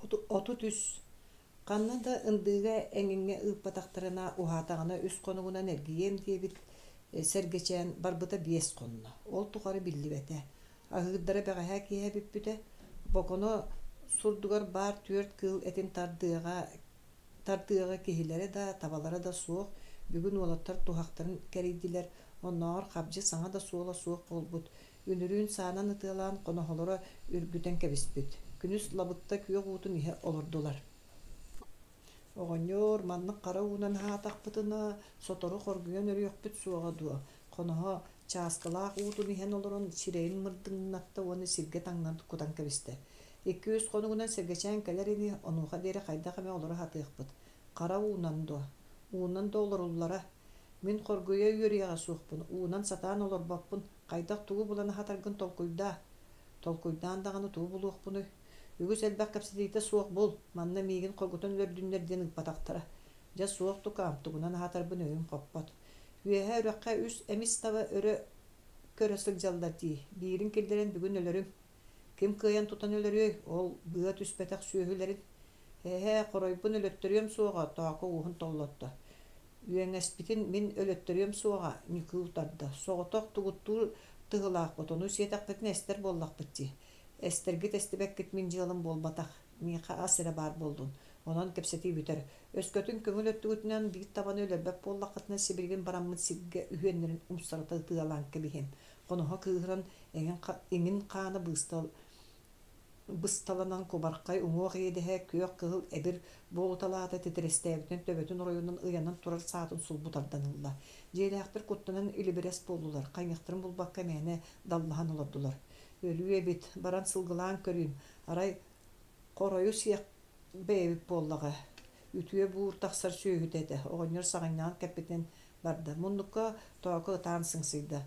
33. Ханна да ындыыга эҥиҥҥэ ыыппатахтарына, уһаатаҕына үс хонугунан эргийиэм диэбит Сэргэчээн барбыта биэс хонно. Ол тухары биллибэтэ. Аһыырдара бэҕэһээ киэһэ бүппүтэ. Боконо сурдугар баар түөрт кыыл этин тардыаҕа тардыаҕа киһилэрэ да, табалара да суох. Бүгүн уолаттар туһахтарын кэрийдилэр. Оннооҕор хабдьы саҥа да суола суох буолбут. Үнүрүүн саанан ытыалаан хоноһолоро үргүтэн кэбиспит. Күнүс лабыкта күөх уутун иһэ олордулар. Оҕонньор, маннык хара уунан аһаатахпытына, сотору хоргуйан өлүөхпүт суоҕа дуо? Хоноһо чааскылаах уутун иһэн олорон сирэйин мырдыҥнатта уонна сиргэ таҥнан кутан кэбистэ. Икки-үс хонугунан Сэргэчээн кэлэр ини, онуоха диэри хайдах эмэ олоро сатыахпыт. Хара уунан дуо? Уунан да олоруллара. Мин хоргуйа үөрүйэҕэ суохпун, уунан сатаан олорбоппун, хайдах тугу булан аһатаргын толкуйдаа. Толкуйдаан даҕаны тугу булуохпунуй? Үгүс элбэх кэпсэтиитэ суох бул, манна миигин хоргутан өлөрдүннэр диэн ыыппатахтара. Дьэ суох тукаам, тугунан аһатарбын өйүм хоппот. Үөһэ үрэххэ үс эмис таба өрө көрө сылдьаллар дии, биирин киллэрэн бүгүн өлөрүм. Ким кыайан тутан өлөрүөй, ол быа түспэтэх сүөһүлэрин. Эһээ, хоройбун өлөттөрүөм суоҕа, Тооко уоһун толлотто. Үөҥэспитин мин өлөттөрүөм суоҕа, Ньукуу утарда. Соҕотох тугуттуур тыһылаахпыт, ону сиэтэхпитинэ эстэр буоллахпыт дии. Эстэргит эстибэккит мин дьыалам буолбатах, миэхэ ас эрэ баар буоллун. Онон кэпсэтии бүтэр. Өскөтүн көҥүл өттүгүтүнэн биир табаны өлөрбөт буоллаххытына сибилигин бараммыт сиргэ үһүөннэрин умсарыта ытыалаан кэбиһиэм. Хоноһо кыыһыран иҥин хаана быыстал бысталанан кубархай уҥуох иэдэһэ күөх кыһыл эбир буолуталаата титирэстээбитинэн төбөтүн оройунан ыйанан турар саатын сулбу тардан ылла. Дьиэлээхтэр куттанан илибирэс буоллулар, хайыахтарын булбакка мээнэ даллаһан олордулар. Өлүү эбит, баран сылгылаан көрүүм, арай хоройу сиэх бэйэбит буоллаҕа. Үтүө буур тахсар сүөһүтэ этэ, оҕонньор саҕынньаҕын кэппитинэн барда. Муннукка Тооко ытаан сыҥсыйда.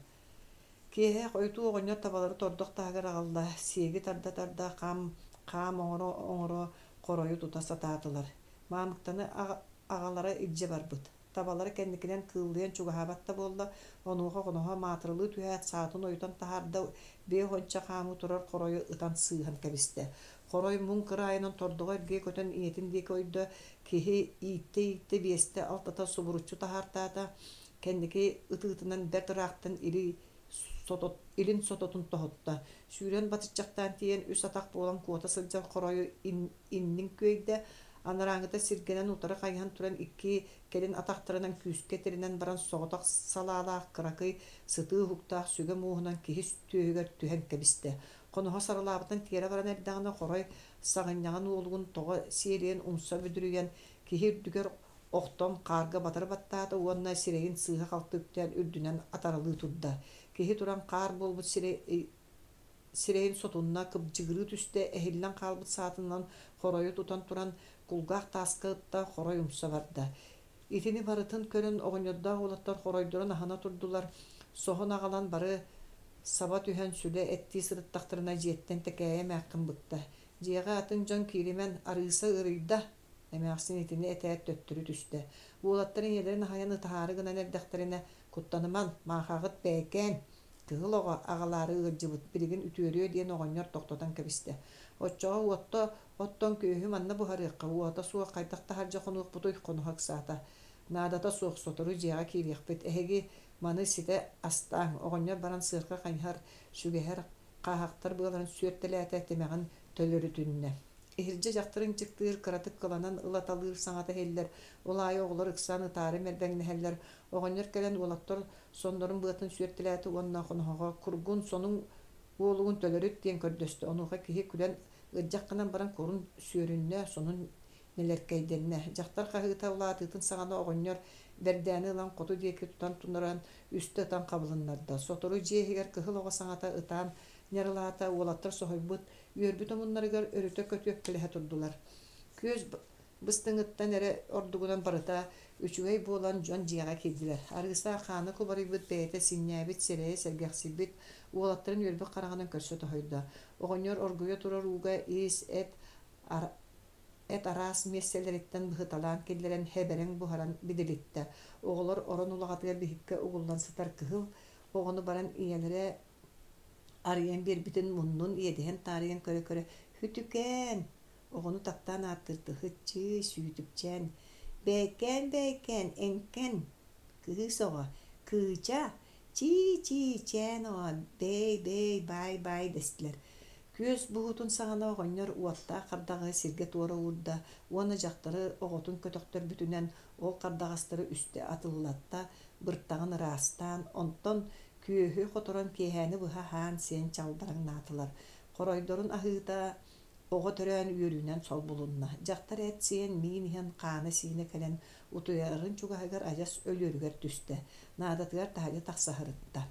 Киэһэ хойутуу оҕонньор табалары тордох таһыгар аҕалла, сиэги тарда-тарда хам, хаам оҥоро-оҥоро хоройу тута сатаатылар. Маамыктаны аҕалара илдьэ барбыт. Табалара кэнникинэн кыыллыйан чугаһаабат да буолла, онуоха хоноһо маатыралыы түһээт саатын ойутан таһаарда, биэ уонча хаамыы турар хоройу ытан сыыһан кэбистэ. Хорой муҥ кыраайынан тордоҕо эргийэ көтөн ийэтин диэки ойдо, киһи ииттэ-ииттэ биэстэ алтата субуруччу таһаартаата, Кэнники ытыытынан бэрт ыраахтан или сотот, илин сототун тоһутта. Сүүрэн батыччахтаан тиийэн үс атах буолан куота сылдьар хоройу иннин күөйдэ. Анарааҥҥыта сиргэнэн утары хайыһан туран икки кэлин атахтарынан күүскэ тирэнэн баран соҕотох салаалаах кыракый сытыы уһуктаах сүгэ муоһунан киһи түөһүгэр түһэн кэбистэ. Хоноһо сарылаабытын тиэрэ баран эрдэҕинэ хорой саҕынньаҕын уолугун тоҕо сиэлийэн умса бүдүрүйэн киһи үрдүгэр охтон хаарга батары баттаата уонна сирэйин сыыһа-халты үктээн үрдүнэн атаралыы турда. Киһи туран хаар буолбут сирэйин сотунна, кыбдьыгырыы түстэ, эһиллэн хаалбыт саатынан хоройу тутан туран кулгаах тааска ытта, хорой умса барда. Итини барытын көрөн оҕонньордоох уолаттар хоройдорун аһына турдулар, соһон аҕалан бары саба түһэн сүлэ эттии сырыттахтарына дьиэттэн Тэкээйэ эмээххин быкта. Дьиэҕэ атын дьон кииримэн, Арыыса ыарыйда, Эмээхсин итини этээт төттөрү түстэ. Уолаттар ийэлэрин аһыйан ытаһаары гынан эрдэхтэринэ, «Куттанымаҥ, маахаҕыт бэйэкээн, кыһыл оҕо аҕалаары ыалдьыбыт, билигин үтүөрүө» диэн оҕонньор тохтотон кэбистэ. «Оччоҕо уотта оттон күөһү манна буһарыахха, уота суох хайдах таһырдьа хонуохпутуй?» хоноһо ыксаата. «Наадата суох, сотору дьиэҕэ киириэхпит, эһиги маны ситэ астааҥ» оҕонньор баран сыарҕа хайыһар, сүгэһэр, хааһахтар быаларын сүөртэлээтэ, тимэҕин төлөрүтүннэ. Иһирдьэ дьахтар ынчыктыыр, кыратык кыланан ылаталыыр саҥата иһиллэр, ол аайы оҕолор ыксаан ытаары мэрбэҥнэһэллэр. Оҕонньор кэлэн уолаттар соннорун быатын сүөртэлээтэ уонна хоноһоҕо «Кургун, сонуҥ уолугун төлөрүт» диэн көрдөстө. Онуоха киһи күлэн ыдьах гынан баран курун сүөрүннэ, сонун нэлэркэйдэннэ. Дьахтар хаһыыта улаатыытын саҕана оҕонньор бэрдээни ылан хоту диэки тутан тунаран үстэ ытан хабылыннарда. Сотору дьиэ иһигэр кыһыл оҕо саҥата ытаан ньарылаата, уолаттар соһуйбут, үөрбүт омуннарыгар өрүтэ көтүөккэлэһэ турдулар. Күөс быстыҥыттан эрэ ордугунан барыта үчүгэй буолан дьон дьиэҕэ киирдилэр. Арыыса хаана кубарыйбыт бэйэтэ синньээбит сирэйэ сэргэхсийбит уолаттарын үөрбүт хараҕынан көрсө тоһуйда. Оҕонньор оргуйа турар ууга ис, эт, эт араас миэстэлэриттэн быһыталаан киллэрэн хэбэрэҥ буһаран бидилиттэ. Оҕолор орон улаҕатыгар биһиккэ угуллан сытар кыһыл оҕону баран ийэлэрэ арыйан биэрбитин муннун иэдэһин таарыйан көрө-көрө «Хүтүкээн! Оҕону таптаан ааттыыр тыһыччыы, сүүтүкчээн, бэйкээн-бэйкээн, эҥкэн, кыыс оҕо, кыыча, чии-чии-чээн оҕо, бэй-бэй, баай-баай дэстилэр. Күөс буһуутун саҕана оҕонньор уоттаах хардаҕаһы сиргэ туора уурда уонна дьахтары оҕотун көтөхтөрбүтүнэн ол хардаҕастары үстэ атыллатта, быртаҕын ыраастаан, онтон күөһү хоторон киэһээни быһа аһаан-сиэн чалбараҥнаатылар. Хоройдорун аһыыта оҕо төрөөн үөрүүнэн солбулунна. Дьахтар эт сиэн, миин иһэн хаана-сиинэ кэлэн утуйарын чугаһыгар адьас өлүөрүгэр түстэ, наадатыгар таһырдьа тахса сырытта.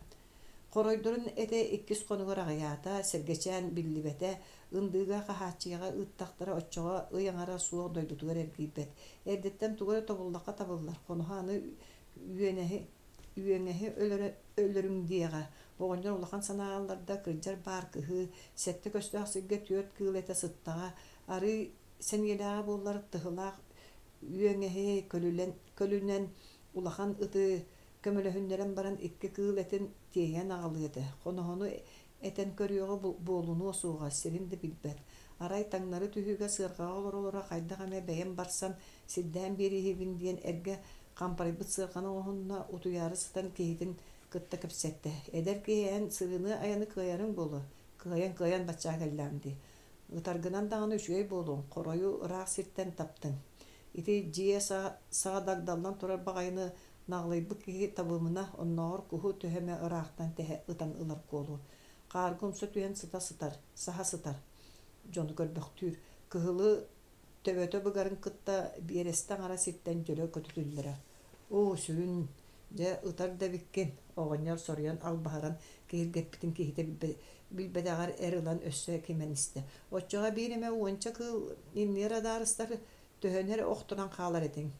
Хоройдорун этэ иккис хонугар аҕыйаата, Сэргэчээн биллибэтэ, ындыыга Хаһааччыйаҕа ыыттахтара оччоҕо ый аҥара суох дойдутугар эргийбэт. Эрдэттэн тугу эрэ тобуллахха табыллар, хоноһо аны үөнэһи үөҥэһи өлөрүҥ диэҕэ. Оҕонньор улахан санаа ылларда, кырдьар баар кыһыы, сэттэ көстөөх сиргэ түөрт кыыл этэ сыттаҕа, арыый сэниэлээҕэ буоллар тыһылаах үөҥэһи көлүнэн улахан ыты көмөлөһүннэрэн баран икки кыыл этин тиэйэн аҕалыа этэ. Хоноһону этэн көрүөҕү буолунуо суоҕа, сирин да билбэт. Арай таҥнары түһүүгэ сыарҕаҕа олоро-олоро хайдах эмэ бэйэм барсан сирдээн биэрииһибин диэн эргэ хампарыйбыт сыарҕаны оҥоһунна, утуйаары сытан киһитин кытта кэпсэттэ. Эдэр киһи эн сырыыны-айаны кыайарыҥ буолуо, кыайан-кыайан баччаа кэллэҕим дии. Ытаргынан даҕаны үчүгэй буолуоҥ, хоройу ыраах сиртэн таптыҥ. Ити дьиэ саҕа дагдаллан турар баҕайыны наҕылыйбыт киһи табымына, оннооҕор куһу төһө эмэ ыраахтан тэһэ ытан ылар куолу. Хаарга умса түһэн сыта сытар, саһа сытар. Дьону көрбөхтүүр. Кыһылы төбөтө быгарын кытта биэрэстэ аҥара сиртэн дьөлө көтүтүллэрэ. Оо, сүрүн, дьэ, ытар да эбиккин, оҕонньор соруйан албаһыран киһиргэппитин киһитэ билбэтэҕэр эр ылан өссө кимэн истэ. Оччоҕо биир эмэ уонча кыыл иннигэр адаарыстар төһөнү эрэ охторон хаалар этиҥ.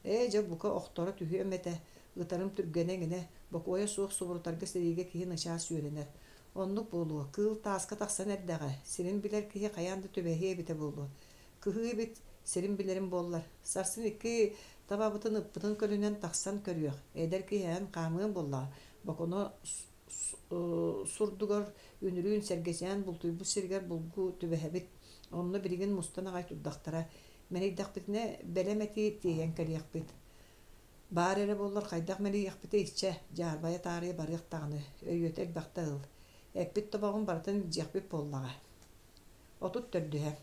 Ээ, дьэ, бука охторо түһүөм этэ, ытарым түргэнэ эҥинэ, бокуойа суох субурутарга сэриигэ киһи начаас үөрэнэр. Оннук буолуо, кыыл тааска тахсан эрдэҕэ, сирин билэр киһи хайаан да түбэһиэ эбитэ буолуо. Кыһыы эбит, сирин билэрим буоллар. Сарсын икки табабытын ыппытын көлүнэн тахсан көрүөх, эдэр киһи эн хаамыаҥ буоллаҕа, Бокуна сурдугар үнүрүүн Сэргэчээн бултуйбут сиригэр булгу түбэһэбит. Онно билигин мустан аҕай турдахтара. Мэлийдэхпитинэ бэлэм эти тиэйэн кэлиэхпит. Баар эрэ буоллар хайдах мэлийиэхпитий иччэ, дьаарбайа таарыйа барыах даҕаны, өйүөтэ элбэхтэ ыл. Эппит тобоҕун барытын илдьиэхпит буоллаҕа. 34.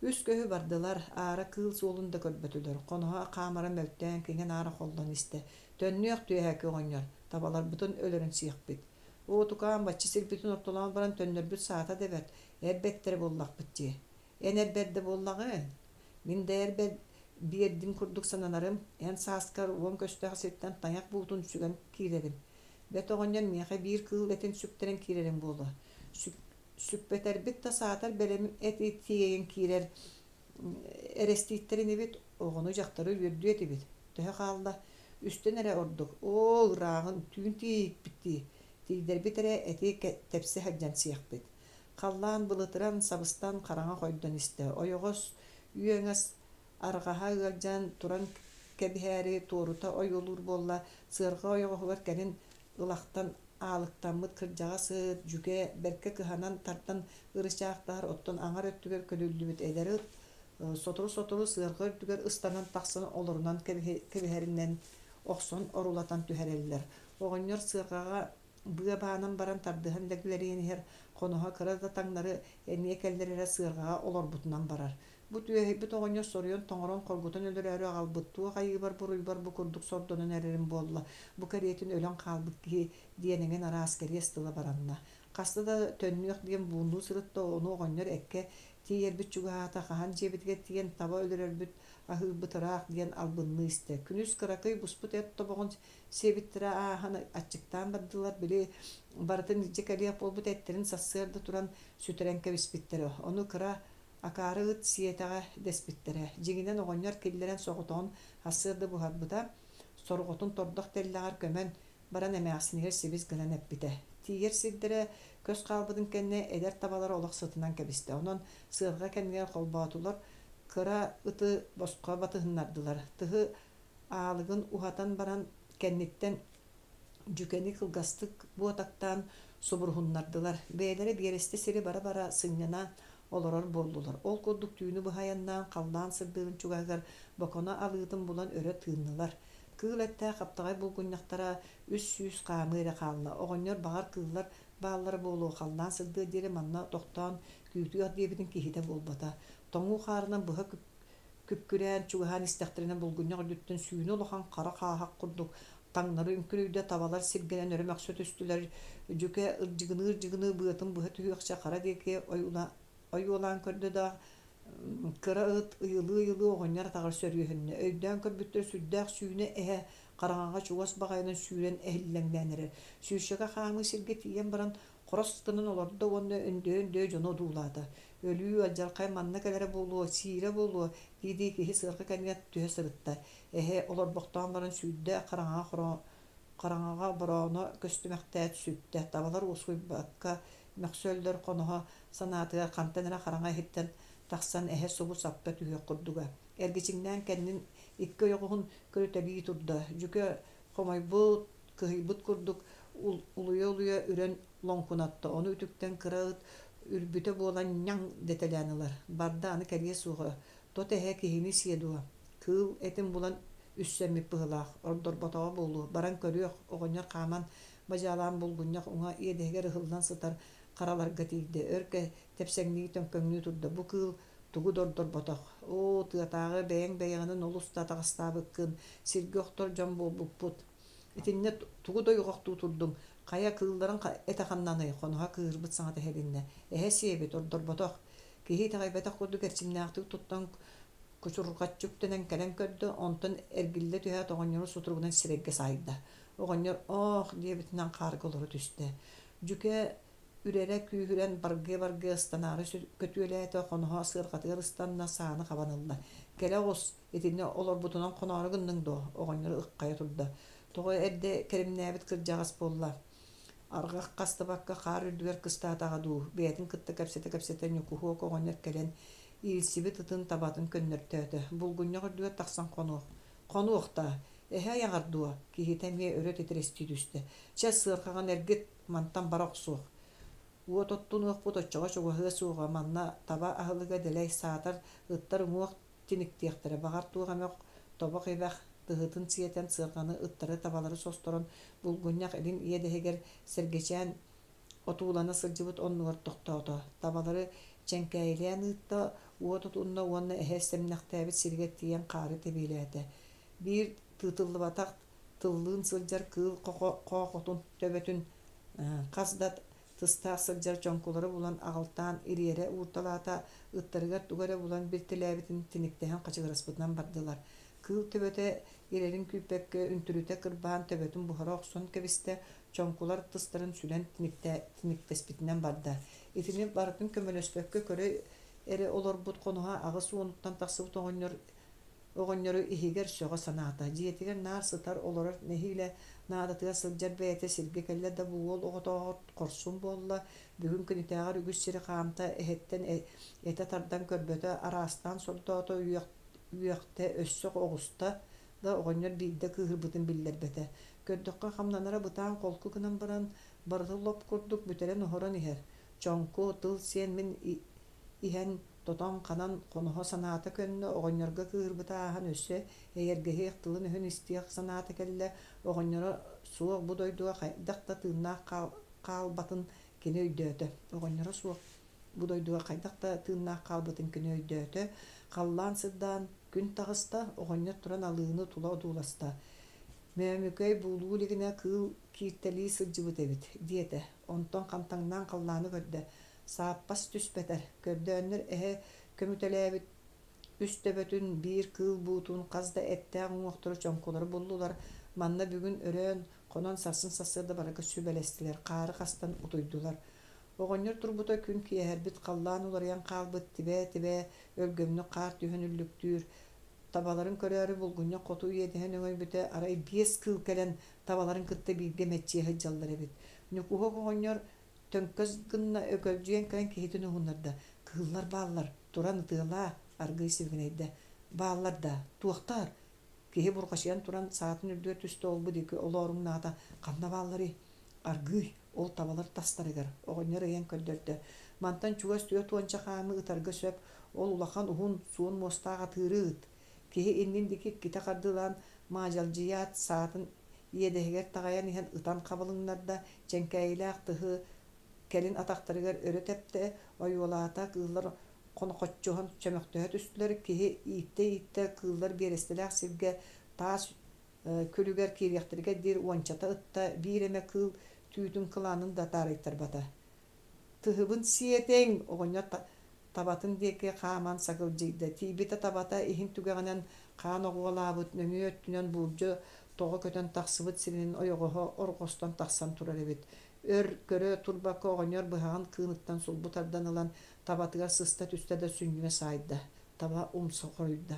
Үс көһү бардылар, аара кыыл суолун да көрбөтүлэр, хоноһо хаамара мөлтөөн киҥин-аара холлон истэ. Төннүөх түөһээки оҕонньор, табаларбытын өлөрөн сиэхпит. Оо, тукаам, бачча сирбитин ортолоон баран төннөрбүт саата да бэрт, эр бэртэрэ буоллахпыт дии. Эн эр бэрдэ буоллаҕыҥ? Мин да эр биэрдим курдук сананарым, эн сааскар уон көстөөх сиртэн тайах буутун сүгэн киирэрим. Бэт оҕонньор миэхэ биир кыыл этин сүктэрэн киирэриҥ буолуо. Сүкпэтэрбит да саатар бэлэм эти тиэйэн киирэр эрэстииттэр инибит, оҕону-дьахтары үөрдүө этибит. Төһө хаалла? Үстэн эрэ ордук. Оо, ырааҕын, түүн тиийикпит дии. Тиийдэрбит эрэ эти тэпсэ сылдьан сиэхпит. Халлаан былытыран, сабыстан хараҥа хойдон истэ. Ойоҕос үөҥэс арҕаһа ыалдьан туран кэбиһээри туорута ойуолуур буолла, сыарҕа ойоҕоһугар кэлин ылахтан аалыктаммыт кырдьаҕас ыт, дьүгэ бэркэ кыһанан тардан ырычаахтаһар, оттон аҥар өттүгэр көлүллүбүт эдэр ыт сотору-сотору сыарҕа үрдүгэр ыстанан тахсан олорунан кэбиһэринэн охсон орулатан түһэрэллэр. Оҕонньор сыарҕаҕа быа баанан баран тардыһан лэглэрийэн иһэр хоноһо кыра да таҥнары эмиэ кэллэр эрэ сыарҕаҕа олорбутунан барар. Бу түөһэйбит оҕонньор соруйан тоҥорон хоргутан өлөрөөрү аҕалбыт туох айыыбар буруйбар бу курдук сордонон эрэрим буолла, бу кэриэтин өлөн хаалбыт киһи диэн эҥин араас кэриэс тыла баранна. Хаста да төннүөх диэн бууннуу сырытта, ону оҕонньор эккэ тиийэрбит чугаһаата, хаһан дьиэбитигэр тиийэн таба өлөрөрбүт аһыырбыт ыраах диэн албынныы истэ. Күнүс кыракый буспут эт тобоҕун сиэбиттэрэ ааһан аччыктаан бардылар, били барытын илдьэ кэлиэх буолбут эттэрин сарсыарда туран сүтэрэн кэбиспиттэрэ. Ону кыра акаары ыт сиэтэҕэ дэспиттэрэ. Дьиҥинэн оҕонньор киллэрэн соҕотоҕун сарсыарда буһарбыта, сорҕотун тордох тэллэҕэр көмөн баран эмээхсинигэр сибис гынан эппитэ. Тиийэр сирдэрэ көс хаалбытын кэннэ эдэр табалара олох сытынан кэбистэ. Онон сыарҕа кэннигэр холбоотулар, кыра ыты босхо батыһыннардылар. Тыһы аалыгын уһатан баран кэнниттэн дьүкэни кылгастык буотактаан субуруһуннардылар. Бэйэлэрэ биэрэстэ сири бара-бара сынньана Олорор буоллулар. Ол курдук түүнү быһа айаннаан, халлаан сырдыырын чугаһыгар Боконо алыытын булан өрө тыыннылар. Кыыл эттээх хаптаҕай булгунньахтара 300 хаамыы эрэ хаалла. Оҕонньор баҕар кыыллар бааллара буолуо, халлаан сырдыар диэри манна тохтоон күүтүөх диэбитин киһитэ буолбата. Тоҥуу хаарынан быһа күккүрээн чугаһаан истэхтэринэ булгунньах үрдүттэн сүүнэ улахан хара хааһах курдук таҥнары үҥкүрүйдэ, табалар сиргэнэн өрө мөхсө түстүлэр. Дьүкэ ырдьыгыныы-ырдьыгыныы быатын быһа түһүөхчэ хара диэки ойуолаан көрдө да, кыра ыт ыйылыы-ыйылыы оҕонньор атаҕар сөрүөһүннэ. Өйдөөн көрбүттэр сүрдээх сүүнэ эһэ хараҥаҕа чугас баҕайынан сүүрэн эһиллэҥнээн эрэр. Сүүсчэкэ хаамыы сиргэ тиийэн баран хорос гынан олордо уонна өндөйө-өндөйө дьону одуулаата. Өлүү, алдьархай манна кэлэрэ буолуо, сиирэ буолуо дии-дии киһи сыарҕа кэннигэр түһэ сырытта. Эһэ олорбохтоон баран сүүрдэ, хараҥаҕа борооно көстүмэхтээт сүттэ. Табалар уоскуйбакка мөхсөллөр, хоноһо санаатыгар хантан эрэ хараҥа иһиттэн тахсан эһэ субу сапта түһүөх курдуга. Эргичиҥнээн кэннин икки ойоҕоһун көрүтэлии турда. Дьүкэ хомойбут, кыһыйбыт курдук улуйа-улуйа үрэн лоҥкунатта, ону үтүктэн кыра ыт үрбүтэ буолан ньаҥ дэтэлээн ылар. Барда аны кэлиэ суоҕа, тот эһэ киһини сиэ дуо? Кыыл этин булан үссэммит быһыылаах, ордорботоҕо буолуо, баран көрүөх, оҕонньор хааман бадьаалаан булгунньах уҥа иэдэһигэр ыһыллан сытар хараларга тиийдэ, өр тэпсэҥнии төҥкөҥнүү турда. Бу кыыл тугу да ордорботох. Оо, тыатааҕы бэйэҥ бэйэҕинэн олус да атаҕастаабыккын, сиргэ охтор дьон буолбуппут. Итиннэ тугу да ойоҕохтуу турдуҥ, хайа кыылларын этэ ханнаный, хоноһо кыыһырбыт саҥата иһилиннэ. Эһэ сиэбит, ордорботох. Киһи итэҕэйбэтэх курдук эрчимнээхтик туттан кучурҕаччы үктэнэн кэлэн көрдө, онтон эргиллэ түһээт оҕонньору сутуругунан сирэйгэ саайда. Оҕонньор «Оох» диэбитинэн хаарга олоро түстэ. Дьүкэ үрэрэ күүһүрэн баргыа-баргыа ыстанаары көтүөлээтэ, хоноһо сыарҕатыгар ыстанна, сааны хабан ылла. «Кэлэ оҕус, итиннэ олорбутунан хоноору гынныҥ дуо?» оҕонньор ыххайа турда. Тоҕо эрдэ кэримнээбит кырдьаҕас буолла? Арҕах хастыбакка хаар үрдүгэр кыстаатаҕа дуу, бэйэтин кытта кэпсэтэ-кэпсэтэ Ньукуһуок оҕонньор кэлэн иилсибит ытын табатын көннөртөөтө. Булгунньах үрдүгэр тахсан хонуох. Хонуох даа, эһэ айаҕар дуо? Киһитэ эмиэ өрө титирэстии түстэ. Чэ, сыарҕаҕын эргит, мантан бара охсуох. Уот оттунуохпут оччоҕо чугаһыа суоҕа, манна таба аһылыга дэлэй, саатар ыттар уҥуох тиниктиэхтэрэ, баҕар туох эмэ тобох-ибэх тыһытын сиэтэн сыарҕаны ыттары табалары состорон булгунньах илин иэдэһигэр сэргэчээн отуулана сылдьыбыт оннугар тохтоото. Табалары чэҥкээйилээн ыытта, уот отунна уонна эһэ сэмнэхтээбит сиригэр тиийэн хаары тэбиэлээтэ. Биир тыытыллыбатах тыллыын сылдьар кыыл хоохотун төбөтүн хас да тыстаах сылдьар чоҥкулары булан аҕалтаан ириэрэ уурталаата, ыттарыгар тугу эрэ булан билтэлээбитин тиниктэһэн хачыгыраспытынан бардылар. Кыыл төбөтө ирэрин күүппэккэ үнтүрүтэ кырбаан төбөтүн буһара охсон кэбистэ, чоҥкулар тыстарын сүлэн тиниктэспитинэн барда. Итини барытын көмөлөспөккө көрө эрэ олорбут хоноһо аҕыс уонуттан тахсыбыт оҕонньор оҕонньору иһигэр сөҕө санаата. Дьиэтигэр наар сытар, олорор нэһиилэ наадатыгар сылдьар бэйэтэ сиргэ кэллэ да бу уол оҕотооҕор хорсун буолла, бүгүн күнүтээҕэр үгүс сири хаамта, эһэттэн этэ тардан көрбөтө, араастаан сордоото, үөхтэ, өссө оҕуста да оҕонньор биирдэ кыыһырбытын биллэрбэтэ. Көрдөххө хамнанара бытаан холку гынан баран, барыта лоп курдук бүтэрэн-оһорон иһэр. Чоҥку, тыл сиэн мин иһэн тотон-ханан хоноһо санаата көннө, оҕонньорго кыыһырбыта ааһан өссө эйэргэһиэх, тылын-өһүн истиэх санаата кэллэ, оҕонньоро суох бу дойдуга хайдах да тыыннаах хаалбатын кини өйдөөтө. Оҕонньоро суох бу дойдуга хайдах да тыыннаах хаалбытын кини өйдөөтө. Халлаан сырдаан күн таҕыста, оҕонньор туран алыыны тула одууласта. Мөөмүкэй буулуу илигинэ кыыл кииртэлии сылдьыбыт эбит, диэтэ. Онтон хантаҥнаан халлааны көрдө. Сааппас түспэтэр, көрдөөннөр эһэ көмүтэлээбит үс төбөтүн, биир кыыл буутун, хас да эттээх уҥуохтары чоҥкулары буллулар. Манна бүгүн өрөөн, хонон сарсын сарсыарда барарга сүбэлэстилэр, хаары хастан утуйдулар. Оҕонньор турбута күн киэһэрбит, халлаан уларыйан хаалбыт, тибээ-тибээ өлгөмнүк хаар түһэн үллүктүүр. Табаларын көрөөрү булгунньах хоту иэдэһин өҥөйбүтэ, арай биэс кыыл кэлэн табаларын кытта бииргэ мэччийэ сылдьаллар эбит. Ньукуһук оҕонньор Төҥкөс гынна өкөлдьүйэн кэлэн киһитин уһуннарда: «Кыыллар бааллар, туран ытыалаа!» аргыый сибигинэйдэ. «Бааллар да, туохтаар?» Киһи бурҕачыйан туран саатын үрдүгэр түстэ ол-бу диэки олооруҥнаата: «Ханна баалларый?» Аргыый, ол табалар тастарыгар, оҕонньор ыйан көрдөрдө. Мантан чугас 40 хаамыы ытарга сөп, ол улахан уһун, суон муостаах атыыры ыт. Киһи иннин диэки иккитэ хардыылаан маадьалдьыйаат, саатын иэдэһигэр таҕайан иһэн ытан хабылыннарда, чэҥкээйилээх тыһы кэлин атахтарыгар өрө тэптэ, ойуолаата, кыыллар хонохоччуһан чөмөхтөһө түстүлэр, киһи ииттэ-ииттэ кыыллар биэрэстэлээх сиргэ таас күлүгэр киириэхтэригэр диэри уончата ытта, биир эмэ кыыл түүтүн кылаанын да таарыйтарбата. Тыһыбын сиэтэҥ, оҕонньор табатын диэки хааман сагылдьыйда, тиийбитэ табата иһин түгэҕинэн хаан оҕуолаабыт, нөҥүө өттүнэн буулдьа тоҕо көтөн тахсыбыт сиринэн ойоҕоһо орҕостон тахсан турар эбит. Өр көрө турбакка оҕонньор быһаҕын кыыныттан сулбу тардан ылан табатыгар сыста түстэ да сүнньүгэ саайда, таба умса хоруйда.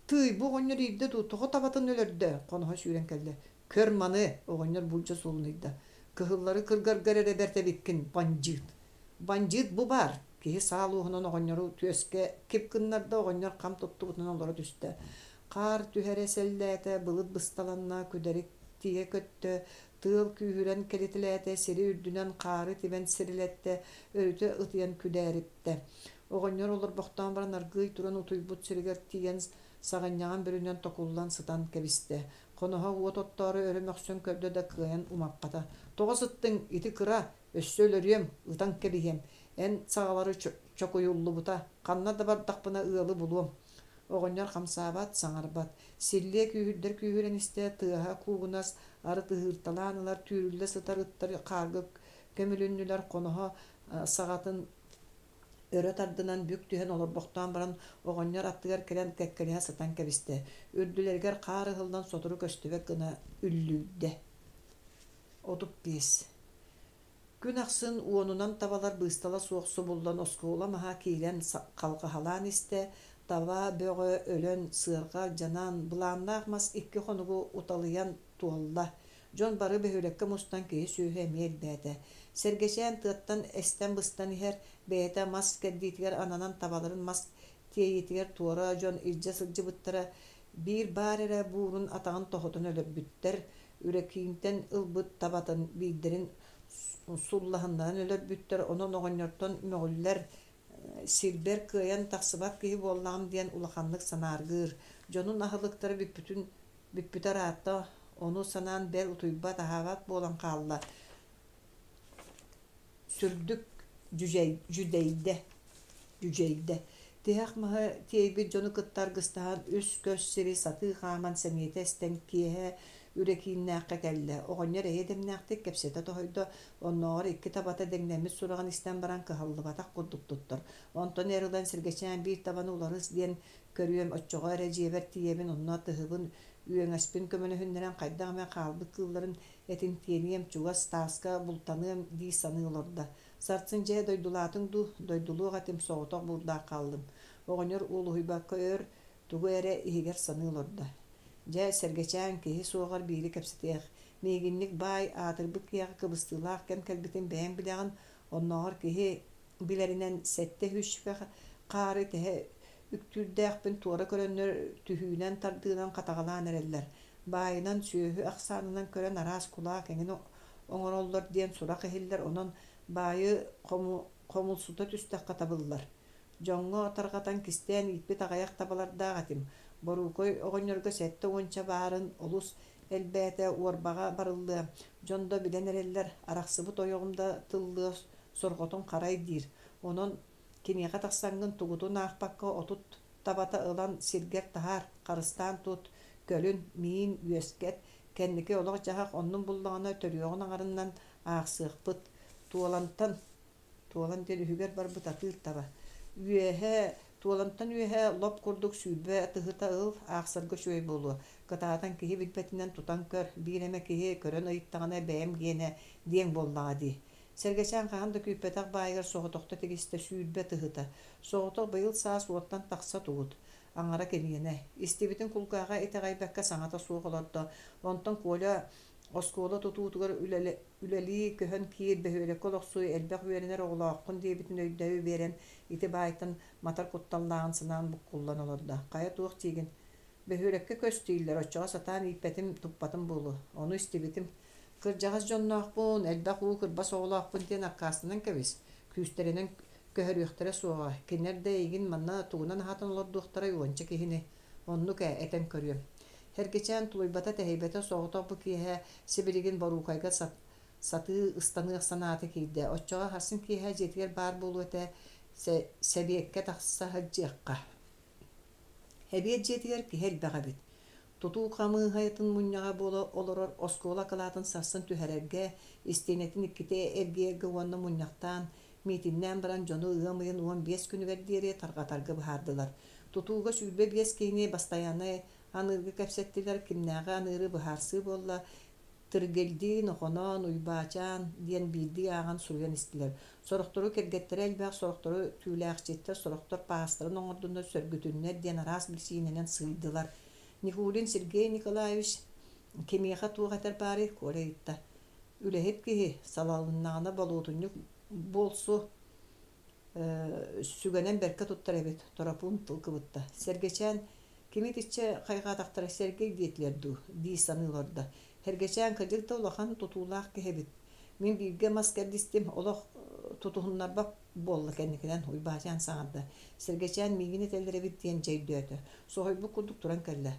Тыый, бу оҕонньор иирдэ дуу, тоҕо табатын өлөрдө? Хоноһо сүүрэн кэллэ. Көр маны, оҕонньор буулдьа суолун ыйда. Кыһыллары кыргаргар эрэ бэрт эбиккин, бандьыыт. Бандьыыт бу баар! Киһи саал уоһунан оҕонньору түөскэ кип гыннарда, оҕонньор хам туттубутунан олоро түстэ. Хаар түһэрэ сэллээтэ, былыт бысталанна, күдэрик тиийэ көттө, тыал күүһүрэн кэлитэлээтэ, сири үрдүнэн хаары тибэн сирилэттэ, өрүтэ ытыйан күдээриттэ. Оҕонньор олорбохтоон баран аргыый туран утуйбут сиригэр тиийэн саҕынньаҕын бүрүнэн токуллан сытан кэбистэ. Хоноһо уот оттоору өрө мөхсөн көрдө да кыайан умаппата. «Тоҕо сыттыҥ, ити кыра, өссө өлөрүөм, ытан кэбиһиэм. Эн саҕалары чокуйуллубута, ханна да бардахпына ыалы булуом». Оҕонньор хамсаабат, саҥарбат. Силлиэ күүһүрдэр күүһүрэн истэ, тыаһа куугунас, арыт ыһыырталаан ылар, түүрүллэ сытар ыттар хаарга көмүлүннүлэр, хоноһо саҕатын өрө тардынан бүк түһэн олорбохтоон баран оҕонньор аттыгар кэлэн кэккэлэһэ сытан кэбистэ. Үрдүлэригэр хаар ыһыллан сотору көстүбэт гына үллүйдэ. 35. Күн ахсын уонунан табалар быыстала суох субуллан оскуола маһа киирэн халҕаһалаан истэ, таба бөҕө өлөн, сыарҕа алдьанан, былааннаах мас икки хонугу уталыйан туолла. Дьон бары бөһүөлэккэ мустан киһи-сүөһү эмиэ элбээтэ. Сэргэчээн тыаттан эстэн-быстан иһэр, бэйэтэ мас кэрдиитигэр ананан табаларын мас тиэйиитигэр туора дьон илдьэ сылдьыбыттара, биир баар эрэ буурун атаҕын тоһутан өлөрбүттэр, Үрэкиинтэн ылбыт табатын биирдэрин суллаһыннаран өлөрбүттэр, онон оҕонньортон мөҕүллэр, сирбэр кыайан тахсыбат киһи буоллаҕым диэн улаханнык санааргыыр. Дьонун аһылыктара бүппүтүн Бүппүтэ ыраатта, ону санаан бэл утуйбат, аһаабат буолан хаалла. Сүрдүк дьүдьэйдэ, дьүдьэйдэ. Тиһэх маһы тиэйбит дьону кытта аргыстаһан үс көс сири сатыы хааман сэниэтэ эстэн киэһэ Үрэкииннээххэ кэллэ. Оҕонньор эйэ дэмнээхтик кэпсэтэ тоһуйда, оннооҕор икки табата дэҥнэммит сураҕын истэн баран кыһаллыбатах курдук туттар. Онтон эр ылан Сэргэчээн биир табаны уларыс диэн Көрүөм, оччоҕо эрэ дьиэбэр тиийэбин, онно тыһыбын, үөҥэспин көмөлөһүннэрэн хайдах эмэ хаалбыт кыылларын этин тиэниэм, чугас тааска бултаныам дии саныы олордо. Сарсын дьэ дойдулаатыҥ дуу, дойдулуох этим, соҕотох буурдаах хааллым. Оҕонньор уолуһуйбакка өр тугу эрэ иһигэр саныы олордо. Дьэ, Сэргэчээн, киһи суоҕар биири кэпсэтиэх. Миигинник баай, аатырбыт киһиэхэ кыбыстыылаах кэм кэлбитин бэйэҥ билэҕин, оннооҕор киһи билэринэн сэттэ сүүсчэкэ хаары тэһэ үктүүрдээхпин туора көрөннөр түһүүнэн тардыынан хатаҕалаан эрэллэр. Баайынан, сүөһү ахсаанынан көрөн араас кулаак эҥин оҥороллор диэн сурах иһиллэр, онон баайы хомулсута түстэххэ табыллар. Дьоҥҥо тарҕатан кистээн ииппит аҕыйах табалардаах этим. Боруукай оҕонньорго сэттэ уонча баарын олус элбээтэ, уорбаҕа барыллыа. Дьон да билэн эрэллэр, арахсыбыт ойоҕум да тыллыа сорҕотун харай диир. Онон киниэхэ тахсаҥҥын тугутун аахпакка 30 табата ылан сиргэр таһаар, харыстаан тут, көлүн, миин үөскэт, кэнники олох-дьаһах оннун буллаҕына төрүөҕүн аҥарынан аахсыахпыт. Туолантан Туолан диэн үһүгэр барбыт атыыр таба. Үөһэ Туолантан үөһэ лоп курдук 20 тыһыта ыл, аахсарга үчүгэй буолуо. Кытаатан киһи билбэтинэн тутан көр, биир эмэ киһи көрөн ыйыттаҕына бэйэм гиэнэ диэҥ буоллаҕа дии. Сэргэчээн хаһан да күүппэтэх баайыгар соҕотохто тигистэ 20 тыһыта. Соҕотох быйыл саас уоттан тахса тугут. Аҥара киниэнэ. Истибитин кулгааҕа итэҕэйбэккэ саҥата суох олордо. Онтон Коля оскуола тутуутугар үлэлии көһөн киир, бөһүөлэккэ олохсуй, элбэх үөрэнэр оҕолооххун диэбитин өйдөбү биэрэн, ити баайтан матар кутталлааҕын санаан буккуллан олордо. Хайа туох диигин? Бөһүөлэккэ көс дииллэр, оччоҕо сатаан ииппэтим, туппатым буолуо. Ону истибитим. Кырдьаҕас дьонноохпун, элбэх уу кырбас оҕолоохпун диэн аккаастанан кэбис. Күүстэринэн көһөрүөхтэрэ суоҕа, кинилэр да эйигин манна тугунан аһатан олордуохтарай уонча киһини. Оннук ээ, этэн көрүөм. Эргэчээн тулуйбата-тэһийбэтэ соҕотох бу киэһэ сибилигин Боруукайга сатыы ыстаныах санаата киирдэ. Оччоҕо сарсын киэһэ дьиэтигэр баар буолуо этэ, сэбиэккэ тахса сылдьыахха. Эбиэт дьиэтигэр киһи элбэх эбит. Тутуу хамыыһыйатын мунньаҕа буола олорор оскуола акылаатын сарсын түһэрэргэ, истиэнэтин иккитэ эргийэргэ уонна мунньахтаан, миитиннээн баран дьону ыам ыйын 15 күнүгэр диэри тарҕатарга быһаардылар. Тутууга 25 киһини бастайааннай аныырга кэпсэттилэр, кимнээҕи аныыры быһаарсыы буолла, Тыргылдиин, Охоноон, Уйбаачаан диэн биирдии ааҕан суруйан истилэр. Сорохтору кэргэттэрэ элбэх, сорохтору түүлээхчиттэр, сорохтор паастарын оҥордуннар, сөргүтүннэр диэн араас биричиинэнэн сыыйдылар. Никулин Сергей Николаевич кимиэхэ туох этэр баарый? Коля ыйытта. Үлэһит киһи, салалыннаҕына болуотунньук буолсу сүгэнэн бэркэ туттар эбит, Торопуун тыл кыбытта. Сэргэчээн кими итиччэ хайҕаатахтара Сэргэй диэтилэр дуу дии саныы олордо. Сэргэчээн кырдьык да улахан тутуулаах киһи эбит. Мин бииргэ мас кэрдистим, олох тутуһуннарбат буолла кэнникинэн Уйбаачаан саҥарда. Сэргэчээн миигин этэллэр эбит диэн дьэ өйдөөтө. Соһуйбут курдук туран кэллэ.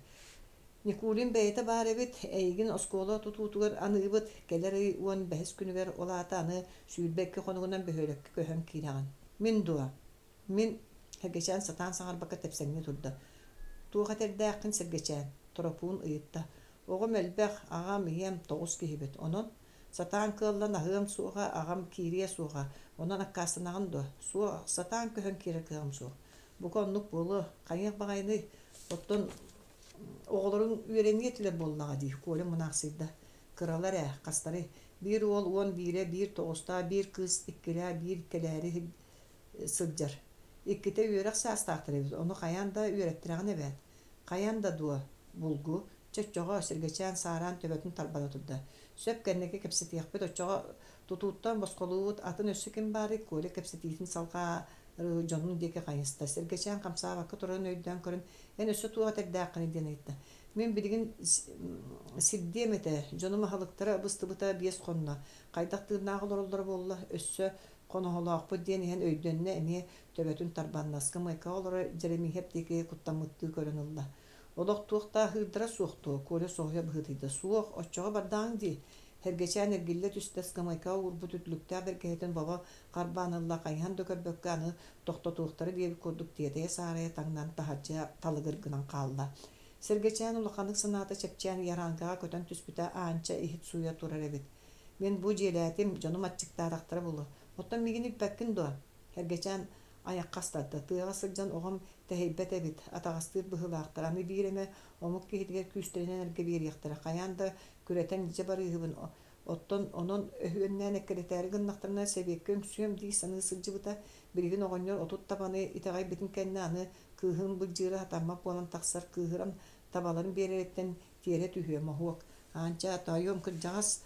Никулин бэйэтэ баар эбит, эйигин оскуола тутуутугар аныыбыт, кэлэр ый 15 күнүгэр, ол аата аны 22 хонугунан бөһүөлэккэ көһөн киирэҕин. Мин дуо? Мин Сэргэчээн сатаан саҥарбакка тэпсэҥнии турда. Туох этэрдээххин Сэргэчээн? Торопуун ыйытта. Оҕом элбэх, аҕам, ийэм, 9 киһибит. Онон сатаан кыаллан аһыам суоҕа, аҕам киириэ суоҕа. Онон аккаастанаҕын дуо? Суох, сатаан көһөн киирэр кыаҕым суох. Бука оннук буолуо, хайыах баҕайыный? Оттон Оҕолоруҥ үөрэниэ этилэр буоллаҕа дии, Коля мунаахсыйда. Кыралар ээ, хастарый? Биир уол 11-э, биир тоҕустаах, биир кыыс иккилээх, биир кэлээри сылдьар. Иккитэ үөрэх саастаахтар эбит, ону хайаан да үөрэттэрэҕин эбээт. Хайаан да дуо, булгу, чэ оччоҕо, Сэргэчээн саараан төбөтүн тарбана турда. Сөп кэнники кэпсэтиэхпит, оччоҕо тутууттан босхолуубут, атын өссө ким баарый, Коля кэпсэтиитин салҕаа дьонун диэки хайыста. Сэргэчээн хамсаабакка турарын өйдөөн көрөн, эн өссө туох этэрдээххиний диэн ыйытта. Мин билигин сирдиэм этэ, дьонум аһылыктара быстыбыта 5 хонно. Хайдах тыыннаах олороллоро буолла, өссө хоноһолоохпут диэн иһэн өйдөннө, эмиэ төбөтүн тарбанна. Ыскамыайкаҕа олорор Дьэримииһэп диэки куттаммыттыы көрөн ылла. Олох туох да аһыырдара суох дуо? Коля соһуйа быһыытыйда. Суох, оччоҕо бардаҕыҥ дии. Сэргэчээн эргиллэ түстэ, ыскамыайкаҕа уурбут үтүлүктээх бэргэһэтин бобо харбаан ылла, хайыһан да көрбөккө аны тохтотуохтара диэбит курдук тиэтэйэ-саарайа таҥнан таһырдьа талыгыр гынан хаалла. Сэргэчээн улаханнык санаата чэпчээн яранкаҕа көтөн түспүтэ Аанча иһит сууйа турар эбит. Мин бу дьиэлээтим, дьонум аччыктаатахтара буолуо. Оттон миигин илпэккин дуо? Сэргэчээн айахха астарда. Тыаҕа сылдьан оҕом тэһийбэт эбит, атаҕастыыр быһыылаахтар. Аны биир эмэ омук киһитигэр күүстэринэн эргэ биэриэхтэрэ. Хайаан да күрэтэн илдьэ барыыһыбын, оттон онон өһүөннээн эккирэтээри гыннахтарына сэбиэккэ үҥсүөм дии саныы сылдьыбыта. Билигин оҕонньор 30 табаны итэҕэйбитин кэннэ аны кыыһын былдьыыра сатаммат буолан тахсар кыыһыран табаларын биэрэриттэн тиэрэ түһүө моһуок. Аанча, тоойуом кырдьаҕас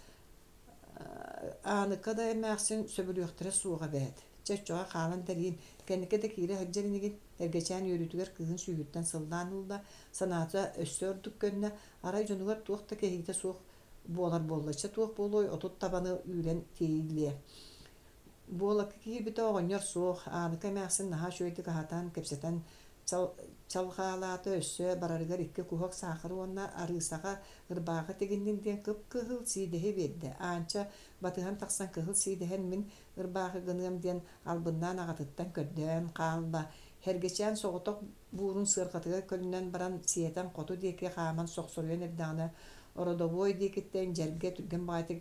Ааныка да эмээхсин сөбүлүөхтэрэ суоҕа эбээт. Чэ, оччоҕо хаалан тэриин, кэнники да киирэ сылдьар инигин, Эргэчээн үөрүүтүгэр кыыһын сүүһүттэн сыллаан ылла, санаата өссө ордук көннө, арай дьонугар туох да кэһиитэ суох буолар буолла. Чэ, туох буолуой, 30 табаны үүрэн тиэйиллиэ. Буолакка киирбитэ оҕонньор суох, Ааныка эмээхсин наһаа үчүгэйдик аһатан, кэпсэтэн чалҕаалаата, өссө барарыгар икки куһуок саахары уонна арыысаҕа ырбаахы тигиннин диэн кып-кыһыл сиидэһи биэрдэ. Аанча батыһан тахсан кыһыл сиидэһин мин ырбаахы гыныам диэн албыннаан аҕатыттан көрдөөн хаалла. Һэргэчээн соҕотох буурун сыарҕатыгар көлүнэн баран сиэтэн хоту диэки хааман сохсоруйан эрдэҕинэ ородобуой диэкиттэн дьэргэ түргэн баҕайытык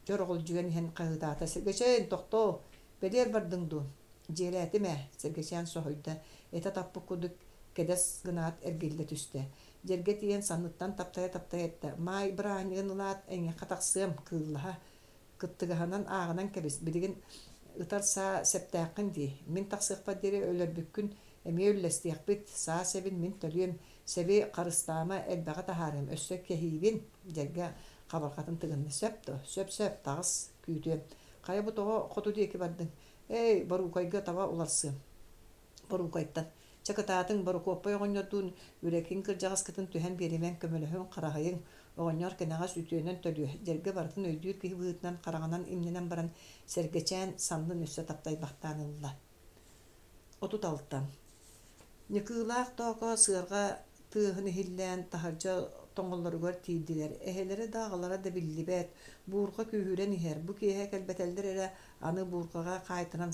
дьороҕолдьуйан иһэн хаһыытаата: «Сэргэчээн, тохтоо! Бэлиэр бардыҥ дуу?» «Дьиэлээтим ээ», Сэргэчээн соһуйда, этэ таппыт курдук кэдэс гынаат эргиллэ түстэ. Дьэргэ тиийэн санныттан таптайа-таптайа эттэ: «Маай бырааһынньыгын ылаат, эйиэхэ тахсыам, кыыллаһа. Кыттыгаһынан ааҕынан кэбис, билигин ытар саа сэптээххин дии, мин тахсыахпар диэри өлөрбүккүн эмиэ үллэстиэхпит, саа сэбин мин төлүөм, сэби харыстаама, элбэҕи таһаарыам, өссө кэһиибин» дьэргэ хабарҕатын тыгынна. «Сөп дуо? Сөп-сөп, таҕыс, күүтүөм. Хайа бу тоҕо хоту диэки бардыҥ? Эй, Боруукайга таба уларсыам. Боруукайтан. Чэ кытаатыҥ, Борокуоппай оҕонньордуун Үлэкиҥ кырдьаҕаскытын түһэн биэримэҥ, көмөлөһүҥ, хараһыйыҥ, оҕонньор кэнэҕэс үтүөнэн төлүө, дьэргэ барытын өйдүүр киһи быһыытынан хараҕынан имнэнэн баран, Сэргэчээн саннын өссө таптайбахтаан ылла. 36. Ньыкыылаах Тооко сыарҕа тыаһын иһиллээн, таһырдьа тоҥоллоругар тиийдилэр. Эһэлэрэ да, аҕалара да биллибэт, буурҕа күүһүрэн иһэр, бу киэһэ кэлбэтэллэр эрэ аны буурҕаҕа хаайтаран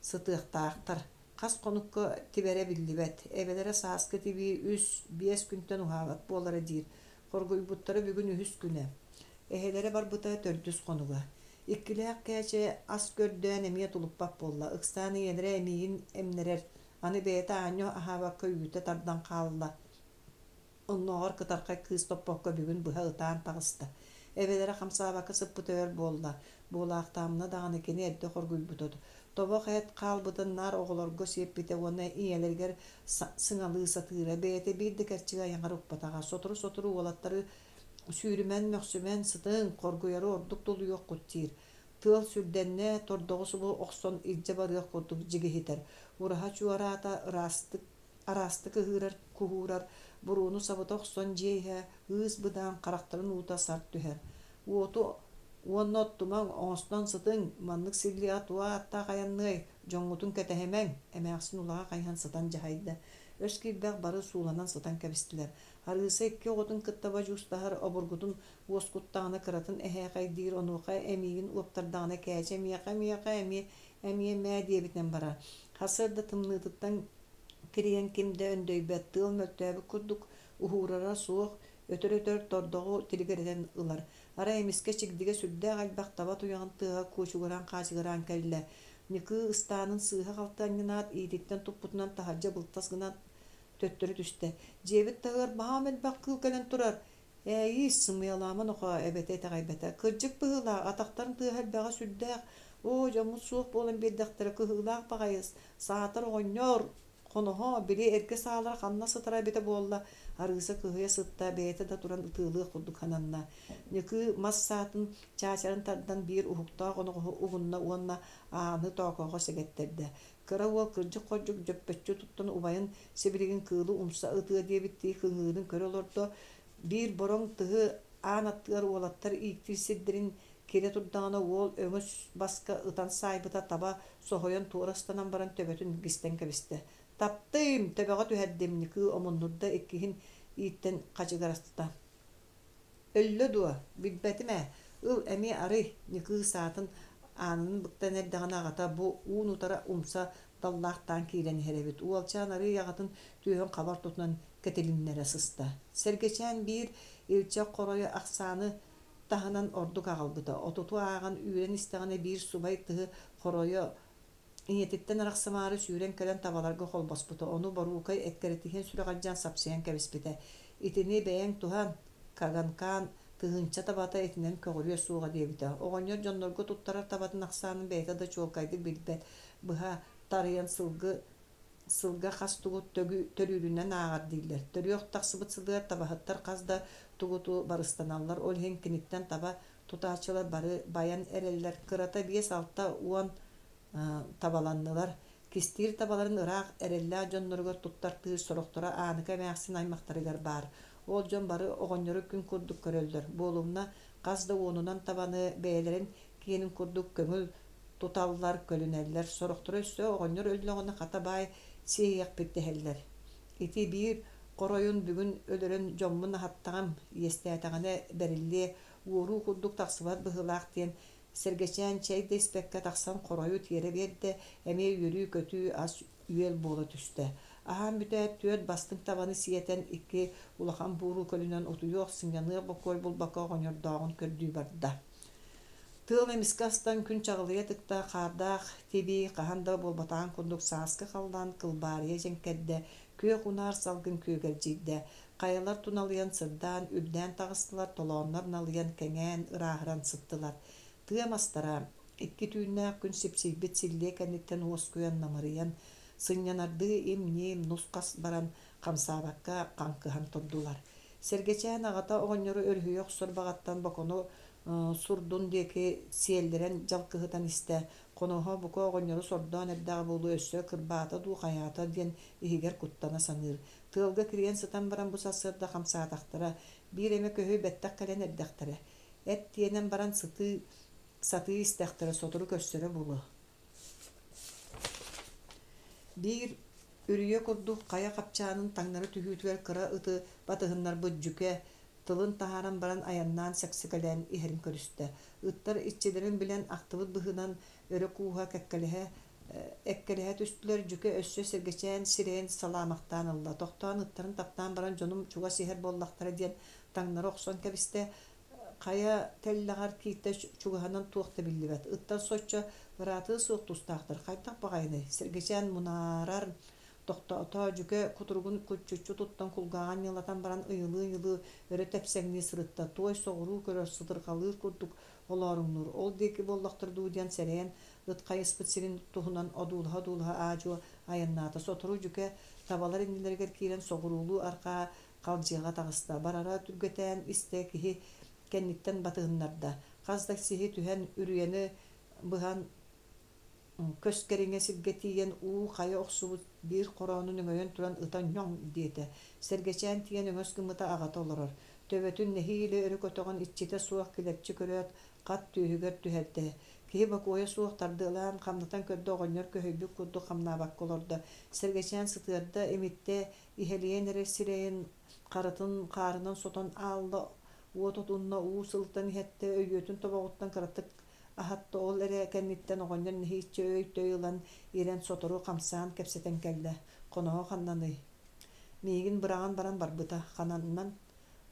сытыахтаахтар. Хас хонукка тибэрэ биллибэт, эбэлэрэ сааскы тибии үс, биэс күнтэн уһаабат буолара диир. Хоргуйбуттара бүгүн үһүс күнэ. Эһэлэрэ барбыта төрдүс хонуга. Иккилээх Кээчэ ас көрдөөн эмиэ тулуппат буолла, ыксаан ийэлэрэ эмиийин эмнэрэр, аны бэйэтэ аанньа аһаабакка үүтэ тардан хаалла. Оннооҕор кытархай кыыс топпокко бүгүн быһа ытаан таҕыста. Эбэлэрэ хамсаабакка сыппыта өр буолла. Буолаахтаамына даҕаны кини эрдэ хоргуйбута. Тобох эт хаалбытын наар оҕолорго сиэппитэ уонна ийэлэригэр сыҥалыы сатыыра. Бэйэтэ биир да кэрчиги айаҕар укпатаҕа. Сотору-сотору уолаттары сүүрүмэн, мөхсүмэн, сытыҥ, хоргуйары ордук тулуйуоххут диир. Тыал сүрдэннэ, тордоҕу субу охсон илдьэ барыах курдук дьигиһитэр. Ураһа чуораата ыраастык араастык ыһыырар, куһуурар, буруону сабыта охсон дьиэ иһэ ыыс-быдаан харахтарын уута сарт түһэр. Уоту уонна оттумаҥ, оҥостон сытыҥ, маннык силлиэҕэ туох ааттаах айанныай, дьоҥҥутун кэтэһимэҥ, эмээхсин улаҕа хайыһан сытан дьаһайда. Өс киирбэх бары сууланан сытан кэбистилэр. Арыыса икки оҕотун кытта бодьуустаһар, обургутун уоскуттаҕына кыратын эһээхэйдиир, онуоха эмиийин уоптардаҕына Кээчэ миэхэ, миэхэ, эмиэ, эмиэ мээ диэбитинэн барар. Сарсыарда тымныытыттан кирийэн ким да өндөйбөт, тыал мөлтөөбүт курдук уһуурара суох, өтөр-өтөр тордоҕу тилигирэтэн ылар. Арай эмискэ чигдигэ сүрдээх элбэх таба туйаҕын тыаһа куочугураан-хаачыгыраан кэллэ. Ньыкыы ыстаанын сыыһа-халты анньынаат, иититтэн туппутунан таһырдьа былтас гына төттөрү түстэ. Дьиэбит таһыгар баһаам элбэх кыыл кэлэн турар. Ээйиис, сымыйалаама нохоо, эбэтэ итэҕэйбэтэ. Кырдьык быһыылаах, атахтарын тыаһа элбэҕэ сүрдээх. Оо, дьоммут суох буолан биэрдэхтэрэ, кыһыылаах баҕайы, саатар оҕонньор, хоноһо, били эргэ саалара ханна сытара эбитэ буолла, Арыыса кыһыйа сытта, бэйэтэ да туран ытыалыах курдук сананна. Ньыкыы мас саатын чаачарын тардан биир уһуктаах оноҕоһу угунна уонна ааны тоокоҕо сэгэттэрдэ. Кыра уол кырдьык-хордьук дьөппөччү туттан убайын сибилигин кыылы умса ытыа диэбиттии кыҥыырын көрө олордо, биир бороҥ тыһы аан аттыгар уолаттар ииктиир сирдэрин кирэ турдаҕына уол өҥөс баска ытан саайбыта таба соһуйан туора ыстанан баран төбөтүн илгистэн кэбистэ. Таптыым, төбөҕө түһэрдим, Ньыкыы омуннурда иккиһин ииттэн хачыгыраста. Өллө дуо? Билбэтим ээ, ыл эмиэ арый, Ньыкыы саатын аанын быктан эрдэҕинэ аҕата бу уун-утары умса даллаахтаан киирэн иһэр эбит. Уолчаан арыый аҕатын түөһүн хаба ортотунан кэтилиннэрэ сыста. Сэргэчээн биир илчэх хоройу ахсааны таһынан ордук аҕалбыта. Отуту ааҕан үүрэн истэҕинэ биир субай тыһы хоройо Ийэтиттэн арахсымаары сүүрэн кэлэн табаларга холбоспута, ону Боруукай эккирэтиһэн сүрэҕэлдьээн сапсыйан кэбиспитэ. Итини бэйэҥ туһан, Каганкаан тыһыынча табата итинэн көҕүрүө суоҕа диэбитэ. Оҕонньор дьоннорго туттарар табатын ахсаанын бэйэтэ да чуолкайдык билбэт, быһа тарыйан сылгы сылга хас тугут төрүүрүнэн ааҕар дииллэр. Төрүөх тахсыбыт сылыгар табаһыттар хас да тугуту барыстаналлар, ол иһин киниттэн таба тутааччылар бары байан эрэллэр, кырата 5-6 уон табаланнылар. Кистиир табаларын ыраах эрэллээх дьонноругар туттартыыр сорохторо Ааныка эмээхсин аймахтарыгар баар. Ол дьон бары оҕонньору күн курдук көрөллөр. Буолумна, хас да уонунан табаны бэйэлэрин киэнин курдук көҥүл туталлар, көлүнэллэр. Сорохторо өссө оҕонньор өллөҕүнэ хата баай сиэйиэхпит дэһэллэр. Ити биир хоройун бүгүн өлөрөн дьоммун аһаттаҕым, иэстээтэҕинэ бэриллиэ, уоруу курдук тахсыбат быһыылаах диэн Сэргэчээн чэй да испэккэ тахсан хоройу тиэрэ биэрдэ, эмиэ үөрүү-көтүү, ас-үөл буола түстэ. Аһаан бүтээт, түөрт бастыҥ табаны сиэтэн, икки улахан бууру көлүнэн утуйуох, сынньаныах бокуой булбакка оҕонньордооҕун көрдүү барда. Тыал эмискэ астан күн чаҕылыйа тыкта, хаардаах тибии хаһан да буолбатаҕын курдук сааскы халлаан кылбаарыйа дьэҥкэрдэ, күөх унаар салгын күөгэлдьийдэ. Хайалар туналыйан сырдаан, үрдээн таҕыстылар, толооннор налыйан, кэҥээн, ырааһыран сыттылар. Тыа мастара икки түүннээх күн сипсийбит силлиэ кэнниттэн уоскуйан намырыйан, сынньанардыы им-ньим, нус-хас баран, хамсаабакка хаҥкыһан турдулар. Сэргэчээн аҕата оҕонньору өрүһүйэ охсор баҕаттан Бокону сурдун диэки сиэллэрэн дьалкыһытан истэ. Хоноһо бука оҕонньору сордоон эрдэҕэ буолуо өссө кырбаата дуу хайаата диэн иһигэр куттана саныыр. Тыалга кирийэн сытан баран бу сарсыарда хамсаатахтара, биир эмэ көһү бэттэх кэлэн эрдэхтэрэ. Эт тиэнэн баран сытыы сатыы истэхтэрэ сотору көрсөрө буолуо. Биир үрүйэ курдук хайа хапчаанын таҥнары түһүүтүгэр кыра ыты батыһыннарбыт дьүкэ тылын таһааран баран айаннаан сэксэкэлээн иһэрин көрүстэ. Ыттар иччилэрин билэн ахтыбыт быһыынан өрө кууһа кэккэлэһэ эккэлэһэ түстүлэр. Дьүкэ өссө сэргэчээн сирэйин салаамахтаан ылла. Тохтоон ыттарын таптаан баран дьонум чугас иһэр буоллахтара диэн таҥнары охсон кэбистэ. Хайа тэллэҕэр кииртэ чугаһынан туох да биллибэт. Ыттар соччо ыраатыа суох тустаахтар. Хайдах баҕайыный? Сэргэчээн мунаарар тохтоото, дьүкэ кутуругун куччуччу туттан кулгааҕын ньылатан баран ыйылыы-ыйылыы өрө тэпсэҥнии сырытта. Туой соҕуруу көрөр, сытырҕалыыр курдук олооруҥнуур. Ол диэки буоллахтар дуу диэн сэрэйэн, ыт хайыспыт сирин туһунан одуулаһа-одуулаһа аа-дьуо айаннаата. Сотору дьүкэ табалар иннилэригэр киирэн соҕуруулуу-арҕаа халдьыаҕа таҕыста. Барара түргэтээн истэ киһи кэнниттэн батыһыннарда. Хас да сиһи түһэн үрүйэни быһан көс кэриҥэ сиргэ тиийэн уу хайа охсубут биир хороонун өҥөйөн туран ыта ньоҥ диэтэ. Сэргэчээн тиийэн өҥөс гыммыта аҕата олорор. Төбөтүн нэһиилэ өрө көтөҕөн иччитэ суох килэпчи көрөөт хат түөһүгэр түһэрдэ. Киһи бокуойа суох тардыалаан хамнатан көрдө оҕонньор көһүйбүт курдук хамнаабакка олордо. Сэргэчээн сытыарда, имиттэ, иһэлийэн эрэр сирэйин харытын хаарынан сотон аалла, уот отунна, уу сылытан иһэттэ, өйүөтүн тобоҕуттан кыратык аһатта. Ол эрэ кэнниттэн оҕонньор нэһииччэ өй-төй ылан, ирэн сотору хамсаан кэпсэтэн кэллэ. Хоноһо ханнаный? Миигин быраҕан баран барбыта. Хананнан?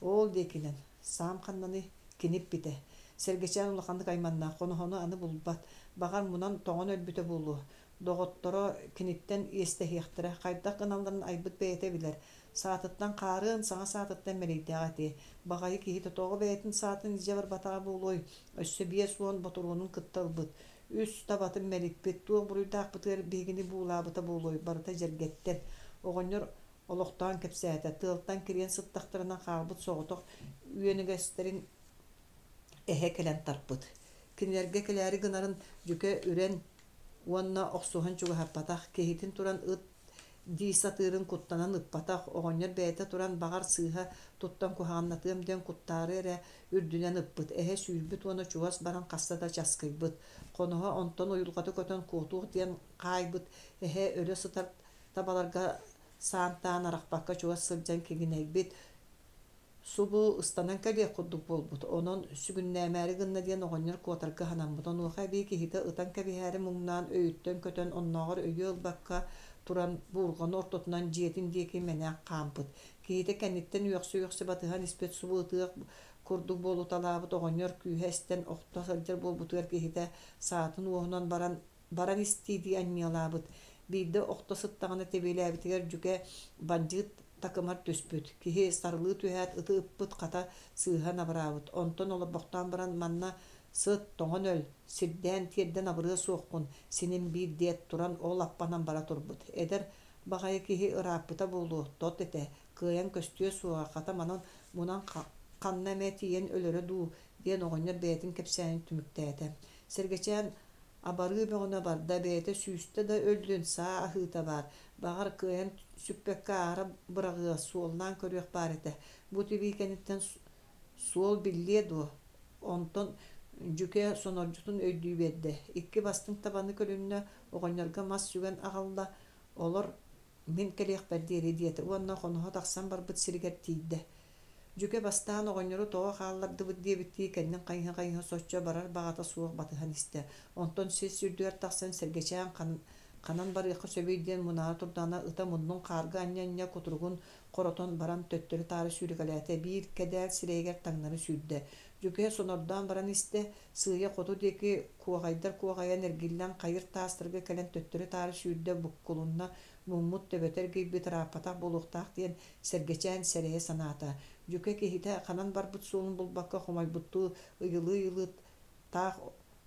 Ол диэкинэн. Саам ханнаный? Кини иппитэ. Сэргэчээн улаханнык айманна, хоноһону аны булбат. Баҕар, мунан тоҥон өлбүтэ буолуо. Доҕотторо киниттэн иэстэһиэхтэрэ, хайдах гыналларын айбыт бэйэтэ билэр. Саатыттан хаарыан, саҥа саатыттан мэлийдээх этиэ. Баҕайы киһитэ тоҕо бэйэтин саатын илдьэ барбатаҕа буолуой, өссө 50 ботуруонун кытта ылбыт. Үс табатын мэлиппит, туох буруйдаахпытыгар биһигини буулаабыта буолуой, барыта дьэргэттэр. Оҕонньор олохтоон кэпсээтэ, тыалтан кириэн сыттахтарына хаалбыт соҕотох үөнүгэстэрин эһэ кэлэн тарпыт. Кинилэргэ кэлээри гынарын дьүкэ үрэн уонна охсуһан чугаһаппатах, киһитин туран ыт дии сатыырын куттанан ыппатах, оҕонньор бэйэтэ туран баҕар сыыһа туттан куһаҕаннатыам диэн куттаары эрэ үрдүнэн ыппыт, эһэ сүүрбүт уонна чугас баран хаста да часкыйбыт. Хоноһо онтон уйулҕата көтөн куотуох диэн хаайбыт, эһэ өлө сытар табаларга саантаан арахпакка чугас сылдьан кигинэйбит, Субу ыстанан кэлиэх курдук буолбут, онон сүгүннээмээри гынна диэн оҕонньор куотарга санаммыт. Онуоха эбии киһитэ ытан кэбиһээри муҥнаан өйүттэн көтөн, оннооҕор өйүө ылбакка туран буурҕаны ортотунан дьиэтин диэки мэнээк хаампыт. Киһитэ кэнниттэн үөхсэ-үөхсэ батыһан испит субу ытыах курдук буолуталаабыт оҕонньор күүһэ эстэн охто сылдьар буолбутугар киһитэ саатын уоһунан баран баран истиидии анньыалаабыт. Биирдэ охто сыттаҕына тэбиэлээбитигэр дьүкэ бандьыыт такымар түспүт. Киһи сарылыы түһээт ыты ыппыт хата сыыһа абыраабыт. Онтон олорбохтоон баран манна сыт, тоҥон өл, сирдээн тиэрдэн абырыа суоххун, синим биир диэт туран ол аппанан бара турбут. Эдэр баҕайы киһи ырааппыта буолуо, тот этэ, кыайан көстүө суоҕа, хата манан мунан ханна эмэ тиийэн өлөрө дуу диэн оҕонньор бэйэтин кэпсээнин түмүктээтэ. Сэргэчээн Абарыы бөҕөнө барда, бэйэтэ сүүстэ да өллүн, саа аһыыта баар, баҕар, кыайан сүппэккэ аара быраҕыа, суоллаан көрүөх баар этэ. Бу тибии кэнниттэн суол биллиэ дуо? Онтон дьүкэ сонордьутун өйдүү биэрдэ. Икки бастыҥ табаны көлүннэ, оҕонньорго мас сүгэн аҕалла, олор мин кэлиэхпэр диэри диэтэ уонна хоноһо тахсан барбыт сиригэр тиийдэ. Дьүкэ бастаан оҕонньору тоҕо хааллардыбыт диэбиттии кэннин хайыһа-хайыһа соччо барар баҕата суох батыһан истэ. Онтон сис үрдүгэр тахсан сэргэчээн ханан барыахха сөбүй диэн мунаара турдаҕына ыта муннун хаарга анньа-анньа кутуругун хоротон баран төттөрү-таары сүүрэкэлээтэ, биир кэдээл сирэйигэр таҥнары сүүрдэ. Дьүкэ сонордоон баран истэ, сыыйа хоту диэки куоҕайдар куоҕайан эргиллэн хайыр таастарга кэлэн төттөрү-таары сүүрдэ буккулунна, муммут төбөтө эргийбит ырааппатах буолуохтаах диэн Сэргэчээн сэрэйэ санаата. Дьүкэ киһитэ ханан барбыт суолун булбакка хомойбуттуу ыйылыы-ыйылыы таах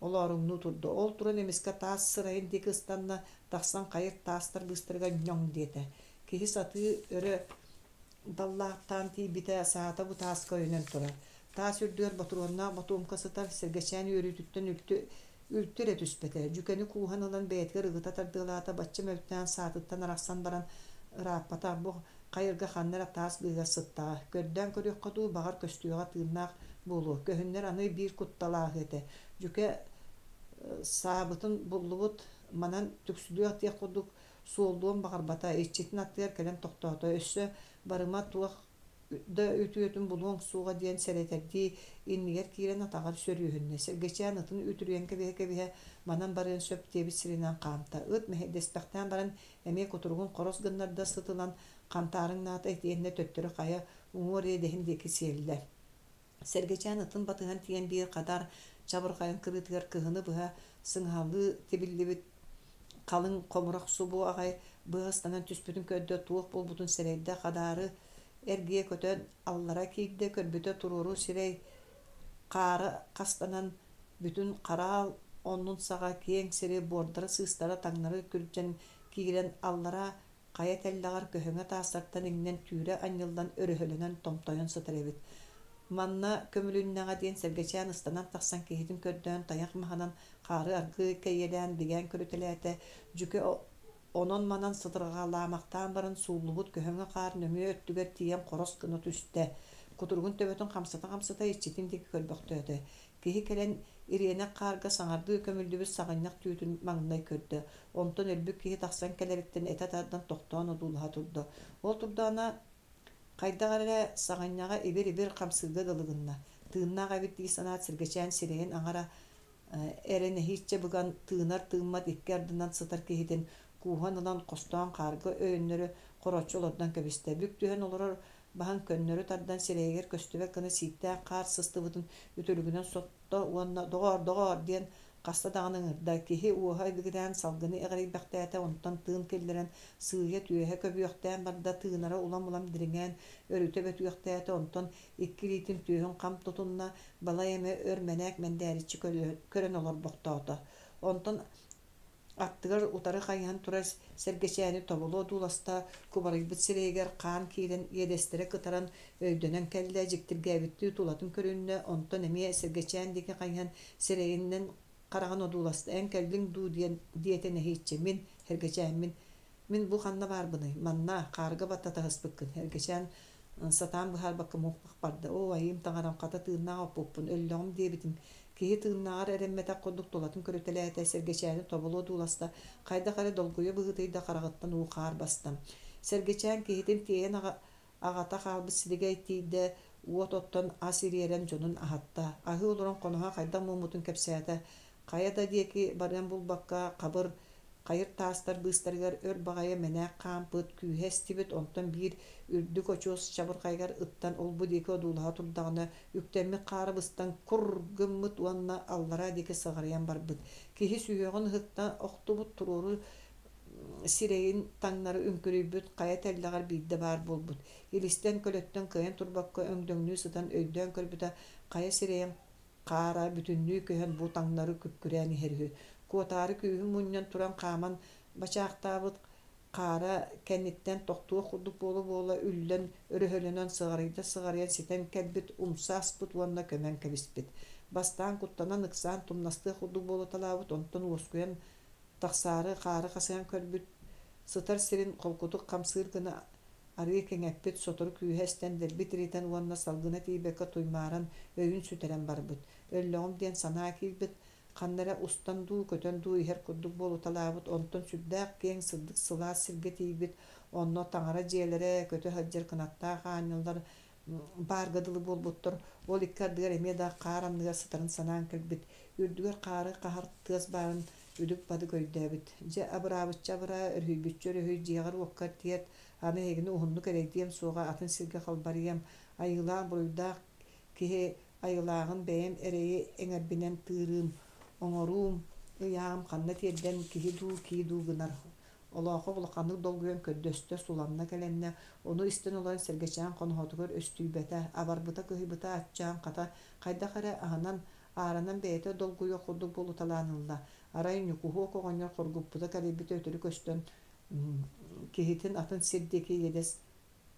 олооруҥнуу турда. Ол туран эмискэ таас сырайын диэки ыстанна, тахсан хайыр таастар быыстарыгар ньоҥ диэтэ. Киһи сатыы өрө даллаахтаан тиийбитэ, саата бу тааска өйөнөн турар. Таас үрдүгэр ботуруоннаах ботуомка сытар, Сэргэчээн үөрүүтүттэн үлтү Үлтү эрэ түспэтэ. Дьүкэни кууһан ылан бэйэтигэр ыгыта тардыалаата, бачча мөлтөөн саатыттан арахсан баран ырааппатах бу хайырга ханна эрэ таас быыһыгар сыттаҕа. Көрдөөн көрүөххэ дуу, баҕар көстүөҕэ тыыннаах буолуо. Көһүннэр аны биир кутталааһы этэ. Дьүкэ саабытын буллубут, манан түксүлүөх диэх курдук суоллуон баҕарбата, иччитин аттыгар кэлэн тохтоото. Өссө барыма туох да үтүөтүн булуоҥ суоҕа диэн сэрэтэрдии иннигэр киирэн атаҕар сөрүөһүннэ. Сэргэчээн ытын үтүрүйэн кэбиһэ-кэбиһэ манан барыан сөп диэбит сиринэн хаамта. Ыт мэһэйдэспэхтээн баран эмиэ кутуругун хорос гыннарда сыт ылан хантаарыҥнаата итиэннэ төттөрү хайа уҥуор иэдэһин диэки сиэллэ. Сэргэчээн ытын батыһан тиийэн биир хадаар чабырҕайын кырыытыгар кыһыны быһа сыҥаһалыы тибиллибит халыҥ хомурах субу аҕай быһа ыстанан түспүтүн көрдө, туох буолбутун сэрэйдэ, хадаары эргийэ көтөн аллара киирдэ, көрбүтэ туруору сирэй хаара хастанан бүтүн хараал оннун саҕа киэҥ сири буордара-сыыстара таҥнары күрдьэн киирэн аллара хайа тэллэҕэр көһөҥө таастартан иҥнэн түүрэ анньыллан өрөһөлөнөн томтойон сытар эбит. Манна көмүлүннэҕэ диэн Сэргэчээн ыстанан тахсан киһитин көрдөөн тайах маһынан хаары аргыый кэйиэлээн бигээн көрүтэлээтэ. Дьүкэ онон-манан сытырҕалаамахтаан баран сууллубут көһөҥө хаар нөҥүө өттүгэр тиийэн хорос гына түстэ. Кутуругун төбөтүн хамсата-хамсата иччитин диэки көрбөхтөөтө. Киһи кэлэн ириэнэх хаарга саҥардыы көмүллүбүт саҕынньах түүтүн маҥнай көрдө, онтон өлбүт киһи тахсан кэлэриттэн этэ тардан тохтоон одуулаһа турда. Ол турдаҕына хайдах эрэ саҕынньаҕа ибир-ибир хамсыырга дылы гынна. Тыыннаах эбит дии санаат Сэргэчээн сирэйин аҥара эрэ нэһииччэ быган тыынар-тыыммат икки ардынан сытар киһитин кууһан ылан хостоон хаарга өйөннөрү хороччу олордон кэбистэ. Бүк түһэн олорор баһын көннөрү тардан сирэйигэр көстүбэт гына сииктээх хаар сыстыбытын үтүлүгүнэн сотто уонна «Доҕоор, доҕоор!» диэн хаста даҕаны ыҥырда. Киһи уоһа ибигирээн салгыны эҕирийбэхтээтэ, онтон тыын киллэрэн сыыйа түөһэ көбүөхтээн барда, тыынара улам-улам дириҥээн өрүтэ бөтүөхтээтэ, онтон икки илиитин түөһүн хам тутунна, балай эмэ өр мэнээк мэндээриччи көрөн олорбохтоото. Онтон Аттыгар утары хайыһан турар сэргэчээни тобулу одууласта, кубарыйбыт сирэйигэр хаан киирэн, иэдэстэрэ кытаран, өйдөнөн кэллэ, дьиктиргээбиттии тулатын көрүннэ, онтон эмиэ сэргэчээн диэки хайыһан сирэйинэн хараҕын одууласта: «Эн кэллиҥ дуу?» диэн диэтэ нэһииччэ. «Мин, Сэргэчээммин. Мин бу ханна баарбыный? Манна, хаарга баттатаһыспыккын». Сэргэчээн сатаан быһаарбакка мух-мах барда: «Оо, айыым таҥарам, хата тыыннаах оппуппун, өллөҕүм диэбитим. Киһи тыыннааҕар эрэммэтэх курдук тулатын көрүтэлээтэ, Сэргэчээни тобулу одууласта, хайдах эрэ долгуйа быһыытыйда, хараҕыттан уу-хаар баста. Сэргэчээн киһитин тиэйэн аҕата хаалбыт силигэй тиийдэ, уот оттон ас ириэрэн дьонун аһатта. Аһыы олорон хоноһо хайдах муоммутун кэпсээтэ. Хайа да диэки барыан булбакка, хабыр хайыр таастар быыстарыгар өр баҕайы мэнээк хаампыт, күүһэ эстибит, онтон биир үрдүк очуос чабырҕайыгар ыттан ол-бу диэки одуулаһа турдаҕына, үктэммит хаара быстан кур гыммыт уонна аллараа диэки сыҕарыйан барбыт. Киһи сүһүөҕүн ыһыкта охтубут, туруору сирэйин таҥнары үҥкүрүйбүт хайа тэллэҕэр биирдэ баар буолбут. Илистэн, көлөттөн кыайан турбакка өҥдөҥнүү сытан өйдөөн көрбүтэ, хайа сирэйин хаара бүтүннүү көһөн бу таҥнары күккүрээн иһэр үһү. Куотаары күүһүн мунньан туран хааман бачаахтаабыт хаара кэнниттэн тохтуох курдук буола-буола үллэн өрөһөлөнөн сыҕарыйда-сыҕарыйан ситэн кэлбит, умса аспыт уонна көмөн кэбиспит. Бастаан куттанан ыксаан тумнастыах курдук буолуталаабыт, онтон уоскуйан тахсаары хаары хасыһан көрбүт, сытар сирин холкутук хамсыыр гына арыы кэҥэппит, сотору күүһэ эстэн дэлби тиритэн уонна салгына тиийбэккэ туймааран өйүн сүтэрэн барбыт. Өллөҕүм диэн санаа киирбит, ханна эрэ устан дуу, көтөн дуу иһэр курдук буолуталаабыт, онтон сүрдээх киэҥ, сырдык сылаас сиргэ тиийбит, онно таҥара дьиэлэрэ, көтө сылдьар кынаттаах аанньаллар баарга дылы буолбуттар, ол икки ардыгар эмиэ да хаар анныгар сытарын санаан кэлбит, үрдүгэр хаары хаһар тыас баарын үдүк-бадык өйдөөбүт. Дьэ, абыраабычча абыраа, өрүһүйбүччэ өрүһүй, дьиэҕэр-уоккар тиэрт, аны эһигини уһуннук эрэйдиэм суоҕа, атын сиргэ халбарыйыам, айыылаах-буруйдаах киһи айылааҕын бэйэм эрэйи эҥэрбинэн тыырыым, оҥоруум, ыйааҕым ханна тиэрдэн киһи дуу, кии дуу гынар. Олоохо улаханнык долгуйан көрдөстө, суланна кэлэннэ, ону истэн олорон Сэргэчээн хоноһотугар өстүйбэтэ, абарбыта-кыһыйбыта аччаан, хата, хайдах эрэ аһынан, ааранан бэйэтэ долгуйуох курдук буолуталаан ылла. Арай Ньукуһуок оҕонньор хоргуппута кэлэйбитэ өтөрү көстөн, киһитин атын сир диэки иэдэс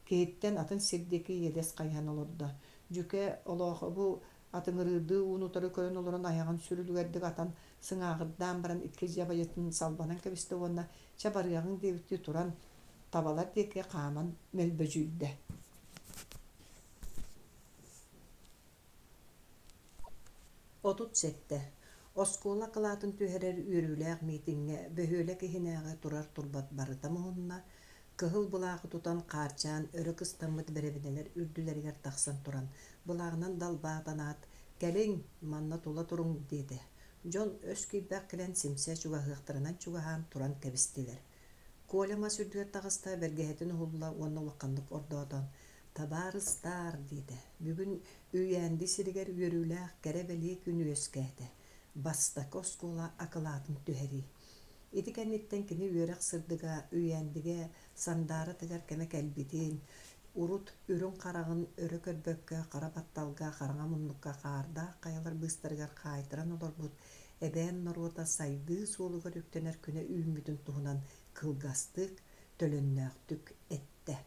киһиттэн атын сир диэки иэдэс хайыһан олордо. Дьүкэ Олоохобу атыҥырыырдыы уун-утары көрөн олорон айаҕын сүр үлүгэрдик атан сыҥааҕырдаан баран икки дьабайытын салбанан кэбистэ уонна чэ барыаҕыҥ диэбиттии туран табалар диэки хааман мөлбөдьүйдэ. 37. Оскуола акылаатын түһэрэр үөрүүлээх миитиҥҥэ бөһүөлэк иһинээҕи турар-турбат барыта муһунна, кыһыл былааҕы тутан Хаарчаан өрө кыстаммыт бэрэбинэлэр үрдүлэригэр тахсан туран, былааҕынан далбаатанаат, «Кэлиҥ, манна тула туруҥ» диэтэ. Дьон өс киирбэх кэлэн симсэ чугаһыахтарынан чугаһаан туран кэбистилэр. Коля мас үрдүгэр таҕыста, бэргэһэтин уһулла уонна улаханнык ордоотон «Табаарыстаар» диэтэ, «бүгүн Үйээнди сиригэр үөрүүлээх кэрэ-бэлиэ күн үөскээтэ, бастакы оскуола акылаатын түһэрии». Ити кэнниттэн кини үөрэх сырдыга Үйээндигэ сандаара тыгар кэмэ кэлбитин, урут үрүҥ хараҕын өрө көрбөккө хара батталга хараҥа муннукка хаардаах хайалар быыстарыгар хаайтаран олорбут эбээн норуота сайдыы суолугар үктэнэр күнэ үүммүтүн туһунан кылгастык, төлөннөөхтүк эттэ.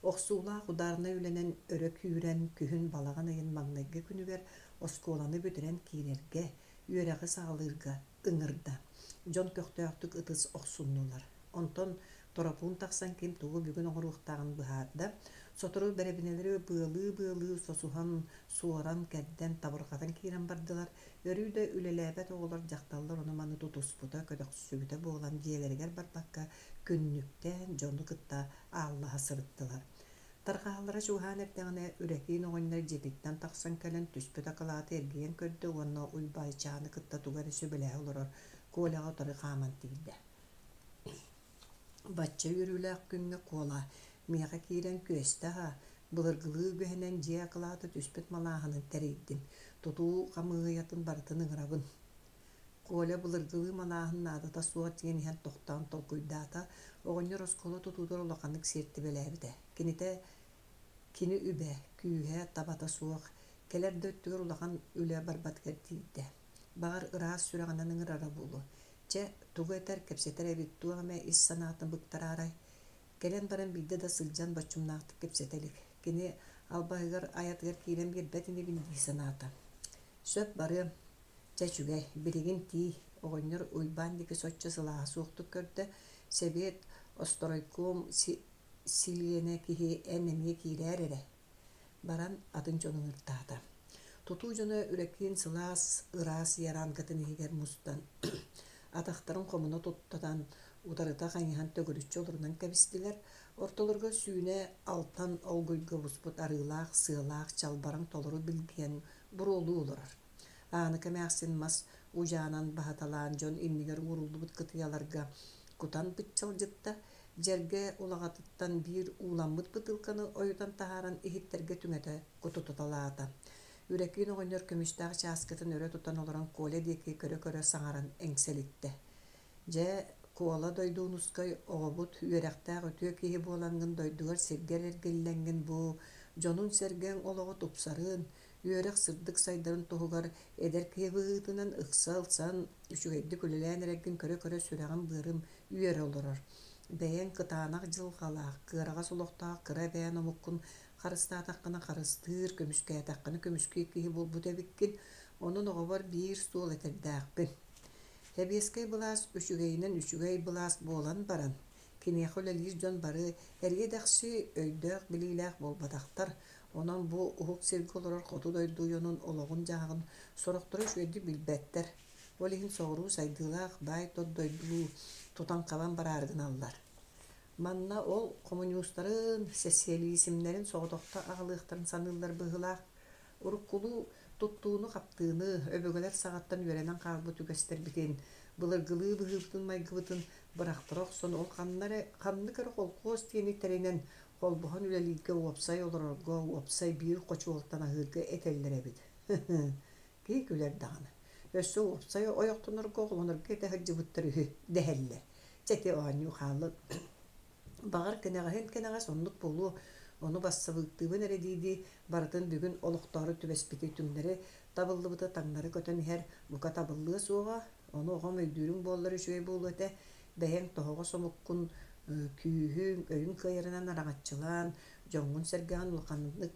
Охсуулаах ударнай үлэнэн өрө күүрэн, күһүн балаҕан ыйын маҥнайгы күнүгэр оскуоланы бүтэрэн киирэргэ, үөрэҕи саҕалыырга ыҥырда. Дьон көхтөөхтүк ытыс охсуннулар. Онтон Торопуун тахсан ким тугу бүгүн оҥоруохтааҕын быһаарда. Сотору бэрэбинэлэри быалыы-быалыы сосуһан, суоран, кэрдэн, табырҕатан киирэн бардылар. Өрүү да үлэлээбэт оҕолор, дьахталлар ону-маны тутуспута, көтөхсүбүтэ буолан дьиэлэригэр барбакка күннүктээн дьону кытта ааллаһа сырыттылар. Тарҕаһаллара чугаһаан эрдэҕинэ, Үрэкиин оҕонньор дьиэтиттэн тахсан кэлэн түспүт акылааты эргийэн көрдө уонна Уйбаанчааны кытта тугу эрэ сүбэлэһэ олорор Коляҕа утары хааман тиийдэ. Бачча үөрүүлээх күҥҥэ Куола миэхэ киирэн күөстэ аһа, былыргылыы үгэһинэн дьиэ акылаата түспүт малааһынын тэрийдим, тутуу хамыыһыйатын барытын ыҥырабын. Коля былыргылыы малааһын наадата суох диэн иһэн тохтоон толкуйдаата, оҕонньор оскуола тутуутугар улаханнык сиэртибэлээбитэ. Кинитэ кини үбэ, күүһэ, табата суох, кэлэр да өттүгэр улахан үлэ барбатыгар тиийдэ. Баҕар, ыраас сүрэҕинэн ыҥырара буолуо. Чэ, тугу этэр, кэпсэтэр эбит, туох эмэ ис санаатын быктараарай? Кэлэн баран биирдэ да сылдьан боччумнаахтык кэпсэтэ илик. Кини албаһыгар айатыгар киирэн биэрбэт инибин дии санаата. Сөп барыам. Чэ, үчүгэй, билигин тиий, оҕонньор Уйбаан диэки соччо сылааһа суохтук көрдө, сэбиэт, осторойкуом силиэнэ киһи эн эмиэ киирээр эрэ. Баран атын дьону ыҥыртаата. Тутуу дьоно Үрэкиин сылаас, ыраас яранкатын иһигэр мустан, атахтарын хомуна туттатан, утарыта хайыһан төгүрүччү олорунан кэбистилэр. Ортолорго сүүнэ алтан олгуйга буспут арыылаах, сыалаах чалбараҥ толору билгийэн буруолуу олорор. Ааныка эмээхсин мас удьаанан баһыталаан дьон иннигэр ууруллубут кытыйаларга кутан быччалдьытта, дьэргэ улаҕатыттан биир ууламмыт бытыылканы ойутан таһааран иһиттэргэ түҥэтэ кутутуталаата. Үрэкиин оҕонньор көмүстээх чааскытын өрө тутан олорон Коля диэки көрө-көрө саҥаран эҥсэлиттэ. Дьэ, Куола Дойдуунускай оҕобут үөрэхтээх үтүө киһи буолаҥҥын дойдугар сиргэр эргиллэҥҥин бу дьонун-сэргэҥ олоҕо тупсарын, үөрэх сырдык сайдарын туһугар эдэр киһи быһыытынан ыкса ылсан, үчүгэйдик үлэлээн эрэргин көрө-көрө сүрэҕим-быарым үөрэ олорор. Бэйэҥ кытаанах дьылҕалаах, кыараҕас олохтоох кыра эбээн омуккун харыстаатаххына харыстыыр, көмүскээтэххинэ көмүскүүр киһи буолбут эбиккин. Онон оҕобор биир суол этэрдээхпин. Сэбиэскэй былаас үчүгэйинэн үчүгэй былаас буолан баран, киниэхэ үлэлиир дьон бары эриэ-дэхси өйдөөх-билиилээх буолбатахтар. Онон бу уһук сиргэ олорор хоту дойду дьонун олоҕун-дьаһаҕын сорохторо үчүгэйдик билбэттэр. Ол иһин соҕуруу сайдыылаах баай-тот дойду тутан-хабан бараары гыналлар. Манна ол хомуньуустарын, сэссийэлиисимнэрин соҕотохто аҕалыахтарын саныыллар быһыылаах. Уруккулуу туттууну-хаптыыны, өбүгэлэр саҕаттан үөрэнэн хаалбыт үгэстэрбитин, былыргылыы быһыыбытын-майгыбытын бырахтара охсон, ол ханна эрэ, ханнык эрэ холкуос диэни тэринэн, холбоһон үлэлииргэ уопсай олорорго, уопсай биир хочуолтан аһыырга этэллэр эбит. Киһи күлэр даҕаны. Өссө уопсай ойохтонорго, оҕолонорго этэ сылдьыбыттар үһү дэһэллэр. Чэ ити оонньуу хааллын. Баҕар, кэнэҕэһин кэнэҕэс оннук буолуо, ону бассабыыктыыбын эрэ дии-дии барытын бүгүн олохтоору түбэспити түҥнэри табыллыбыты таҥнары көтөн иһэр бука табыллыа суоҕа, ону оҕом өйдүүрүҥ буоллар үчүгэй буолуо этэ, бэйэҥ тоһоҕос омуккун күүһүҥ, өйүҥ кыайарынан араҥаччылаан, дьоҥҥун-сэргэҕин улаханнык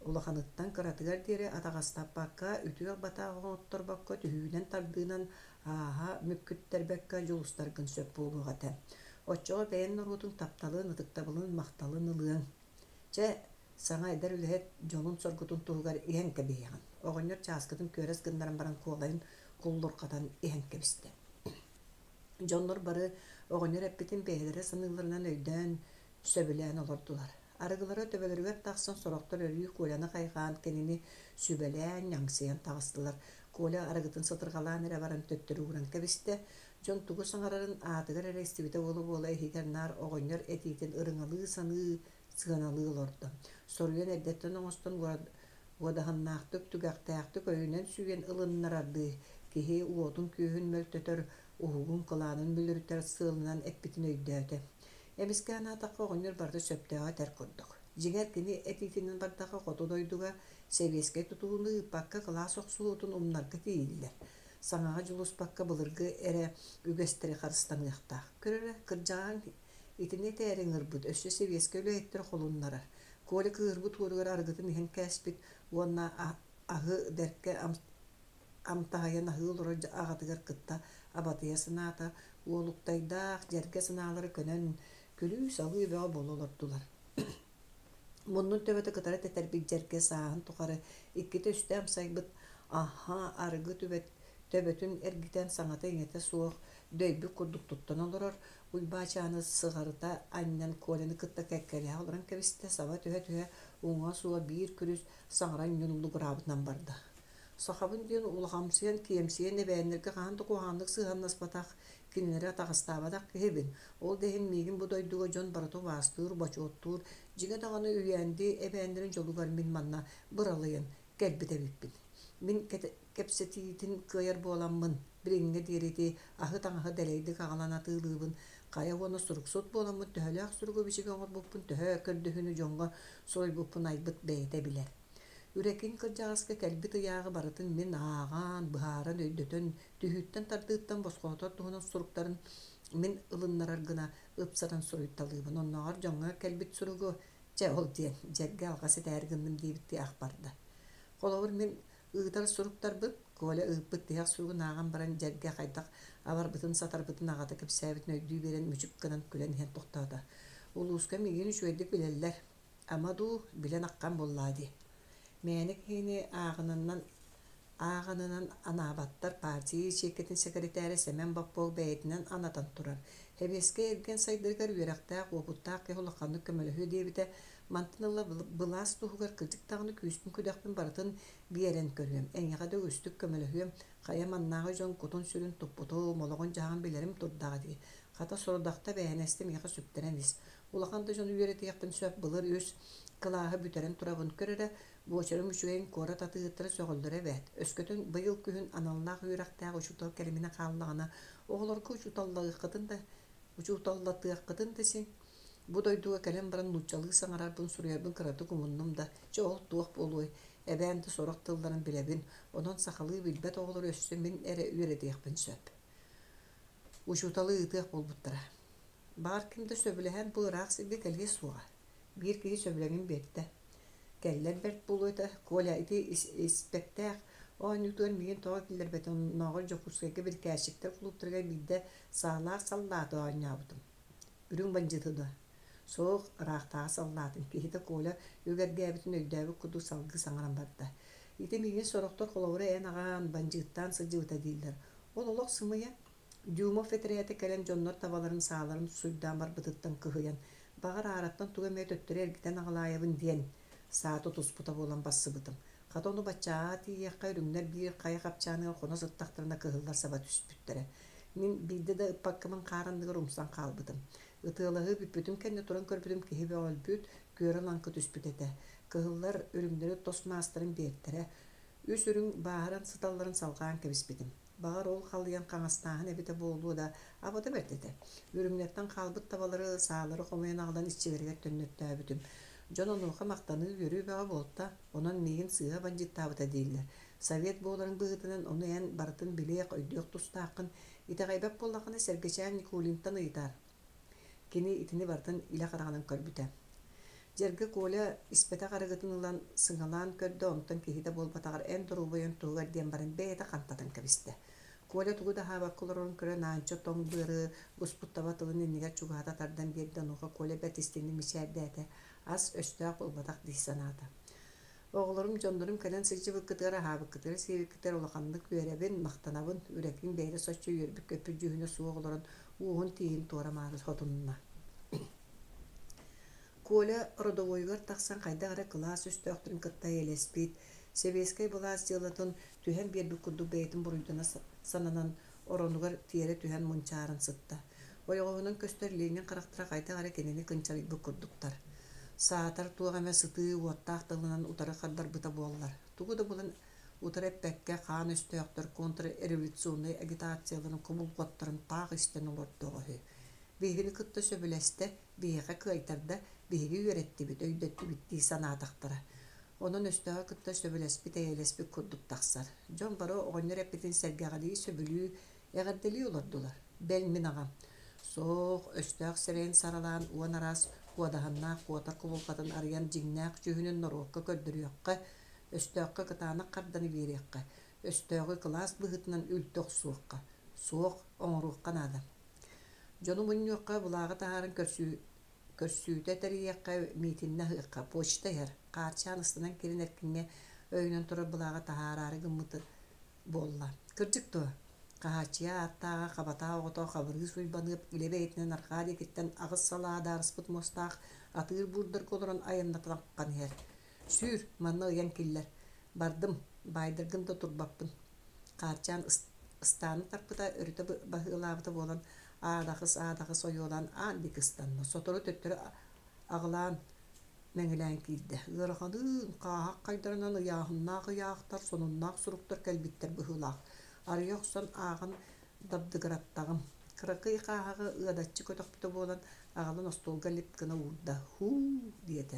улаханыттан кыратыгар диэри атаҕастаппакка, үтүөх-батаах оҥотторбокко түһүүнэн-тардыынан Ааһа мүккүттэрбэккэ дьулустаргын сөп буолуох этэ. Оччоҕо бэйэҥ норуотуҥ тапталын, ытыктабылын, махталын ылыаҥ. Чэ, саҥа эдэр үлэһит дьолун-соргутун туһугар иһэн кэбиһиэҕин. Оҕонньор чааскытын күөрэс гыннаран баран куолайын куллурҕатан иһэн кэбистэ. Дьоннор бары оҕонньор эппитин бэйэлэрэ саныылларынан өйдөөн, сөбүлээн олордулар. Арыгылара төбөлөрүгэр тахсан сорохтор өрүү Коляны хайҕаан кинини сүбэлээн, ньаҥсыйан таҕыстылар. Коля арыгытын сытырҕалаан эрэ баран төттөрү ууран кэбистэ. Дьон тугу саҥарарын аатыгар эрэ истибитэ буола-буола иһигэр наар оҕонньор этиитин ырыҥалыы саныы, сыаналыы олордо. Соруйан эрдэттэн оҥостон уодаһыннаахтык, түгэхтээхтик өйүнэн сүүйэн ылыннарардыы киһи уотун-күөһүн мөлтөтөр, уһугун-кылаанын мүлүрүтэр сыалынан эппитин өйдөөтө. Эмискэ анаатахха оҕонньор барыта сөптөөҕө этэр курдук. Дьиҥэр кини этиитинэн бардахха хоту дойдуга сэбиэскэй тутууну ыыппакка кылаас охсуһуутун умнарга тиийиллэр. Саҥаҕа дьулуспакка былыргы эрэ үгэстэри харыстаныахтаах. Көр эрэ, кырдьаҕаҥ итини этээри ыҥырбыт, өссө сэбиэскэй үлэһиттэр холуннарар. Коля кыыһырбыт уоругар арыгытын иһэн кээспит уонна аһы бэркэ амтаһыйан аһыы олорор аҕатыгар кытта абатыйа санаата, уолуктайдаах дьэргэ санаалара көнөн, күлүү-салыы бөҕө буола олордулар. Муннун төбөтө кытара тэтэрбит дьэргэ сааһын тухары иккитэ-үстэ амсайбыт аһа арыгы төбөтүн эргитэн саҥата-иҥэтэ суох дөйбүт курдук туттан олорор Уйбаачааны сыҕарыта анньан Коляны кытта кэккэлэһэ олорон кэбистэ, саба түһэ-түһэ уҥа-сула биир күрүс саҥаран ньуллугураабытынан барда. Сахабын диэн улахамсыйан, киэмсийэн эбээннэргэ хаһан да куһаҕаннык сыһыаннаспатах, кинилэри атаҕастаабатах киһибин. Ол да иһин миигин бу дойдуга дьон барыта убаастыыр, бочуоттуур, дьиҥэ даҕаны үйээнди эбээннэрин дьолугар мин манна быралыйан кэлбит эбиппин. Мин кэпсэтиитин кыайар буоламмын, билиҥҥэ диэри ити аһы-таҥаһы дэлэйдик аҕалан атыылыыбын, хайа уонна суруксут буоламмын төһөлөөх суругу-бичиги оҥорбуппун, төһө көрдөһүүнү дьоҥҥо суруйбуппун айбыт бэйэтэ билэр. Үрэкин кырдьаҕаска кэлбит ыйааҕы барытын мин ааҕан, быһааран, өйдөтөн, түһүүттэн-тардыыттан босхолотор туһунан суруктарын мин ылыннарар гына ыпсаран суруйталыыбын. Оннооҕор дьоҥҥо кэлбит суругу чэ ол диэн дьэргэ алҕас этээри гынным диэбиттии ах барда. Холобур, мин ыытар суруктарбын Коля ыыппыт тиһэх суругун ааҕан баран дьэргэ хайдах абарбытын-сатарбытын аҕата кэпсээбитин өйдүү биэрэн мүчүк гынан күлэн иһэн тохтоото. Улууска миигин үчүгэйдик билэллэр. Ама дуу, билэн аххан буоллаа дии. Мээнэ киһини ааҕынаннан ааҕынынан анаабаттар партия ячейкатын сэкирэтээрэ Сэмэн Боппуок бэйэтинэн анатан турар. Сэбиэскэй эргиэн сайдыытыгар үөрэхтээх, уопуттаах киһи улаханнык көмөлөһүө диэбитэ. Мантан ыла былаас туһугар кырдьык даҕаны күүспүн-күдэхпин барытын биэрэн көрүөм. Эйиэхэ да үгүстүк көмөлөһүөм. Хайа маннааҕы дьон кутун-сүрүн туппутум, олоҕун-дьаһаҕын билэрим турдаҕа дии. Хата сорудахта эбээһинэстэ миэхэ сүктэрэн ис. Улахан да дьону үөрэтиэхпин сөп, былыр үс кылааһы бүтэрэн турабын. Көр эрэ, буочарым үчүгэйин куорат атыыһыттара сөҕөллөрө эбээт. Өскөтүн быйыл күһүн аналлаах үөрэхтээх учуутал кэлиминэ хааллаҕына, оҕолорго учууталлаһыаххытын да учууталлатыаххытын да син. Бу дойдуга кэлэн баран нууччалыы саҥарарбын, суруйарбын кыратык умуннум да, чэ ол туох буолуой, эбээн да сорох тылларын билэбин, онон сахалыы билбэт оҕолору өссө мин эрэ үөрэтиэхпин сөп. Учууталы ыытыах буолбуттара. Баҕар ким да сөбүлэһэн бу ыраах сиргэ кэлиэ суоҕа. Биир киһи сөбүлэҥин биэрдэ. Кэллэр бэрт буолуо этэ. Коля ити испэктээх оонньуутугар миигин тоҕо киллэрбэтин оннооҕор Дьокуускайга бирикээччиктэр кулууптарыгар биирдэ саалаах саллааты оонньообутум. Үрүҥ бандьыыты дуо? Суох, ыраахтааҕы саллаатын киһитэ Коля үгэргээбитин өйдөөбүт курдук салгыы саҥаран барда. Ити миигин сорохтор холобура эн аҕаан бандьыыттаан сылдьыбыта дииллэр. Ол олох сымыйа. Дюмов этэрээтэ кэлэн дьоннор табаларын сааларын суйдаан барбытыттан кыһыйан, баҕар аараттан тугу эмэ төттөрү эргитэн аҕалаайабын диэн, саа тутуспута буолан бассыбытым. Хата ону баччааҕа тиийиэххэ үрүҥнэр биир хайа хапчааныгар хоно сыттахтарына кыһыллар саба түспүттэрэ. Мин биирдэ да ыппаккабын хаар анныгар умсан хаалбытым. Ытыалаһыы бүппүтүн кэннэ туран көрбүтүм киһи бөҕөлбүт, күөрэ-лаҥкы түспүт этэ. Кыһыллар үрүҥнэри тос маастарын биэртэрэ. Үс үрүҥ бааһыран сыталларын салҕаан кэбиспитим. Баҕар, ол халыйан хаҥастааһын эбитэ буолуо да, абата бэрт этэ. Үрүҥнэртэн хаалбыт табалары, саалары хомуйан аҕалан иччилэригэр төннөртөөбүтүм. Дьон онуоха махтаныы, үөрүү бөҕө буолта. Онон миигин сыыһа бандьыыттаабыта дииллэр. Совет буоларын быһыытынан ону эн барытын билиэх, өйдүөх тустааххын. Итэҕэйбэт буоллаххына, Сэргэчээн Никулинтан ыйытаар. Кини итини барытын илэ хараҕынан көрбүтэ. Дьэргэ Коля испэтэх арыгытын ылан сыҥалаан көрдө, онтон киһитэ буолбатаҕар эн доруобуйаҥ туһугар диэн баран бэйэтэ хантатан кэбистэ. Коля тугу да аһаабакка олорорун көрөн Аанча тоҥ быары буспут таба тылын иннигэр чугаһата тардан биэрдэ, онуоха Коля бэрт истиҥник мичээрдээтэ, ас өстөөх буолбатах дии санаата. Оҕолорум, дьоннорум кэлэн сылдьыбыккытыгар, аһаабыккытыгар-сиэбиккитигэр улаханнык үөрэбин, махтанабын, Үрэкиҥ бэйэтэ соччо үөрбүт-көппүт дьүһүнэ суох олорон уоһун-тииһин туора-маары сотунна. Коля родовойугар тахсан хайдах эрэ кылаас өстөөхтөрүн кытта эйэлэспит, сэбиэскэй былаас дьыалатын түһэн биэрбит курдук бэйэтин буруйдана сананан оронугар тиэрэ түһэн мунчааран сытта. Ойоҕоһунан көстөр Ленин харахтара хайдах эрэ кинини кынчарыйбыт курдуктар. Саатар туох эмэ сытыы уоттаах тылынан утары хардарбыта буоллар, тугу да булан утары эппэккэ хаан өстөөхтөр контрреволюционнай агитацияларын кубулҕаттарын таах истэн олордоҕо үһү. Биһигини кытта сөбүлэстэ, биһиэхэ кыайтарда, биһиги үөрэттибит, өйдөттүбүт дии санаатахтара. Онон өстөөҕү кытта сөбүлэспит, эйэлэспит курдук тахсар. Дьон бары оҕонньор эппитин сэргэҕэлии, сөбүлүү, эҕэрдэлии олордулар. Бэл мин аҕам. Суох, өстөөх сирэйин саралаан уон араас куодаһыннаах куотар кубулҕатын арыйан дьиҥнээх дьүһүнүн норуокка көрдөрүөххэ, өстөөххө кытаанах харданы биэриэххэ, өстөөҕү кылаас быһыытынан үлтү охсуохха, суох оҥоруохха наада. Дьону мунньуохха, былааҕы таһааран көрсүү көрсүүтэ тэрийиэххэ, миитиннэ аһыахха, почта иһэр, хаарчаан ыстанан киирэн эркиҥҥэ өйөнөн турар былааҕы таһаараары гыммыты буолла. Кырдьык дуо? Хаһааччыйа ааттааҕа Хабатаа оҕото Хабырыыс Уйбаныап илэ бэйэтинэн арҕаа диэкиттэн аҕыс салаа адаарыспыт муостаах атыыр буурдарга олорон айаннатан иһэр. Сүүр, манна ыйан киллэр. Бардым, баайдаргын да турбаппын. Хаарчаан ыстааны тарпыта, өрүтэ баһыылаабыта буолан, аадахыс-аадахыс ойуолаан аан диэки ыстанна. Сотору төттөрү аҕылаан мэҥилээн киирдэ. Ыараханыын, хааһах хайдарынан ыйааһыннаах ыйаахтар, сонуннаах суруктар кэлбиттэр быһыылаах. Арыйа охсон ааҕан дабдыгыраттаҕым. Кыракый хааһаҕы ыадаччы көтөхпүтэ буолан, аҕалан остуолга лип гына уурда. «Һуу» диэтэ.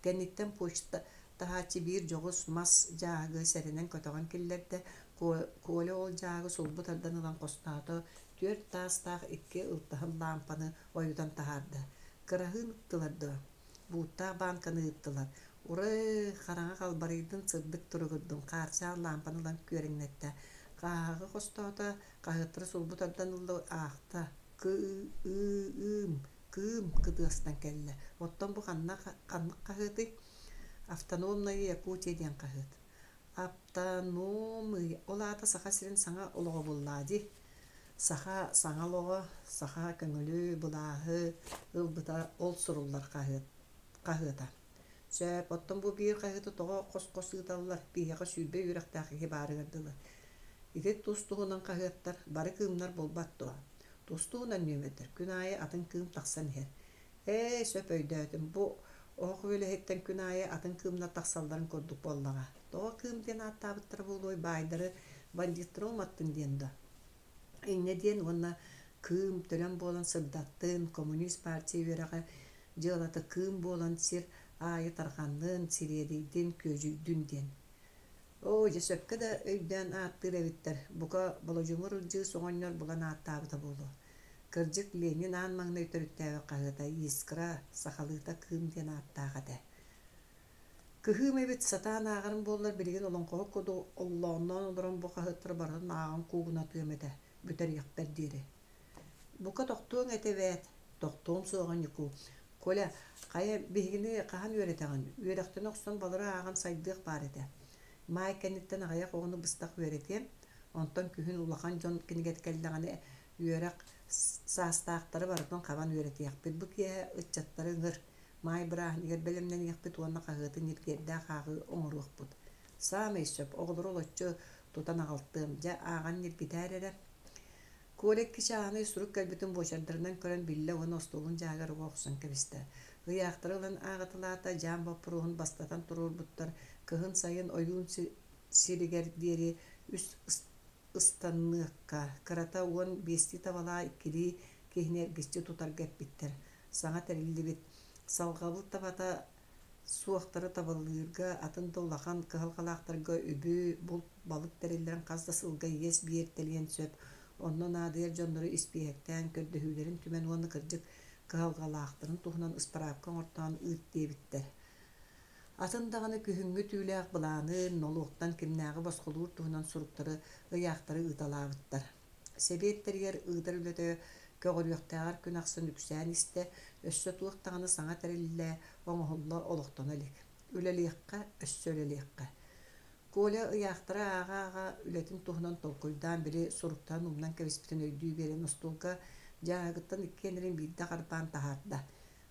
Кэнниттэн почта таһааччы биир дьоҕус мас дьааһыгы сэрэнэн көтөҕөн киллэрдэ. Коля ол дьааһыгы сулбу тардан ылан хостоото, түөрт таастаах икки ылтаһын лаампаны ойутан таһаарда. Кыраһыын ыттылар дуо? Бууттаах баанканы ыыттылар. Урай, хараҥа халбарыйдын, сырдык туругурдун, хаарчаан лаампаны ылан күөрэҥнэттэ. Хааһаҕы хостоото, хаһыаттары сулбу тардан ылла, аахта. Кы-ыы-ыым, кыым кытыастан кэллэ. Оттон бу ханна ханнык хаһыатый? Автономная Якутия диэн хаһыат. Автономый, ол аата Саха сирин саҥа олоҕо буоллаа дии. Саха саҥа олоҕо, саха көҥүлү, былааһы ылбыта ол суруллар хаһыат хаһыата. Сөп, оттон бу биир хаһыаты тоҕо хос-хос ыыталлар, биһиэхэ 20 үөрэхтээх киһи баарыгар дылы. Ити тус-туһунан хаһыаттар, бары кыымнар буолбат дуо? Тус-туһунан нүөмэрдэр, күн аайы атын кыым тахсан иһэр. Ээ, сөп өйдөөтүм, бу оһох үөлэһиттэн күн аайы атын кыымнар тахсалларын курдук буоллаҕа. Тоҕо кыым диэн ааттаабыттара буолуой, баайдары, бандьыыттары уматтын диэн дуо? Инньэ диэн уонна кыым төлөн буолан сырдаттын, коммунист партия үөрэҕэ дьыалата кыым буолан сир аайы тарҕаннын, сириэдийдин, күөдьүйдүн диэн. Оо, дьэ сөпкө да өйдөөн ааттыыр эбиттэр, бука Болодьумур Ылдьыыс оҕонньор булан ааттаабыта буолуо. Кырдьык, Ленин аан маҥнай төрүттээбит хаһыата «Искра», сахалыыта «Кыым» диэн ааттаах этэ. Кыһыым эбит, сатаан ааҕарым буоллар билигин олоҥхоһут курдук оллоонноон олорон бу хаһыаттары барытын ааҕан куугунатыам этэ, бүтэриэхпэр диэри. Бука тохтуоҥ этэ эбээт, тохтуом суоҕа Ньукуу. Коля, хайа биһигини хаһан үөрэтэҕин? Үөрэхтэнэ охсон балары ааҕан сайдыах баар этэ. Маай кэнниттэн аҕыйах оҕону быстах үөрэтиэм, онтон күһүн улахан дьон кинигэтэ кэллэҕинэ үөрэх саастаахтары барытын хабан үөрэтиэхпит. Бу киэһэ ыччаттары ыҥыр, Маай бырааһынньыгар бэлэмнэниэхпит уонна хаһыаты ньиргиэрдээх ааҕыы оҥоруохпут. Саамай сөп, оҕолору олоччу тутан аҕалтыам, дьэ ааҕан ньиргитээр эрэ. Коля икки чааһынай сурук кэлбитин буочардарынан көрөн биллэ уонна остуолун дьааһыгар уга охсон кэбистэ. Ыйаахтары ылан ааҕыталаата, дьаам боппуруоһун бастатан туруорбуттар, кыһын-сайын ойуун сиригэр диэри үс ыстанныахха, кырата 15-тии табалаах иккилии киһини эргиччи тутарга эппиттэр. Саҥа тэриллибит салҕабыл табата суохтары табалыырга, атын да улахан кыһалҕалаахтарга үбү, булт, балык тэриллэрин хас да сылга иэс биэртэлиэн сөп. Онно наадыйар дьоннору испииһэктээн, көрдөһүүлэрин түмэн уонна кырдьык кыһалҕалаахтарын туһунан ыспыраапка оҥортоон ыыт диэбиттэр. Атын даҕаны күһүҥҥү түүлээх былааны, нолуоктан кимнээҕи босхолуур туһунан суруктары, ыйаахтары ыыталаабыттар. Сэбиэт тэрийэр ыытар үлэтэ көҕүрүөхтээҕэр күн ахсын үксээн истэ, өссө туох даҕаны саҥа тэриллэ, оҥоһулла олохтоно илик. Үлэлиэххэ, өссө үлэлиэххэ. Коля ыйаахтары ааҕа-ааҕа үлэтин туһунан толкуйдаан били суруктарын умнан кэбиспитин өйдүү биэрэн остуолга дьааһыгыттан иккиэннэрин биирдэ харбаан таһаарда.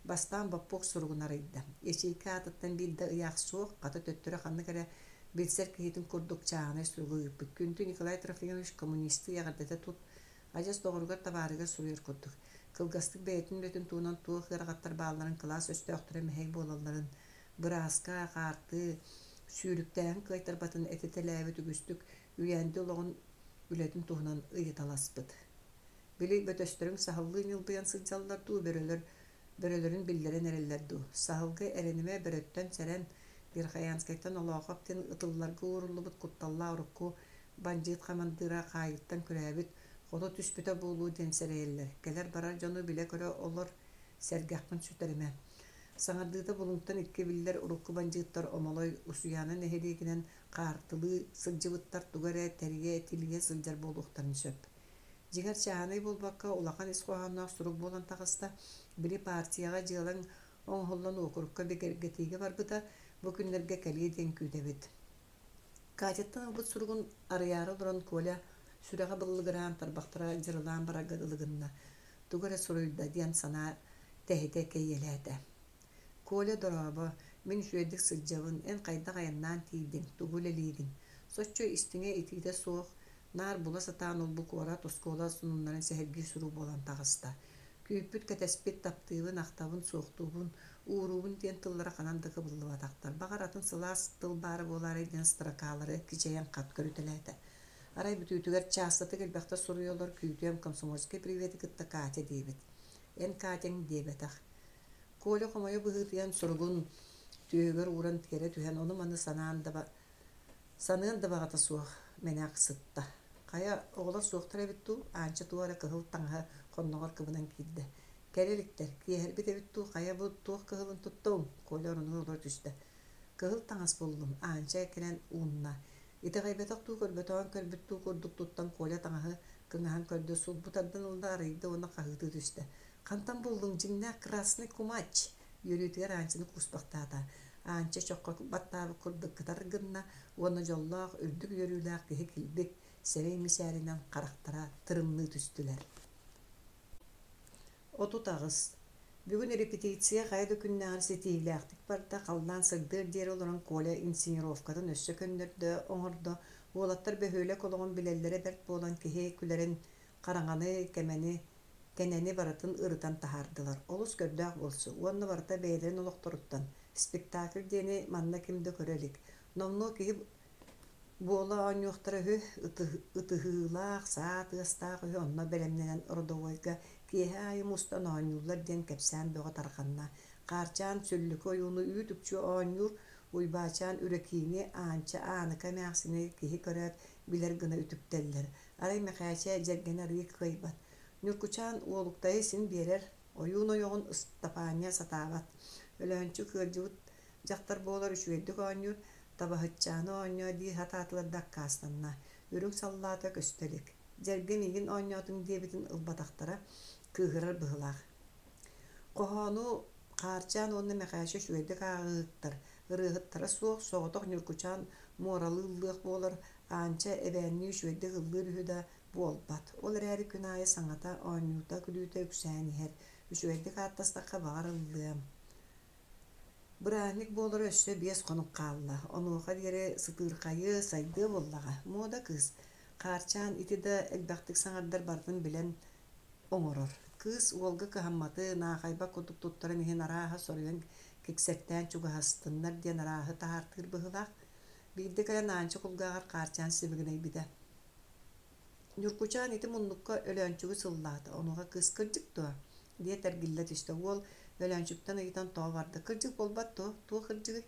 Бастаан боппуок суругун арыйда. Ячейка аатыттан биир да ыйаах суох, хата төттөрү ханнык эрэ билсэр киһитин курдук чааһынай суругу ыыппыт. Күндү Николай Трофимович коммунистыы эҕэрдэтэ тут, адьас доҕоругар табаарыгар суруйар курдук. Кылгастык бэйэтин үлэтин туһунан туох ыарахаттар баалларын кылаас өстөөхтөрө мэһэй буолалларын, бырааска, хаартыы, сүүрүктээһин кыайтарбатын этитэлээбит үгүстүк үйээнди олоҕун үлэтин туһунан ыйыталаспыт. Били бөтөстөрүҥ саһыллыы ньылбыйан сылдьаллар дуу, бөрөлөр бөрөлөрүн биллэрэн эрэллэр дуу? Саһылга эрэнимэ, бөрөттөн сэрэн, Верхоянскайтан Олоохоп диэн ытылларга ууруллубут кутталлаах урукку бандьыыт хамандыыра хаайыыттан күрээбит, хото түспүтэ буолуо диэн сэрэйэллэр. Кэлэр-барар дьону билэ-көрө олор, сэргэххин сүтэримэ. Саҥардыыта Булуҥтан икки биллэр урукку бандьыыттар Омолой Усуйаана нэһилиэгинэн хаартылыы сылдьыбыттар тугу эрэ тэрийэ-тилийэ сылдьар буолуохтарын сөп. Дьиҥэр чааһынай буолбакка, улахан ис хоһоонноох сурук буолан таҕыста. Били партияҕа дьыалаҥ оҥоһуллан уокурукка бигэргэтиигэ барбыта, бу күннэргэ кэлиэ диэн күүтэбит. Катяттан ылбыт суругун арыйаары олорон Коля сүрэҕэ быллыгыраан, тарбахтара дьырылаан барарга дылы гынна. Тугу эрэ суруйда диэн санаа тэһитэ кэйиэлээтэ. Коля дорообо, мин үчүгэйдик сылдьабын, эн хайдах айаннаан тиийдиҥ, тугу үлэлиигин? Соччо истиҥэ-итиитэ суох, наар була сатаан ол-бу куорат, оскуола сонуннарын сэһэргии сурук буолан таҕыста. Күүппүт, кэтэспит, таптыыбын, ахтабын, суохтуубун, ууруубун диэн тыллара ханан да кыбыллыбатахтар. Баҕар, атын сылаас тыл баара буолаарай диэн строкалары кичэйэн хат көрүтэлээтэ. Арай бүтүүтүгэр чаастатык элбэхтэ суруйаллар күүтүөм комсомольскай привети кытта Катя диэбит. Эн Катяҥ диэбэтэх. Коля хомойо быһыытыйан суругун түөһүгэр ууран тиэрэ түһэн ону-маны санаан да Саныан да баҕата суох мэнээк сытта. Хайа, оҕолор суохтар эбит дуу, Аанча туох эрэ кыһыл таҥаһы хонноҕор кыбынан киирдэ. Кэлэ иликтэр, киэһэрбит эбит дуу, хайа бу туох кыһылын туттуҥ? Коля оронугар олоро түстэ. Кыһыл таҥас буллум, Аанча кэлэн уунна. Итэҕэйбэтэх дуу, көрбөтөҕүн көрбүт дуу курдук туттан Коля таҥаһы кыҥаһан көрдө, сулбу тардан ылла, арыйда уонна хаһыытыы түстэ. Хантан буллуҥ, дьиҥнээх красный кумач! Үөрүүтүгэр Аанчаны кууспахтаата. Аанча чоххо баттаабыт курдук кытар гынна уонна дьоллоох, үрдүк үөрүүлээх киһи килбик, сэрэй мичээринэн харахтара тырымныы түстүлэр. 38. Бүгүн репетиция хайа да күннээҕэр ситиһиилээхтик барда, халлаан сырдыар диэри олорон Коля инсценировкатын өссө көннөрдө, оҥордо. Уолаттар бөһүөлэк олоҕун билэллэрэ бэрт буолан киһи күлэрин, хараҥаны, кэмэни Кэнэни барытын ырытан таһаардылар, олус көрдөөх буолсу уонна барыта бэйэлэрин олохторуттан, спектакль диэни манна ким да көрө илик. Номнуо киһи буола оонньуохтара үһү, ытыһыылаах, саа тыастаах үһү онно бэлэмнэнэн родовойга киэһэ аайы мустан оонньууллар диэн кэпсээн бөҕө тарҕанна. Хаарчаан сүллүкү ойууну үүт-үкчү оонньуур, Уйбаачаан Үрэкиини, Аанча Ааныка эмээхсини киһи көрөөт билэр гына үтүктэллэр. Арай Мэхээчэ дьэргэни арыый кыайбат. Ньургучаан уолуктайы син биэрэр, ойуун ойоҕун Ыстапаанньа сатаабат. Өлөөнчүк ыалдьыбыт дьахтар буолар үчүгэйдик оонньуур, табаһытчааны оонньоо дии сатаатылар да аккаастанна. Үрүҥ саллаата көстө илик. Дьэргэ миигин оонньоотуҥ диэбитин ылбатахтара, кыыһырар быһыылаах. Хоһоону Хаарчаан уонна Мэхээчэ үчүгэйдик ааҕыһыттар, ырыаһыттара суох, соҕотох Ньургучаан муоралыы ыллыах буолар, Аанча эбээннии үчүгэйдик ыллыыр үһү да, буолбат. Ол эрээри күн аайы саҥата, оонньуута, күлүүтэ үксээн иһэр. Үчүгэйдик ааттастахха баҕар ыллыам. Бырааһынньык буолара өссө 5 хонук хаалла. Онуоха диэри сытыырхайы, сайдыа буоллаҕа. Муода кыыс. Хаарчаан ити да элбэхтик саҥардар барытын билэн оҥорор. Кыыс уолга кыһамматы, наахайбат курдук туттарын иһин арааһа соруйан киксэртээн чугаһастыннар диэн арааһы таһаартыыр быһыылаах. Биирдэ кэлэн Аанча кулгааҕар Хаарчаан сибигинэйбитэ. Ньургучаан ити муннукка Өлөөнчүгү сыллаата, онуоха кыыс «Кырдьык дуо?» диэт эргиллэ түстэ. Уол Өлөөнчүктэн ыйытан тоҕо барда: «Кырдьык буолбат дуо? Туох кырдьыгый?»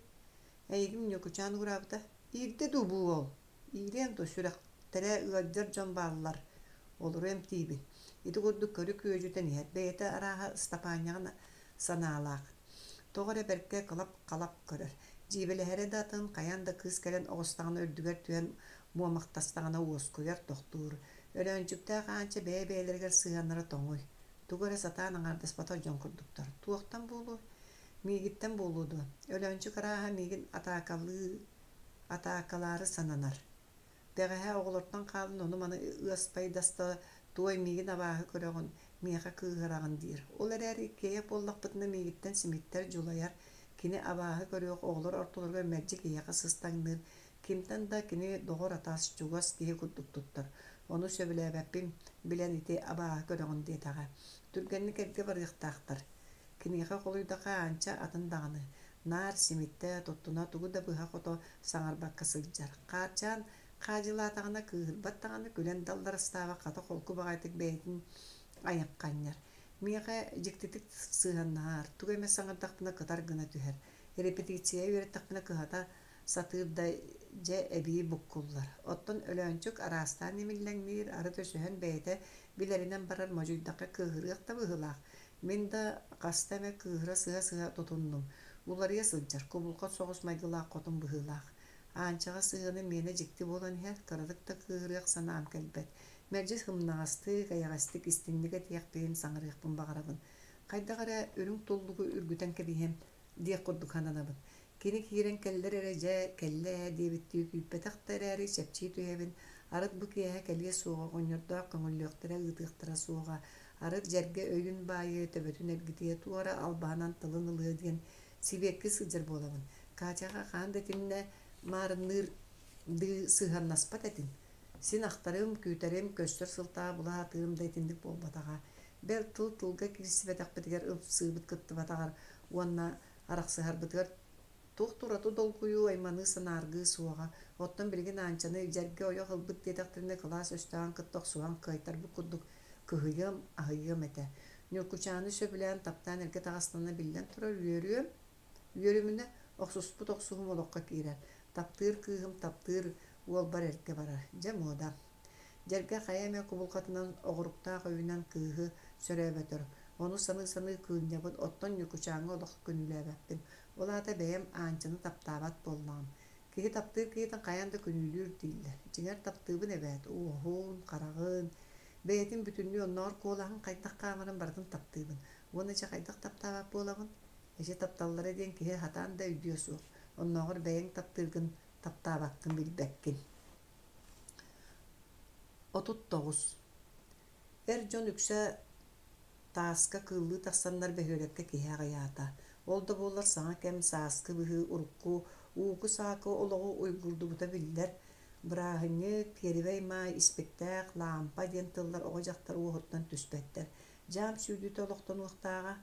Эйигин Ньургучаан угураабыта. «Иирдэ дуу бу уол?» «Иириэм дуо, сүрэхтэрэ ыалдьар дьон бааллар, олору эмтиибин». Ити курдук көрү күөдьүтэн иһэр, бэйэтэ арааһа Ыстапаанньаҕа санаалаах. Тоҕо эрэ бэркэ кылап-халап көрөр. Дьиибэлэһэрэ да атын, хайаан да кыыс кэлэн оҕустаҕына үрдүгэр түһэн муомахтастаҕына уоскуйар, тохтуур. Өлөөнчүктээх Аанча бэйэ-бэйэлэригэр сыһыаннара тоҥуй. Тугу эрэ сатаан аҥаардаспатах дьон курдуктар. Туохтан буолуой? Миигиттэн буолуо дуо? Өлөөнчүк арааһа миигин атаакалыы атаакалаары сананар. Бэҕэһээ оҕолортон хаалан ону-маны ыаспайдаста, туой миигин абааһы көрөҕүн, миэхэ кыыһыраҕын диир. Ол эрээри иккиэйэх буоллахпытына миигиттэн симиттэр, дьулайар, кини абааһы көрүөх оҕолор ортолоругар мэлдьи киһиэхэ сыстаҥныыр, кимтэн да кини доҕор-атас, чугас киһи курдук туттар. Ону сөбүлээбэппин билэн ити абааһы көрөҕүн диэтэҕэ. Түргэнник эргэ барыахтаахтар. Киниэхэ холуйдахха Аанча атын даҕаны. Наар симиттэ, туттуна тугу да быһа-хото саҥарбакка сылдьар. Хаарчаан хаадьылаатаҕына кыыһырбат даҕаны, күлэн далларастаабат хата холку баҕайытык бэйэтин айахханньар. Миэхэ дьиктитик сыһыаннаһар, тугу эмэ саҥардахпына кытар гына түһэр. Репетиция үөрэттэхпинэ кыһата сатыыр да дьэ эбии буккуллар. Оттон Өлөөнчүк араастаан имиллэҥниир, арыт өсөһөн бэйэтэ билэринэн барар модьуйдахха кыыһырыах да быһыылаах. Мин да хаста эмэ кыыһыра сыһа-сыһа тутуннум. Уларыйа сылдьар, кубулҕат соҕус майгылаах хотун быһыылаах. Аанчаҕа сыһыаным миэнэ дьикти буолан иһэр, кыратык да кыыһырыах санаам кэлбэт. Мэлдьи сымнаҕастык, эйэҕэстик, истиҥник этиэхпин, саҥарыахпын баҕарабын. Хайдах эрэ үрүҥ туллугу үргүтэн кэбиһиэм диэх курдук сананабын. Кини киирэн кэллэр эрэ дьэ, кэллэ ээ диэбиттии күүппэтэх да эрээри чэпчии түһэбин. Арыт бу киэһэ кэлиэ суоҕа, оҕонньордоох көҥүллүөхтэрэ, ыытыахтара суоҕа. Арыт дьэргэ өйүн баайыа, төбөтүн эргитиэ, туора албаһынан тылын ылыа диэн сибиэккэ сылдьар буолабын. Катяҕа хаан да итиннэ маарынныырдыы сыһыаннаспат этим. Син ахтарым, күүтэрим, көстөр сылтаҕа була сатыырым да итинник буолбатаҕа. Бэл тыл-тылга киирсибэтэхпитигэр ылсыыбыт кыттыбатаҕар уонна арахсыһарбытыгар туох да ураты долгуйуу, айманыы, санааргыы суоҕа. Оттон билигин Аанчаны дьэргэ ойох ылбыт диэтэхтэринэ кылаас өстөөҕүн кытта охсуһан кыайтарбыт курдук кыһыйыам, аһыйыам этэ. Ньургучааны сөбүлээн, таптаан эргэ таҕыстана биллэн турар үөрүөм, үөрүмүнэ охсуспут охсуһум олоххо киирэр. Таптыыр кыыһым таптыыр уолбар эргэ барар. Дьэ муода. Дьэргэ хайа эмэ кубулҕатынан оҕуруктаах өйүнэн кыыһы сөрөөбөтөр. Ону саныы-саныы кыынньабын, оттон Ньукучааҥҥа олох күнүүлээбэппин. Ол аата бэйэм Аанчаны таптаабат буоллаҕым. Киһи таптыыр киһитин хайаан да күнүүлүүр дииллэр. Дьиҥэр таптыыбын эбээт, уоһун, хараҕын, бэйэтин бүтүннүү оннооҕор куолаһын хайдах хаамарын барытын таптыыбын. Уонна дьэ хайдах таптаабат буолабын? Эчи тапталлара диэн киһи сатаан да өйдүө суох. Оннооҕор бэйэҥ таптыыргын таптаабаккын билбэккин. 39. Эр дьон үксэ тааска кыыллыы тахсаннар бөһүөлэккэ киһи аҕыйаата. Ол да буоллар саҥа кэм сааскы быһыы урукку ууку-саакы олоҕу уйгуурдубута биллэр. Бырааһынньык, пиэрибэй маай, испиктээх, лаампа диэн тыллар оҕо-дьахтар уоһуттан түспэттэр. Дьаам сүүрдүүтэ олохтонуохтааҕа,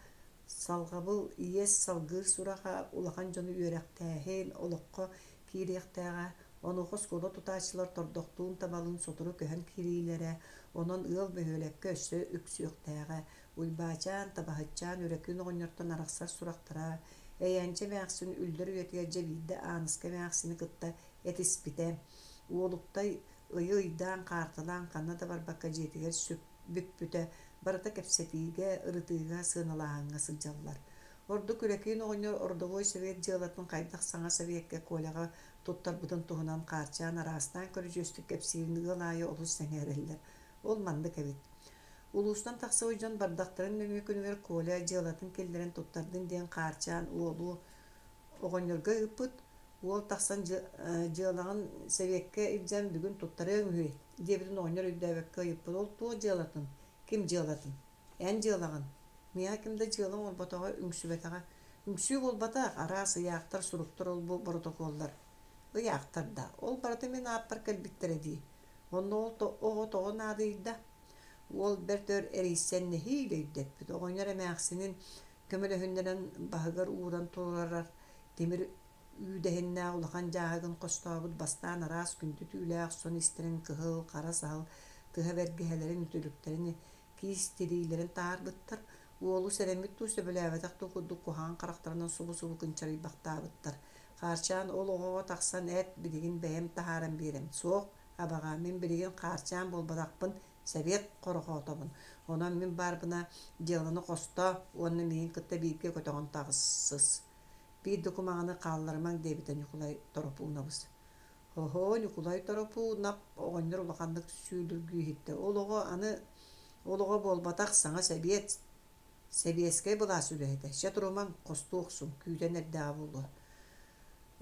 салҕабыл, иэс салгыыр сураҕа, улахан дьону үөрэхтээһин, олоххо киириэхтээҕэ, онуоха оскуола тутааччылар тордохтуун табалыын сотору көһөн киириилэрэ, онон ыал бөһүөлэккэ өссө үксүөхтээҕэ. Уйбаачаан, Табаһытчаан Үрэкүүн оҕонньортон арахсар сурахтара, Эйээнчэ эмээхсин үллэр үйэтигэр дьэ биирдэ Ааныска эмээхсини кытта этиспитэ. Уолуктай ыйы ыйдаан хаартылаан ханна да барбакка дьиэтигэр бүкпүтэ, барыта кэпсэтиигэ, ырытыыга, сыаналааһыҥҥа сылдьаллар. Ордук Үрэкиин оҕонньор ордовой совет дьыалатын хайдах саҥа советка Коляҕа туттарбытын туһунан Хаарчаан араастаан көрүдьүөстүк кэпсиирин ыал аайы олус сэҥээрэллэр. Ол маннык эбит. Улуустан тахсыбыт дьон бардахтарын нөҥүө күнүгэр Коля дьыалатын киллэрэн туттардын диэн Хаарчаан уолу оҕонньорго ыыппыт. Уол тахсан дьыалаҕын сэбиэккэ илдьэн бүгүн туттарыаҥ үһү диэбитин оҕонньор өйдөөбөккө ыйыппыт. Ол туох дьыалатын? Ким дьыалатын? Эн дьыалаҕын. Миэхэ ким да дьыала оҥорботоҕо, үҥсүбэтэҕэ. Үҥсүү буолбатах, араас ыйаахтар, суруктар ол-бу боротокуоллар. Ыйаахтар да, ол барыта мин ааппар кэлбиттэрэ дии. Онно ол оҕо тоҕо наадыйда? Уол бэрт өр эрийсэн нэһиилэ өйдөппүт. Оҕонньор эмээхсинин көмөлөһүннэрэн баһыгар ууран турарар тимир үүдэһиннээх улахан дьааһыгын хостообут бастаан араас күндү түүлээх сон истэрин кыһыл, хара саһыл тыһа бэргэһэлэрин, үтүлүктэрин киис тириилэрин таһаарбыттар, уолу сэрэммит дуу, сөбүлээбэтэх дуу курдук куһаҕан харахтарынан субу-субу кынчарыйбахтаабыттар. Хаарчаан ол оҕоҕо тахсан эт, билигин бэйэм таһааран биэрэм. Суох, абаҕа, мин билигин хаарчаан буолбатахпын, сэбиэт хорохоотобун. Онон мин баарбына дьыаланы хостоо уонна миигин кытта бииргэ көтөҕөн таҕысыс. Биир да кумаҕаны хаалларымаҥ диэбитэ Ньукулай Торопуунабыс. Оһоо, Ньукулай Торопуунап оҕонньор улаханнык сүүлүргүү иһиттэ. Ол оҕо аны ол оҕо буолбатах саҥа сэбиэт, сэбиэскэй былаас үлэһитэ. Чэ турумаҥ, хостуу охсуҥ, күүтэн эрдэҕэ буолуо.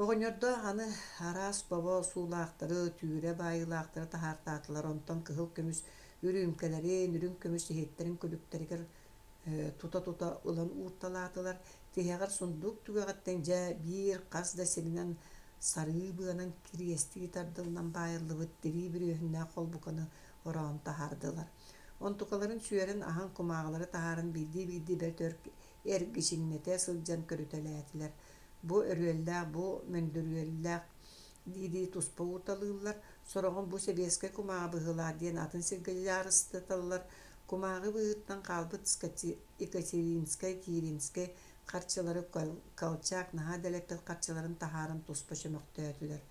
Оҕонньордоох аны араас бобо суулаахтары, түүрэ баайыылаахтары таһаартаатылар, онтон кыһыл көмүс үрүүмкэлэрин, үрүҥ көмүс иһиттэрин күлүктэригэр тута-тута ылан уурталаатылар. Тиһэҕэр сундуук түгэҕиттэн дьэ биир хас да сиринэн сарыы быанан кириэстии тардыллан баайыллыбыт тирии бүрүөһүннээх холбуканы ороон таһаардылар. Онтукаларын сүөрэн аһан кумааҕылары таһааран биирдии-биирдии бэрт өр эргичиҥнэтэ сылдьан көрүтэлээтилэр. Бу өрүөллээх, бу мөндүрүөллээх дии-дии туспа уурталыыллар, сороҕун бу сэбиэскэй кумааҕы быһыылаах диэн атын сиргэ дьаарыстаталлар. Кумааҕы быыһыттан хаалбыт Екатеринскай, Киринскэй харчылары Колчак наһаа дэлэппит харчыларын таһааран туспа чөмөхтөөтүлэр.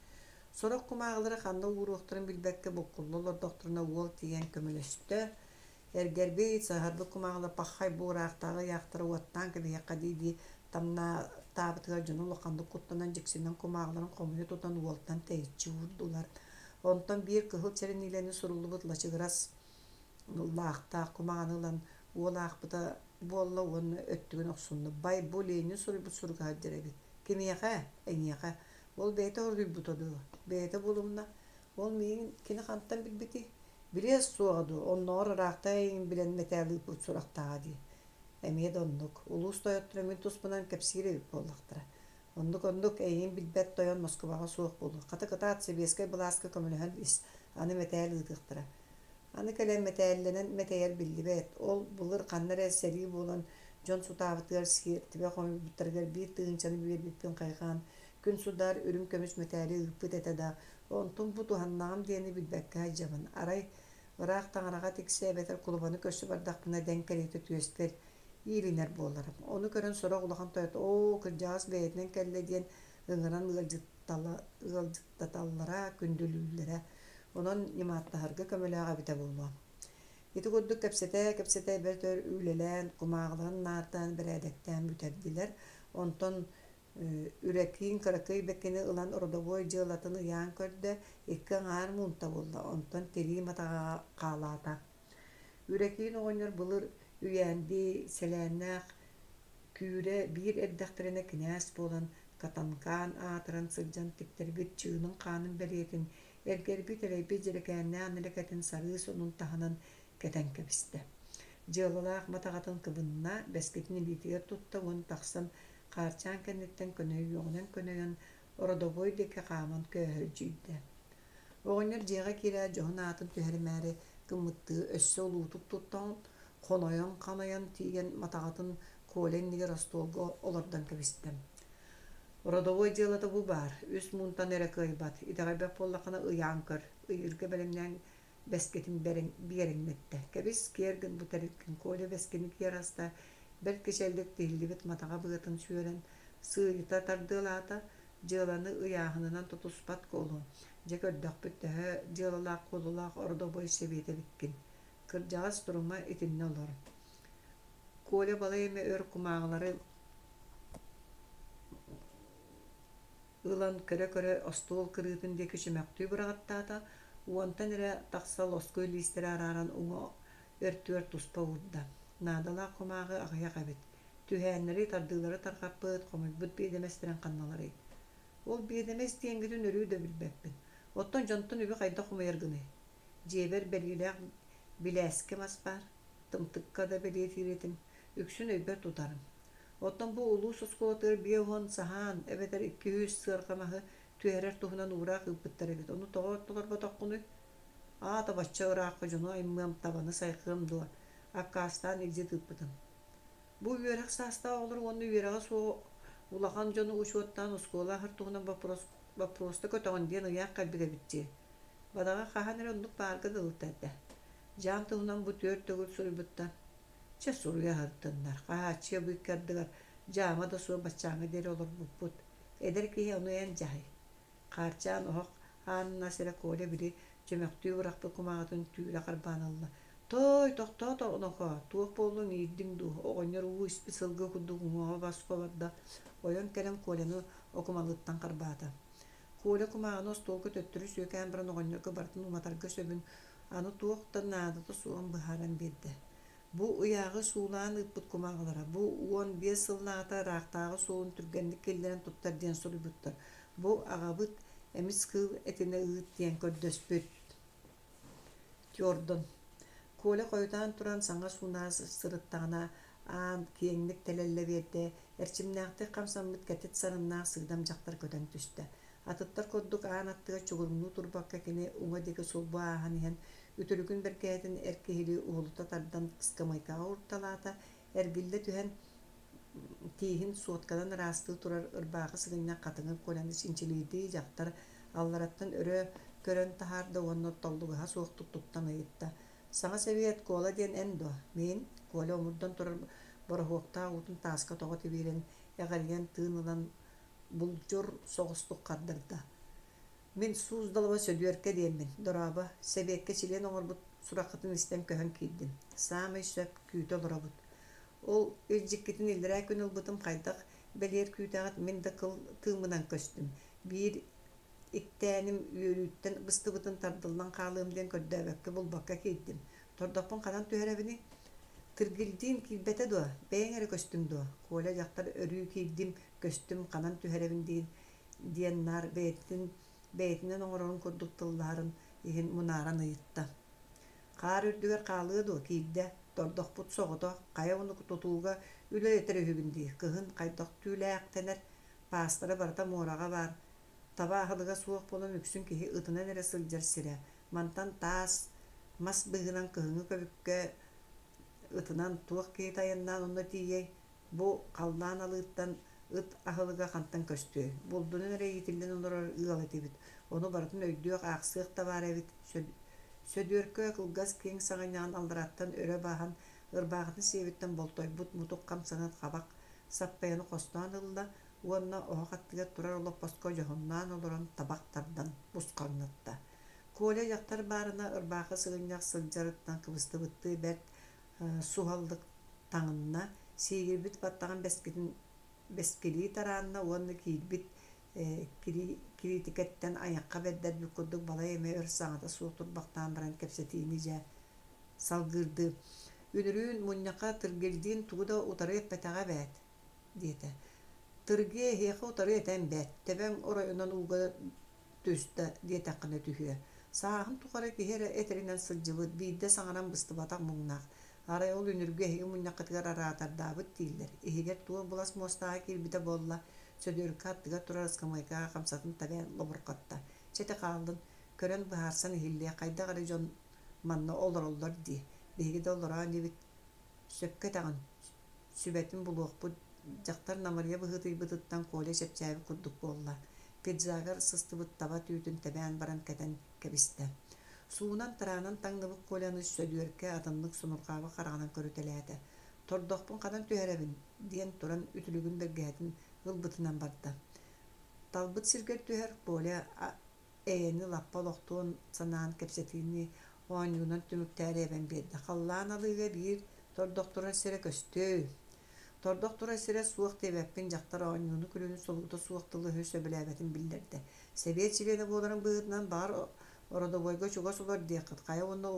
Сорох кумааҕылары ханна ууруохтарын билбэккэ буккулла олордохторуна уол тиийэн көмөлөстө. Эргэрбит, саһарбыт кумааҕылар паххай буораахтааҕы ыйаахтара уоттаан кэбиһиэххэ дии-дии тамнаатаабытыгар дьоно улаханнык куттанан дьиксинэн кумааҕыларын хомуйа тутан уолтан тэйиччи уурдулар. Онтон биир кыһыл чэрэниилэни суруллубут лачыгырас лаахтаах кумааҕыны ылан уол аахпыта буолла уонна өттүгүн охсунна. Бай, бу Ленин суруйбут суруга сылдьар эбит. Кимиэхэ? Эйиэхэ. Ол бэйэтэ хоруйбута дуо? Бэйэтэ булумна. Ол миигин кини хантан билбитий? Билиэ суоҕа дуо, оннооҕор ыраахтан эйигин билэн мэтээл ыыппыт сурахтааҕа дии. Эмиэ да оннук. Улуус тойотторо мин туспунан кэпсиир эбит буоллахтара. Оннук-оннук, эйигин билбэт тойон Москубаҕа суох буолуо. Хата кытаат, сэбиэскэй былааска көмөлөһөн ис, аны мэтээл ыытыахтара. Аны кэлэн мэтээллэнэн мэтэйэр биллибэт. Ол былыр ханна эрэ сэрии буолан дьон сутаабытыгар сиэртибэ хомуйбуттарыгар биир тыһыынчаны биэрбиппин хайҕаан, күн судаар үрүҥ көмүс мэтээли ыыппыт этэ да, онтум бу туһаннаҕым диэни билбэккэ сылдьабын. Арай ыраах таҥараҕа тиксэ эбэтэр кулубаны көрсө бардахпына дэҥ кэриэтэ түөспэр иилинэр буоларым. Ону көрөн сорох улахан тойот «Оо, кырдьаҕас бэйэтинэн кэллэ» диэн ыҥыран ыалдьыттаталлара, күндүлүүллэрэ. Онон ньымааттаһарга көмөлөөх эбитэ буолуо. Ити курдук кэпсэтэ-кэпсэтэ бэрт өр үлэлээн, кумааҕыларын наардаан, бэрээдэктээн бүтэрдилэр. Онтон Үрэкиин кыракый бэккини ылан родовой дьыалатын ыйаан көрдө, икки аҥаар муунта буолла, онтон тирии матаҕаҕа хаалаата. Үрэкиин оҕонньор былыр үйээнди сэлээннээх күүрэ биир эрдэхтэринэ кинээс буолан, катанкаан аатыран сылдьан тиктэрбит чыынын-хаанын бэлиэтин, эргэрбит-элэйбит дьэрэкээннээх нэлэкэтин сарыы сонун таһынан кэтэн кэбистэ. Дьыалалаах матаҕатын кыбынна, бэскитин илиитигэр тутта уонна тахсан Хаарчаан кэнниттэн көнөйүөҕүнэн көнөйөн, ородобуой диэки хааман көөһөлдьүйдэ. Оҕонньор дьиэҕэ киирээт дьоһун аатын түһэримээри гыммыттыы өссө улуутук туттан, хонойон-ханайан тиийэн матаҕатын Коля иннигэр остуолга олордон кэбистэ. Родовой дьыалата бу баар, үс муунтан эрэ кыайбат, итэҕэйбэт буоллаххына ыйаан көр, ыйыырга бэлэмнээн бэскитин биэрэҥнэттэ. Кэбис, киэр гын бу тэрилгин, Коля бэскини киэр аста, бэрт кичэллик тиһиллибит матаҕа быатын сүөрэн, сыыйыта тардыалаата, дьыаланы ыйааһынынан тутуспат куолу. Дьэ көрдөхпүт төһө дьыалалаах куолулаах ордобуой сэбиэтэ эбиккин. Кырдьаҕас турума итиннэ олор. Коля балай эмэ өр кумааҕылары ылан көрө-көрө остуол кырыытын диэки чөмөхтүү быраҕаттаата, уонтан эрэ тахса лоскуй лиистэри арааран уҥа өртүгэр туспа уурда. Наадалаах кумааҕы аҕыйах эбит. Түһээннэри, тардыылары тарҕаппыт, хомуйбут биэдэмэстэрин ханналарый? Ол биэдэмэс диэҥҥитин өрүү да билбэппин. Оттон дьонтон үбү хайдах хомуйаргыный? Дьиэбэр бэлиэлээх билээскэ мас баар, тымтыкка да бэлиэтиир этим, үксүн өйбөр тутарым. Оттон бу улуус оскуолатыгар 50 саһаан эбэтэр 200 сыарҕа маһы түһэрэр туһунан уураах ыыппыттар эбит. Ону тоҕо толорботоххунуй? Аата бачча ыраахха дьону аймыам, табаны сайҕыам дуо? Аккаастаан илдьи тыыппытым. Бу үөрэх саастаах оҕолор уонна үөрэҕэ суох улахан дьону учуоттаан оскуола аһар туһунан боппуруоста көтөҕүн диэн ыйаах кэлбит эбит дии. Бадаҕа хаһан эрэ оннук баарга дылыта этэ. Дьаам туһунан бу түөрт төгүл суруйбуттар. Чэ, суруйа сырыттыннар. Хаһааччыйа бу икки ардыгар дьаама да суох баччааҥҥа диэри олорбуппут. Эдэр киһи ону эн дьаһай. Хаарчаан оһох аанын ас эрэ Коля били чөмөхтүү бырахпыт кумааҕытын түүрэ харбаан ылла. Тоой, тохтоо нохоо, туох буоллуҥ иирдиҥ дуу, оҕонньор уу испит сылгы курдук уҥуоҕа босхо барда, ойон кэлэн Коляны окумалыттан харбаата. Коля кумааҕыны остуолга төттөрү сүөкээн баран оҕонньорго барытын уматарга сөбүн, аны туох да наадата суоҕун быһааран биэрдэ. Бу ыйааҕы суулаан ыыппыт кумааҕылара, бу 15 сыллааҕыта ыраахтааҕы суолун түргэнник киллэрэн туттар диэн суруйбуттар. Бу аҕабыт эмис кыыл этинэ ыыт диэн көрдөспүт. Тёрдон. Коля хойутаан туран саҥа суунаан сырыттаҕына, аан киэҥник тэлэллэ биэрдэ, эрчимнээхтик хамсаммыт кэтит сарыннаах сыыдам дьахтар көтөн түстэ. Атыттар курдук аан аттыгар чугуруҥнуу турбакка кини уҥа диэки сулбу ааһан иһэн, үтүлүгүн бэргэһэтин эр киһилии уһулута тардан ыскамыайкаҕа уурталаата, эргиллэ түһэн тииһин суотканан ыраастыы турар ырбаахы сыгынньах хатыҥыр Коляны чинчилиирдии дьахтар аллараттан өрө көрөн таһаарда уонна толлугаһа суохтук туттан ыйытта: «Саҥа сэбиэт Кола диэн эн дуо? Мин?» Коля омурдан турар бороһуоктаах уутун тааска тоҕо тибиирэн, эҕэрийэн тыын ылан булдьур соҕустук хардарда: «Мин Суздалова Сөдүөркэ диэммин, дорообо, сэбиэккэ чилиэн оҥорбут сураххытын истэн көһөн киирдим. Саамай сөп, күүтэ олоробут. Ол илдьиккитин иллэрээ күн ылбытым хайдах бэлиэр күүтэҕит, мин да кыл тыыммынан көстүм. Биир иктээним үөрүүттэн быстыбытын тардыллан хаалыам диэн көрдөөбөккө булбакка киирдим. Тордохпун ханан түһэрэбиний? Тиргилдиин киирбэтэ дуо? Бэйэҥ эрэ көстүҥ дуо? Коля дьахтар өрүү киирдим, көстүм, ханан түһэрэбин диэн диэн наар бэйэтин бэйэтинэн оҥорорун курдук тыллаһарын иһин мунааран ыйытта. Хаар үрдүгэр хаалыа дуо, киирдэ, тордохпут соҕотох, хайа ону тутууга үлэлэтэр үһүбүн дии, кыһын хайдах түүлээхтэнэр, паастара барыта муораҕа баар, таба аһылыга суох буолан үксүн киһи ытынан эрэ сылдьар сирэ, мантан таас, мас быыһынан кыһыҥҥы көбүккэ ытынан туох киһитэ айаннаан онно тиийиэй, Бу халлаан алыыттан ыт аһылыга хантан көстүөй? Булдунан эрэ иитиллэн олорор ыал этибит. Ону барытын өйдүөх, аахсыах да баар эбит. Сөдүөркэ кылгас киэҥ саҕынньаҕын аллараттан өрө бааһан, ырбаахытын сиэбиттэн болтойбут мутук хамсанан хабах саппайаны хостоон ылла уонна оһох аттыгар турар олоппоско дьоһуннаан олорон табах тардан бусхаҥнатта. Коля дьахтар баарына ырбаахы сыгынньах сылдьарыттан кыбыстыбыттыы бэрт суһаллык таҥынна, сиигирбит баттаҕын бэскитин бэскилии тараанна уонна киирбит кириитикэттэн айахха бэрдэрбит курдук балай эмэ өр саҥата суох турбахтаан баран кэпсэтиини дьэ салгыырдыы «Үнүрүүн мунньахха Тыргилдиин тугу да утары эппэтэҕэ эбээт» диэтэ. «Тыргиэ эһиэхэ утары этэн бэрт, төбөҥ оройунан ууга түстэ диэтэххинэ түһүө. Сааһын тухары киһи эрэ этэринэн сылдьыбыт, биирдэ саҥаран быстыбатах муҥнаах. Арай ол үнүргү эһиги мунньаххытыгар араатардаабыт дииллэр. Иһигэр туох былас муостааҕа киирбитэ буолла, Сөдүөркэ аттыгар турар ыскамыайкаҕа хамсатын табан лобурҕатта. Чэ ити хааллын, көрөн быһаарсан иһиллиэ, хайдах эрэ дьон манна олороллор дии. Биһиги да олороо инибит. Сөпкө этэҕин, сүбэтин булуохпут, дьахтар намырыйа быһыытыйбытыттан Коля чэпчээбит курдук буолла, пиджагар сыстыбыт таба түүтүн тэбээн баран кэтэн кэбистэ. Суунан-тараанан таҥныбыт Коляны Сөдүөркэ атыннык сонурҕаабыт хараҕынан көрүтэлээтэ. «Тордохпун ханан түһэрэбин?» диэн туран үтүлүгүн бэргэһэтин ылбытынан барда. Талбыт сиргэр түһэр Коля эйэни лаппа олохтуон санаан кэпсэтиини оонньуунан түмүктээри эбэн биэрдэ. Халлаан алыыга биир тордох турар сирэ көстүөй. Тордох турар сирэ суох диэбэппин дьахтар оонньууну-күлүүнү солуута суох тылы-өһү сөбүлээбэтин биллэрдэ. Сэбиэт чилиэнэ буоларын быһыытынан баҕар ородобуойга чугас олор диэххит. Хайа уонна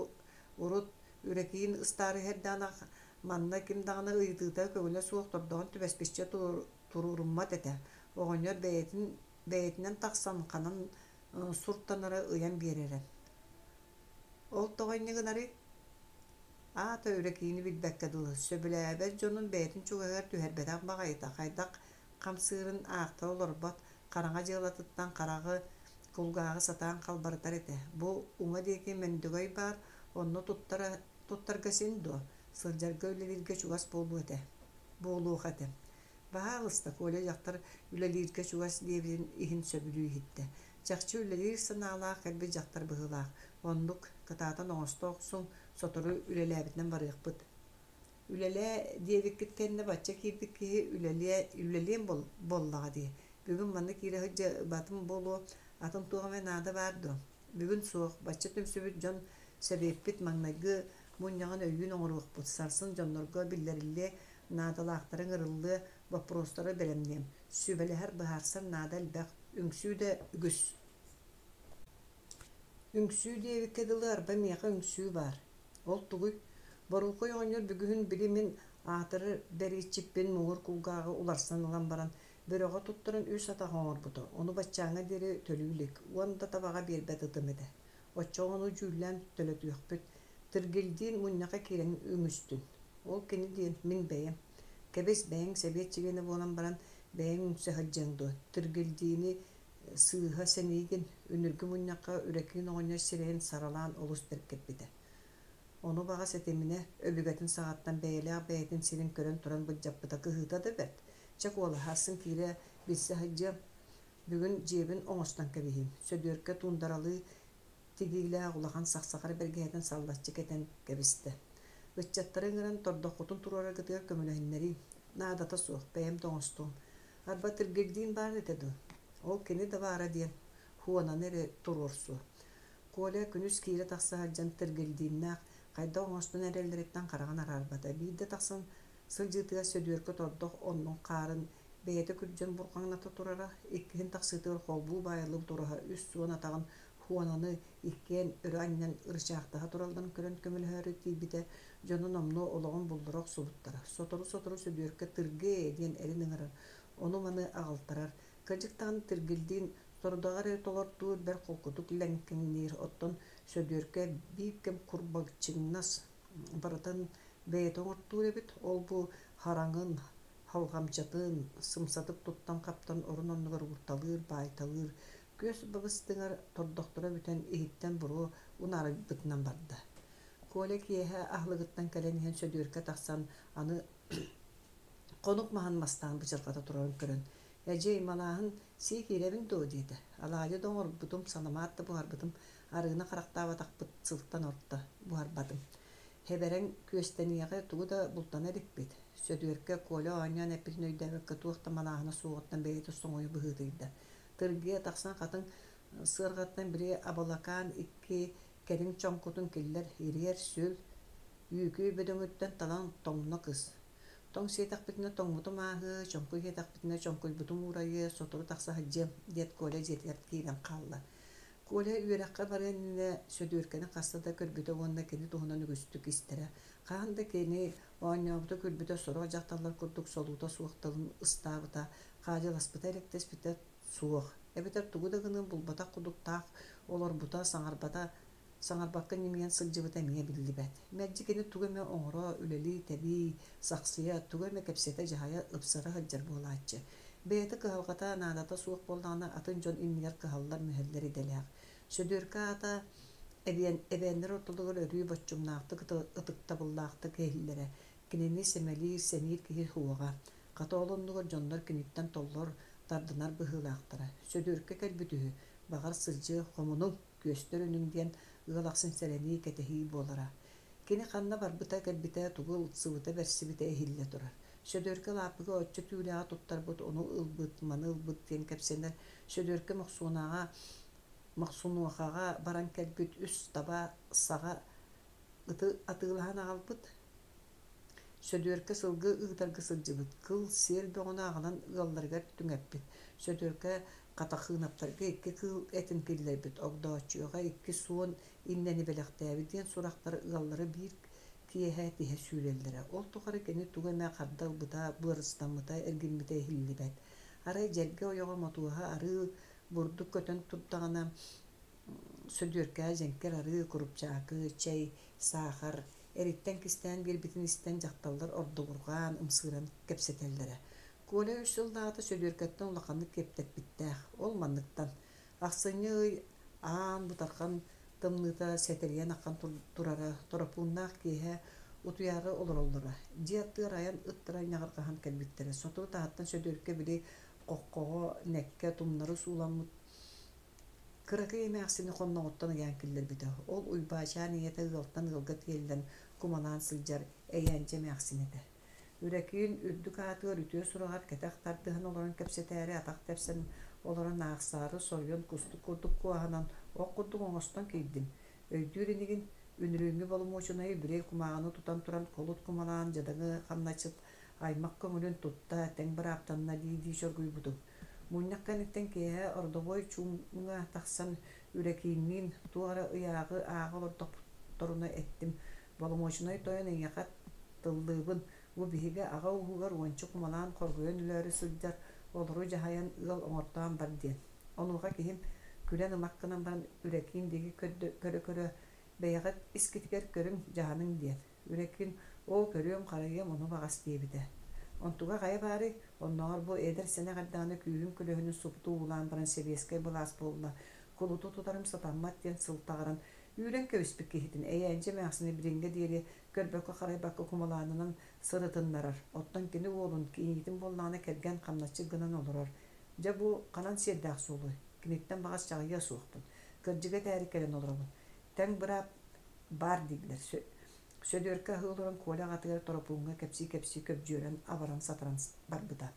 урут Үрэкиин ыстаары иһэрдэҕинэ манна ким даҕаны ыйытыыта көҥүлэ суох тордоҕун түбэспиччэ туруоруммат этэ. Оҕонньор бэйэтин бэйэтинэн тахсан ханан суртанара ыйан биэрэрэ. Ол тоҕо инньэ гынарый? Аата Үрэкиини билбэккэ дылы, сөбүлээбэт дьонун бэйэтин чугаһыгар түһэрбэтэх баҕайыта хайдах хамсыырын аахтара олорбот, хараҥа дьыалатыттан хараҕы, кулгааҕы сатаан халбарытар этэ. Бу уҥа диэки Мөндөгөй баар, онно туттара, туттарга син дуо, сылдьарга үлэлииргэ чугас буолуо этэ, буолуох этэ. Баһаалыста, Коля дьахтар үлэлииргэ чугас диэбитин иһин сөбүлүү иһиттэ. Чахчы үлэлиир санаалаах кэлбит дьахтар быһыылаах. Оннук, кытаатан оҥосто охсуҥ, сотору үлэлээбитинэн барыахпыт. Үлэлээ диэбиккит кэннэ бачча киирбит киһи үлэлиэ, үлэлиэм буоллаҕа дии. Бүгүн манна киирэ сылдьыбатым буолуо, атын туох эмэ наада баар дуо? Бүгүн суох, бачча түмсүбүт дьон сэбиэппит маҥнайгы Мунньаҕын өйүүн оҥоруохпут, сарсын дьоннорго биллэриллиэ, наадалаахтары ыҥырыллыа, боппуруостары бэлэмниэм. Сүбэлэһэр, быһаарсар наада элбэх, үҥсүү да үгүс. Үҥсүү диэбиккэ дылы арба миэхэ үҥсүү баар. Ол тугуй? Боруукай оҕонньор бүгүһүн били мин аатырар бэрииччиппин муҥур кулгааҕы уларсан ылан баран, бөрөҕө туттаран үс атах оҥорбута, ону баччааҥҥа диэри төлүү илик, уон да табаҕа биэрбэт ытым этэ. Оччоҕо ону дьүүллээн төлөтүөхпүт, Тиргилдиин мунньахха киирэн үҥүстүн. Ол кини диэн мин бэйэм. Кэбис, бэйэҥ сэбиэт чилиэнэ буолан баран, бэйэҥ үҥсэ сылдьыаҥ дуо? Тиргилдиини сыыһа сэниигин, үнүргү мунньахха Үрэкиин оҕонньор сирэйин саралаан олус бэркэппитэ. Ону баҕас этиминэ, өбүгэтин саҕаттан бэйэлээх бэйэтин сирин көрөн туран былдьаппыта кыһыыта да бэрт. Чэ, куолаһаассын киирэ билсэ сылдьыам. Бүгүн дьиэбин оҥостон кэбиһиим. Сөдүөркэ туундаралыы тигиилээх улахан сахсахар бэргэһэтин саллаччы кэтэн кэбистэ. Ыччаттары ыҥыран тордоххутун туруораргытыгар көмөлөһүннэриим. Наадата суох, бэйэм да оҥостуом. Арба Тиргилдиин баар этэ дуо? Ол кини да баара диэн, Хуонаны эрэ туруорсуо. Коля күнүс киирэ-тахса сылдьан Тиргилдииннээх хайдах оҥостон эрэллэриттэн хараҕын араарбата. Биирдэ тахсан сылдьыытыгар Сөдүөркэ тордох оннун хаарын бэйэтэ күрдьэн бурҕаҥната турара, иккиһин тахсыытыгар холбуу баайыллыбыт ураһа үс суон атаҕын Хуонаны иккиэн өрө анньан ырычаахтаһа туралларын көрөн көмөлөһөөрү тиийбитэ, дьоно номнуо олоҕун буллара охсубуттара. Сотору-сотору Сөдүөркэ «Тыргыы» диэн эрин ыҥырар, ону-маны аҕалтарар. Кырдьык даҕаны Тиргилдиин сорудаҕы эрэ толортуур бэрт холкутук лэҥкэҥниир, оттон Сөдүөркэ биир кэм курбачыҥнас барытын бэйэтэ оҥортуур эбит, ол-бу хараҥын, халҕамчатын сымсатык туттан-хаптан орун-оннугар уурталыыр, баайталыыр, күөс бабыстыҥар тордохторо бүтэн иһиттэн буруо унаарыйбытынан барда. Коля киэһэ аһылыгыттан кэлэн иһэн Сөдүөркэ тахсан аны хонук маһын мастаан бычырҕата турарын көрөн «Эдьиэй, малааһын сии киирэбин дуо?» диэтэ. Алаадьы да оҥорбутум, саламаат да буһарбытым, арыыны харахтаабатахпыт сылтан орто, буһарбатым. Хэбэрэҥ күөстэниэҕи тугу да бултана иликпит. Сөдүөркэ Коля оонньоон эппитин өйдөөбөккө туох да малааһына суоҕуттан бэйэтэ соҥойо быһыытыйда. Тыргыйа тахсан хатыҥ сыарҕаттан били абалакаан икки кэриҥ чоҥкутун киллэр, ириэр, сүл, үүкүй бөдөҥүттэн талан тоҥно кыс. Тоҥ сиэтэхпитинэ тоҥмутум ааһыа, чоҥку иһиэтэхпитинэ чоҥкуйбутум уурайыа, сотору тахса сылдьыам, диэт Коля дьиэтигэр киирэн хаалла. Коля үөрэххэ барыан иннинэ Сөдүөркэни хаста да көрбүтэ уонна кини туһунан үгүстүк истэрэ. Хаһан да кини оонньообута-күлбүтэ сорох дьахталлар курдук солуута суох тылын ыстаабыта, хаадьыласпыта, элэктэспитэ суох. Эбэтэр тугу да гыныан булбатах курдук таах олорбута, саҥарбата, саҥарбакка ньимийэн сылдьыбыта эмиэ биллибэт. Мэлдьи кини тугу эмэ оҥоро, үлэлии, тэбии, сахсыйа, тугу эмэ кэпсэтэ, дьаһайа, ыпсара сылдьар буолааччы. Бэйэтэ кыһалҕата, наадата суох буоллаҕына, атын дьон иннигэр кыһаллар-мүһэллэр идэлээх. Сөдүөркэ аата эбиэн, эбээннэр ортолоругар өрүү боччумнаахтык, ытыктабыллаахтык иһиллэрэ. Кинини сэмэлиир, сэниир киһи суоҕа. Хата ол оннугар дьоннор киниттэн толлор, тардынар быһыылаахтара. Сөдүөркэ кэлбит үһү, баҕар сылдьыа, хомунуҥ, күөстэр үнүҥ диэн ыал ахсын сэрэнии, кэтэһии буолара. Кини ханна барбыта-кэлбитэ, тугу ылсыбыта-бэрсибитэ иһиллэ турар. Сөдүөркэ лааппыга оччо түүлээҕи туттарбыт, ону ылбыт, маны ылбыт диэн кэпсэнэр. Сөдүөркэ Мохсуонаҕа Мохсунуохаҕа баран кэлбит үс таба саҕа ыты атыылаһан аҕалбыт. Сөдүөркэ сылгы ыытарга сылдьыбыт, кыл, сиэл бөҕөнү аҕалан ыалларыгар түҥэппит. Сөдүөркэ Хатахыынаптарга икки кыыл этин киллэрбит, Огдооччуйаҕа икки суон иннэни бэлэхтээбит диэн сурахтар ыаллары биир киэһэ тиһэ сүүрэллэрэ. Ол тухары кини тугу эмэ харда ылбыта, быарыстаммыта, эргиммитэ иһиллибэт. Арай дьэргэ ойоҕо Мотуоһа арыы бурдук көтөн турдаҕына Сөдүөркэҕэ дьэҥкир арыы, курупчаакы, чэй, саахар эриттэн кистээн биэрбитин истэн дьахталлар ордугурҕаан, ымсыыран кэпсэтэллэрэ. Коля үс сыллааҕыта Сөдүөркэттэн улаханнык киэптэппиттээх. Ол манныктан. Ахсынньы ый аан бытархан тымныыта сэтэрийэн ахан турара, Торопууннаах киэһэ утуйаары олороллоро. Дьиэ аттыгар айан ыттара ньаҕырҕаһан кэлбиттэрэ. Сотору таһыттан Сөдүөркэ били хоххоҕо, нэккэ тумнары сууламмыт Кыракый эмээхсини хонноҕуттан ыйаан киллэрбитэ. Ол Уйбаачаан ийэтэ ыалтан ыалга тиэллэн, кумалаан сылдьар Эйээнчэ эмээхсин этэ. Үрэкиин үрдүк аатыгар үтүө сураҕар кэтэх тардыһан олорон кэпсэтээри атах тэпсэн олорон аахсаары соруйан кустук курдук куоһанан ох курдук оҥостон киирдим. Өйдүүр инигин? Үнүрүүҥҥү боломуочунайы бүрэй кумааҕыны тутан туран кулут кумалаан дьадаҥы хамначчыт аймах көҥүлүн тутта, тэҥ бырааптанна дии-дии чоргуйбутум. Мунньах кэнниттэн киэһэ ордобуой чуумҥа тахсан Үрэкиинниин туох эрэ ыйааҕы ааҕа олордохторуна эттим: «Боломуочунай тойон эйиэхэ тыллыыбын, бу биһиги аҕа ууһугар уонча кумалаан хоргуйан өлөөрү сылдьар, олору дьаһайан ыал оҥортоон бар» диэн. Онуоха киһим күлэн ымах гынан баран Үрэкиин диэки көрө-көрө «Бэйэҕит искитигэр көрүҥ, дьаһаныҥ» диэн. Үрэкиин «Оо, көрүөм-харайыам ону баҕас» диэбитэ. Онтуга хайа баарый, оннооҕор бу эдэр-сэнэх эрдэҕинэ күүһүн көлөһүнүн супту уулаан баран сэбиэскэй былаас буолла, кулуту тутарым сатаммат диэн сылтаҕыран, үүрэн кэбиспит киһитин Эйээнчи эмээхсини билиҥҥэ диэри көрбөккө-харайбакка кумалаанынан сырытыннарар, оттон кини уолун, кийиитин буоллаҕына кэргэн хамначчыт гынан олорор. Дьэ бу ханан сиэрдээх суолуй? Киниттэн баҕас чаҕыйыа суохпун. Кырдьыгы этээри кэлэн олоробун. Тэҥ быраап баар дииллэр. Сөдүөркэ аһыы олорон Коля аҕатыгар Торопууҥҥа кэпсии-кэпсии көбдьүөрэн, абаран-сатаран барбыта.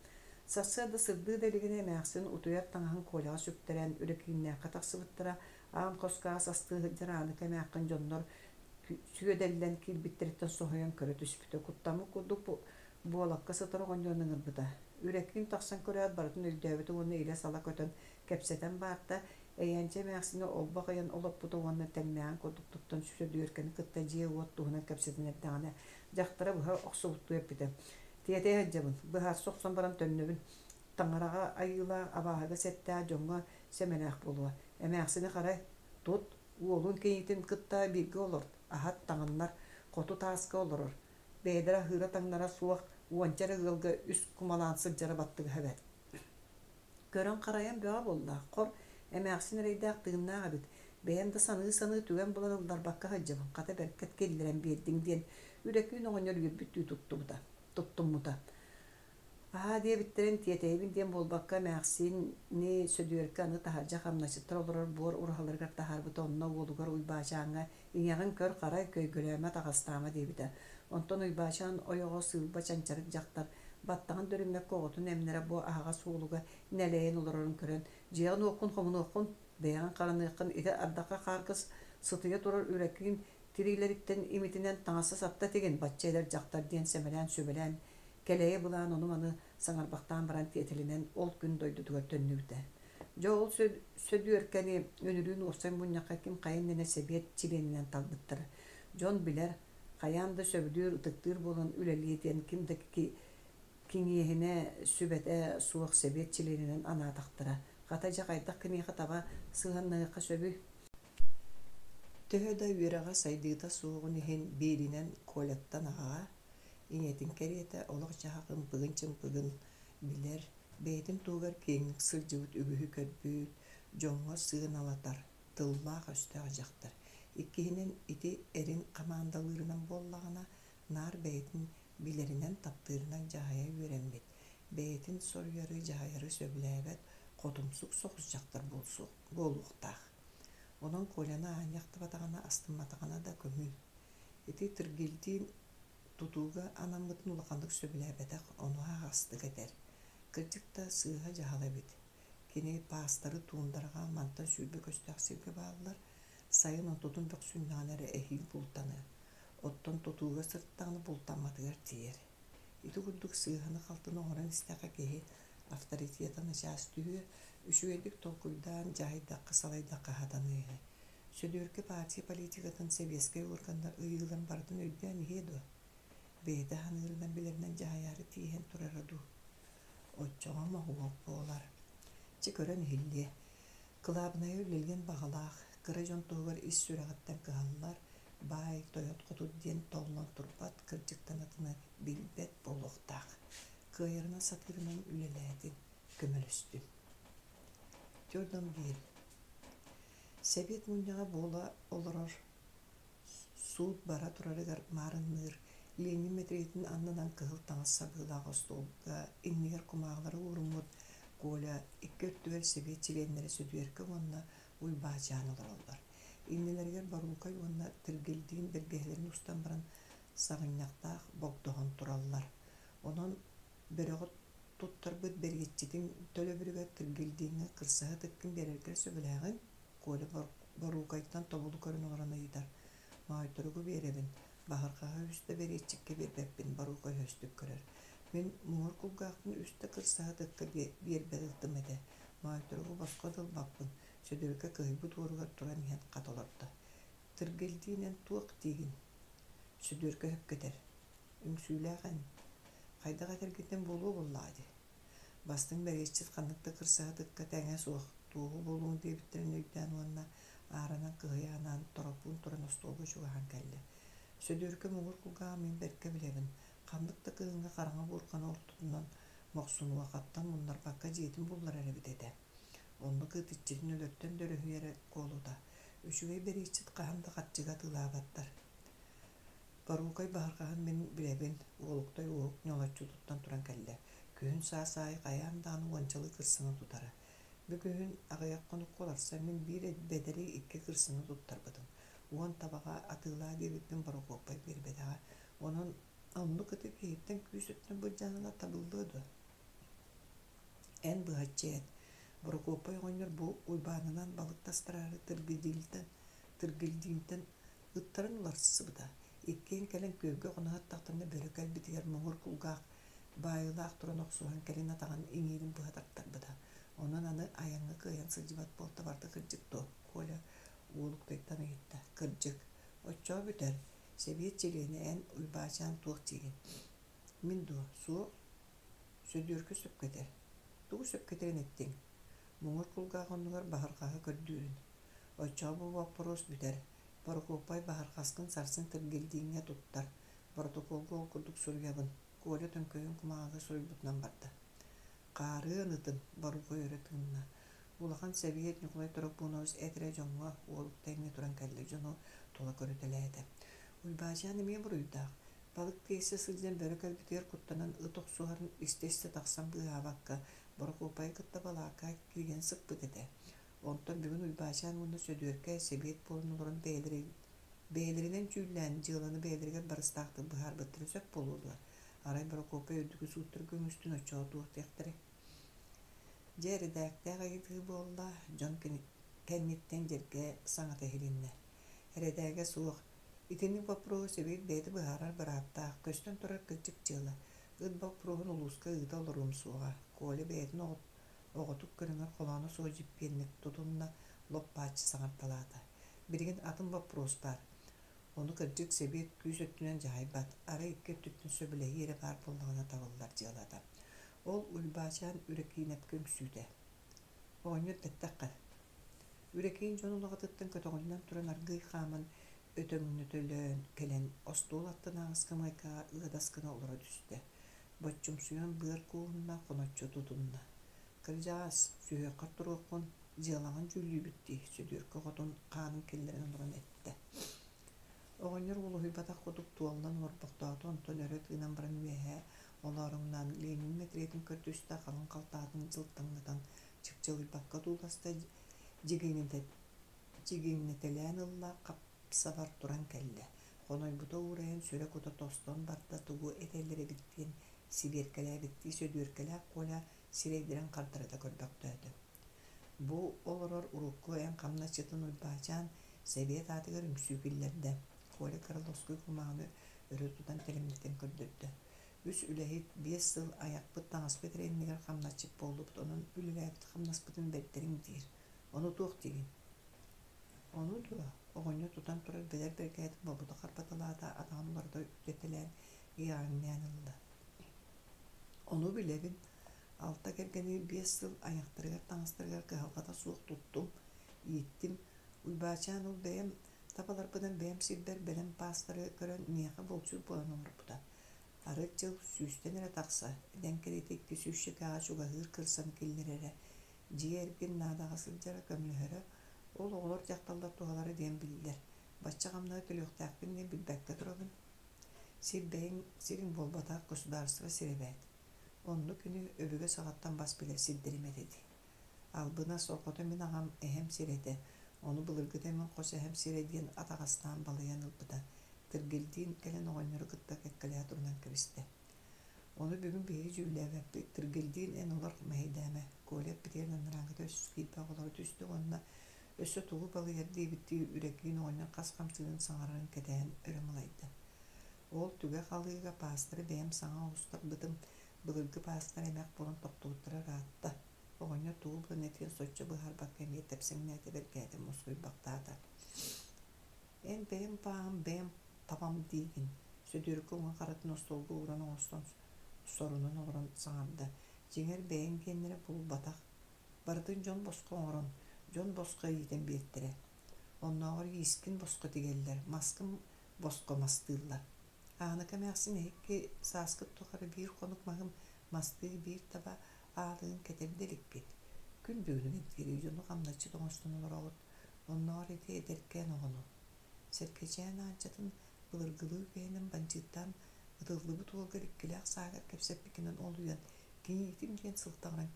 Сарсыарда сырдыы да илигинэ эмээхсин утуйар таҥаһын Коляҕа сүктэрэн, Үрэкииннээххэ тахсыбыттара, аан хоско ас астыы сылдьар Ааныка эмээххин дьоннор сүөдэллэн киирбиттэриттэн соһуйан көрө түспүтэ. Куттаммыт курдук буолакка сытар оҕонньорун ыҥырбыта. Үрэкиин тахсан көрөөт барытын өйдөөбүтэ уонна илэ-сала көтөн, кэпсэтэн баарта, Эйээнчи эмээхсини олбох ыйан олоппута уонна тэҥнээҕин курдук туттан Сөдүөркэни кытта дьиэ-уот туһунан кэпсэтэн эрдэҕинэ, дьахтара быһа охсубуттуу эппитэ: «Тиэтэйэ сылдьабын, быһаарса охсон баран төннөбүн. Таҥараҕа айыылаах, абааһыга сэттээх дьоҥҥо сэмэлээх буолуо. Эмээхсини харай, тут, уолун кийиитин кытта бииргэ олорт, аһат, таҥыннар, хоту тааска олорор. Бэйэлэрэ аһыыра-таҥнара суох уонча эрэ ыалга үс кумалаан сылдьара баттыгаһа бэрт. Көрөн-харайан бөҕө буолла, хор, эмээхсин эрэйдээх тыыннаах эбит, бэйэм да саныы-саныы түгэн булан ылларбакка сылдьабын, хата бэркэ киллэрэн биэрдиҥ диэн Үрэкүүн оҕонньор үөрбүттүү туттубута, туттуммута. Аһаа диэбиттэрин тиэтэйэбин диэн буолбакка эмээхсини Сөдүөркэ аны таһырдьа хамначчыттар олорор буор ураһаларыгар таһаарбыта онно уолугар Уйбаачааҥҥа ийэҕин көр-харай, көйгөлөөмө, таҕастаама диэбитэ. Онтон Уйбаачаан ойоҕо сыылба чанчарык дьахтар баттаҕын дөрүммэккэ оҕотун эмнэрэ бу аһаҕас уолуга нэлэйэн олорорун көрөн, дьиэҕин-уоккун хомунуоххун, бэйэҕин хараныаххын ити ардахха хаарга сытыйа турар үрэкиин тириилэриттэн имитинэн таҥаста-сапта тигин бачча эдэр дьахтар диэн сэмэлээн сүбэлээн кэлэйэ былаан ону-маны саҥарбахтаан баран тиэтэлинэн ол күн дойдутугар төннүбүтэ. Дьэ ол Сөдүөркэни үнүрүүн уопсай мунньахха ким хайа иннинэ сэбиэт чилиэнинэн талбыттара. Дьон билэр, хайаан да сөбүлүүр, ытыктыыр буолан үлэлиэ диэн ким да киҥиэһинэ, сүбэтэ суох сэбиэт чилиэнинэн анаатахтара. Хата дьэ хайдах киниэхэ таба сыһыаннаһыахха сөбүй? Төһө да үөрэҕэ сайдыыта суоҕун иһин бииринэн Коляттан аҕаҕа, ийэтин кэриэтэ олох-дьаһах ымпыгын-чымпыгын билэр, бэйэтин туһугар киэҥник сылдьыбыт үгүһү көрбүт, дьоҥҥо сыаналатар, тыллаах-өстөөх дьахтар. Иккиһинэн, ити эрин хамаандалыырынан буоллаҕына, наар бэйэтин билэринэн, таптыырынан дьаһайа үөрэммит, бэйэтин соруйары, дьаһайары сөбүлээбэт хотумсук соҕус дьахтар буолуохтаах. Онон Коляны аанньа ахтыбатаҕына, астымматаҕына да көҥүл. Ити Тыргилдиин тутууга анаммытын улаханнык сөбүлээбэтэх, ону аһаҕастык этэр. Кырдьык да, сыыһа дьаһал эбит. Кини паастары туундараҕа мантан 20 көстөөх сиргэ бааллар, сайын онтутун бөхсүннэҕинэ эрэ эһиил бултаныа. Оттон тутууга сырыттаҕына бултамматыгар тиийэр. Ити курдук сыыһаны-халтыны оҥорон истэххэ киһи авторитета начаас түһүө, үчүгэйдик толкуйдаан дьаһайдахха, салайдахха сатаныыһы. Сөдүөркэ партия политикатын сэбиэскэй уорганнар ыйыыларын барытын өйдөөн иһиэ дуо? Бэйэтэ саныырынан билэринэн дьаһайаары тииһэн турара дуу? Оччоҕо моһуок буолар. Чэ көрөн иһиллиэ. Кылаабынайа үлэлиэн баҕалаах, кыра дьон туһугар ис сүрэҕиттэн кыһаллар, баай, тойот-хотут диэн толлон турбат, кырдьыктан атыны билбэт буолуохтаах. Кыайарынан сатыырынан үлэлээтин, көмөлөстүн. Төрдөн биир. Сэбиэт мунньаҕа буола олорор суут бара турарыгар маарынныыр Ленин мэтириэтин аннынан кыһыл таҥас сабыылаах остуолга иннигэр кумааҕылары ууруммут Коля икки өттүгэр сэбиэт чилиэннэрэ Сөдүөркэ уонна Уйбаачаан олороллор. Иннилэригэр Боруукай уонна Тиргилдиин бэргэһэлэрин устан баран саҕынньахтаах богдоһон тураллар. Онон бөрөҕө туттарбыт бэриэтчитиҥ төлөбүрүгэр Тиргилдииҥҥэ кырсаһы тыккын биэрэргэр сөбүлээҕиҥ? Коля Боруукайтан тобулу көрөн олорон ыйытар. Моойторугу биэрэбин, Баһырҕаһы үс да бэриэччиккэ биэрбэппин, Борука өһөстүк көрөр. Мин муҥур кулгаахпын үс да кырсаһыт ыкка биэрбэт ытым этэ. Моойторугу босхо да ылбаппын, Сөдүөккэ кыһыйбыт уоругар туран иһэн хат олордо. Тиргэлдиин эн туох диигин? Сөдүөркэ өһүккэ этэр. Үҥсүүлээх эн. Хайдах этэргиттэн буолуо буоллаҕа дии. Бастыҥ бэриэччит ханнык да кырсаһыт ыкка тэҥэ суох, туоһу буолуоҥ диэбиттэрин өйдөөн уонна ааранан кыһыйа анаан Торопуун туран остуолга чугаһаан кэллэ. Сөдүөркэ муҥур кулгааҕын мин бэркэ билэбин, ханнык да кыһыҥҥы хараҥа буурҕаны ортотунан мохсунуохаттан муннарбакка дьиэтин булларар эбит этэ. Оннук ыт иччитин өлөртөн да өрүһүйэрэ куолута. Үчүгэй бэриэччит хаһан да харчыга атыылаабаттар. Боруукай баһырҕаһын мин билэбин, Уолуктай Уоһук ньолоччу туттан туран кэллэ. Күһүн-саас аайы хайаан даҕаны уончалыы кырсаны тутара. Бу күһүн аҕыйах хонукка уларсан мин биир бэдэри икки кырсаны туттарбытым. Уон табаҕа атыылаа диэбиппин Борокуоппай биэрбэтэҕэ. Онон оннук ыты киһиттэн күүс өттүнэн былдьаан ылар табыллыа дуо? Эн быһаччы эт, Борокуоппай оҕонньор бу Уйбаанынан балык тастараары Тыргылдиинтэн ыттарын уларсыбыта. Иккиэн кэлэн күөлгэ хоно сыттахтарына бөрө кэлбитигэр муҥур кулгаах баайыылаах туран охсуһан кэлин атаҕын иҥиирин быһа тартарбыта. Онон аны айаҥҥа кыайан сылдьыбат буолта барыта кырдьык дуо? Коля уолуктайтан ыйытта. Кырдьык. Оччоҕо бүтэр. Сэбиэт чилиэнэ эн Уйбаачаан туох диигин? Мин дуо? Суох. Сөдүөркэ сөпкө этэр. Тугу сөпкө этэрин эттиҥ? Муҥур кулгаах оннугар баһырҕаһы көрдүүрүн. Оччоҕо бу боппуруос бүтэр. Борокуоппай баһырҕаскын сарсын Тыргылдииҥҥэ туттар. Боротокуолга ол курдук суруйабын. Коля төҥкөйөн кумааҕыга суруйбутунан барда. Хаарыан ытым, Борукуой өрө тыынна. Улахан сэбиэт Ньукулай Тороппунович эт эрэ дьоҥҥо уолукта иҥнэ туран кэллэ дьону тула көрүтэлээтэ. Уйбаачаан эмиэ буруйдаах. Балык тиэйсэ сылдьан бөрө кэлбитигэр куттанан ыт охсуһарын истэ-истэ тахсан быыһаабакка, Борокуоппайы кытта балаакка киирэн сыппыт этэ. Онтон бүгүн Уйбаачаан уонна Сөдүөркэ сэбиэт буолан олорон бэйэлэринэн дьүүллээн, дьыаланы бэйэлэригэр барыстаахтык быһаарбыттара сөп буолуо дуо? Арай Борокуоппай үрдүкү сууттарга үҥүстүн оччоҕо туох диэхтэрэй? Дьэ, эрэдээктээх ыйытыы буолла, дьон кэнниттэн дьэргэ саҥата иһилиннэ. Эрэдээгэ суох, Итинник боппуруоһу сэбиэт бэйэтэ быһаарар бырааптаах, көстөн турар кырдьык дьыала. Ыт боппуруоһун улууска ыыта олоруом суоҕа. Коля бэйэтин оҕотук көрүҥэр холооно суох дьиппиэнник тутунна, лоп-бааччы саҥарталаата. Билигин атын боппуруос баар. Ону кырдьык сэбиэт күүс өттүнэн дьаһайбат, арай икки өттүттэн сөбүлэһии эрэ баар буоллаҕына табыллар дьыалата. Ол Уйбаачаан Үрэкиинэпкэ үҥсүүтэ. Оҕонньор бэттэххэ Үрэкиин дьон улаҕатыттан көтөҕүллэн туран аргыый хааман өтөҥнөтөлөөн кэлэн остуол аттынааҕы ыскамыайкаҕа ыадас гына олоро түстэ. Боччумсуйан быар кууһунна, хоноччу тутунна. «Кырдьаҕас, сүһүөххэр туруоххун, дьыалаҕын дьүүллүүбүт дии», Сөдүөркэ оҕотун хаанын киллэрэн олорон эттэ. Оҕонньор уолуһуйбатах курдук туоллан олорбохтоото, онтон өрө тыынан баран үөһэ олооруҥнаан Ленин мэтириэтин көрдүстэ, халыҥ халтаһатын дьылтаҥнатан чыпчылыйбакка тууласта, дьигиҥнэтэлээн ылла, хапсабар туран кэллэ. Хонойбута уурайан сүрэ-кута тостон барда, тугу этэллэр эбит диэн сибиэркэлээбиттии Сөдүөркэлээх Коля сирэйдэрин хардарыта көрбөхтөөтө. Бу олорор урукку эн хамначчытын Уйбаачаан сэбиэт аатыгар үҥсүү киллэрдэ. Коля кыра лоскуй кумааҕыны өрө тутан тэлимнэтэн көрдөрдө. Үс үлэһит 5 сыл айахпыт таҥаспыт эрэ иннигэр хамначчыт буоллубут, онон үлэлээбит хамнаспытын бэрдэриҥ диир. Ону туох диигин? Ону дуо? Оҕонньор тутан турар бэдэр бэргэһэтин бобута харбаталаата, атаҕын уларыта үктэтэлээн, иэҕэҥнээн ылла. Ону билэбин. Алта кэргэни 5 сыл айахтарыгар таҥастарыгар кыһалҕата суох туттум, ииттим. Уйбаачаан ол бэйэм табаларбынан бэйэм сирбэр бэлэм паастары көрөн миэхэ булчут буолан олорбута. Арыт дьыл сүүстэн эрэ тахса, дэҥ кэриэтэ икки сүүсчэкэҕэ чугаһыыр кырсан киллэрэрэ, дьиэ эргин наадаҕа сылдьара көмөлөһөрө, ол оҕолор дьахталлар туһалара диэн биллэр. Бачча хамнаһы төлүөхтээхпин диэн билбэккэ турабын. Сир бэйэҥ сириҥ буолбатах, государство сирэ эбээт. Оннук күнү өбүгэ саҕаттан бас билэр сирдэрим этэ дии. Албына сорҕото мин аҕам эһэм сирэ этэ, ону былыргыта мин хос эһэм сирэ диэн атаҕастаан балыйан ылбыта. Тыргылдиин кэлэн оҕонньору кытта кэккэлэһэ турунан кэбистэ. Ону бүгүн биһиги дьүүллээбэппит, Тыргылдиин эн олор мэһэйдээмэ, Коля эппитигэр анарааҥҥыта өс киирбэх олоро түстэ уонна Өссө тугу балыйар диэбиттии Үрэкиин оҕонньор хас хамсыырын саҥарарын кэтэһэн өрө мылайда. Ол түгэх алыыга паастары бэйэм саҥа оҕустарбытым, былыргы паастар эмэх буолан тохтубуттара ыраатта. Оҕонньор тугу булан этиэн соччо быһаарбакка эмиэ тэпсэҥнээтэ, бэргээтэ, мускуйбахтаата. Эн бэйэм пааһым, бэйэм табам диигин, Сөдүөркэ уҥа харатын остуолга ууран оҥостон сорунан олорон саҥарда. Дьиҥэр бэйэҥ диэннэрэ булбатах. Барытын дьон босхо оҥорон, дьон босхо иитэн биэртэрэ. Оннооҕор иискин босхо тигэллэр, маскын босхо мастыыллар. Ааныка эмээхсин эһикки сааскыт тухары биир хонук маһым мастыы биир таба аалыын кэтэрдэ иликпит. Күн бүгүнүгэр диэри дьону хамначчыт оҥостон олороҕут. Оннооҕор ити эдэркээн оҕону. Сэргэчээн Аанчатын былыргылыы үгэһинэн бандьыыттаан ытыллыбыт уолгар иккилээх сааһыгар кэпсэппиккинэн олуйан, кийиитим диэн сылтаҕыран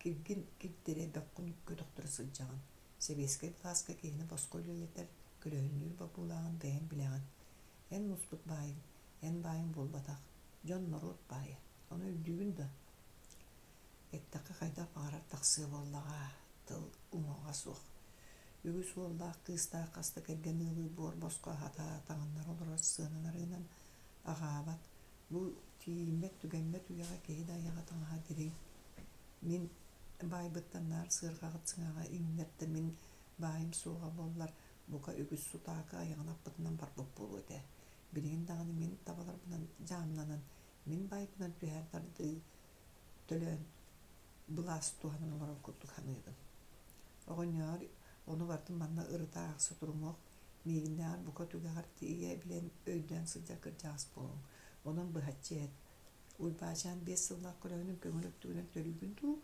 киргин кирдэрэ бөххүн көтөхтөрө сылдьаҕын. Сэбиэскэй былааска киһини босхо үлэлэтэр, көлөһүннүүр бобуулааҕын бэйэҥ билэҕин. Эн муспут баайыҥ, эн баайыҥ буолбатах, дьон-норуот баайа. Ону өйдүүгүн дуо? Эттэххэ хайдах баҕарар тахсыа буоллаҕа, тыл уҥуоҕа суох. Үгүс уоллаах, кыыстаах хас да кэргэн ыалы буор босхо аһата, таҥыннара олорор сыанан арыынан аҕаабат. Бу тиийиммэт-түгэммэт үйэҕэ киһи да айаҕа таҥаһа дириҥ. Мин баайбыттан наар сыарҕаҕыт сыҥаҕа иҥнэр да мин баайым суоҕа буоллар, бука үгүс сутаакы айаҕын аппытынан барбыт буолуо этэ. Билигин даҕаны мин табаларбынан дьаамнанан, мин баайбынан түһээн тардыы төлөөн былаас туһанан олорор курдук саныыбын. Оҕонньоор, ону барытын манна ырыта аахса турумуох, миигиннээҕэр бука түгэҕэр тиийэ билэн өйдөөн сылдьар кырдьаҕас буолуҥ. Онон быһаччы эт, Уйбаачаан 5 сыллаах көлөһүнүн көҥүл өттүгүнэн төлүүгүн дуу,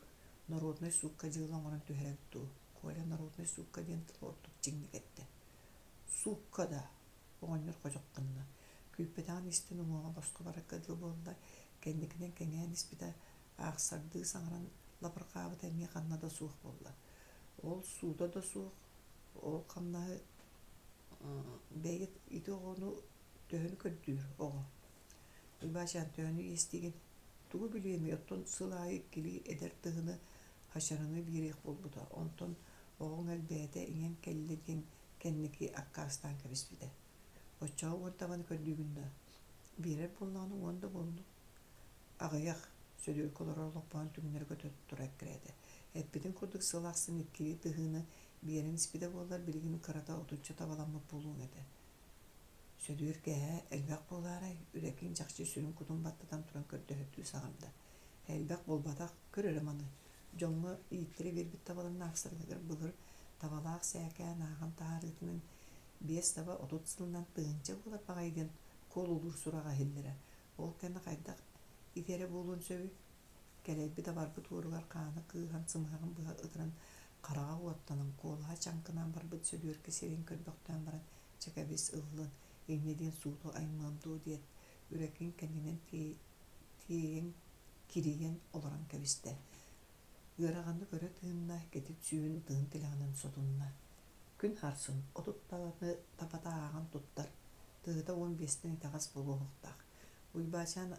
народнай суукка дьыала оҥорон түһэрэбит дуу? Коля народнай суукка диэн тылы ордук чиҥник эттэ. Суукка да оҕонньор ходьох гынна. Күүппэтэҕин истэн уҥуоҕа босхо барарга дылы буолла, кэнникинэн кэҥээн испитэ, аахсардыы саҥаран лапырҕаабыта эмиэ ханна да суох буолла. Ол суута да суох, ол хамнаһы бэйэ ити оҕону төһөнү көрдүүр оҕо. Уйбаачаан төһөнү иэстиигин? Тугу билиэмий, оттон сыл аайы иккилии эдэр тыһыны хачараны биэриэх буолбута, онтон оҕоҥ элбээтэ, иҥэн кэллэ диэн кэнники аккаастаан кэбиспитэ. Оччоҕо 10 табаны көрдүүгүн дуо? Биэрэр буоллаҕына 10 да буоллун. Аҕыйах, Сөдүөркэ олорор олоппоһун түҥнэри көтө тура эккирээтэ. Эппитин курдук сыл ахсын иккилии тыһыыны биэрэн испитэ буоллар, билигин кырата отучча табаламмыт буолуоҥ этэ. Сөдүөр кээһэ элбэх буолаарай, Үрэкиин чахчы сүрүн-кутун баттатан туран көрдөһөрдүү саҥарда. Элбэх буолбатах, көр эрэ маны, дьоҥҥо ииттэрэ биэрбит табаларын аахсарыгар былыр табалаах сээкээн ааҕан таһаарыытынан 5 таба 30 сылынан тыһыынча буолар баҕайы диэн куолулуур сураҕа иһиллэрэ. Ол кэннэ хайдах ити эрэ буолуон сөбүй? Кэлэйбит абарбыт уоругар хаана кыыһан сымыһаҕын быһа ытыран хараҕа уоттанан, куолаһа чаҥкынаан барбыт Сөдүөркэ сирэйин көрбөхтөөн баран чэ кэбис ыллын, инньэ диэн сууту аймыам дуо диэт, Үрэкин кэннинэн тиэйэн кирийэн олорон кэбистэ. Ыараханнык өрө тыынна, кэтит сүүһүн ытыһын тилэҕинэн сотунна. Күн харсын 30 табаны табата ааҕан туттар, тыһыта 15-тэн итэҕэс буолуохтаах. Уйбаачаан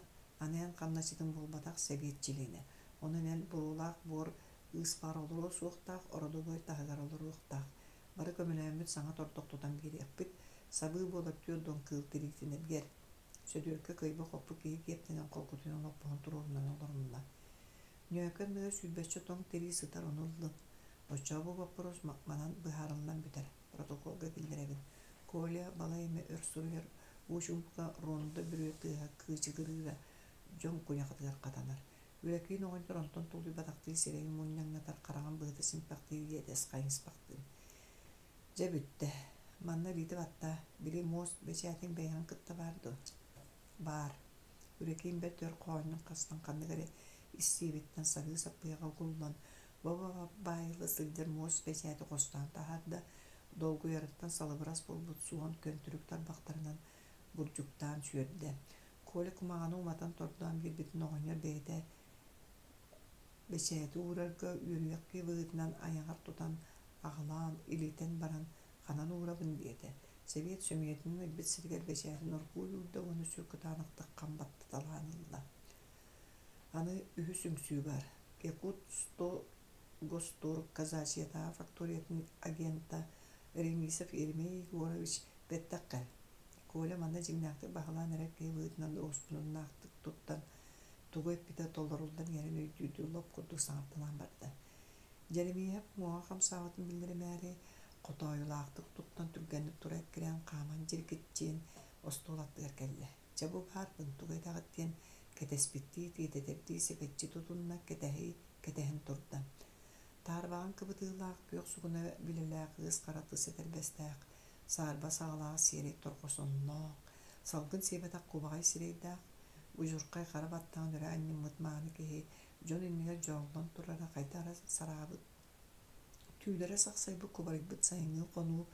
анаан хамначчытын буолбатах сэбиэт чилиэнэ. Онон эн буруолаах буор ыыспаҕар олоруо суохтаах, ородобуой таһыгар олоруохтаах. Бары көмөлөөммүт саҥа тордох тутан биэриэхпит, сабыы буолар 40 кыыл тириитин эргэр. Сөдүөркэ кыайба-хоппут киһи киэптэнэн холкутуйан олоппоһун туруорунан олорунна. Ньөөкө анныгар сүүрбэччэ тоҥ тирии сытар ону ыллым. Оччоҕо бу боппуруос манан быһаарыллан бүтэр. Протоколга киллэрэбин. Коля балай эмэ өр суруйар уу чуумпуга рондо бүрүө тыаһа кыычыгырыыра дьон куйахатыгар хатанар. Үлэкиин оҕонньор онтон тулуйбатахтыы сирэйин мунньаҥнатар, хараҕын быһыта симпэхтиир иэдэс хайыспахтыыр. Дьэ бүттэ. Манна илиитэ баттаа. Били муос бэчээтиҥ бэйэҕин кытта баар дуо? Баар. Үлэкиин бэрт өр хоонньун хастан ханнык эрэ ис сиэбиттэн саһыы саппыйаҕа угуллан, бо-бо баайылла сылдьар муос бэчээти хостоон таһаарда, долгуйарыттан салыбырас буолбут суон көнтүрүк тарбахтарынан бурдьуктаан сүөрдэ. Коля кумаҕаны уматан тордоон биэрбитин оҕонньор бэйэтэ бэчээти уурарга үөрүйэх киһи быһыытынан айаҕар тутан аҕалаан, илитэн баран ханан уурабын диэтэ. Сэбиэт сөмүйэтинэн ылбыт сиригэр бэчээтин оргууй уурда уонна сүр кытаанахтык хам баттаталаан ылла. Аны үһүс үҥсүү баар. Якут 100 Госторг казачьятааҕы факториятын агента Ремисов Еремей Егорович бэттэх кэл. Коля манна дьиҥнээхтик баһылаан эрэр киһи быһыытынан уоспуннаахтык туттан, тугу эппитэ толоруллан иһэрин өйдүүрдүү лоп курдук саҥарталаан барда. Дьэримиэһэп уҥуоҕа хамсаабытын биллэримээри, хотоойулаахтык туттан түргэнник тура эккирээн хааман дьиргиччиэн остуол аттыгар кэллэ. Чэ бу баарбын, тугу этэҕит диэн кэтэспиттии, тиэтэтэрдии сэпэччи тутунна, кэтэһии кэтэһэн турда. Таарбаҕан кыбытыылаах, күөх сукуна билэлээх ыыс хара тыс этэрбэстээх, саарба саҕалаах сиэрэй торҕосонноох, салгын сиэбэтэх кубаҕай сирэйдээх, удьурхай хара баттаҕын өрө анньыммыт мааны киһи дьон иннигэр дьооллон турара хайдах эрэ сараабыт, түүлэрэ сахсайбыт кубарыйбыт сайыҥҥы хонуу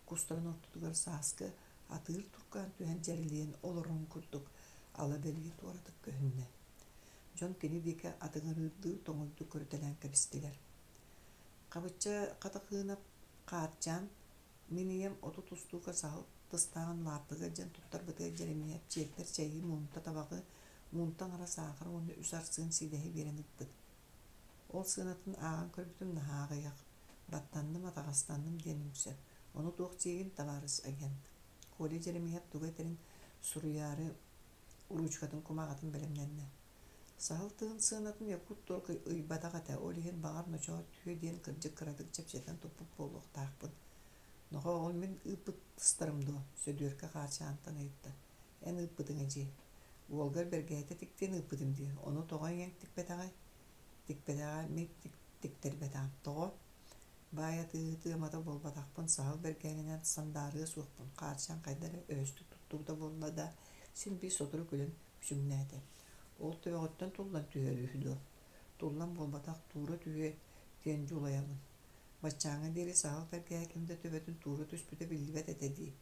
кустарын ортотугар сааскы атыыр туркаан түһэн дьэрэлийэн олорорун курдук ала бэлиэ туоратык көһүннэ. Дьон кини диэки атыҥырыырдыы тоҥуйдук көрүтэлээн кэбистилэр. Хабычча Хатахыынап Хаарчаан мин ийэм 30 устуука саһыл тыстааҕын лааппыга илдьэн туттарбытыгар Дьэримиэп чиэппэр чэйи, муунта табаҕы, муунта аҥара саахар уонна үс арсыын сиидэһи биэрэн ыыппыт. Ол сыанатын ааҕан көрбүтүм наһаа аҕыйах, баттанным, атаҕастанным диэн үҥсэр. Ону туох диигин, табаарыс агент? Коля Дьэримиэп тугу этэрин суруйаары уруучукатын кумааҕытын бэлэмнэннэ. Саһыл тыһын сыанатын якут торг ыйбатах этэ, ол иһин баҕар ночоот түһүө диэн кырдьык кыратык чэпчэтэн туппут буолуохтаахпын. Нохоо, ол мин ыыппыт тыстарым дуо? Сөдүөркэ Хаачаантан ыйытта. Эн ыыппытыҥ эдьиий. Уолгар бэргэһэтэ тиктиэн ыыппытым дии, ону тоҕо ийэҥ тикпэтэҕэй? Тикпэтэҕэ, мин тиктэрбэтэҕим. Тоҕо? Баай атыыһыт ыамата буолбатахпын, саһыл бэргэһэнэн сандаарыа суохпун, Хаарчаан хайда эрэ өһөстүк туттубута буолла да, син биир сотору күлэн күчүмнээтэ. Ол төбөҕүттэн туллан түһэр үһү дуо? Туллан буолбатах, туура түһүө диэн дьулайабын. Баччааҥҥа диэри саһыл бэргэһэ ким да төбөтүн туура түспүтэ биллибэт этэ дии.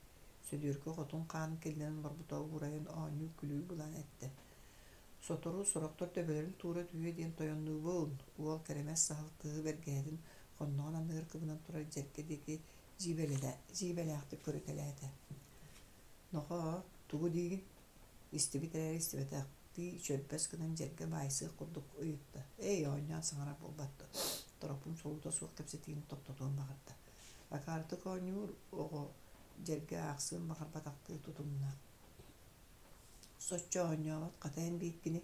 Сөдүөркэ хотун хаанын киллэрэн олорбута уурайан оонньуу-күлүү былаан эттэ. Сотору сорохтор төбөлөрүн туура түһүө диэн тойоннуубун, уол кэрэмэс саһыл тыһы бэргэһэтин хонноҕун анныгар кыбынан турар дьэргэ диэки дьиибэлээхтик көрүтэлээтэ. Нохоо, тугу диигин? Истибит эрээри истибэтэхтии чөрбөс гынан дьэргэ баайсыах курдук ыйытта. Эй, оонньоон саҥарар буолбат дуо? Торопуун солуута суох кэпсэтиини тохтотуон баҕарда. Акаарытык оонньуур оҕо дьэргэ аахсыан баҕарбатахтыы тутунна. Соччо оонньообот, хата эн бииккини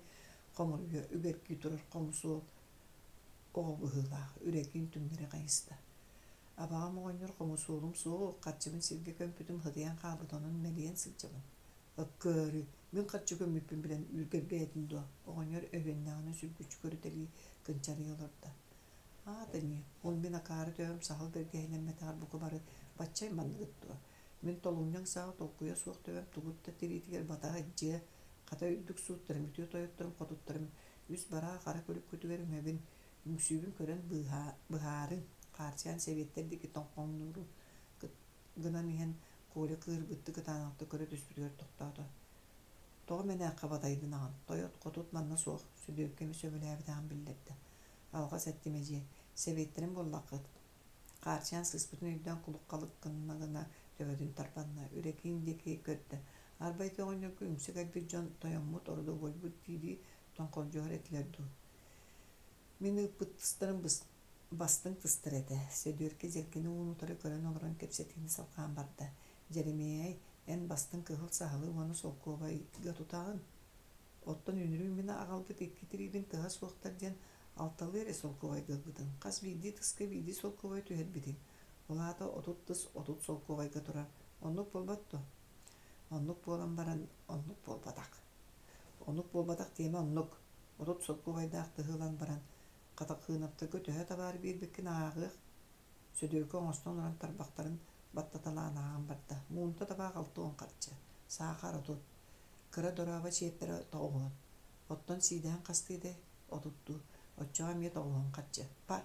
хомуруйа үгэргии турар хомусуол оҕо быһыылаах, үрэкиин түҥнэри хайыста. Абаҕам оҕонньор хомусуолум суох, харчыбын сиргэ көмпүтүм сытыйан хаалбыт, онон мэлийэн сылдьабын. Ыккыары, мин харчы көммүппүн билэн үүргэргээтин дуо? Оҕонньор өһүөннэҕинэ сүргүччү көрүтэлии кынчарыйа олордо. Аата ньии, ол мин акаары төбөм саһыл бэргэһэлэммэтэҕэр бука бары бачча айманныгыт дуо? Мин толунньаҥ саҕа толкуйа суох төбөм тугут да тириитигэр батаһа дьиэ, хата үрдүк сууттарым, үтүө тойотторум, хотуттарым үс бараа хара күлүккүтүгэр үҥэбин, үҥсүүбүн көрөн быһаарыҥ, Хаарчаан сэбиэттэр диэки тоҥхоҥнууру гынан иһэн Коля кыыһырбыттыы кытаанахтык көрө түспүтүгэр тохтоото. Тоҕо мэнээххэ батайдын аҕын, тойот, хотут манна суох, Сөдүөккэ эмиэ сөбүлээбэтэҕин биллэрдэ. Алҕас эттим эдьиэй, сэбиэттэрим буоллаххыт. Хаарчаан сыыспытын өйдөөн кулук-халык гынна-гына төбөтүн тарбанна, Үрэкиин диэки көрдө. Арба ити оҕонньорго үҥсэ кэлбит дьон тойоммут, ородобуойбут дии-дии тоҥхолдьуһар этилэр дуу. Мин ыыппыт тыстарым бастыҥ тыстар этэ. Сөдүөркэ дьэргэни уун-утары көрөн олорон кэпсэтиини салҕаан барда. Дьэримиэй, эн бастыҥ кыһыл саһылы уонна солкуобайга тутаҕын. Оттон үнүрүүн мин аҕалбыт икки тириибин тыһа суохтар диэн алталыы эрэ солкуобайга ылбытыҥ. Хас биирдии тыска биирдии солкуобай түһэрбитиҥ. Ол аата 30 тыс 30 солкуобайга турар. Оннук буолбат дуо? Оннук буолан баран оннук буолбатах. Оннук буолбатах диэмэ оннук. 30 солкуобайдаах тыһы ылан баран Хатахыынаптарга төһө табаар биэрбиккин ааҕыах, Сөдүөккэ оҥостон олорон тарбахтарын баттаталаан ааҕан барда. Муунта табаах 60 харчы, саахар 30, кыра дорообо чиэппэрэ 90, оттон сиидэһин хастыы этэй? Отуттуу, оччоҕо эмиэ 90 харчы. Па,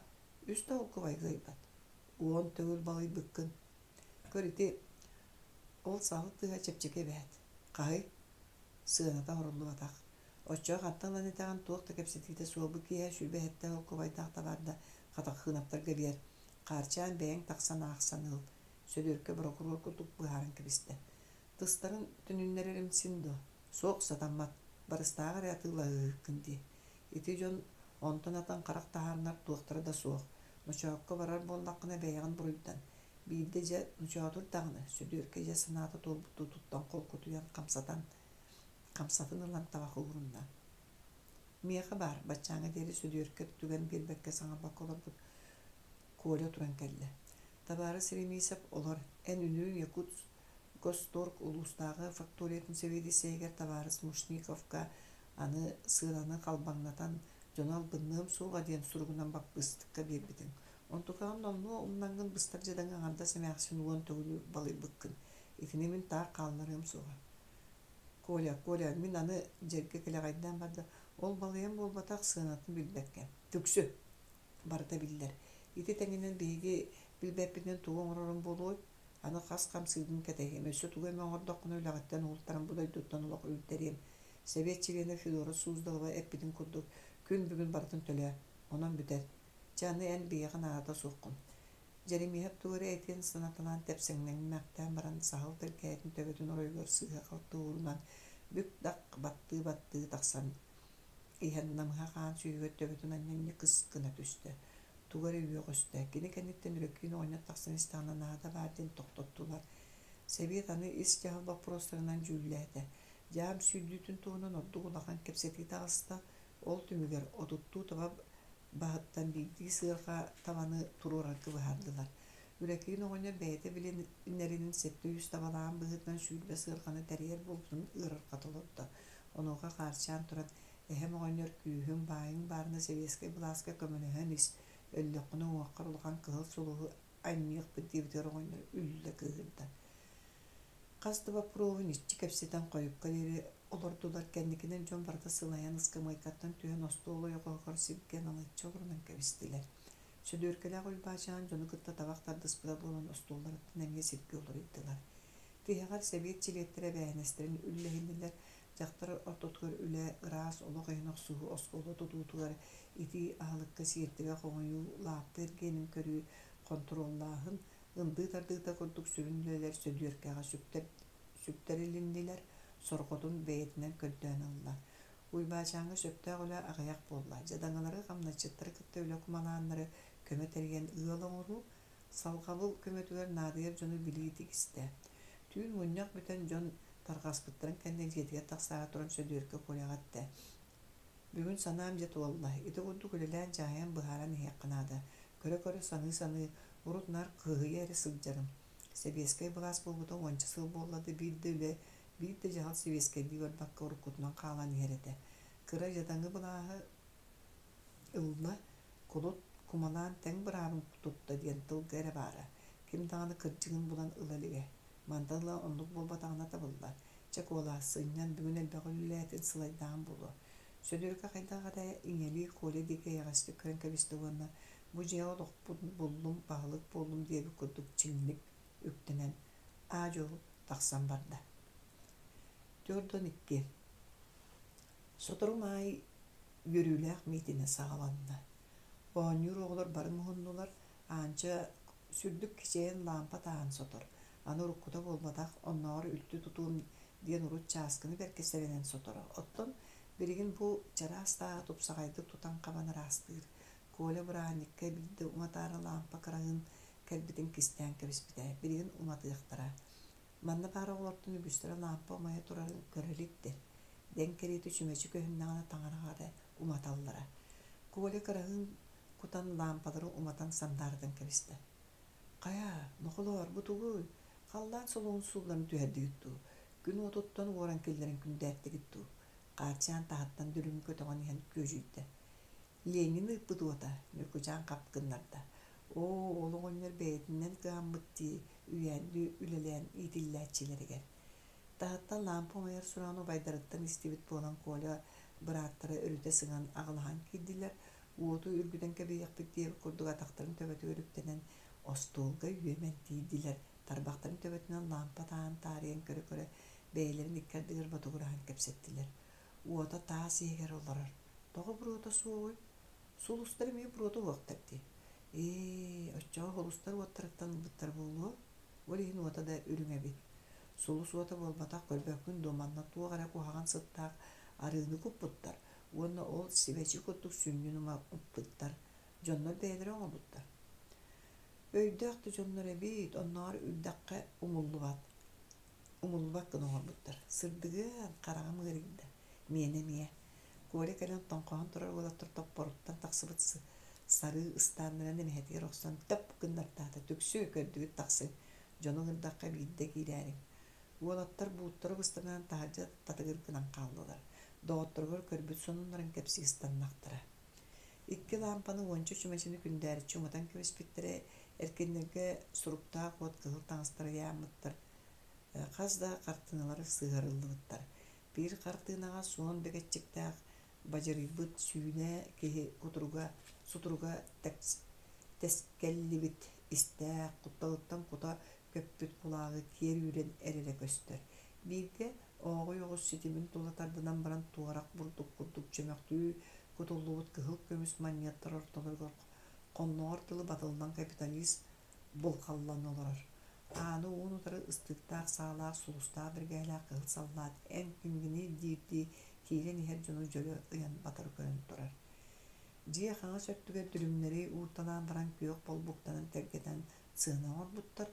үс да холкубайга ыйбат. 10 төгүл балыйбыккын. Көр ити, ол саһыл тыаһа чэпчэки эбээт. Хаһый? Сыаната оҥоруллубатах. Оччоҕо хантан ылан этэҕин туох да кэпсэтиитэ суох бу киэһэ сүүрбэ сэттэ холкубайдаах табаарда Хатахыынаптарга биэр. Хаарчаан бэйэҥ тахсан аахсан ыл. Сөдүөркэ борокуруор курдук быһааран кэбистэ. Тыстарын төнүннэрэрим син дуо? Суох, сатаммат. Барыстааҕы эрэ атыылаһыыһыккын дии. Ити дьон онтон атын харах таһаарынар туохтара да суох. Ночоокко барар буоллаххына бэйэҕин буруйдан. Биирдэ дьэ ночоотур даҕаны, Сөдүөркэ дьэ санаата туолбуттуу туттан холкутуйан хамсатан, хамсатын ылан табах уурунна. Миэхэ баар, баччааҥҥа диэри Сөдүөркэ түгэн биэрбэккэ саҥарбакка олорбут Коля туран кэллэ. Табаарыс Ремисов, олор, эн үнүрүүн Якутск Госторг улуустааҕы факториятын сэбиэдиссэйигэр табаарыс Мушниковка аны сыананы халбаҥнатан дьону албынныам суоҕа диэн суругунан баппыыстыкка биэрбитиҥ. Онтукаҕын номнуо умнаҥҥын быстар дьадаҥы аҥардас эмээхсин 10 төгүл балыйбыккын. Итини мин таах хаалларыам суоҕа. Коля, Коля, мин аны дьэргэ кэлэҕэйдээн барда. Ол балыйан буолбатах, сыанатын билбэккэ. Түксү! Барыта биллэр. Ити тэҥинэн биһиги билбэппитинэн тугу оҥорорум буолуой? Аны хас хамсыыргын кэтэһиэм, өссө тугу эмэ оҥордоххуна үлэҕиттэн уһултаран бу дойдуттан олох үүрдэриэм. Сэбиэт чилиэнэ Федора Суздалова эппитин курдук, күн бүгүн барытын төлөө. Онон бүтэр. Чэ, аны эн биһиэхэ наадата суоххун. Дьэримиэһэп тугу эрэ этиэн санаталаан тэпсэҥнэҥмэхтээн баран саһыл тэлгэһэтин төбөтүн оройугар сыыһа-халты уурунан бүк-дах баттыы-баттыы тахсан иһэн намыһах аан сүүһүгэр төбөтүн анньан ньыкыс гына түстэ. Тугу эрэ үөҕүстэ. Кини кэнниттэн Үрэкиин оҕонньор тахсан истэҕинэ наада баар диэн тохтоттулар. Сэбиэт аны ис дьаһал боппуруостарынан дьүүллээтэ. Дьаам сүүрдүүтүн туһунан ордук улахан кэпсэтии таҕыста. Ол түмүгэр отуттуу таба баһыттан биирдии сыарҕа табаны туруорарга быһаардылар. Үрэкиин оҕонньор бэйэтэ билинэринэн 700 табалааҕын быһыытынан 20 сыарҕаны тэрийэр буолбутун ыарырҕата олордо. Онуоха Хаарчаан туран, эһэм оҕонньор күүһүҥ, баайыҥ баарына сэбиэскэй былааска көмөлөһөн ис, өллөххүнэ уҥуоххар улахан кыһыл сулуһу анньыахпыт диэбитигэр оҕонньор үллэ кыыһырда. Хас да боппуруоһу ньиччи кэпсэтэн хойукка диэри олордулар, кэнникинэн дьон барыта сылайан ыскамыайкаттан түһэн остуол ойоҕоһугар сиргэ налыччы олорунан кэбистилэр. Сөдүөркэлээх Уйбаачаан дьону кытта табах тардыспыта буолан остуолларыттан эмиэ сиргэ уларыйдылар. Тиһэҕэр сэбиэт чилиэттэрэ эбээһинэстэрин үллэһиннилэр, дьахтар ортотугар үлэ, ыраас олох иһин охсуһуу оскуола тутуутугар итии аһылыкка сиэртибэ хоҥуйуу, лааппы эргиэнин көрүү, хонтуруоллааһын, ындыы тардыыта курдук сүрүн үлэлэр Сөдүөркэҕэ сүктэрилиннилэр, сорҕотун бэйэтинэн көрдөөн ылла. Уйбаачааҥҥа сөптөөх үлэ аҕыйах буолла, дьадаҥылары, хамначчыттары кытта үлэ кумалааннары көмө тэрийэн ыал оҥоруу, салҕабыл көмөтүгэр наадыйар дьону билии тигистэ. Түүн мунньах бүтэн дьон тарҕаспыттарын кэннэ дьиэтигэр тахсаары туран Сөдүөркэ Коляҕа эттэ: «Бүгүн санаам дьэ туолла, ити курдук үлэлээн дьаһайан быһааран иһиэххэ наада. Көрө-көрө саныы-саныы, урут наар кыһыйа эрэ сылдьарым. Сэбиэскэй былаас буолбута уонча сыл буолла да биир да үлэ, биир да дьаһал сэбиэскэйдии барбакка уруккутунан хаалан иһэр этэ. Кыра дьадаҥы былааһы ылла, кулут кумалаан тэҥ быраабын тутта диэн тылга эрэ баара. Ким даҕаны кырдьыгын булан ыла илигэ. Мантан ыла оннук буолбатаҕына табыллар. Чэ, куолаа, сынньан, бүгүн элбэҕи үлэлээтин, сылайдаҕым буолуо. Сөдүөркэ хайдах эрэ иҥэлии Коля диэки эйэҕэстик көрөн кэбистэ уонна бу дьиэҕэ олохпун буллум, баһылык буоллум диэбит курдук чиҥник үктэнэн, аа-дьуо тахсан барда. 42. Сотору Маай үөрүүлээх миитинэ саҕаланна. Оонньуур оҕолор бары муһуннулар, Аанча сүрдүк кичэйэн лаампа тааһын сотор. Аны уруккута буолбатах, оннооҕор үлтү тутуом диэн урут чааскыны бэркэ сэрэнэн соторо. Оттон билигин бу чараас тааһы тупсаҕайдык тутан-хабан ыраастыыр. Коля бырааһынньыкка биирдэ уматаары лаампа кыраһыын кэлбитин кистээн кэбиспитэ. Билигин уматыахтара. Манна баар оҕолортон үгүстэрэ лаампа умайа турарын көрө иликтэр. Дэҥ кэриэтэ чүмэчи көһүннэҕинэ таҥараҕа эрэ уматаллара. Коля кыраһыын кутан лаампалары уматан сандаарытан кэбистэ. «Хайа, нохолоор, бу тугуй? Халлаан солуһун суулларын түһэрдигит дуу? Күн уотуттан уоран киллэрэн күндээттигит дуу?» Хаарчаан таһыттан дүлүҥү көтөҕөн иһэн күөдьүйдэ. Ленин ыыппыт уота, Ньургучаан хап гыннарда. Оо, ол оҕонньор бэйэтинэн кыһаммыт дии, үйээннүү үлэлээн иитиллээччилэригэр. Таһыттан лаампа умайар сураҕын убайдарыттан истибит буолан Коля бырааттара өрүтэ сыҥан аҕылаһан киирдилэр, уоту үргүтэн кэбиһиэхпит диэбит курдук атахтарын төбөтүгэр үктэнэн остуолга үөмэн тиийдилэр, тарбахтарын төбөтүнэн лаампа тааһын таарыйан көрө-көрө бэйэлэрин икки ардыгар ботугураһан кэпсэттилэр. Уота таас иһигэр олорор. Тоҕо буруота суоҕуй? Сулустар эмиэ буруота уһуохтар дии. Ээ, оччоҕо сулустар уоттарыттан ылбыттар буолуо. Ол иһин уота да үрүҥ эбит. Сулус уота буолбатах көрбөккүн дуо манна туох эрэ куһаҕан сыттаах арыыны куппуттар уонна ол сибэчи курдук сүнньүн умаппыттар. Дьоннор бэйэлэрэ оҥорбуттар. Өйдөөх да дьоннор эбит, оннооҕор үрдэххэ умуллубат, умуллубат гына оҥорбуттар. Сырдыгыан, хараҕым ыарыйда, миэнэ эмиэ. Коля кэлэн тоҥхоһон турар уолаттар топпоруттан тахсыбыт сарыы ыстааннарын эмэһэтигэр охсон төп гыннартаата. Түксү, көрдүгүт тахсыҥ, дьону ыҥырдахха биирдэ киирээриҥ. Уолаттар бууттара быстарынан таһырдьа татыгыр гынан хааллылар. Доҕотторугар көрбүт сонуннарын кэпсии ыстаннахтара. Икки лаампаны уонча чүмэчини күндээриччи уматан кэбиспиттэрэ, эркиннэргэ суруктаах уот кыһыл таҥастары ыйааммыттар, хас да хартыыналары сыһыарыллыбыттар. Биир хартыынаҕа суон бэгэччиктээх бадьырыйбыт сүүнэ киһи кутуруга, сутуруга тэскэллибит истээх, кутталыттан кута көппүт кулааҕы киэр үүрэн эрэрэ көстөр. Бииргэ ооҕуй оҕус ситимин тула тардынан баран туорах бурдук курдук чөмөхтүү кутуллубут кыһыл көмүс манньыаттар ортолоругар хонноҕор дылы батыллан капиталист булхаллан олорор. Ааны уун-утары ыстыыктаах саалаах сулустаах биригээдэлээх кыһыл саллаат эн кимҥиний диирдии киирэн иһэр дьону дьөлө ыйан батары көрөн турар. Дьиэ хаҥас өттүгэр дүлүҥнэри уурталаан баран күөх болбуктанан тэлгэтэн сыана оҥорбуттар,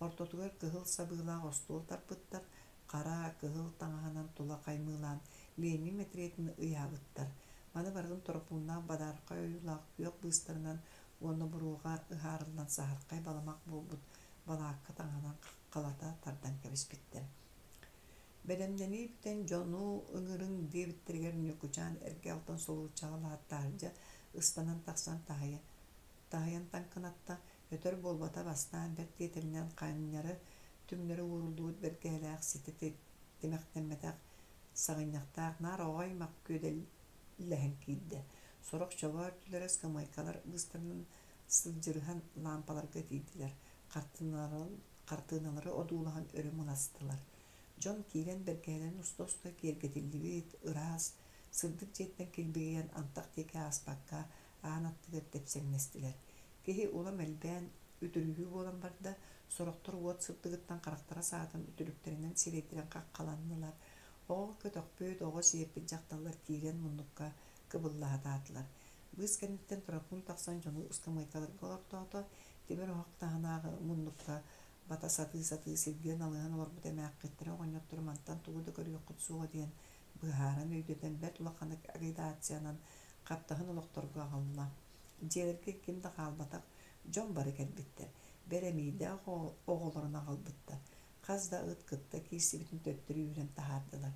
ортотугар кыһыл сабыылаах остуол тарпыттар, хара, кыһыл таҥаһынан тула хаймыылаан Ленин мэтириэтин ыйаабыттар. Маны барытын торопууннаах бадаархай ойуулаах күөх быыстарынан уонна буруоҕа ыһаарыллан саһархай баламах буолбут балаакка таҥаһынан халата тардан кэбиспиттэр. Бэлэмнэнии бүтэн дьону ыҥырыҥ диэбиттэригэр Ньукучаан эргэ алтан солуурчаҕа таһырдьа ыстанан тахсан таһыйа таһыйан таҥкынатта, өтөр буолбата бастаан бэрт тиэтэлинэн ханньары түҥнэри ууруллубут бэргэһэлээх ситэ тимэхтэммэтэх саҕынньахтаах наар оҕо аймах күөдэллэһэн киирдэ. Сорох чобоо өртүлэрэ ыскамыайкалар быыстарынан сылдьырыһан лаампаларга тиийдилэр, хартыыналары одуулаһан өрө мыластылар. Дьон киирэн бэргэһэлэрин уста-уста киэргэтиллибит, ыраас, сырдык дьиэттэн килбигийэн антах диэки ааспакка аан аттыгар тэпсэҥнэстилэр. Киһи улам элбээн, үтүрүһүү буолан барда, сорохтор уот сырдыгыттан харахтара саатан үтүлүктэринэн сирэйдэрин хаххаланнылар. Оҕо көтөхпүт, оҕо сиэппит дьахталлар киирэн муннукка кыбылла сатаатылар. Быыс кэнниттэн Торопуун тахсан дьону ыскамыайкаларга олортоото, тимир оһох таһынааҕы муннукка бата сатыы-сатыы сиргэ налыһан олорбут эмээххиттэрэ оҕонньоттору мантан тугу да көрүөххүт суоҕа диэн быһааран өйдөтөн бэрт улаханнык агитациянан хаптаһын олохторго аҕалла. Дьиэлэргэ ким да хаалбатах, дьон бары кэлбиттэр, бэрэмиийдээх оҕолорун аҕалбыттар, хас да ыт кытта киирсибитин төттөрү үүрэн таһаардылар.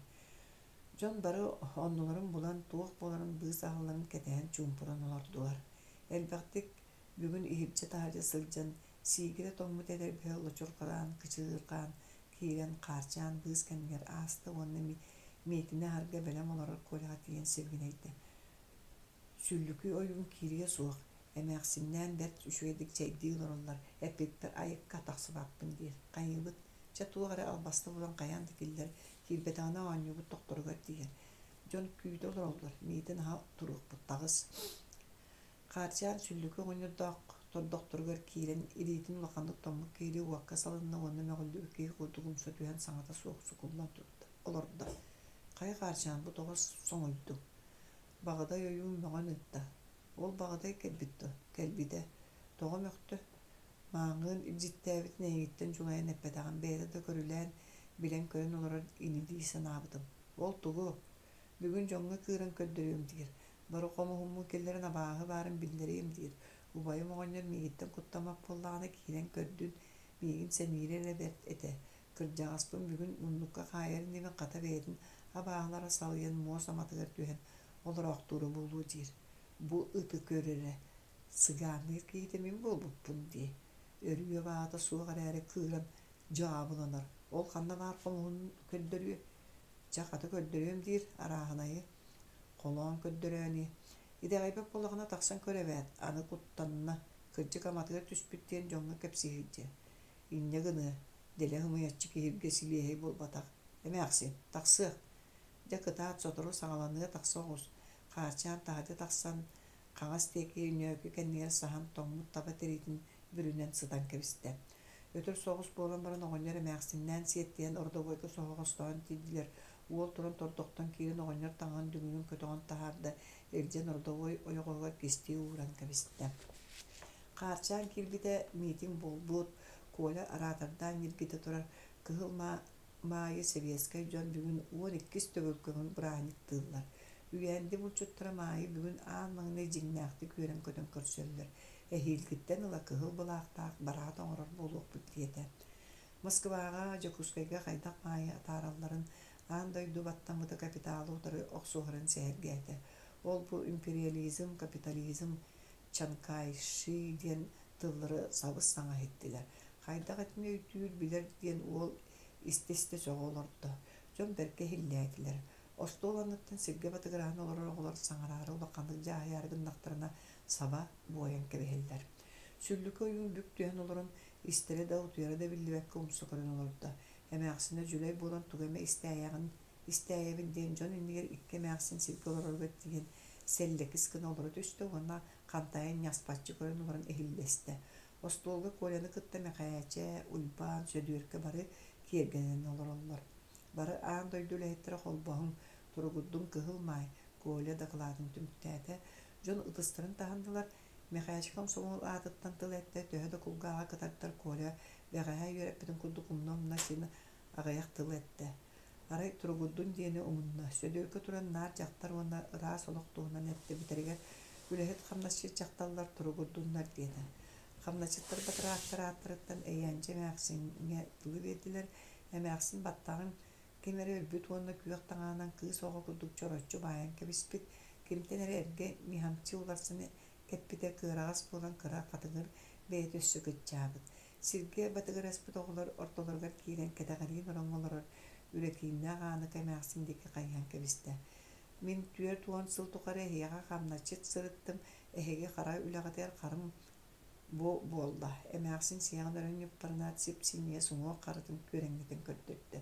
Дьон бары оннуларын булан, туох буоларын быыс аһылларын кэтэһэн чуумпуран олордулар. Элбэхтик бүгүн иһирдьэ-таһырдьа сылдьан, сиигирэ тоҥмут эдэрбэһи лочурҕаан, кычыырҕаан киирэн хаарчаан быыс кэннигэр ааста уонна миэтинэ аһарга бэлэм олорор Коляҕа тиийэн сибигинэйдэ. Сүллүкү ойуун киириэ суох, эмээхсиннээн бэрт үчүгэйдик чэйдии олороллор, эппиппэр айыкка тахсыбаппын диир. Хайыыбыт, чэ туох эрэ албаста булан хайаан да киллэр, киирбэтэҕинэ оонньуубут тохторугар тиийэр. Дьон күүтэ олороллор, миитин аһа туруохпут, таҕыс. Хаарчаан сүллүкү оҕонньордоох тордохторугар киирэн илиитин улаханнык тоҥмут киһилии уокка салынна уонна мөҕүллүбүт киһи курдук умса түһэн саҥата суох сукуллан олордо. Хайа Хаарчаан бу тоҕо соҥуйдуҥ? Баҕадай ойуун мөҕөн ыытта. Ол Баҕадай кэлбит дуо? Кэлбитэ. Тоҕо мөхтө? Мааҥыын илдьиттээбитин эйигиттэн дьулайан эппэтэҕим, бэйэтэ да көрүлээн, билэн-көрөн олорор ини дии санаабытым. Ол тугу? Бүгүн дьоҥҥо кыыран көрдөрүөм диир. Бары хомуһуммун киллэрэн абааһы баарын биллэриэм диир. Убайым оҕонньор миигиттэн куттаммат буоллаҕына киирэн көрдүн, миигин сэниирэ эрэ бэрт этэ. Кырдьаҕаспын бүгүн муннукка хаайар иннибин хата бэйэтин абааһылара салыйан муос аматыгар түһэн олороохтуура буолуо диир. Бу ыты көр эрэ, сыгаанныыр киһитэ мин буолбуппун дии. Өрүү абааһыта суох эрээри кыыран дьаабыланар. Ол ханна баар хомуһун көрдөрүө? Чэ, хата көрдөрүөм диир арааһынайы. Холоон көрдөрөөни. Итэҕэйбэт буоллаҕына тахсан көр эбээт, аны куттанна, кырдьык аматыгар түспүт диэн дьоҥҥо кэпсиир диэн. Инньэ гыныа, дэлэ ымыйаччы киһиргэ силиэһэй буолбатах. Эмээхсин, тахсыах. Дьэ кытаат, сотору саҕаланыа тахса оҕус. Хаарчаан таһырдьа тахсан, хаҥас диэки ньөөкү кэннигэр саһан тоҥмут таба тириитин бүрүнэн сытан кэбистэ. Өтөр соҕус буолан баран оҕонньор эмээхсиннээн сиэттиһэн ордобуойга соһоҕостоон тиийдилэр. Уол туран тордохтон киирэн оҕонньор таҥаһын дүҥүрүн көтөҕөн таһаарда, илдьэн ордобуой ойоҕоһугар кистии ууран кэбистэ. Хаарчаан киирбитэ, миитин буолбут, Коля араатардаан ньиргитэ турар Кыһыл Маайы сэбиэскэй дьон бүгүн 12-ис төгүл көҥүл бырааһынньыктыыллар. Үйээнди булчуттара Маайы бүгүн аан маҥнай дьиҥнээхтик үөрэн-көтөн көрсөллөр. Эһиилгиттэн ыла кыһыл былаахтаах бараат оҥорор буолуохпут диэтэ. Москваҕа, Дьокуускайга хайдах Маайы атааралларын, аан дойду баттаммыта капиталы утары охсуһарын сэһэргээтэ. Ол-бу империализм, капитализм, Чанкайши диэн тыллары сабыс-саҥа иһиттилэр. Хайдах итини өйдүүр, билэр диэн уол истэ-истэ сөҕө олордо. Дьон бэркэ иһиллээтилэр. Остуол анныттан сиргэ батыгыраан олорор оҕолор саҥараары улаханнык дьааһыйаары гыннахтарына саба буойан кэбиһэллэр. Сүллүкү ойуун бүк түһэн олорон, истэрэ да утуйара да биллибэккэ умса көрөн олордо. Эмээхсинэ дьүлэй буолан тугу эмэ истээйэҕин истээйэбин диэн дьон иннигэр икки эмээхсин сиргэ олороругар тиийэн сэллэкис гына олоро түстэ уонна хантайан ньаспаччы көрөн олорон иһиллэстэ. Остуолга Коляны кытта Мэхээчэ, Уйбаан, Сөдүөркэ бары киэргэнэн олороллор. Бары аан дойду үлэһиттэрэ холбоһуҥ, туругурдуҥ Кыһыл Маай, Коля дакылаатын түмүктээтэ. Дьон ытыстарын таһыннылар. Мэхээчэ комсомол аатыттан тыл эттэ, төһө да кулгааҕа кытардар Коля бэҕэһээ үөрэппитин курдук умна-умна син аҕыйах тыл эттэ. Арай туругурдун диэни умунна. Сөдүөркэ туран наар дьахтар уонна ыраас олох туһунан эттэ бүтэригэр үлэһит хамнасчыт дьахталлар туругурдуннар диэтэ. Хамначчыттар батыраактар ааттарыттан Эйээнчи эмээхсиҥҥэ тылы биэрдилэр. Эмээхсин баттаҕын ким эрэ өлбүт уонна күөх таҥаһынан кыыс оҕо курдук чороччу баайан кэбиспит, кимтэн эрэ эргэ ньыһамчы уларсан кэппитэ кыараҕас буолан кыра хатыҥыр бэйэтэ өссө кыччаабыт. Сиргэ батыгыраспыт оҕолор ортолоругар киирэн кэтэҕэриин ороҥҥо олорор Үлэкииннээх Ааныка эмээхсин диэки хайыһан кэбистэ. Мин 40 сыл тухары эһиэхэ хамначчыт сырыттым, эһиги хара үлэҕитигэр харым бу буолла. Эмээхсин сиэҕин өрө ньыппарынаат сип-синньигэс уҥуох харытын күөрэҥнэтэн көрдөрдө.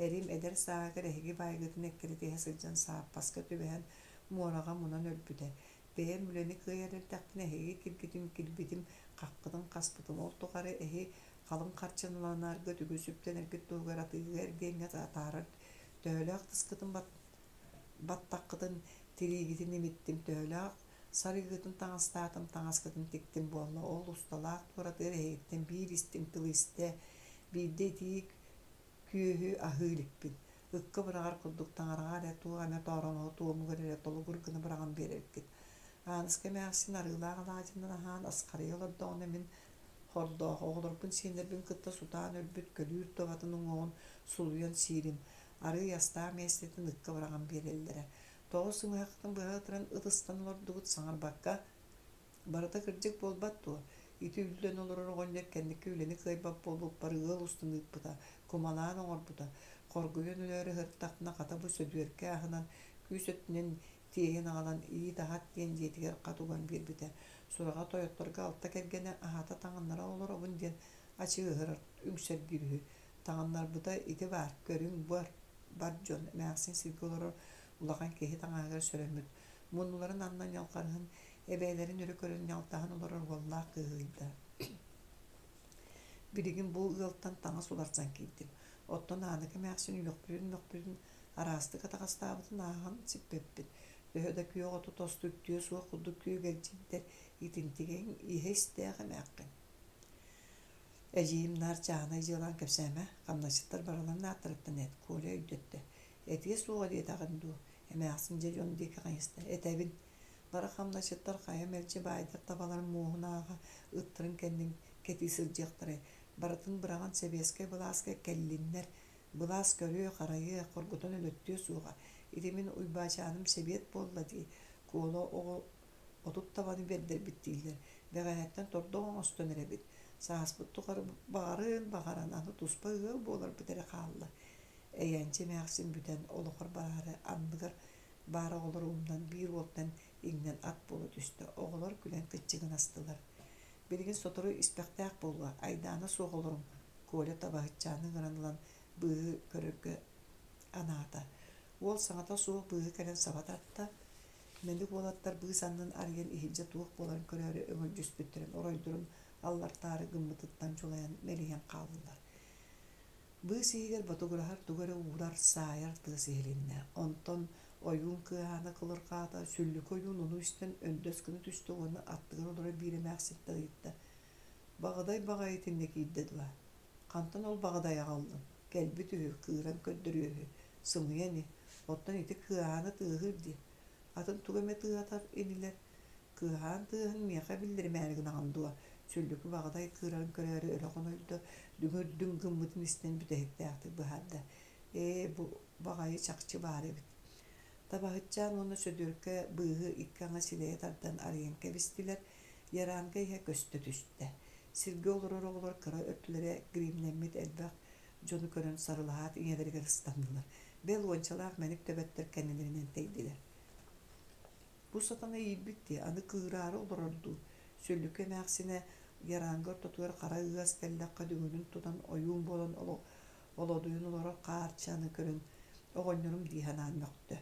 Эрим эдэр сааһыгар эһиги баайгытын эккирэтиһэ сылдьан сааппаска түбэһэн муораҕа мунан өлбүтэ. Бэйэм үлэни кыайар эрдэхпинэ эһиги киргитин кирбитим, хаххытын хаспытым. Ол тухары эһи халыҥ харчыланаргыт, үгүс үптэнэргит туһугар атыыга-эргиэҥҥэ атаарар төһөлөөх тыскытын баттаххытын, тириигитин имиттим, төһөлөөх сарыыгытын таҥастаатым, таҥаскытын тиктим буолла. Ол усталаах туоратыгар эһигиттэн биир истиҥ тылы истэ, биирдэ итии күөһү аһыы иликпин. Ыкка быраҕар курдук таҥараҕа эрэ туох эмэ тооромоһу туомугар эрэ толугур гына быраҕан биэрэргит. Ааныска эмээхсин арыылаах алаадьынан аһаан асхарыйа олордоҕуна мин хордоох оҕолорбун сиэннэрбин кытта сутаан өлбүт көлүүр табатын уҥуоҕун сулуйан сиирим, арыый астаах миэстэтин ыкка быраҕан биэрэллэрэ. Тоҕо сымыһахтан быһа ытыран ытыстан олордугут саҥарбакка Барыта кырдьык буолбат дуо? Ити үллэн олорор оҕонньор кэнники үлэни кыайбат буолбуппар ыал устун ыыппыта, кумалаан оҥорбута. Хоргуйан өлөөрү сырыттахпына хата бу Сөдүөркэ аһынан күүс өттүнэн тиэйэн аҕалан иит аһат диэн дьиэтигэр хат уган биэрбитэ. Сураҕа тойотторго алта кэргэнэ аһата таҥыннара олоробун диэн ачыыһырар үҥсэргиир үһү. Таҥыннарбыта ити баар, көрүҥ бар, бар дьон эмээхсин сиргэ олорор улахан киһи таҥаһыгар сөрөммүт. Муннуларын анна ньалҕарыһан эбээлэрин өрө көрөн ньалтаһан олорор уоллаах кыыһы ыйда. Билигин бу ыалтан таҥас уларсан киирдим. Оттон Ааныка эмээхсин үөхпүтүн-мөхпүтүн араастык атаҕастаабытын ааһан сиппэппин. Төһө да күөх оту тосту үктүө суох курдук күөгэлдьийдэр, итинтигэҥ иһэ истээх эмээххин. Эдьиийим наар чааһынай дьыалаҕын кэпсээмэ, хамначчыттар барыларын ааттарыттан эт, Коля өйдөттө. Этиэ суоҕа диэтэҕин дуу, эмээхсин дьэ дьон диэки хайыста. Этэбин, бары хамначчыттар хайа мэлдьи баайдар табаларын муоһун ааҕа ыттарын кэннин кэтии сылдьыахтарай, барытын быраҕан сэбиэскэй былааска кэллиннэр, былаас көрүө-харайыа, хоргутан өлөттүө суоҕа. Ити мин Уйбаачааным сэбиэт буолла дии, Куола оҕо 30 табаны бэрдэрбит дииллэр, бэҕэһээттэн тордох оҥостон эрэбит, сааспыт тухары баҕарын баҕаран аны туспа ыал буоларбыт эрэ хаалла. Эйээнчи эмээхсин бүтэн олоҕор бараары анныгар баар оҕолору умнан биир уолтан иҥнэн ат буола түстэ. Оҕолор күлэн кыччыгынастылар. Билигин сотору испэхтээх буолуо, айдаана суох олоруҥ, Коля табаһытчааны ыҥыран ылан быыһы көрөргө анаата. Уол саҥата суох быыһы кэлэн саба тарта. Мэник уолаттар быыс аннын арыйан иһирдьэ туох буоларын көрөөрү өҥөлдьүспүттэрин оройдорун аллартаары гыммытыттан дьулайан мэлийэн хааллылар. Быыс иһигэр ботугураһар тугу эрэ уурар, саайар тыас иһилиннэ. Онтон Ойуун кыаһаана кылырҕаата, сүллүкү ойуун ону истэн өндөс гына түстэ уонна аттыгар олорор биир эмээхситтэн ыйытта: «Баҕадай баҕайы итиннэ киирдэ дуо? Хантан ол баҕадай аҕаллыҥ? Кэлбит үһү, кыыран көрдөрүөһү, сымыйа ини, оттон ити кыаһаана тыаһыыр дии, атын тугу эмэ тыаһатар инилэр Кыаһаан тыаһын миэхэ биллэримээри гынаҕын дуо?» Сүллүкү баҕадай кыырарын көрөөрү өрө хонойдо, дүҥүр-дүҥ гыммытын истэн бүтэһиктээхтик быһаарда: «Ээ, бу баҕайы чахчы баар эбит». Табаһытчаан уонна Сөдүөркэ быыһы икки аҥы силэйэ тардан арыйан кэбистилэр, Яранга иһэ көстө түстэ. Сиргэ олорор оҕолор кыра өттүлэрэ гримнэммит элбэх дьону көрөн сарылаһаат ийэлэригэр ыстаннылар. Бэл уончалаах мэник төбөттөр кэннилэринэн тэйдилэр. Бу сатана иирбит дии, аны кыыраары олорор дуу, Сүллүкү эмээхсинэ Яранга ортотугар хара ыас тэллэххэ дүҥүрүн тутан ойуун буолан олодуйан олорор хаарчаны көрөн оҕонньорум дии санаан мөхтө.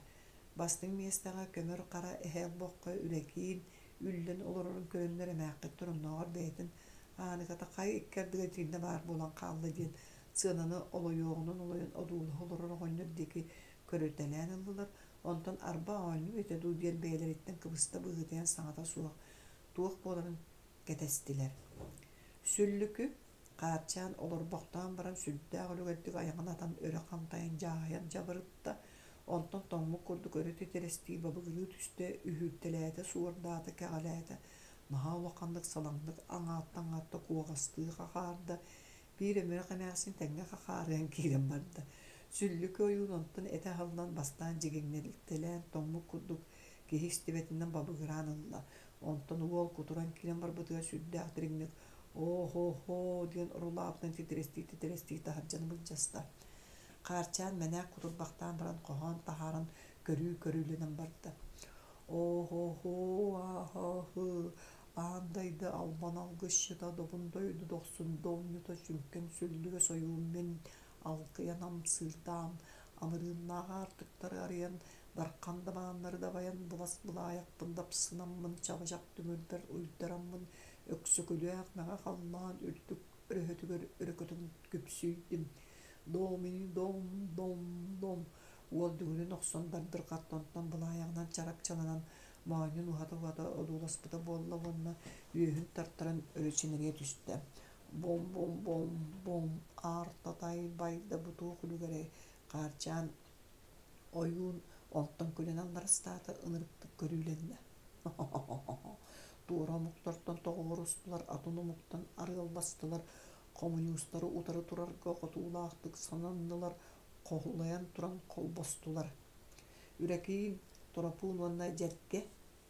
Бастыҥ миэстэҕэ көмөр хара эһэ олбоххо үлэкиин үллэн олорорун көрөннөр эмээххиттэр оннооҕор бэйэтин Ааныгата хайа икки ардыгар итиннэ баар буолан хаалла диэн сыананы олойуоҕунан олойон одуулаһа олорор оҕонньор диэки көрүтэлээн ыллылар, онтон арба оонньуу этэ дуу диэн бэйэлэриттэн кыбыста быһыытыйан саҥата суох туох буоларын кэтэстилэр. Сүллүкү Хаарчаан олорбохтоон баран сүрдээх үлүгэрдик айаҕын атан өрө хантайан дьааһыйан дьабырытта, онтон тоҥмут курдук өрө титирэстии бабыгырыы түстэ, үһүүртэлээтэ, суордаата, кэҕэлээтэ, наһаа улаханнык салаҥнык аҥаатта-аҥаатта куоҕастыы хахаарда, биир өмүрэх эмээхсин тэҥҥэ хахаарыйан киирэн барда. Сүллүкү ойуун онтон этэ аһыллан бастаан дьигиҥнэтэлээн тоҥмут курдук киһи истибэтинэн бабыгыраан ылла, онтон уол кутуран киирэн барбытыгар сүрдээх дириҥник «Оо-хо-хоо» диэн орулаабытынан титирэстии-титирэстии таһырдьаны былдьаста. Хаарчаан мэнээк кутурбахтаан баран хоһоон таһааран көрүү көрүүлэнэн барда. «Оо-хо-хоо-аа-һы, аан дайды албан алгысчыта, добун дойду дохсун долньута сүҥкэн сүллүгэ сойуун мин алкыйан амсыырдаан, амырыыннаах аартыктары арыйан, дархан дабааннары дабайан былас былаайахпын дапсынаммын, чабычах түҥүрбэр уйдараммын, Өксөкүлээх мэҥэ халлаан үрдүк өрөһөтүгэр өрө көтөн күпсүйдүм. Домини дом дом дом уол дүҥүрүн охсон дардырҕатта, онтон былаайаҕынан чарапчыланан моонньун уһата-уһата одууласпыта буолла уонна үөһүн тартаран өрө чинэрийэ түстэ. Бом-бом-бом-бом аар-татай байда бу туох үлүгэрэй Хаарчаан ойуун онтон күлэн алларастаата, ынырыктык көрүүлэннэ. Туора омуктартан тоҕуорустулар, атын омуктан арыалластылар, хомуньуустары утары турарга хотуулаахтык сананнылар, хоһулайан туран холбостулар. Үрэкиин, Торопуун уонна Дьэргэ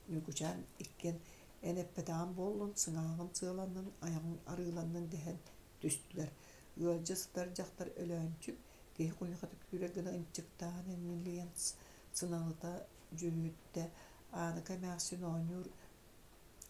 Ньукучаан иккиэн эн эппэтэҕин буоллун, сыҥааҕын сыаланнын, айаҕыҥ арыыланнын дэһэн түстүлэр. Ыалдьа сытар дьахтар Өлөөнчүк киһи куйахата күүрэр гына ынчыктаан энньилийэн сыналыта дьүһүттэ. Ааныка эмээхсин оонньуур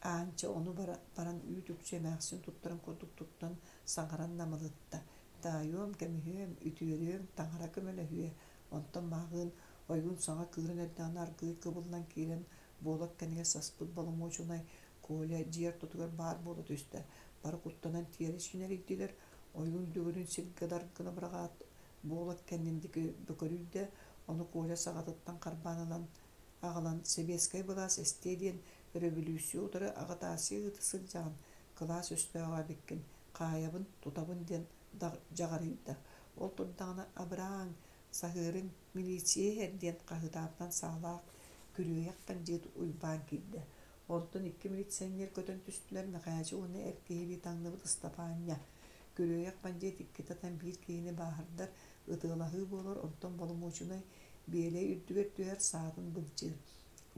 Аанча ону баран үүт-үкчү эмээхсин туттарын курдук туттан саҥаран намылытта: «Таайыам, көмүһүөм, үтүөрүөм, таҥара көмөлөһүө». Онтон мааҕыын ойуун саҥа кыыран эрдэҕинэ аргыый кыбыллан киирэн буолак кэннигэр саспыт боломуочунай Коля дьиэ ортотугар баар буола түстэ. Бары куттанан тиэрэ чинэрийдилэр, ойуун дүҥүрүн сиргэ дар гына быраҕаат, буолак кэннин диэки бөкөрүйдэ, ону Коля саҕатыттан харбаан ылан аҕалан сэбиэскэй былаас эстиэ диэн өрөбүлүүссүйэ утары аҕытаассыйа ыыта сылдьаҕын, кылаас өстөөҕө эбиккин, хаайабын, тутабын диэн дьаҕарыйда. Ол турдаҕына абырааҥ, саһыарыҥ, милиция иһэр диэн хаһыытаабытынан саалаах күрүөйэх бандьыыт Уйбаан киирдэ. Онтон икки милиционер көтөн түстүлэр Мэхээчи уонна эр киһилии таҥныбыт Ыстапаанньа. Күрүөйэх бандьыыт иккитэ атан биир киһини бааһырдар, ытыалаһыы буолар, онтон боломуочунай Биэлэй үрдүгэр түһэр саатын былдьыыр.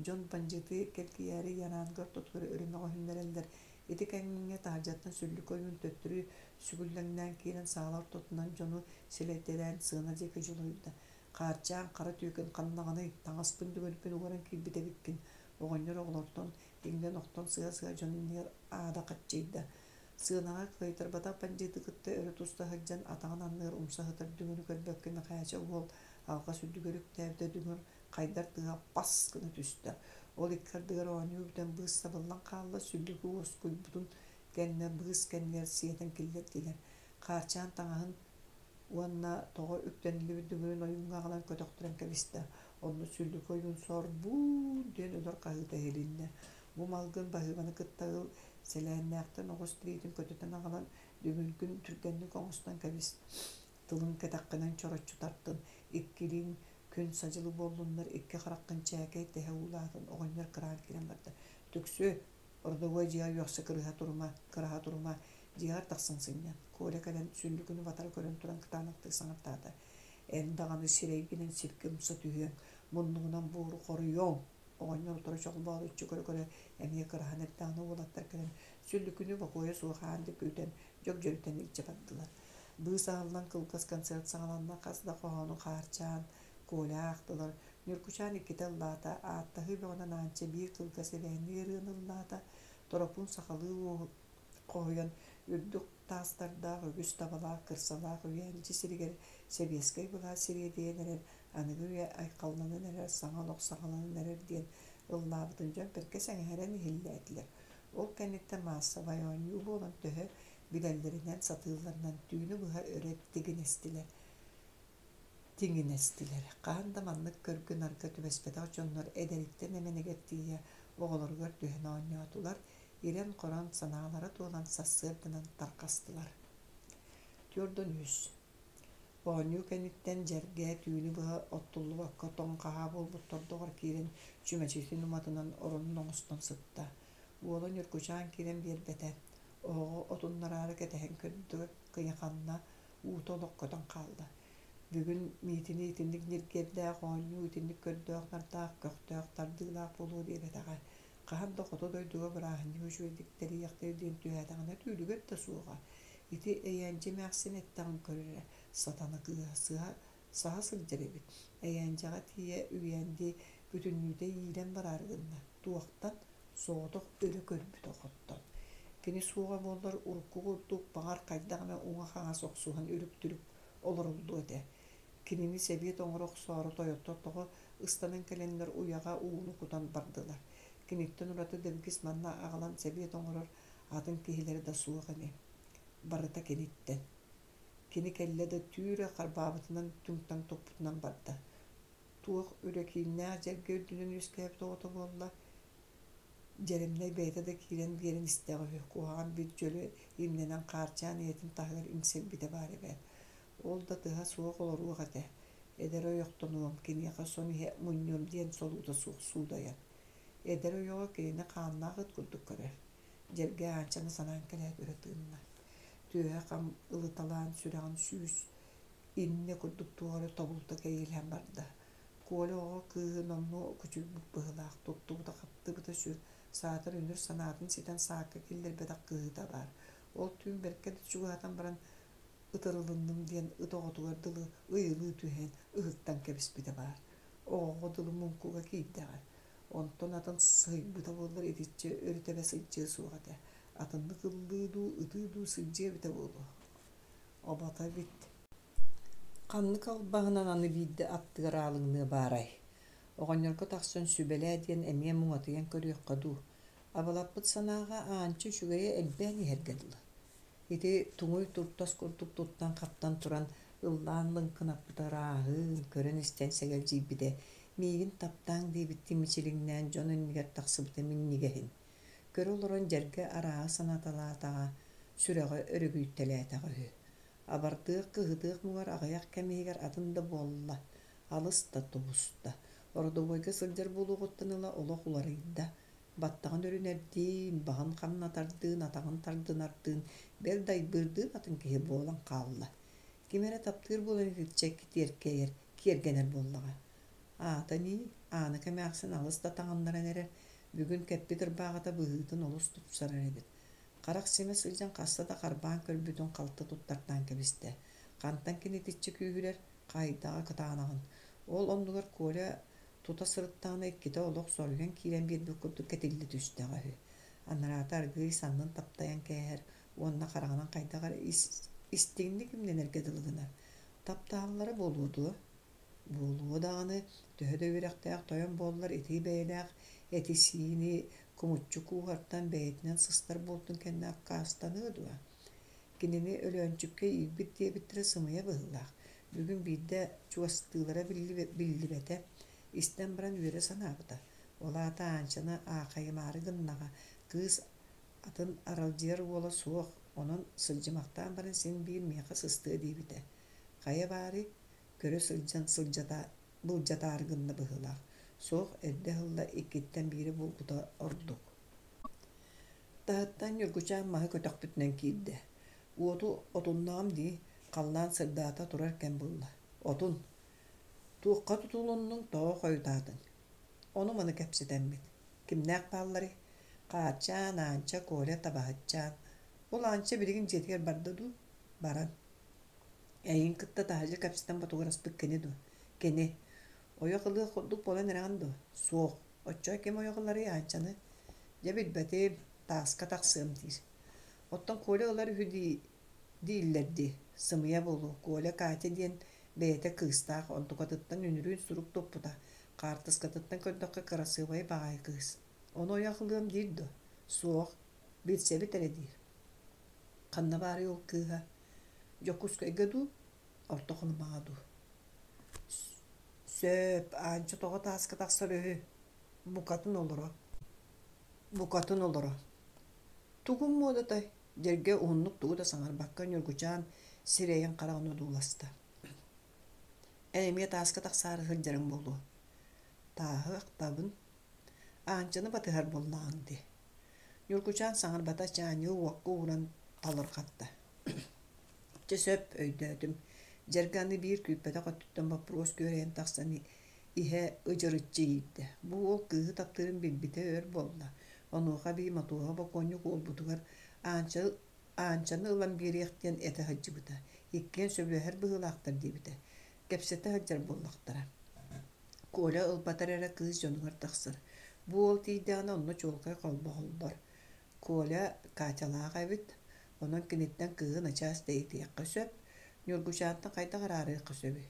Дьон бандьыыты кэлгийээри Яранга ортотугар өрө мөҕүһүннэрэллэр. Ити кэмҥэ таһырдьаттан сүллүкү ойуун төттөрү сүгүллэҥнээн киирэн саала ортотунан дьону силэйтэлээн сыана диэки дьулуһуйда. Хаарчаан хара түөкүн ханнаҕыный, таҥаспын дүҥүрбүн уоран киирбит эбиккин. Оҕонньор оҕолортон иҥнэн-охтон сыа-сыа дьон иннигэр аада хаччыйда. Сыанаҕа кыайтарбатах бандьыыты кытта өрө туста сылдьан атаҕын анныгар умса сытар дүҥүрү көрбөккө Мэхээчэ уол алҕас үрдүгэр үктээбитэ дүҥүр хайдар тыаһа пас гына түстэ. Ол икки ардыгар оонньуу бүтэн быыс сабыллан хаалла, сүллүкү уоскуйбутун кэннэ быыс кэннигэр сиэтэн киллэрдилэр. Хаарчаан таҥаһын уонна тоҕо үктэниллибит дүҥүрүн ойууҥҥа аҕалан көтөхтөрөн кэбистэ. Онно Сүллүкү ойуун сорбуун диэн өлөр хаһыыта иһилиннэ. Бу малгын баһыыбаны кытта ыл, сэлээннээхтэн оҕус тириитин көтүтэн аҕалан, дүҥүргүн түргэнник оҥостон кэбис. Тылын кэтэххинэн чороччу тартын, иккилиин күн садьылы буоллуннар, икки хараххын чээкэй тэһэ уулаатын, оҕонньор кыраан киирэн барда. Түксү, ордовой дьиэҕэ үөхсэ кырыһа турума, кыраһа турума, дьиэҕэр тахсан сынньан. Коля кэлэн сүллүкүнү батары көрөн туран кытаанахтык саҥартаата. Эн даҕаны сирэйгинэн сиргэ умса түһүөҥ, муннугунан буору хоруйуоҥ. Оҕонньор утары чолбоодуччу көрө-көрө эмиэ кыраһан эрдэҕинэ уолаттар кэлэн сүллүкүнү бокуойа суох аан диэки үтэн, дьөгдьөрүтэн илдьэ бардылар. Быыс аһыллан кылгас концерт саҕаланна, хас да хоһоону Хаарчаан, Коля аахтылар. Ньургучаан иккитэ ыллаата, ааттаһыы бөҕөнөн Аанча биир кылгас эбээннии ырыаны ыллаата, Торопуун сахалыы хоһуйан үрдүк таастардаах, үгүс табалаах, кырсалаах үйэ сиригэр сэбиэскэй былаас сириэдийэн эрэр, аныгы үйэ айхалланан эрэр, саҥа олох саҕаланан эрэр диэн ыллаабытын дьон бэркэ сэҥээрэн иһиллээтилэр. Ол кэнниттэн маассабай оонньуу буолан төһө билэллэринэн, сатыылларынан түүнү быһа өрө тигинэстилэр тиҥинэстилэр. Хаһан да маннык көргө-нарга түбэспэтэх дьоннор эдэриттэн эмэнигэр тиийэ оҕолоругар түһэн оонньоотулар, ирэн-хорон, санаалара туолан сарсыарданан тарҕастылар. 43. Оонньуу кэнниттэн дьэргэ түүнү быһа оттуллубакка тоҥ хаһаа буолбут тордоҕор киирэн чүмэчитин уматынан оронун оҥостон сытта. Уола Ньургучаан киирэн биэрбэтэ. Оһоҕу отуннараары кэтэһэн көрдө, кыйаханна, уута олох көтөн хаалла. Бүгүн Миитини итинник ньиргиэрдээх оонньуу итинник көрдөөх-нардаах, көхтөөх тардыылаах буолуо диэбэтэҕэ. Хаһан да хоту дойдуга бырааһынньыгы үчүгэйдик тэрийиэхтэрэ диэн түһээтэҕинэ түүлүгэр да суоҕа. Ити Эйээндьи эмээхсин эттэҕин көр эрэ, сатана кыыһа сыһа саһа сылдьар эбит. Эйээндьэҕэ тиийэ Үйээнди бүтүннүүтэ иирэн бараары гынна. Туохтан? Соҕотох өрө көрбүт оҕоттон. Кини суоҕа буоллар урукку курдук, баҕар, хайдах эмэ уҥа-хаҥас охсуһан үрүк-түрүк олоруллуо этэ. Кинини сэбиэт оҥоро охсоору тойоттор тоҕо ыстанан кэлэннэр уйаҕа ууну кутан бардылар. Киниттэн ураты дэбигис манна аҕалан сэбиэт оҥорор атын киһилэрэ да суох ини. Барыта киниттэн. Кини кэллэ да түүрэ харбаабытынан түҥ-таҥ туппутунан барда. Туох үрэкииннээх дьэргэ үрдүнэн үөскээбит оҕото буолла? Дьэрэмнэй бэйэтэ да киирэн биэрэн истэҕэ үһү, куһаҕан бит дьөлө имнэнэн Хаарчаан ийэтин таһыгар иҥсэрбитэ баар эбээт. Ол да тыһа суох олоруох этэ, эдэр ойохтонуом, киниэхэ сон иһэ мунньуом диэн солуута суох суудайан. Эдэр ойоҕо кинини хааннаах ыт курдук көрөр. Дьэргэ Аанчаны санаан кэлээт өрө тыынна. Түөһэ хам ылыталаан сүрэҕин сүүс иннэ курдук туох эрэ тобулута кэйиэлээн барда. Коля оҕо кыыһы номнуо кучуйбут быһыылаах, туттубута-хаптыбыта сүр, саатар үнүр санаатын ситэн саакка киллэрбэтэх кыыһыта баар. Ол түүн бэркэ да чугаһатан баран ытырылынным диэн ыт оҕотугар дылы ыйылыы түһэн ыһыктан кэбиспитэ баар. Оҕоҕо дылы муҥкуга киирдэҕэ. Онтон атын сыһыйбыта буоллар итиччэ өрүтэбэ сылдьыа суох этэ. Атыннык ыллыы дуу, ытыы дуу сылдьыа эбитэ буолуо. Обото эбит. Ханнык албаһынан аны биирдэ аттыгар аалыҥныа баарай? Оҕонньорго тахсан сүбэлээ диэн эмиэ муҥатыйан көрүөххэ дуу. Абылаппыт санааҕа Аанча үчүгэйэ элбээн иһэргэ дылы. Ити туҥуй туртас курдук туттан-хаптан туран ыллаан лыҥкынаппыта ырааһын, көрөн-истэн сэгэлдьийбитэ, миигин таптааҥ диэбиттии мичилиҥнээн дьон иннигэр тахсыбыта минньигэһин. Көрө олорон дьэргэ арааһы санаталаатаҕа, сүрэҕэ өрүкүйтэлээтэҕэ үһү. Абардыах, кыһытыах муҥар аҕыйах кэм иһигэр атын да буолла, алыс да тубуста. Ородобуойга сылдьар буолуоҕуттан ыла олох уларыйда. Баттаҕын өрүнэрдиин, баһын хамнатардыын, атаҕын тардынардыын, бэл дайбыырдыын атын киһи буолан хаалла. Ким эрэ таптыыр буолан итиччэ киэркэйэр, киэргэнэр буоллаҕа. Аата нии, Ааныка эмээхсин алыс да таҥыннаран эрэр, бүгүн кэппит ырбааҕыта быһыытын олус тупсарар эбит. Харах симэ сылдьан хаста да харбаан көрбүтүн халты туттартаан кэбистэ. Хантан кини итиччэ күүһүрэр, хайдаҕа кытаанаҕын. Ол оннугар Коля тута сырыттаҕына иккитэ олох соруйан киирэн биэрбит курдук кэтиллэ түстэҕэ үһү. Анараата аргыый саннын таптайан кээһэр уонна хараҕынан хайдах эрэ истиҥник имнэнэргэ дылы гынар. Таптаһаллара буолуо дуо? Буолуо даҕаны, төһө да үөрэхтээх тойон буоллар итии бэйэлээх эти-сиини кумуччу кууһартан бэйэтинэн сыстар буолтун кэннэ аккаастаныа дуо? Кинини Өлөөнчүккэ иирбит диэбиттэрэ сымыйа быһыылаах. Бүгүн биирдэ чугастыылара биллибэтэ. Истэн баран үөрэ санаабыта. Ол аата Аанчаны аахайымаары гыннаҕа, кыыс атын аралдьыйар уола суох, онон сылдьымахтаан баран син биир миэхэ сыстыа диэбитэ. Хайа баарый, көрө сылдьан сылдьата былдьатаары гынна быһыылаах. Суох, эрдэ ыһылла иккиттэн биирэ буолбута ордук. Таһыттан Ньургучаан маһы көтөхпүтүнэн киирдэ. Уоту отуннаҕым дии, халлаан сырдаата турар кэм булла. Отун, туохха тутулуннуҥ, тоҕо хойутаатыҥ? Ону-маны кэпсэтэммит. Кимнээх баалларый? Хааччаан, Аанча, Коля, Табаһытчаан. Ол Аанча билигин дьиэтигэр барда дуу? Баран. Эйигин кытта таһырдьа кэпсэтэн ботугураспыт кини дуо? Кини. Ойох ылыах курдук буолан эрэҕин дуо? Суох. Оччоҕо ким ойох ыларый Аанчаны? Дьэ билбэтим, тааска тахсыам диир. Оттон Коля ылар үһү дии дииллэр дии. Сымыйа буолуо. Коля Катя диэн бэйэтэ кыыстаах, онтукатыттан үнүрүүн сурук туппута. Хаартыскатыттан көрдөххө кырасыабай баҕайы кыыс. Ону ойох ылыам диир дуо? Суох. Билсэбит эрэ диир. Ханна баарый ол кыыһа? Дьокуускайга дуу, Орто Халымаҕа дуу? Сөп, Аанча тоҕо тааска тахсар үһү? Букатын олоро. Букатын олоро. Тугум муодатай? Дьэргэ уһуннук тугу да саҥарбакка Ньургучаан сирэйин-хараҕын одууласта. Эн эмиэ тааска тахсаары сылдьарыҥ буолуо. Тааһы ахтабын. Аанчаны батыһар буоллаҕыҥ дии. Ньургучаан саҥарбата чаанньыгы уокка ууран талырҕатта. Чэ сөп, өйдөөтүм. Дьэргэ аны биир күүппэтэх өттүттэн боппуруос күөрэйэн тахсан иһэ ыдьырыччы иирдэ. Бу уол кыыһы таптыырын билбитэ өр буолла. Онуоха эбии Мотуоһа бокуонньук уолбутугар Аанча, Аанчаны ылан биэриэх диэн этэ сылдьыбыта. Иккиэн сөбүлэһэр быһыылаахтар диэбитэ. Кэпсэтэ сылдьар буоллахтара. Коля ылбатар эрэ кыыс дьонугар тахсар. Бу уол тиийдэҕинэ онно чуолкай холбоһоллор. Коля Катялаах эбит, онон киниттэн кыыһы начаас тэйитиэххэ сөп, Ньургучаантан хайдах араарыахха сөбүй?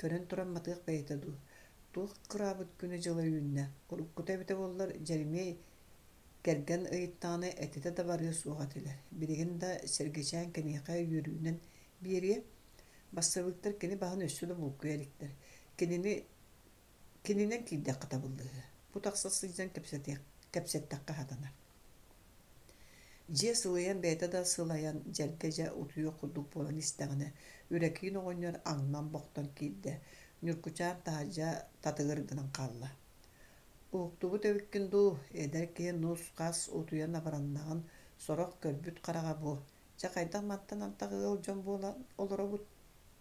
Көрөн туран матыах бэйэтэ дуу, туох кыраабыт күнэ-дьыла үүннэ, уруккута эбитэ буоллар Дьэримиэй кэргэн ыйыттаҕына этитэ да барыа суох этилэр, билигин да Сэргэчээн киниэхэ үөрүүнэн биэриэ. Бассабыыктар кини баһын өссө да булкуйа иликтэр, кинини Кининэн киирдэххэ табыллыыһы, бу тахса сылдьан кэпсэтиэх, кэпсэттэххэ сатанар. Дьиэ сылыйан бэйэтэ да сылайан, дьэргэ дьэ утуйуох курдук буолан истэҕинэ, Үрэкиин оҕонньор аҥнан-бохтон киирдэ, Ньургучаан таһырдьа татыгыр гынан хаалла. Уһуктубут эбиккин дуу, эдэр киһи нус-хас утуйан абыраннаҕын, сорох көрбүт хараҕа бу. Дьэ хайдах мантан антах ыал дьон буолан олоробут?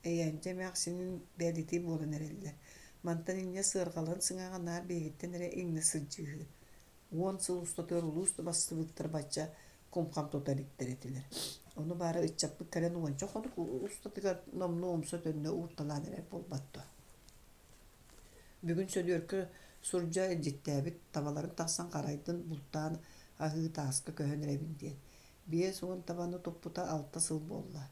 Эйээнчэ эмээхсинин бэлитии буолан эрэллэр. Мантан инньэ сыарҕаларын сыҥааҕа наар биһигиттэн эрэ иҥнэ сылдьыыһы. Уон сыл устатыгар улуус да бастыбыттар бачча кум-хам тута иликтэр этилэр. Ону баара ыччаппыт кэлэн уонча хонук устатыгар номнуо умса-төннө уурталаан эрэр буолбат дуо? Бүгүн Сөдүөркэ сурдьа илдьиттээбит табаларын тахсан харайдын бултаан аһыы тааска көһөн эрэбин диэн. 50 табаны туппута алта сыл буолла.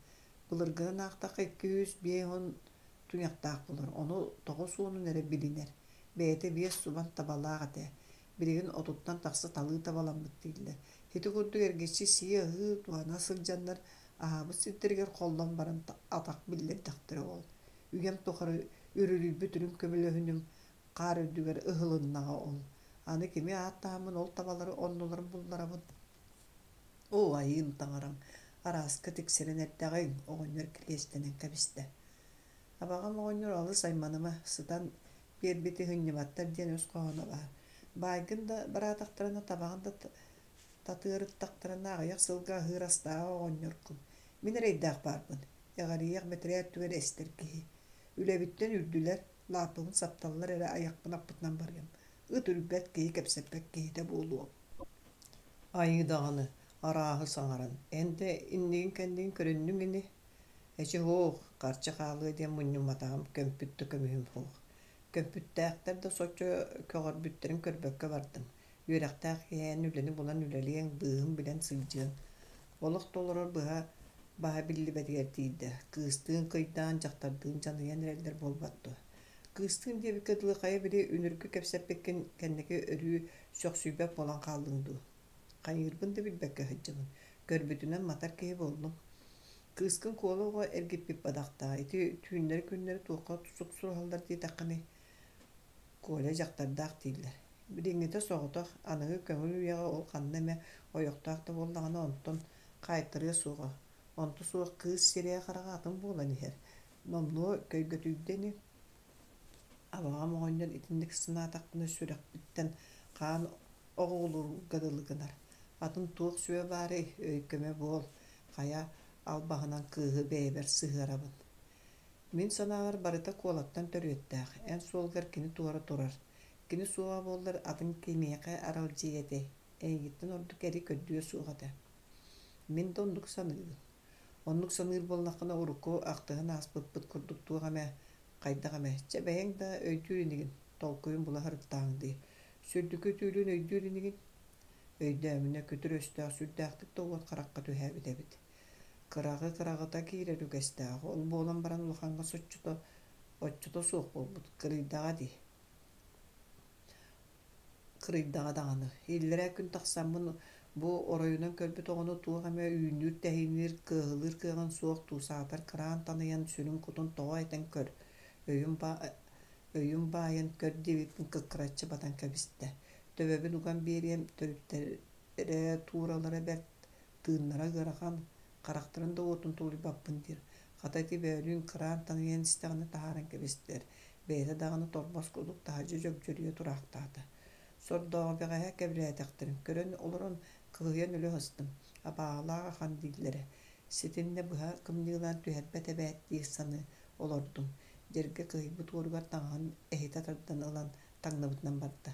Былыргынан аахтахха 250 туйахтаах буолар, ону тоҕус уонун эрэ билинэр. Бэйэтэ биэс субан табалаах этэ. Билигин отуттан тахса талыы табаламмыт дииллэр. Ити курдук эргиччи сии-аһыы туһана сылдьаннар аһаабыт сирдэригэр холлон баран атах биллэрдэхтэрэ ол. Үйэм тухары үрүлүйбүт үрүҥ көмөлөһүнүм хаар үрдүгэр ыһылыннаҕа ол. Аны кими ааттааммын ол табалары оннуларын булларабын? Оо, айыым таҥарам, арааска тиксэрэн эрдэҕиҥ, оҕонньор килиэстэнэн кэбистэ. Абаҕам оҕонньор алыс айманыма, сытан биэрбити ыһынньыбаттар диэн өс хоһооно баар. Баайгын да бараатахтарына, табаҕын да татыарыттахтарына аҕыйах сылга аһыыр астааҕа оҕонньоргун. Мин эрэйдээх баарбын, эҕэрийиэх бэтэрээ өттүгэр эстэр киһи. Үлэбиттэн үрдүлэр, лааппыбын сапталлар эрэ айахпын аппытынан барыам. Ыт үрбэт киһи кэпсэппэт киһитэ буолуом. Айыы даҕаны, арааһы саҥаран, эн да иннигин-кэннигин көрүннүҥ ини? Эчи һуох, харчы хаалыа диэн мунньумматаҕым, көмпүт да көмүһүм суох. Көмпүттээхтэр да соччо көҕөрбүттэрин көрбөккө бардым. Үөрэхтээх киһи эн үлэни булан үлэлиэҥ, быыһын билэн сылдьыаҥ. Олох да олорор быһа баһа биллибэтигэр тиийдэ. Кыыстыын кыйдаан, дьахтардыын дьаныйан эрэллэр буолбат дуо? Кыыстыын диэбиккэ дылы хайа били үнүргү кэпсэппиккин кэнники өрүү сөхсүйбэт буолан хааллыҥ дуу? Хайыырбын да билбэккэ сылдьабын. Көрбүтүнэн матар киһи буоллум. Кыыскын куола оҕо эргиппит бадахтаа. Ити түүннэри-күннэри туохха суксуруһаллар диэтэххиний? Коля дьахтардаах дииллэр. Билиҥҥитэ соҕотох, аныгы көҥүл үйэҕэ ол ханна эмэ ойохтоох да буоллаҕына онтон хаайтарыа суоҕа. Онто суох кыыс сирэйэ-хараҕа атын буолан иһэр. Номнуо көйгөтүйдэ ини. Абаҕам оҕонньор итинник санаатахпына сүрэхпиттэн хаан оҕуолуурга дылы гынар. Атын туох сүбэ баарый, өй-көмө буол, хайа албаһынан кыыһы бэйэбэр сыһыарабын. Мин санаабар барыта Куолаттан төрүөттээх, эн суолгар кини туора турар. Кини суоҕа буоллар атын кимиэхэ аралдьыйа этэй, эйигиттэн ордук эри көрдүө суох этэ. Мин да оннук саныыбын. Оннук саныыр буоллаххына урукку ахтыһан ааспыппыт курдук туох эмэ, хайдах эмэ, чэ бэйэҥ да өйдүүр инигин, толкуйун була сырыттааҥ дии. Сүрдүкү түүлүн өйдүүр инигин? Өйдөөмүнэ күтүр өстөөх сүрдээхтик да уот харахха түһээбит эбит. Кыраҕы кыраҕыта киирэр үгэстээх, ол буолан баран улахаҥҥа соччото, оччото суох буолбут, кырыйдаҕа дии. Кырыйдаҕа даҕаны. Иллэрээ күн тахсаммын бу оройунан көрбүт оҕону туох эмэ үүннүүр-тэһиинниир, кыаһылыыр кыаҕын суох дуу, саатар кыраан таныйан сүрүн-кутун тоҕо этэн көр, өйүм, өйүм баайан көр диэбиппин кыккыраччы батан кэбистэ. Төбөбүн уган биэриэм, төрүттэрэ тууралара бэрт, тыыннара ыарахан, харахтарын да уотун тулуйбаппын диир. Хата ити бөөлүүн кыраан таныйан истэҕинэ таһааран кэбистилэр. Бэйэтэ даҕаны торбос курдук таһырдьа дьөгдьөрүйэ тураахтаата. Сордооҕу бэҕэһээ кэбирээтэхтэрин көрөн олорон кыһыйан өлө сыстым. Абааһылаах ахан дииллэрэ. Ситиннэ быһа кымньыылаан түһэрбэт эбээт дии саныы олордум. Дьэргэ кыһыйбыт уоругар таҥаһын эһитэ тардан ылан таҥныбытынан барда.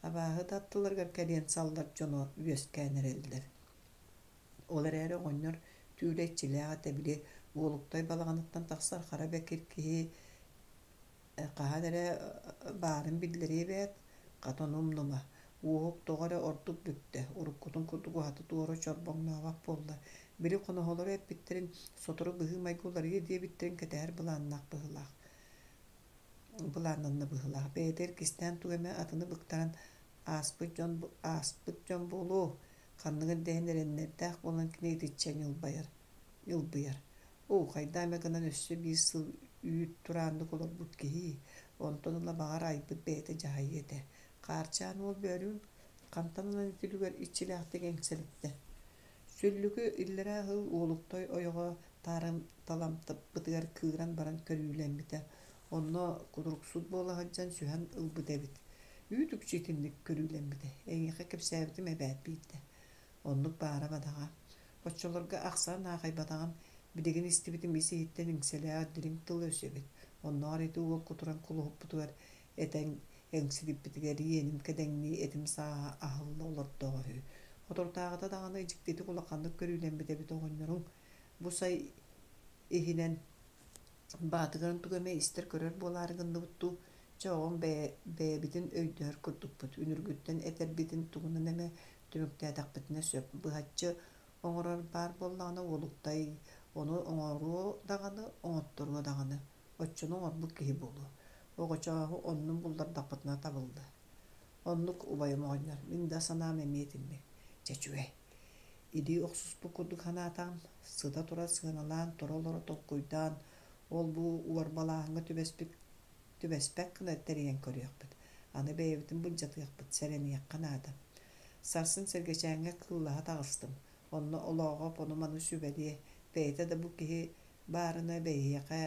Абааһы да аттыларыгар кэлиэн саллар дьоно үөскээн эрэллэр. Ол эрээри оҕонньор түүлэ иччилээх этэ, били Уолуктай балаҕаныттан тахсар хара бэкир киһи хаһан эрэ баарын биллэриэ эбээт, хата ону умнума. Уоһук тоҕо эрэ ордук бүктэ, уруккутун курдук уһаты-туора чорбоҥнообот буолла. Били хоноһолоро эппиттэрин, сотору быһыы-майгы уларыйыа диэбиттэрин кэтэһэр былааннаах быһыылаах. Былааннанна быһыылаах. Бэйэтэ кистээн тугу эмэ атыны быктаран ааспыт дьон, ааспыт дьон буолуо, ханныгын да иһин эрэннэрдээх буолан кини итиччэ ньылбайар, ньылбыйар. Оо, хайдах эмэ гынан өссө биир сыл үүт турааннык олорбут киһи, онтон ыла баҕар айбыт бэйэтэ дьаһайыа этэ. Хаарчаан уол бөөлүүн хантан ылан итилүгэр иччилээхтик эҥсэлиттэ. Сүллүкү иллэрээ сыл Уолуктай ойоҕо таарымталаммытыгар кыыран баран көрүүлэммитэ. Онно кутуруксут буола сылдьан сүһэн ылбыт эбит. Үүт-үкчү итинник көрүүлэммитэ. Эйиэхэ кэпсээбитим эбээт биирдэ. Оннук баара бадаҕа. Оччолорго ахсаан аахайбатаҕым, билигин истибитим ис-иһиттэн иҥсэлээх дириҥ тыл-өс эбит. Оннооҕор ити уол кутуран кулуһуппутугар этэн эҥсилиппитигэр иэним кэдэҥнии этим сааһа аһылла олордоҕо үһү. Соторутааҕыта даҕаны дьиктитик улаханнык көрүүлэммит эбит оҕонньоруҥ. Бу сай иһинэн баатыгарын тугу эмэ истэр-көрөр буолаары гынныбыт дуу, чэ оҕом бэйэбитин өйдөһөр курдукпут, үнүргүттэн этэрбитин тугунан эмэ түмүктээтэхпитинэ сөп, быһаччы оҥорор баар буоллаҕына уолуктай, ону оҥоруо даҕаны, оҥотторуо даҕаны, оччону оҥорбут киһи буолуо. Оҕочооһу оннун буллардахпытына табыллыа. Оннук убайым оҕонньор, мин да санаам эмиэ итинник. Чэ үчүгэй. Илии охсуспут курдук санаатаҕым, сыта-тура сыаналаан, тура-олоро толкуйдаан, ол-бу уорбалааһыҥҥа түбэспит түбэспэт гына тэрийэн көрүөхпүт. Аны бэйэбитин былдьатыахпыт, сэрэниэххэ наада. Сарсын Сэргэчээҥҥэ кыыллаһа таҕыстым. Онно олооҕоп ону-маны сүбэлиэ, бэйэтэ да бу киһи баарына бэйиэхэ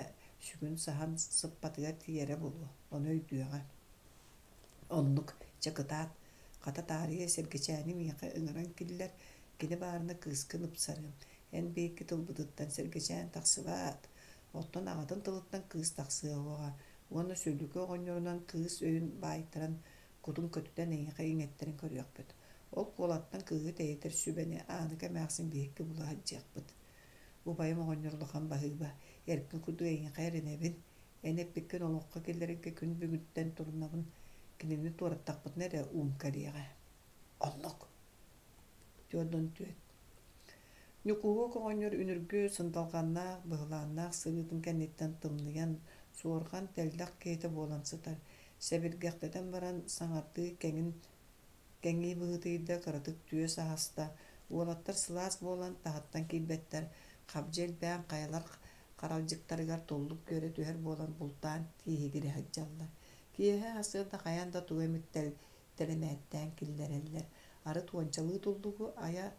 сүгүн саһан сыппатыгар тиийэрэ буолуо, ону өйдүөҕэ. Оннук, чэ кытаат, хата таарыйа Сэргэчээни миэхэ ыҥыран киллэр, кини баарына кыыскын ыпсарыам, эн биһикки тылбытыттан Сэргэчээн тахсыбаат, оттон аҕатын тылыттан кыыс тахсыа уонна Сүллүкү оҕонньорунан кыыс өйүн баайтаран, кутун көтүтэн эйиэхэ иҥэттэрэн көрүөхпүт. Ол куолаттан кыыһы тэйитэр сүбэни Ааныка эмээхсин биһикки була сылдьыахпыт. Убайым оҕонньор улахан баһыыба, эркин курдук эйиэхэ эрэнэбин, эн эппиккин олоххо киллэрэргэ күн бүгүнтэн турунабын, кинини туораттахпытына эрэ уум кэлиэҕэ. Оннук. 44. Ньукуһуок оҕонньор үнүргү сындалҕаннаах, быһылааннаах сырыытын кэнниттэн тымныйан, суорҕан тэллэх киһитэ буолан сытар. Сэбиргэхтэтэн баран саҥардыы кэҥин кэҥии быһыытыйда, кыратык түөс аһаста. Уолаттар сылаас буолан таһыттан киирбэттэр, хабдьы элбээн хайалар харалдьыктарыгар туллук күөрэ түһэр буолан бултаан тииһигирэ сылдьаллар. Киэһэ сарсыарда хайаан да тугу эмит тэлэмээттээн киллэрэллэр. Арыт уончалыы туллугу айа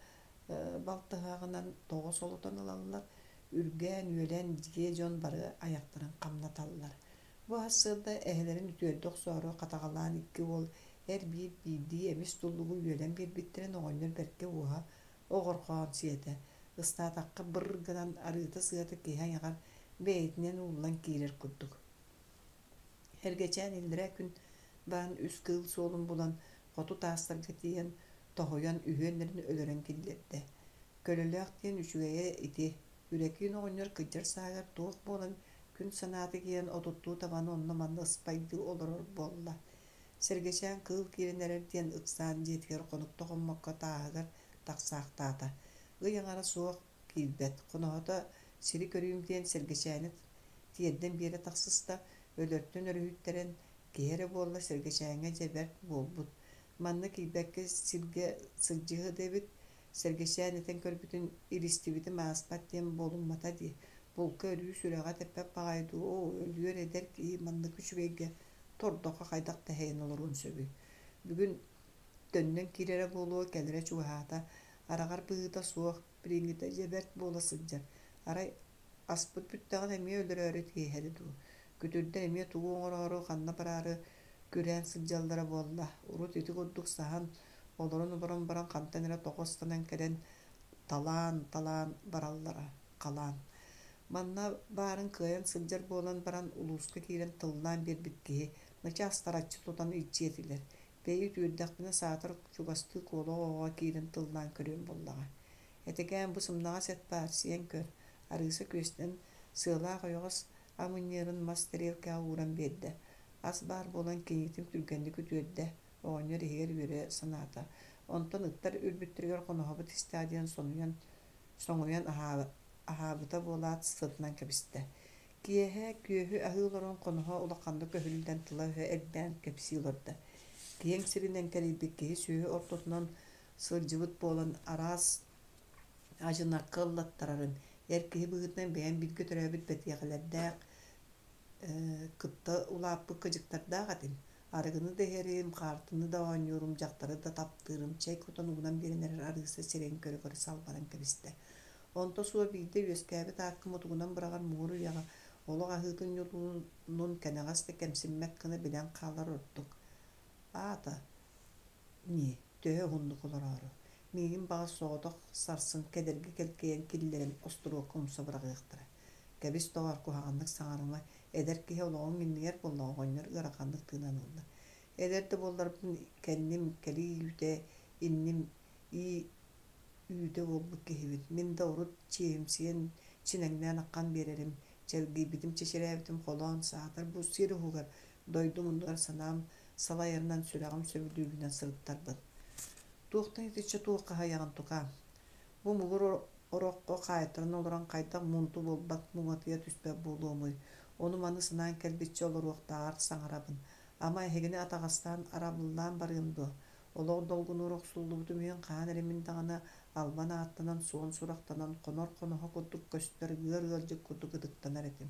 балтыһаҕынан тоҕо солотон ылаллар, үргээн, үөлэн дьиэ дьон бары айахтарын хамнаталлар. Бу сарсыарда эһэлэрин үтүөрдэ охсоору хатаҕалаан икки уол эр-биир биирдии эмис туллугу үөлэн биэрбиттэрин оҕонньор бэркэ уоһа оҕорхоон сиэтэ. Ыстаатахха быр гынан арыыта-сыата киһи айаҕар бэйэтинэн ууллан киирэр курдук. Эргэчээн иллэрээ күн баран үс кыыл суолун булан, хоту таастарга тиийэн, тоһуйан үһүөннэрин өлөрөн киллэрдэ. Көлөлөөх диэн үчүгэйэ ити, Үрэкиин оҕонньор кырдьар сааһыгар туох буолан күн санаата киирэн отуттуу табаны онно-манна ыспайдыы олорор буолла. Сэргэчээн кыыл киирэн эрэр диэн ыксаан дьиэтигэр хонукта хоммокко тааһыгар тахсаахтаата. Ый аҥара суох киирбэт, хоноһото сири көрүүм диэн Сэргэчээни тиэрдэн биэрэ тахсыста, өлөртөн өрүһүйтэрэн, киһи эрэ буолла Сэргэчээҥҥэ дьэ бэрт буолбут. Манна киирбэккэ сиргэ сылдьыһыа да эбит, Сэргэчээн этэн көрбүтүн илистибитим ааспат диэн буолуммата дии, булка өрүү сүрэҕэ тэппэт баҕайы дуу, оо, өлүөр эдэр киһи маннык үчүгэйгэ тордоххо хайдах тэһэйэн олоруон сөбүй? Бүгүн төннөн киирэрэ буолуо, кэлэрэ чугаһаата, араҕар быһыыта суох, билиҥҥитэ дьэ бэрт буола сылдьар. Арай аспыт бүттэҕинэ эмиэ өлөрөөрү тииһэрэ дуу, күтүрдэр эмиэ тугу оҥороору, ханна бараары күрээн сылдьаллара буолла. Урут ити курдук саһан, олорон-олорон баран хантан эрэ тоҕо ыстанан кэлэн талаан-талаан бараллара, халаан. Манна баарын кыайан сылдьар буолан баран улууска киирэн тыллаан биэрбит киһи начаас тараччы тутан илдьиэ этилэр. Бэйи үтүөрдэхпинэ саатар чугастыы куола оҕоҕо киирэн тыллаан көрүөм буоллаҕа. Этэкээн бу сымнаҕас эт баар, сиэн көр. Арыыса күөстэн сыалаах ойоҕос амынньыарын мас тэриэлкэҕэ ууран биэрдэ. Ас баар буолан киниитин түргэнник үтүөрдэ, оҕонньор иһигэр үөрэ санаата. Онтон ыттар үрбүттэригэр хоноһобут истээх диэн сонуйан, соҥуйан аһаабыта буолаат сытынан кэбистэ. Киэһэ күөһү аһыы олорон хоноһо улаханнык өһүллэн тыла-өһө элбээн кэпсии олордо. Киэҥ сиринэн кэрийбит киһи сүөһү ортотунан сылдьыбыт буолан араас адьынакка ыллаттарарын, эр киһи быһыытынан бэйэм бииргэ төрөөбүт бэтиэхэлэрдээх кытта улааппыт кыдьыктардаах этим. Арыгыны да иһэрим, хаартыны да оонньуурум, дьахтары да таптыырым, чэй кутан угунан биэрэн эрэр арыыса сирэйин көрө-көрө салбаран кэбистэ. Онто суох биирдэ үөскээбит ааккым утугунан быраҕар муҥур үйэҕэ олох аһыытын ньулуунун кэнэҕэс да кэмсиммэт гына билэн хаалар ордук. Аата, ньии, төһө уһуннук олороору. Миигин баҕас соҕотох сарсын кэдэрги кэлкэйэн киллэрэн остуруокка умса быраҕыахтара. Кэбис доҕоор, куһаҕаннык саҥарыма, эдэр киһи олоҕуҥ иннигэр буоллаҕа оҕонньор ыараханнык тыынан ылла. Эдэр да буолларбын кэнним кэлии үүтэ, инним ии үүтэ буолбут киһибин. Мин да урут чиэһимсийэн, чинэҥнээн аххан биэрэрим, чэлгийбитим, чэчирээбитим холоон, саатар бу сир уһугар, дойду муннугар санаам салайарынан сүрэҕим сөбүлүүрүнэн сырыттарбын. Туохтан итиччэ туох хаһыйаҕын тукаам? Бу муҥур ороххо хаайтаран олорон хайдах муунту буолбат муҥатыйа түспэт буолуомуй? Ону-маны санаан кэлбиччэ олоруохтааҕар саҥарабын. Ама эһигини атаҕастаан арабыллаан барыам дуо? Олох долгунугар охсуллубутум иһин хаһан эрэ мин даҕаны албан ааттанан, суон сурахтанан, хонор хоноһо курдук көстөр, ыар ыалдьыт курдук ытыктанар этим.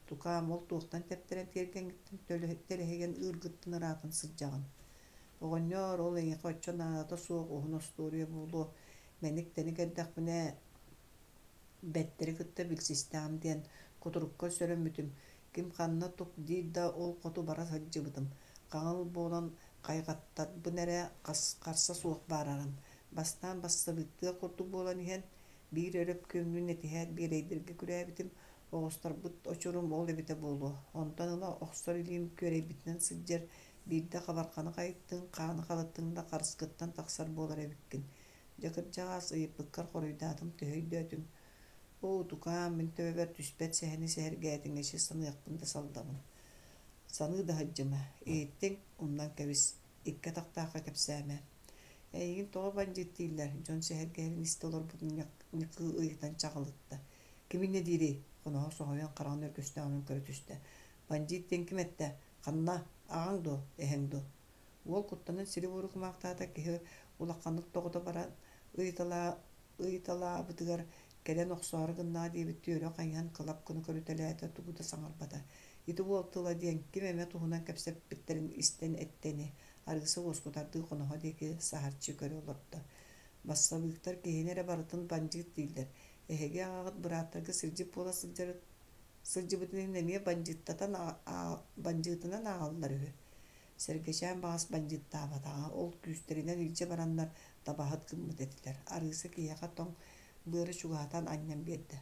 Тукаам, ол туохтан тэптэрэн тиэргэҥҥиттэн тэлэһийэн ыыргыттан ыраатан сылдьаҕын? Оҕонньоор, ол эйиэхэ оччо наадата суох уһун остуоруйа буолуо. Мэник-тэник эрдэхпинэ бэттэри кытта билсистэҕим диэн кутурукка сөрөммүтүм. Ким ханна тук диир да ол хоту бара сылдьыбытым. Хаҥыл буолан хайҕаттарбын эрэ харса суох баарарым. Бастаан бассабыыктыах курдук буолан иһэн, биир өрөпкүөммүн этиһээт биэрэйдэргэ күрээбитим, оҕустарбыт очурум ол эбитэ буолуо. Онтон ыла охсор илиим күөрэйбитинэн сылдьар, биирдэ хабарханы хайыттыҥ, хааны халыттыҥ да харыскыттан тахсар буолар эбиккин. Дьэ кырдьаҕас, ыйыппыккар хоруйдаатым, төһө өйдөөтүҥ? Оо, тукаам, мин төбөбөр түспэт сэһэни сэһэргээтиҥ, эчи саныахпын да саллабын. Саныы да сылдьыма, иһиттиҥ, умнан кэбис, икки атахтаахха кэпсээмэ. Эйигин тоҕо бандьыыт дииллэр, дьон сэһэргэһэрин истэ олорбут Ньыкыы ыйытан чаҕылытта. Ким инньэ диирий? Хоноһо соһуйан хараҕын өргөстөөҕүнэн көрө түстэ. Бандьыыт диэн ким эттэ? Ханна? Аҕаҥ дуо? Эһэҥ дуо? Уол куттанан сири-буору кумаахтаата, киһи улаханнык тоҕута баран ыйыталаабытыгар Кэлэн охсоору гыннаҕа диэбиттии өрө хайыһан кылап гына көрүтэлээтэ, тугу да саҥарбата. Ити уол тыла диэн ким эмэ туһунан кэпсэппиттэрин истэн эттэ ини. Арыыса уоскутардыы хоноһо диэки саһарчы көрө олордо. Бассабыыктар киһини эрэ барытын бандьыыт дииллэр. Эһиги аҕаҕыт бырааттарга сирдьит буола сылдьар сылдьыбытын иһин эмиэ бандьыыттатан бандьыытынан ааҕаллар үһү. Сэргэчээн баҕас бандьыыттаабатаҕа, ол күүстэринэн илдьэ бараннар табаһыт гыммыт этилэр. Арыыса киһиэхэ тоҥ быары чугаһатан анньан биэрдэ.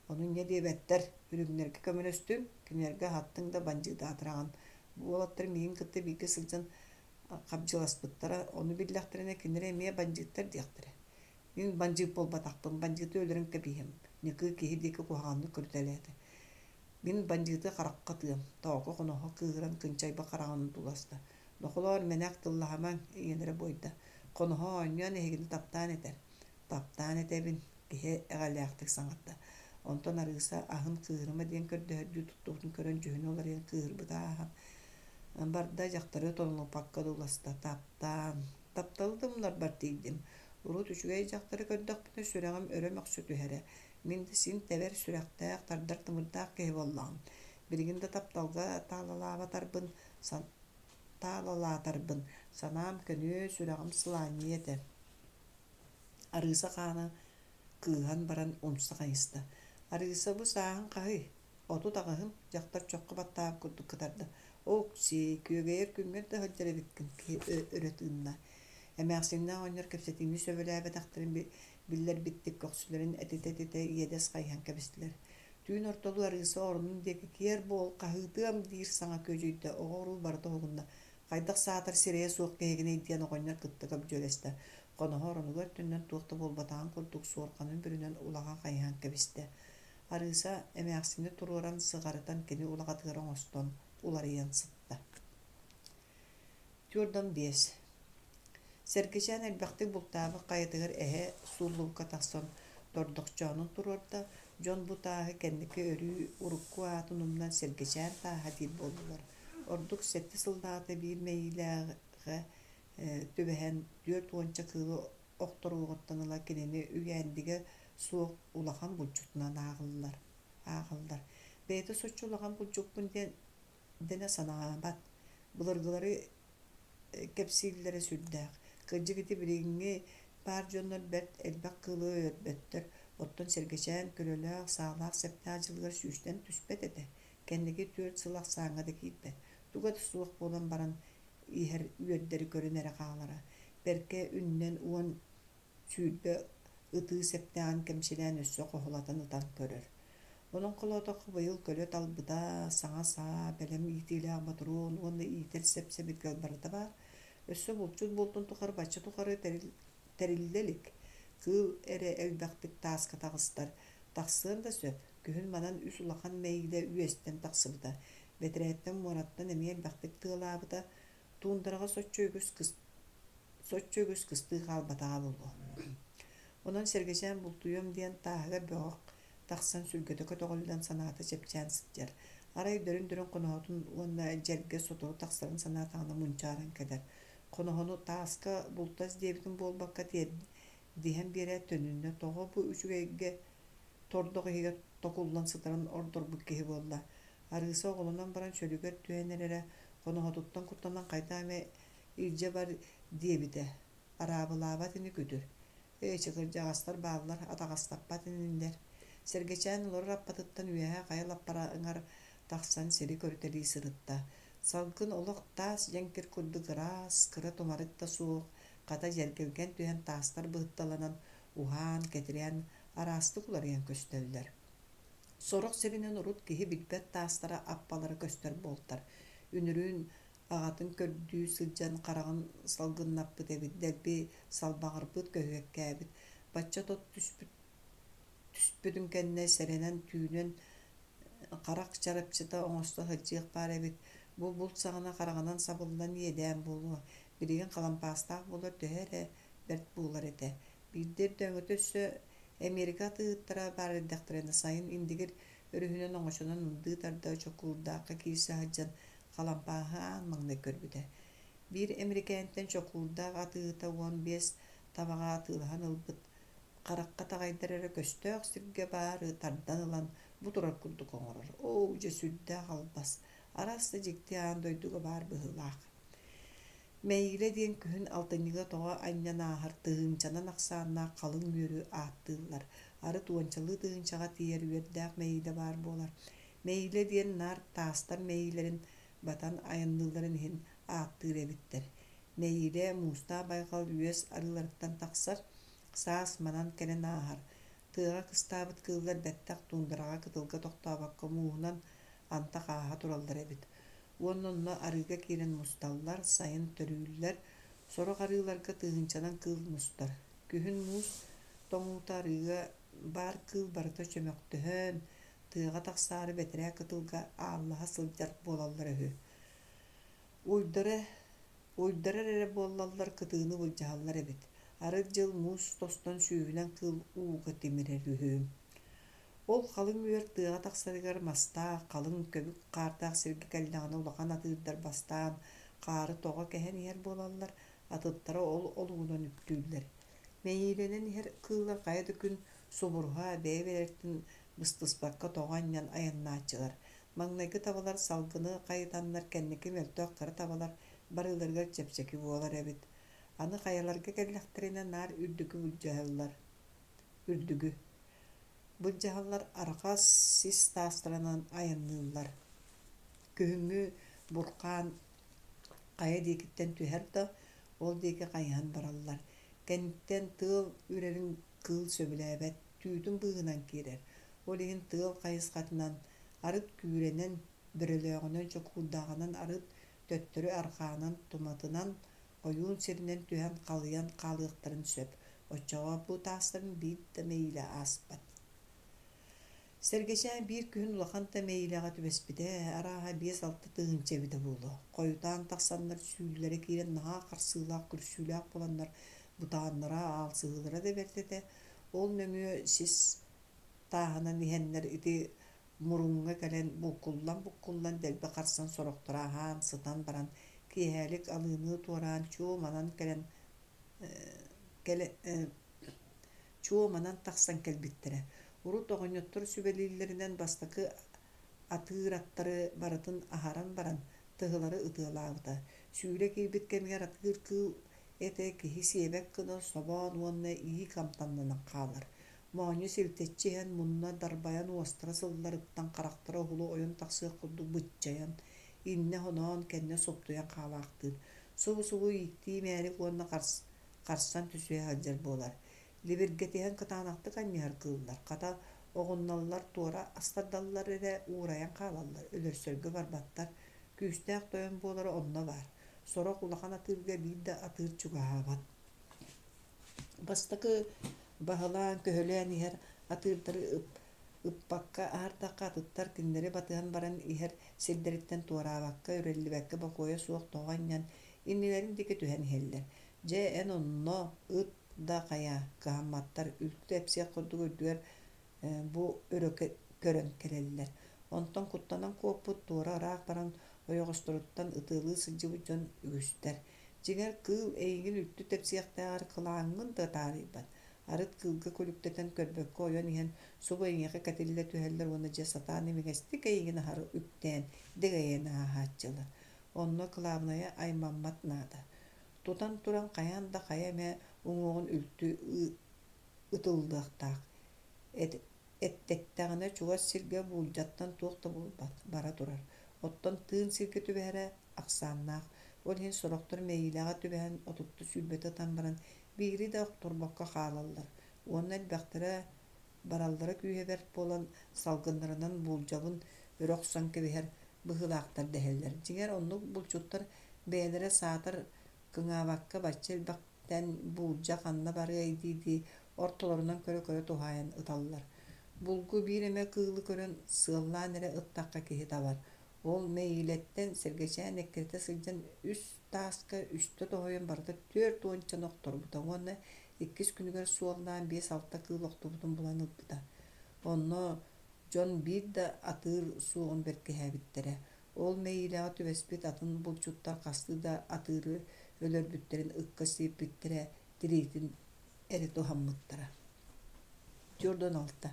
Ону инньэ диэбэттэр, үрүҥнэргэ көмөлөстүҥ, кинилэргэ аһаттыҥ да бандьыытаатыраҕын. Бу уолаттар миигин кытта бииргэ сылдьан хабдьыласпыттара, ону биллэхтэринэ кинилэр эмиэ бандьыыттар диэхтэрэ. Мин бандьыыт буолбатахпын, бандьыыты өлөрөн кэбиһиэм, Ньыкыы киһи диэки куһаҕаннык көрүтэлээтэ. Мин бандьыыты харахха ытыам, Тооку хоноһо кыыһыран кынчайбыт хараҕын туласта. Нохолоор, мэнээк тыллаһымаҥ, ийэлэрэ буойда. Хоноһо оонньоон эһигини таптаан этэр. Таптаан этэбин, киһи эҕэлээхтик саҥарда. Онтон Арыыса аһын кыыһырыма диэн көрдөһөрдүү туттубутун көрөн дьүһүнэ уларыйан кыыһырбыта ааһан барда, дьахтары тонолуппакка да уласта. Таптаан, тапталы да умнарбар тиийдим. Урут үчүгэй дьахтары көрдөхпүнэ сүрэҕим өрө мөхсө түһэрэ. Мин да син тэбэр сүрэхтээх, тардар тымырдаах киһи буоллаҕым. Билигин да тапталга таалалаабатарбын, таалалаатарбын, санаам көнүө, сүрэҕим сылаанньыйа этэ. Арыыса хаана кыыһан баран умса хайыста. Арыыса бу сааһыҥ хаһый? 38-ым, дьахтар чоххо баттаабыт курдук кытарда. Ок-сиэ, күөгэйэр күҥҥэр да сылдьар эбиккин, киһи өрө тыынна. Эмээхсиннээх оҕонньор кэпсэтиини сөбүлээбэтэхтэрин биллэрбиттик көхсүлэрин этитэ-этитэ иэдэс хайыһан кэбистилэр. Түүн ортолуу Арыыса оронун диэки киэр буол, хаһыытыам диир саҥа күөдьүйдэ, оҕо-уруу барыта уһугунна. Хайдах саатар сирэйэ суох киһигиний диэн оҕонньор кытта көбдьүөлэстэ. Хоноһо оронугар төннөн туох да буолбатаҕын курдук суорҕанын бүрүнэн улаҕа хайыһан кэбистэ. Арыыса эмээхсини туруоран сыҕарытан кини улаҕатыгар оҥостон уларыйан сытта. 45. Сэргэчээн элбэхтик бултаабыт хайатыгар эһэ сууллубукка тахсан тордохчоонун туруорда, дьон бу тааһы кэнники өрүү урукку аатын умнан Сэргэчээн тааһа диир буоллулар. Ордук сэттэ сыллааҕыта биир мэйиилээҕэ түбэһэн түөрт уонча кыылы охторуоҕуттан ыла кинини үйээндигэ суох улахан булчутунан ааҕыллар. ааҕаллар. Бэйэтэ соччо улахан булчуппун диэн дэнэ санаабат. Былыргылары кэпсииллэрэ сүрдээх. Кырдьык ити билиҥҥи баар дьоннор бэрт элбэх кыылы өлөрбөттөр. Оттон Сэргэчээн көлөлөөх, саалаах-сэптээх дьылыгар сүүстэн түспэт этэ. Кэнники түөрт сыл ахсааҥҥа да киирбэт. Туга да суох буолан баран иһэр үөрдэри көрөн эрэ хаалара. Бэркэ үннэн уон сүүрбэ ытыы сэптээҕин кэмчилээн өссө хоһулатан ытан көрөр. Онон холоотоххо быйыл көлө талбыта, саҥа саа, бэлэм иитиилээх ботуруон уонна иитэр сэп-сэбиргэл барыта баар. Өссө булчут буолтун тухары бачча тухары тэриллэ илик. Кыыл эрэ элбэхтик тааска таҕыстар. Тахсыан да сөп. Күһүн манан үс улахан мэйиилэ үөстэн тахсыбыта. Бэтэрээттэн муораттан эмиэ элбэхтик тыалаабыта. Туундараҕа соччо үгүс соччо үгүс кыстыы хаалбатаҕа буолуо. Онон Сэргэчээн бултуйуом диэн тааһыгар бөҕөх тахсан сүргэтэ көтөҕүллэн санаата чэпчээн сылдьар. Арай дөрүн-дөрүн хоноһотун уонна дьэргэ сотору тахсарын санаатаҕына мунчааран кэлэр. Хоноһону тааска бултас диэбитин буолбакка тиэрдиһэн биэрээт төнүннэ тоҕо бу үчүгэйгэ тордох иһигэр токуллан сытарын ордорбут киһи буолла. Арыыса оҕолонон баран чөлүгэр түһэн эрэрэ, хоноһотуттан куттанан хайдах эмэ илдьэ бар диэбитэ. Араабылаабат ини күтүр. Эчи кырдьаҕастар бааллар, атаҕастаппат инилэр. Сэргэчээн олорор аппатыттан үөһэ хайа лаппараҥар тахсан сири көрүтэлии сырытта. Салгын олох таас дьэҥкир курдук ыраас, кыра тумарык да суох, хата дьэргэлгэн түһэн таастар быһытталанан, уһаан, кэтирээн, араастык уларыйан көстөллөр. Сорох сиринэн урут киһи билбэт таастара аппалара көстөр буолтар. Үнүрүүн аҕатын көрдүү сылдьан хараҕын салгыннаппыт эбит, дэлби салбаҕырбыт, көһүөккээбит. Бачча тот түспүт түспүтүн кэннэ сэрэнэн түүнүн харах чарапчыта оҥосто сылдьыах баар эбит. Бу булт саҕана хараҕынан сабыллан иэдээн буолуо. Билигин халампаастаах буолар төһө эрэ бэрт буолар этэ. Биирдэ өрдөөҥүтэ өссө Эмиэрикэ атыыһыттара баар эрдэхтэринэ сайын Индигир өрүһүнэн оҥочонон ындыы тарда Чокуурдаахха киирсэ сылдьан халампааһы аан маҥнай көрбүтэ. Биир эмирикээнтэн Чокуурдаах атыыһыта 15 табаҕа атыылаһан ылбыт. Харахха таҕайдар эрэ көстөөх сиргэ баары тардан ылан бу турар курдук оҥорор. Оо, дьэ сүрдээх албас, араас да дьикти аан дойдуга баар быһыылаах. Мэйиилэ диэн күһүн алтынньыга тоҕо анньан ааһар тыһыынчанан ахсааннаах халыҥ үөрү ааттыыллар. Арыт уончалыы тыһыынчаҕа тиийэр үөрдээх мэйиилэ баар буолар. Мэйиилэ диэн наар таастар мэйиилэрин батан айанныылларын иһин ааттыыр эбиттэр. Мэйиилэ муустаах байҕал үөс арыыларыттан тахсар, саас манан кэлэн ааһар. Тыаҕа кыстаабыт кыыллар бэттэх туундараҕа кытылга тохтообокко мууһунан антах ааһа тураллар эбит. Уонна онно арыыга киирэн мусталлар, сайын төрүүллэр, сорох арыыларга тыһыынчанан кыыл мустар. Күһүн муус тоҥуута арыыга баар кыыл барыта чөмөхтөһөн, тыаҕа тахсаары бэтэрээ кытылга ааллаһа сылдьар буолаллара үһү. Уйдара, уйдарар эрэ буоллаллар кытыыны былдьаһаллар эбит. Арыт дьыл муус тостон сүүһүнэн кыыл ууга тимирэр үһү. Ол халыҥ үөр тыаҕа тахсарыгар мастаах, халыҥ көбүк хаардаах сиргэ кэллэҕинэ улахан атыырдар бастаан хаары тоҕо кэһэн иһэр буолаллар, атыттара ол олугунан үктүүллэр. Мэйиилэнэн иһэр кыыллар хайа да күн субуруһа бэйэ-бэйэлэриттэн быстыспакка тоҕо анньан айаннааччылар. Маҥнайгы табалар салгыны хайытаннар кэнники мөлтөх кыра табалар барыыларыгар чэпчэки буолар эбит. Аны хайаларга кэллэхтэринэ наар үрдүкү былдьаһаллар. Үрдүгү. Былдьаһаллар арҕас сис таастарынан айанныыллар. Күһүҥҥү бурхаан хайа диэкиттэн түһэр да, ол диэки хайыһан бараллар. Кэнниттэн тыал үрэрин кыыл сөбүлээбэт, түүтүн быыһынан киирэр. Ол иһин тыал хайысхатынан арыт күүрэнэн, бөрөлөөҕүнэн, чокуурдааҕынан арыт төттөрү арҕаанан, туматынан, ойуун сиринэн түһэн халыйан хаалыахтарын сөп. Оччоҕо бу таастарын биир да мэйиилэ ааспат. Сэргэчээн биир күһүн улахан да мэйиилэҕэ түбэспитэ, арааһа 5-6 тыһыынча эбитэ буолуо. Хойутаан тахсаннар сүүллэрэ киирэн наһаа харсыылаах, күрсүүлээх буоланнар бутааннара, аалсыһыылара да бэрт этэ. Ол нөҥүө сис тааһынан иһэннэр ити муруҥҥа кэлэн булкуллан-буккуллан дэлби харсан сорохторо аһаан, сытан баран киэһэлик алыыны туораан чуо манан кэлэн чуо манан тахсан кэлбиттэрэ. Урут оҕонньоттор сүбэлииллэринэн бастакы атыыр аттары барытын аһаран баран тыһылары ытыалаабыта. Сүүлэ киирбит кэмигэр атыыр кыыл этэ киһи сиэбэт гына собоон уонна иик амтаннанан хаалар. Моонньу силтэччи иһэн мунна дарбайан уостара сылларыттан харахтара уһулу ойон тахсыах курдук быччайан, иннэ хоноон кэннэ суптуйан хаалаахтыыр. Субу-субу ииктии мээрик уонна харсан түсүһэ сылдьар буолар. Либиргэтиһэн кытаанахтык анньыһар кыыллар, хата, оҕунналлар туора астардаллар эрэ уурайан хаалаллар, өлөрсөргө барбаттар. Күүстээх тойон буолара онно баар. Сорох улахан атыырга биир да атыыр чугаһаабат. Бастакы баһылаан-көһүлээн иһэр атыырдары ыппакка аһардахха атыттар кинилэри батыһан баран иһэр сирдэриттэн туораабакка, үрэллибэккэ бокуойа суох тоҕо анньан иннилэрин диэки түһэн иһэллэр. Дьэ, эн онно ыт да хайа, кыһамматтар, үлтү тэпсиэх курдук үрдүгэр бу өрө көрөн кэлэллэр. Онтон куттанан куоппут, туора ыраах баран ойоҕосторуттан ытыалыы сылдьыбыт дьон үгүстэр. Дьиҥэр, кыыл эйигин үлтү тэпсиэхтээҕэр кылааҥҥын да таарыйбат. Арыт кыылга күлүктэтэн көрбөккө ойон иһэн субу эйиэхэ кэтиллэ түһэллэр уонна дьэ сатаан имигэстик эйигин аһары үктээн, дэгэйэн ааһааччылар. Онно кылаабынайа аймаммат наада. Тутан туран хайаан да хайа эмэ уҥуоҕун үлтү ытыллыахтаах. Эттэттэҕинэ чугас сиргэ буулдьаттан туох да буолбат, бара турар. Оттон тыын сиргэ түбэһэрэ ахсааннаах. Ол иһин сорохтор мэйиилэҕэ түбэһэн отутта-сүүрбэтэ ытан баран биири да охторбокко хаалаллар. Уонна элбэхтэрэ бараллара күүһэ бэрт буолан салгыннарынан буулдьабын өрө охсон кэбиһэр быһыылаахтар дэһэллэр. Дьиҥэр оннук булчуттар бэйэлэрэ саатар кыҥаабакка бачча элбэхтэн буулдьа ханна барыай дии-дии ортолорунан көрө-көрө туһаайан ыталлар. Булгу биир эмэ кыылы көрөн сыаллаан эрэ ыттахха киһи табар. Ол Мэйиилэттэн Сэргэчээн эккирэтэ сылдьан үс тааска үстэ тоһуйан барыта түөрт уончаны охторбута уонна иккис күнүгэр суоллаан биэс-алта кыыл охтубутун булан ылбыта. Онно дьон биир да атыыр суоҕун бэркиһээбиттэрэ. Ол Мэйиилэҕэ түбэспит атын булчуттар хастыы да атыыры өлөрбүттэрин ыкка сиэппиттэрэ, тириитин эрэ туһаммыттара. 46.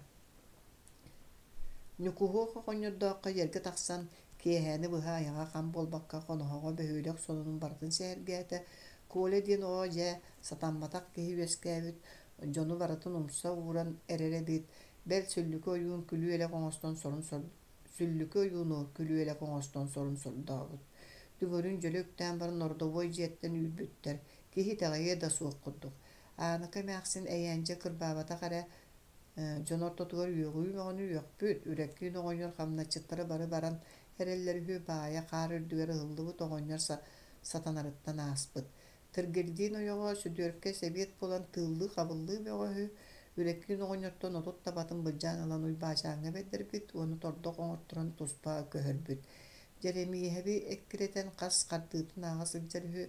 Ньукуһуох оҕонньордооххо эргэ тахсан, киэһээни быһа айаҕа хам буолбакка хоноһоҕо бөһүөлэк сонунун барытын сэһэргээтэ. Коля диэн оҕо дьэ сатамматах киһи үөскээбит, дьону барытын умса ууран эрэр эбит, бэл сүллүкү ойуун күлүү-элэк оҥостон сорун сүллүкү ойууну күлүү-элэк оҥостон сорун сордообут. Дүҥүрүн дьөлө үктээн баран ордовой дьиэттэн үүрбүттэр, киһи итэҕэйиэ да суох курдук. Ааныка эмээхсин эйээндьэ кырбаабатах эрэ дьон ортотугар үөҕүү бөҕөнү үөхпүт, Үрэккиин оҕонньор хамначчыттара бары баран эрэллэр үһү, баайа хаар үрдүгэр ыһыллыбыт оҕонньор сатанарыттан ааспыт. Тыргирдиин ойоҕо Сүдүөркэ сэбиэт буолан тыыллыы-хабыллыы бөҕө үһү, Үрэккиин оҕонньортон 30 табатын былдьаан ылан Уйбаачааҥҥа бэрдэрбит уонна тордох оҥорторон туспа көһөрбүт. Дьэримиэһэби эккирэтэн хас хардыытын ааҕа сылдьар үһү,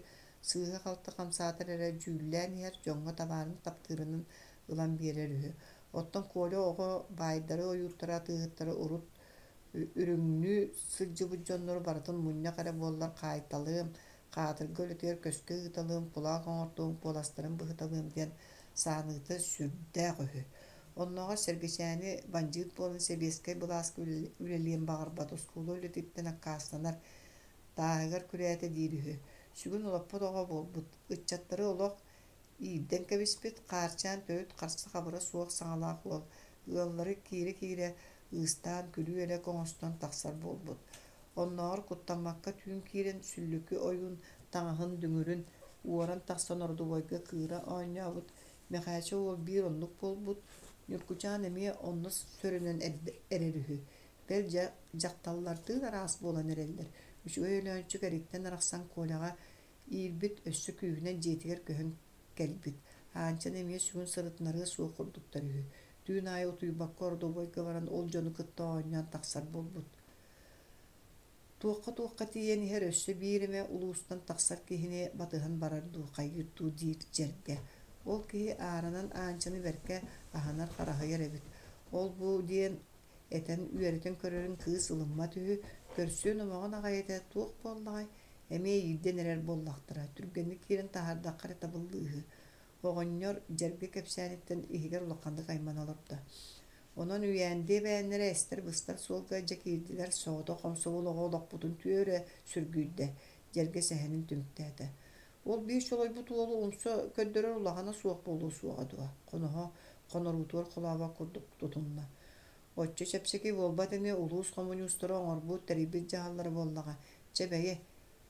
сыыһа-халты хамсаатар эрэ дьүүллээн иһэр дьоҥҥо табаарын таптыырынан ылан биэрэр үһү. Оттон Коля оҕо баайдары, ойууттары, атыыһыттары урут үрүҥнүү сылдьыбыт дьоннору барытын мунньах эрэ буоллар хаайталыам, хаатырга үлэтигэр көскө ыыталыам, кулаак оҥортуом, куоластарын быһыталыам диэн сааныыта сүрдээх үһү. Оннооҕор Сэргэчээни бандьыыт буолан сэбиэскэй былааска үлэлиэн баҕарбат, оскуола үлэтиттэн аккаастанар, тааһыгар күрээтэ диир үһү. Сүгүн олоппот оҕо буолбут, ыччаттары олох иирдэн кэбиспит, Хаарчаан төрүт харса-хабыра суох саҥалаах уол, ыаллары киирэ-киирэ ыыстаан күлүү-элэк оҥостон тахсар буолбут. Оннооҕор куттаммакка түүн киирэн Сүллүкү ойуун таҥаһын, дүҥүрүн уоран тахсан ордубуойга кыыра оонньообут Мэхээчэ уол биир оннук буолбут, Ньургучаан эмиэ онно сөрөнөн эрэр үһү. Бэл дьэ дьахталлардыын араас буолан эрэллэр. Үчүгэй Өлөөнчүк эриттэн арахсан Коляҕа иирбит, өссө күүһүнэн дьиэтигэр көһөн кэлбит. Аанчаны эмиэ сүгүн сырытынарыа суох курдуктар үһү. Түүн аайы утуйбакка ордубуойга баран ол дьону кытта оонньоон тахсар буолбут. Туохха-туохха тиийэн иһэр өссө биир эмэ улуустан тахсар киһини батыһан барар дуу, хайыыр дуу диир дьэргэ. Ол киһи ааранан Аанчаны бэркэ аһынар-хараһыйар эбит. Ол-бу диэн этэн үөрэтэн көрөрүн кыыс ылыммат үһү, көрсүөн омоҕун аҕай этэ туох буоллаҕай, эмиэ иирдэн эрэр буоллахтара, түргэнник киирэн таһаардахха эрэ табыллыыһы. Оҕонньор дьэргэ кэпсээниттэн иһигэр улаханнык аймана олордо. Онон үйээндиэ эбээннэрэ эстэр-быстар суолга дьэ киирдилэр, соҕотох хомсомуол оҕо олохпутун түөрэ сүргүйдэ, дьэргэ сэһэнин түмүктээтэ. Ол биир чолойбут уолу умса көрдөрөр улахана суох буолуо суоҕа дуо, хоноһо хоноруутугар холообот курдук тутунна. Оччо чэпчэки буолбат ини улуус хомуньуустара оҥорбут, тэрийбит дьаһаллара буоллаҕа. Чэ бэйи,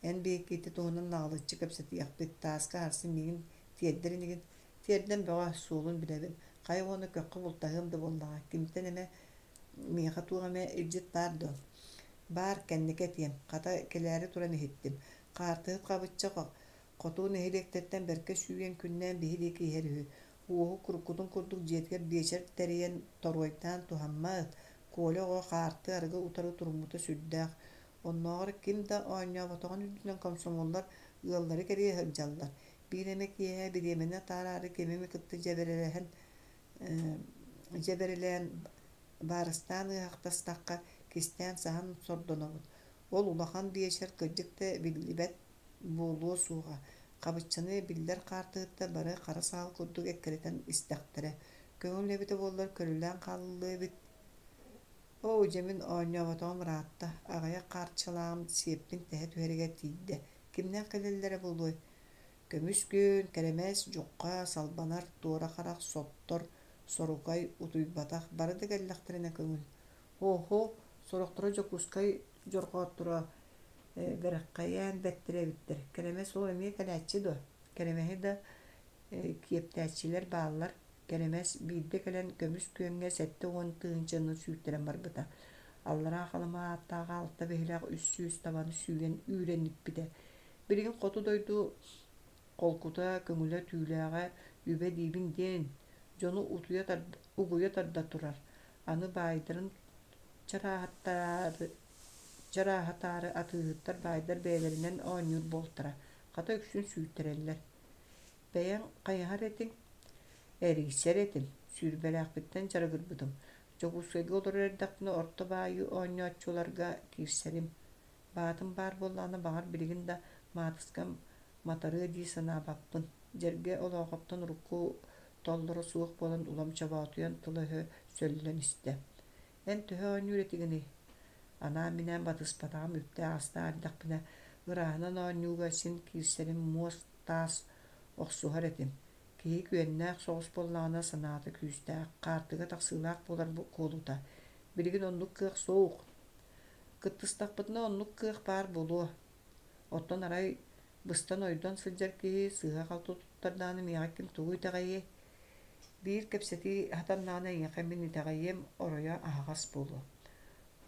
эн биһикки ити туһунан наҕылыччы кэпсэтиэхпит, тааска сарсын миигин тиэрдэр инигин. Тиэрдэн бөҕө, суолун билэбин. Хайа уонна көххө бултаһыам да буоллаҕа, кимтэн эмэ миэхэ туох эмэ илдьит баар дуо? Баар, кэнники этиэм. Хата, кэлээри туран иһиттим. Хаартыһыт хабычча хоту нэһилиэктэртэн бэркэ сүүйэн күннээн биһи диэки иһэр үһү. Уоһук уруккутун курдук дьиэтигэр биэчэр тэрийэн торуойдаан туһаммат. Коля оҕо хаарты арыгы утары туруммута сүрдээх. Оннооҕор ким да оонньооботоҕун үрдүнэн комсомоллар ыаллары кэрийэ сылдьаллар. Биир эмэ киэһэ бириэмэни атаараары кими эмэ кытта дьэбэрэлэһэн дьэбэрэлээн баарыстаан ыаһахтастахха, кистээн саһан сордонобут. Ол улахан биэчэр кырдьык да биллибэт буолуо суоҕа. Хабыччаны биллэр хаартыһыттар бары хара саал курдук эккирэтэн истэхтэрэ. Көҥүл эбитэ буоллар көрүлээн хаалыллыа эбит. Оо, дьэ мин оонньооботоҕум ыраатта, аҕыйах хаарчылааҕым сиэппин тэһэ түһэригэр тиийдэ. Кимнээх кэлэллэрэ буолуой? Көмүс күн, кэрэмэс, дьухха, салбанар, туора харах, соттор, сорукай, утуйбатах бары да кэллэхтэринэ көҥүл. Һоо-һоо, сорохторо Дьокуускай дьорҕоотторо бэрэххэйээн бэттэрэ эбиттэр. Кэрэмэс ол эмиэ кэлээччи дуо? Кэрэмэһи да киэптээччилэр бааллар. Кэрэмэс биирдэ кэлэн көмүс күөҥҥэ 70 тыһыынчаны сүүйтэрэн барбыта. Аллараа Халыма ааттаах алта биһилэх 300 табаны сүүйэн үүрэн иппитэ. Билигин хоту дойду холкута, көҥүлэ, түүлээҕэ, үбэ диибин диэн, дьону утуйа тарда, угуйа тарда турар. Аны баайдарын чарааһаттаары, чарааһатаары атыыһыттар баайдар бэйэлэринэн оонньуур буолтара. Хата үксүн сүүйтэрэллэр. Бэйэҥ хайаһар этиҥ? Эрийсэр этим. Сүүрбэлээхпиттэн дьарыгырбытым. Дьокуускайга олорор эрдэхпинэ орто баайыы оонньооччуларга киирсэрим. Баатым баар буоллаҕына, баҕар, билигин да маатыскам матарыа дии санаабаппын. Дьэргэ Олоохоптон урукку Толлоро суох буолан улам чобоотуйан тыла-өһө сөллөн истэ. Эн төһө оонньуур этигиний? Анаан-минээн батыспатаҕым үптээх-астаах эрдэхпинэ, ырааһынан оонньууга син киирсэрим муос-таас охсуһар этим. Киһи күөннээх соҕус буоллаҕына санаата күүстээх, хаартыга тахсыылаах буолар куолута. Билигин оннук кыах суох. Кыттыстахпытына оннук кыах баар буолуо. Оттон арай быстан-ойдон сылдьар киһи сыыһа-халты туттар даҕаны миэхэ ким тугу итэҕэйиэй? Биир кэпсэтии сатаннаҕына эйиэхэ мин итэҕэйиэм оройо аһаҕас буолуо.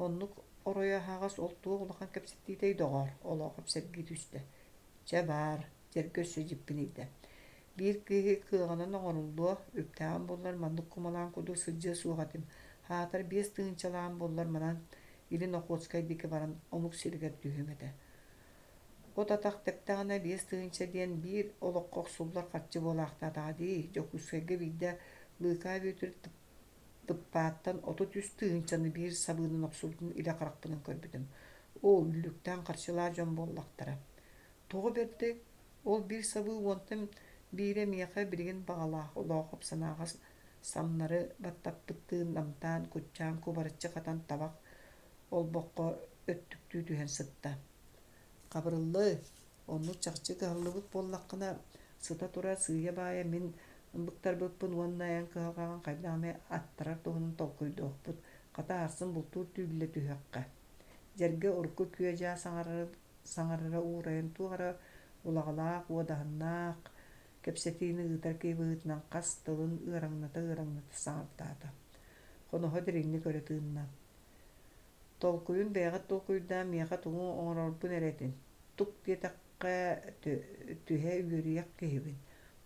Оннук оройо аһаҕас ол туох улахан кэпсэтиитэй доҕоор, Олоохоп сэргии түстэ. Чэ баар, дьэргэ өссө дьиппинийдэ. Биир киһи кыаҕынан оҥоруллуо, үптээҕим буоллар маннык кумалаан курдук сылдьыа суох этим. Аатар 5 тыһыынчалааҕым буоллар манан Илин Охотскай диэки баран омук сиригэр түһүөм этэ. От атах тэптэҕинэ 5000 диэн биир олоххо охсуллар харчы буолаахтаатаҕа дии. Дьокуускайга биирдэ Лыыкаа Бүөтүр Тыппааттан 33 тыһыынчаны биир сабыынан охсубутун илэ харахпынан көрбүтүм. Оо, үллүктээн харчылаах дьон буоллахтара. Тоҕо бэрдэй, ол биир сабыы уонтан биирэ миэхэ билигин баҕалаах Олоохоп санааҕа самнары баттаппыттыы намтаан, куччаан, кубарыччы хатан табах олбоххо өттүктүү түһэн сытта. Хабырыллыы, оннук чахчы кыһаллыбыт буоллаххына, сыта-тура сыыйа-баайа мин быктарбыппын уонна эн кыһалҕаҕын хайдах эмэ аттарар туһунан толкуйдуохпут, хата сарсын бултуур түүллэ түһүөххэ. Дьэргэ урукку күө-дьаа саҥарара уурайан туох эрэ улаҕалаах, уодаһыннаах кэпсэтиини ыытар киһи быһыытынан хас тылын ыараҥната-ыараҥната саҥартаата. Хоноһо дириҥник өрө тыынна. Толкуйун бэйэҕит толкуйдаан миэхэ тугу оҥорорбун эрэ этин. Тук диэтэххэ түһэ үөрүйэх киһибин.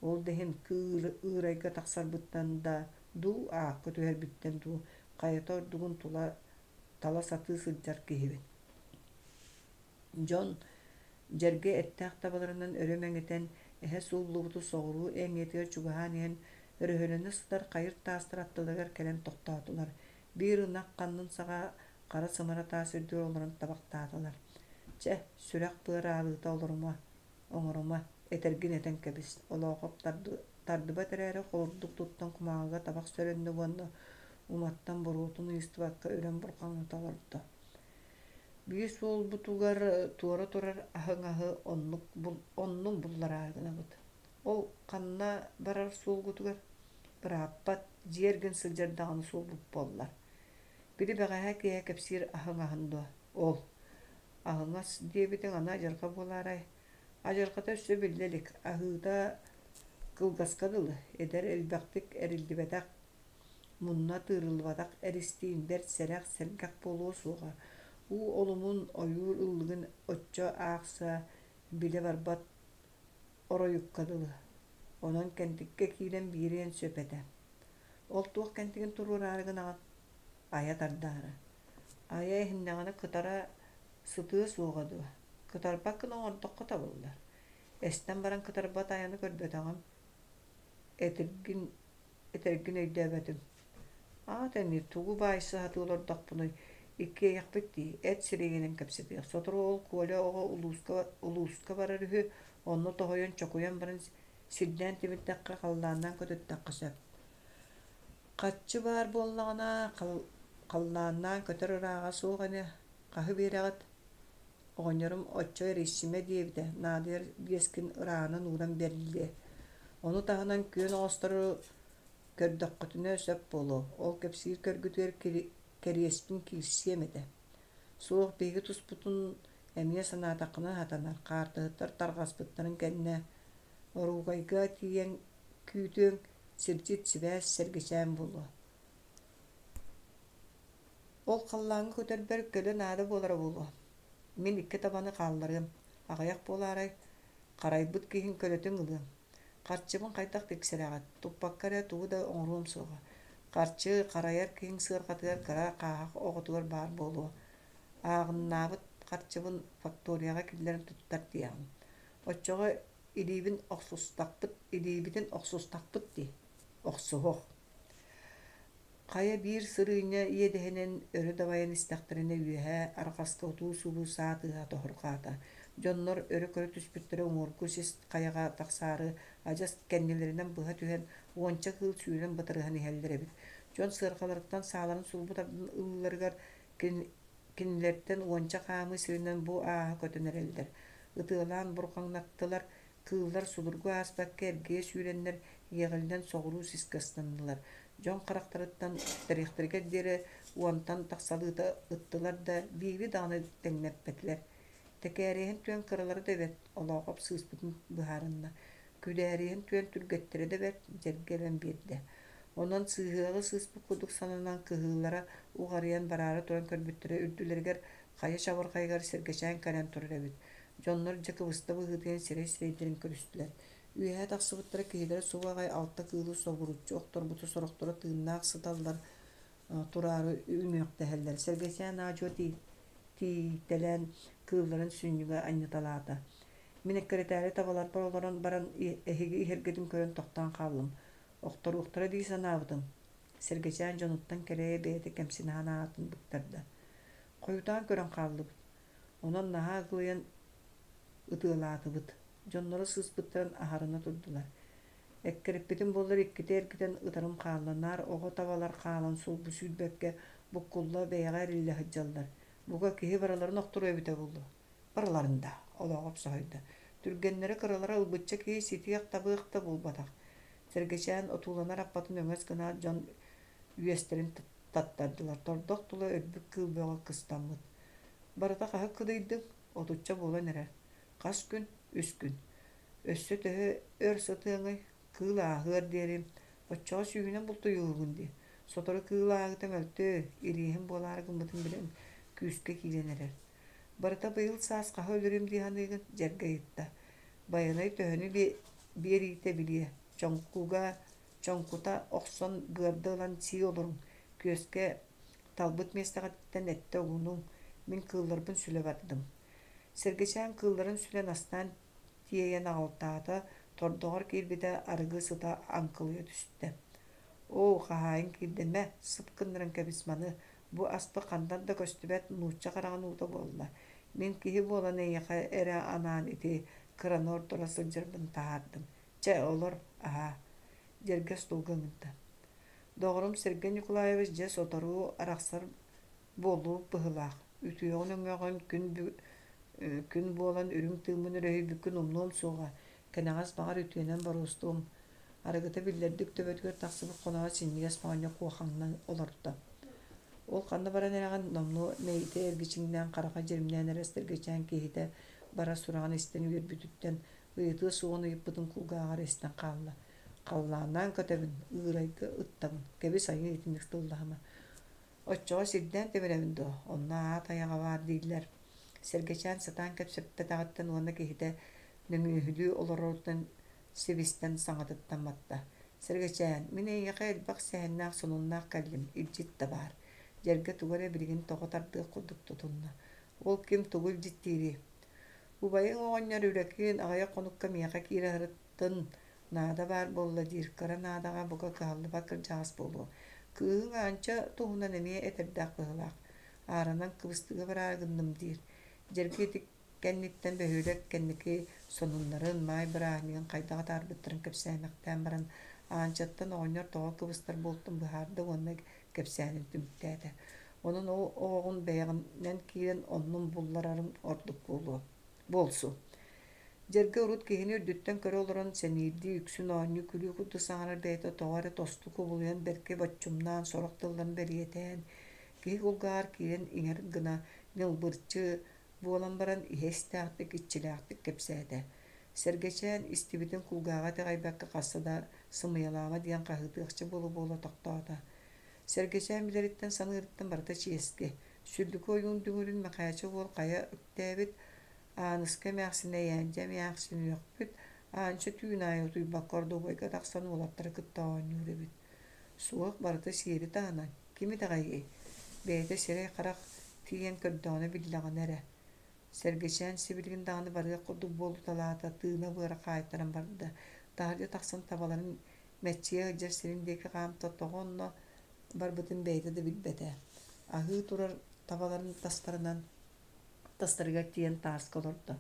Ол да иһин кыырайга тахсарбыттан да дуу, аакка түһэрбиттэн дуу хайата ордугун тула тала сатыы сылдьар киһибин. Дьон дьэргэ эттээх табаларынан өрө мэҥитэн, эһэ сууллубуту соҕуруу эҥиэтигэр чугаһаан иһэн, өрөһөлөнө сытар хайыр таастар аттыларыгар кэлэн тохтоотулар. Биир ынах ханнын саҕа хара сымара таас үрдүгэр олорон табахтаатылар. Чэ, сүрэх-быар аалыыта олорума, оҥорума, этэргин этэн кэбис, Олоохоп тардыбат эрээри холурдук туттан кумааҕыга табах сөрөннө уонна уматтан буруотун ыйыстыбакка үрэн бурҕаҥната олордо. Биир суолбутугар туора турар аһыҥаһы оннук оннун буллараары гынабыт. Ол ханна барар суолгутугар? Ырааппат, дьиэ эргин сылдьар даҕаны суолбут буоллар. Били бэҕэһээ киэһэ кэпсиир аһыҥаһын дуо? Ол. Аһыҥас диэбитиҥ аны адьырҕа буолаарай? Адьырҕата өссө биллэ илик, аһыыта кылгаска дылы, эдэр элбэхтик эриллибэтэх, мунна тыырыллыбатах эристиин бэрт сэрэх, сэргэх буолуо суоҕа. Уу олумун, ойуур ыллыгын оччо аахса билэ барбат оройукка дылы. Онон кэнтиккэ киирэн биэриэн сөп этэ. Ол туох кэнтигин туруораары гынаҕын? Айа тардаары. Айа иһиннэҕинэ кытара сытыа суоҕа дуо? Кытарбат гына оҥордоххо табыллар. Эстэн баран кытарбат айаны көрбөтөҕүм. Этиргин, этэргин өйдөөбөтүм. Аата эмиэ тугу баайса сатыы олордохпунуй, иккиэйэхпит дии, эт сирэйинэн кэпсэтиэх. Сотору ол Коля оҕо улууска, улууска барар үһү, онно тоһуйан чокуйан баран сирдээн тимирдэххэ, халлааннаан көтүттэххэ сөп. Хаччы баар буоллаҕына, халлааннаан көтөр ырааҕа суох ини, хаһы биэрэҕит? Оҕонньорум оччо эрийсимэ диэбитэ, наадыйар биэскин ырааҕынан ууран бэриллиэ. Ону таһынан күөн оҕостору көрдөххүтүнэ сөп буолуо, ол кэпсиир көргүтүгэр кэриэспин киирсиэм этэ. Суох, биһиги туспутун эмиэ санаатаххына сатанар, хаартыһыттар тарҕаспыттарын кэннэ Оруукайга тиийэн күүтүөҥ, сирдьит сибээс сэргэчээн буолуо. Ол халлааҥҥа көтөрбөр көлө наада буолара буолуо. Мин икки табаны хаалларыам, аҕыйах буолаарай, харайбыт киһиҥ көлөтүн ылыам. Харчыбын хайдах тиксэрэҕит, туппакка эрэ тугу да оҥоруом суоҕа. Харчы харайар киһиҥ сыарҕатыгар кыра хааһах оҕотугар баар буолуо. Ааҕыннаабыт харчыбын факторияҕа киллэрэн туттар диэҕим. Оччоҕо илиибин охсустахпыт, илиибитин охсустахпыт дии, охсуһуох. Хайа биир сырыынньа иэдэһинэн өрө дабайан истэхтэринэ үөһэ арҕаска утуу-субуу саа тыаһа тоһурҕаата. Дьоннор өрө көрө түспүттэрэ уҥуоргу сис хайаҕа тахсаары адьас кэннилэринэн быһа түһэн Уонча кыыл сүүрэн батарыһан иһэллэр эбит. Дьон сыарҕаларыттан сааларын сулбу тардан ылларыгар кинилэртэн уонча хаамыы сиринэн бу ааһа көтөн эрэллэр. Ытыалаан бурҕаҥнаттылар, кыыллар судургу ааспакка эргийэ сүүрэннэр иэҕиллэн соҕуруу сискэ ыстаннылар. Дьон харахтарыттан тэриэхтэригэр диэри уонтан тахсалыыта ыттылар да, биири даҕаны тэҥнэппэтилэр. Тэкээриһэн түөн кыралара да бэрт, Олоохоп сыыспытын быһаарынна. Күдээриһэн түөн түргэттэрэ да бэрт, дьэргэ эбэн биэрдэ. Онон сыыһыаҕы сыыспыт курдук сананан кыһыылара уҕарыйан бараары туран көрбүттэрэ үрдүлэригэр хайа чабырҕайыгар Сэргэчээн кэлэн турар эбит. Дьоннор дьэ кыбыста быһыытыйан сирэй-сирэйдэрин көрүстүлэр. Үөһэ тахсыбыттара киһилэрэ субу аҕай алта кыылы собуруччу охторбуту сорохторо тыыннаах сыталлар тураары үҥүөхтэһэллэр. Сэргэчээн аа-дьуо тиийтэлээн кыылларын сүнньүгэ анньыталаата. Мин эккирэтээри табаларбар олорон баран эһиги иһэргитин көрөн тохтоон хааллым. Охторуохтара дии санаабытым. Сэргэчээн дьонуттан кэлэйэ бэйэтэ кэмсинэ санаатын быктарда. Хойутаан көрөн хааллыбыт. Онон наһаа ыгылыйан ытыалаатыбыт. Дьонноро сыыспыттарын аһарына турдулар. Эккирэппитим буоллар иккитэ эргитэн ытарым хаалла, наар оҕо табалар хаалан сулбу сүүрбэккэ, буккулла бэйэҕэ эриллэ сылдьаллар. Бука киһи барыларын охторуо эбитэ буолуо. Барыларын да, олоҕо соһуйда. Түргэннэрэ кыралара ылбычча киһи ситиэх-табыах да буолбатах. Сэргэчээн отууланар аппатын өҥөс гынаат дьон үөстэрин таттардылар. Тордох тула өлбүт кыыл бөҕө кыстаммыт. Барыта хаһы кыдыйдыҥ? Отучча буолан эрэр. Хас күн? Үс күн. Өссө төһө өр сытыаҥый? Кыыл ааһыар диэри. Оччоҕо сүүһүнэн бултуйууһугун дии. Сотору кыыл ааһыыта мөлтөө, ириэһин буолаары гыммытын билэн, күүскэ киирэн эрэр. Барыта быйыл саас хаһа өлөрүм дии саныыгын? Дьэргэ ыйытта. Байанай төһөнү биэриитэ билиэ. Чоҥкуга чоҥкута охсон быарда ылан сии олоруҥ. Күөскэ талбыт миэстэҕиттэн эттэ угунуҥ. Мин кыылларбын сүлэ бардым. Сэргэчээн кыылларын сүлэн астаан тиэйэн аҕалтаата, тордоҕор киирбитэ арыгы сыта аҥкылыйа түстэ. Оо, хаһаайын киирдэ мэ, сып гыннаран кэбис маны, бу аспыт хантан да көстүбэт нуучча хараҕын уута буолла. Мин киһи буолан эйиэхэ эрэ анаан ити кыраны ордоро сылдьарбын таһаардым. Чэ, олор, аһаа. Дьэргэ остуолга ыҥырда. Доҕорум Сергей Николаевич дьэ сотору арахсар буоллубут быһыылаах. Үтүөҕүн-өҥөҕүн күн, күн буолан үрүҥ тыыммын өрөһүйбүккүн умнуом суоҕа. Кэнэҕэс баҕар үтүөнэн боруостуом. Арыгыта биллэрдик төбөтүгэр тахсыбыт хоноһо синньигэс моонньо куохаҥнан олордо. Ол ханна баран эрэҕин номнуо мэйитэ эргичиҥнээн хараҕа дьиримнээн эрэ Сэргэчээн киһитэ барар сураҕын истэн үөрбүтүттэн ыйытыа суоҕун ыйыппытын кулгааҕар истэн хаалла. Халлааннаан көтөбүн, ыырайга ыттабын, кэбис айыы итинник тыллаһыма. Оччоҕо сирдээн тимирэбин дуо, онно аат айаҕа баар дииллэр. Сэргэчээн сатаан кэпсэппэтэҕиттэн уонна киһитэ нөҥүөһүлүү олороруттан сибистэн саҥатыттан матта. Сэргэчээн, мин эйиэхэ элбэх сэһэннээх сонуннаах кэллим, илдьит да баар. Дьэргэ тугу эрэ билигин тоҕо тардыах курдук тутунна. Ол ким тугу илдьиттиирий? Убайыҥ оҕонньор Үрэкиин аҕыйах хонукка миэхэ киирэ сырыттын, наада баар буолла диир, кыра наадаҕа бука кыһаллыбат кырдьаҕас буолуо. Кыыһыҥ Аанча туһунан эмиэ этэрдээх быһыылаах, ааранан кыбыстыга бараары гынным диир. Дьэрги ити кэнниттэн бөһүөлэк кэнники сонуннарын, маай бырааһынньыгын хайдах атаарбыттарын кэпсээмэхтээн баран, Аанчаттан оҕонньор тоҕо кыбыстар буолтун быһаарда уонна кэпсээнин түмүктээтэ. Онон ол оҕоҕун бэйэҕинэн киирэн оннун булларарыҥ ордук буолуо буолсу. Дьэргэ урут киһини үрдүттэн көрө олорон сэниирдии үксүн оонньуу-күлүү курдук саҥарар бэйэтэ тоҕо эрэ тосту кубулуйан бэркэ боччумнаан сорох тылларын бэлиэтээн, киһи кулгааҕар киирэн иҥэр гына ньылбырчы буолан баран иһэ истээхтик, иччилээхтик кэпсээтэ. Сэргэчээн истибитин кулгааҕа итэҕэйбэккэ хаста да сымыйалаама диэн хаһыытыахча буола-буола тохтоото. Сэргэчээн билэриттэн саныырыттан барыта чиэски. Сүллүкү ойуун дүҥүрүн Мэхээчэ уол хайа үктээбит, Ааныска эмээхсин эйээндьэ эмээхсин үөхпүт, Аанча түүн аайы утуйбакка ордобуойга тахсан уолаттары кытта оонньуур эбит. Суох, барыта сиэри таһынан, ким итэҕэйиэй, бэйэтэ сирэй-харах тиийэн көрдөҕүнэ биллэҕинэ эрэ. Сэргэчээн сибилигин даҕаны барыах курдук буолуталаата, тыына-быара хаайтаран барда. Таһырдьа тахсан табаларын мэччийэ сылдьар сирин диэки хаамта, тоҕо онно барбытын бэйэтэ да билбэтэ. Аһыы турар табаларын тастарынан тастарыгар тиийэн тааска олордо.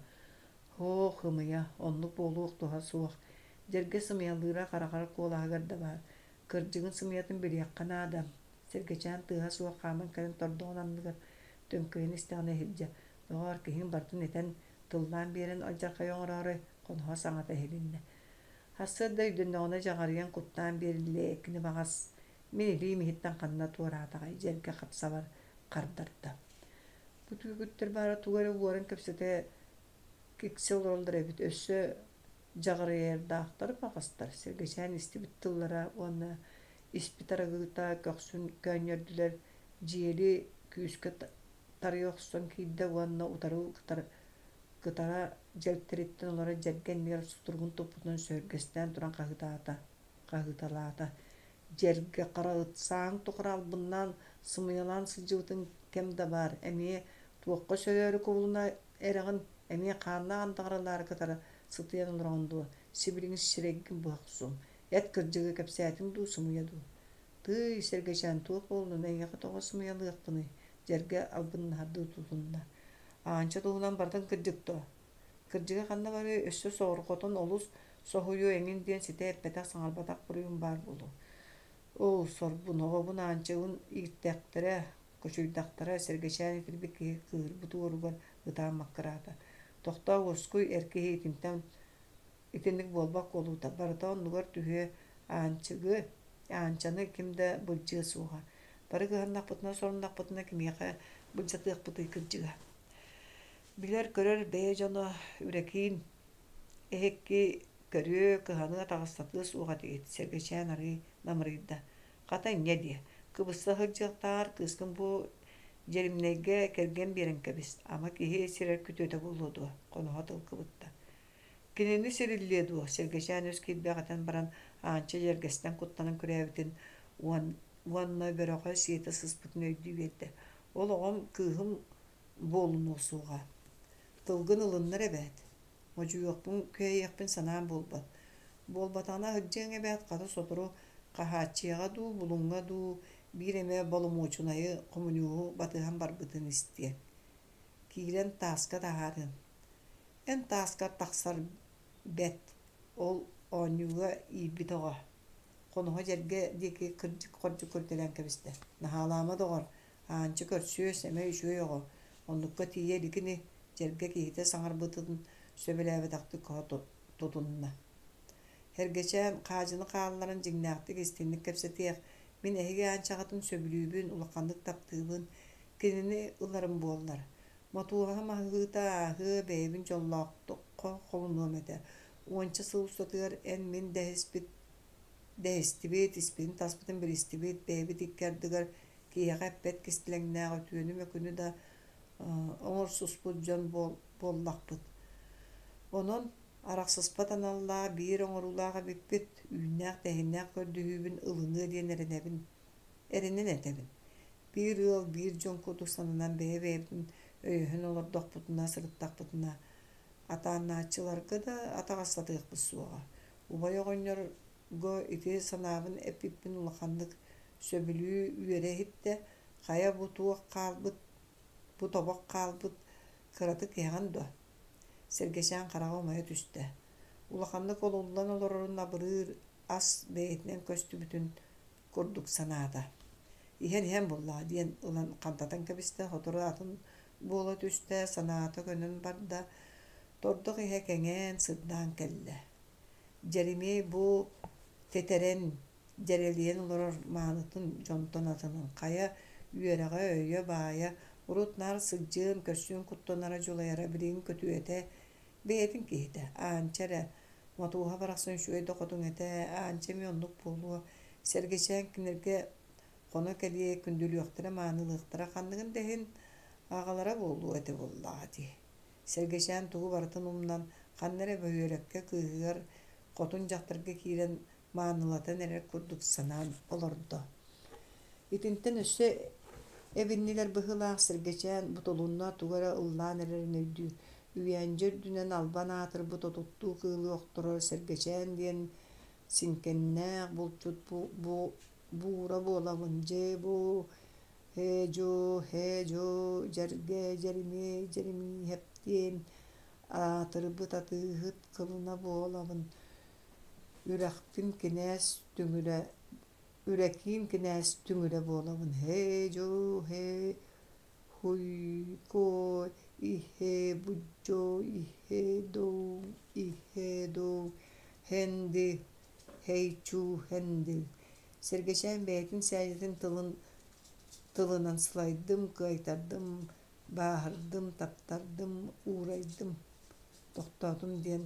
Һоох, ымыйа, оннук буолуох туһа суох. Дьэргэ сымыйалыыра хараҕар куолаһыгар да баар. Кырдьыгын сымыйатын билиэххэ наада. Сэргэчээн тыаһа суох хааман кэлэн тордоҕун анныгар төҥкөйөн истэҕинэ иһирдьэ, доҕоор, киһиҥ барытын этэн, тыллаан биэрэн алдьархайы оҥороору хоноһо саҥата иһилиннэ. Сарсыарда өйдөннөҕүнэ дьаҕарыйан куттаан биэриллиэ кини баҕас мин илиим иһиттэн ханна туораатаҕай дьэргэ хапсабар хардарда. Бу түөкүттэр баара тугу эрэ уоран кэпсэтэ киксэ олороллор эбит өссө дьаҕарыйардаахтар баҕастар Сэргэчээн истибит тыллара уонна испит арыгыта көхсүн көөнньөрдүлэр дьиэли күүскэ тарыйа охсон киирдэ уонна утары кытара дьэлтэриттэн олорор дьэргэ иннигэр сутуругун туппутунан сөһүргэстээн туран хаһыытаата хаһыыталаата дьэргэ хара ыт сааҥ тухары албыннаан сымыйалаан сылдьыбытыҥ кэм да баар эмиэ туохха сөрөөрү кубулуна эрэҕин эмиэ хааннаах андаҕаралаары кытары сытыйан олороҕун дуо сибилигин сирэйгин быһа охсуом эт кырдьыгы кэпсээтиҥ дуу сымыйа дуу тыый сэргэчээн туох буоллун эйиэхэ тоҕо сымыйалыахпыный дьэргэ албыннаһардыы тутунна аанча туһунан барытын кырдьык дуо кырдьыга ханна барыай өссө соҕурҕотон олус соһуйуо эҥин диэн ситэ эппэтэх саҥарбатах буруйум баар буолуо оо сорбун оҕобун аанчыгын ииттэхтэрэ кучуйдахтара сэргэчээн итирбит киһи кыыһырбыт уоругар ытаан маккыраата тохтоо уоскуй эр киһи итинтэн итинник буолбат куолута барыта оннугар түһүө аанчыгы аанчаны ким да былдьыа суоҕа бары кыһаннахпытына соруннахпытына кимиэхэ былдьатыахпытый кырдьыга билэр-көрөр бэйэ дьоно үрэкиин эһикки көрүө кыһаныа таҕыстатыа суох этигит сэргэчээн арыый намырыйда хата инньэ диэ кыбыста сылдьыахтааҕар кыыскын бу дьэримнэйгэ кэргэн биэрэн кэбис ама киһи сирэр күтүөтэ буолуо дуо хоноһо тыл кыбытта Кинини сириллиэ дуо, Сэргэчээн өс киирбэх этэн баран Аанча дьэргэстэн куттанан күрээбитин уонна бөрөҕө сиэтэ сыспытын өйдүү биэрдэ. Ол оҕом кыыһым буолунуо суоҕа. Тылгын ылыннар эбээт. Модьуйуохпун күһэйиэхпин санаам буолбат. Буолбатаҕына сылдьыаҥ эбээт хата сотору Хаһааччыйаҕа дуу, Булуҥҥа дуу биир эмэ боломуочунайы, хомуньууһу батыһан барбытын истиэҥ. Киирэн тааска таһаарыам. Эн тааскар тахсар бэт, ол оонньууга иирбит оҕо Хоноһо дьэргэ диэки кырдьык-хордьук көрдөрөн кэбистэ. Наһаалаама доҕор, Аанча көрсүө, сэмэй үчүгэй оҕо, оннукка тиийэ илик ини, дьэргэ киһитэ саҥарбытын сөбүлээбэтэхтик тутунна. Эргэчээн хаадьыны хаалларан дьиҥнээхтик истиҥник кэпсэтиэх, мин эһиги Аанчаҕытын сөбүлүүбүн, улаханнык таптыыбын, кинини ыларым буоллар. Мотуоһа маһыыта ааһыа, бэйэбин дьоллоохтукка холунуом этэ. Уонча сыл устатыгар эн-мин дэһиспит дэһистибит, испитин-таспытын билистибит, бэйэбит икки ардыгар киһиэхэ эппэт кистэлэҥнээх үтүөнү-мөкүнү да оҥорсуспут дьон буоллахпыт. Онон арахсыспат аналлаах биир оҥоруулаах эбиппит, үүннээх-тэһииннээх көрдөһүүбүн ылыныа диэн эрэнэбин, эрэнэн этэбин. Биир ыал биир дьон курдук сананан бэйэ-бэйэбитин өйөһөн олордохпутуна, сырыттахпытына, атааннааччыларга да атаҕастатыахпыт суоҕа. Убай оҕонньорго ити санаабын эппиппин улаханнык сөбүлүү үөрэ иһиттэ, хайа бу туох хаалбыт, бу тобох хаалбыт, кыратык иһэҕин дуо? Сэргэчээн хараҕа умайа түстэ. Улаханнык олуллан олорорун абырыыр ас бэйэтинэн көстүбүтүн курдук санаата. Иһэн-иһэн буллаҕа диэн ылан хантатан кэбистэ, сотору атын буола түстэ, санаата көнөн барда, тордох иһэ кэҥээн, сырдаан кэллэ. Дьэримиэй бу тэтэрэн, дьэрэлийэн олорор маанытын дьонтон атынын хайа үөрэҕэ, өйө, баайа урут наар сылдьыан, көрсүөн куттанара, дьулайара билигин көтүөтэ бэйэтин киһитэ, Аанча эрэ Мотууһа барахсан үчүгэй да хотун этэ, Аанча эмиэ оннук буолуо, Сэргэчээн кинилэргэ хоно кэлиэ, күндүлүөхтэрэ, маанылыахтара ханныгын да иһин аҕалара буолуо этэ буоллаҕа дии. Сэргэчээн тугу барытын умнан, ханна эрэ бөһүөлэккэ кыыһыгар хотун дьахтарга киирэн маанылатан эрэр курдук санаан олордо. Итинтэн өссө эбиннилэр быһыылаах Сэргэчээн бутулунна тугу эрэ ыллаан эрэрин өйдүүр. Үйээндьэ үрдүнэн албан аатырбыт отуттуу кыылы охторор Сэргэчээн диэн сиҥкэннээх булчут буура буолабын дьэ бу һээ-дьуо һээ-дьуо дьэргэ дьэримиэй дьэримииһэп диэн аатырбыт атыыһыт кылына буолабын. Үрэхпин кинээс түҥүрэ Үрэкиин кинээс түҥүрэ буолабын һээ-дьоо һээ хуйкоо иһээ-будьдьоо иһээ-доо иһээ-доо хэнди һэй-чуу хэнди Сэргэчээн бэйэтин сээдьэтин тылын тылынан сылайдым, кыайтардым, бааһырдым, таптардым, уурайдым, тохтоотум диэн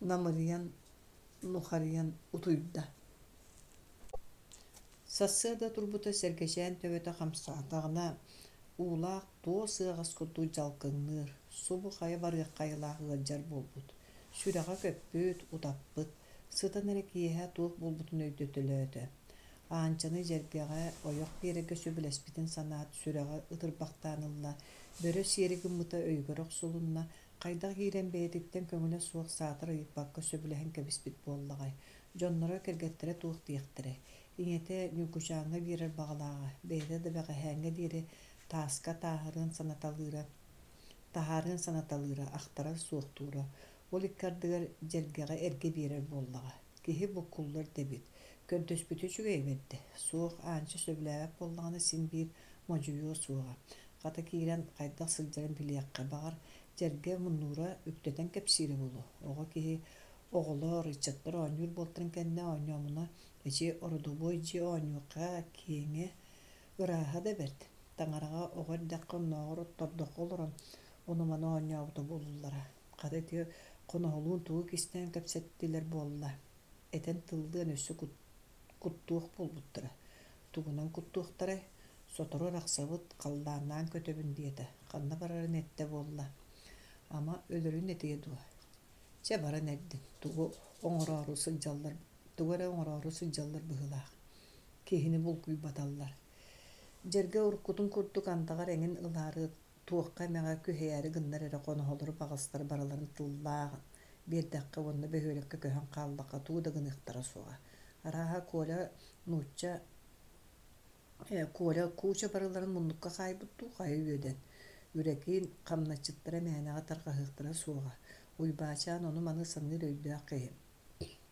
намырыйан, нухарыйан утуйда. Сарсыарда турбута Сэргэчээн төбөтө хамсаатаҕына, уулаах туос ыаҕас курдук дьалкыҥныыр, субу хайа барыахха айылаах ыалдьар буолбут. Сүрэҕэ көппүт, утаппыт, сытан эрэ киэһэ туох буолбутун өйдөтөлөөтө. Аанчаны дьэргэҕэ ойох биэрэргэ сөбүлэспитин санаат, сүрэҕэ ытырбахтаан ылла, бөрө сиэри гыммыта өйүгэр охсулунна, хайдах киирэн бэйэтиттэн көҥүлэ суох саатар ыйыппакка сөбүлэһэн кэбиспит буоллаҕай, дьонноро, кэргэттэрэ туох диэхтэрэй? Ийэтэ Ньургучааҥҥа биэрэр баҕалааҕа, бэйэтэ да бэҕэһээҥҥэ диэри тааска тааһырыан санаталыыра, таһаарыан санаталыыра, ахтара, суохтуура. Ол икки ардыгар дьэргэҕэ эргэ биэрэр буоллаҕа. Киһи буккуллар да эбит. Көрдөспүтэ үчүгэйэ бэрдэ. Суох, Аанча сөбүлээбэт буоллаҕына син биир модьуйуо суоҕа. Хата киирэн хайдах сылдьарын билиэххэ, баҕар, дьэргэ муннуура үктэтэн кэпсиирэ буолуо. Оҕо киһи оҕолор, ыччаттар оонньуур буолтарын кэннэ оонньоомуна, эчи ородобуой дьиэ оонньуохха киэҥэ, ырааһа да бэрт. Таҥараҕа оҕо эрдэххэ оннооҕор оттордоххо олорон ону-маны оонньообута буолуллара. Хата ити хоноһолуун тугу кистээн кэпсэттилэр буолла, этэн тыллыан өссө куттуох буолбуттара. Тугунан куттуохтарай, сотору арахсабыт, халлааннаан көтөбүн диэтэ, ханна барарын эттэ буолла. Ама өлөрүн этиэ дуо? Чэ баран эрдин, тугу оҥороору сылдьаллар, тугу эрэ оҥороору сылдьаллар быһыылаах. Киһини булкуйбаталлар. Дьэргэ уруккутун курдук андаҕар эҥин ылаары туохха эмэҕэ күһэйээри гыннар эрэ хоноһолору баҕастар барыларын тыллаах биэрдэххэ уонна бөһүөлэккэ көһөн хааллахха тугу да гыныахтара суоҕа. Арааһа Коля нуучча Коля кууча барыларын муннукка хаайбыт дуу, хайа үөдэн. Үрэкиин хамначчыттара мээнэҕэ тарҕаһыахтара суоҕа. Уйбаачаан ону-маны саныыр өйдөөх киһи.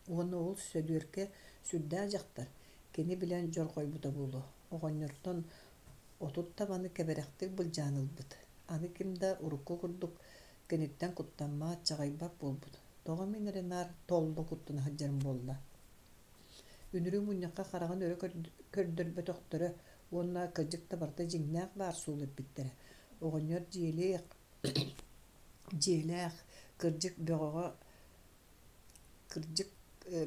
Уонна ол Сөдүөркэ сүрдээх дьахтар, кини билэн дьорҕойбута буолуо. Оҕонньортон 30 табаны кэбэрэхтик былдьаан ылбыт. Аны ким да урукку курдук киниттэн куттаммат, чаҕыйбат буолбут. Тоҕо мин эрэ наар толло куттана сылдьарым буолла? Үнүрүү мунньахха хараҕын өрө көрдөрбөтөхтөрө уонна кырдьык да барыта дьиҥнээх баар суол эппиттэрэ. Оҕонньор дьиэлээх, дьиэлээх, кырдьык бөҕөҕө кырдьык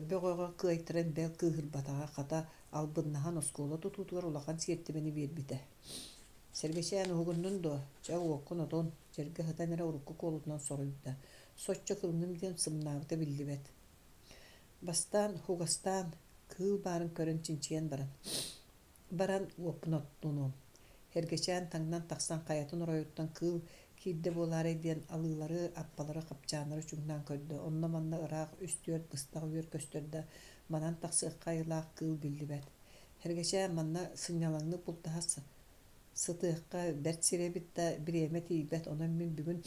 бөҕөҕө кыайтаран бэл кыыһырбатаҕа, хата албыннаһан оскуола тутуутугар улахан сиэртибэни биэрбитэ. Сэргэчээн уһугуннун дуо? Чэ, уоккун отун, дьэргэ сытан эрэ урукку куолутунан соруйда. Соччо кылынным диэн сымнаабыта биллибэт. Бастаан хугастаан, кыыл баарын көрөн чинчийэн баран, баран уоппун оттунуом. Эргэчээн таҥнан тахсан хайатын оройуттан кыыл киирдэ буолаарай диэн алыылары, аппалары, хапчааннары чуҥнаан көрдө. Онно-манна ыраах үс-түөрт быстах үөр көстөр да, манан тахсыахха айылаах кыыл биллибэт. Эргэчээн манна сынньалаҥнык бултаһа сытыахха бэрт сирэ эбит да, бириэмэ тиийбэт, онон мин бүгүн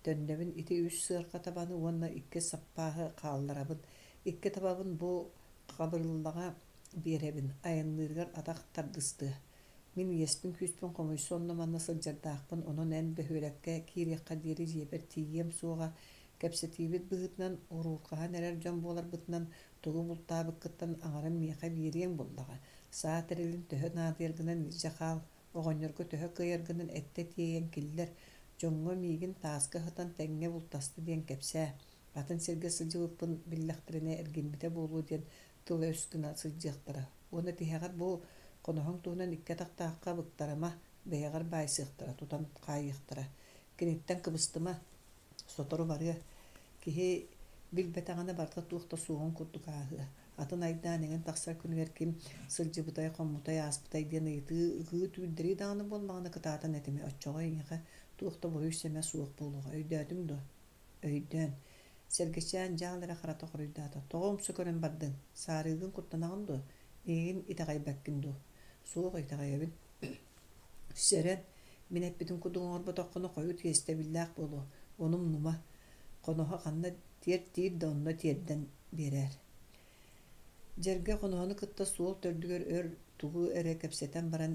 Төннөбүн ити үс сыарҕа табаны уонна икки саппааһы хаалларабын. Икки табабын бу Хабырыллаҕа биэрэбин, айанныырыгар атах тардыстыа. Мин иэспин-күүспүн хомуйса онно-манна сылдьардаахпын, онон эн бөһүөлэккэ киириэххэ диэри дьиэбэр тиийиэм суоҕа. Кэпсэтиибит быһыытынан, уруурҕаһан эрэр дьон буоларбытынан, тугу бултаабыккыттан аҥарын миэхэ биэриэҥ буоллаҕа. Саа тэрилин төһө наадыйаргынан илдьэ хаал, Оҕонньорго төһө кыайаргынан эттэ тиэйэн киллэр, дьоҥҥо миигин тааска сытан тэҥҥэ бултаста диэн кэпсээ, атын сиргэ сылдьыбыппын биллэхтэринэ эргиммитэ буолуо диэн тыл-өс гына сылдьыахтара. Уонна тиһэҕэр бу хоноһоҥ туһунан икки атахтаахха быктарыма, бэйэҕэр баайсыахтара, тутан хаайыахтара. Киниттэн кыбыстыма, сотору барыа. Киһи билбэтэҕинэ барыта туох да суоҕун курдук ааһыа. Атын айдаан эҥин тахсар күнүгэр ким сылдьыбытай, хоммутай, ааспытай диэн ыйытыы ыгыы түүрдэрии даҕаны буоллаҕына кытаатан этимэ, оччоҕо эйиэхэ туох да буруй-сэмэ суох буолуоҕа. Өйдөөтүҥ дуо? Өйдөөн. Сэргэчээн дьаал эрэ харата хоруйдаата: «Тоҕо умса көрөн бардыҥ? Саарыыгын куттанаҕын дуо? Миигин итэҕэйбэккин дуо?» «Суох, итэҕэйэбин. Сэрэн, мин эппитим курдук оҥорботоххуна хойут иэстэбиллээх буолуо, ону умнума. Хоноһо ханна тиэртиир да онно тиэрдэн биэрээр. Дьэргэ хоноһону кытта суол төрдүгэр өр тугу эрэ кэпсэтэн баран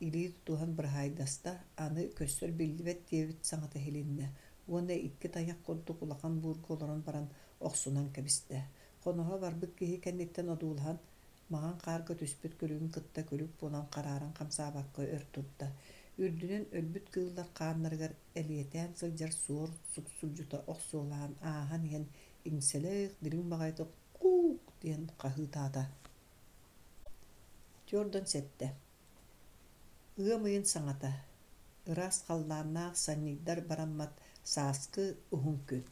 илии тутуһан быраһаайдаста, аны көрсөр биллибэт диэбит саҥата иһилиннэ уонна икки тайах курдук улахан буурга олорон баран охсунан кэбистэ. Хоноһо барбыт киһи кэнниттэн одуулаһан, маҥан хаарга түспүт күлүгүн кытта күлүк буолан харааран хамсаабакка өр турда. Үрдүнэн өлбүт кыыллар хааннарыгар элиэтээн сылдьар суор суксулдьута охсуолаан ааһан иһэн иҥсэлээх дириҥ баҕайытык «Куук!» диэн хаһыытаата. Түөрдэн сэттэ. Ыам ыйын саҥата. Ыраас халлааннаах санньыйдар бараммат сааскы уһун күн.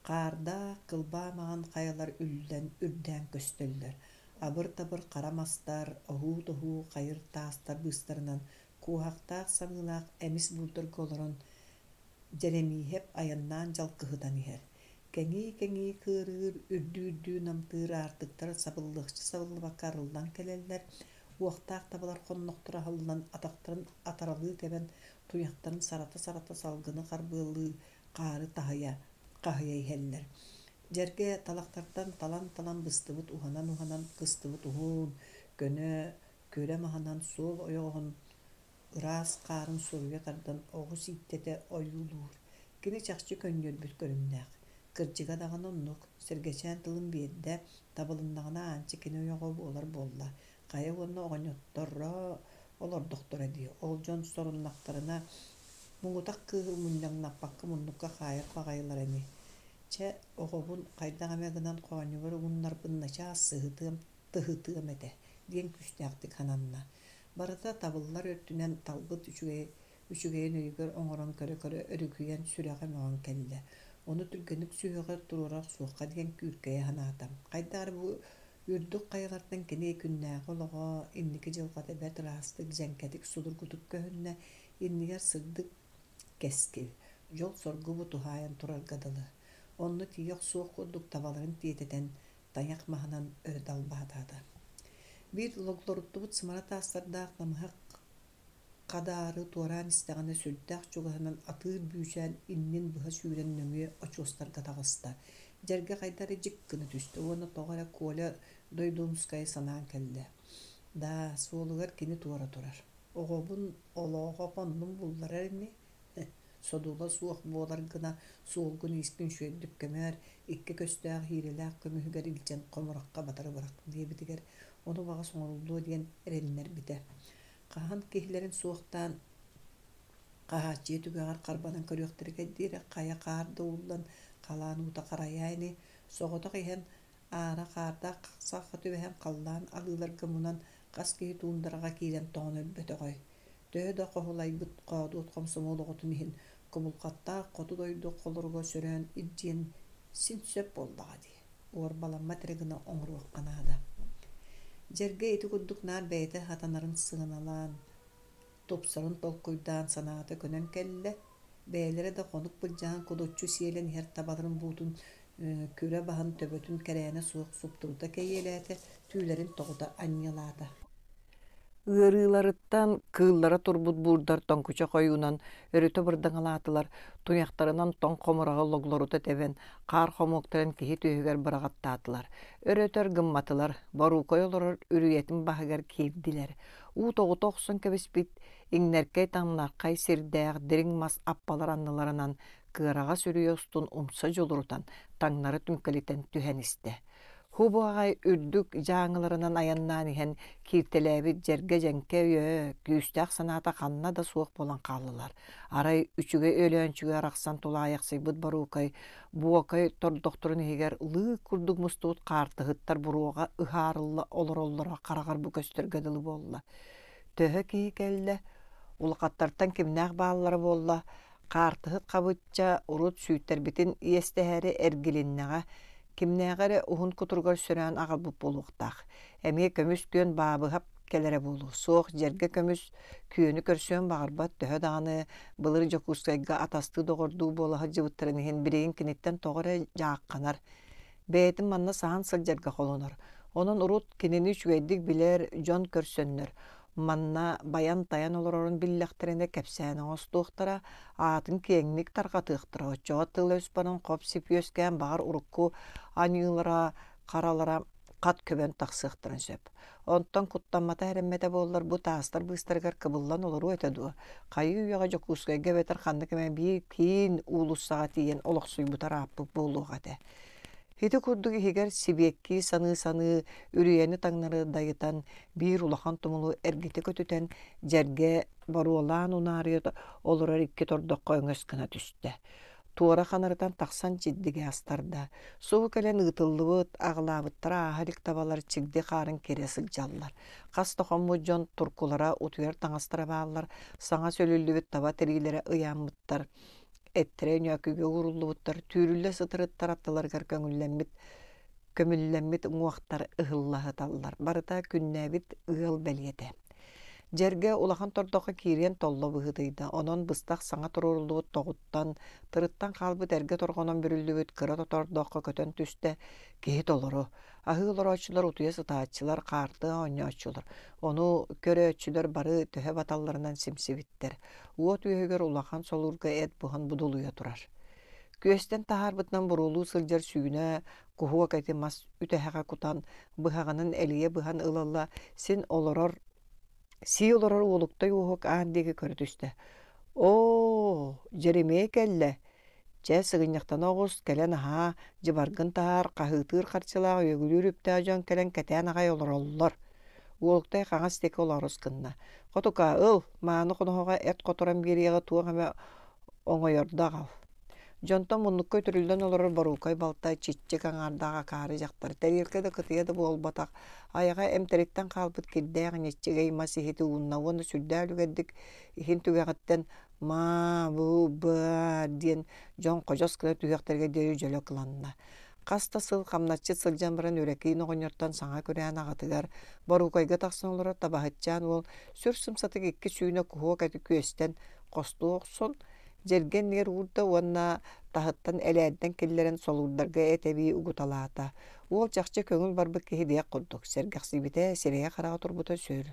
Хаардаах, кылбаа маҥан хайалар үллэн, үрдээн көстөллөр. Абыр-табыр хара мастар, оһуу-тоһуу хайыр таастар быыстарынан куоһахтаах самыылаах эмис буурдарга олорон Дьэрэмииһэп айаннаан дьалкыһытан иһэр. Кэҥии-кэҥии кыарыыр, үрдүү-үрдүү намтыыр аартыктар сабыллыахча сабыллыбакка арыллан кэлэллэр, уохтаах табалар хоннохторо аһыллан, атахтарын атаралыы тэбэн, туйахтарын сарата-сарата салгыны харбыалыы, хаары таһыйа, хаһыйа иһэллэр. Дьэргэ талахтартан талан-талан быстыбыт уһанан-уһанан кыстыбыт уһун, көнө, күрэ маһынан суол ойоҕоһун ыраас хаарын суруйа тардан оҕус ииттэтэ ойуулуур. Кини чахчы көнньүөрбүт көрүҥнээх. Кырдьыга даҕаны оннук, Сэргэчээн тылын биэрдэ, табылыннаҕына Аанча кини ойоҕо буолар буолла. Хайа уонна оҕонньотторо олордохторо дии, ол дьон соруннахтарына муҥутах кыыһы мунньаҥнаппакка муннукка хаайар баҕайылара ини. Чэ, оҕобун хайдах эмэ гынан хоонньубар угуннарбын начаас сыһытыам, тыһытыам этэ диэн күүстээхтик сананна. Барыта табыллар өттүнэн талбыт үчүгэй үчүгэйин өйүгэр оҥорон көрө-көрө өрүкүйэн сүрэҕэ мөҕөн кэллэ. Ону түргэнник сүһүөҕэр туруора охсуохха диэн күүркэйэ санаата. Хайдах эрэ бу үрдүк хайалартан кини күннээҕи олоҕо, инники дьылҕата бэрт ыраастык, дьэҥкэтик, судургутук көһүннэ, иннигэр сырдык кэскил, дьол-соргу бу туһаайан турарга дылы. Онно тиийэ охсуох курдук табаларын тиэтэтэн, тайах маһынан өрө далбаатаата. Биир логлоруттубут сымара таастардаах намыһах хадаары туораан истэҕинэ сүрдээх чугаһынан атыыр бүүчээн иннин быһа сүүрэн нөҥүө очуостарга таҕыста. Дьэргэ хайда эрэ дьик гына түстэ уонна тоҕо эрэ Коля Дойдуунускайы санаан кэллэ. Даа, суолугар кини туора турар. Оҕобун олоҕо оннун булларар ини Содула суох буолар гына суолгун-иискин үчүгэйдик көмөөр, икки көстөөх иирэлээх көмүһүгэр илдьэн хомурахха батары бырах диэбитигэр, ону баҕас оҥоруллуо диэн эрэннэрбитэ. Хаһан киһилэрин суохтаан хаһааччыйа түгэҕэр харбанан көрүөхтэригэр диэри хайа хаар да ууллан, халаан уута харайаа ини, соҕотох иһэн аара хаардаах сахха түбэһэн халлаан алыыларга мунан хас киһи туундараҕа киирэн тоҥон өлбөтөҕөй. Төһө да хоһулайбыт хоодуот хомсомуол оҕотун иһин кубулҕаттаах хоту дойду холоруга сөрөөн илдьиэн син сөп буоллаҕа дии, уорбаламмат эрэ гына оҥоруохха наада. Дьэргэ ити курдук наар бэйэтэ сатанарын сыаналаан, тупсарын толкуйдаан санаата көнөн кэллэ, бэйэлэрэ да хонук былдьаһан кудуччу сиэлэн иһэр табаларын буутун күрэ баһын төбөтүн кэрээнэ суох суптурута кэйиэлээтэ, түүлэрин тоҕута анньыалаата. Ыарыыларыттан кыыллара турбут буурдар тоҥкучах ойуунан өрүтэ бырдаҥалаатылар, туйахтарынан тоҥ хомураҕы логлорута тэбэн, хаар хомуоктарын киһи түөһүгэр быраҕаттаатылар. Өр-өтөр гымматылар, Боруукай олорор үрүйэтин баһыгар киирдилэр. Уу тоҕута охсон кэбиспит иҥнэркэй таҥнархай сирдээх дириҥ мас аппалар анныларынан кыараҕас үрүйэ устун умса дьулурутан, таҥнары түҥкэлитэн түһэн истэ. Хубу аҕай үрдүк дьааҥыларынан айаннаан иһэн кииртэлээбит дьэргэ-дьэҥкэ өйө, күүстээх санаата ханна да суох буолан хааллылар. Арай үчүгэй Өлөөнчүгэ арахсан тулаайахсыйбыт Боруукай, Буокай тордохторун иһигэр лыык курдук мустубут хаартыһыттар буруоҕа ыһаарылла олороллоро хараҕар бу көстөргө дылы буолла. Төһө киһи кэллэ, улахаттартан кимнээх бааллара буолла, Хаартыһыт хабычча урут сүүттэрбитин иэстэһээри эргилиннэҕэ, кимнээҕи эрэ уһун кутуругар сөрөөн аҕалбыт буолуохтаах. Эмиэ көмүс күөн Баабыһап кэлэрэ буолуо. Суох, дьэргэ көмүс күөнү көрсүөн баҕарбат, төһө даҕаны былыр Дьокуускайга атастыы-доҕордуу буола сылдьыбыттарын иһин билигин киниттэн тоҕо эрэ дьаахханар. Бэйэтин манна саһан сылдьарга холонор. Онон урут кинини үчүгэйдик билэр дьон көрсөннөр, Манна байан-тайан олорорун биллэхтэринэ кэпсээн оҥостуохтара, аатын киэҥник тарҕатыахтара, оччоҕо тыл-өс баран хоп-сип үөскээн баҕар урукку аньыылара, харалара хат көбөн тахсыахтарын сөп. Онтон куттаммата эрэммэтэ буоллар бу таастар быыстарыгар кыбыллан олоруо этэ дуо? Хайыы үйэҕэ Дьокуускайга эбэтэр ханнык эмэ биир киин уулуссаҕа тиийэн олохсуйбута ырааппыт буолуох этэ. Ити курдук иһигэр сибиэккии саныы-саныы үрүйэни таҥнары дайытан биир улахан тумулу эргитэ көтүтэн дьэргэ боруолаан унаарыйа олорор икки тордоххо өҥөс гына түстэ. Туора ханарытан тахсан чигдигэ астарда. Субу кэлэн ыытыллыбыт, аҕылаабыттара ааһа илик табалар чигди хаарын кирэ сылдьаллар. Хас да хоммут дьон туркулара утуйар таҥастара бааллар, саҥа сөлүллүбүт таба тириилэрэ ыйааммыттар. Эттэрэ өнөөкүгэ ууруллубуттар, түүрүллэ сытырыттар аттыларыгар көҥүллэммит көмүллэммит уҥуохтар ыһылла сыталлар. Барыта күннээбит ыал бэлиэтэ. Дьэргэ улахан тордоххо киириэн толло быһыытыйда, онон быстах саҥа туруоруллубут тоҕуттан, тырыттан хаалбыт эргэ торҕонон бүрүллүбүт кыра тордоххо көтөн түстэ, киһи толору. Аһыы олорооччулар утуйа сытааччылар, хаарты оонньооччулар. Ону көрөөччүлэр бары төһө баталларынан симсибиттэр. Уот үөһүгэр улахан солуурга эт буһан будулуйа турар. Күөстэн таһаарбытынан буруолуу сылдьар сүүнэ куһуок эти мас үтэһэҕэ кутан, быһаҕынан элийэ быһан ыла-ыла син олорор сии олорор уолуктай уоһук аан диэки көрө түстэ. «Оо, Дьэримиэй кэллэ! Чэ, сыгынньахтана оҕус, кэлэн аһаа, дьыбаргын таһаар, хаһыытыыр харчылаах үөгүлүүр үптээх дьон кэлэн кэтээн аҕай олороллор». Уолуктай хаҥас диэки олоорус гынна. «Хотука, ыл, мааны хоноһоҕо эт хоторон биэриэҕи туох эмэ оҥойордо аҕал». Дьонтон муннукка үтүрүллэн олорор боруукай балта чиччик аҥаардаах акаары дьахтар тэриэлкэ да кытыйа да буолбатах, айаҕа эмтэриттэн хаалбыт кирдээх ньиччигэй мас иһити уунна уонна сүрдээх үлүгэрдик иһин түгэҕиттэн «Маа, бу, ба» диэн дьон ходьос гына түһүөхтэригэр диэри дьөлө кыланна. Хас да сыл хамначчыт сылдьан баран Үрэкиин оҕонньортон саҥа күрээн аҕатыгар Боруукайга тахсан олорор табаһытчаан уол сүр сымсатык икки сүүнэ куһуок эти күөстэн хостуу охсон, дьэргэ иннигэр уурда уонна таһыттан элээрдэн киллэрэн солуурдарга эт эбии угуталаата. Уол чахчы көҥүл барбыт киһи диэх курдук, сэргэхсийбитэ, сирэйэ-хараҕа турбута сүр.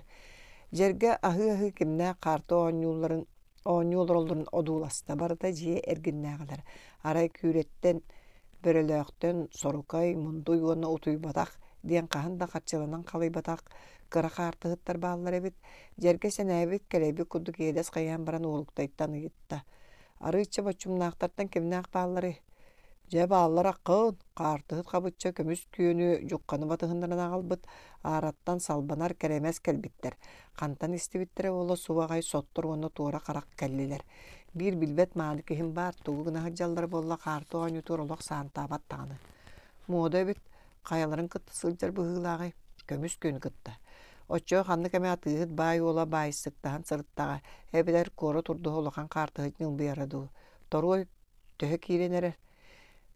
Дьэргэ аһыы-аһыы кимнээх хаарты оонньуулларын оонньуу олороллорун одууласта. Барыта дьиэ эргиннээҕилэр. Арай күүрэттэн, бөрөлөөхтөн сорукай, мундуй уонна утуйбатах диэн хаһан да харчыланан халыйбатах кыра хаартыһыттар бааллар эбит. Дьэргэ сэнээбит, кэлэйбит курдук иэдэс хайаан баран уолуктайтан ыйытта: «Арыычча боччумнаахтартан кимнээх баалларый?» Дьэ бааллар аххын, хаартыһыт хабычча көмүс күөнү дьухханы батыһыннаран аҕалбыт, аараттан салбанар кэрэмэс кэлбиттэр. Хантан истибиттэрэ буола субу аҕай соттор уонна туора харах кэллилэр. Биир билбэт мааны киһим баар, тугу гына сылдьаллара буолла хаарты оонньуутугар олох саантаабат даҕаны. Муода эбит, хайаларын кытта сылдьар быһыылааҕый? Көмүс күөнү кытта. Оччоҕо ханнык эмэ атыыһыт баай уола баайсыктаһан сырыттаҕа, эбэтэр куорат урдуһа улахан хаартыһыт ньылбыйара дуу. Торуой төһө киирэн эрэр?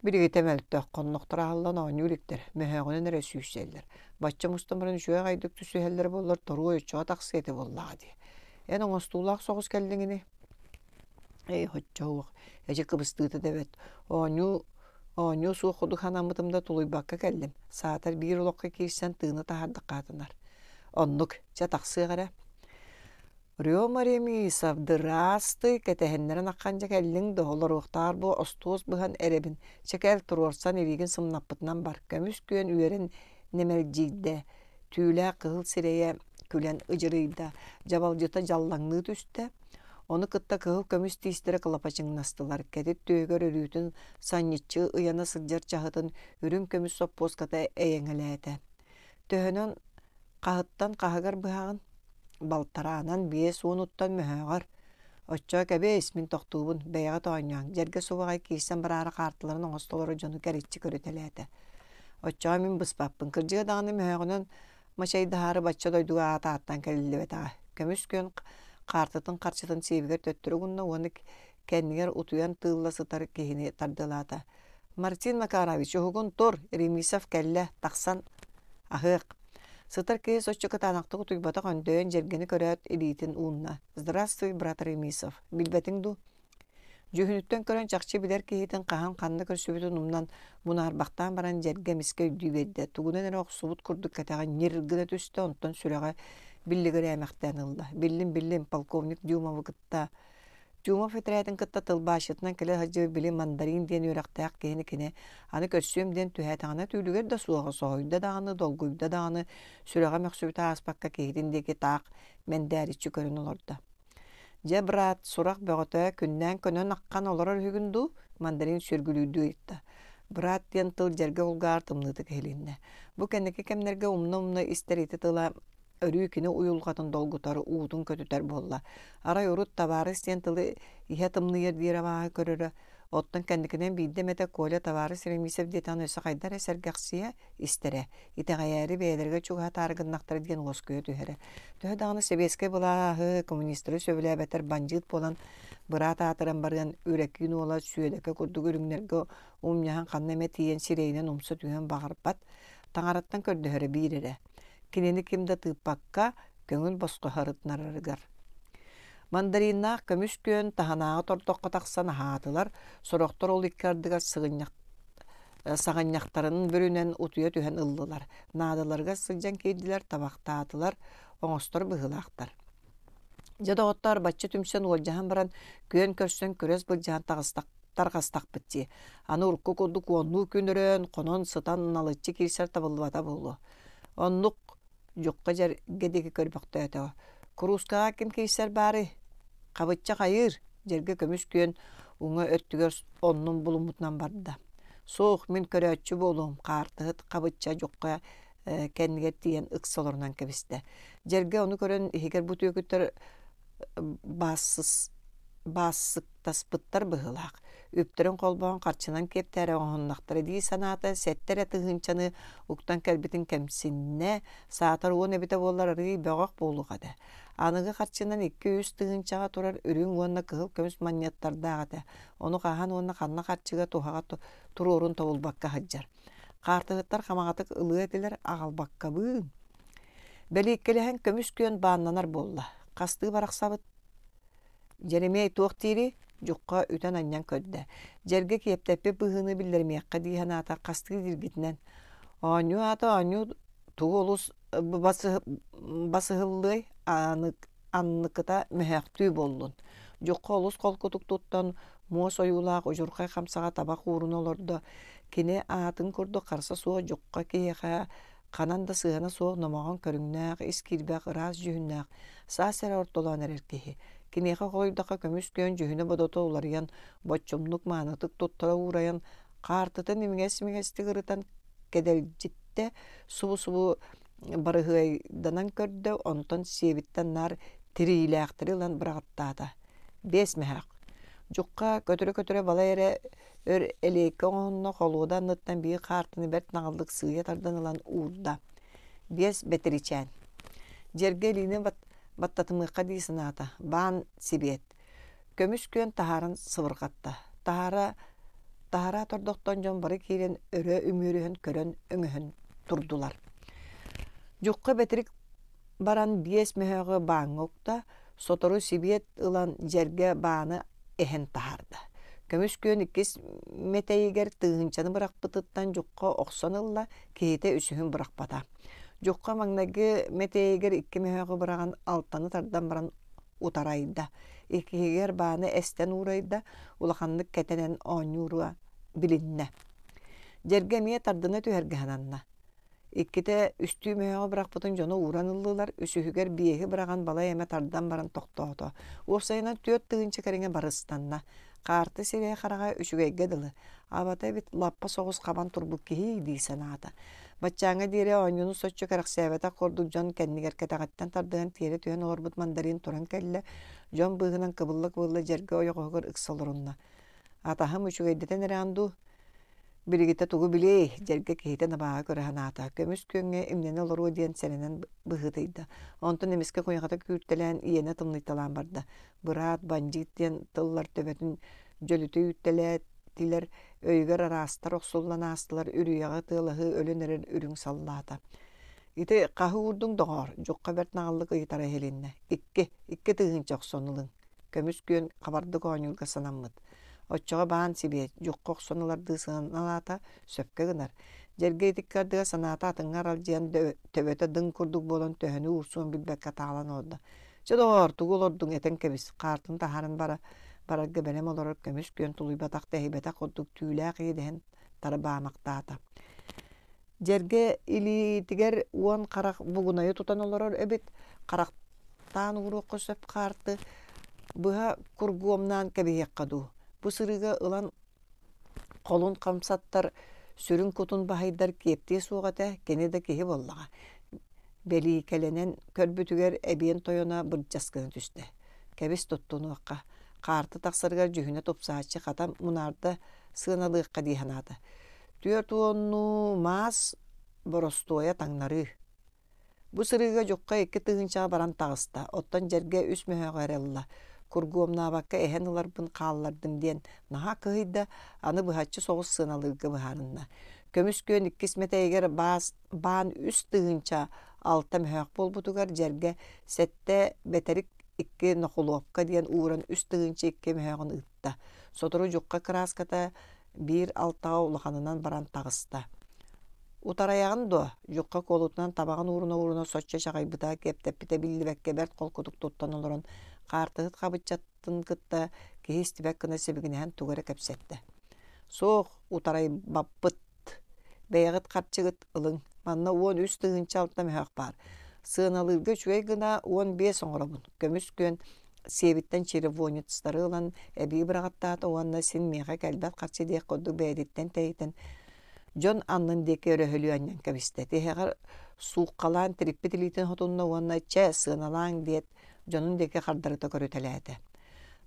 Билигитэ мөлтөх, хоннохторо аһыллан оонньуу иликтэр, мөһөөҕүнэн эрэ сүүрсэллэр. Бачча мустан баран үчүгэй аҕайдык түсүһэллэрэ буоллар торуой оччоҕо тахсыа этэ буоллаҕа дии. Эн оҥостуулаах соҕус кэллиҥ ини? Эй, оччо суох, эчи кыбыстыыта да эбэт. Оонньуу оонньуу суох курдук санаммытым да тулуйбакка кэллим. Саатар биир олоххо киирсэн тыыны таһаардахха атынар. Оннук, чэ тахсыах эрэ. Рема Ремисов, дыраастый, кэтэһиннэрэн аххан дьэ кэллиҥ да, олоруохтааҕар бу остуос быһан эрэбин, чэ кэл туруорсан илиигин сымнаппытынан бар, көмүс күөн үөрэн нэмэлдьийдэ, түүлээх кыһыл сирэйэ күлэн ыдьырыйда, дьабалдьыта дьаллаҥныы түстэ, ону кытта кыһыл көмүс тиистэрэ кылапачыҥнастылар, кэтит түөһүгэр өрүүтүн санньыччы ыйана сылдьар чаһытын үрүҥ көмүс соппуоската эйэҥэлээтэ. Төһөнөн хаһыттан хаһыгар быһаҕын? Балтараанан 50-уттан мөһөөҕөр. Оччоо кэбиэс, мин тохтуубун, бэйэҕит оонньооҥ, дьэргэ субаҕай киирсэн бараары хаартыларын оҥосто олорор дьону кэриччи көрүтэлээтэ. Оччоҕо мин быспаппын, кырдьыга даҕаны мөһөөҕүнэн мачайдаһаары бачча дойдуга аат ааттаан кэлиллибэтэҕэ. Көмүс күөн хаартытын харчытын сиэбигэр төттөрү угунна уонна кэннигэр утуйан тыылла сытар киһини тардыалаата. Мартин Макарович, уһугун тур, Ремисов кэллэ, тахсан аһыах. Сытар киһи соччо кытаанахтык утуйбатах өндөйөн дьэргэни көрөөт илиитин уунна. Здравствуй, брат Ремисов. Билбэтиҥ дуу? Дьүһүнүттэн көрөн чахчы билэр киһитин хаһан ханна көрсүбүтүн умнан, мунаарбахтаан баран дьэргэ эмискэ өйдүү биэрдэ. Тугунан эрэ охсубут курдук кэтэҕэ ньир гына түстэ, онтон сүрэҕэ биллигирээмэхтээн ылла. Биллим, биллим, полковник Дюмовы кытта. Чумов этэрээтин кытта тылбаасчытынан кэлэ сылдьыбыт били мандарин диэн үөрэхтээх киһини кини аны көрсүөм диэн түһээтэҕинэ түүлүгэр да суоҕа соһуйда даҕаны, долгуйда даҕаны, сүрэҕэ мөхсүбүтэ ааспакка киһитин диэки таах мэндээриччи көрөн олордо. Дьэ, брат, сурах бөҕөтө, күннээн көнөн аххан олорор үһүгүн дуу? Мандарин сүөргүлүүрдүү ыйытта. Брат диэн тыл дьэргэ улгаар тымныытык иһилиннэ. Бу кэнники кэмнэргэ умна-умна истэр ити тыла өрүү кини уйулҕатын долгутар, уутун көтүтэр буолла. Арай урут табаарыс диэн тылы иһэ тымныйар диир абааһы көрөрө, оттон кэнникинэн биирдэ эмэтэ Коля табаарыс Ремисов диэтэҕин өссө хайда эрэ сэргэхсийэ истэрэ, итэҕэйээри бэйэлэригэр чугаһатаары гыннахтара диэн уоскуйа түһэрэ. Төһө даҕаны сэбиэскэй былааһы, коммунистары сөбүлээбэтэр бандьыыт буолан быраат аатыран барыан Үрэкиин уола Сүөдэкэ курдук үрүҥнэргэ умньаһан ханна эмэ тиийэн сирэйинэн умса түһүөн баҕарбат, таҥараттан көрдөһөрө биир эрэ. Кинини ким да тыыппакка, көҥүл босхо сырытынарарыгар. Мандариннаах көмүс күөн таһынааҕы тордоххо тахсан аһаатылар, сорохтор ол икки ардыгар сыгынньах саҕынньахтарын бүрүнэн утуйа түһэн ыллылар, наадаларыгар сылдьан киирдилэр, табахтаатылар, оҥостор быһыылаахтар. Дьэ, доҕоттоор, бачча түмсэн уолдьаһан баран, күөн көрсөн күрэс былдьаһан таҕыстах тарҕастахпыт дии. Аны урукку курдук уоннуу күн өрөөн, хонон сытан налыччы киирсэр табыллыбата буолуо. Оннук дьукка дьэргэ диэки көрбөхтөөтөҕө. Куруускаҕа ким киирсэр баарый? Хабычча хайыыр, дьэргэ көмүс күөн уҥа өттүгэр оннун булуммутунан барда. Суох, мин көрөөччү буолуом, хаартыһыт хабычча дьукка кэннигэр тиийэн ыкса олорунан кэбистэ. Дьэргэ ону көрөн иһигэр бу түөкүттэр баассыктаспыттар быһыылаах, үптэрин холбоон харчынан киэптээри оҥоһуннахтара дии санаата, сэттэ эрэ тыһыынчаны уктан кэлбитин кэмсиннэ, саатар уон эбитэ буоллар арыый бөҕөх буолуох этэ. Аныгы харчынан 2-3 тыһыынчаҕа турар үрүҥ уонна кыһыл көмүс манньыаттардаах этэ, ону хаһан уонна ханна харчыга туһаҕа туруорун тобулбакка сылдьар. Хаартыһыттар хамаҕатык ылыа этилэр, аҕалбаккабыын. Бэлииккэлэһэн көмүс күөн бааннанар буолла. Хастыы барахсабыт? Дьэримиэй туох диирий? Дьухха үтэн-анньан көрдө. Дьэргэ киэптэппит быһыыны биллэримиэххэ дии санаата хастыы дииргитинэн. Оонньуу аата оонньуу тугу олус басыһыллыай анныкыта мөһөөхтүү буоллун. Дьухха олус холкутук туттан муос ойуулаах удьурхай хамсаҕа табах ууруна олордо. Кини аатын курдук харса суох дьухха киһиэхэ ханан да сыһыана суох номоҕон көрүҥнээх, ис киирбэх ыраас дьүһүннээх, саас эрэ ортолоон эрэр киһи. Киниэхэ холуйдахха көмүс күөн дьүһүнэ-бодото уларыйан, боччумнук маанытык туттара уурайан, хаартытын имигэс-имигэстик ырытан кэдэлдьиттэ, субу-субу барыһыайданан көрдө, онтон сиэбиттэн наар тириилээхтэри ылан быраҕаттаата. Биэс мөһөөх. Дьухха көтөрө-көтөрө балай эрэ өр элиэйкэ оҥоһунна, холуода анныттан биир хаартыны бэрт наҕыллык сыыйа тардан ылан уурда. Биэс бэтиричээн. Дьэргэ илиини баттатымыахха дии санаата. Баан сибиэт. Көмүс күөн таһааран сыбырҕатта. Таһаара таһараа тордохтон дьон бары киирэн өрө үмүөрүһэн көрөн өҥөһөн турдулар. Дьухха бэтирик баран биэс мөһөөҕү бааҥҥа укта, сотору сибиэт ылан дьэргэ бааны эһэн таһаарда. Көмүс күөн иккис мэтэйигэр тыһыынчаны бырахпытыттан Дьухха охсон ылла, киһитэ үсүһүн бырахпата. Дьухха маҥнайгы мэтэйигэр икки мөһөөҕү быраҕан алтаны тардан баран утарайда. Иккиһигэр бааны эстэн уурайда, улаханнык кэтэнэн оонньууруа билиннэ. Дьэргэ эмиэ тардына түһэргэ сананна. Иккитэ үстүү мөһөөҕү бырахпытын дьоно ууран ыллылар, үсүһүгэр биэһи быраҕан балай эмэ тардан баран тохтоото. Уопсайынан 4000 кэриҥэ барыстанна. Хаарты сирэйэ-хараҕа үчүгэйгэ дылы. Абата эбит лаппа соҕус хабан турбут киһи дии санаата. Баччааҥҥа диэри оонньууну соччо кэрэхсээбэтэх курдук дьон кэннигэр кэтэҕиттэн тардыһан тиэрэ түһэн олорбут мандарин туран кэллэ, дьон быыһынан кыбылла-кыбылла дьэргэ ойоҕоһугар ыкса олорунна. Атаһым үчүгэйдэтэн эрэҕин дуу? Билигитэ тугу билиэй, дьэргэ киһитэ абааһы көрө санаата, көмүс күөҥҥэ имнэнэ олоруо диэн сэрэнэн быһыытыйда. Онтон эмискэ куйахата күүртэлээн, иэнэ тымныйталаан барда. Быраат, бандьыыт диэн тыллар төбөтүн дьөлүтэ үүттэлээтилэр, өйүгэр араастар охсуллан аастылар, үрүйэҕэ тыалаһыы өлөн эрэр үрүҥ саллаата. Ити хаһы уурдуҥ доҕоор, дьухха бэрт наҕыллык ыйытара иһилиннэ. Икки, 2000 охсон ылыҥ. Көмүс күөн хабардык оонньуурга санаммыт. Оччоҕо баан сибиэт, дьухха охсон ылардыы сыаналаата, сөпкө гынар. Дьэргэ итикки ардыгар санаата атыҥҥа аралдьыйан төбөтө дыҥ курдук буолан төһөнү уурсуон билбэккэ таалан олордо. Чэ доҕоор, тугу олордуҥ этэн кэбис, хаартын таһааран бара. барарга бэлэм олорор көмүс күөн тулуйбатах тэһийбэтэх курдук түүлээх иэдэһин тарбаамахтаата. Дьэргэ илиитигэр уон харах бугунайы тутан олорор эбит, харахтаан ууруохха сөп хаарты быһа кургуомнаан кэбиһиэххэ дуу. Бу сырыыга ылан холун хамсаттар, сүрүн кутун баһыйдар киэптиэ суох этэ, кини да киһи буоллаҕа. Бэлиикэлэнэн көрбүтүгэр эбиэн тойоно бырдьас гына түстэ. Кэбис туттунуохха, хаарты тахсарыгар дьүһүнэ тупсааччы хата мунаарда сыаналыахха дии санаата. Түөрт уоннуу маас боростуойа таҥнарыы. Бу сырыыга дьукка 2 тыһыынчаҕа баран таҕыста, оттон дьэргэ үс мөһөөҕү эрэ ылла. Кургуомнаабакка эһэн ыларбын хааллардым диэн наһаа кыһыйда, аны быһаччы соҕус сыаналыырга быһаарынна. Көмүс күөн иккис мэтэйигэр баас баан 3 тыһыынча 6 мөһөөх буолбутугар дьэргэ сэттэ бэтэрик икки нохулуопка диэн ууран 3 тыһыынча 2 мөһөөҕүн ыытта. Сотору дьукка кырааската биир алтаҕа улаханынан баран таҕыста. Утарайаҕын дуо? Дьукка куолутунан табаҕын ууруна-ууруна соччо чаҕыйбыта, киэптэппитэ биллибэккэ бэрт холкутук туттан олорон, хаартыһыт хабыччатын кытта киһи истибэт гына сибигинэһэн тугу эрэ кэпсэттэ. Суох, утарайбаппыт. Бэйэҕит харчыгыт ылыҥ. Манна 13 тыһыынча 6 мөһөөх баар. Сыаналыырга үчүгэй гына 15 оҥоробун. Көмүс күөн сиэбиттэн червонецтары ылан эбии быраҕаттаата уонна син миэхэ кэлбэт харчы диэх курдук бэйэтиттэн тэйитэн дьон аннын диэки өрөһөлүү анньан кэбистэ. Тиһэҕэр сууккалаан тириппит илиитин хотунна уонна чэ, сыаналааҥ диэт дьонун диэки хардарыта көрүтэлээтэ.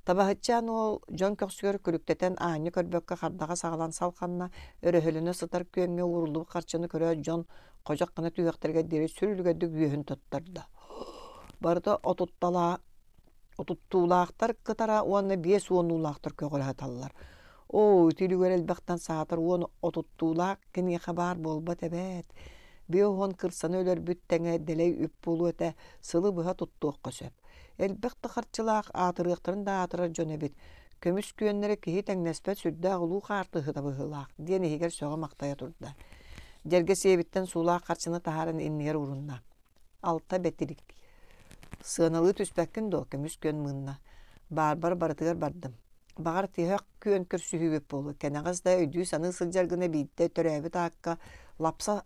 Табаһытчаан уол дьон көхсүгэр күлүктэтэн аанньа көрбөккө хардаҕас аҕалан салҕанна, өрөһөлөнө сытар күөҥҥэ ууруллубут харчыны көрөөт дьон ходьох гына түһүөхтэригэр диэри сүр үлүгэрдик үөһүн туттарда. Барыта отуттуулаахтар кытара уонна биэс уоннуулаахтар көҕүрэ сыталлар. Оо, ити үлүгэр элбэхтэн саатар уон отуттуулаах киниэхэ баар буолбат эбээт. 50 кырсаны өлөрбүт тэҥэ дэлэй үп буолуо этэ, сылы быһа туттуохха сөп. Элбэх да харчылаах аатырыахтарын да аатырар дьон эбит. Көмүс күөннэрэ киһи тэҥнэспэт сүрдээх улуу хаартыһыта быһыылаах диэн иһигэр сөҕө-махтайа турда. Дьэргэ сиэбиттэн суулаах харчыны таһааран иннигэр уурунна. Алта бэтирик. Сыаналыы түспэккин дуо, көмүс күөн мыынна. Баарбар барытыгар бардым. Баҕар тиһэх күөн көрсүһүүбүт буолуо. Кэнэҕэс да өйдүү-саныы сылдьар гына биирдэ төрөөбүт аакка лапса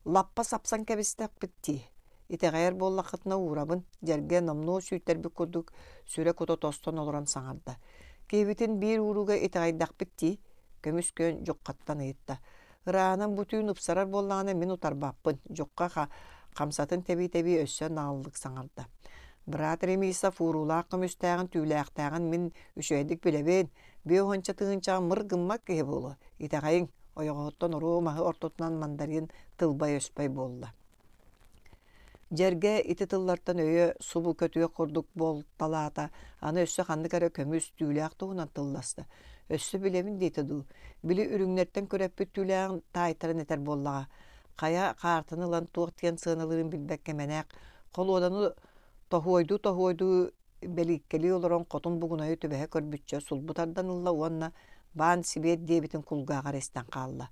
лаппа сапсан кэбистэхпит дии. Итэҕэйэр буоллаххытына уурабын, дьэргэ номнуо сүүйтэрбит курдук сүрэ-кута тостон олорон саҥарда. Киһибитин биир ууруга итэҕэйдэхпит дии, көмүс күөн дьуххаттан ыйытта. Ырааһынан бу түүн ыпсарар буоллаҕына мин утарбаппын, дьухха хамсатын тэбии-тэбии өссө наҕыллык саҥарда. Брат Ремисов ууруулаах көмүстээҕин түүлээхтээҕин мин үчүгэйдик билэбин, биэ уонча тыһыынчаҕа мыр гыммат киһи буолуо, итэҕэйиҥ, ойоҕоһуттан оруо маһы ортотунан мандарин тылбай-өспөй буолла. Дьэргэ ити тыллартан өйө субу көтүөх курдук буолталаата, аны өссө ханнык эрэ көмүс түүлээх туһунан тылласта. Өссө билэбин диэтэ дуу, били үрүҥнэртэн күрэппит түүлээҕин таайтаран этэр буоллаҕа. Хайа хаартыны ылан туох диэн сыаналыырын билбэккэ мэнээк холуоданы тоһуойдуу-тоһуойдуу бэлииккэлии олорон хотун бугунайы түбэһэ көрбүччэ сулбу тардан ылла уонна баан сибиэт диэбитин кулгааҕар истэн хаалла.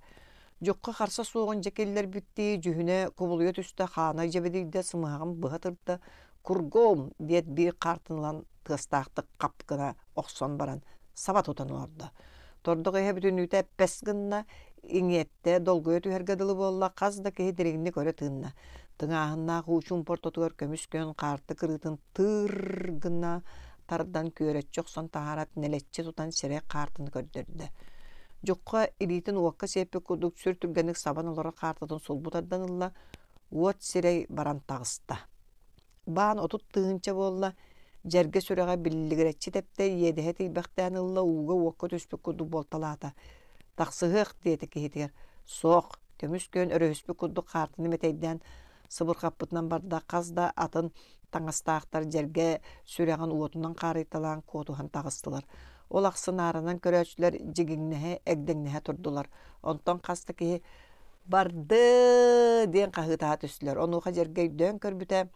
Дьукка харса суоҕун дьэ киллэрбиттии дьүһүнэ кубулуйа түстэ, хаана дьэбидийдэ, сымыһаҕын быһа тырда, «Кургом!» диэт биир хаартын ылан тыастаахтык хап гына охсон баран саба тутан олордо. Тордох иһэ бүтүннүүтэ эппэс гынна, иҥиэттэ, долгуйа түһэргэ дылы буолла, хас да киһи дириҥник өрө тыынна. Тыҥааһыннаах уу чуумпу ортотугар көмүс күөн хаарты кырыытын тыыр гына тардан күөрэччи охсон таһаарат нэлэччи тутан сирэй хаартыны көрдөрдө. Дьукка илиитин уокка сиэппит курдук сүр түргэнник сабан олорор хаартытын сулбу тардан ылла, уот сирэй баран таҕыста. Баан 30 тыһыынча буолла, дьэргэ сүрэҕэ биллигирэччи тэптэ, иэдэһэ тиийбэхтээн ылла, ууга-уокка түспүт курдук буолталаата. «Тахсыһыах» диэтэ киһитигэр. «Суох» көмүс күөн өрөһүспүт курдук хаартыны мэтэйдээн сыбырҕаппытынан барда, хас да атын таҥастаахтар дьэргэ сүрэҕин уотунан хаарыйталаан куотуһан таҕыстылар. Ол ахсын ааранан көрөөччүлэр дьигиҥнэһэ, эгдэҥнэһэ турдулар. Онтон хас да киһи «Барды!» диэн хаһыытаһа түстүлэр. Онуоха дьэргэ өйдөөн көрбүтэ,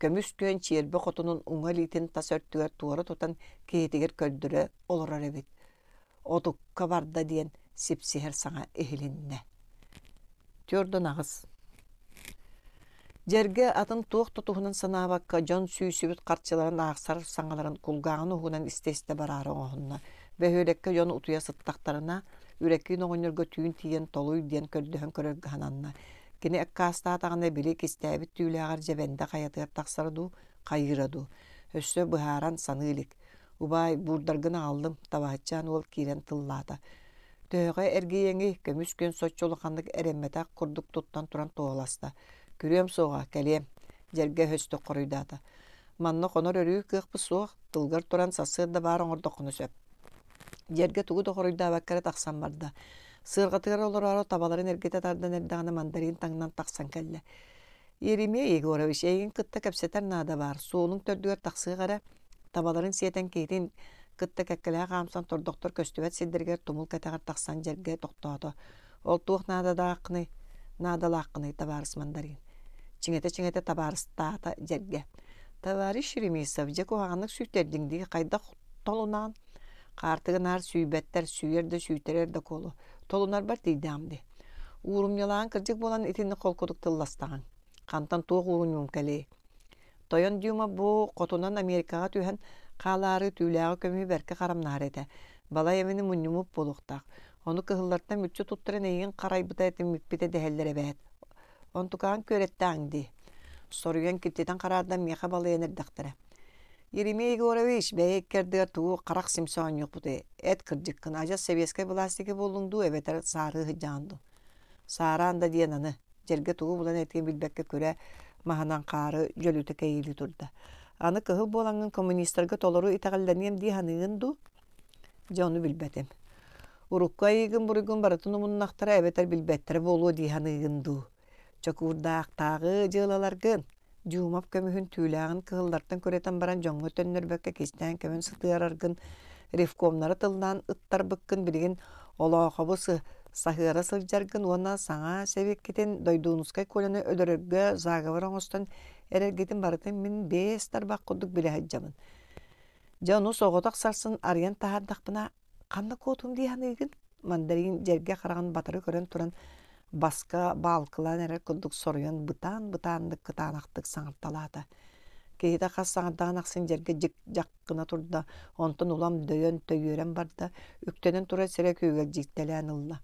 көмүс күөн чиэрбэ хотунун уҥа илиитин тас өртүгэр туора тутан киһитигэр көрдөрө олорор эбит. Отукка барда диэн сипсиһэр саҥа иһилиннэ. Түөрдүн аҕыс. Дьэргэ атын туох да туһунан санаабакка дьон сүүйсүбүт харчыларын аахсар саҥаларын кулгааҕын уһугунан истэ-истэ бараары оҥоһунна. Бөһүөлэккэ дьон утуйа сыттахтарына, Үрэкиин оҕонньорго түүн тиийэн толуй диэн көрдөһөн көрөргө сананна. Кини аккаастаатаҕына били кистээбит түүлээҕэр Дьэбэндэ хайатыгар тахсара дуу, хайыыра дуу. Өссө быһааран саныы илик. Убаай, буурдаргын аҕаллым, табаһыччаан уол киирэн тыллаата. Төһөҕө эргийэҥий, көмүс күн соччо улаханнык эрэммэтэх курдук туттан туран туоһуласта. Күрүөм суоҕа, кэлиэм, дьэргэ өһөстүк хоруйдаата. Манна хонор өрүү кыахпыт суох, тылгар туран сарсыарда баар оҥордоххуна сөп. Дьэргэ тугу да хоруйдаабакка эрэ тахсан барда. Сыарҕатыгар олороору табаларын эргитэ тардан эрдэҕинэ мандарин таҥнан тахсан кэллэ. Еремей Егорович, эйигин кытта кэпсэтэр наада баар, суолуҥ төрдүгэр тахсыах эрэ, табаларын сиэтэн киһитин кытта кэккэлэһэ хаамсан тордохтор көстүбэт сирдэригэр тумул кэтэҕэр тахсан дьэргэ тохтоото. Ол туох наадалааххыный? Наадалааххыный, табаарыс Мандарин? Чиҥэтэ-чиҥэтэ табаарыстаата дьэргэ. Товарищ Еремисов, дьэ куһаҕаннык сүүйтэрдиҥ дии, хайдах толунаан? Хаартыга наар сүүйбэттэр, сүүйэр да сүүйтэрэр да куолу. Толунарбар тиийдэҕим дии. Уурумньулаан кырдьык буолан итинник холкутук тылластаҕыҥ. Хантан туох уурунньуҥ кэлиэй? Тойон Дюма бу хотунан Америкаҕа түһэн хаалаары түүлээҕи көмүһү бэркэ харамнаһар этэ. Балай эмини мунньуммут буолуохтаах. Ону кыһыллартан мүччү туттаран эйигин харайбыта этиммиппитэ дэһэллэр эбээт. Онтукаҕын күөрэттээҥ дии. Соруйан киртитэн хараардан миэхэ балыйан эрдэхтэрэ. Еремей Егорович, бэйэ икки ардыгар тугу харах симсэ оонньуохпутуй? Эт кырдьыккын, адьас сэбиэскэй былаастика буоллуҥ дуу эбэтэр саарыы сылдьаҕын дуу? Саараан да диэн аны, дьэргэ тугу булан этиэн билбэккэ күрэ маһынан хаары дьөлүтэ кэйиилии турда. Аны кыһыл буолаҥҥын коммунистарга толору итэҕэллэниэм дии саныыгын дуу? Дьэ ону билбэтим. Урукку айыыгын-буруйгун барытын умуннахтара эбэтэр билбэттэрэ буолуо дии саныыгын дуу? Чокуурдаахтааҕы дьыалаларгын, Дюмов көмүһүн түүлээҕин кыһыллартан күрэтэн баран дьоҥҥо төннөрбөккө кистээн көмөн сытыараргын, ревкомнары тыллаан ыттарбыккын билигин Олоохобу саһыара сылдьаргын уонна саҥа сэбиэккитин Дойдуунускай Коляны өлөрөргө заговор оҥостон эрэргитин барытын мин биэс тарбах курдук билэ сылдьабын. Дьэ ону соҕотох сарсын арыйан таһаардахпына Ханна куотум дии саныыгын? Мандарин дьэргэ хараҕын батары көрөн туран баска баалкылаан эрэр курдук соруйан бытаан-бытааннык кытаанахтык саҥарталаата. Киһитэ хас саҥардаҕын ахсын дьэргэ дьик-дьах гына турда, онтон улам дөйөн, төйүөрэн барда, үктэнэн турар сирэ күөгэлдьийтэлээн ылла.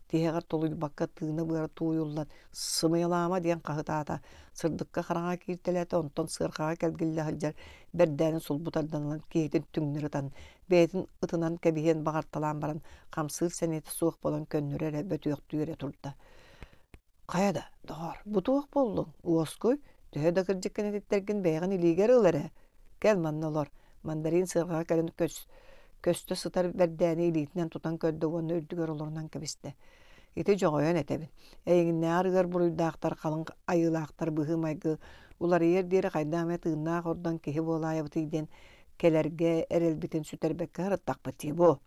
Тиһэҕэр тулуйбакка тыына-быара тууйуллан «Сымыйалаама» диэн хаһытаата, сырдыкка хараҥа кииртэлээтэ, онтон сыарҕаҕа кэлгиллэ сылдьар бэрдээнин сулбу тардан ылан киһитин түҥнэри ытан, бэйэтин ытынан кэбиһиэн баҕарталаан баран, хамсыыр сэниэтэ суох буолан көннөрө эрэ бөтүөхтүү эрэ турда. Хайа да, доҕоор, бу туох буоллуҥ? Уоскуй, төһө да кырдьыккын этиттэргин бэйэҕин илиигэр ыл эрэ. Кэл манна олор. Мандарин сыарҕаҕа кэлэн көс, көстө сытар бэрдээни илиитинэн тутан көрдө уонна үрдүгэр олорунан кэбистэ. Ити дьоҕойон этэбин. Эйигиннээҕэр ыар буруйдаахтар, халыҥ айыылаахтар быһыы-майгы уларыйар диэри хайдах эмэ тыыннаах ордон киһи буолаайабытый диэн кэлэргэ эрэлбитин сүтэрбэккэ сырыттахпыт дии буо.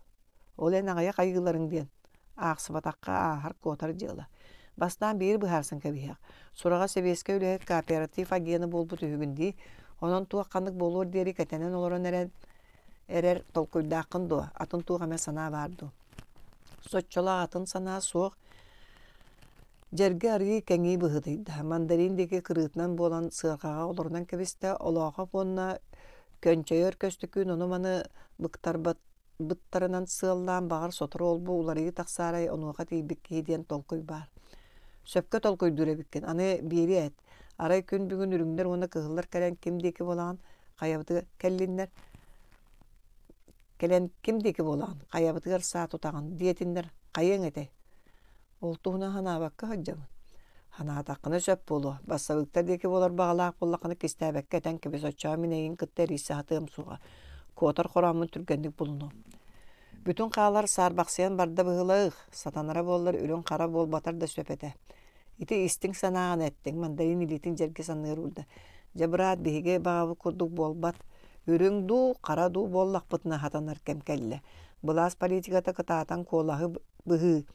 Ол эн аҕыйах айыыларыҥ диэн аахсыбатахха ааһар куотар дьыала. Бастаан биир быһаарсан кэбиһиэх. Сураҕа сэбиэскэй үлэһит кооператив агена буолбут үһүгүн дии. Онон туох ханнык буолуор диэри кэтэнэн олорон эрэн эрэр толкуйдааххын дуо? Атын туох эмэ санаа баар дуо? Соччолоох атын санаа суох. Дьэргэ арыы кэҥии быһыытыйда. Мандарин диэки кырыытынан буолан сыарҕаҕа олорунан кэбистэ. Олоохоп уонна көнчөйөр Көстөкүүн ону-маны быктарбат быттарынан сыаллаан баҕар сотору ол-бу уларыйыы тахсаарай онуоха тиийбит киһи диэн толкуй баар. Сөпкө толкуйдуур эбиккин, аны биири эт. Арай күн бүгүн үрүҥнэр уонна кыһыллар кэлэн ким диэки буолаҕын, хайабытыгар кэллиннэр, кэлэн ким диэки буолаҕын, хайабытыгар саа тутаҕын диэтиннэр, хайыаҥ этэй? Ол туһунан санаабакка сылдьабын. Санаатаххына сөп буолуо, бассабыыктар диэки буолар баҕалаах буоллаххына кистээбэккэ этэн кэбис, оччоҕо мин эйигин кытта эрийсэ сатыам суоҕа, куотар хорооммун түргэнник булунуом. Бүтүн хаалар саарбахсыйан барда быһыылаах, сатанара буоллар үрүҥ-хара буолбатар да сөп этэ. Ити истиҥ санааҕын эттиҥ, мандарин илиитин дьэргэ санныыр уурда. Дьэ, быраат, биһиги баҕабыт курдук буолбат. Үрүҥ дуу, хара дуу буоллахпытына сатанар кэм кэллэ. Былаас политиката кытаатан куолаһы быһыы,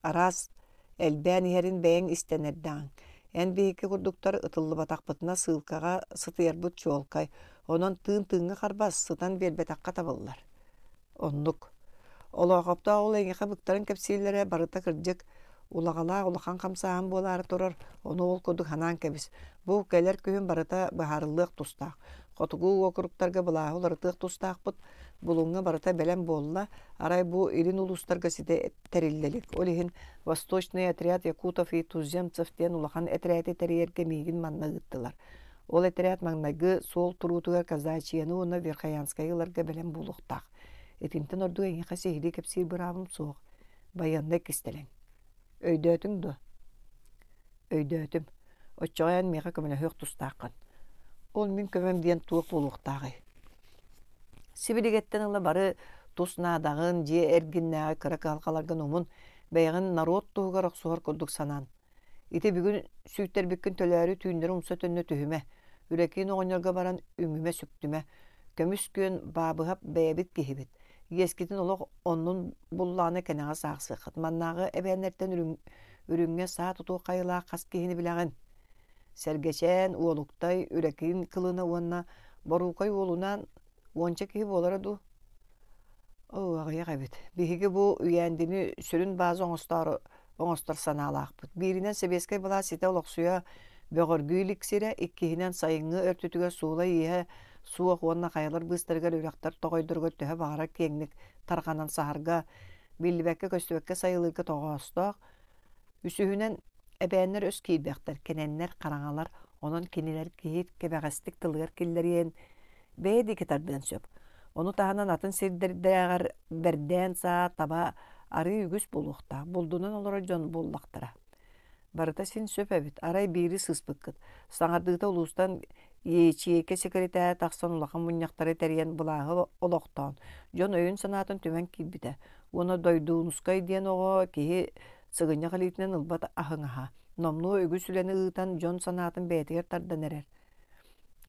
араас элбээн иһэрин бэйэҥ истэн эрдэҕиҥ. Эн биһикки курдуктар ытыллыбатахпытына сыылкаҕа сытыйарбыт чуолкай, онон тыын тыыҥҥа харбас, сытан биэрбэтэххэ табыллар. Оннук. Олоохоптоох ол эйиэхэ быктаран кэпсииллэрэ барыта кырдьык. Улаҕалаах улахан хамсааһын буолаары турар, ону ол курдук санаан кэбис. Бу кэлэр күһүн барыта быһаарыллыах тустаах. Хотугу уокуруктарга былааһы уларытыах тустаахпыт. Булуҥҥа барыта бэлэм буолла, арай бу илин улуустарга ситэ тэриллэ илик. Ол иһин Восточный отряд якутов и туземцев диэн улахан этэрээти тэрийэргэ миигин манна ыыттылар. Ол этэрээт маҥнайгы суол туруутугар Казачьяны уонна Верхоянскайы ыларга бэлэм буолуохтаах. Итинтэн ордук эйиэхэ сиһилии кэпсиир быраабым суох. Байыаннай кистэлэҥ. Өйдөөтүҥ дуо? Өйдөөтүм. Оччоҕо эн миэхэ көмөлөһүөх тустааххын. Ол мин көмөм диэн туох буолуохтааҕый? Сибилигэттэн ыла бары тус наадаҕын, дьиэ эргиннээҕи кыра кыһалҕаларгын умун, бэйэҕин норуот туһугар охсуһар курдук санаан. Ити бүгүн сүүйтэрбиккин төлөөрү түүннэри умса-төннө түһүмэ, Үлэкиин оҕонньорго баран үҥүмэ-сүктүмэ. Көмүс күөн Баабыһап бэйэбит киһибит. Иэскитин олох оннун буллаҕына кэнэҕэс аахсыаххыт. Маннааҕы эбээннэртэн үрүҥҥэ саа тутуох хайылаах хас киһини билэҕин? Сэргэчээн, Уолуктай, Үрэкиин кылына уонна Боруукай уолунаан уонча киһи буолара дуу? Оо, аҕыйах эбит. Биһиги бу Үйээндини сүрүн бааза оҥостоору оҥостор санаалаахпыт. Бииринэн сэбиэскэй былаас ситэ олохсуйа бөҕөргүү илик сирэ, иккиһинэн сайыҥҥы өртүтүгэр суола-ииһэ суох уонна хайалар быыстарыгар үрэхтэр тоҕойдоругар төһө баҕарар киэҥник тарҕанан саһарга, биллибэккэ-көстүбэккэ сайылыырга тоҕоостоох. Үсүһүнэн, эбээннэр өс киирбэхтэр, кэнэннэр, хараҥалар, онон кинилэр киһи кэбэҕэстик тылыгар киллэриэн бэйэ диэки тардыан сөп. Ону таһынан атын сирдэрдээҕэр бэрдээн саа, таба арыы үгүс буолуохтаах, булдунан олорор дьон буоллахтара. Барыта син сөп эбит, арай биири сыыспыккыт. Саҥардыыта улуустан ячейка секретара тахсан улахан мунньахтары тэрийэн былааһы олохтоон, дьон өйүн-санаатын түмэн киирбитэ. Уонна Дойдуунускай диэн оҕо киһи сыгынньах илиитинэн ылбат аһыҥаһа. Номнуо үгүс үлэни ыытан дьон санаатын бэйэтигэр тардан эрэр.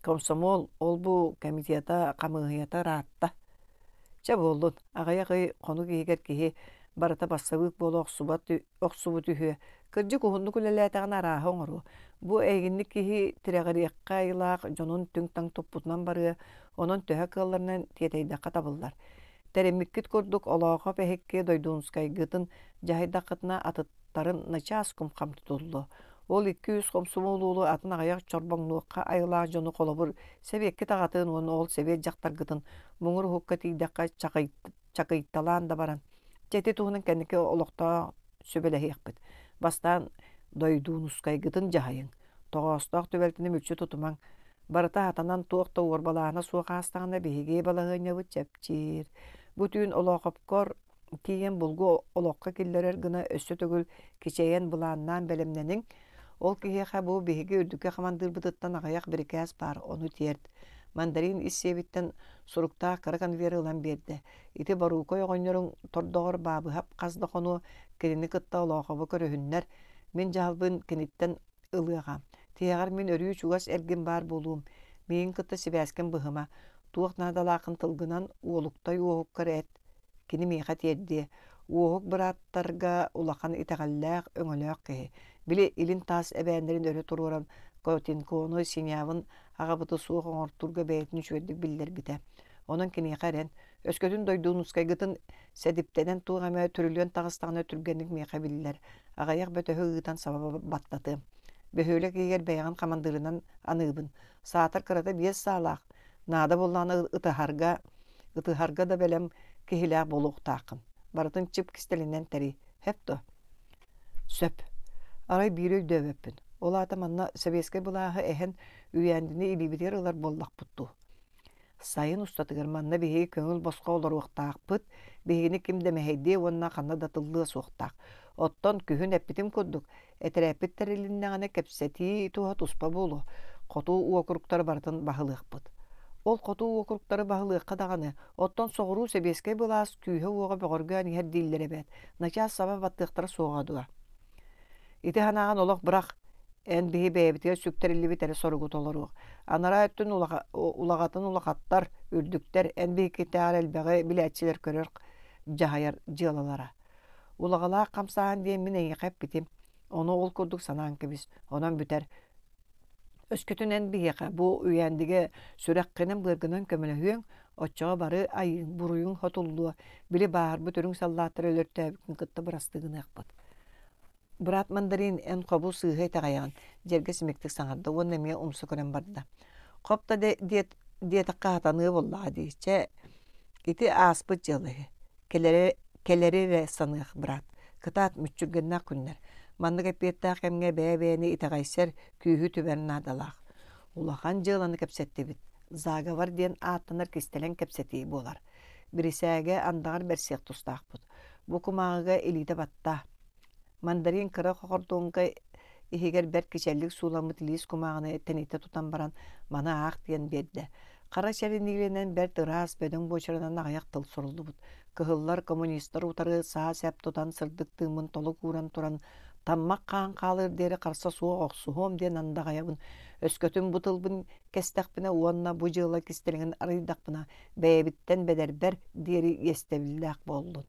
Комсомол ол-бу комитета, хамыыһыйата ыраатта. Чэ буоллун, аҕыйах ый хонук иһигэр киһи барыта бассабыык буола охсубат охсубут үһүө. Кырдьык уһуннук үлэлээтэҕинэ арааһы оҥоруо. Бу эйигинник киһи тирэҕириэххэ айылаах дьонун түҥ-таҥ туппутунан барыа, онон төһө кыалларынан тиэтэйдэххэ табыллар. Тэриммиккит курдук Олоохоп эһикки Дойдуунскайгытын дьаһайдаххытына атыттарын начаас кум-хам тутуллуо. Ол икки-үс хомсомуол уолу атын аҕыйах чорбоҥнуохха айылаах дьону холобур сэбиэккит аҕатын уонна ол сэбиэт дьахтаргытын муҥур уһукка тиийдэххэ чакыйталаан да баран, дьэ ити туһунан кэнники олохтоох сүбэлэһиэхпит. Бастаан Дойдуунускайгытын дьаһайыҥ, тоҕоостоох түбэлтэни мүччү тутумаҥ. Барыта хатанан туох да уорбалааһына суох аастаҕына биһиги балаһыанньабыт чэпчиир. Бу түүн Олоохопкор тиийэн булгу олоххо киллэрэр гына өссө төгүл кичэйэн былааннаан бэлэмнэниҥ. Ол киһиэхэ бу биһиги үрдүкү хамандыырбытыттан аҕыйах бирикээс баар, ону тиэрт. Мандарин ис сиэбиттэн суруктаах кыра конверы ылан биэрдэ. Ити Боруукай оҕонньоруҥ тордоҕор Баабыһап хас да хонуо кинини кытта Олоохобу көрүһүннэр. Мин дьаһалбын киниттэн ылыаҕа. Тиһэҕэр мин өрүү чугас эргин баар буолуум. Миигин кытта сибээскин быһыма. Туох наадалааххын тылгынан уолуктай уоһуккар эт. Кини миэхэ тиэрдиэ. Уоһук бырааттарга улахан итэҕэллээх, өҥөлөөх киһи. Били илин таас эбээннэрин өрө туруоран Котинкону, Синявын аҕабыты суох оҥортуурга бэйэтин үчүгэйдик биллэрбитэ. Онон киниэхэ эрэн, өскөтүн дойдуунускайгытын сэдиптэнэн туох эмэ түрүлүөн таҕыстаҕына түргэнник миэхэ биллэр, аҕыйах бөтөһү ыытан саба баттатыам. Бөһүөлэк иһигэр бэйэҕин хамандыырынан аныыбын. Саатар кырата биэс саалаах, наада буоллаҕына ытыһарга, ытыһарга да бэлэм киһилээх буолуохтааххын. Барытын чып кистэлинэн тэрий. Сөп дуо? Сөп. Арай биири өйдөөбөппүн. Ол аата манна сэбиэскэй былааһы эһэн Үйээндини илиибитигэр ылар буоллахпыт дуу? Сайын устатыгар манна биһиги көҥүл босхо олоруохтаахпыт, биһигини ким да мэһэйдиэ уонна ханна да тыллыа суохтаах. Оттон күһүн эппитим курдук, этэрээппит тэрилиннэҕинэ кэпсэтии туһа туспа буолуо, хоту уокуруктары барытын баһылыахпыт. Ол хоту уокуруктары баһылыахха даҕаны, оттон соҕуруу сэбиэскэй былаас күүһэ-уоҕа бөҕөргөөн иһэр дииллэр эбээт, начаас саба баттыахтара суоҕа дуо? Ити санааҕын олох бырах, эн биһи бэйэбитигэр сүктэриллибит эрэ соругу толоруох. Анараа өттүн улаҕатын улахаттар, үрдүктэр, эн биһиккитээҕэр элбэҕи билээччилэр көрөр, дьаһайар дьыалалара. Улаҕалаах хамсааһын диэн мин эйиэхэ эппитим. Ону ол курдук санаан кэбис, онон бүтэр. Өскөтүн эн биһиэхэ бу үйээндигэ сүрэххинэн-быаргынан көмөлөһүөҥ, оччоҕо бары айыыҥ, буруйуҥ хотуллуо, били бааһырбыт үрүҥ саллааттары өлөртөөбүккүн кытта бырастыы гыныахпыт. Быраат мандарин, эн хобу сыыһа итэҕэйэҕин, дьэргэ симиктик саҥарда уонна эмиэ умса көрөн барда. Хоп да диэт диэтэххэ сатаныа буоллаҕа дии, чэ, ити ааспыт дьыала үһү. Кэлэри, кэлэри эрэ саныах, быраат. Кытаат, мүччүргэннээх күннэр. Маннык эппиэттээх кэмҥэ бэйэ-бэйэни итэҕэйсэр, күүһү түмэр наадалаах. Улахан дьыаланы кэпсэттибит. Заговор диэн ааттанар кистэлэҥ кэпсэтии буолар. Бирисээгэ андаҕар бэрсиэх тустаахпыт. Бу кумааҕыга илиитэ баттаа. Мандарин кыра хохордуоҥка иһигэр бэрт кичэллик сууламмыт лиис кумааҕыны тэнитэ тутан баран маны аах диэн биэрдэ. Хара чэриниилэнэн бэрт ыраас бөдөҥ буочаранан аҕыйах тыл суруллубут. Кыһыллар коммунистар утары саа-сэп тутан сырдык тыыммын толук ууран туран таммах хаан хаалыар диэри харса суох охсуһуом диэн андаҕайабын. Өскөтүн бу тылбын кэстэхпинэ уонна бу дьыала кистэлэҥин арыйдахпына бэйэбиттэн бэдэрбэр диэри иэстэбиллээх буоллун.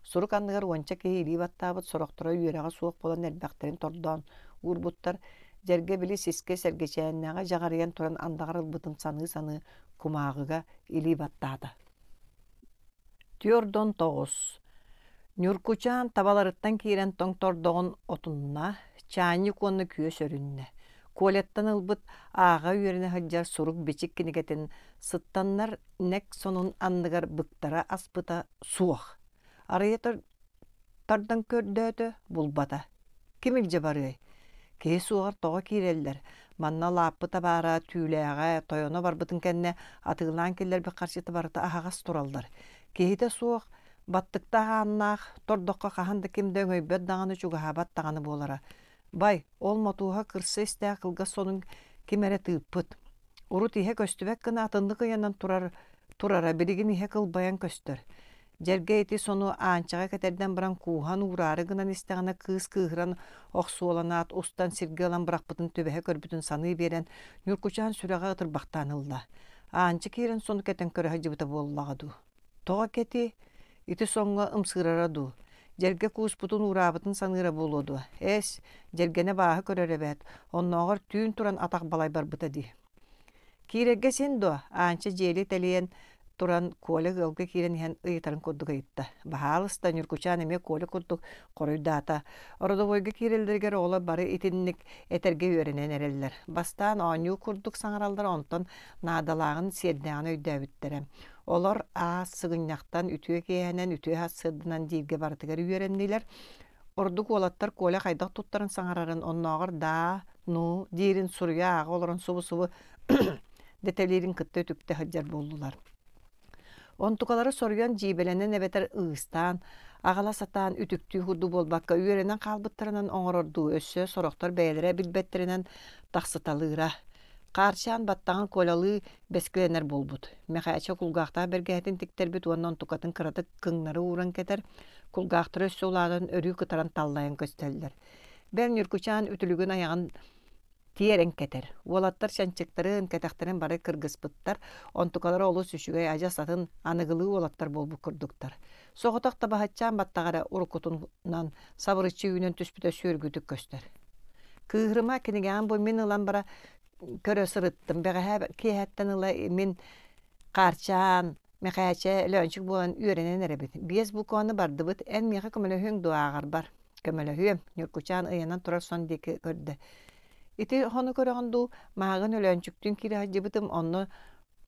Сурук анныгар уонча киһи илии баттаабыт, сорохторо үөрэҕэ суох буолан элбэхтэрин тордоон уурбуттар. Дьэргэ били сискэ сэргэчээннээҕи дьаҕарыйан туран андаҕар ылбытын саныы-саныы кумааҕыга илии баттаата. 49. Ньуркучаан табаларыттан киирэн тоҥ тордоҕун отунна, чаанньык уонна күөс өрүннэ. Коляттан ылбыт ааҕа үөрэнэ сылдьар сурук-бичик кинигэтин сыттаннар нэк сонун анныгар быктара аспыта суох. Арыйа тардан көрдөөтө, булбата. Ким илдьэ барыай? Киһи суоҕар тоҕо киирэллэр? Манна лааппы табаара, түүлээҕэ, тойоно барбытын кэннэ атыылаан киллэрбит харчыта барыта аһаҕас тураллар. Киһитэ суох, баттыктаах ааннаах, тордоххо хаһан да ким да өҥөйбөт даҕаны чугаһаабат даҕаны буолара. Бай, ол мотуоһа кырса истээх кылгас сонун ким эрэ тыыппыт. Урут иһэ көстүбэт гына атыннык ыйанан турар турара билигин иһэ кылбайан көстөр. Дьэргэ ити сону Аанчаҕа кэтэрдэн баран кууһан уураары гынан истэҕинэ кыыс кыыһыран охсуоланаат устан сиргэ ылан бырахпытын түбэһэ көрбүтүн саныы биэрэн Ньуркучаан сүрэҕэ ытырбахтаан ылла. Аанча киирэн сону кэтэн көрө сылдьыбыта буоллаҕа дуу. Тоҕо кэти? Ити соҥҥо ымсыырара дуу? Дьэргэ кууспутун уураабытын саныыра буолуо дуо? Эс, дьэргэнэ бааһы көрөр эбээт, оннооҕор түүн туран атах балай барбыта дии. Киирэргэ син дуо? Аанча дьиэли тэлийэн туран Коля ыалга киирэн иһэн ыйытарын курдук ыйытта. Баһаалыста, Ньургучаан эмиэ Коля курдук хоруйдаата. Ородобуойга киирэллэригэр оҕолор бары итинник этэргэ үөрэнэн эрэллэр. Бастаан оонньуу курдук саҥараллар, онтон наадалааҕын, сиэрдээҕин өйдөөбүттэрэ. Олор аас сыгынньахтан үтүө киэһэнэн, үтүө сарсыарданан дииргэ барытыгар үөрэннилэр. Ордук уолаттар Коля хайдах туттарын саҥарарын, оннооҕор «даа», «ну» диирин суруйа ааҕа олорон субу-субу дэтэлиирин кытта үтүктэ сылдьар буоллулар. Онтукалара соруйан дьиибэлэнэн эбэтэр ыыстаан, аҕала сатаан үтүктүү курдук буолбакка үөрэнэн хаалбыттарынан оҥорордуу өссө сорохтор бэйэлэрэ билбэттэринэн тахсыталыыра. Хаарчаан баттаҕын Колялыы бэскилэнэр буолбут. Мэхээчэ кулгаахтаах бэргэһэтин тиктэрбит уонна онтукатын кыратык кыҥнары ууран кэтэр, кулгаахтара өссө улаатан өрүү кытаран таллайан көстөллөр. Бэл Ньургучаан үтүлүгүн айаҕын тиэрэн кэтэр. Уолаттар чанчыктарын, кэтэхтэрин бары кыргыспыттар, онтукалара олус үчүгэй адьас атын аныгылыы уолаттар буолбут курдуктар. Соҕотох табаһытчаан баттаҕа эрэ уруккутунан сабырыччы үүнэн түспүтэ сүөргүтүк көстөр. Кыыһырыма кинигэҕин бу мин ылан бара көрө сырыттым. Бэҕэһээ киэһэттэн ыла мин Хаарчаан, Мэхээчэ, Лөөнчүк буолан үөрэнэн эрэбит. Биэс букваны бардыбыт, эн миэхэ көмөлөһүөҥ дуо ааҕарбар? Көмөлөһүөм, Ньургучаан ыйанан турар сон диэки көрдө. Ити хону көрөҕүн дуу, мааҕын Өлөөнчүктүүн киирэ сылдьыбытым, онно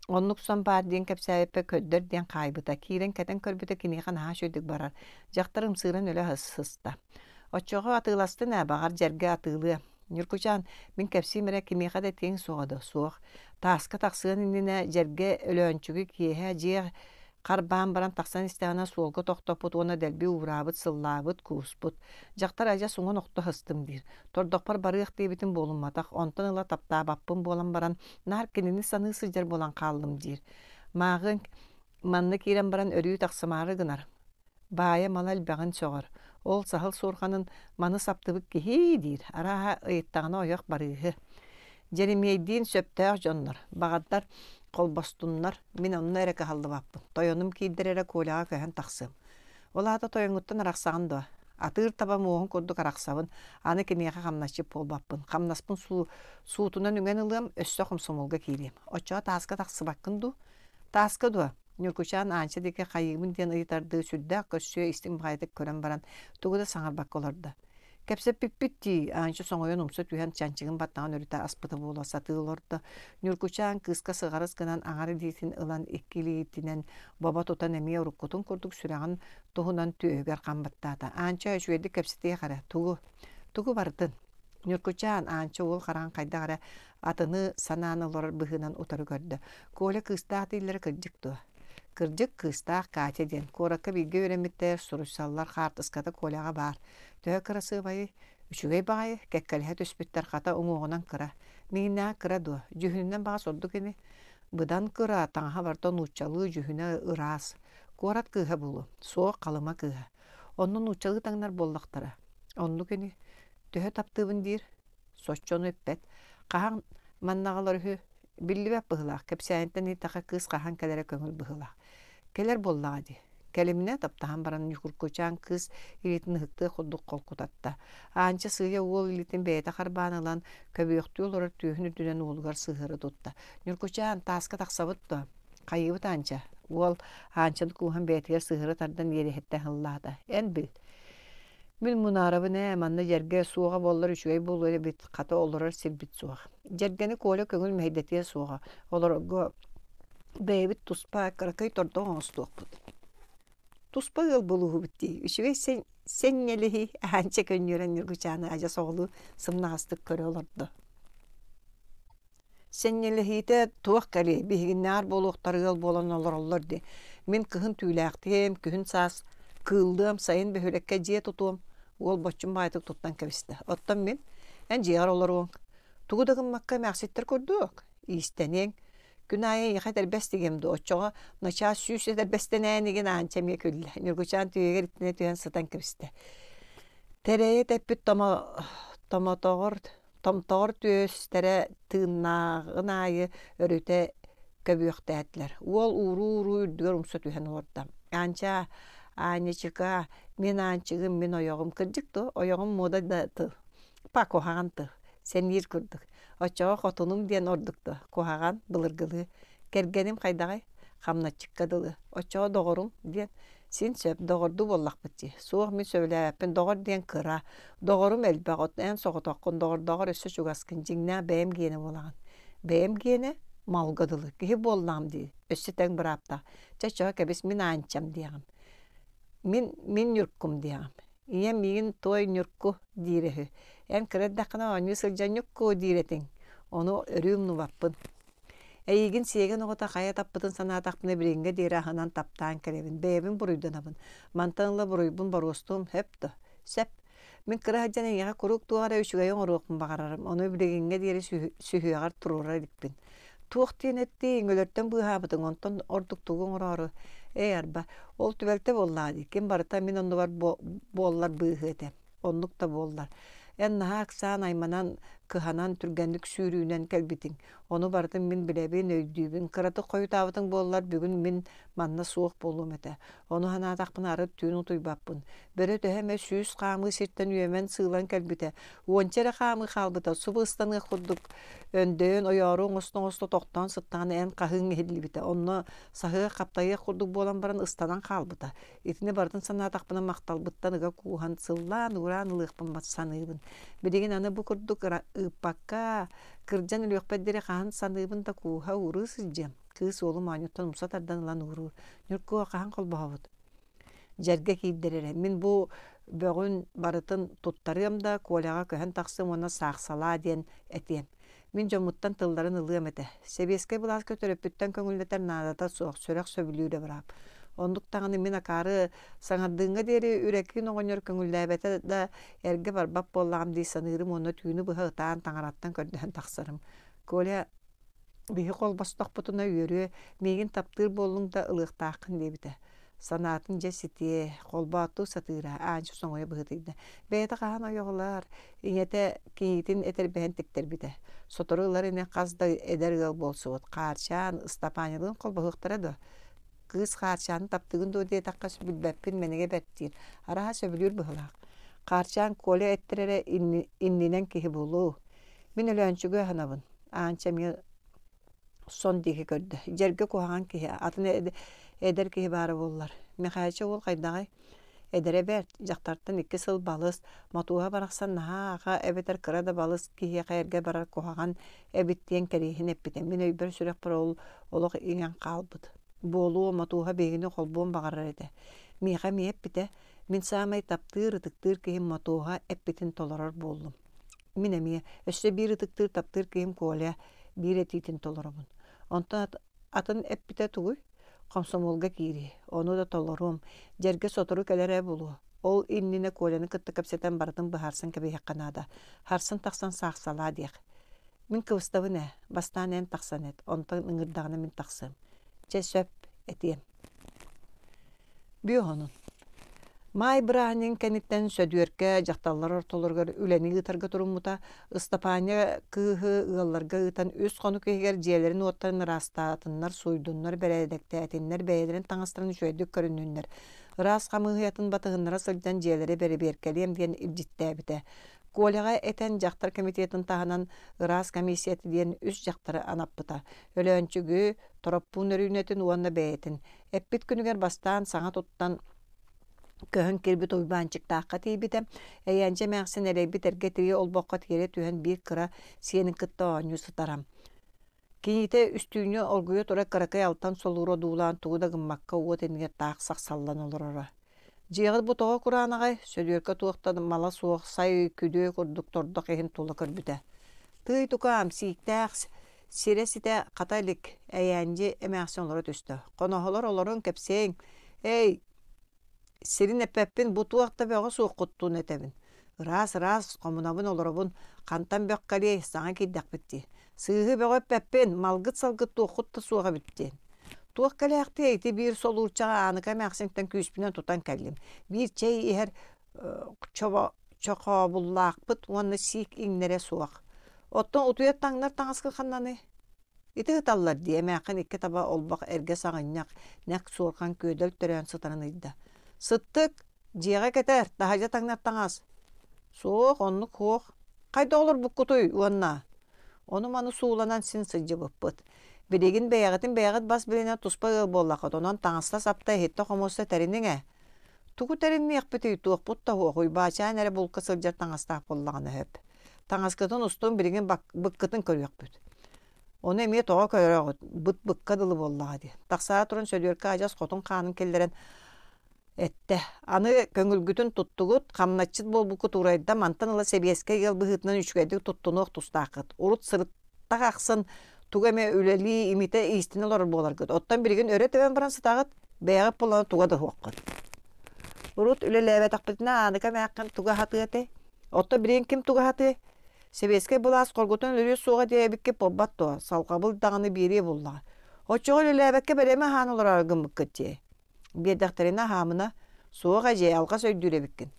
оннук сон баар диэн кэпсээбиппэр көрдөр диэн хаайбыта. Киирэн кэтэн көрбүтэ киниэхэ наһаа үчүгэйдик барар. Дьахтар ымсыыран өлө сыста. Оччоҕо атыыластын ээ, баҕар дьэргэ атыылыа. Ньургучаан, мин кэпсиим эрэ кимиэхэ да этиэҥ суоҕа да суох. Тааска тахсыан иннинэ дьэргэ Өлөөнчүгү киэһэ дьиэ харбаан баран тахсан истэҕинэ суолга тохтоппут уонна дэлби уураабыт, сыллаабыт, кууспут. Дьахтар адьас уҥан охто сыстым диир. Тордохпор барыах диэбитим буолумматах, онтон ыла таптаабаппын буолан баран, наар кинини саныы сылдьар буолан хааллым диир. Мааҕыҥ манна киирэн баран өрүү тахсымаары гынар. Баайа-мала элбэҕин сөҕөр, ол саһыл суорҕанын маны саптыбыт киһи диир, арааһа ыйыттаҕына ойох барыыһы. Дьэримиэйдиин сөптөөх дьоннор, баҕардар холбостуннар, мин онно эрэ кыһаллыбаппын, тойонум киирдэр эрэ Коляҕа көһөн тахсыам. Ол аата тойоҥҥуттан арахсаҕын дуо? Атыыр таба муоһун курдук арахсабын, аны киниэхэ хамначчыт буолбаппын, хамнаспын суу, суутунан үҥэн ылыам, өссө хомсомуолга киириэм. Оччоҕо тааска тахсыбаккын дуу? Тааска дуо? Ньургучаан Аанча диэки хайыыбын диэн ыйытардыы сүрдээх көрсүө истиҥ баҕайытык көрөн баран тугу да саҥарбакка олордо. Кэпсэппиппит дии, Аанча соҥойон умса түһэн чанчыгын баттаҕын өрүтэ аспыта буола сатыы олордо. Ньургучаан кыыска сыҕарыс гынан аҥар илиитин ылан икки илиитинэн бобо тутан эмиэ уруккутун курдук сүрэҕин туһунан түөһүгэр хам баттаата. Аанча үчүгэйдик кэпсэтиэх эрэ, тугу? Тугу барытын? Ньургучаан Аанча уол хараҕын хайдах эрэ атыны санаан олорор быһыынан утары көрдө. Коля кыыстаах дииллэрэ кырдьык дуо? Кырдьык, кыыстаах Катя диэн. Куоракка бииргэ үөрэммиттэр, суруйсаллар, хаартыската Коляҕа баар. Төһө кырасыабайый? Үчүгэй баҕайы, кэккэлэһэ түспүттэр, хата уҥуоҕунан кыра. Миигиннээҕэр кыра дуо? Дьүһүнүнэн баҕас ордук ини. Быдан кыра, таҥаһа барыта нууччалыы, дьүһүнэ ыраас. Куорат кыыһа буолуо. Суох, Халыма кыыһа. Онно нууччалыы таҥнар буоллахтара. Оннук ини. Төһө таптыыбын диир? Соччону эппэт. Хаһан маннаҕалар үһү? Биллибэт быһыылаах, кэпсээниттэн ыйытахха кыыс хаһан кэлэрэ көҥүл быһыылаах. Кэлэр буоллаҕа дии. Кэлиминэ таптаһан баран Ньукуркучаан кыыс илиитин ыһыктыах курдук холкутатта. Аанча сыыйа уол илиитин бэйэтэ харбаан ылан, көбүөхтүү олорор түөһүн үрдүнэн уолугар сыһыары тутта. Ньургучаан, тааска тахсабыт дуо? Хайыыбыт Аанча? Уол Аанчаны кууһан бэйэтигэр сыһыары тардан иэдэһиттэн ыллаата. Эн бил. Мин мунаарабын ээ, манна дьэргэ суоҕа буоллар үчүгэй буолуо эбит, хата олорор сирбит суох. Дьэргэни Коля көҥүл мэһэйдэтиэ суоҕа, олорорго бэйэбит туспа кыракый тордох оҥостуохпут. Туспа ыал буолуоһубут дии, үчүгэй сэнньэлиһи Аанча көнньүөрэн Ньургучааны адьас оҕолуу сымнаҕастык көрө олордо. Сэнньэлэһиитэ туох кэлиэй, биһигиннээҕэр буолуохтар ыал буолан олороллор дии. Мин кыһын түүлээхтиэм, күһүн саас кыыллыам, сайын бөһүөлэккэ дьиэ тутуом, уол боччум баҕайытык туттан кэбистэ. Оттон мин, эн дьиэҕэр олоруоҥ, тугу да гыммакка эмээхситтэр курдук, иистэниэҥ. Күн аайы эйиэхэ этэрбэс тигиэм дуо, оччоҕо начаас сүүс этэрбэстэнээн игин Аанча эмиэ күллэ. Ньургучаан түөһүгэр иттинэ түһэн сытан кэбистэ. Тэрэйэ тэппит томо томотоҕор Томтоҕор түөстэрэ тыыннааҕын аайы өрүтэ көбүөхтээтилэр. Уол ууруу-ууруу үрдүгэр умса түһэн олордо. Аанчаа, Аанньачыкаа, мин Аанчыгым, мин ойоҕум. Кырдьык дуо, ойоҕум муода да тыл. Па куһаҕан тыл. Сэниир курдук. Оччоҕо хотунум диэн ордук дуо, куһаҕан, былыргылыы. Кэргэним хайдаҕый? Хамначчыкка дылы. Оччоҕо доҕорум диэн Син сөп, доҕордуу буоллахпыт дии. Суох, мин сөбүлээбэппин. Доҕор диэн кыра. Доҕорум элбэх, оттон эн соҕотоххун, доҕордооҕор өссө чугаскын, дьиҥнээх бэйэм гиэнэ буолаҕын. Бэйэм гиэнэ малга дылы, киһи буоллаҕым дии, өссө тэҥ бырааптаах. Чэ, чоо, кэбис, мин Аанчам диэҕим. Мин, мин Ньуркум диэҕим. Ийэм миигин туой Ньурку диирэ үһү. Эн кыра эрдэххинэ оонньуу сылдьан Ньукку диир этиҥ. Ону өрүү умнубаппын. Эйигин сиэгэн оҕото хайа таппытын санаатахпына билиҥҥэ диэри аһынан таптаан кэлэбин, бэйэбин буруйданабын. Мантан ыла буруйбун боруостуом сөп дуо? Сөп. Мин кыра сылдьан эйиэхэ куруук туох эрэ үчүгэйи оҥоруохпун баҕарарым, ону билигиҥҥэ диэри сүһүөҕэр туруора иликпин. Туох диэн эттииҥ, өлөртөн быыһаабытыҥ, онтон ордук тугу оҥороору? Ээ, арба, ол түбэлтэ буоллаҕа дии, ким барыта мин оннубар буоллар быыһыа этэ. Оннук да буоллар. Эн наһаа ыксаан айманан, кыһанан, түргэнник сүүрүүнэн кэлбитиҥ. Ону барытын мин билэбин, өйдүүбүн. Кыратык хойутаабытыҥ буоллар, бүгүн мин манна суох буолуом этэ. Ону санаатахпына арыт түүн утуйбаппын. Бөрө төһө эмэ сүүс хаамыы сиртэн үөмэн сыылан кэлбитэ. Уонча эрэ хаамыы хаалбыта, субу ыстаныах курдук өндөйөн ойоору оҥосто-оҥосто тохтоон сыттаҕына эн хаһыыҥ иһиллибитэ. Онно саһыах-хаптайыах курдук буолан баран ыстанан хаалбыта. Итини барытын санаатахпына махталбыттан ыга кууһан, сыллаан-уураан ылыахпын саныыбын. Билигин аны бу курдук ыыппакка, кырдьан өлүөхпэр диэри хаһан саныыбын да кууһа ууруу сылдьыам. Кыыс уолум оонньуттан умса тардан ылан ууруур. Ньуркуо, хаһан холбоһобут? Дьэргэ киирдэр эрэ. Мин бу бөҕүн барытын туттарыам да, Коляҕа көһөн тахсыам уонна саахсалаа диэн этиэм. Мин дьоммуттан тылларын ылыам этэ. Сэбиэскэй былааска төрөппүттэн көҥүллэтэр наадата суох, сүрэх сөбүлүүрэ быраап. Оннук даҕаны мин акаары саҥардыыҥҥа диэри Үрэкиин оҕонньор көҥүллээбэтэ да эргэ барбат буоллаҕым дии саныырым уонна түүнү быһа ытаан таҥараттан көрдөһөн тахсарым. Коля биһи холбостохпутуна үөрүө, миигин таптыыр буоллуҥ да ылыахтааххын диэбитэ. Санаатын дьэ ситиэ, холбооттуу сатыыра, Аанча соҥойо быһыытыйда. Бэйэтэ хаһан ойоҕолоор, ийэтэ кийиитин этэрбэһин тиктэрбитэ. Сотору ылар ини хас да эдэр ыал буолсубут. Хаарчаан, Ыстапаанньалыын холбоһуохтара дуо? Кыыс Хаарчааны таптыгын дуо диэтэххэ билбэппин, мэнигэ бэрт диир. Арааһа сөбүлүүр быһыылаах. Хаарчаан Коля эттэр эрэ иннинэн киһи буолуо. Мин Өлөөнчүгү аһынабын. Аанча эмиэ сон диэки көрдө. Дьэргэ куһаҕан киһи, атын эдэр киһи баара буоллар. Мэхээчэ уол хайдаҕый? Эдэрэ бэрт, дьахтартан икки сыл балыс, Мотуоһа барахсан наһаа аҕа эбэтэр кыра да балыс киһиэхэ эргэ барар куһаҕан эбит диэн кэриэһин эппитэ. Мин өйбөр-сүрэхпэр ол олох иҥэн хаалбыт. Буолуо, Мотуоһа биһигини холбуон баҕарар этэ. Миэхэ эмиэ эппитэ. Мин саамай таптыыр, ытыктыыр киһим Мотуоһа эппитин толорор буоллум. Мин эмиэ өссө биир ытыктыыр, таптыыр киһим Коля биир этиитин толоробун. Онтон атын эппитэ тугуй? Хомсомуолга киирии, ону да толоруом, дьэргэ сотору кэлэрэ буолуо. Ол иннинэ Коляны кытта кэпсэтэн барытын быһаарсан кэбиһиэххэ наада. Харсын тахсан саахсалаа диэх. Мин кыбыстабын ээ, бастаан эн тахсан эт, онтон ыҥырдаҕына мин тахсыам. Чэ сөп, этиэм. Бүөһонун. Маай бырааһынньыгын кэнниттэн Сөдүөркэ дьахталлар ортолоругар үлэни ыытарга туруммута. Ыстапаанньа кыыһы ыалларга ыытан үс хонук иһигэр дьиэлэрин-уоттарын ыраастаатыннар, сууйдуннар, бэрээдэктээтиннэр, бэйэлэрин таҥастарын үчүгэйдик көрүннүннэр. Ыраас хамыыһыйатын батыһыннара сылдьан дьиэлэри бэрэбиэркэлиэм диэн илдьиттээбитэ. Коляҕа этэн дьахтар комитетын таһынан ыраас комиссията диэн үс дьахтары анаппыта. Өлөөнчүгү, Тороппуун Өрүүнэтин уонна бэйэтин. Эппит күнүгэр бастаан саҥа туттан көһөн киирбит Уйбаанчыктаахха тиийбитэ. Эйээнчэ эмээхсин эрэйбит эргэ тирии олбоххо тиэрэ түһэн биир кыра сиэнин кытта оонньуу сытара. Кинитэ үстүүнньү оргуйа турар кыракый алтан солууру одуулаан тугу да гыммакка уот иннигэр таах сахсаллан олороро. Дьиэҕит бу тоҕо кураанаҕай? Сөдүөркэ туох да мала суох сай күдүө курдук тордох иһин тула көрбүтэ. Тыый тукаам, сииктээх Сирэ ситэ хата илик, Эйээндьи эмээхсин олоро түстэ. Хоноһолор олорун кэпсиэҥ. Эй, сирин эппэппин бу туох да бөҕө суоххуттуун этэбин. Ыраас-ыраас хомунабын олоробун, хантан бөх кэлиэй, саҥа киирдэхпит дии. Сыыһы бөҕө эппэппин, малгыт-салгыт туоххут да суох эбит диэн. Туох кэлээхтиэй, ити биир солуурчаҕа Ааныка эмээхсинтэн күүспүнэн тутан кэллим. Биир чэй иһэр чохообуллаахпыт уонна сиик иҥнэрэ суох. Оттон утуйар таҥнар таҥаска ханнаный? Ити ыталлар дии эмээххин икки таба олбох эргэ саҕынньах, нэк суорҕан күөдэл төрөөн сытарын ыйда. Сыттык, дьиэҕэ кэтэр, таһырдьа таҥнар таҥас. Суох, оннук суох. Хайда олорбуккутуй уонна? Ону-маны сууланан син сылдьыбыппыт. Билигин бэйэҕитин бэйэҕит бас билинэн туспа ыал буоллаххыт, онон таҥаста-сапта иһиттэ-хомуоста тэриниҥ ээ. Тугу тэринниэхпитий, туохпут да суох, Уйбаачаан эрэ булка сылдьар таҥастаах буоллаҕына сөп. Таҥаскытын устун билигин быккытын көрүөхпүт. Ону эмиэ тоҕо көрөҕүт, быт быкка дылы буоллаҕа дии. Тахсаары туран Сөдүөркэ адьас хотун хаанын киллэрэн эттэ: «Аны көҥүлгүтүн туттугут, хамначчыт буолбуккут уурайда, мантан ыла сэбиэскэй ыал быһыытынан үчүгэйдик туттунуох тустааххыт. Урут сырыттах ахсын тугу эмэ үлэлии, имитэ, иистэнэ олорор буоларгыт. Оттон билигин өрө тэбэн баран сытаҕыт, бэйэҕит булана туга да суоххут. Урут үлэлээбэтэхпитинэ Ааныка эмээххин тугу аһатыа этэй? Оттон билигин ким тугу аһатыай? Сэбиэскэй былаас хоргутан өлүө суоҕа диэбиккит буолбат дуо? Салҕабыл даҕаны биэриэ буоллаҕа. Оччоҕо үлэлээбэккэ бэлэми аһаан олорор гыммыккыт дии. Биэрдэхтэринэ аһаамына, суох эдьиэй, алҕас өйдүүр эбиккин.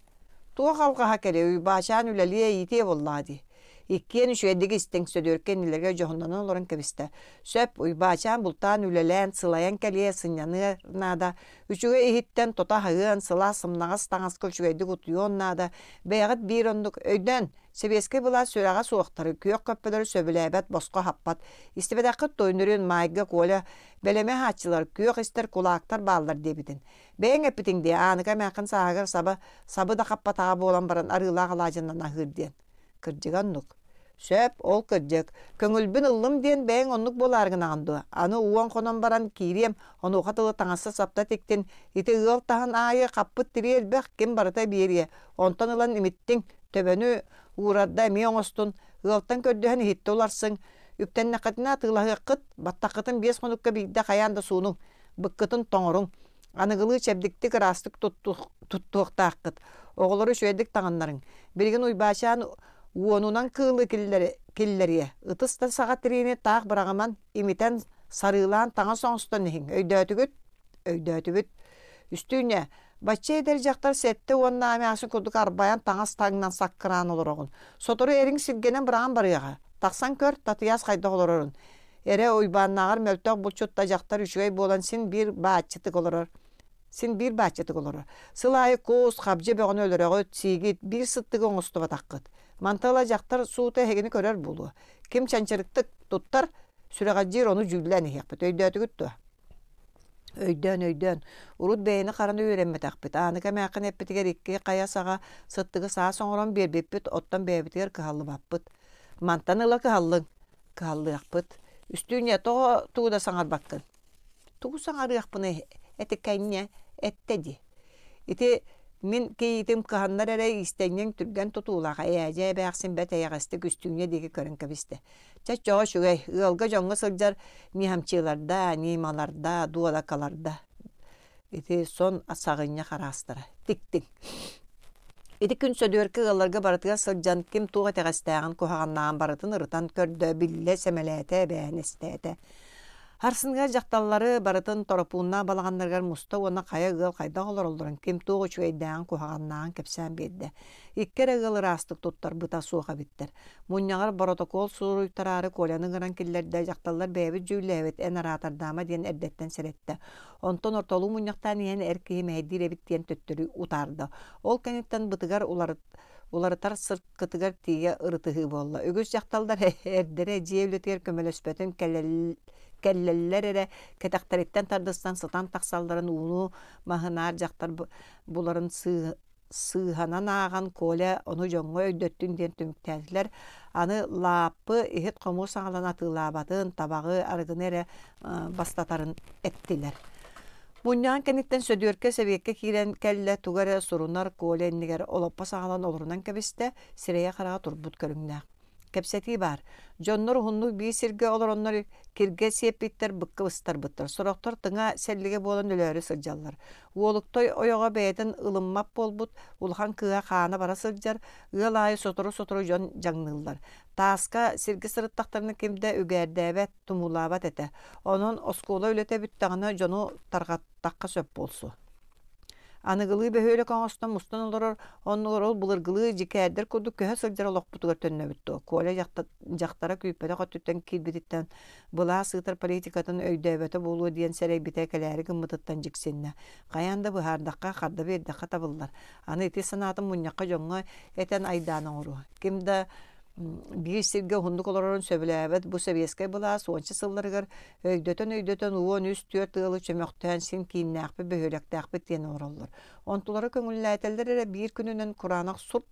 Туох алҕаһа кэлиэй, Уйбаачаан үлэлиэ, иитиэ буоллаҕа дии. Иккиэн үчүгэйдик истиҥ, Сөдүөркэ иннилэригэр дьоһуннанан олорон кэбистэ. Сөп, Уйбаачаан бултаан үлэлээн, сылайан кэлиэ, сынньаныа наада. Үчүгэй иһиттэн тото аһыан, сылаас сымнаҕас таҥаска үчүгэйдик утуйуон наада. Бэйэҕит биир оннук өйдөөн, Сэбиэскэй былаас сүрэҕэ суохтары, күөх көппөлөрү сөбүлээбэт, босхо аһаппат. Истибэтэххит дуо, үнүрүүн Маайга Коля бэлэми аһааччылар, күөх истэр кулаактар бааллар диэбитин. Бэйэҥ эппитиҥ дии, Ааныка эмээххин сааһыгар саба, сабы да хаппатаҕа буолан баран арыылаах алаадьынан аһыыр диэн. Кырдьыга оннук. Сөп, ол кырдьык. Көҥүлбүн ыллым диэн бэйэҥ оннук буолаары гынаҕын дуо? Аны уон хонон баран киириэм, онуоха тылы таҥаста-сапта тиктин, ити ыал таһын аайы хаппыт тирии элбэх, ким барыта биэриэ. Онтон ылан имиттиҥ, төбөнү уурарда эмиэ оҥостун, ыалтан көрдөһөн иһиттэ уларсыҥ, үктэннэххитинэ атыылаһыаххыт, баттаххытын биэс хонукка биирдэ хайаан да суунуҥ, быккытын тоҥоруҥ, аныгылыы чэбдиктик ыраастык туттуохтааххыт, оҕолору үчүгэйдик таҥыннарыҥ. Билигин Уйбаачаан уонунан кыылы киллэриэ, ытыс да саҕа тириини таах быраҕыман, имитэн, сарыылаан таҥас оҥостон иһиҥ, өйдөөтүгүт? Өйдөөтүбүт. Үстүүнэ, Бачча эдэр дьахтар сэттэ уонна эмээхсин курдук арбайан таҥас таҥнан саккыраан олороҕун. Сотору эриҥ сиргэнэн быраҕан барыаҕа. Тахсан көр, Татыйаас хайдах олорорун. Эрэ Уйбааннааҕар мөлтөх булчут да дьахтар үчүгэй буолан син биир бааччытык олорор. Син биир бааччытык олорор. Сыл аайы кус, хабдьы бөҕөнү өлөрөҕүт, сиигит, биир сыттыгы оҥостубатаххыт. Мантан ыла дьахтар суута эһигини көрөр буолуо. Ким чанчарыктык туттар, сүрэҕэлдьиир ону дьүүллээн иһиэхпит. Өйдөөтүгүт дуо? Өйдөөн, өйдөөн, урут бэйэни хараны үөрэммэтэхпит, ааныка эмээххин эппитигэр икки хайа саҕа сыттыгы саас оҥорон биэрбиппит, оттон бэйэбитигэр кыһаллыбаппыт. Мантан ыла кыһаллыҥ, кыһаллыахпыт. Үстүүнньэ, тоҕо тугу да саҥарбаккын? Тугу саҥарыахпыный, этикэнньэ эттэ дии. Ити мин кийиитим кыһаннар эрэ иистэнньэҥ түргэн тутуулаах ээдьэ эбээхсин бэрт эйэҕэстик Үстүүнньэ диэки көрөн кэбистэ. Чэ, чоҕо үчүгэй, ыалга дьоҥҥо сылдьар ньыһамчыыларда, ньыымаларда, дуодакаларда. Ити сон саҕынньах араастара. Тиктиҥ. Ити күн Сөдүөркэ ыалларга барытыгар сылдьан ким туох итэҕэстээҕин, куһаҕаннааҕын барытын ырытан көрдө, биллэ, сэмэлээтэ, эбээһинэстээтэ. Арсыныгар дьахталлары барытын Торопууннаах балаҕаннарыгар муста уонна хайа ыал хайдах олороллорун, ким туох үчүгэйдээҕин, куһаҕаннааҕын кэпсээн биэрдэ. Икки эрэ ыал ыраастык туттарбыта суох эбиттэр. Мунньаҕар боротокуол суруйтараары Коляны ыҥыран киллэрдэ, дьахталлар бэйэбит дьүүллэһэбит, эн араатардаама диэн эрдэттэн сэрэттэ. Онтон ортолуу мунньахтаан иһэн эр киһи мэһэйдиир эбит диэн төттөрү утаарда. Ол кэнниттэн бытыгар уларытар сыркытыгар тиийэ ырытыһыы буолла. Үгүс дьахталлар эрдэрэ дьиэ үлэтигэр көмөлөспөтүн кэллэллэр эрэ кэтэхтэриттэн тардыстан сытан тахсалларын ууну маһынаар дьахтар буларын сыыһанан ааҕан Коля ону дьоҥҥо өйдөттүн диэн түмүктээтилэр. Аны лааппы иһит-хомуос аҕалан атыылаабатын, табаҕы, арыгыны эрэ бастатарын эттилэр. Мунньаҕын кэнниттэн Сөдүөркэ сэбиэккэ киирэн кэллэ, тугу эрэ сурунар Коля иннигэр олоппос аҕалан олорунан кэбистэ, сирэйэ-хараҕа турбут көрүҥнээх. Кэпсэтии баар. Дьоннор уһуннук биир сиргэ олороннор киргэ сиэппиттэр, быкка быстарбыттар. Сорохтор тыҥа сэллигэ буолан өлөөрү сылдьаллар. Уолуктой ойоҕо бэйэтин ылыммат буолбут, улахан кыыһа хаана бара сылдьар, ыал аайы сотору-сотору дьон дьаҥныыллар. Тааска сиргэ сырыттахтарына ким да үгээрдээбэт, тумуулаабат этэ. Онон оскуола үлэтэ бүттэҕинэ дьону тарҕаттахха сөп буолсу. Аныгылыы бөһүөлэк оҥостон мустан олорор, оннугар ол былыргылыы дьикээрдэр курдук көһө сылдьар олохпутугар төннөбүт дуо? Коля дьахтара күүппэтэх өттүттэн киирбититтэн былаас ыытар политикатын өйдөөбөтө буолуо диэн сэрэйбитэ кэлээри гыммытыттан дьиксиннэ. Хайаан да быһаардахха, харда биэрдэххэ табыллар. Аны ити санаатын мунньахха дьоҥҥо этэн айдаан оҥоруо. Ким да биир сиргэ уһуннук олорорун сөбүлээбэт бу сэбиэскэй былаас уонча сылларыгар өйдөтөн-өйдөтөн 13-4 ыалы чөмөхтөөн син кииннээхпит, бөһүөлэктээхпит диэн олороллор. Онтулара көҥүллээтэллэр эрэ биир күнүнэн кураанах сурт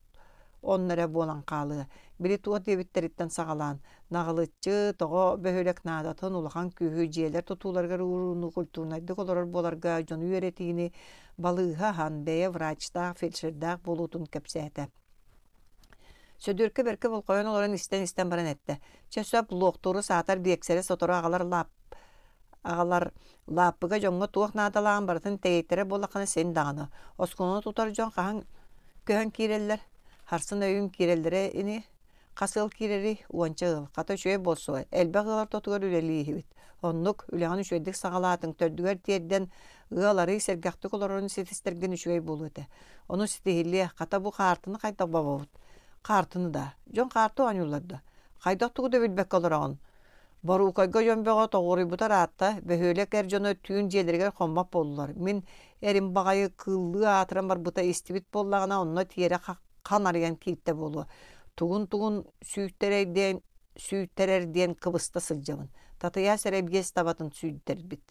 онно эрэ буолан хаалыа. Били туох диэбиттэриттэн саҕалаан, наҕылыччы, тоҕо бөһүөлэк наадатын, улахан күүһү дьиэлэр тутууларыгар уурууну, культурнайдык олорор буоларга дьону үөрэтиини, балыыһа аһан, бэйэ врачтаах, фельдшердээх буолуутун кэпсээтэ. Сөдүөркэ бэркэ болҕойон олорон истэн-истэн баран эттэ: «Чэ сөп, луохтууру саатар биэксэри сотору аҕалар лаап аҕалар лааппыга дьоҥҥо туох наадалааҕын барытын тэйиттэрэр буоллаххына син даҕаны. Оскуоланы тутар дьон хаһан көһөн киирэллэр? Харсын өйүн киирэллэрэ ини. Хас ыал киирэрий? Уонча ыал. Хата үчүгэй буолсуо. Элбэх ыал ортотугар үлэлииһибит. Оннук, үлэҕин үчүгэйдик саҕалаатыҥ, төрдүгэр тиэрдэн, ыал арыый сэргэхтик олорорун ситистэргин үчүгэй буолуо этэ. Ону ситиһиллиэ, хата бу хаартыны хайдах бобобут? Хаартыны да? Дьон хаарты оонньууллар да? Хайдах тугу да билбэккэ олороҕун? Боруукайга дьон бөҕө тоҕуоруйбута ыраатта, бөһүөлэк эр дьоно түүн дьиэлэригэр хоммот буоллулар. Мин эрим баҕайы кыыллыы аатыран барбыта истибит буоллаҕына, онно тиэрэ хан арыйан кииртэ буолуо. Тугун-тугун сүүйтэрэр диэн, сүүйтэрэр диэн кыбыста сылдьабын. Татыйаас эрэ биэс табатын сүүйтэрбит.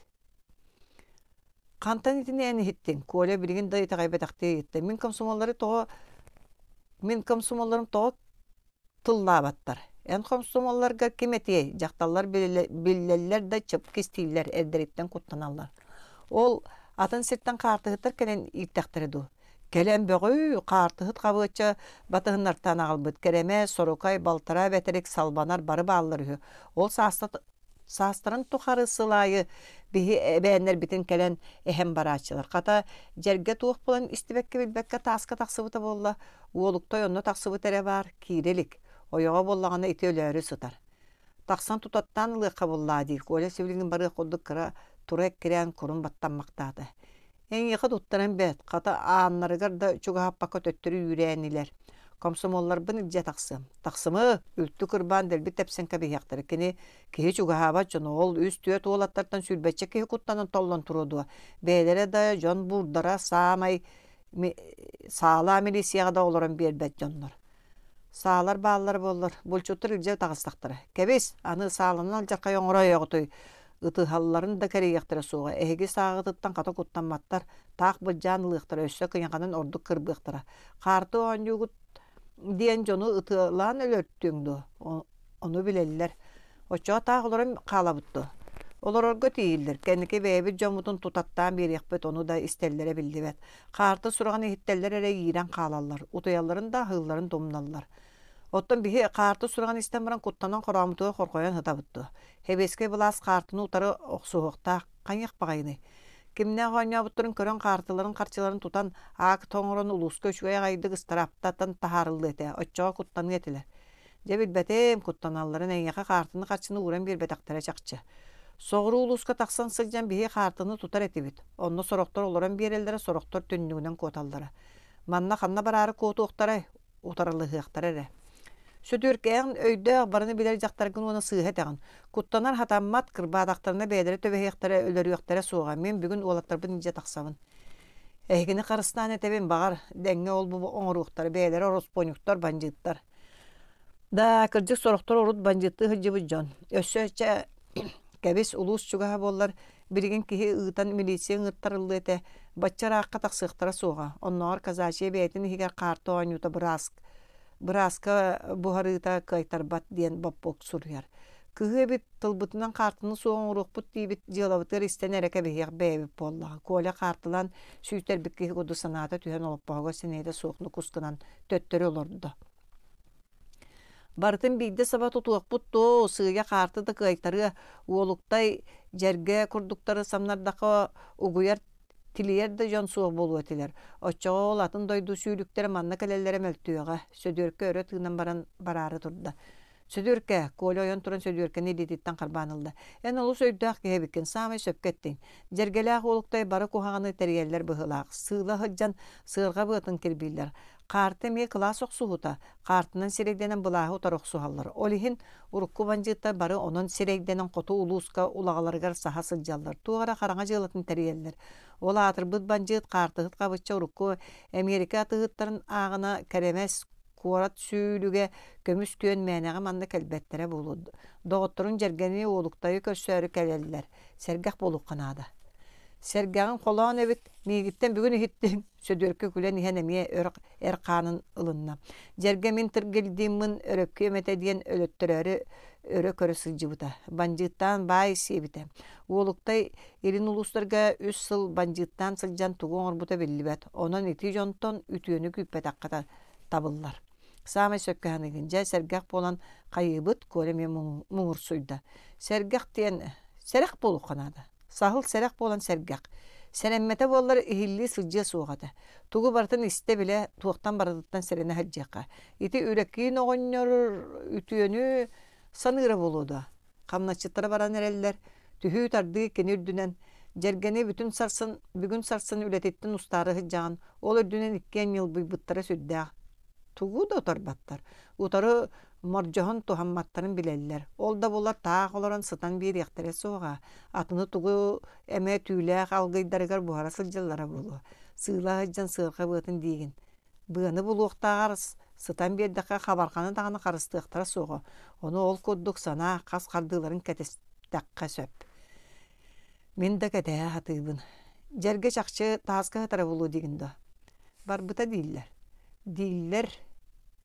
Хантан итини эн иһиттиҥ? Коля билигин да итэҕэйбэтэхтии ыйытта. Мин комсомоллары тоҕо мин комсомолларым тоҕо тыллаабаттар? Эн комсомолларга ким этиэй? Дьахталлар биллэллэр да чып кистииллэр, эрдэриттэн куттаналлар. Ол атын сиртэн хаартыһыттар кэлэн ииттэхтэрэ дуу? Кэлэн бөҕүү, хаартыһыт хабыачча батыһыннартан аҕалбыт Кэрэмэ, Сорукай, балтараа бэтэрик салбанар бары бааллар үһү. Ол сааста Саастарын тухары сыл аайы биһи эбээннэрбитин кэлэн эһэн барааччылар. Хата, дьэргэ туох буолан истибэккэ-билбэккэ тааска тахсыбыта буолла, Уолуктай онно тахсыбыт эрэ баар, киирэ илик, ойоҕо буоллаҕына ити өлөөрү сытар. Тахсан тутаттаан ылыахха буоллаа дии, Коля сибилигин барыах курдук кыра тура эккирээн курун баттаммахтаата. Эйиэхэ туттаран бэрт, хата ааннарыгар да чугаһаппакка төттөрү үүрээнилэр. Комсомолларбын илдьэ тахсыам. Тахсымы, үлтү кырбаан дэлби тэпсэн кэбиһиэхтэрэ. Кини киһи чугаһаабат дьоно, ол үс-түөрт уолаттартан сүүрбэччэ киһи куттанан толлон туруо дуо? Бэйэлэрэ да дьон буурдара саамай саалаа милицияҕа да олорон биэрбэт дьоннор. Саалар бааллар буоллар, булчуттар илдьэ таҕыстахтара. Кэбис, аны сааланан алдьархай оҥоро ойоҕутуй. Ытыһалларын да кэрийиэхтэрэ суоҕа, эһиги сааҕытыттан хата куттамматтар, таах былдьаан ылыахтара, өссө кыйаханан ордук кырбыахтара. Хаарты оонньуугут диэн дьону ытыалаан өлөртүөҥ дуо? Ону билэллэр. Оччоҕо таах олорон хаалабыт дуо? Олорорго тиийиллэр, кэнники бэйэбит дьоммутун тутаттаан биэриэхпит, ону да истэллэрэ биллибэт. Хаарты сураҕын иһиттэллэр эрэ иирэн хаалаллар, утуйалларын да аһыылларын да умналлар. Оттон биһи хаарты сураҕын истэн баран куттанан хорооммутугар хорҕойон сытабыт дуо? Сэбиэскэй былаас хаартыны утары охсуһуохтаах, хайыах баҕайыный? Кимнээх оонньообуттарын көрөн хаартыларын харчыларын тутан, акт оҥорон улууска үчүгэй аҕайдык ыстарааптатан таһаарыллыа этэ, оччоҕо куттаныа этилэр. Дьэ билбэтим, куттаналларын эйиэхэ хаартыны харчыны ууран биэрбэтэхтэрэ чахчы. Соҕуруу улууска тахсан сылдьан биһи хаартыны тутар этибит. Онно сорохтор олорон биэрэллэрэ, сорохтор түннүгүнэн куоталлара. Манна ханна бараары куотуохтарай, утарылаһыахтара эрэ. Сөдүөркээн өйдөөх барыны билэр дьахтаргын уонна сыыһа этэҕин. Куттанар хатаммат, кырбаатахтарына бэйэлэрэ түбэһиэхтэрэ, өлөрүөхтэрэ суоҕа. Мин бүгүн уолаттарбын илдьэ тахсабын. Эһигини харыстаан этэбин, баҕар, дэҥҥэ ол-бу оҥоруохтара, бэйэлэрэ ороспуонньуктар, бандьыыттар. Да, кырдьык сорохтор урут бандьыыттыы сылдьыбыт дьон. Өссө чэ, кэбис, улуус чугаһа буоллар, билигин киһи ыытан милиция ыҥыртарыллыа этэ, бачча ыраахха тахсыахтара суоҕа. Оннооҕор казачья бэйэтин иһигэр хаарты оонньуута быраас, бырааска буһарыыта кыайтарбат диэн боппуок суруйар. Кыһыы эбит, тылбытынан хаартыны суох оҥоруохпут диибит, дьыалабытыгар истэн эрэ кэбиһиэх бэйэбит буоллаҕа. Коля хаартылаан сүүйтэрбит киһи курдук санаата түһэн олоппоһугар сэниэтэ суох нукус гынан төттөрү олордо. Барытын биирдэ саба тутуохпут дуо, сыыйа хаарты да кыайтарыа, уолуктай, дьэргэ курдуктары самнардахха угуйар тилийэр да дьон суох буолуо этилэр. Оччоҕо ол атын дойду сүүлүктэрэ манна кэлэллэрэ мөлтүөҕэ, Сөдүөркэ өрө тыынан баран бараары турда. Сөдүөркэ, Коля ойон туран Сөдүөркэни илиититтэн харбаан ылла. Эн олус өйдөөх киһи эбиккин, саамай сөпкө эттиҥ. Дьэргэлээх уолуктай бары куһаҕаны тэрийэллэр быһыылаах. Сыыла сылдьан сыарҕа быатын кирбииллэр. Хаарты эмиэ кылаас охсуһуута, хаартынан сирэйдэнэн былааһы утары охсуһаллар. Ол иһин урукку бандьыыттар бары онон сирэйдэнэн хоту улууска улаҕаларыгар саһа сылдьаллар, туох эрэ хараҥа дьыалатын тэрийэллэр. Ол аатырбыт бандьыыт хаартыһыт хабычча урукку Эмиэрикэ атыыһыттарын ааҕына кэрэмэс куорат сүүлүгэ көмүс күөн мээнэҕэ манна кэлбэттэрэ буолуо. Доҕотторун Дьэргэни Уолуктайы көрсөөрү кэлэллэр. Сэргэх буолуохха наада. Сэргэҕин холоон эбит, миигиттэн бүгүн иһиттиҥ, Сөдүөркэ күлэн иһэн эмиэ өр эр хаанын ылынна. Дьэргэ мин тыргилдииммын өрөккүөм этэ диэн өлөттөрөөрү өрө көрө сылдьыбыта. Бандьыыттаан баай сиэбитэ. Уолуктай илин улуустарга үс сыл бандьыыттаан сылдьан тугу оҥорбута биллибэт. Онон ити дьонтон үтүөнү күүппэтэххэ табыллар. Саамай сөпкө саныыгын. Дьэ, сэргэх буолан хайыыбыт, Коля эмиэ муҥурсуйда. Сэргэх диэн сэрэх буолуохха наада. Саһыл сэрэх буолан сэргэх. Сэрэммэтэ буоллар иһиллии сылдьыа суох этэ. Тугу барытын истэ-билэ, туохтан барытыттан сэрэнэ сылдьыахха. Ити Үрэкиин оҕонньор үтүөнү саныыра буолуо дуо? Хамначчыттара баран эрэллэр, түһүү-тардыы кини үрдүнэн, Дьэргэни бүтүн сарсын, бүгүн сарсын үлэтиттэн устаары сылдьаҕын, ол үрдүнэн иккиэн ньылбыйбыттара сүрдээх. Тугу да утарбаттар. Утары мордьоһон туһамматтарын билэллэр. Ол да буоллар таах олорон сытан биэриэхтэрэ суоҕа. Атыны тугу эмэ түүлээх алгыйдарыгар буһара сылдьаллара буолуо. Сыыла сылдьан сыарҕа быатын диигин. Быаны булуохтааҕар сытан биэрдэххэ хабарҕаны даҕаны харыстыахтара суоҕа. Ону ол курдук санаа хас хардыыларын кэтэстэххэ сөп. Мин да кэтэһэ сатыыбын. Дьэргэ чахчы тааска сытара буолуо диигин дуо? Барбыта дииллэр. Дииллэр,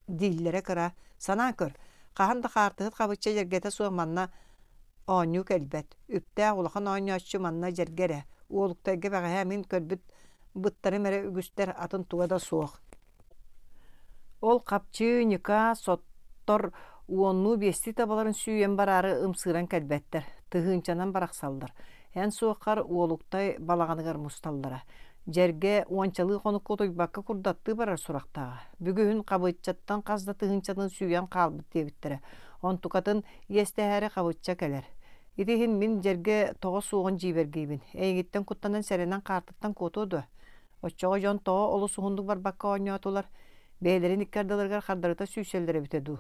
дииллэрэ кыра. Санаан көр, хаһан да хаартыһыт хабычча дьэргэтэ суох манна оонньуу кэлбэт. Үптээх улахан оонньооччу манна дьэргэ эрэ. Уолуктарга бэҕэһээ мин көрбүт быттарым эрэ үгүстэр, атын туга да суох. Ол хапчыы, ньыкаа, соттор уоннуу биэстии табаларын сүүйэн бараары ымсыыран кэлбэттэр, тыһыынчанан барахсаллар. Эн суоххар Уолуктай балаҕаныгар мусталлара. Дьэргэ уончалыы хонукка утуйбакка курдаттыы барар сурахтааҕа. Бүгүһүн Хабыччаттан хас да тыһыынчатын сүүйэн хаалбыт диэбиттэрэ. Онтукатын иэстэһээри Хабычча кэлэр. Ити иһин мин дьэргэ тоҕо суоҕун дьиибэргиибин. Эйигиттэн куттанан сэрэнэн хаартыттан куотуо дуо? Оччоҕо дьон тоҕо олус уһуннук барбакка оонньоотулар, бэйэлэрин икки ардыларыгар хардарыта сүүрсэллэр эбитэ дуу?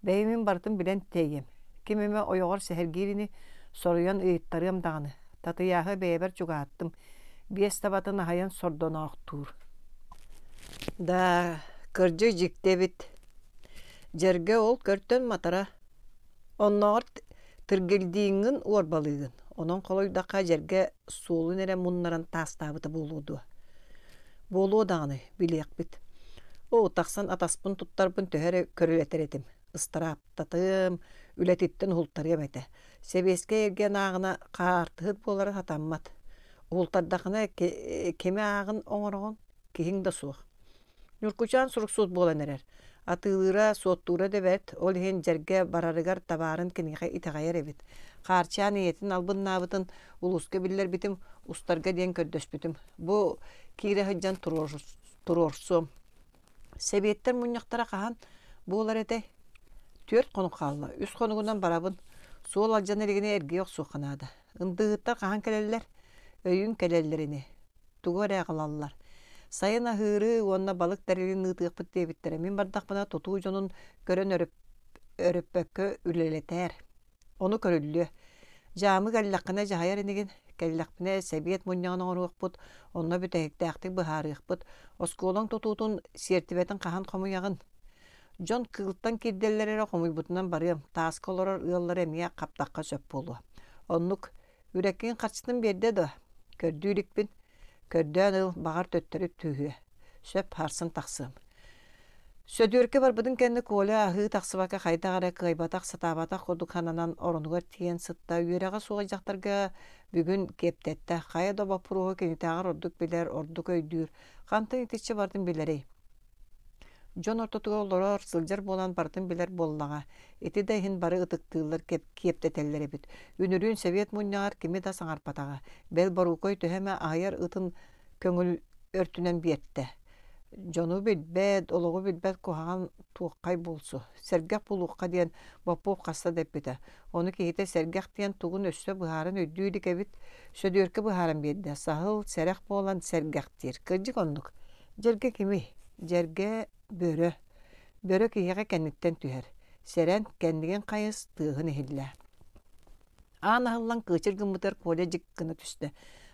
Бэйэм мин барытын билэн тэйиэм. Ким эмэ ойоҕор сэһэргиир ини, соруйан ыйыттарыам даҕаны. Татыйааһы бэйэбэр чугаһаттым, биэс табатын аһайан сордоноохтуур. Да, кырдьык дьикти эбит. Дьэргэ ол көртөн матара. Оннооҕор Тыргилдииҥҥин уорбалыыгын. Онон холойдоххо дьэргэ суолун эрэ муннаран таастаабыта буолуо дуо? Буолуо даҕаны, билиэхпит. Оо, тахсан атаспын туттарбын төһө эрэ көрүлэтэр этим. Ыстарааптатыам, үлэтиттэн уһултарыам этэ. Сэбиэскэй эргиэн ааҕына хаартыһыт буолара сатаммат. Уһултардахына кими ааҕын оҥороҕун, киһиҥ да суох. Ньуркучаан суруксут буолан эрэр. Атыылыыра, суоттуура да бэрт, ол иһин дьэргэ барарыгар табаарын киниэхэ итэҕэйэр эбит. Хаарчаан ийэтин албыннаабытын улууска биллэрбитим, устарга диэн көрдөспүтүм. Бу киирэ сылдьан туруорсуом. Сэбиэттэр мунньахтара хаһан буолар этэй? Түөрт хонук хаалла, үс хонугунан барабын. Суол алдьана илигинэ эргийэ охсуохха наада. Ындыыһыттар хаһан кэлэллэр? Өйүүн кэлэллэр ини. Тугу эрэ аҕалаллар. Сайын аһыыры уонна балык тэрилин ыытыахпыт диэбиттэрэ. Мин бардахпына тутуу дьонун көрөн өрөппөккө үлэлэтээр. Ону көрүллүө. Дьаамы кэллэххинэ дьаһайар инигин, кэллэхпинэ сэбиэт мунньаҕын оҥоруохпут, онно бүтэһиктээхтик быһаарыахпыт. Оскуолаҥ тутуутун сиэртибэтин хаһан хомуйаҕын? Дьон кыылтан киирдэллэр эрэ хомуйбутунан барыам, тааска олорор ыаллары эмиэ хаптахха сөп буолуо. Оннук Үрэккин харчытын биэрдэ дуо? Көрдүү иликпин. Көрдөөн ыл, баҕар төттөрү түһүө. Сөп, харсын тахсыам. Сөдүөркэ барбытын кэннэ Коля аһыы тахсыбакка хайдах эрэ кыайбатах, сатаабатах курдук сананан оронугар тиийэн сытта. Үөрэҕэ суох дьахтарга бүгүн киэптэттэ. Хайа да боппуруоһу кинитээҕэр ордук билэр, ордук өйдүүр. Хантан итиччэ барытын билэрий? Дьон ортотугар олорор, сылдьар буолан барытын билэр буоллаҕа. Ити да иһин бары ытыктыыллар, киэптэтэллэр эбит. Үнүрүүн сэбиэт мунньаҕар кими да саҥарпатаҕа. Бэл Борукой төһө эмэ аһыйар ытын көҥүл өртүнэн биэртэ. Дьону билбэт, олоҕу билбэт куһаҕан туоххай буолсу. Сэргэх буолуохха диэн Боппуоп хаста да эппитэ. Ону киһитэ сэргэх диэн тугун өссө быһааран өйдүү илик эбит. Сөдүөркэ быһааран биэрдэ. Саһыл, сэрэх буолан сэргэх диир. Кырдьык оннук. Дьэргэ кимий? Дьэргэ бөрө. Бөрө киһиэхэ кэнниттэн түһэр. Сэрэн, кэннигин хайыс, тыаһын иһиллээ. Аан аһыллан кыычыр гыммытыгар Коля дьик гына түстэ.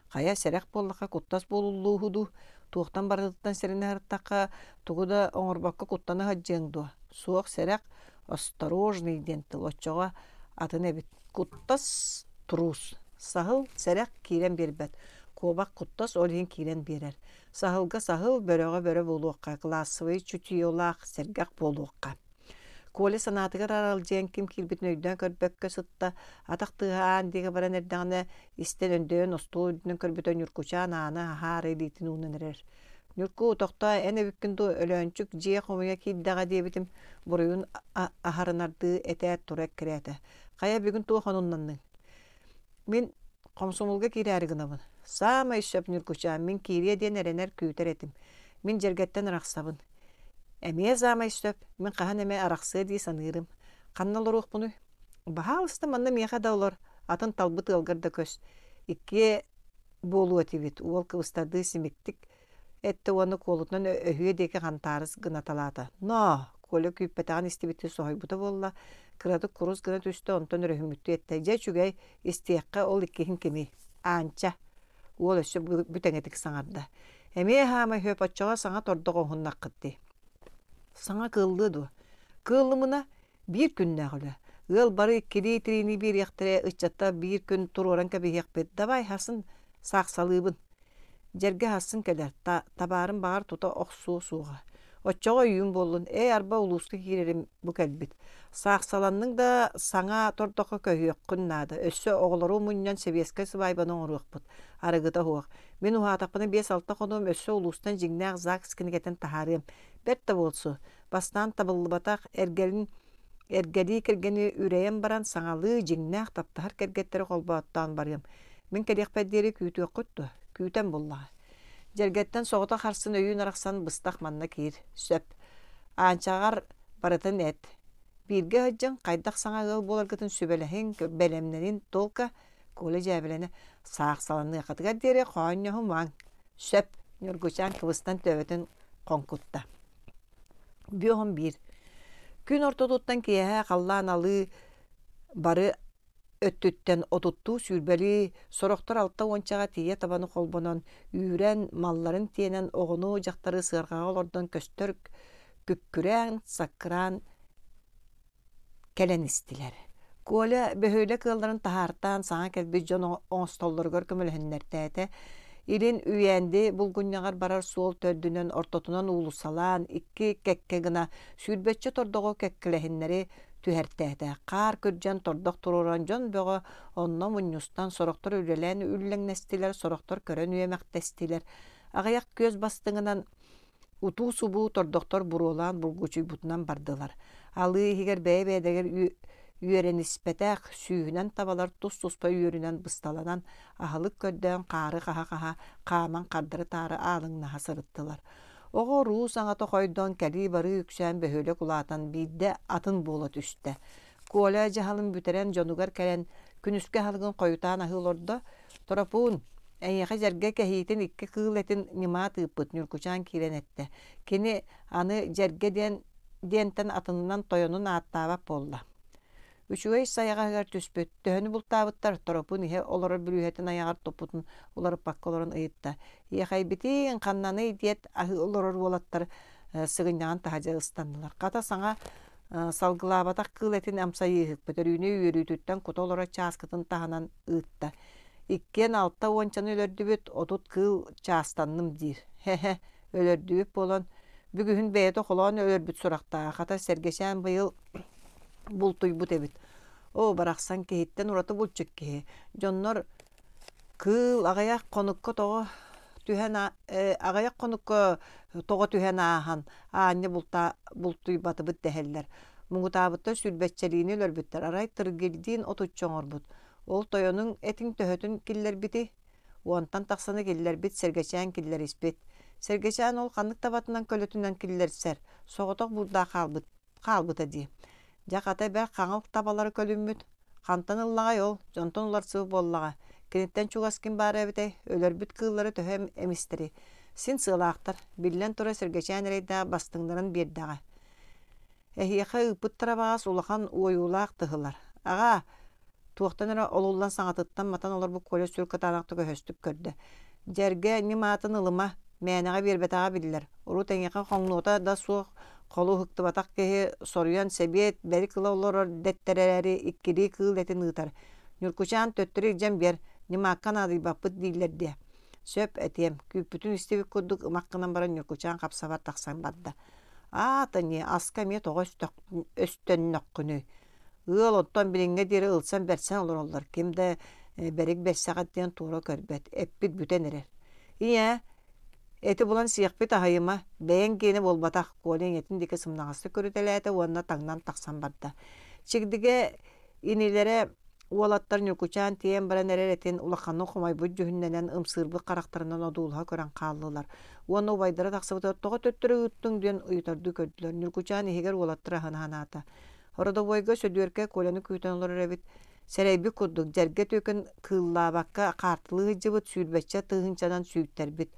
Хайа, сэрэх буоллахха куттас буолуллууһу дуу? Туохтан барытыттан сэрэнэ сырыттахха, тугу да оҥорбокко куттана сылдьыаҥ дуо? Суох, сэрэх, осторожный диэн тыл оччоҕо атын эбит. Куттас, трус. Саһыл, сэрэх киирэн биэрбэт. Куобах куттас, ол иһин киирэн биэрэр. Саһылга саһыл, бөрөҕө бөрө буолуохха, кылаассабай чутьелаах, сэргэх буолуохха. Коля санаатыгар аралдьыйан ким киирбитин өйдөөн көрбөккө сытта, атах тыаһа аан диэки баран эрдэҕинэ, истэн өндөйөн остуол үрдүнэн көрбүтэ Ньуркучаан ааны аһаары илиитин уунан эрэр. «Ньурку, тохтоо, эн эбиккин дуо, Өлөөнчүк дьиэ хомуйа киирдэҕэ» диэбитим, буруйун аһарынардыы этээт тура эккирээтэ. «Хайа, бүгүн туох онуннанныҥ?» Мин хомсомуолга киирээри гынабын. Саамай сөп Ньургучаан, мин киириэ диэн эрэнэр күүтэр этим. Мин дьэргэттэн арахсабын. Эмиэ саамай сөп, мин хаһан эмэ арахсыа дии саныырым. Ханна олоруохпунуй? Баһаалыста манна миэхэ да олор, атын талбыт ыалгар да көс. Иккиэ буолуо этибит, уол кыбыстардыы симиктик эттэ уонна куолутунан өһүө диэки хантаарыс гынаталаата. Ноо, Коля күүппэтэҕин истибиттии соһуйбута буолла, кыратык курус гына түстэ, онтон өрөһүммүттүү эттэ: «Дьэ үчүгэй, истиэххэ ол иккиһин кимий? Аанча» уол өссө бүтэҥитик саҥарда. «Эмиэ хаамай хөп оччоҕо саҥа тордох оҥоһуннаххыт дии». «Саҥа кыаллыа дуо? Кыаллымына, биир күннээх үлэ. Ыал бары иккилии тириини биэриэхтэрэ, ыччаттар биир күн туруоран кэбиһиэхпит. Давай, хасын саахсалыыбын. Дьэргэ сарсын кэлэр, табаарым баҕар тута охсуо суоҕа. Оччоҕо өйүүн буоллун, ээ арба улууска киирэрим бу кэлбит. Саахсаланныҥ да саҥа тордоххо көһүөххүн наада. Өссө оҕолору мунньан сэбиэскэй сыбаайбаны оҥоруохпут. Арыгыта суох. Мин уһаатахпына биэс-алта хонуом өссө улуустан дьиҥнээх ЗАГС кинигэтин таһаарыам. Бэрт да буолсу. Бастаан табыллыбатах эргэлин Эргэлии кэргэни үрэйэн баран саҥалыы, дьиҥнээх таптаһар кэргэттэри холбооттоон барыам. Мин кэлиэхпэр диэри күүтүөххүт дуо? Күүтэн буллаҕа. Дьэргэттэн соҕотох харсын өйүүн арахсан быстах манна киир. Сөп. Аанчаҕар барытын эт. Бииргэ сылдьыҥ, хайдах саҥа ыал буоларгытын сүбэлэһиҥ, бэлэмнэнин, толка Коля дьээбэлэнэ саахсаланыаххытыгар диэри хоонньоһумаҥ. Сөп, Ньургучаан кыбыстан төбөтүн хоҥкутта. Бүөҕүм биир. Күн ортотуттан киэһэ халлаан алыы бары өттүттэн отуттуу сүүрбэлии, сорохтор алта уончаҕа тиийэ табаны холбонон, үүрэн, малларын тиэнэн оҕону, дьахтары сыарҕаҕа олордон көстөр күккүрээн, саккыраан кэлэн истилэр. Коля бөһүөлэк ыалларын таһаартаан саҥа кэлбит дьон оҥостоллоругар көмөлөһүннэртээтэ. Илин Үйээнди булгунньаҕар барар суол төрдүнэн ортотунан уулуссалаан икки кэккэ гына сүүрбэччэ тордоҕу кэккэлэһиннэри түһэртээтэ. Хаар күрдьэн тордох туруоран дьон бөҕө онно мунньустан сорохтор үлэлээн үллэҥнэстилэр, сорохтор көрөн үөмэхтэстилэр. Аҕыйах күөс бастыҥынан Утуу-субуу тордохтор буруолаан бургучуйбутунан бардылар. Алыы иһигэр бэйэ-бэйэлэригэр үөрэниспэтэх сүүһүнэн табалар тус-туспа үөрүнэн бысталанан, аһылык көрдөөн хаары хаһа-хаһа хааман хардары-таары аалыҥнаһа сырыттылар. Оҕо-уруу саҥата хойдон, кэлии-барыы үксээн бөһүөлэк улаатан биирдэ атын буола түстэ. Коля дьаһалын бүтэрэн дьонугар кэлэн күнүскү аһылыгын хойутаан аһыы олордо. Торопуун, эйиэхэ дьэргэ кэһиитин икки кыыл этин ньымаат ыыппыт Ньургучаан киирэн эттэ. Кини аны дьэргэ диэн диэнтэн атынынан тойонун ааттаабат буолла. Үчүгэй сайаҕаһыгар түспүт, төһөнү бултаабыттар Торопуун иһэ олорор бүрүүһэтин айаҕар туппутун уларыппакка олорон ыйытта. Иэхэйбитиин ханнаный диэт аһыы олорор уолаттар сыгынньаҕын таһырдьа ыстаннылар. Хата саҥа Салгылаабатах кыыл этин амсайыыһыкпыт Өрүүнэ үөрүүтүттэн кута олорор чааскытын таһынан ыытта. Иккиэн алта уончаны өлөрдүбүт, 30 кыыл чаастанным диир. Хэ-хэ, өлөрдүбүт буолан, бүгүһүн бэйэтэ холоон өлөрбүт сурахтааҕа, хата Сэргэчээн быйыл бултуйбут эбит. Оо, барахсан киһиттэн ураты булчут киһи. Дьоннор Кыыл аҕыйах хонукка тоҕо түһэн аҕыйах хонукка тоҕо түһэн ааһан, аанньа бултуйбатыбыт дэһэллэр. Муҥутаабыттар сүүрбэччэлиини өлөрбүттэр, арай Тыргилдиин отучча оҥорбут. Ол тойонуҥ этиҥ төһөтүн киллэрбитий? Уонтан тахсаны киллэрбит, Сэргэчээн киллэриспит. Сэргэчээн ол ханнык табатынан көлөтүнэн киллэрсэр, соҕотох булдаах хаалбыт хаалбыта дии. Дьэ, хата бэрт хаҥыл табалары көлүммүт. Хантан ыллаҕай ол, дьонтон уларсыбыт буоллаҕа. Киниттэн чугас ким баара эбитэй, өлөрбүт кыыллары төһө эмистэрий? Син сыалаахтар, биллэн турар Сэргэчээн эрэйдээх бастыҥнарын биэрдэҕэ. Эһиэхэ ыыппыттара баҕас улахан уойуулаах тыһылар. Аҕаа, Туохтан эрэ олуллан саҥатыттан матан олорбут Коля сүр кытаанахтык өһөстүк көрдө. Дьэргэ ньымаатын ылыма, мээнэҕэ биэрбэтэҕэ биллэр. Урут эйиэхэ хоҥнуота да суох холу ыһыктыбатах киһи соруйан сэбиэт бэрик ыла олорор дэттэрээри иккилии кыыл этин ыытар. Ньуркучаан төттөрү илдьэн биэр, ньымаакка наадыйбаппыт дииллэр диэ. Сөп, этиэм, күүппүтүн истибит курдук ымах гынан баран Ньуркучаан хапсабар тахсан барда. Аата ньии, аска эмиэ тоҕо өстөннөххүнүй? Ыал оттон билиҥҥэ диэри ылсан-бэрсэн олороллор, ким да бэрик бэрсэҕит диэн туора көрбөт, эппит бүтэн эрэр. Ийээ, эти булан сиэхпит аһыйыма, бэйэҥ гиэнэ буолбатах, Коля ийэтин диэки сымнаҕастык көрүтэлээтэ уонна таҥнан тахсан барда. Чигдигэ инилэрэ уолаттар Ньукучаан тиийэн баран эрэр этин улаханнык хомойбут дьүһүннэнэн ымсыырбыт харахтарынан одуулаһа көрөн хааллылар. Уонна убайдара тахсыбытыгар тоҕо төттөрү ыыттыҥ диэн ыйытардыы көрдүлэр. Ньургучаан иһигэр уолаттар аһына санаата. Родовойга Сөдүөркэ Коляны күүтэн олорор эбит. Сэрэйбит курдук, дьэргэ түөкүн кыыллаабакка хаартылыы сылдьыбыт сүүрбэччэ тыһыынчанан сүүйтэрбит.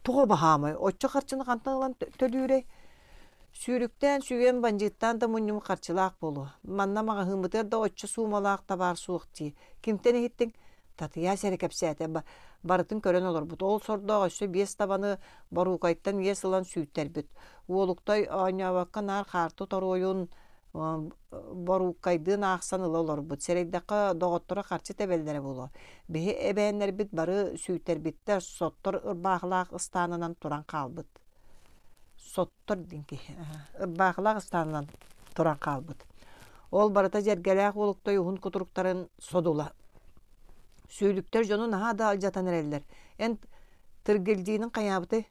Тоҕо баһаамай, оччо харчыны хантан ылан төлүүрэй? Сүүрүктээн, сүүйэн, бандьыыттаан да мунньум харчылаах буолуо. Манна маҕаһыыммытыгар да оччо суумалаах табаар суох дии. Кимтэн иһиттиҥ? Татыйаас эрэ кэпсээтэ, барытын көрөн олорбут. Ол сордоох өссө биэс табаны Боруукайтан иэс ылан сүүйтэрбит. Уолуктай оонньообокко наар хаарты торуойун Борууккайдыын аахсан ыла олорбут. Сэрэйдэххэ, доҕотторо харчы тэбэллэрэ буолуо. Биһи эбээннэрбит бары сүүйтэрбиттэр, соттор ырбаахылаах ыстаанынан туран хаалбыт. Соттор диэн киһи ырбаахылаах ыстаанынан туран хаалбыт. Ол барыта дьэргэлээх уолуктай уһун кутуруктарын содула. Сүүлүктэр дьону наһаа да алдьатан эрэллэр. Эн Тыргилдьиинин хайаабытый?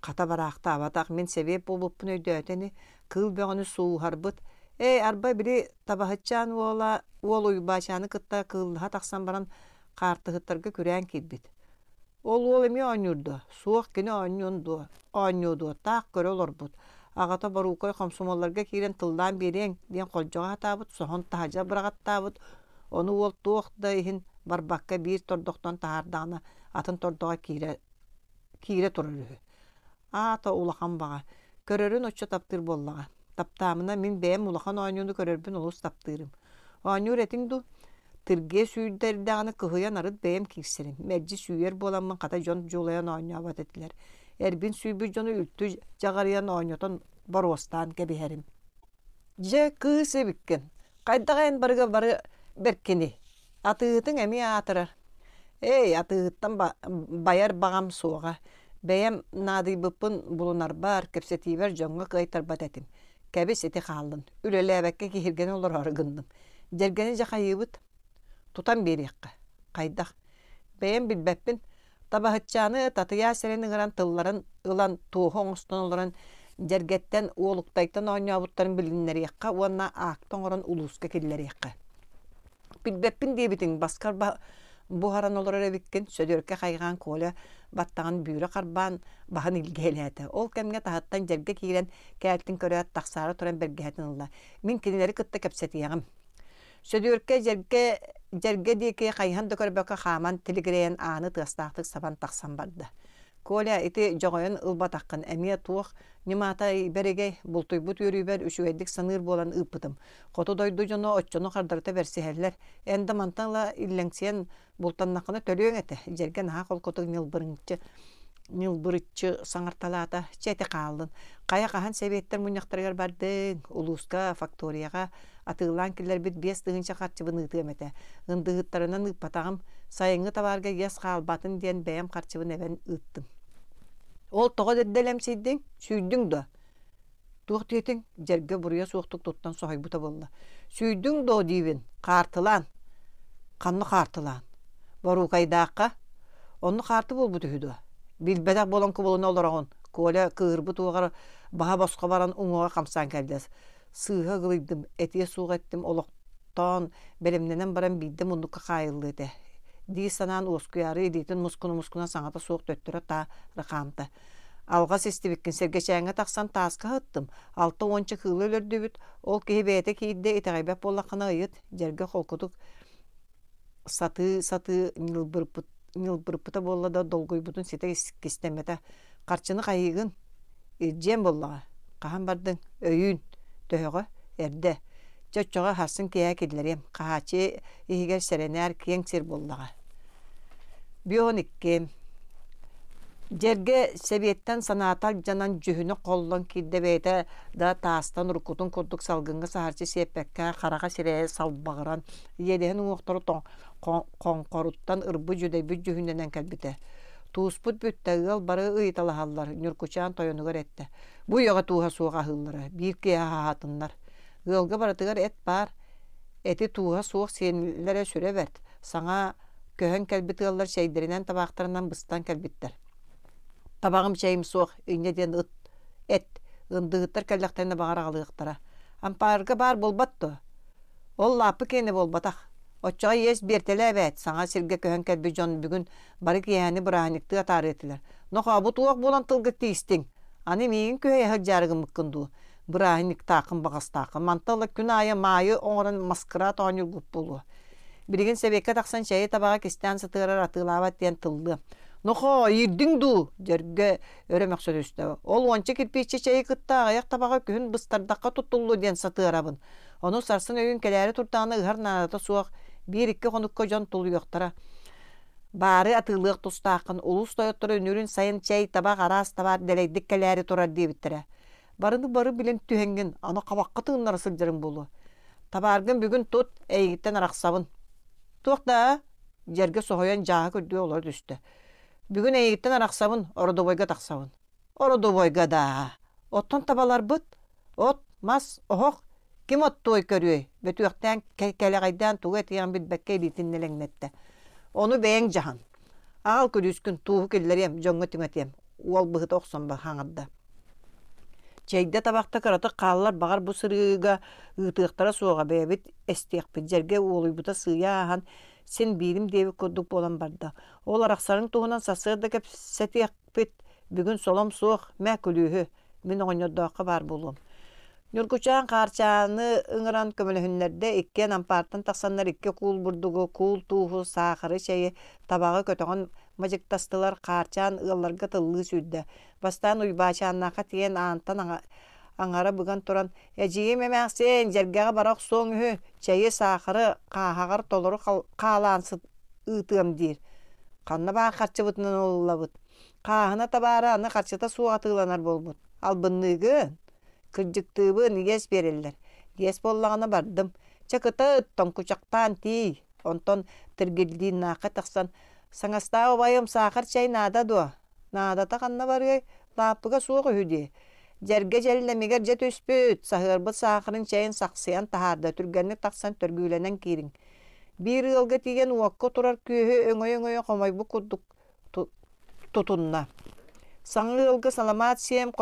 Хата бараахтаабатах, мин сэбиэт буолбуппун өйдөөтө ини, кыыл бөҕөнү сууһарбыт. Ээ, арба били табаһытчаан уола уол Уйбаачааны кытта кыыллаһа тахсан баран хаартыһыттарга күрээн киирбит. Ол уол эмиэ оонньуур дуо? Суох, кини оонньуон дуо? Оонньуо дуо? Таах көрө олорбут. Аҕата Боруукай хомсомуолларга киирэн тыллаан биэриэҥ диэн холдьоҕо сатаабыт, соһон таһырдьа быраҕаттаабыт. Ону уол туох да иһин барбакка биир тордохтон таһаардаҕына атын тордоҕо киирэ киирэ турар үһү. Аата улахан баҕа. Көрөрүн оччо таптыыр буоллаҕа. Таптаамына мин бэйэм улахан оонньууну көрөрбүн олус таптыырым. Оонньуур этиҥ дуу? Тиргэ сүүрдэрдэҕинэ кыһыйан арыт бэйэм киирсэрим. Мэлдьи сүүйэр буоламмын хата дьон дьулайан оонньообот этилэр. Эрбин сүүйбүт дьону үлтү дьаҕарыйан оонньотон боруостаан кэбиһэрим. Дьэ, кыыс эбиккин. Хайдах эн барыга бары бэркиний? Атыыһытыҥ эмиэ аатырар. Эй, атыыһыттан байар баҕам суоҕа. Бэйэм наадыйбыппын булунарбар, кэпсэтиибэр дьоҥҥо кыайтарбат этим. Кэбис ити хааллын, үлэлээбэккэ киһиргэнэ олороору гынным. Дьэргэни дьэ хайыыбыт? Тутан биэриэххэ. Хайдах? Бэйэм билбэппин. Табаһытчааны Татыйаас сирин ыҥыран тылларын ылан туоһу оҥостон олорон Дьэргэттэн Уолуктайтан оонньообуттарын билиннэриэххэ уонна аакта оҥорон улууска киллэриэххэ. Билбэппин диэбитиҥ баскар буһаран олорор эбиккин, Сөдүөркэ хайҕаан Коля баттаҕын бүүрэ харбаан баһын илгиэлээтэ. Ол кэмҥэ таһыттан дьэргэ киирэн кээлтин көрөөт тахсаары туран бэргэһэтин ылла. Мин кинилэри кытта кэпсэтиэҕим. Сөдүөркэ дьэргэ, дьэргэ диэки хайыһан да көрбөккө хааман тилигирэйэн ааны тыастаахтык сабан тахсан барда. Коля, ити дьоҕойон ылбатаххын эмиэ туох ньымата бэригэй, бултуйбут үөрүүбэр үчүгэйдик саныыр буолан ыыппытым. Хоту дойду дьоно оччону хардарыта бэрсиһэллэр. Эн да мантан ыла иллэҥсийэн Бултаннаххына төлүөҥ этэ, дьэргэ наһаа холкутук ньылбырыҥчы ньылбырыччы саҥарталаата, чэ ити хааллын. Хайа хаһан сэбиэттэр мунньахтарыгар бардыҥ, улууска, факторияҕа атыылаан киллэрбит 5000 харчыбын ыытыам этэ. Ындыһыттарынан ыыппатаҕым, сайыҥҥы табаарга иэс хаалбатын диэн бэйэм харчыбын эбэн ыыттым. Ол тоҕо эрдэлэмсийдиҥ, сүүйдүҥ дуо? Туох диэтиҥ? Дьэргэ буруйа суохтук туттан соһуйбута буолла. Сүүйдүҥ дуо диибин, хаартылаан. Ханна хаартылаан? Боруукайдаахха. Онно хаарты буолбут үһү дуо? Билбэтэх буолан кубулуна олороҕун. Коля кыыһырбыт уоҕар баһа босхо баран уҥуоҕа хамсаан кэллэ. Сыыһа ыгылыйдым, этиэ суох эттим олохтоон, бэлэмнэнэн баран биирдэ муннукка хаайыллыа этэ. Дии санаан уоскуйаары илиитин мускуна-мускуна саҥата суох төттөрү таары хаамта. Алҕас истибиккин сэргэчээҥҥэ тахсан тааска ыһыттым, алта уонча кыылы өлөрдүбүт, ол киһи бэйэтэ киирдэ, итэҕэйбэт буоллаххына ыйыт, дьэргэ холкутук сатыы-сатыы ньылбырпыт ньылбырпыта буолла да долгуйбутун ситэ кистэммэтэ. Харчыны хайыыгын? Илдьиэм буоллаҕа. Хаһан бардыҥ? Өйүүн. Төһөҕө? Эрдэ. Чэ оччоҕо сарсын киэһэ киллэриэм. Хаһааччы иһигэр сэрэнээр киэҥ сир буоллаҕа. Бион икки. Дьэргэ сэбиэттэн санаата алдьанан дьүһүнэ холлон киирдэ бэйэтэ да таастан уруккутун курдук салгыҥҥа саһарчы сиэппэккэ хараҕа сирэйэ салбаҕыран иэдэһин уҥуохтара хоҥхоруттан ырбыт дьүдэйбит дьүһүннэнэн кэлбитэ. Тууспут бүттэ ыал бары ыйыталаһаллар Ньуркучаан тойонугар эттэ. Бу үйэҕэ тууһа суох аһыыллара, биир киэһэ аһаатыннар. Ыалга барытыгар эт баар, эти тууһа суох сиэннэрэ сүрэ бэрт, саҥа көһөн кэлбит ыаллар чэйдэринэн табаахтарынан быстан кэлбиттэр. Табаҕым чэйим суох, инньэ диэн ыт, эт, ындыһыттар кэллэхтэринэ баҕар аҕалыахтара. Ампаарга баар буолбат дуо? Ол лааппы киэнэ буолбатах. Оччоҕо иэс биэртэлээ эбээт, саҥа сиргэ көһөн кэлбит дьон бүгүн бары киэһэни бырааһынньыктыы атаарыа этилэр. Нохоо, бу туох буолан тылга тиистиҥ? Аны миигин күһэйэ сылдьаары гыммыккын дуу? Бырааһынньыктааххын баҕастааххын. Мантан ыла күн аайы маайы оҥорон маскараат оонньуургут буолуо. Билигин сэбиэккэ тахсан чэйи табаҕа кистээн сытыарар атыылаабат диэн тыллыам. Нохоо, иирдиҥ дуу? Дьөргө өрө мөхсө түстэ. Ол уонча кирпииччэ чэйи кытта аҕыйах табаҕа күһүн быстардахха туттуллуо диэн сатыарабын. Ону сарсын өйүн кэлээри турдаҕына ыһар наадата суох, биир-икки хонукка дьон тулуйуохтара. Баары атыылыах тустааххын, улуус тойотторо үнүрүн сайын чэй, табах, араас табаар дэлэйдик кэлээри турар диэбиттэрэ. Барыны бары билэн түһэҥҥин, аны хабахха тыыннара сылдьарыҥ буолуо. Табааргын бүгүн тут, эйигиттэн арахсабын. Туох да дьэргэ соһуйан дьааһык үрдүгэр олоро түстэ. Бүгүн эйигиттэн арахсабын, ородобойга тахсабын. Ородобойга даа. Оттон табаларбыт От, мас, оһох ким оттуой көрүөй, бөтүөхтээн кэлэҕэйдээн тугу этиэҕин билбэккэ илиитин нэлэҥнэттэ. Ону бэйэҥ дьаһан. Аҕал күлүүскүн, тууһу киллэриэм, дьоҥҥо түҥэтиэм. Уол быһыта охсон хаҥырда. Чэйдэ табахта кыратык хааллар, баҕар бу сырыыга ыытыахтара суоҕа, бэйэбит эстиэхпит. Дьэргэ уолуйбута сыыйа ааһан, син биирим диэбит курдук буолан барда. Ол арахсарыҥ туһунан сарсыарда кэпсэтиэхпит. Бүгүн солом суох, мэ күлүүһү. Мин оҕонньордооххо баар буолуом. Ньургучаан Хаарчааны ыҥыран көмөлөһүннэрдэ, иккиэн ампаартан тахсаннар икки куул бурдугу, куул тууһу, саахары, чэйи, табаҕы көтөҕөн мадьыктастылар. Хаарчаан ыалларга тыллыы сүүрдэ. Бастаан Уйбаачааннаахха тиийэн аантан аҥара быган туран, «Эдьиийим эмээхсиэн, дьэргэҕэ бара охсуоҥ үһү, чэйи, саахары хааһаҕар толору хаалаан ыытыам» диир. «Ханна баар харчыбытынан ылыллабыт? Хааһына табаара аны харчыта суох атыыланар буолбут. Албынныыгын? Кырдьыктыыбын, иэс биэрэллэр. Иэс буоллаҕына бардым. Чэ кытыт, тоҥкучахтаан тиий. Онтон Тиргилдииннаахха тахсан «Саҥастаах убайым саахар чэй наада дуо? Наадата ханна барыай, лааппыга суох үһү дии. Дьэргэ дьэллэмигэр дьэ түспүт, саһыарбыт саахарын чэйин сахсыйан таһаарда, түргэнник тахсан төргүүлэнэн киириҥ. Биир ыалга тиийэн уокка турар күөһү өҥөйө-өҥөйө хомойбут курдук тутунна. Саҥа ыалга саламаат сиэм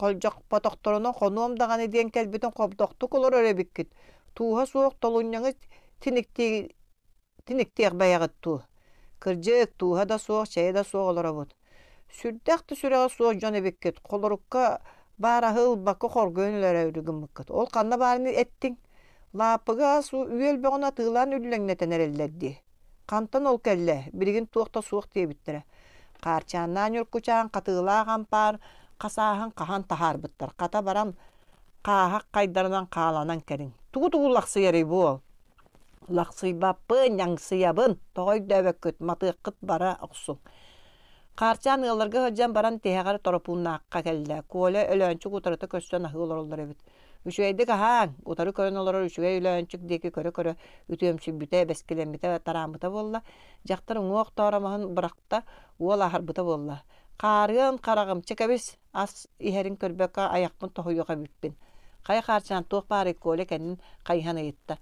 холдьохпотохторуна хонуом даҕаны диэн кэлбитин хобдохтук олорор эбиккит. Тууһа суох толунньаҥы тиниктиэх бэйэҕит дуу? Кырдьык, тууһа да суох, чэйэ да суох олоробут. Сүрдээх да сүрэҕэ суох дьон эбиккит. Холорукка баар аһы ылбакка хоргуйан өлөрөөрү гыммыккыт. Ол ханна баарын эттиҥ? Лааппыга ас үөл бөҕөнү атыылаан үллэҥнэтэн эрэллэр дии. Хантан ол кэллэ, билигин туох да суох диэбиттэрэ. Хаарчааннаан Ньуркучаан хатыылаах ампаар хасааһын хаһан таһаарбыттар. Хата баран хааһах хайдарынан хааланан кэлиҥ. Тугу-тугу лахсыйарый буол? Лахсыйбаппын, ньаҥсыйабын, тоҕо өйдөөбөккүт, матыаххыт бара охсуҥ. Хаарчаан ыалларга сылдьан баран тиһэҕэр Торопууннаахха кэллэ. Коля Өлөөнчүк утарыта көрсөн аһыы олороллор эбит. Үчүгэйдик аһааҥ, утары көрөн олорор үчүгэй Өлөөнчүк диэки көрө-көрө үтүөмсүйбүтэ, бэскилэммитэ, тарааммыта буолла. Дьахтар уҥуох тооромоһун бырахта, уол аһарбыта буолла. Хаарыан хараҕым, чэ кэбис, ас иһэрин көрбөккө айахпын тоһуйуох эбиппин. Хайа Хаарчаан туох баарый Коля кэннин хайыһан ыйытта.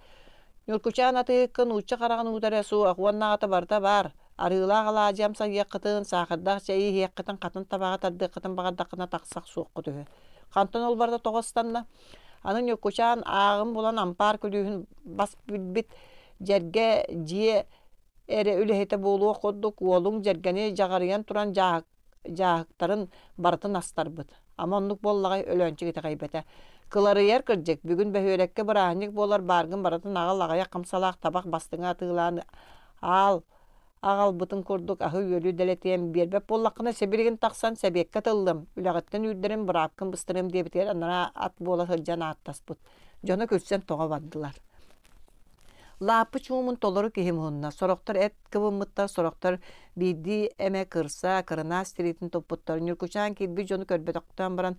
Ньуркучаан атыыһыкка нуучча хараҕын уута эрэ суох, уоннааҕыта барыта баар. Арыылаах алаадьы амсайыаххытын, саахардаах чэйи иһиэххитин, хатын табаҕы тардыаххытын баҕардаххына тахсах суоххут үһү. Хантан ол барыта тоҕо ыстанна? Аны Ньуркучаан ааҕын булан ампаар күлүүһүн бас билбит дьэргэ дьиэ эрэ үлэһитэ буолуох курдук уолуҥ дьэргэни дьаҕарыйан туран дьааһык дьааһыктарын барытын астарбыт. Ама оннук буоллаҕай Өлөөнчүк итэҕэйбэтэ. Кыларыйар кырдьык, бүгүн бөһүөлэккэ бырааһынньык буолар бааргын барытын аҕал аҕыйах хамсалаах табах бастыҥа атыылаан аал аҕалбытын курдук аһы-үөлү дэлэтиэм биэрбэт буоллаххына сибилигин тахсан сэбиэккэ тыллым, үлэҕиттэн үүрдэрим, быраапкын быстарыам диэбитигэр анараа ат буола сылдьан ааттаспыт. Дьоно күлсэн тоҕо бардылар. Лааппы чуумун толору киһи муһунна. Сорохтор эт кыбыммыттар, сорохтор биирдии эмэ кырса, кырынаас тириитин туппуттар. Ньургучаан киирбит дьону көрбөтөхтөөн баран,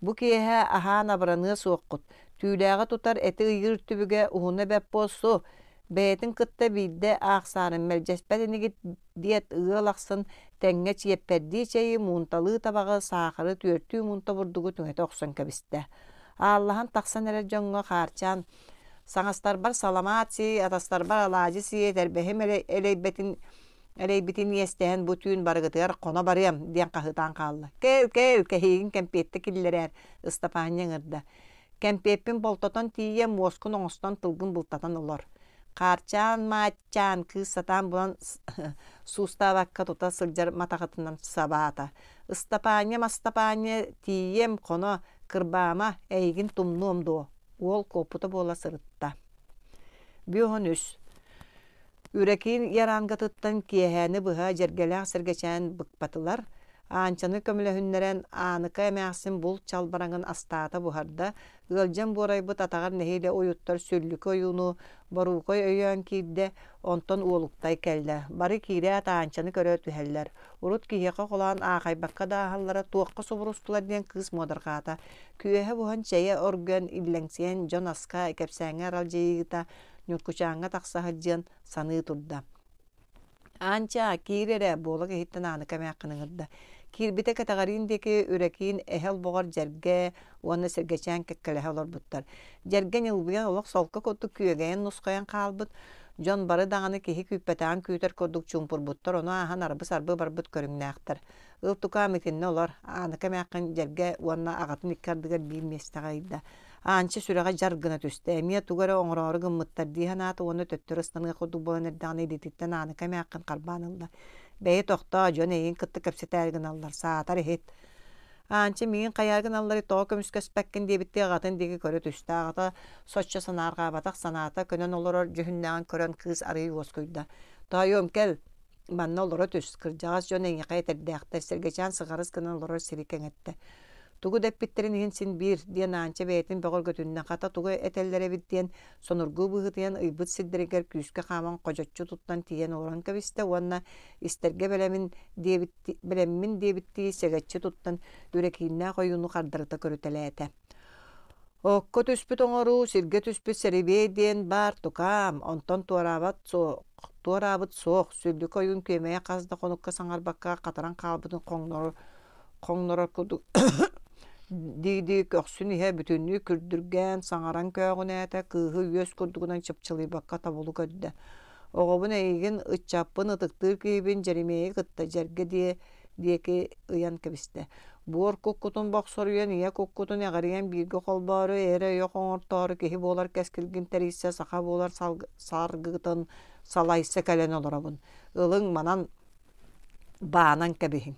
бу киэһэ аһаан абыраныа суоххут. Түүлээҕи тутар эти ыйыыр түбүгэ уһуна бэрт буолсу. Бэйэтин кытта биирдэ аахсаарын мэлдьэспэт инигит диэт ыал ахсын тэҥҥэ чиэппэрдии чэйи, муунталыы табаҕы, саахары, түөртүү муунта бурдугу түҥэтэ охсон кэбистэ. Ааллаһан тахсан эрэр дьоҥҥо Хаарчаан Саҥастарбар саламаат сии, атастарбар алаадьы сии, этэрбэһим элэйбэтин элэйбитин иэстэһэн бу түүн барыгытыгар хоно барыам диэн хаһыытаан хаалла. Кэл, кэл, кэһиигин кэмпиэттэ киллэрээр, Ыстапаанньа ыҥырда. Кэмпиэппин болтотон тиийэ муоскун оҥостон тылгын бултатан олор. Хаарчаан маатчаан кыыс сатаан булан суустаабакка тута сылдьар матаҕытынан сабаата. Ыстапаанньа Мастапаанньа тиийиэм хоно, кырбаама, эйигин тумнуом дуо? Уол куоппута буола сырытта. Бүөһүн үс. Үрэкиин ярангатыттан киэһээни быһа дьэргэлээх сэргэчээн быкпатылар, Аанчаны көмөлөһүннэрэн Ааныка эмээхсин булт чалбараҥын астаата буһарда, ыалдьан буорайбыт атаҕар нэһиилэ уйуттар сүллүкү ойууну Боруукай өйөөн киирдэ, онтон Уолуктай кэллэ. Бары киирээт Аанчаны көрө түһэллэр. Урут киһиэхэ холоон аахайбакка да ааһаллара туохха субурустулар диэн кыыс муодарҕаата. Күөһэ буһан чэйэ оргуйан иллэҥсийэн дьон аска, кэпсээҥҥэ аралдьыйыыта Ньуркучааҥҥа тахса сылдьыан саныы турда. Аанчаа, киир эрэ, буолак иһиттэн Ааныка эмээххин ыҥырда. Киирбитэ кэтэҕэриин диэки Үрэкиин эһэ олбоҕор Дьэргэ уонна Сэргэчээн кэккэлэһэ олорбуттар. Дьэргэ ньылбыйан олох солко курдук күөгэйэн нусхайан хаалбыт, дьон бары даҕаны киһи күүппэтэҕин күүтэр курдук чуумпурбуттар, ону ааһан арбы-сарбы барбыт көрүҥнээхтэр. Ыл тукаам итиннэ олор, Ааныка эмээххин Дьэргэ уонна аҕатын икки ардыгар биир миэстэҕэ ыйда. Аанча сүрэҕэ дьар гына түстэ, эмиэ тугу эрэ оҥороору гыммыттар дии санаата уонна төттөрү ыстаныах курдук буолан эрдэҕинэ илиититтэн Ааныка эмээххин харбаан ылла. Бэйи тохтоо, дьон эйигин кытта кэпсэтээри гыналлар, саатар иһит. Аанча миигин хайаары гыналларый тоҕо көмүскэспэккин диэбиттии аҕатын диэки көрө түстэ. Аҕата соччо санаарҕаабатах санаата көнөн олорор дьүһүннээҕин көрөн кыыс арыый уоскуйда. Тоойуом кэл, Манна олоро түс, кырдьаҕас дьон эйиэхэ этэрдээхтэр, Сэргэчээн сыҕарыс гынан олорор сири кэҥэттэ. Тугу да эппиттэрин иһин син биир, диэн Аанча бэйэтин бөҕөргөтүннэ, хата тугу этэллэр эбит диэн сонургуу быһыытыйан ыйбыт сирдэригэр күүскэ хааман ходьоччу туттан тиийэн олорон кэбистэ уонна истэргэ бэлэмин диэбит бэлэммин диэбиттии сэгэччи туттан Үрэкииннээх ойууну хардарыта көрүтэлээтэ. Окко түспүт оҥоруу, сиргэ түспүт сэрибиэй диэн баар тукаам, онтон туораабат суох, туораабыт суох, сүллүкэ ойуун күөмэйэ хас да хонукка саҥарбакка хатаран хаалбытын хоҥнорор, хоҥнорор курдук дии-дии көхсүн иһэ бүтүннүү күрдүргээн саҥаран көөҕүнээтэ, кыыһы үөс курдугунан чыпчылыйбакка тобулу көрдө. Оҕобун эйигин, ыччаппын ытыктыыр киһибин Дьэримиэйи кытта дьэргэ диэ диэки ыйан кэбистэ. Буор куккутун бохсоруйан, ийэ куккутун эҕирийэн бииргэ холбоору, эрэ ойох оҥортоору киһи буолар кэскилгин тэрийсэ, саха буолар саргытын салайса кэлэн олоробун. Ылыҥ манан баанан кэбиһиҥ.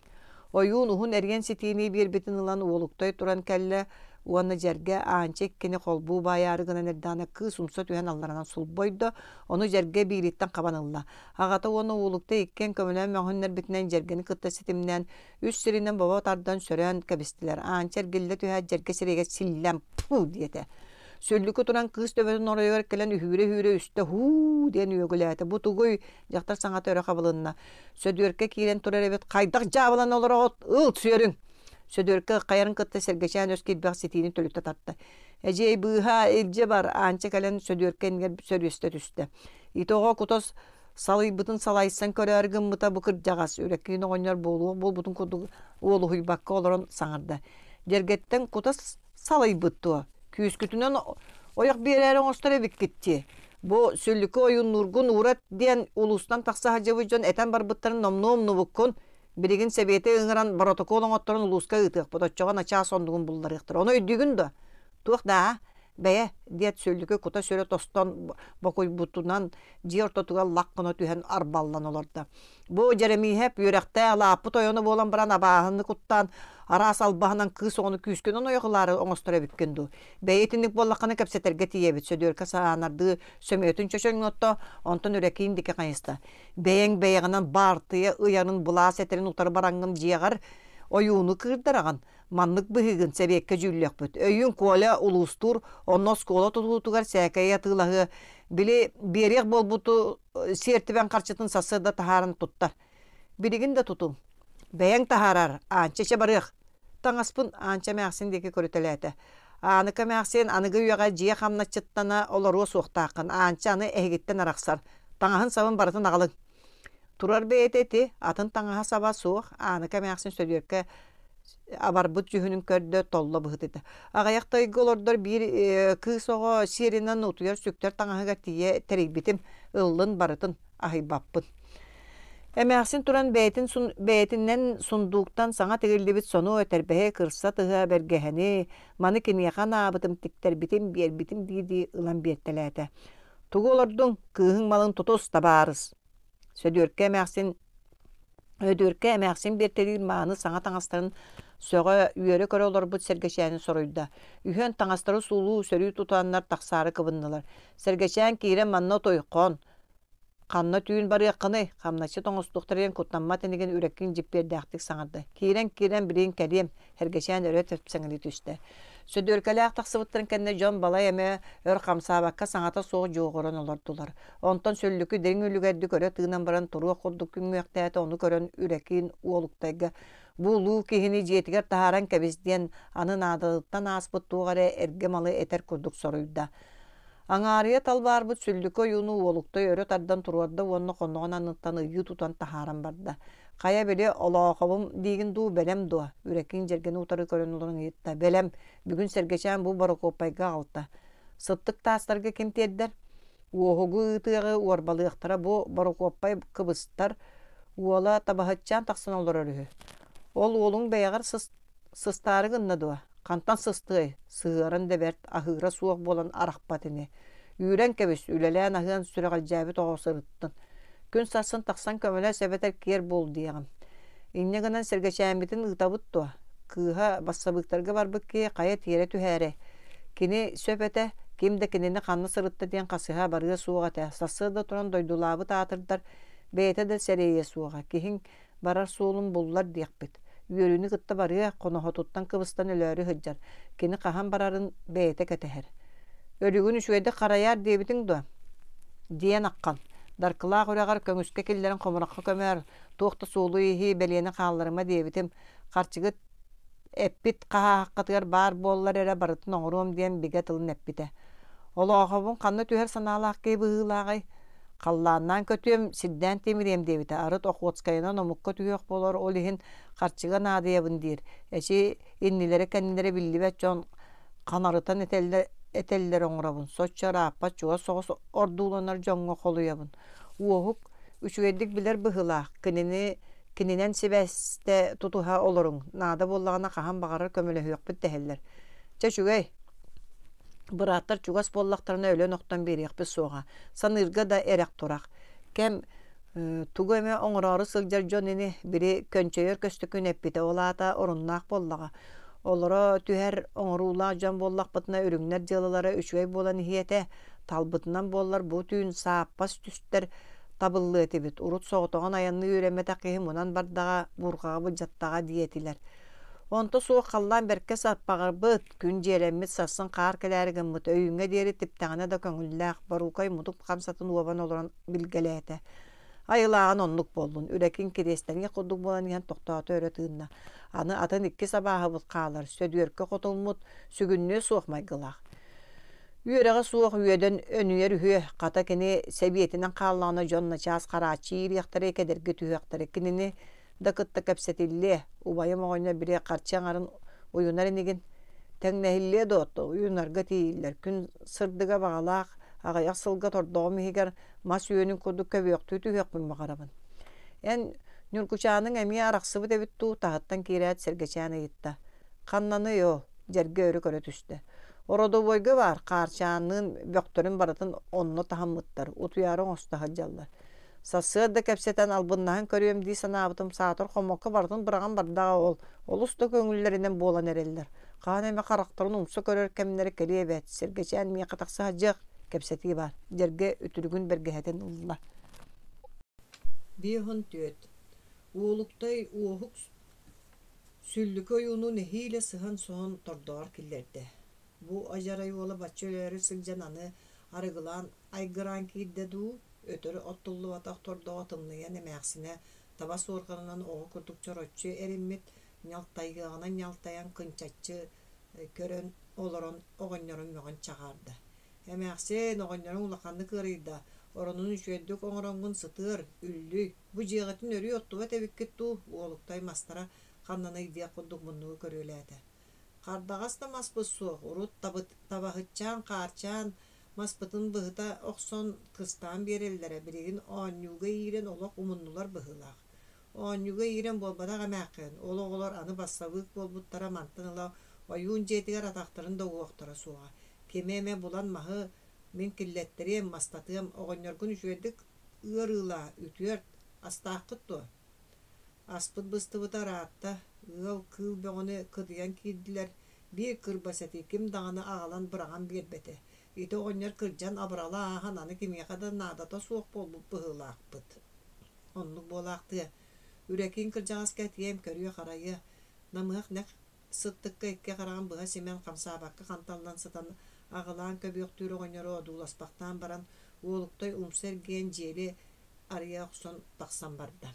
Ойуун уһун эриэн ситиини биэрбитин ылан уолуктай туран кэллэ уонна дьэргэ Аанча иккини холбуу баайаары гынан эрдэҕинэ кыыс умса түһэн алларанан сулбойдо, ону дьэргэ биириттэн хабан ылла. Аҕата уонна уолукта иккиэн көмөлөөн мөҕүһүннэрбитинэн дьэргэни кытта ситимнээн үс сиринэн бобо тардан сөрөөн кэбистилэр. Аанча эргиллэ түһээт дьэргэ сирэйгэ силлэн пу диэтэ. Сүллүкү туран кыыс төбөтүн оройугар кэлэн үһүүрэ-үһүүрэ үстэ һуу диэн үөгүлээтэ. Бу тугуй? Дьахтар саҥата өрө хабылынна. Сөдүөркэ киирэн турар эбит. Хайдах дьаабылана олороҕут? Ыл, сүөрүҥ! Сөдүөркэ хайарын кытта Сэргэчээн өс киирбэх ситиини төлүтэ тарта. Эдьиэй быыһаа, илдьэ бар, Аанча кэлэн Сөдүөркэ иннигэр сөрүөстэ түстэ. Ити оҕо кутас салыйбытын салайсан көрөөрү гыммыта бу кырдьаҕас, Үрэкиин оҕонньор буолуох буолбутун курдук уолуһуйбакка олорон саҥарда. Дьэргэттэн кутас салайбыт дуо? Күүскүтүнэн ойох биэрээри оҥостор эбиккит дии. Бу сүллүкү ойууннуургун уурат диэн улуустан тахса сылдьыбыт дьон этэн барбыттарын номнуо умнубуккун. Билигин сэбиэти ыҥыран боротокуол оҥотторон улууска ыытыахпыт, оччоҕо начаас оннугун булларыахтара. Ону өйдүүгүн дуо? Туох даа? Бэйэ, диэт сүллүкү кута-сүрэ тостон бокуйбутунан дьиэ ортотугар лах гына түһэн арбаллан олордо. Бу Дьэрэмииһэп үөрэхтээх лааппыт ойоно буолан баран абааһыны куттаан араас албаһынан кыыс оҕону күүскүнэн ойох ылаары оҥостор эбиккин дуу. Бэйэ итинник буоллаххына кэпсэтэргэ тиийэбит. Сөдүөркэ саанардыы сөмүөтүн чөчөҥҥөттө, онтон Үрэкиин диэки хайыста. Бэйэҥ бэйэҕинэн баартыйа ыйарын былаас этэрин утары бараҥҥын дьиэҕэр ойууну кыырдараҕын. Маннык быһыыгын сэбиэккэ дьүүллүөхпүт. Өйүүн Коля улуустуур, онно оскуола тутуутугар сээкэйи атыылаһыа. Били биэриэх буолбуту сиэртибэҥ харчытын сарсыарда таһааран туттар. Билигин да тутум. Бэйэҥ таһаарар, Аанча чэ барыах. Таҥаспын Аанча эмээхсин диэки көрүтэлээтэ. Ааныка эмээхсин аныгы үйэҕэ дьиэ хамначчыттана олоруо суохтааххын. Аанча аны эһигиттэн арахсар. Таҥаһын-сабын барытын аҕалыҥ. Турар бэйэтэ ити, атын таҥаһа-саба суох, Ааныка эмээхсин Сөдүөккэ абарбыт дьүһүнүн көрдө, толло быһыытыйда. Аҕыйах да ыйга олордор биир кыыс оҕо сиэринэн утуйар сүктэр таҥаһыгар тиийэ тэрийбитим, ыллын барытын аһыйбаппын. Эмээхсин туран бэйэтин, сун, бэйэтинэн сундууктан саҥа тигиллибит сону, этэрбэһи, кырса тыһа, бэргэһэни, маны киниэхэ анаабытым, тиктэрбитим, биэрбитим дии-дии ылан биэртэлээтэ. Тугу олордуҥ, кыыһыҥ малын тутус, табаарыс. Сөдүөркэ эмээхсин Өдүөркэ эмээхсин биэртэлиир мааны саҥа таҥастарын сөҕө, үөрэ көрө олорбут Сэргэчээни соруйда. Үһүөн таҥастары суулуу сөрүү тутаннар тахсаары кыбыннылар. Сэргэчээн киирэн манна отойхон, Ханна түүн барыаххыный? Хамначчыт оҥостуохтара диэн куттаммат инигин Үрэккин дьиппиэрдээхтик саҥарда. Киирэн-киирэн билигин кэлиэм, Сэргэчээн өрө тэпсэҥэлии түстэ. Сөдүөркэлээх тахсыбыттарын кэннэ дьон балай эмэ өр хамсаабакка саҥата суох дьуоҕуран олордулар. Онтон сүллүкү дириҥ үлүгэрдик өрө тыынан баран туруох курдук күҥүөхтээтэ, ону көрөн Үрэкиин Уолуктайга бу улуу киһини дьиэтигэр таһааран кэбис диэн аны наадатыттан ааспыт туох эрэ эргэ малы этэр курдук соруйда. Аҥаарыйа талбаарбыт сүллүкү ойууну Уолуктай өрө тардан туруорда уонна хонноҕун анныттан ыйыы тутан таһааран барда. Хайа били Олоохобум диигин дуу, бэлэм дуо? Үрэкиин дьэргэни утары көрөн олорон ыйытта. Бэлэм. Бүгүн Сэргэчээн бу Борокуоппайга аҕалта. Сыттык таастарга ким тиэрдэр? Уоһугу ыытыаҕы уорбалыахтара бу Борокуоппай кыбыстар уола табаһытчаан тахсан олорор үһү. Ол уолуҥ бэйэҕэр сыстаары гынна дуо? Хантан сыстыай? Сыһыаран да бэрт, аһыыра суох буолан арахпат ини. Үүрэн кэбис, үлэлээн аһыан сүрэҕэлдьээбит оҕо сырыттын. Күн сарсын тахсан көмөлөс эбэтэр киэр буол диэҕим. Инньэ гынан Сэргэчээммитин ыытабыт дуо? Кыыһа бассабыыктарга барбыт киһи хайа тиэрэ түһээрэй? Кини сөп этэ, ким да кинини ханна сырытта диэн хасыһа барыа суох этэ. Сарсыарда туран дойдулаабыт аатырдар, бэйэтэ да сэрэйиэ суоҕа. Киһиҥ барар суолун буллар диэхпит. Үөрүүнү кытта барыа, хоноһотуттан кыбыстан өлөөрү сылдьар. Кини хаһан барарын бэйэтэ кэтэһэр. Өлүгүн үчүгэйдик харайаар диэбитиҥ дуо? диэн аххан. Даркылаах үрэҕэр көҥүскэ киллэрэн хомурахха көмөөр, туох да суолу-ииһи бэлиэни хаалларыма диэбитим. Харчыгыт Эппит хаһааххытыгар баар буоллар эрэ барытын оҥоруом диэн бигэ тылын эппитэ. Олоохобун ханна түһэр санаалаах киһи быһыылааҕый? Халлааннаан көтүөм, сирдээн тимириэм диэбитэ. Арыт Охотскайынан омукка түһүөх буолар, ол иһин харчыга наадыйабын диир. Эчи иннилэрэ-кэннилэрэ биллибэт дьон ханарытан этэллэр, этэллэр оҥоробун. Соччо ырааппат чугас соҕус ордууланар дьоҥҥо холуйабын. Уоһук үчүгэйдик билэр быһыылаах, кинини кининэн сибээстэ тутуһа олоруҥ, наада буоллаҕына хаһан баҕарар көмөлөһүөхпүт дэһэллэр. Чэ үчүгэй, бырааттар чугас буоллахтарына өлөн-охтон биэриэхпит суоҕа, саныырга да эрэх-турах. Кэм тугу эмэ оҥороору сылдьар дьон ини били көнчөйөр көстөкүүн эппитэ, ол аата оруннаах буоллаҕа. Олоро түһэр оҥоруулаах дьон буоллахпытына үрүҥнэр дьыалалара үчүгэй буолан иһиэ этэ, талбытынан буоллар бу түүн сааппас түстэр табыллыа этибит, урут соҕотоҕун айанныы үөрэммэтэх киһи мунан бардаҕа, буурҕаҕа былдьаттаҕа диэтилэр. Онто суох халлаан бэркэ саппаҕырбыт, күн дьиэлэммит, сарсын хаар кэлээри гыммыт, өйүүҥҥэ диэри типтэҕинэ да көҥүллээх, Боруукай мутук хамсатын уобан олорон билгэлээтэ. Айылааҕын оннук буоллун, Үрэкин кириэстэниэх курдук буолан иһэн тохтоото өрө тыынна. Аны атын икки абааһыбыт хаалар, Сөдүөркэ хотуммут, сүгүннүө суох майгылаах. Үөрэҕэ суох үөдэн өнүйэр үһүө, хата кини сэбиэтинэн хааллаҕына дьон начаас харааччы иириэхтэрэ, кэдэрги түһүөхтэрэ, кинини да кытта кэпсэтиллиэ, убайым оҕонньор били харчы аҥарын уйунар инигин тэҥнэһиллиэ дуо, уйунарга тиийиллэр, күн сырдыга баҕалаах, аҕыйах сылга тордоҕум иһигэр мас үөнүн курдук көбүөхтүү түһүөхпүн баҕарабын. Эн Ньургучааныҥ эмиэ арахсыбыт эбит дуу, таһыттан киирээт Сэргэчээн ыйытта. Ханнаный ол? Дьэргэ өрө көрө түстэ. Ородобуойга баар Хаарчаанныын бөхтөрүн барытын онно таһыммыттар, утуйаары оҥосто сылдьаллар. Сарсыарда кэпсэтэн албыннаһан көрүөм дии санаабытым, саатар хоммокко барытын быраҕан бардаҕа ол, олус да көҥүллэринэн буолан эрэллэр. Хаһан эмэ харахтарын умса көрөр кэмнэрэ кэлиэ эбээт, Сэргэчээн миэхэ тахса сылдьыах, кэпсэтии баар, Дьэргэ үтүлүгүн бэргэһэтин ылла. 54. Уолуктай Уоһук Сүллүкү ойууну нэһиилэ сыһан-соһон тордоҕор киллэрдэ. Бу адьарай уола бачча өлөөрү сылдьан аны арыгылаан айгыраан киирдэ дуу, өтөр оттуллубатах тордоҕо тымныйан эмээхсинэ таба суорҕанынан оҕо курдук чороччу эриммит, ньалтайыаҕынан ньалтайан кынчаччы көрөн олорон оҕонньорун мөҕөн чаҕаарда. Эмээхсин, оҕонньоруҥ улаханнык ыарыйда, оронун үчүгэйдик оҥороҥҥун сытыар, үллүй, Бу дьиэҕитин өрүү оттубат эбиккит дуу, уолуктай мастара ханнаный диэх курдук муннугу көрүөлээтэ. Хардаҕас да маспыт суох, урут табаһытчаан, хаарчаан маспытын быһыта охсон кыстаан биэрэллэрэ, билигин оонньууга иирэн олох умуннулар быһыылаах. Оонньууга иирэн буолбатах эмээххин, ол оҕолор аны бассабыык буолбуттара мантан ыла ойуун дьиэтигэр атахтарын да угуохтара суоҕа. Кими эмэ булан маһы мин киллэттэриэм, мастатыам, оҕонньоргун үчүгэйдик ыарыылаа, үтүөрт, астааххыт дуо? Аспыт быстыбыта ыраатта, ыал кыыл бөҕөнү кыдыйан киирдилэр, биир кырбас эти ким даҕаны аҕалан быраҕан биэрбэтэ. Ити оҕонньор кырдьан абырала ааһан аны кимиэхэ да наадата суох буолбут быһыылаахпыт. Оннук буолаахтыа. Үрэкиин кырдьаҕаска этиэм, көрүө-харайыа. Намыһах нэх сыттыкка икки хараҕын быһа симэн хамсаабакка ханталлан сытан аҕылаан көбүөхтүүр оҕонньору одууласпахтаан баран Уолуктай умса эргийэн дьиэли арыйа охсон тахсан барда.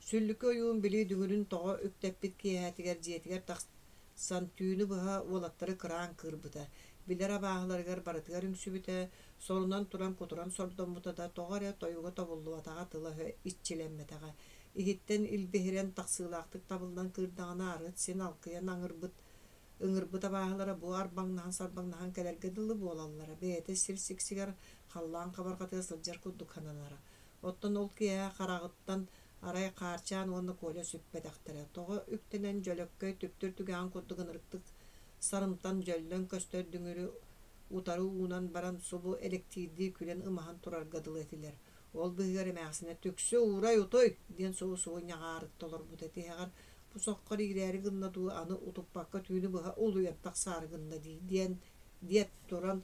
Сүллүкү ойуун били дүҥүрүн тоҕо үктэппит киэһэтигэр дьиэтигэр тахсан түүнү быһа уолаттары кыраан кыырбыта, билэр абааһыларыгар барытыгар үҥсүбүтэ, сорунан туран кутуран сордоммута да тоҕо эрэ тойуга тобуллубатаҕа тыла-өһө иччилэммэтэҕэ. Иһиттэн илбиһирэн тахсыылаахтык табыллан кыырдаҕына арыт син алкыйан аҥырбыт ыҥырбыт абааһылара бу арбаҥнаһан-сарбаҥнаһан кэлэргэ дылы буолаллара, бэйэтэ сир сиксигэр халлаан хабарҕатыгар сылдьар курдук сананара. Оттон ол киэһэ хараҕыттан арай Хаарчаан уонна Коля сүппэтэхтэрэ. Тоҕо үктэнэн дьөлөккөй түптүр түгэҕин курдук ынырыктык сарымтан дьөллөн көстөр дүҥүрү утары уунан баран субу элэктиирдии күлэн ымаһан турарга дылы этилэр. Ол быыһыгар эмээхсинэ «Түксү, уурай, утуй!» диэн субу-субу ньаҕаарытта олорбута. Тиһэҕэр бу соххор иирээри гынна дуу, аны утуппакка түүнү быһа улуйан тахсаары гынна дии диэн диэт туран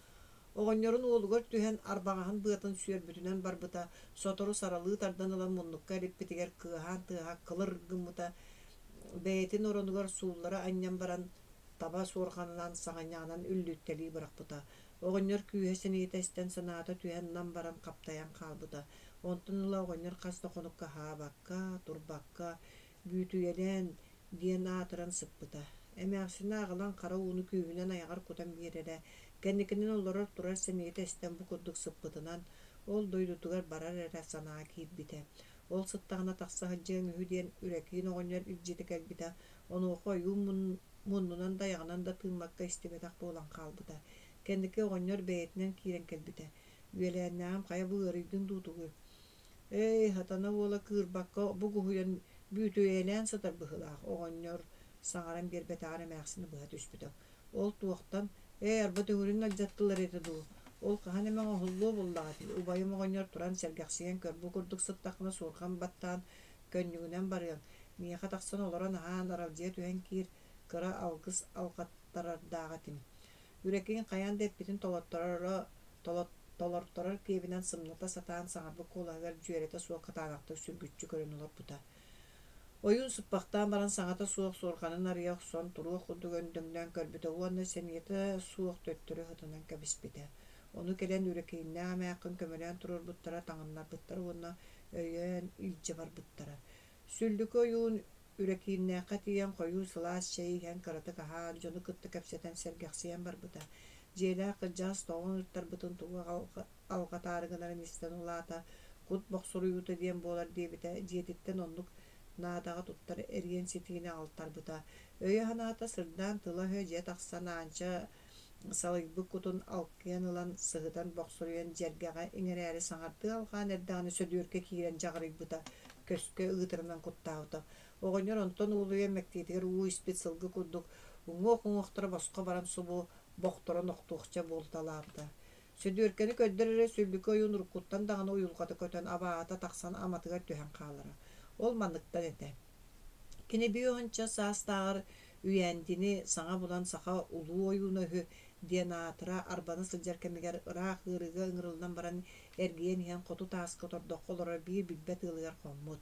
оҕонньорун уолугар түһэн арбаҕаһын быатын сүөрбүтүнэн барбыта, сотору саралыы тардан ылан муннукка элиппитигэр кыаһаан тыаһа кылыр гыммыта, бэйэтин оронугар сууллара анньан баран таба суорҕанынан саҕынньаҕынан үллүттэлии бырахпыта. Оҕонньор күүһэ сэниэтэ эстэн санаата түһэн нам баран хаптайан хаалбыта. Онтон ыла оҕонньор хас да хонукка аһаабакка, турбакка, бүөтүйэлээн, Диэн аатыран сыппыта. Эмээхсинэ аҕалан хара ууну күүһүнэн айаҕар кутан биэрэрэ, кэнникинэн олорор турар сэниэтэ эстэн бу курдук сыппытынан, ол дойдутугар барар эрэ санаа киирбитэ. Ол сыттаҕына тахса сылдьыаҥ үһү диэн Үрэкиин оҕонньор илдьитэ кэлбитэ, онуоха ойуун муннунан да айаҕынан да тыыммакка истибэтэх буолан хаалбыта. Кэнники оҕонньор бэйэтинэн киирэн кэлбитэ. Үөлээннээҕим хайа бу ыарыйдыҥ дуу тугуй? Эй, сатана уола кыырбакка бугуһуйан бүөтүөйэлээн сытар быһыылаах, оҕонньор саҥаран биэрбэтэҕэр эмээхсини быһа түспүтэ. Ол туохтан, ээ, арба төҥүрүн алдьаттылар этэ дуу, ол хаһан эмэ оҥоһуллуо буоллаҕа дии, убайым оҕонньор туран сэргэхсийэн көр, бу курдук сыттаххына суорҕан баттаан көнньүгүнэн барыаҥ, миэхэ тахсан олорон аһаан аралдьыйа түһэн киир, кыра алгыс алҕаттарардаах этим. Үрэкиин хайаан да эппитин толоттороро толорторор киэбинэн сымната сатаан саҥарбыт куолаһыгар дьүөрэтэ суох кытаанахтык сүргүччү көрөн олорбута. Ойуун сыппахтаан баран саҥата суох суорҕанын арыйа охсон туруох курдук өндөҥнөөн көрбүтэ уонна сэниэтэ суох төттөрү сытынан кэбиспитэ. Ону кэлэн Үрэкииннээх эмээххин көмөлөөн туруорбуттара, таҥыннарбыттара уонна өйөөн илдьэ барбыттара. Сүллүкү ойуун Үрэкииннээххэ тиийэн хойуу сылаас чэй иһэн кыратык аһаан, дьону кытта кэпсэтэн сэргэхсийэн барбыта. Дьиэлээх кырдьаҕас тоҕо ыҥыртарбытын тугу алҕатаары гынарын истэн улаата, кут бохсуруйуута диэн буолар диэбитэ, дьиэтиттэн оннук наадаҕа туттар эриэн ситиини аҕалтарбыта. Өйө-санаата сырдаан тыла-өһө дьиэ тахсан Аанча салыйбыт кутун алкыйан ылан сыһытан бохсуруйан дьэргэҕэ иҥэрээри саҥардыы алҕаан эрдэҕинэ Сөдүөркэ киирэн дьаҕарыйбыта, көскө ыытарынан куттаабыта. Оҕонньор онтон уолуйан мэктиэтигэр уу испит сылгы курдук уҥуох-уҥуохтара босхо баран субу бохторон охтуохча буолуталаабыта. Сөдүөркэни көрдөр эрэ Сүллүкү ойуун уруккуттан даҕаны уйулҕата көтөн абааһыта тахсан аматыгар түһэн хаалара. Ол манныктан этэ. Кини биир саастааҕар Үйээндини саҥа булан саха улуу ойууна үһү диэн аатыра арбана сылдьар кэмигэр ыраах ыарыыга ыҥырыллан баран эргийэн иһэн хоту тааска тордоххо олорор биир билбэт ыалыгар хоммут.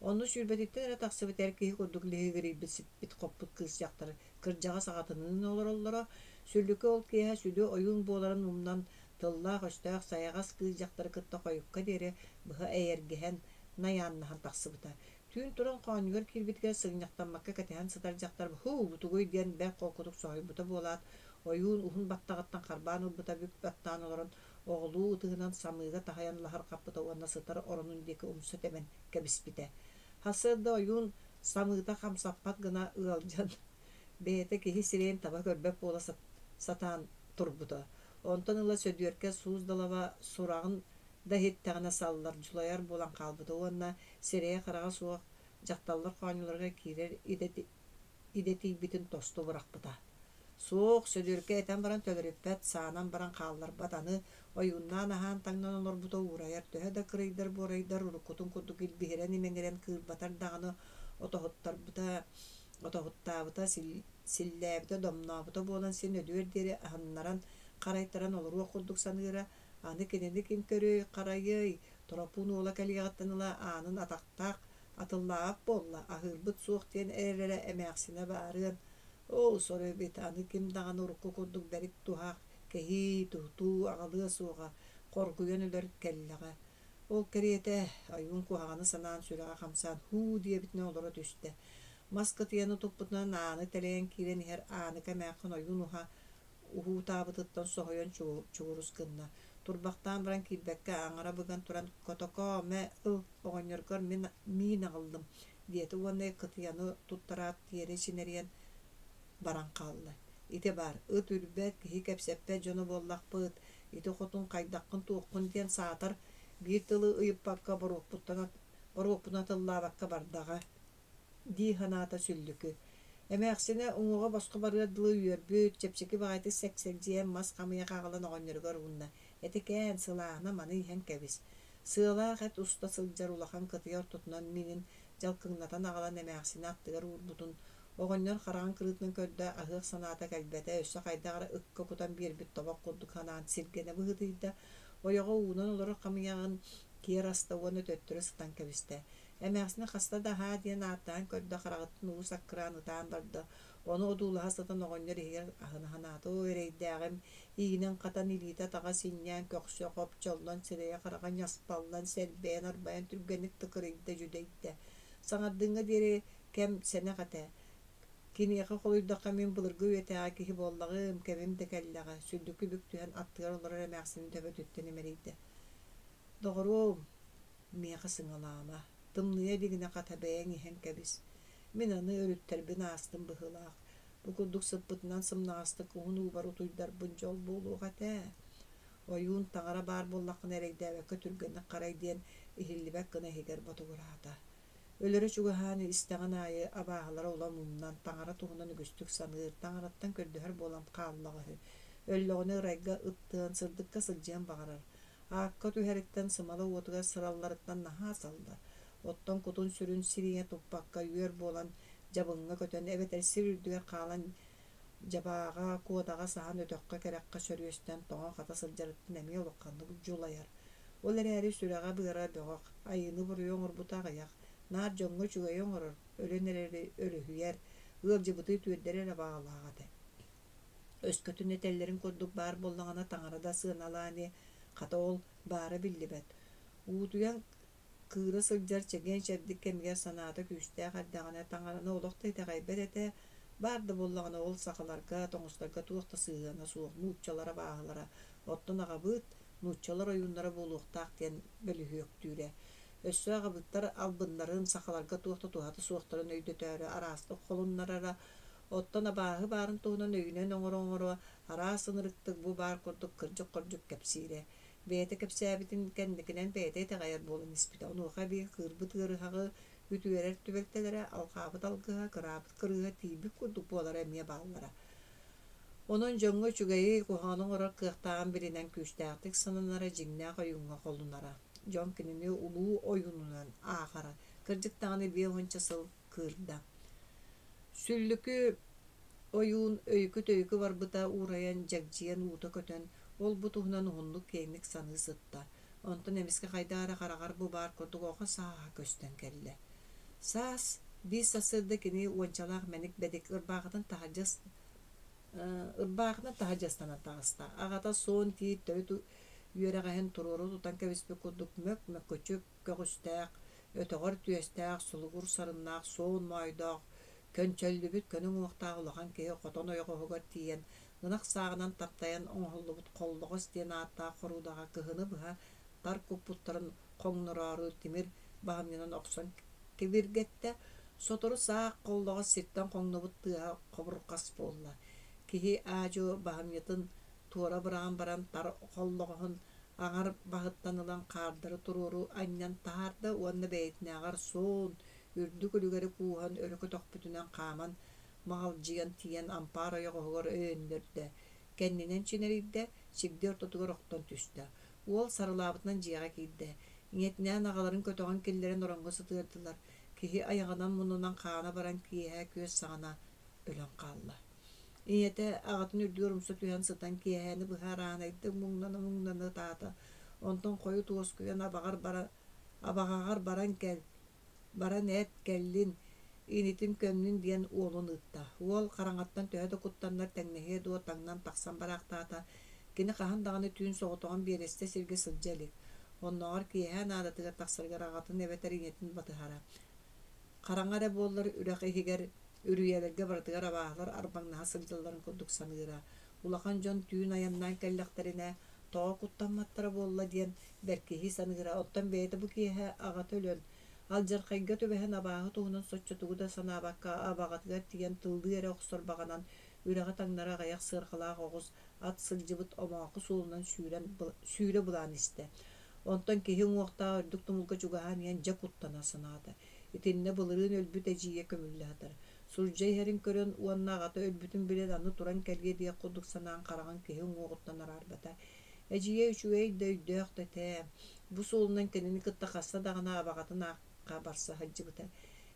Онно сүүрбэтиттэн эрэ тахсыбыт эр киһи курдук лиһигирийбит сиппит-хоппут кыыс дьахтар кырдьаҕас аҕатыныын олороллоро. Сүллүкү ол киэһэ сүдү ойуун буоларын умнан тыллаах-өстөөх сайаҕас кыыс дьахтары кытта хойукка диэри быһа эйэргэһэн, найааннаһан тахсыбыта. Түүн туран хоонньугар киирбитигэр сыгынньахтаммакка кэтэһэн сытар дьахтар «Һуу, бутугуй» диэн бэрт холкутук соһуйбута буолаат, ойуун уһун баттаҕыттан харбаан ылбыта бүк баттаан олорон оҕолуу ытыһынан самыыга таһыйан лаһырҕаппыта уонна сытар оронун диэки умса тэбэн кэбиспитэ. Сарсыарда ойуун самыыта хамсаппат гына ыалдьан, бэйэтэ киһи сирэйин таба көрбөт буола сатаан турбута. Онтон ыла Сөдүөркэ суус далаба сураҕын да иһиттэҕинэ саллар, дьулайар буолан хаалбыта уонна сирэйэ-хараҕа суох дьахталлар хоонньуларыгар киирэр идэтийбитин тосту бырахпыта. Суох, Сөдүөркэ этэн баран төлөрүппэт, саанан баран хаалларбат, аны ойууннаан аһаан-таҥнан олорбута уурайар, төһө да кырыйдар-буорайдар уруккутун курдук илбиһирэн-имэҥирэн кыырбатар даҕаны отоһуттарбыта, отоһуттаабыта, силлээбитэ, домнообута буолан син өлүөр диэри аһыннаран, харайтаран олоруох курдук саныыра, аны кинини ким көрүөй, харайыай, Торопуун уола кэлиэҕиттэн ыла аанын атахтаах атыллаабат буолла, аһыырбыт суох диэн эрэрэ эмээхсинэ баарыан, оо, сору эбит, аны ким даҕаны урукку курдук бэрик туһах, кэһии, тутуу аҕалыа суоҕа, хоргуйан өлөр кэллэҕэ. Ол кэриэтэ ойуун куһаҕаны санаан сүрэҕэ хамсаан һуу диэбитинэн олоро түстэ. Мас кытыйаны туппутунан ааны тэлэйэн киирэн иһэр Ааныка эмээххин ойуун уһа уһуутаабытыттан соһуйан чугурус гынна. Турбахтаан баран киирбэккэ аҥара быган туран «Котокоо, мэ, ыл, оҕонньоргор мин миин аҕаллым» диэтэ уонна кытыйаны туттараат тиэрэ чинэрийэн баран хаалла. Ити баар, ыт үрбэт, киһи кэпсэппэт дьоно буоллахпыт, ити хотун хайдаххын-туоххун диэн саатар биир тылы ыйыппакка боруокпуттан боруокпун атыллаабакка бардаҕа дии санаата Сүллүкү. Эмээхсинэ уҥуоҕа босхо барыар дылы үөрбүт, чэпчэки баҕайытык сэксэлдьийэн мас хамыйах аҕалан оҕонньоругар уунна: «Этикээн, сылааһына маны иһэн кэбис». Сыалаах эт уста сылдьар улахан кытыйа ортотунан миинин дьалкыҥнатан аҕалан эмээхсинэ аттыгар уурбутун оҕонньор хараҕын кырыытынан көрдө, аһыах санаата кэлбэтэ, өссө хайдах эрэ ыкка кутан биэрбит тобох курдук санаан сиргэнэ быһыытыйда, ойоҕо уунан олорор хамыйаҕын киэр аста уонна төттөрү сытан кэбистэ. Эмээхсинэ хаста да аһаа диэн ааттаан көрдө, хараҕыттан уу саккыраан ытаан барда. Ону одуулаһа сытан оҕонньор иһигэр аһына санаата: «Оо, эрэйдээҕим, иинэн-хатан, илиитэ-атаҕа синньээн, көхсө хопчоллон, сирэйэ-хараҕа ньаспаллан, сэрбэйэн-арбайан түргэнник тыкырыйда, дьүдэйдэ. Саҥардыҥҥа диэри кэм сэнэх этэ. Киниэхэ холуйдахха мин былыргы үйэтээҕи киһи буоллаҕым, кэмим да кэллэҕэ, сүллүкү бүк түһэн аттыгар олорор эмээхсини төбөтүттэн имэрийдэ. Доҕоруом, миэхэ сыҥалаама, тымныйа илигинэ хата бэйэҥ иһэн кэбис. Мин аны өрүттэрбин аастым быһыылаах. Бу курдук сыппытынан сымнаҕастык уһун уубар утуйдарбын дьол буолуох этэ. Ойуун таҥара баар буоллаххына эрэйдээбэккэ түргэнник харай диэн иһиллибэт гына иһигэр ботугураата. Өлөрө чугаһаан истэҕин аайы абааһылара улам умнан, таҥара туһунан үгүстүк саныыр, таҥараттан көрдөһөр буолан хааллаҕа үһү. Өллөҕүнэ ырайга ыттыан, сырдыкка сылдьыан баҕарар. Аакка түһэриттэн сымала уотугар сыралларыттан наһаа саллар. Оттон кутун-сүрүн сирийэ туппакка үөр буолан дьабыҥҥа көтөн эбэтэр сир үрдүгэр хаалан дьабааҕа, куодаҕа саһан өтөххө кэрэххэ сөрүөстэн тоҥо-хата сылдьарыттан эмиэ улаханнык дьулайар. Ол эрээри сүрэҕэ-быара бөҕөх, айыыны-буруйу оҥорбута аҕыйах, наар дьоҥҥо үчүгэйи оҥорор, өлөн эрэри өрүһүйэр, ыалдьыбыты үтүөрдэр эрэ баҕалаах этэ. Өскөтүн этэллэрин курдук баар буоллаҕына таҥара да сыаналаа ини, хата ол баара биллибэт. Уутуйан кыыра сылдьар чэгиэн-чэбдик кэмигэр санаата күүстээх эрдэҕинэ таҥараны олох да итэҕэйбэт этэ, баар да буоллаҕына ол сахаларга, тоҥустарга туох да сыһыана суох нууччалара бааһылара, оттон аҕабыыт нууччалар ойууннара буолуохтаах диэн бөлүһүөктүүрэ. Өссө аҕабыыттар албыннарын сахаларга туох да туһата суохтарын өйдөтөөрү араастык холуннарара, оттон абааһы баарын туһунан өйүнэн оҥоро-оҥоро араас ынырыктык бу баар курдук кырдьык-хордьук кэпсиирэ. Бэйэтэ кэпсээбитин кэнникинэн бэйэтэ итэҕэйэр буолан испитэ. Онуоха эбии кыырбыт ыарыһаҕы үтүөрэр түбэлтэлэрэ, алҕаабыт алгыһа, кыраабыт кырыыһа тиийбит курдук буолара эмиэ бааллара. Онон дьоҥҥо үчүгэйи, куһаҕаны оҥорор кыахтааҕын билинэн күүстээхтик сананара, дьиҥнээх ойууҥҥа холунара. Дьон кинини улуу ойуунунан ааҕара. Кырдьык даҕаны биэ уонча сыл кыырда. Сүллүкү ойуун өйүкү-төйүкү барбыта уурайан, дьэгдьийэн уута көтөн, ол-бу туһунан уһуннук-киэҥник саныы сытта. Онтон эмискэ хайдах эрэ хараҕар бу баар курдук оҕо сааһа көстөн кэллэ. Саас биир сарсыарда кини уончалаах мэник-бэдик ырбаахытын таһырдьа ырбаахытын таһырдьа ыстанан таҕыста. Аҕата суон тиит төрүт үөрэҕэһин туруору тутан кэбиспит курдук мөк-мөккүчүк көҕүстээх, өтөҕөр түөстээх, сулугур сарыннаах, суон моойдоох, көнчөллүбүт көнө уҥуохтаах улахан киһи хотон ойоҕоһугар тиийэн, ынах сааҕынан таптайан оҥоһуллубут холлоҕос диэн ааттаах хоруудаҕа кыһыны быһа тар куппуттарын хоҥнороору тимир баһымньынан охсон кибиргэттэ. Сотору саах холлоҕос сиртэн хоҥнубут тыаһа хобурҕас буолла. Киһи аа-дьуо баһымньытын туора быраҕан баран тар холлоҕоһун аҥар баһыттан ылан хаардары туруору анньан таһаарда уонна бэйэтинээҕэр суон, үрдүк үлүгэри кууһан өрө көтөхпүтүнэн хааман маҕалдьыйан тиийэн ампаар ойоҕоһугар өйөннөрдө, кэннинэн чинэрийдэ, чигди ортотугар охтон түстэ. Уол сарылаабытынан дьиэҕэ киирдэ. Ийэтинээн аҕаларын көтөҕөн киллэрэн ороҥҥо сытыардылар. Киһи айаҕынан муннунан хаана баран киэһэ күөс саҕана өлөн хаалла. Ийэтэ аҕатын үрдүгэр умса түһэн сытан киэһээни быһа араанайдык муҥнана-муҥнана ытаата. Онтон хойут уоскуйан абаҕар баран, абаҕаҕар баран кэл, баран эт, кэллин, инитин көмнүн диэн уолун ыытта. Уол хараҥаттан төһө да куттаннар тэҥнэһиэ дуо таҥнан тахсан бараахтаата. Кини хаһан даҕаны түүн соҕотоҕун биэрэстэ сиргэ сылдьа илик. Оннооҕор киэһэ наадатыгар тахсарыгар аҕатын эбэтэр ийэтин батыһара. Хараҥа эрэ буоллар үрэх иһигэр үрүйэлэргэ барытыгар абааһылар арбаҥнаһа сылдьалларын курдук саныыра. Улахан дьон түүн айаннаан кэллэхтэринэ, тоҕо куттамматтара буолла диэн бэркиһии саныыра. Оттон бэйэтэ бу киэһэ аҕата өлөн, алдьархайга түбэһэн абааһы туһунан соччо тугу да санаабакка абаҕатыгар тиийэн тыллыы эрэ охсор баҕанан үрэҕи таҥнары аҕыйах сыарҕалаах оҕус ат сылдьыбыт омооху суолунан сүүрэн сүүрэ былаан истэ. Онтон киһи уҥуохтаах үрдүк тумулга чугаһаан иһэн дьэ куттана санаата. Итиннэ былырыын өлбүт эдьиийэ көмүллэ сытар. Сурдьа иһэрин көрөн уонна аҕата өлбүтүн билэн аны туран кэлиэ диэх курдук санаан хараҕын киһи уҥуоҕуттан араарбата. Эдьиийэ үчүгэй да өйдөөх да этэ. Бу суолунан кинини кытта хаста даҕаны абаҕатын аахха барса сылдьыбыта.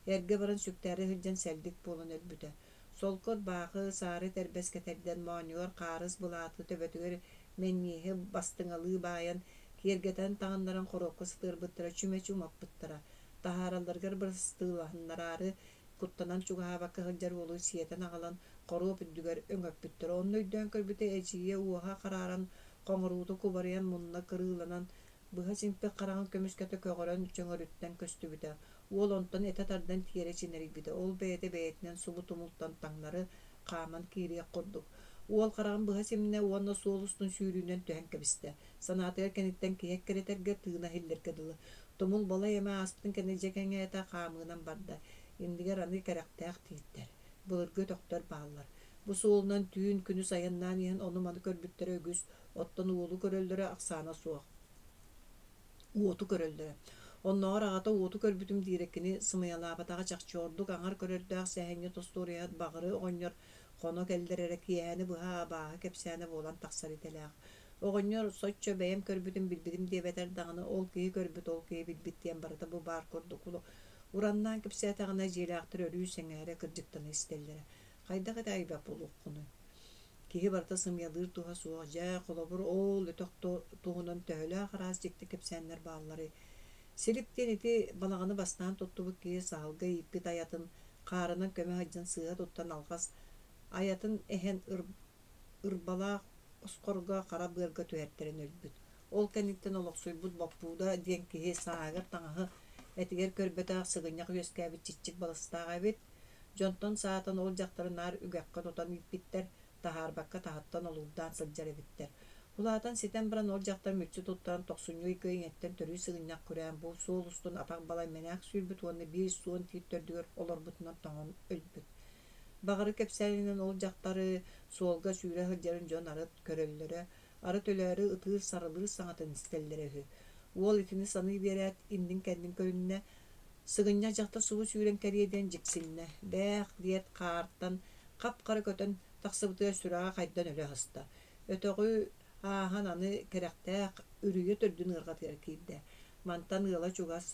Эргэ баран сүктээри сылдьан сэллик буолан өлбүтэ. Солко ырбаахы, саары этэрбэс кэтэрдэн, моонньугар хаарыс былааты төбөтүгэр мэнньиэһи бастыҥалыы баайан, киэргэтэн таҥыннаран хоруопка сытыарбыттара, чүмэчи умаппыттара. Таһааралларыгар бырастыылаһыннараары куттанан чугаһаабакка сылдьар уолу сиэтэн аҕалан хоруоп үрдүгэр өҥөппүттэрэ. Онно өйдөөн көрбүтэ эдьиийэ уоһа харааран, хоҥоруута кубарыйан, мунна кырыыланан, быһа симпит хараҕын көмүскэтэ көҕөрөн чөҥөрүттэн көстүбүтэ. Уол онтон этэ тардан тиэрэ чинэрийбитэ, ол бэйэтэ бэйэтинэн субу тумултан таҥнары хааман киириэх курдук. Уол хараҕын быһа симнэ уонна суол устун сүүрүүнэн түһэн кэбистэ. Санаатыгар кэнниттэн киһи эккирэтэргэ, тыына иһиллэргэ дылы. Тумул балай эмэ ааспытын кэннэ дьэ кэҥээтэ, хаамыынан барда. Иннигэр аны кэрэхтээх тииттэр, былыргы өтөхтөр бааллар. Бу суолунан түүн күнүс айаннаан иһэн ону-маны көрбүттэрэ үгүс, оттон уолу көрөллөрө ахсаана суох. Уоту көрөллөрө. Оннооҕор аҕата уоту көрбүтүм диирэ кини сымыйалаабатаҕа чахчы ордук аҥар көрөрдөөх сэһэнньит остуоруйаһыт Баҕыры оҕонньор хоно кэллэр эрэ киэһэни быһа абааһы кэпсээнэ буолан тахсар идэлээх. Оҕонньор соччо бэйэм көрбүтүм билбитим диэбэтэр даҕаны ол киһи көрбүт ол киһи билбит диэн барыта бу баар курдук ураннаан кэпсээтэҕинэ дьиэлээхтэр өрүү сэҥээрэ кырдьыктана истэллэрэ. Хайдах итэҕэйбэт буолуоххунуй? Киһи барыта сымыйалыыр туһа суох, дьэ, холобур, ол өтөх туһунан төһөлөөх араас дьикти кэпсээннэр баалларый? Силип диэн ити балаҕаны бастаан туттубут киһи саһылга ииппит айатын хаарынан көмө сылдьан сыыһа туттан алҕас айатын эһэн ырбалаах осхорго хара быарга түһэртэрэн өлбүт. Ол кэнниттэн олохсуйбут Боппууда диэн киһи сааһыгар таҥаһы этигэр көрбөтөх сыгынньах үөскээбит чиччик балыстаах эбит. Дьонтон саатан ол дьахтары наар үгэххэ тутан ииппиттэр, таһаарбакка таһыттан олуурдаан сылдьар эбиттэр. Улаатан ситэн баран ол дьахтар мүччү туттаран тохсунньу ыйга ийэттэн төрүү сыгынньах күрээн бу суол устун атах балай мэнээк сүүрбүт уонна биир суон тиит төрдүгэр олорбутунан тоҥон өлбүт. Баҕары кэпсээнинэн ол дьахтары суолга сүүрэ сылдьарын дьон арыт көрөллөрө, арыт өлөөрү ытыыр-сарылыыр саҥатын истэллэрэ үһү. Уол итини саныы биэрээт иннин-кэннин көрүннэ, Сыгынньах дьахтар субу сүүрэн кэлиэ диэн дьиксиннэ, «Бээх» диэт хаартан хап-хара көтөн тахсыбытыгар сүрэҕэ хайдан өлө аһыста. Өтөҕү ааһан аны кэрэхтээх үрүйэ төрдүн ыарҕатыгар киирдэ. Мантан ыала чугас,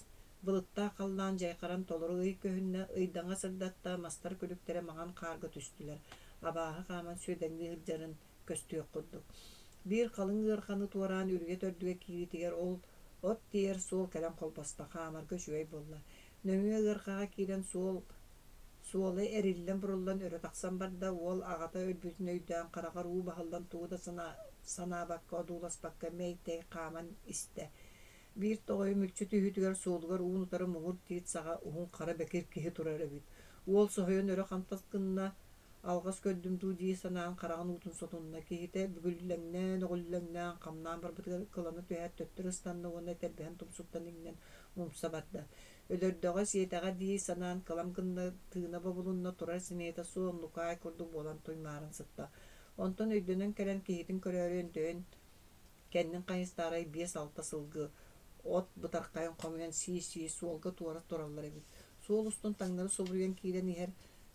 былыттаах халлаан дьайхаран толору ый көһүннэ, ыйдаҥа сырдатта, мастар күлүктэрэ маҥан хаарга түстүлэр. Абааһы хааман сүөдэҥнии сылдьарын көстүөх курдук. Биир халыҥ ыарханы туораан үрүйэ төрдүгэр киириитигэр ол от тиэйэр суол кэлэн холбосто, хаамарга үчүгэй буолла. Нөҥүө ыархаҕа киирэн суол суола эриллэн-буруллан өрө тахсан барда, уол аҕата өлбүтүн өйдөөн хараҕар уу баһыллан тугу да санаабакка, одууласпакка мэй-тэй хааман истэ. Биир тоҕойу мүлчү түһүүтүгэр суолугар уун-утары муҥур тиит саҕа уһун хара бэкир киһи турар эбит. Уол соһуйан өрө хантас гынна, Алҕас көрдүм дуу дии санаан хараҕын уутун сотунна, киһитэ бүгүллэҥнээн, өҕүллэҥнээн, хамнаан барбытыгар кылана түһээт төттөрү ыстанна уонна этэрбэһин тумсуттан иҥнэн умса барда. Өлөрдөҕө, сиэтэҕэ дии санаан кылам гынна, тыына бобулунна, турар сэниэтэ суох нукаай курдук буолан туймааран сытта. Онтон өйдөнөн кэлэн киһитин көрөөрү өндөйөн кэннин хайыстаарай биэс-алта сылгы от бытархайын хомуйан сии-сии суолга туора тураллар эбит. Суол устун таҥнары субуруйан киирэн иһэр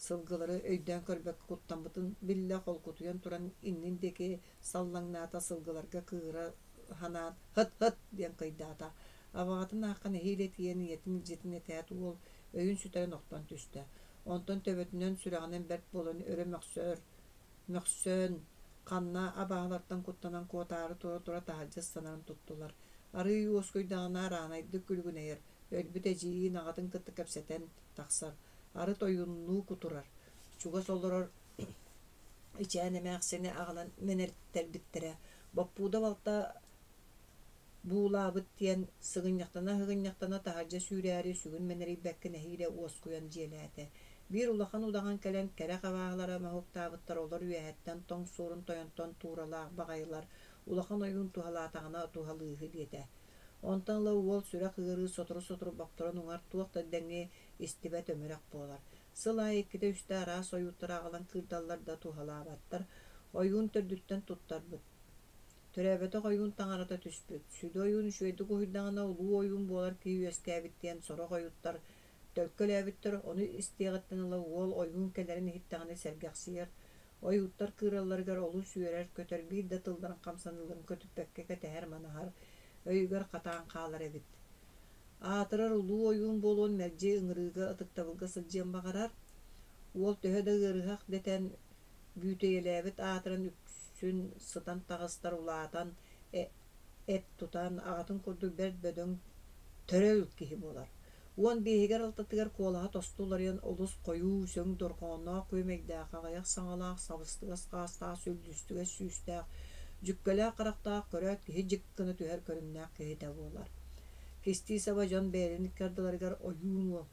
сылгылары өйдөөн көрбөккө куттаммытын биллэ холкутуйан туран иннин диэки саллаҥнаата, сылгыларга кыыһыра санаан «Һыт-һыт!» диэн кыйдаата. Абаҕатын аахха нэһиилэ тиийэн ийэтин илдьитин этээт уол өйүн сүтэрэн охтон түстэ. Онтон төбөтүнэн, сүрэҕинэн бэрт буолан өрө мөхсөр, мөхсөн, ханна абааһылартан куттанан куотаары тура-тура таһырдьа ыстанарын туттулар. Арыый уоскуйдаҕына араанайдык күлүгүнэйэр, өлбүт эдьиийин аҕатын кытта кэпсэтэн тахсар, арыт ойууннуу кутурар, чугас олорор ичээн эмээхсини аҕалан мэнэртэрбиттэрэ. Боппууда балта буулаабыт диэн сыгынньахтана-сыгынньахтана таһырдьа сүүрээри сүгүн мэнэрийбэккэ нэһиилэ уоскуйан дьиэлээтэ. Биир улахан удаҕан кэлэн кэрэх абааһылара моһуоктаабыттар олор үөһэттэн тоҥ суорун тойонтон тууралаах баҕайылар улахан ойуун туһалаатаҕына туһалыыһы диэтэ. Онтон ыла уол сүрэх ыарыы сотору-сотору бопторон уҥар туох да дэҥи истибэт өмүрэх буолар. Сыл аайы иккитэ-үстэ араас ойууттары аҕалан кыырдаллар да туһалаабаттар. Ойуун төрдүттэн туттарбыт. Төрөөбөтөх ойуун таҥарата түспүт. Сүдү ойуун үчүгэйдик уһуйдаҕына улуу ойуун буолар киһи үөскээбит диэн сорох ойууттар төлкөлөөбүттэр, ону истиэҕиттэн ыла уол ойуун кэлэрин иһиттэҕинэ сэргэхсийэр, ойууттар кыыралларыгар олус үөрэр-көтөр, биир да тылларын хамсаныыларын көтүппэккэ кэтэһэр-манаһар, өйүгэр хатаан хаалар эбит. Аатырар улуу ойуун буолуон мэлдьи ыҥырыыга, ытыктабылга сылдьыан баҕарар. Уол төһө да ыарыһах дэтэн, бүүтэйэлээбит аатыран үксүн сытан таҕыстар улаатан, эт тутан, аҕатын курдук бэрт бөдөҥ төрөл киһи буолар. Уон биэһигэр алтатыгар куолаһа тосту уларыйан олус хойуу, сөҥ дорҕоонноох күөмэйдээх, аҕыйах саҥалаах, сабыстыгас хаастаах, сүллүстүгэс сүүстээх, дьүккэлээх харахтаах көрөөт киһи дьик гына түһэр көрүҥнээх киһитэ буолар. Кистии-саба дьон бэйэлэрин икки ардыларыгар ойуун уол,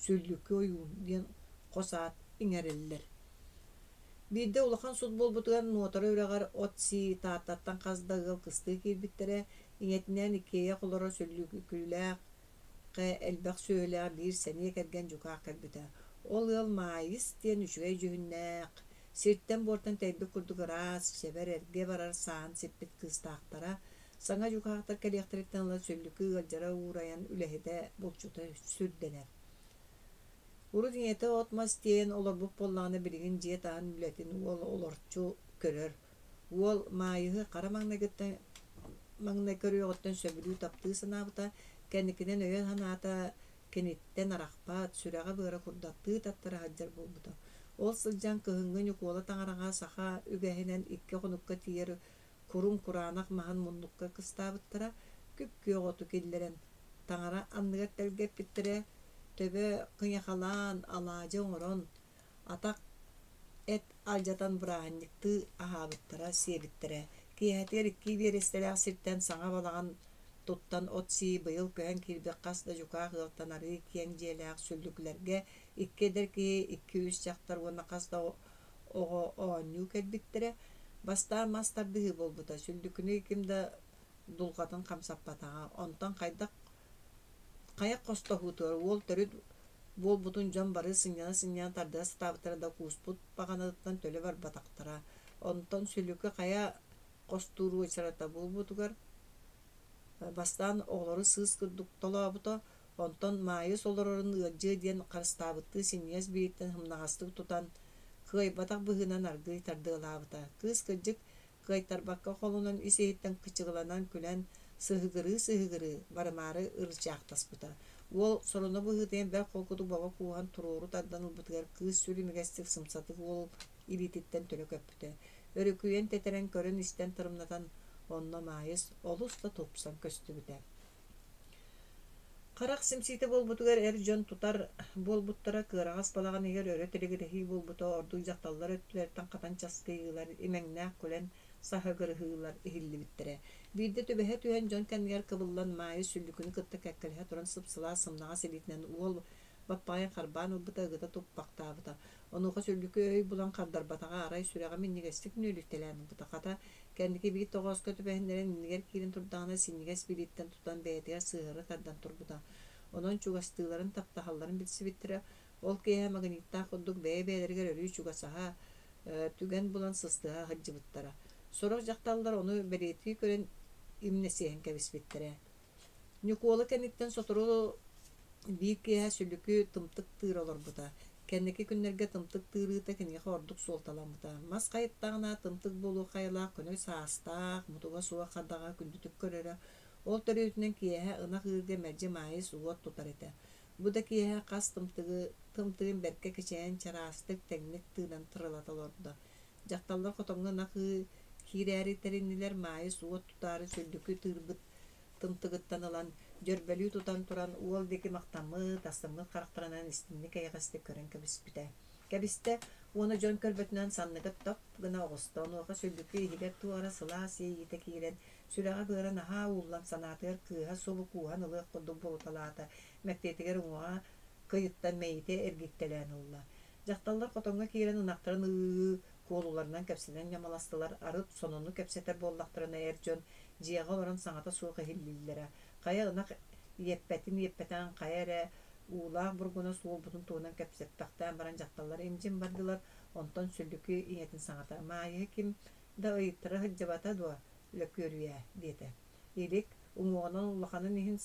сүллүкү ойуун диэн хос аат иҥэрэллэр. Биирдэ улахан сут буолбутугар Нуотара үрэҕэр от сии Тааттаттан хас да ыал кыстыы киирбиттэрэ, ийэтинээн иккиэйэх олорор сүллүкүлээх элбэх сүөһүлээх биир сэниэ кэргэн дьукаах кэлбитэ. Ол ыал Маайыс диэн үчүгэй дьүһүннээх, сиртэн-буортан тэйбит курдук ыраас, чэбэр эргэ барар сааһын сиппит кыыстаахтара. Саҥа дьукаахтар кэлиэхтэриттэн ыла сүллүкү ыалдьара уурайан үлэһитэ, булчута сүрдэнэр. Урут ийэтэ от-мас тиэйэн олорбут буоллаҕына, билигин дьиэ таһын үлэтин уол олорчу көрөр. Уол Маайыһы хара маҥнайгыттан маҥнай көрүөҕүттэн сөбүлүү таптыы санаабыта, кэнникинэн өйө-санаата киниттэн арахпат, сүрэҕэ-быара курдаттыы таттара сылдьар буолбута. Ол сылдьан кыһыҥҥы Ньукуола таҥараҕа саха үгэһинэн икки хонукка тиийэр куруҥ кураанах маһын муннукка кыстаабыттара, күп-күөх оту киллэрэн таҥара анныгар тэлгэппиттэрэ, төбө кыйахалаан, алаадьы оҥорон, атах эт алдьатан бырааһынньыктыы аһаабыттара, сиэбиттэрэ. Киэһэтигэр икки биэрэстэлээх сиртэн саҥа балаҕан туттан от сии быйыл көһөн киирбит хас да дьукаах ыалтан арыы киэҥ дьиэлээх сүллүкүлэргэ икки эдэр киһи, икки-үс дьахтар уонна хас да оҕо оонньуу кэлбиттэрэ. Бастаан мас тардыһыы буолбута, сүллүкүнү ким да дулҕатын хамсаппатаҕа. Онтон хайдах хайах хостоһуутугар уол төрүт буолбутун дьон бары сынньана-сынньана тардыһа сатаабыттара да кууспут баҕанатыттан төлө барбатахтара. Онтон сүлүкү хайа хостуур уочарата буолбутугар бастаан оҕолору сыыс курдук толообута, онтон Маайыс олорорун ыалдьыа диэн харыстаабыттыы синньигэс биириттэн сымнаҕастык тутан, кыайбатах быһыынан аргыый тардыалаабыта. Кыыс кырдьык кыайтарбакка холунан ис-иһиттэн кычыгыланан күлэн, сыһыгырыы-сыһыгырыы барымаары ырычаахтаспыта. Уол соруна быһыытыйан бэрт холкутук бобо кууһан туруору тардан ылбытыгар кыыс сүр имигэстик сымсатык уол илиититтэн төлө көппүтэ. Өрүкүйэн тэтэрэн көрөн-истэн тырымнатан онно Маайыс олус да тупсан көстүбүтэ. Харах симсиитэ буолбутугар эр дьон тутар буолбуттара, кыараҕас балаҕан иһигэр өрө тилигирэһии буолбута, ордук дьахталлар өттүлэриттэн хатан часкыйыылар, имэҥнээх күлэн саһыгырыһыылар иһиллибиттэрэ. Биирдэ түбэһэ түһэн дьон кэннигэр кыбыллан Маайыс сүллүкүнү кытта кэккэлэһэ туран сып-сылаас сымнаҕас илиитинэн уол баппаҕайын харбаан ылбыта, ыгыта туппахтаабыта. Онуоха сүллүкү өй булан хардарбатаҕа, арай сүрэҕэ минньигэстик нүөлүтэлээн ылбыта. Хата, кэнники биир тоҕооско түбэһиннэрэн иннигэр киирэн турдаҕына, синньигэс билииттэн тутан бэйэтигэр сыһыары тардан турбута. Онон чугастыыларын, таптаһалларын билсибиттэрэ. Ол киэһэ магниттаах курдук бэйэ-бэйэлэригэр өрүү чугасаһа, түгэн булан сыстыһа сылдьыбыттара. Сорох дьахталлар ону бэлиэтии көрөн имнэсиһэн кэбиспиттэрэ. Ньукуола кэнниттэн сотору биир киэһэ сүлүкү тымтык тыыра олорбута. Кэнники күннэргэ тымтык тыырыыта киниэхэ ордук суолталаммыта. Мас хайыттаҕына тымтык буолуох хайалаах көнө саастаах, мутуга суох хардаҕа күндүтүк көрөрө. Ол төрүөтүнэн киэһэ ынах ыырга мэлдьи Маайыс уот тутар этэ. Бу да киэһэ хас тымтыгы тымтыгын бэркэ кичэйэн чараастык, тэҥник тыынан тырылата олордо. Дьахталлар хотоҥҥо ынах ыы киирээри тэриннилэр, Маайыс уот тутаары сүллүкү тыырбыт тымтыгыттан ылан, дьөрбөлүү тутан туран уол диэки махтаммыт, астыммыт харахтарынан истинник эйэҕэстик көрөн кэбиспитэ. Кэбистэ уонна дьон көрбөтүнэн санныга топ гына оҕуста. Онуоха сүллүкү иһигэр туох эрэ сылаас иэйиитэ киирэн, сүрэҕэ-быара наһаа ууллан, санаатыгар кыыһа субу кууһан ылыах курдук буолуталаата, мэктиэтигэр уҥуоҕа кыйыттан мэйиитэ эргиттэлээн ылла. Дьахталлар хотоҥҥо киирэн ынахтарын ыы-ыы куолуларынан кэпсэтэн ньамаластылар, арыт сонуну кэпсэтэр буоллахтарына эр дьон дьиэҕэ олорон саҥата суох иһиллииллэрэ. Хайа ынах иэппэтин иэппэтэҕин хайа эрэ уулаах бургуна суолбутун туһунан кэпсэппэхтээн баран дьахталлар имдьин бардылар, онтон сүллүкү ийэтин саҥата «Маайыһы ким да ыйыттара сылдьыбата дуо, Лөкүөрүйээ?» диэтэ. Илик, уҥуоҕунан улаханын иһин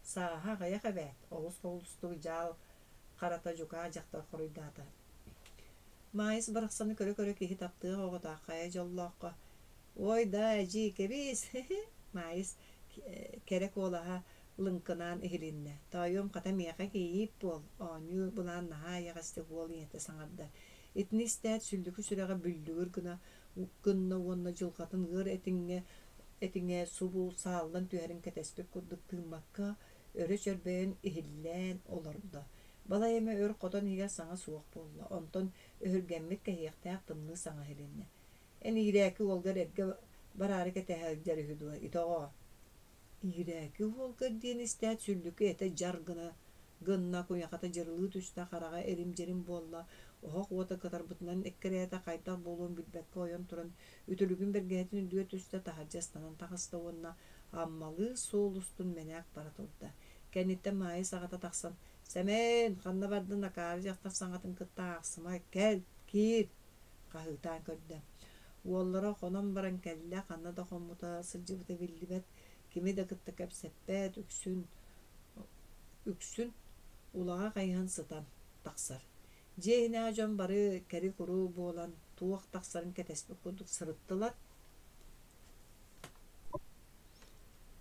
сааһа аҕыйах эбээт, олус холустук дьаал харата дьукаа дьахтар хоруйдаата. Маайыс барахсаны көрө-көрө киһи таптыах оҕото хайа дьоллооххо «Ой да, эдьиий, кэбиис!» Маайыс кэрэ куолаһа лыҥкынаан иһилиннэ. «Тоойуом, хата миэхэ кийиит буол» оонньуу былаан наһаа эйэҕэстик уол ийэтэ саҥарда. Итини истээт сүллүкү сүрэҕэ бүллүгүр гына гынна уонна дьылҕатын ыар этиҥҥэ этиҥэ субу сааллан түһэрин кэтэспит курдук тыыммакка өрө чөрбөйөн иһиллээн олордо. Балай эмэ өр хотон иһигэр саҥа суох буолла, онтон өһүргэммит кэһиэхтээх тымныы саҥа иһилиннэ. Эн иирээки уолгар эргэ бараары кэтэһэ сылдьар үһү дуо, ити оҕо? Иирээки уолга диэн истээт сүллүкү этэ дьар гына гынна, куйахата дьырылыы түстэ, хараҕа эрим-дьирим буолла, оһох уота кытарбытынан эккирээтэ, хайдах буолуон билбэккэ ойон туран, үтүлүгүн бэргэһэтин үрдүгэр түстэ, таһырдьа ыстанан таҕыста уонна Аммалыы суол устун мэнээк бара турда. Кэнниттэн Маайыс аҕата тахсан, «Сэмэн, ханна бардын акаары дьахтар саҥатын кытта аахсыма, кэл, киир!» хаһыытаан көрдө. Уоллара хонон баран кэллэ, ханна да хоммута сылдьыбыта биллибэт, кими да кытта кэпсэппэт, үксүн үксүн улаҕа хайыһан сытан тахсар. Дьиэ иһинээҕи дьон бары кэри-куру буолан, туох тахсарын кэтэспит курдук сырыттылар.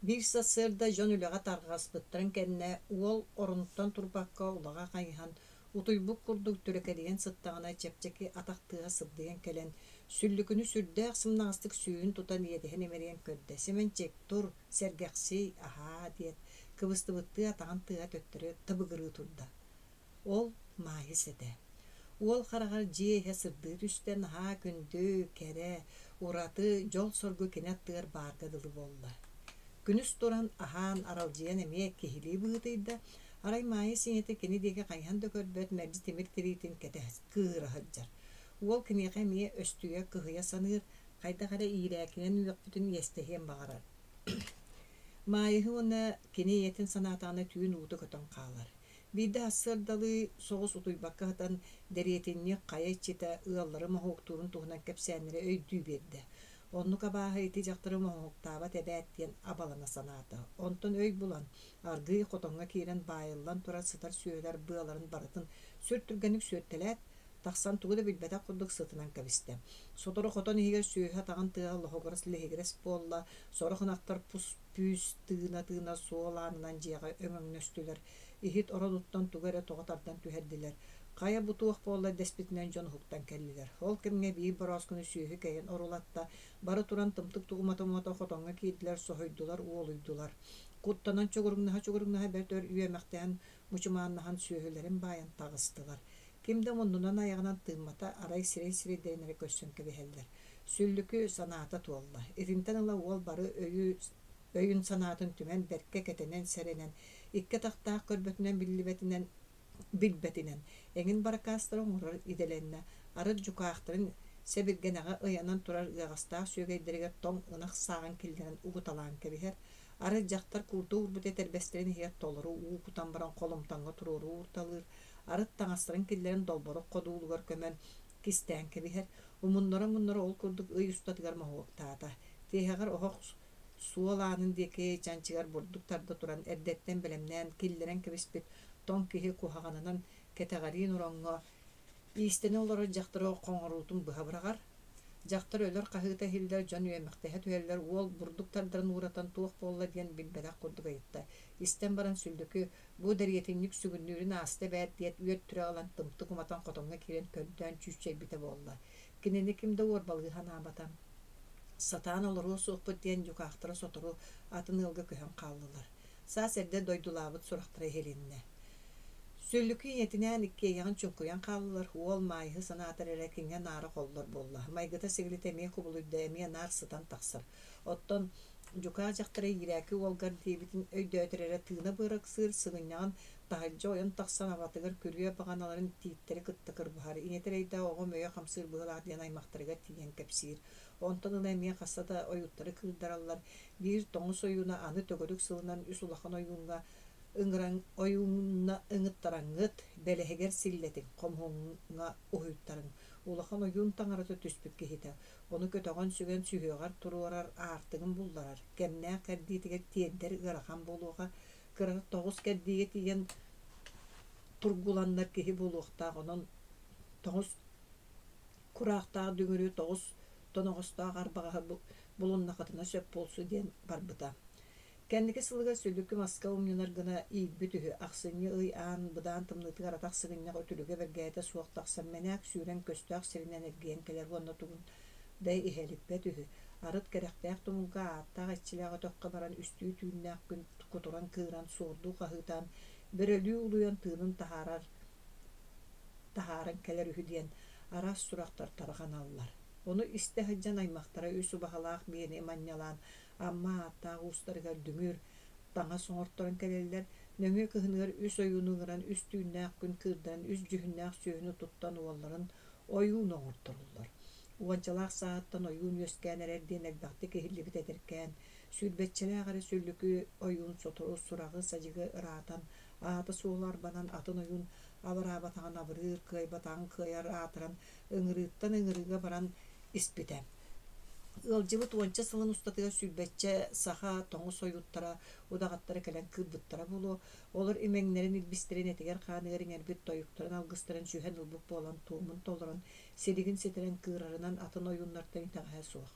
Биир сарсыарда дьон үлэҕэ тарҕаспыттарын кэннэ уол оронуттан турбакка улаҕа хайыһан, утуйбут курдук түлэкэдийэн сыттаҕына чэпчэки атах тыаһа сыбдыйан кэлэн, сүллүкүнү сүрдээх сымнаҕастык сүүһүн тутан иэдэһин имэрийэн көрдө: «Сэмэнчик, тур, сэргэхсий, аһаа» диэт, кыбыстыбыттыы атаҕын тыаһа төттөрү тыбыгырыы турда. Ол Маайыс этэ. Уол хараҕар дьиэ иһэ сырдыы түстэ, наһаа күндү, кэрэ, ураты дьол-соргу кини аттыгар баарга дылы буолла. Күнүс туран, аһаан, аралдьыйан эмиэ киһилии быһыытыйда, арай Маайыс ийэтэ кини диэки хайыһан да көрбөт, мэлдьи тимир тириитин кэтэ кыыһыра сылдьар. Уол киниэхэ эмиэ өстүйэ, кыһыйа саныыр, хайдах эрэ иирээкинэн үөхпүтүн иэстэһиэн баҕарар. Маайыһы уонна кини ийэтин санаатаҕына түүн уута көтөн хаалар. Биирдэ сарсыардалыы соҕус утуйбакка сытан, дэриэтинньик хайа иччитэ ыаллары моһуоктуурун туһунан кэпсээннэри өйдүү биэрдэ. Оннук абааһы ити дьахтары моһуоктаабат эбээт диэн абалана санаата. Онтон өй булан, аргыый хотоҥҥо киирэн баайыллан турар сытар сүөһүлэр быаларын барытын сүр түргэнник сүөттэлээт, тахсан тугу да билбэтэх курдук сытынан кэбистэ. Сотору хотон иһигэр сүөһү атаҕын тыаһа лоһугурас-лиһигирэс буолла, сорох ынахтар пус Пүүс тыына-тыына суол аанынан дьиэҕэ өҥөҥнөстүлэр, иһит оронуттан тугу эрэ тоҕо тардан түһэрдилэр. Хайа бу туох буолла дэспитинэн дьон уһуктан кэллилэр. Ол кэмҥэ биир борооскуну сүөһү кэйэн орулатта, бары туран тымтык тугумата-умата хотоҥҥо киирдилэр, соһуйдулар, уолуйдулар. Куттанан чугуруҥнаһа-чугуруҥнаһа бэрт өр үөмэхтэһэн, мучумааннаһан сүөһүлэрин баайан таҕыстылар. Ким да муннунан айаҕынан тыыммата, арай сирэй-сирэйдэрин эрэ көрсөн кэбиһэллэр. Сүллүкү санаата туолла. Итинтэн ыла уол бары өйү өйүн-санаатын түмэн бэркэ кэтэнэн-сэрэнэн, икки атахтаах көрбөтүнэн биллибэтинэн билбэтинэн, эҥин баракаастары оҥорор идэлэннэ. Арыт дьукаахтарын сэбиргэнэҕэ ыйанан турар ыаҕастаах сүөгэйдэригэр тоҥ ынах сааҕын киллэрэн угуталаан кэбиһэр. Арыт дьахтар куурда уурбут этэрбэстэрин иһигэр толору уу кутан баран холумтаҥҥа туруору уурталыыр. Арыт таҥастарын киллэрэн долборук ходуулугар көмөн кистээн кэбиһэр. Умуннара-умуннара ол курдук ый устатыгар моһуоктаата. Тиэһэҕэр оһох суол аанын диэки чанчыгар бурдук тарда туран эрдэттэн бэлэмнээн киллэрэн кэбиспит тоҥ киһи куһаҕанынан кэтэҕэриин ороҥҥо иистэнэ олорор дьахтары хоҥоруутун быһа быраҕар. Дьахтар өлөр хаһыыта иһиллэр, дьон үөмэхтэһэ түһэллэр, уол бурдук тардарын ууратан туох буолла диэн билбэтэх курдук ыйытта. Истэн баран сүллүкү бу дэриэтинньик сүгүннүүрүн ааста эбээт диэт үөт түрэ ылан тымтык уматан хотоҥҥо киирэн көрдөөн чүүччэйбитэ буолла. Кинини ким да уорбалыы санаабата. Сатаан олоруо суохпут диэн дьукаахтара сотору атын ыалга көһөн хааллылар. Саас эрдэ дойдулаабыт сурахтара иһилиннэ. Сүллүкү ийэтинээн иккиэйэҕин чуҥкуйан хааллылар, уол Маайыһы санаатар эрэ киҥэ-наара холлор буолла. Майгыта-сигилитэ эмиэ кубулуйда, эмиэ наар сытан тахсар. Оттон дьукаах дьахтара иирээки уолгар диэбитин өйдөөтөр эрэ тыына быараксыыр, сыгынньаҕын таһырдьа ойон тахсан абатыгар күрүө баҕаналарын тииттэри кытта кырбаһар. Ийэтэ эрэйдээх оҕом өйө хамсыыр быһыылаах диэн аймахтарыгар тиийэн кэпсиир. Онтон ыла эмиэ хаста да ойууттары кыырдараллар. Биир тоҥус ойууна аны төгүрүк сылынан үс улахан ойууҥҥа ыҥыран ойууҥҥа ыҥыттараҥҥыт, бэлэһигэр силлэтиҥ, хомуһуҥҥа уһуйтарыҥ. Улахан ойуун таҥарата түспүт киһитэ. Ону көтөҕөн сүгэн сүһүөҕэр туруорар, аартыгын булларар, кэмнээх кэрдиитигэр тиэрдэр ыарахан буолуоҕа. Кырата тоҕус кэрдиигэ тиийэн тургуланнар киһи буолуохтаах, онон тоҕус кураахтаах дүҥүрү тоҕус тоноҕостоох арбаҕаһы булуннахытына сөп буолсу диэн барбыта. Кэнники сылыгар сүлүкү маска умньанар гына иирбит үһү. Ахсынньы ый аан быдаан тымныытыгар атах сыгынньах үтүлүгэ бэргэһэтэ суох тахсан мэнээк сүүрэн көстөөх сиринэн эргийэн кэлэр уонна тугун да иһэлиппэт үһү. Арыт кэрэхтээх тумулга ааттаах иччилээх өтөххө баран үстүү түүннээх күн кутуран кыыран суордуу хаһыытаан бөрөлүү улуйан тыынын таһаарар таһааран кэлэр үһү диэн араас сурахтар тарҕаналлар. Ону истэ сылдьан аймахтара үс убаһалаах биэни манньалаан Амма ааттаах уустарыгар дүҥүр, таҥас оҥорторон кэлэллэр. Нөҥүө кыһыныгар үс ойууну ыҥыран, үс түүннээх күн кыырдаран, үс дьүһүннээх сүөһүнү туттан уолларын ойуун оҥортороллор. Уончалаах сааһыттан ойуун үөскээн эрэр диэн элбэхтик иһиллибит эдэркээн, сүүрбэччэлээх эрэ сүллүкү ойуун сотору сураҕы-садьыгы ыраатан, аата-суола арбанан атын ойуун абыраабатаҕын абырыыр, кыайбатаҕын кыайар аатыран, ыҥырыыттан ыҥырыыга баран испитэ. Ыалдьыбыт уонча сылын устатыгар сүүрбэччэ саха тоҥус ойууттара, удаҕаттара кэлэн кыырбыттара буолуо. Олор имэҥнэрин илбистэрин этигэр-хааныгар иҥэрбит тойуктарын алгыстарын сүһэн ылбыт буолан туомун толорон, силигин ситэрэн кыырарынан атын ойууннартан итэҕэһэ суох.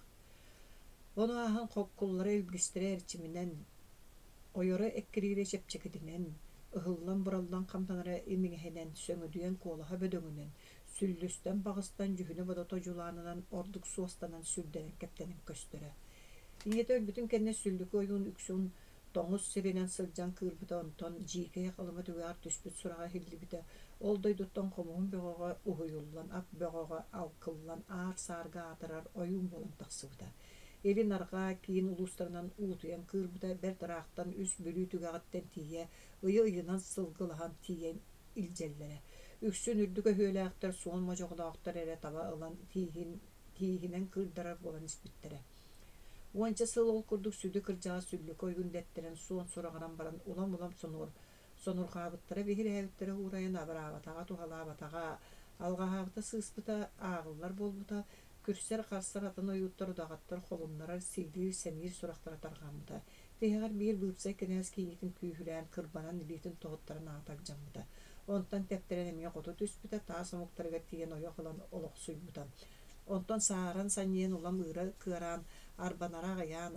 Ону ааһан хоккуллара илгистэрэ эрчиминэн, ойоро эккириирэ чэпчэкитинэн, ыһыллан-бураллан хамсанара имигэһинэн, сөҥүдүйэн куолаһа бөдөҥүнэн, сүллүстэн-баҕыстан дьүһүнэ-бодото дьулаанынан ордук суостанан сүрдэнэн-кэптэнэн көстөрө. Ийэтэ өлбүтүн кэннэ Сүллүкү ойуун үксүн тоҥус сиринэн сылдьан кыырбыта, онтон дьиикэй халыма түгэҕэр түспүт сураҕа иһиллибитэ. Ол дойдуттан хомуһун бөҕөҕө уһуйуллан, ат бөҕөҕө алкыллан аар-саарга аатырар ойуун буолан тахсыбыта. Илин арҕаа киин улуустарынан уутуйан кыырбыта, бэрт ыраахтан үс Бүлүү түгэҕиттэн тиийэ ыйы-ыйынан сылгылаһан тиийэн илдьэллэрэ. Үксүн үрдүк өһүөлээхтэр, суон модьоҕолоохтор эрэ таба ылан тииһин, тииһинэн кыырдарар буолан испиттэрэ. Уонча сыл ол курдук сүдү кырдьаҕас сүллүкү ойуун дэттэрэн суон сураҕыран баран улам-улам сонуор сонурҕаабыттара биһирээбиттэрэ уурайан абыраабатаҕа туһалаабатаҕа, алҕаһаабыта сыыспыта ааҕыллар буолбута, күрсэр-харсар атын ойууттар удаҕаттар холуннарар сиилиир-сэниир сурахтара тарҕаммыта. Тиһэҕэр биир быыпсай кинээс кийиитин күүһүлээн, кырбанан илиитин тоһуттаран аата алдьаммыта. Онтон тэптэрэн эмиэ хоту түспүтэ, таас омуктарыгар тиийэн ойох ылан олохсуйбута. Онтон сааран санньыйан улам ыыра кыараан, арбанара аҕыйаан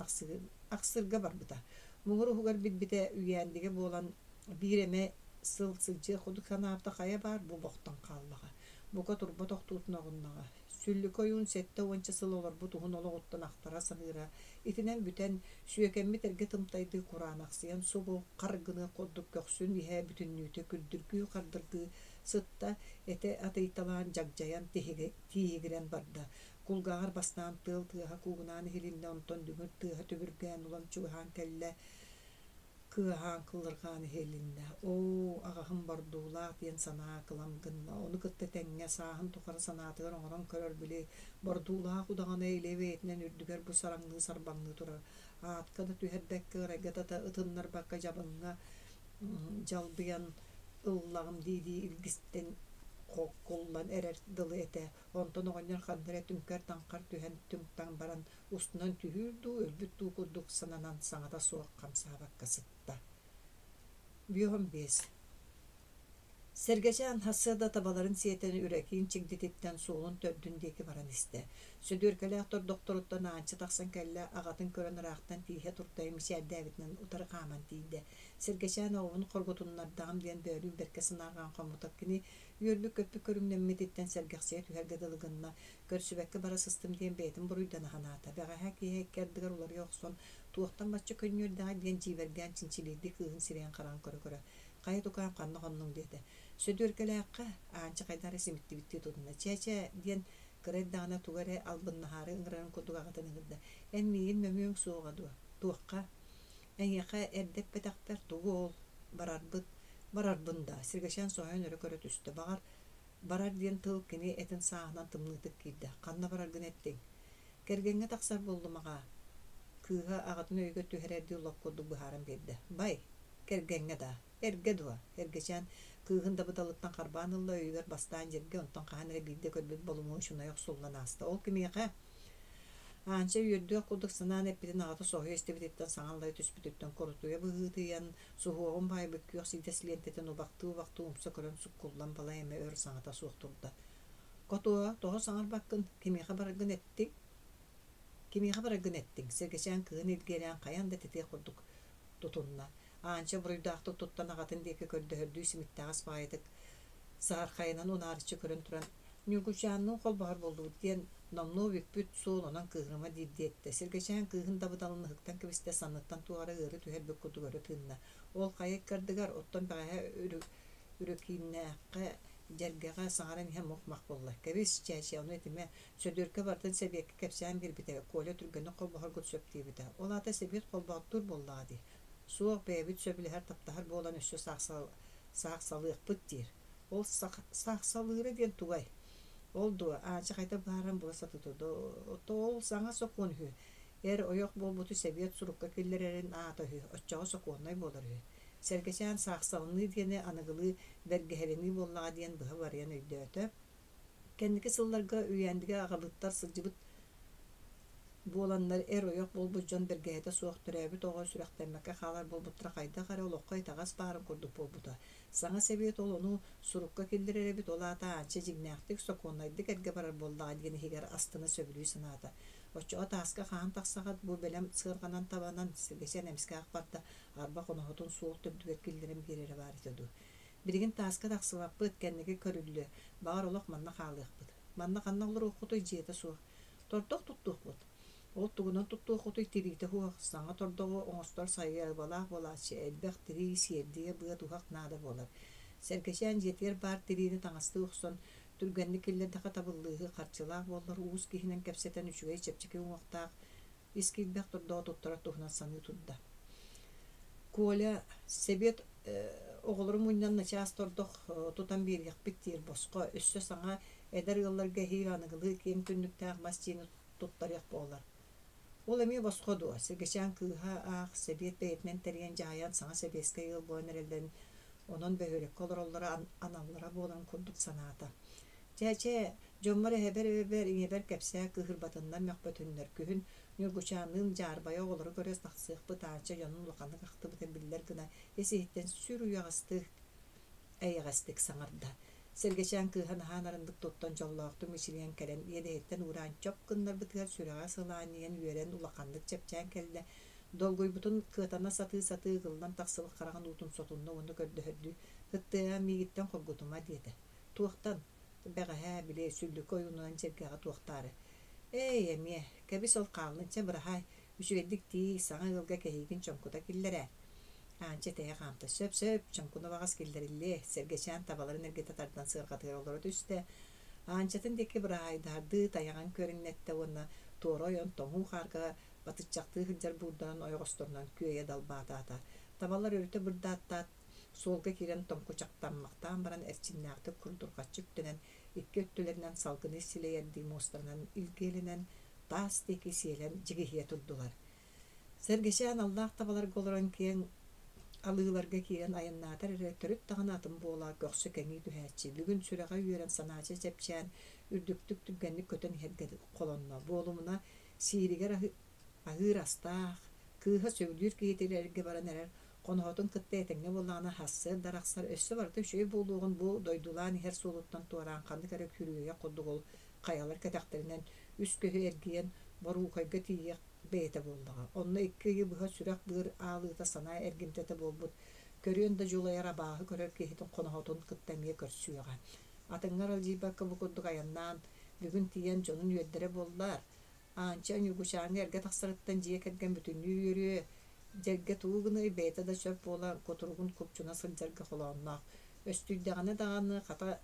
ахсырга барбыта. Муҥур уһугар билбитэ үйээндигэ буолан биир эмэ сыл сылдьыах курдук санаабыта хайа баар бу бохтон хааллаҕа. Бука турба тохтуутун оҕуннаҕа. Сүллүкү ойуун сэттэ уонча сыл олорбут уһун олоҕуттан ахтара саныыра итинэн бүтэн, сүөкэммит эргэ тымтайдыы кураанахсыйан субу хар гыныах курдук көхсүн иһэ бүтүннүүтэ күрдүргүү-хардыргыы сытта, этэ атыйталаан дьагдьайан тииһигирэн барда. Кулгааҕар бастаан тыал тыаһа куугунаан иһилиннэ, онтон дүҥүр тыаһа түбүргээн улам чугаһаан кэллэ кыаһаан кыллырҕаан иһилиннэ: «Оо, аҕаһым бордуулаах» диэн санаа кылам гынна, ону кытта тэҥҥэ сааһын тухары санаатыгар оҥорон көрөр били бордуулаах удаҕана илэ бэйэтинэн үрдүгэр бу сараҥныы-сарбаҥныы турар, аатка да түһэрбэккэ, ырайга да ытыннарбакка дьабыҥҥа дьалбыйан ыллаҕым дии-дии илгистэн хоккуллан эрэр дылы этэ. Онтон оҕонньор ханна эрэ түҥкэр-таҥхар түһэн түҥ-таҥ баран устунан түһүүр дуу, өлбүт дуу курдук сананан саҥата суох хамсаабакка сытта. Бүөҕүм биэс. Сэргэчээн сарсыарда табаларын сиэтэн Үрэкиин чигдититтэн суолун төрдүн диэки баран истэ. Сөдүөркэлээх тордохторуттан Аанча тахсан кэллэ, аҕатын көрөн ыраахтан тииһэ туртайа мичээрдээбитинэн утары хааман тиийдэ. Сэргэчээн оҕобун хоргутуннардаҕым диэн бөөлүүн бэркэ санаарҕаан хоммута. Кини үөрбүт-көппүт көрүҥнэммититтэн сэргэхсийэ түһэргэ дылы гынна. Көрсүбэккэ бара сыстым диэн бэйэтин буруйдана санаата. Бэҕэһээ киэһэ икки ардыгар уларыйа охсон, туохтан бачча көнньүөрдэҕэй диэн дьиибэргээн чинчилиирдии кыыһын сирэйин-хараҕын көрө-көрө, «Хайа тукаам, ханна хоннуҥ?» диэтэ. «Сөдүөркэлээххэ» Аанча хайдах эрэ симиттибиттии тутунна. «Чэ-чэ» диэн кыра эрдэҕинэ тугу эрэ албыннаһаары ыҥырарын курдук аҕатын ыҥырда. «Эн миигин мөҥүөҥ суоҕа дуо? Туохха?» «Эйиэхэ эрдэ эппэтэхпэр тугу ол? Барарбыт, барарбын да» Сэргэчээн соһуйан өрө көрө түстэ. Баҕар, барар диэн тыл кини этин сааһынан тымныытык киирдэ. «Ханна бараргын эттиҥ?» «Кэргэҥҥэ тахсар буоллум аҕаа» кыыһа аҕатын өйүгэр түһэрэрдии лоп курдук быһааран биэрдэ. «Бай, кэргэҥҥэ даа, эргэ дуо?» Эргэчээн кыыһын дабыдалыттан харбаан ылла, өйүгэр бастаан дьиргэ, онтон хаһан эрэ биирдэ көрбүт боломуочунайа охсуллан ааста. Ол кимиэхэ? Аанча үөрдүөх курдук санаан эппитин аҕата соһуйа истибититтэн саҥа аллайа түспүтүттэн курутуйа быһыытыйан, суһуоҕун баайбыт күөх сиидэс лиэнтэтин убахтыы-убахтыы умса көрөн суккуллан балай эмэ өр саҥата суох турда. «Хотуо, тоҕо саҥарбаккын, кимиэхэ бараргын эттиҥ?» «Кимиэхэ бараргын эттиҥ?» Сэргэчээн кыһын илгиэлээн хайаан да тэтиэх курдук тутунна. Аанча буруйдаахтык туттан аҕатын диэки көрдөһөрдүү симиттэҕэс баҕайытык саһархайынан унаарыччы көрөн туран «Ньургучаанныын холбоһор буоллубут» диэн номнуо бүппүт суол онон кыыһырыма диирдии эттэ. Сэргэчээн кыыһын дабыдалын ыһыктан кэбистэ, санныттан туох эрэ ыары түһэрбит курдук өрө тыынна. Ол хайа ыккардыгар, оттон бэҕэһээ Үрүкииннээххэ Дьэргэҕэ саҥаран иһэн мух-мах буолла: «Кэбис, чээчэ, ону этимэ, Сөдүөркэ барытын сэбиэккэ кэпсээн биэрбитэ, Коля түргэнник холбоһоргут сөп диэбитэ. Ол аата сэбиэт холбооттуур буоллаҕа дии. Суох, бэйэбит сөбүлэһэр, таптаһар буолан өссө саахсалыахпыт диир. Ол саахсалыыра диэн тугай? Ол дуо, Аанча хайдах быһааран була сатыыта дуо? Ол саҥа сокуон үһү. Эр ойох буолбуту сэбиэт сурукка киллэрэрин аата үһү, оччоҕо сокуоннай буолар үһү. Сэргэчээн саахсаланыы диэни аныгылыы бэргэһэлэнии буоллаҕа диэн быһа барыйан өйдөөтө. Кэнники сылларга Үйээндигэ аҕабыттар сылдьыбыт буоланнар эр-ойох буолбут дьон бэргэһэтэ суох төрөөбүт оҕо сүрэхтэммэккэ хаалар буолбуттара хайдах эрэ олоххо итэҕэс баарын курдук буолбута. Саҥа сэбиэт ол ону сурукка киллэрэр эбит, ол аата Аанча дьиҥнээхтик, сокуоннайдык эргэ барар буоллаҕа диэн иһигэр астына сөбүлүү санаата. Оччоҕо тааска хаһан тахсаҕыт, бу бэлэм сыарҕанан табанан, сиргэчэн эмискэ ах барда, арба хоноһотун суол төрдүгэр киллэрэн биэрэрэ баар этэ дуу. Билигин тааска тахсыбаппыт, кэнники көрүллүө, баҕар олох манна хаалыахпыт. Манна ханна олоруоххутуй дьиэтэ суох. Тордох туттуохпут. Ол тугунан туттуоххутуй тириитэ суох, саҥа тордоҕу оҥостор сайыабалаах буолааччы, элбэх тирии, сиэрдийэ, быа туһах наада буолар. Сэргэчээн дьиэтигэр баар тириини таҥастыы охсон, түргэнник киллэрдэххэ табыллыыһы, харчылаах буоллар уус киһинэн кэпсэтэн үчүгэй чэпчэки уҥуохтаах, ис киирбэх тордоҕу туттарар туһунан саныы турда. Коля сэбиэт оҕолору мунньан начаас тордох тутан биэриэхпит диир босхо, өссө саҥа эдэр ыалларга эһиил аныгылыы киэҥ түннүктээх мас дьиэни туттарыах буолар. Ол эмиэ босхо дуо? Сэргэчээн кыыһа аах сэбиэт бэйэтинэн тэрийэн дьаһайан саҥа сэбиэскэй ыал буолан эрэллэрин, онон бөһүөлэккэ олороллоро аналлара буоларын курдук санаата. Чэ-чэ, дьоммор эһэбэр-эбэбэр, ийэбэр кэпсээ, кыыһырбатыннар, мөхпөтүннэр. Күһүн Ньургучаанныын дьаарбайа оҕолору көрө тахсыахпыт Аанча дьонун улаханнык ахтыбытын биллэр гына ис-иһиттэн сүр уйаҕастык, эйэҕэстик саҥарда. Сэргэчээн кыыһа наһаа нарыннык туттан дьоллоохтук мичилийэн кэлэн иэдэһиттэн уураан чоп гыннарбытыгар сүрэҕэ сылаанньыйан үөрэн улаханнык чэпчээн кэллэ. Долгуйбутун кыатана сатыы-сатыы ыгыллан тахсыбыт хараҕын уутун сотунна уонна көрдөһөрдүү «Ыттыа, миигиттэн хоргутума» диэтэ. Туохтан? Бэҕэһээ, били, сүллүкү ойуунунан сэргэҕэ туохтаары. Ээй, эмиэ, кэбис ол хааллын, чэ, быраһаай, үчүгэйдик тиий, саҥа ыалга кэһиигин чоҥкута киллэрээр. Аанча тэйэ хаамта. Сөп-сөп, чоҥкуна баҕас киллэриллиэ, сэргэчээн табаларын эргитэ тардан сыарҕатыгар олоро түстэ. Аанчатын диэки быраһаайдаһардыы тайаҕын көрүҥнэттэ уонна туора ойон тоҥуу хаарга батыччахтыы сылдьар буурданан ойоҕосторунан күөйэ далбаатаата. Табалар өрүтэ бырдааттаат, Суолга киирэн тоҥкучахтаммахтаан баран эрчимнээхтик курдурҕаччы үктэнэн, икки өттүлэринэн салгыны силэйэрдии муостарынан илгиэлэнэн, таас диэки сиэлэн дьигиһийэ турдулар. Сэргэчээн аллаах табаларга олорон киэҥ алыыларга киирэн айаннаатар эрэ төрүт даҕаны атын буола көхсө кэҥии түһээччи. Бүгүн сүрэҕэ үөрэн, санаача чэпчээн, үрдүктүк түргэнник көтөн иһэргэ холонно. Буолумуна, сииригэр аһыыр астаах, кыыһа сөбүлүүр киһитигэр эргэ баран эрэр Хоноһотун кытта этэҥҥэ буоллаҕына сарсыарда арахсар, өссө барыта үчүгэй буолуоҕун бу дойдулаан иһэр суолуттан туораан ханнык эрэ күрүөйэх курдук ол хайалар кэтэхтэринэн үс көһү эргийэн Боруукайга тиийиэх бэйэтэ буоллаҕа. Онно икки ыйы быһа сүрэх-быар аалыыта санаа эргимтэтэ буолбут, көрүөн да дьулайар абааһы көрөр киһитин хоноһотун кытта эмиэ көрсүөҕэ. Атыҥҥа аралдьыйбакка бу курдук айаннаан, бүгүн тиийэн дьонун үөрдэрэ буоллар, Аанча Ньургучааҥҥа эргэ тахсарыттан дьиэ кэргэн бүтүннүү үөрүө, дьэргэ тугу гыныай бэйэтэ да сөп буола кутуругун купчуна сылдьарга холоонноох. Өстүйдэҕинэ даҕаны хата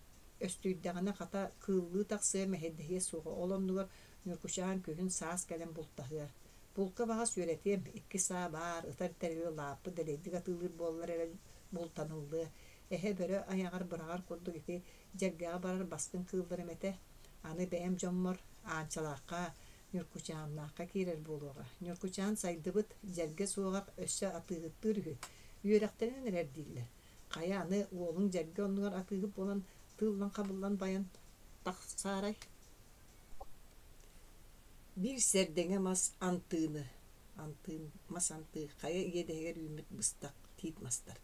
өстүйдэҕинэ хата кыыллыы тахсыа мэһэйдэһиэ суоҕа, ол оннугар Ньургучаан күһүн саас кэлэн бултаһыа. Булка баҕас үөрэтиэм, икки саа баар, ытар тэрили лааппы дэлэйдик атыылыыр буоллар эрэ бултаныллыа. Эһэ бөрө айаҕар быраҕар курдук ити дьэргэҕэ барар бастыҥ кыылларым этэ. Аны бэйэм дьоммор Аанчалаахха, Ньуркучааннаахха киирэр буолуоҕа. Ньуркучаан сайдыбыт, дьэргэ суоҕар өссө атыыһыттыыр үһү. Үөрэхтэнэн эрэр дииллэр. Хайа аны уолуҥ дьэргэ оннугар атыыһыт буолан тыыллан-хабыллан байан тахсаарай? Биир сэрдэҥэ мас антыыны, антыын, мас антыы хайа иэдэһигэр үүммүт быстах тиит мастар.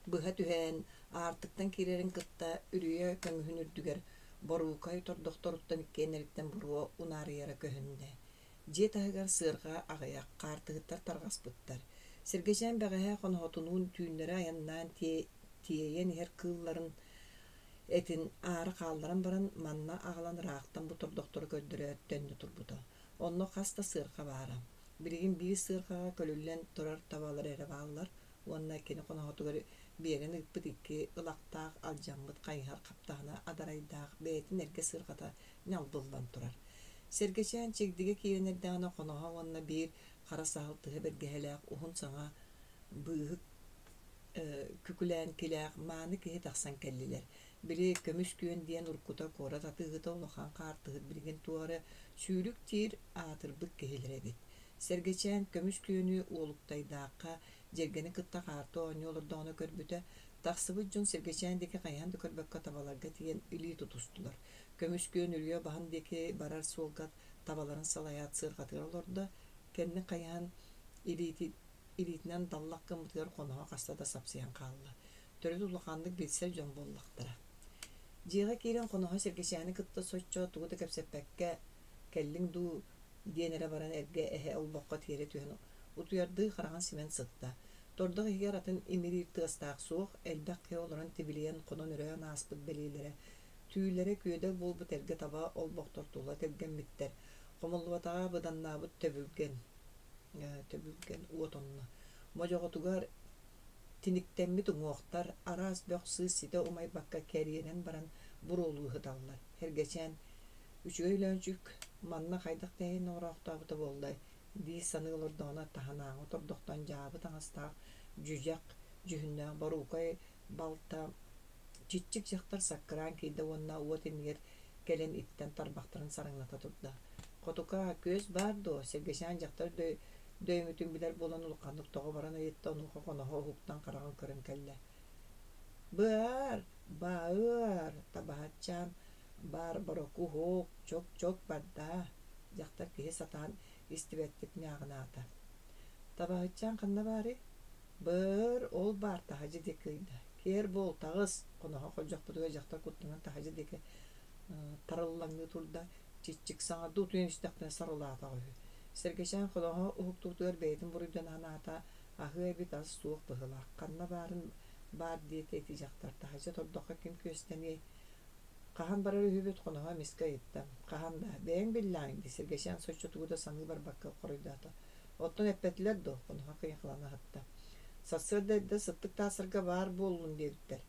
Быһа түһэн, аартыктан киирэрин кытта үрүйэ көҥүһүн үрдүгэр боруукай тордохторуттан иккиэннэриттэн буруо унаарыйара көһүннэ. Дьиэ таһыгар сыарҕа аҕыйах, хаартыһыттар тарҕаспыттар. Сэргэчээн бэҕэһээ хоноһотунуун түүннэри айаннаан тиэйэн иһэр кыылларын этин аара хаалларан баран, манна аҕалан ыраахтан бу тордохтору көрдөрөөт төннө турбута. Онно хас да сыарҕа баара. Билигин биир сыарҕаҕа көлүллэн турар табалар эрэ бааллар. Уонна кини хоноһотугар биэрэн ыыппыт икки ылахтаах алдьаммыт хайыһар хаптаһына адарайдаах бэйэтин эргэ сыарҕата ньалбыллан турар. Сэргэчээн чигдигэ киирэн эрдэҕинэ хоноһо уонна биир хара саһыл тыһа бэргэһэлээх уһун саҥа быыһык күкүлээнкилээх мааны киһи тахсан кэллилэр. Били Көмүс Күөн диэн уруккута куорат атыыһыта улахан хаартыһыт билигин туох эрэ сүүрүк диир аатырбыт киһилэрэ эбит. Сэргэчээн Көмүс Күөнү Уолуктайдаахха дьэргэни кытта хаарты оонньуу олордоҕуна көрбүтэ, тахсыбыт дьон Сэргэчээн диэки хайаан да көрбөккө табаларга тиийэн илии тутустулар. Көмүс Күөн үрүйэ баһын диэки барар суолга табаларын салайаат сыарҕатыгар олордо, кэннин хайыһан илиити илиитинэн даллах гыммытыгар хоноһо хаста да сапсыйан хаалла. Төрүт улаханнык билсэр дьон буоллахтара. Дьиэҕэ киирэн хоноһо Сэргэчээни кытта соччо тугу да кэпсэппэккэ «Кэллиҥ дуу?» диэн эрэ баран эргэ эһэ олбоххо тиэрэ түһэн утуйардыы хараҕын симэн сытта. Тордох иһигэр атын имириир тыастаах суох, элбэх киһи олорон тибилийэн хонон-өрөөн ааспыт бэлиэлэрэ, түүлэрэ күөдэл буолбут эргэ таба олбохтор тула тэлгэммиттэр, хомуллубатаҕа быданнаабыт төбүлгэн төбүлгэн уот онно. Модьоҕотугар тиниктэммит уҥуохтар араас бөх сыыс ситэ умайбакка кэриэрэн баран буруолуу сыталлар. Эргэчээн «Үчүгэй Өлөөнчүк манна хайдах тэһиин оҥороохтообута буоллай?» дии саныы олордоҕуна таһынааҕы тордохтон дьаабы таҥастаах дьүдьэх дьүһүннээх боруукай балта чиччик дьахтар саккыраан киирдэ уонна уот иннигэр кэлэн иттэн тарбахтарын сараҥната турда. «Хотука, күөс баар дуо?» Сэргэчээн дьахтар дөйүҥүтүн билэр буолан улаханнык тоҕо баран ыйытта, онуоха хоноһо уһуктан хараҕын көрөн кэллэ. «Быар, баыар, табаһатчаан баар борокуһуок, чок-чок бардаа», дьахтар киһи сатаан истибэттик ньааҕынаата. «Табаһытчаан ханна баарый?» «Быр, ол баар таһырдьа диэки ыйда. Киэр буол, таҕыс!» хоноһо холдьохпутугар дьахтар куттанан таһырдьа диэки тарыллаҥныы турда, чиччик саҥардыы утуйан истэхпинэ сарылаатаҕа үһү. Сэргэчээн хоноһо уһуктубутугар бэйэтин буруйдан санаата, аһыа эбит ас суох быһыылаах, ханна баарын баар диэтэ ити дьахтар, таһырдьа тордоххо ким күөстэниэй Хаһан барар үһүбүт хоноһо эмискэ ыйытта. Хаһан да, бэйэҥ биллээҥ дии, Сэргэчээн соччо тугу да саныы барбакка хоруйдаата. Оттон эппэтилэр дуо? Хоноһо кыйахалана аһатта. Сарсыарда эрдэ сыттык таасарга баар буоллун диэбиттэр.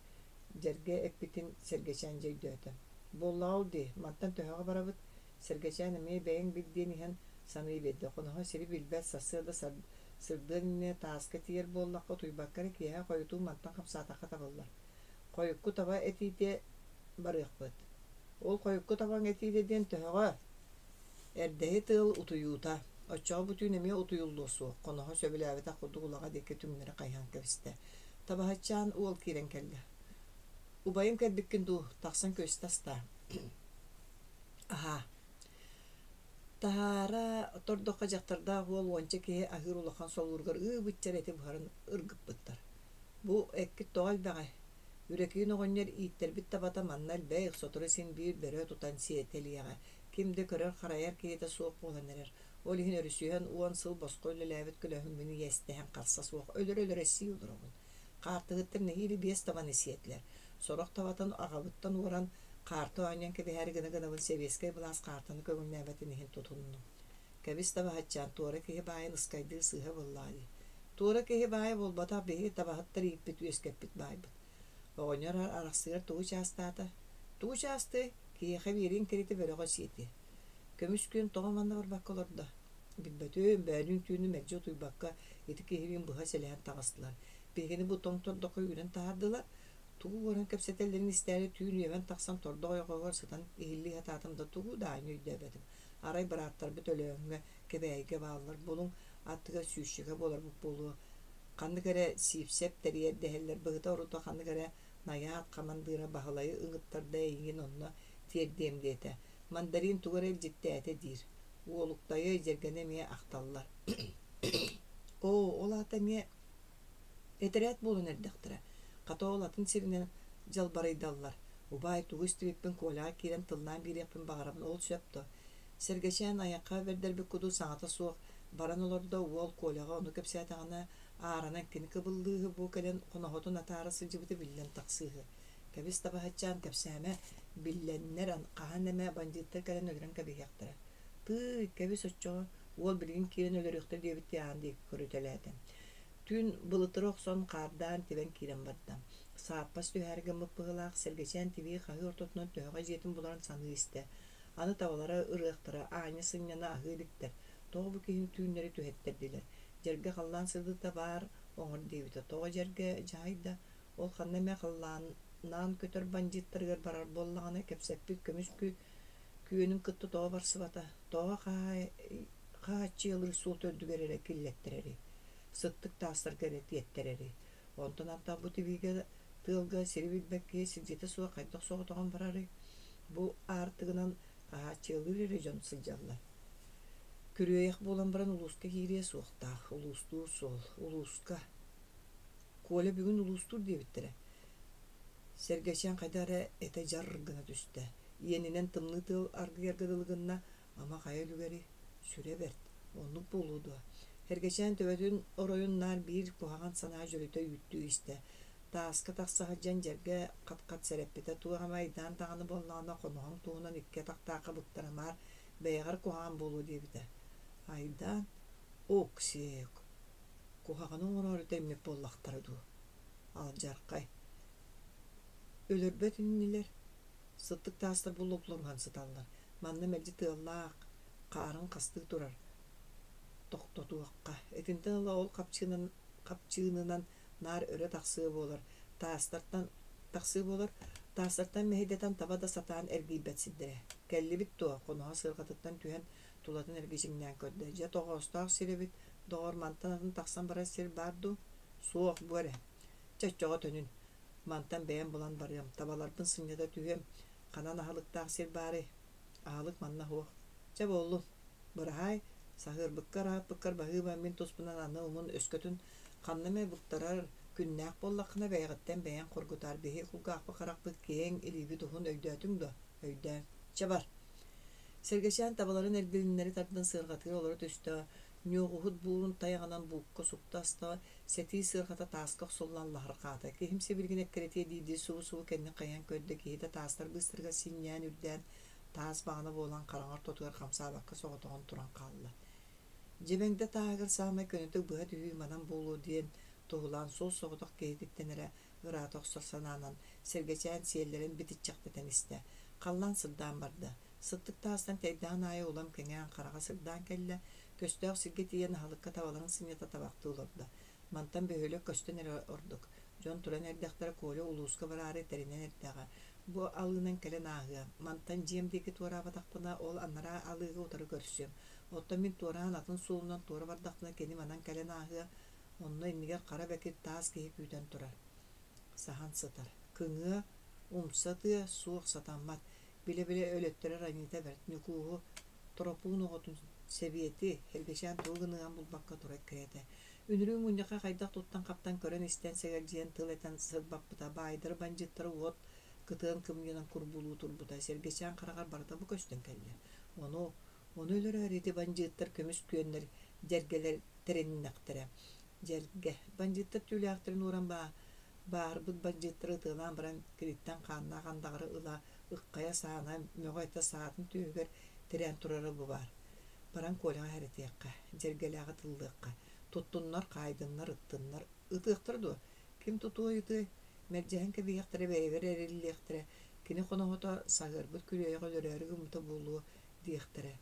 Дьэргэ эппитин Сэргэчээн дьэ өйдөөтө. Буоллаҕа ол дии, мантан төһөҕө барабыт? Сэргэчээн эмиэ бэйэҥ бил диэн иһэн саныы биэрдэ. Хоноһо сири билбэт, сарсыарда сырдыан иннинэ тааска тиийэр буоллахха утуйбакка эрэ киэһэ хойутуу мантан хамсаатахха табыллар. Хойукку таба этиитэ барыахпыт. Ол хойукку табаҥ этиитэ диэн төһөҕө? Эрдэһит ыал утуйуута. Оччоҕо бу түүн эмиэ утуйуллуо суох, хоноһо сөбүлээбэтэх курдук улаҕа диэки түҥнэри хайыһан кэбистэ. Табаһытчаан уол киирэн кэллэ. Убайым кэлбиккин дуу, тахсан күөстэ астаа. Аһаа. Таһаара тордоххо дьахтардаах уол уонча киһи аһыыр улахан солууругар ыы-быччар эти буһаран ыргыппыттар. Бу эккит тоҕо элбэҕэй? Үрэкиин оҕонньор ииттэрбит табата манна элбэх, сотору син биир бөрө тутан сиэтэлиэҕэ. Ким да көрөр-харайар киһитэ суох буолан эрэр. Ол иһин өрүсүһэн уон сыл босхо үлэлээбит көлөһүммүн иэстэһэн харса суох өлөр-өлөрө сии олоробун. Хаартыһыттар нэһиилэ биэс табаны сиэтилэр. Сорох табатын аҕабыттан уоран, хаарты оонньоон кэбиһээри гына-гынабын сэбиэскэй былаас хаартыны көҥүллээбэтин иһин тутуннум. Кэбис табаһытчаан, туора киһи баайын ыскайдыыр сыыһа буоллаҕа дии. Туора киһи баайа буолбатах, биһиги табаһыттар ииппит, үөскэппит баайбыт. Оҕонньор арахсыгар тугу чаастаата? Тугу чаастыай? Киһиэхэ биэриэҥ кэритэ бөрөҕө сиэтиэ. Көмүс күн тоҕо манна барбакка олордо? Билбэтим, бөөлүүн түүнү мэлдьи утуйбакка ити киһилиин быһа сэлэһэн таҕыстылар. Биһигини бу тоҥ тордоххо үүрэн таһаардылар. Тугу уоран кэпсэтэллэрин истээри түүн үөмэн тахсан тордох ойоҕоһугар сытан иһиллии сатаатым да тугу да аанньа өйдөөбөтүм. Арай бырааттарбыт Өлөөҥҥө, Кэбээйигэ бааллар булуҥ, аттыгар сүүсчэкэ буоларбыт буолуо. Ханнык эрэ Сиипсэп тэрийэр дэһэллэр быһыта-орута ханнык эрэ Найаат хамандыыра Баһылайы ыҥыттарда эйигин онно тиэрдиэм диэтэ. Мандарин тугу эрэ илдьиттээтэ диир. Уолуктайы, дьэргэни эмиэ ахталлар. Оо, ол аата эмиэ этэрээт буолан эрдэхтэрэ. Хата ол атын сиринэн дьалбарыйдаллар. Убаай, тугу истибиппин Коляҕа киирэн тыллаан биэриэхпин баҕарабын, ол сөп дуо? Сэргэчээн айахха бэрдэрбит курдук саҥата суох баран олордо, уол Коляҕа ону кэпсээтэҕинэ, ааранан кини кыбыллыыһы бу кэлэн хоноһотун атаара сылдьыбыта биллэн тахсыыһы. Кэбис табаһытчаан кэпсээмэ, биллэннэр хаһан эмэ бандьыыттар кэлэн өлөрөн кэбиһиэхтэрэ. Тыый, кэбис оччоҕо, уол билигин киирэн өлөрүөхтэр диэбиттии аан диэки көрүтэлээтэ. Түүн былытыра охсон хаардаан тибэн киирэн барда. Сааппас түһээри гыммыт быһыылаах Сэргэчээн тибии хаһыы ортотунан төһөҕө дьиэтин буларын саныы истэ. Аны табалара ырыахтара, аанньа сынньана аһыы иликтэр. Тоҕо бу киһини түүннэри түһэттэрдилэр? Дьэргэ халлаан сырдыыта баар оҥор диэбитэ. Тоҕо дьэргэ дьаһайда? Ол ханна эмэ халлааннаан көтөр бандьыыттарыгар барар буоллаҕына, кэпсэппит көмүс күөнүн кытта тоҕо барсыбата? Тоҕо хааччыйалыыр суол төрдүгэр эрэ киллэттэрэрий? Сыттык таастарга эрэ тиэттэрэрий? Онтон антах бу тибиигэ тыалга сири билбэт киһи сирдьитэ суох хайдах соҕотоҕун барарый? Бу аартыгынан хаһааччыйалыыр эрэ дьон сылдьаллар. Күрүөйэх буолан баран улууска киириэ суохтаах. Улуустуур суол. Улууска. Коля бүгүн улуустуур диэбиттэрэ. Сэргэчээн хайдах эрэ этэ дьар гына түстэ. Иэнинэн тымныы тыал аргыйарга дылы гынна, ама хайа үлүгэрий, сүрэ бэрт, оннук буолуо дуо? Сэргэчээн төбөтүн оройун наар биир куһаҕан санаа дьөлүтэ үүттүү истэ. Тааска тахса сылдьан дьэргэ хат-хат сэрэппитэ, туох эмэ айдаан даҕаны буоллаҕына хоноһоҥ туһунан икки атахтаахха быктарымаар, бэйэҕэр куһаҕан буолуо диэбитэ. Айдаан, ок-сиэ, куһаҕаны оҥороору тэммит буоллахтара дуу? Алдьархай. Өлөрбөт инилэр, сыттык таастар буллуклуруһан сыталлар. Манна мэлдьи тыаллаах, хаарын хастыы турар. Тохтотуохха. Итинтэн ыла ол хапчыынан, хапчыынынан наар өрө тахсыа буолар. Таастартан тахсыы буолар. Таастартан мэһэйдэтэн таба да сатаан эргийбэт сирдэрэ. Кэллибит дуо? Хоноһо сыарҕатыттан түһэн тулатын эргичиҥнээн көрдө. Дьэ тоҕоостоох сир эбит. Доҕор, мантан атын тахсан барар сир баар дуу? Суох, бу эрэ. Чэ, оччоҕо төнүн. Мантан бэйэм булан барыам, табаларбын сынньата түһүөм. Ханан аһылыктаах сир баарый? Аһылык манна суох. Чэ, буоллун. Быраһаай, саһыарбыккар, аһаппыккар баһыыба мин туспунан аны умун өскөтүн ханна эмэ быктарар күннээх буоллаххына бэйэҕиттэн бэйэҥ хоргутаар биһи кулгаахпыт харахпыт киэҥ, илиибит уһун өйдөөтүҥ дуо? Өйдөөн. Чэ бар. Сэргэчээн табаларын эргилиннэри тардан сыарҕатыгар олоро түстэ, ньуоҕуһут буурун тайаҕынан буукка супту аста, сэтии сыарҕата тааска охсуллан лаһырҕаата. Киһим сибилигин эккирэтиэ дии-дии субу-субу кэннин хайан көрдө, киһитэ таастар быыстарыгар синньээн үрдээн, таас баҕана буолан хараҥа ортотугар хамсаабакка соҕотоҕун туран хаалла. Дьэбэҥдэ тааһыгар саамай көнөтүк быһа түһүү манан буолуо диэн туһулаан суос-соҕотох киһититтэн эрэ ыраата охсор санаанан Сэргэчээн сиэллэрин битиччэхтэтэн истэ. Халлаан сырдаан барда. Сыттык таастан тэйдэҕин аайы улам кэҥээн хараҕа сырдаан кэллэ, көстөөх сиргэ тиийэн аһылыкка табаларын сынньата табахтыы олордо. Мантан бөһүөлэк көстөн эрэ ордук. Дьон туран эрдэхтэрэ Коля улууска бараары тэринэн эрдэҕэ. Бу алыынан кэлэн ааһыа. Мантан дьиэм диэки туораабатахпына, ол анараа алыыга утары көрсүөм. Оттон мин туораан атын суолунан туора бардахпына кини манан кэлэн ааһыа. Онно иннигэр хара бэкир таас киһи күүтэн турар. Саһан сытар. Кыҥыа, умса тыа, суох сатаммат. Билэ-билэ өлөттөрөр аньыыта бэрт. Ньукууһу, Торопуун оҕотун Сэбиэти, Эргэчээн тугу гыныан булбакка тура эккирэтэ. Үнүрүүн мунньахха хайдах туттан-хаптан көрөн-истэн сэгэлдьийэн тыл этэн сырбаппыта, баайдары бандьыыттары уот кытыан кымньыынан курбуулуу турбута, Сэргэчээн хараҕар барыта бу көстөн кэллэ. Ону, ону өлөрөөр ити бандьыыттар көмүс күөннэр дьэргэлэр тэриннэхтэрэ. Дьэргэ, бандьыыттар түүлээхтэрин уоран баа бааһырбыт бандьыыттары ытыалаан баран киниттэн хааннаах андаҕары ыла ыххайа саана мөҕө-этэ саатын түөһүгэр тирээн турара бу баар. Баран Коляҕа хэрэтиэххэ, дьэргэлээҕи тыллыахха, туттуннар, хаайдыннар, ыттыннар. Ытыахтара дуо? Ким тутуой ытыай? Мэлдьэһэн кэбиһиэхтэрэ, бэйэбэр эриллиэхтэрэ, кини хоноһото саһыарбыт күрүөйэҕи өлөрөөрү гыммыта буолуо диэхтэрэ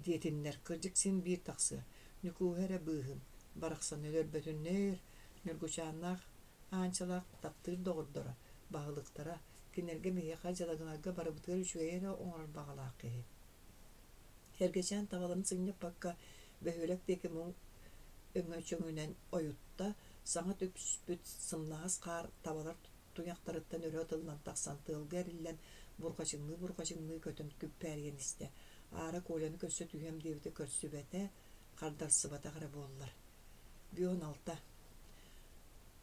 диэтиннэр, кырдьык син биир тахсыа. Ньукууһа эрэ быыһын, барахсан өлөрбөтүннэр, Ньургучааннаах Аанчалаах таптыыр доҕордоро, баһылыктара, кинилэргэ биһиэхэ дьалагынарга барыбытыгар үчүгэйи эрэ оҥорор баҕалаах киһи. Эргэчээн табаларын сынньаппакка, бөһүөлэк диэки муҥ өҥөчөҥүнэн ойутта, саҥа түспүт сымнаҕас хаар табалар туйахтарыттан өрө ытыллан тахсан тыалга эриллэн бурҕачыҥныы-бурҕачыҥныы көтөн күппээрийэн истэ. Аара Коляны көрсө түһүөм диэбитэ көрсүбэтэ, хардарсыбатах эрэ буоллар. Бүөн алта.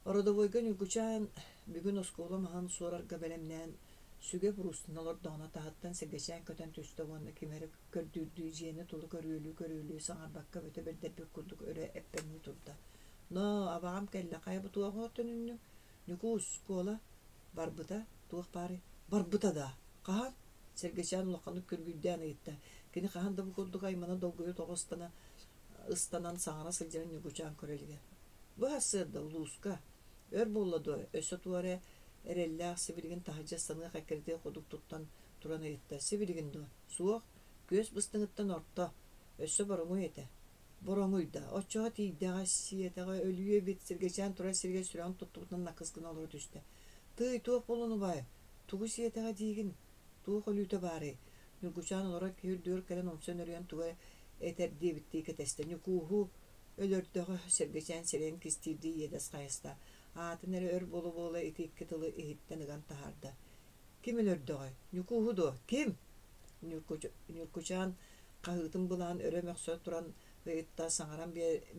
Ородовойга Ньургучаан бүгүн оскуола маһын суорарга бэлэмнээн сүгэ буруустана олордоҕуна таһыттан сэргэчээн көтөн түстэ уонна ким эрэ көрдүүрдүү дьиэни тула көрүөлүү-көрүөлүү саҥарбакка бөтө бэрдэрбит курдук өрө эппэҥнии турда. «Ноо, абаҕам кэллэ, хайа бу туох төнүннүҥ? Ньукуус, Куола, барбыта, туох баарый? Барбыта даа? Хаһан?» Сэргэчээн улаханнык күргүйдээн ыйытта. Кини хаһан да бу курдук аймана долгуйа тоҕо ыстана ыстанан саҥара сылдьарын Ньукучаан көрө илигэ. Бу сарсыарда улууска өр буолла дуо, өссө туох эрэ эрэллээх сибилигин таһырдьа ыстаныах эккирэтиэх курдук туттан туран ыйытта: «Сибилигин дуо?» «Суох, күөс быстыҥыттан орто, өссө боруҥуй этэ». Бороҥуй да, оччоҕо тиийдэҕэ, сиэтэҕэ, өлүө эбит, Сэргэчээн турар сиригэр сүрэҕин туттубутунан накыс гына олоро түстэ. «Тыый, туох буоллун убаай, тугу сиэтэҕэ диигин, туох өлүүтэ баарый?» Ньургучаан олорор киһи үрдүгэр кэлэн умса нөрүйэн тугу этэр диэбиттии кэтэстэ. Ньукууһу өлөрдөҕө, Сэргэчээн сирэйин кистиирдии иэдэс хайыста. Аатын эрэ өр буола-буола ити икки тылы иһиттэн ыган таһаарда. Ким өлөрдөҕөй? Ньукууһу дуо? Ким? Ньуркучаан хаһыытын былаан өрө мөхсө туран ыйытта, саҥаран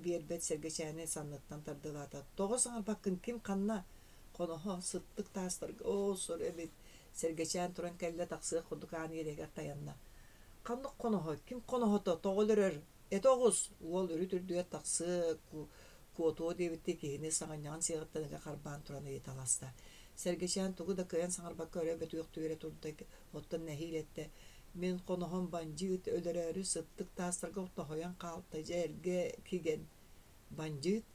биэрбэт Сэргэчээни санныттан тардылаата. Тоҕо саҥарбаккын? Ким ханна? Хоноһо, сыттык таастарга оо, сор эбит. Сэргэчээн туран кэллэ, тахсыах курдук аан иэдэһигэр тайанна. Ханнык хоноһо? Ким хоноһото? Тоҕо өлөрөр? Этэ оҕус! Уол үрүт үрдүгэр тахсыа, куотуо диэбиттии киһини саҕынньаҕын сиэҕиттэн ыга харбаан туран ыйыталаста. Сэргэчээн тугу да кыайан саҥарбакка өрө бөтүөхтүү эрэ турда, оттон нэһиилэ эттэ: «Мин хоноһом бандьыыт, өлөрөөрү сыттык таастарга тоһуйан хаалта, дьэ эргэ кигэн». «Бандьыыт?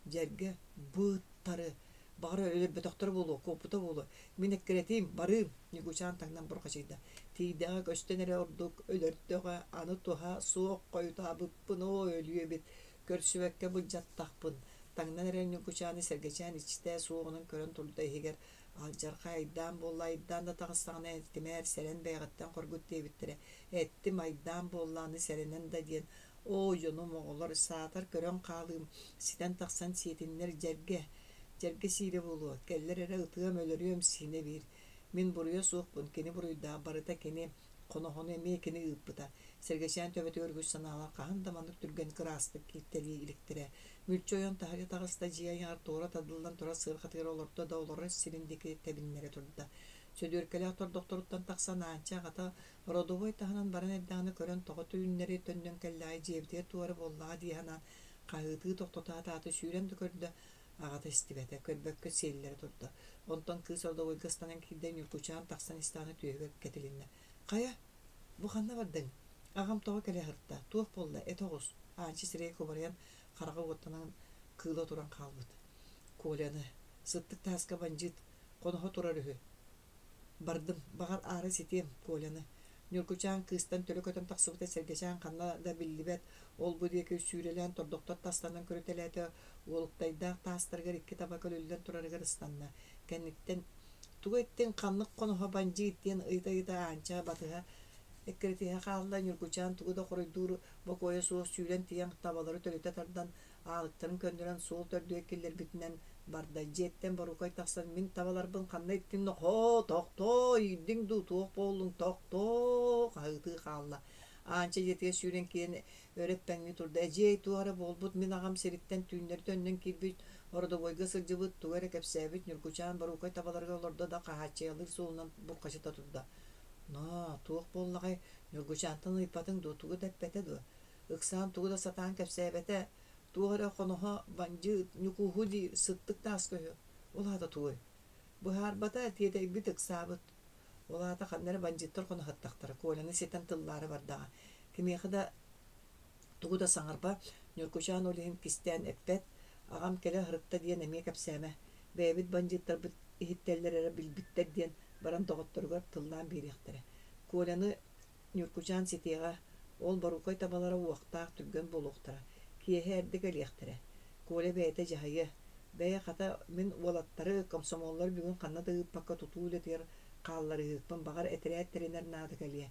Дьэргэ, быттары, баҕар өлөрбөтөхтөрө буолуо, куоппута буолуо. Мин эккирэтиим, барыым, Ньукуучаан таҥнан бурҕачыйда. Тиийдэҕэ көстөн эрэ ордук, өлөрдөҕө, аны туһа суох хойутаабыппын, оо, өлүө эбит, көрсүбэккэ былдьаттахпын. Таҥнан эрэр Ньукуучааны Сэргэчээн иччитэ суоҕунан көрөн турда иһигэр алдьархай айдаан буолла, айдаан да таҕыстаҕына этимээр, сэрэн бэйэҕиттэн хоргут диэбиттэрэ. Эттим, айдаан буолла, аны сэрэнэн да диэн Оо, дьонум, оҕолор, саатар көрөн хаалыым, ситэн тахсан сиэтиннэр дьэргэ, дьэргэ сиирэ буолуо, кэллэр эрэ ытыам, өлөрүөм синэ биир. Мин буруйа суохпун, кини буруйдаах, барыта кини, хоноһону эмиэ кини ыыппыта. Сэргэчээн төбөтүгэр үгүс санаалар хаһан да маннык түргэн кыраастык кииртэлии иликтэрэ. Мүлчү ойон таһырдьа таҕыста, дьиэ айаҕар туора тардыллан турар сыарҕатыгар олордо да олорор сирин диэки тэбиннэрэ турда. Сөдүөркэлээх тордохторуттан тахсан Аанча аҕата Родовой таһынан баран эрдэҕинэ көрөн тоҕо түүннэри төннөн кэллэҕэй дьиэбитигэр туора буоллаҕа дии санаан хаһыытыы тохтотоот ааты сүүрэн да көрдө, аҕата истибэтэ, көрбөккө сиэллэрэ турда. Онтон кыыс родовойга ыстанан киирдэ, Ньургучаан тахсан истэҕинэ түөһүгэр кэтилиннэ. «Хайа, бу ханна бардыҥ? Аҕам тоҕо кэлэ сырытта? Туох буолла? Этэ оҕус!» Аанчы сирэйэ кубарыйан, хараҕа уоттанан кыыла туран хаалбыт. Коляны, сыттык тааска бандьыыт, хоноһо турар үһү. Бардым, баҕар аара ситиэм, Коляны. Ньургучаан кыыстан төлө көтөн тахсыбыта Сэргэчээн ханна да биллибэт, ол-бу диэки сүүрэлээн тордохтор тастанан көрүтэлээтэ, уолуктайдаах таастарыгар икки таба көлүллэн турарыгар ыстанна. Кэнниттэн «Тугу эттиҥ, ханнык хоноһо бандьыыт?» диэн ыйыта-ыйыта Аанча батыһа эккирэтиһэ хаалла. Ньургучаан тугу да хоруйдуур бокуойа суох сүүрэн тиийэн табалары төлүтэ тардан, аалыктарын көннөрөн суол төрдүгэр киллэрбитинэн барда. Дьиэттэн Борукай тахсан мин табаларбын ханна иттиҥ нохоо, тохтоо, иирдиҥ дуу, туох буоллуҥ, тохтоо, хаһыытыы хаалла. Аанча дьиэтигэр сүүрэн киирэн өрө эппэҥнии турда. Эдьиэй, туох эрэ буолбут, мин аҕам сириттэн түүннэри төннөн киирбит, ородобуойга сылдьыбыт, тугу эрэ кэпсээбит Ньургучаан Борукай табаларыгар олордо да хаһааччыйалыыр суолунан бурҕачыта турда. Ноо, туох буоллаҕай, Ньургучаантан ыйыппатыҥ дуо, тугу да эппэтэ дуо? Ыксаан тугу да сатаан кэпсээбэтэ, туох эрэ хоноһо бандьыыт, Ньукууһу диир сыттык тааска үһү. Ол аата тугуй? Быһаарбата, тиэтэйбит, ыксаабыт. Ол аата ханна эрэ бандьыыттар хоноһоттохторо, Коляны ситэн тыллаары бардаҕа. Кимиэхэ да тугу да саҥарба, Ньургучаан ол иһин кистээн эппэт, аҕам кэлэ сырытта диэн эмиэ кэпсээмэ. Бэйэбит бандьыыттарбыт иһиттэллэр эрэ билбиттэр диэн баран доҕотторугар тыллаан биэриэхтэрэ. Коляны Ньургучаан ситиэҕэ, ол борукай табалара уохтаах түргэн буолуохтара, киэһэ эрдэ кэлиэхтэрэ. Коля бэйэтэ дьаһайыа. Бэйэ, хата, мин уолаттары, комсомоллары бүгүн ханна да ыыппакка тутуу үлэтигэр хаалларыыһыкпын, баҕар, этэрээт тэринэр наада кэлиэ.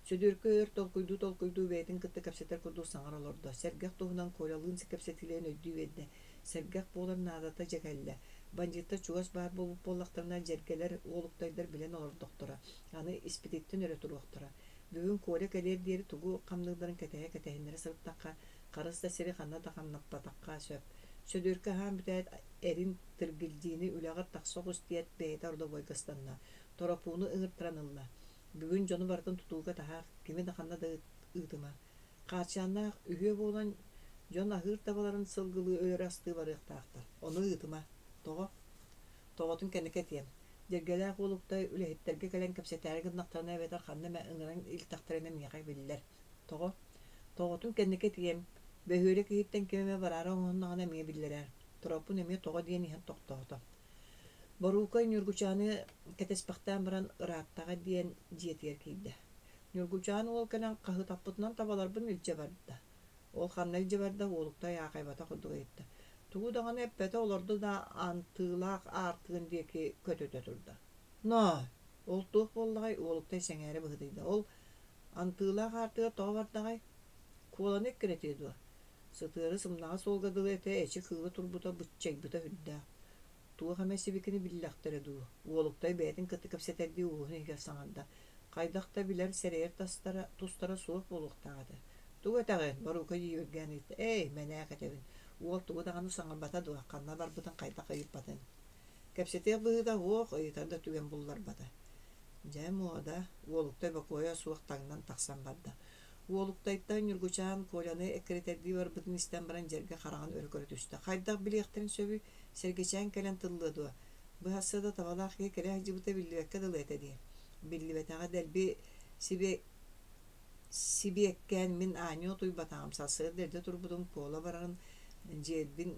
Сөдүөркэ өр толкуйдуу-толкуйдуу бэйэтин кытта кэпсэтэр курдук саҥара олордо. Сэргэх туһунан Колялыын кэпсэтиилэрин өйдүү биэрдэ. Сэргэх буолар наадата дьэ кэллэ. Бандьыыттар чугас баар буолбут буоллахтарына, дьэргэлэр, уолуктайдар билэн олордохторо. Аны испититтэн өрө туруохтара. Бүгүн Коля кэлиэр диэри тугу хамныылларын кэтэһэ-кэтэһиннэрэ сырыттахха, харыс да сири ханна да хамнаппатахха сөп. Сөдүөркэ аһаан бүтээт, эрин Тыргилдьиини үлэҕэр тахса оҕус диэт, бэйэтэ ордобуойга ыстанна. Торопууну ыҥыртаран ылла. Бүгүн дьону барытын тутууга таһаар, кими да ханна да ыытыма. Хаарчааннаах үһүө буолан дьон аһыыр табаларын сылгылыы өлөрө астыы барыахтаахтар. Ону ыытыма. Тоҕо? Тоҕотун кэнники этиэм. Дьэргэлээх уолуктай үлэһиттэргэ кэлэн кэпсэтээри гыннахтарына эбэтэр ханна эмэ ыҥыран илтэхтэринэ миэхэ биллэр. Тоҕо? Тоҕотун кэнники этиэм. Бөһүөлэк иһиттэн ким эмэ бараары оҥоһуннаҕына эмиэ биллэрээр. Тороппун эмиэ тоҕо диэн иһэн тохтоото. Боруукай Ньургучааны кэтэспэхтээн баран ырааттаҕа диэн дьиэтигэр киирдэ. Ньургучаан уол кэлэн хаһыытаппытынан табаларбын илдьэ барда. Ол ханна илдьэ барда уолуктай аахайбатах курдук ыйытта. Тугу даҕаны эппэтэ олордо да антыылаах аартыгын диэки көтүтэ турда. Ноо, ол туох буоллаҕай уолуктай сэҥээрэ быһыытыйда. Ол антыылаах аартыгар тоҕо бардаҕай? Куоланы эккирэтиэ дуо? Сытыары сымнаҕас суолга дылы этэ эчи кыыла турбута быччайбыта сүрдээх. Туох эмэ сибикини биллэхтэрэ дуу, Уолуктай бэйэтин кытта кэпсэтэрдии уоһун иһигэр саҥарда. Хайдах да билэр, сэрэйэр тастара, тустара суох буолуохтаах этэ. Тугу этэҕин? Боруука дьиибэргээн ыйытта. Эй, мэнээк этэбин. Уол тугу даҕаны саҥарбата дуо, ханна барбытын хайдах ыйыппатын. Кэпсэтиэх быһыыта суох, ыйытар да түгэн булларбата. Дьэ, муода, Уолуктай бокуойа суох таҥнан тахсан барда. Уолуктайтан Ньургучаан Коляны эккирэтэрдии барбытын истэн баран дьэргэ хараҕын өрө көрө түстэ. Хайдах билиэхтэрин сөбүй, Сэргэчээн кэлэн тыллыа дуо? Быһасса да табалаах киһи кэлэ сылдьыбыта биллибэккэ дылы этэ дии. Биллибэтэҕэ дэлби сибиэ сибиэккээн мин аанньа утуйбатаҕым. Сарсыарда эрдэ турбутум Куола барарын дьиэлбин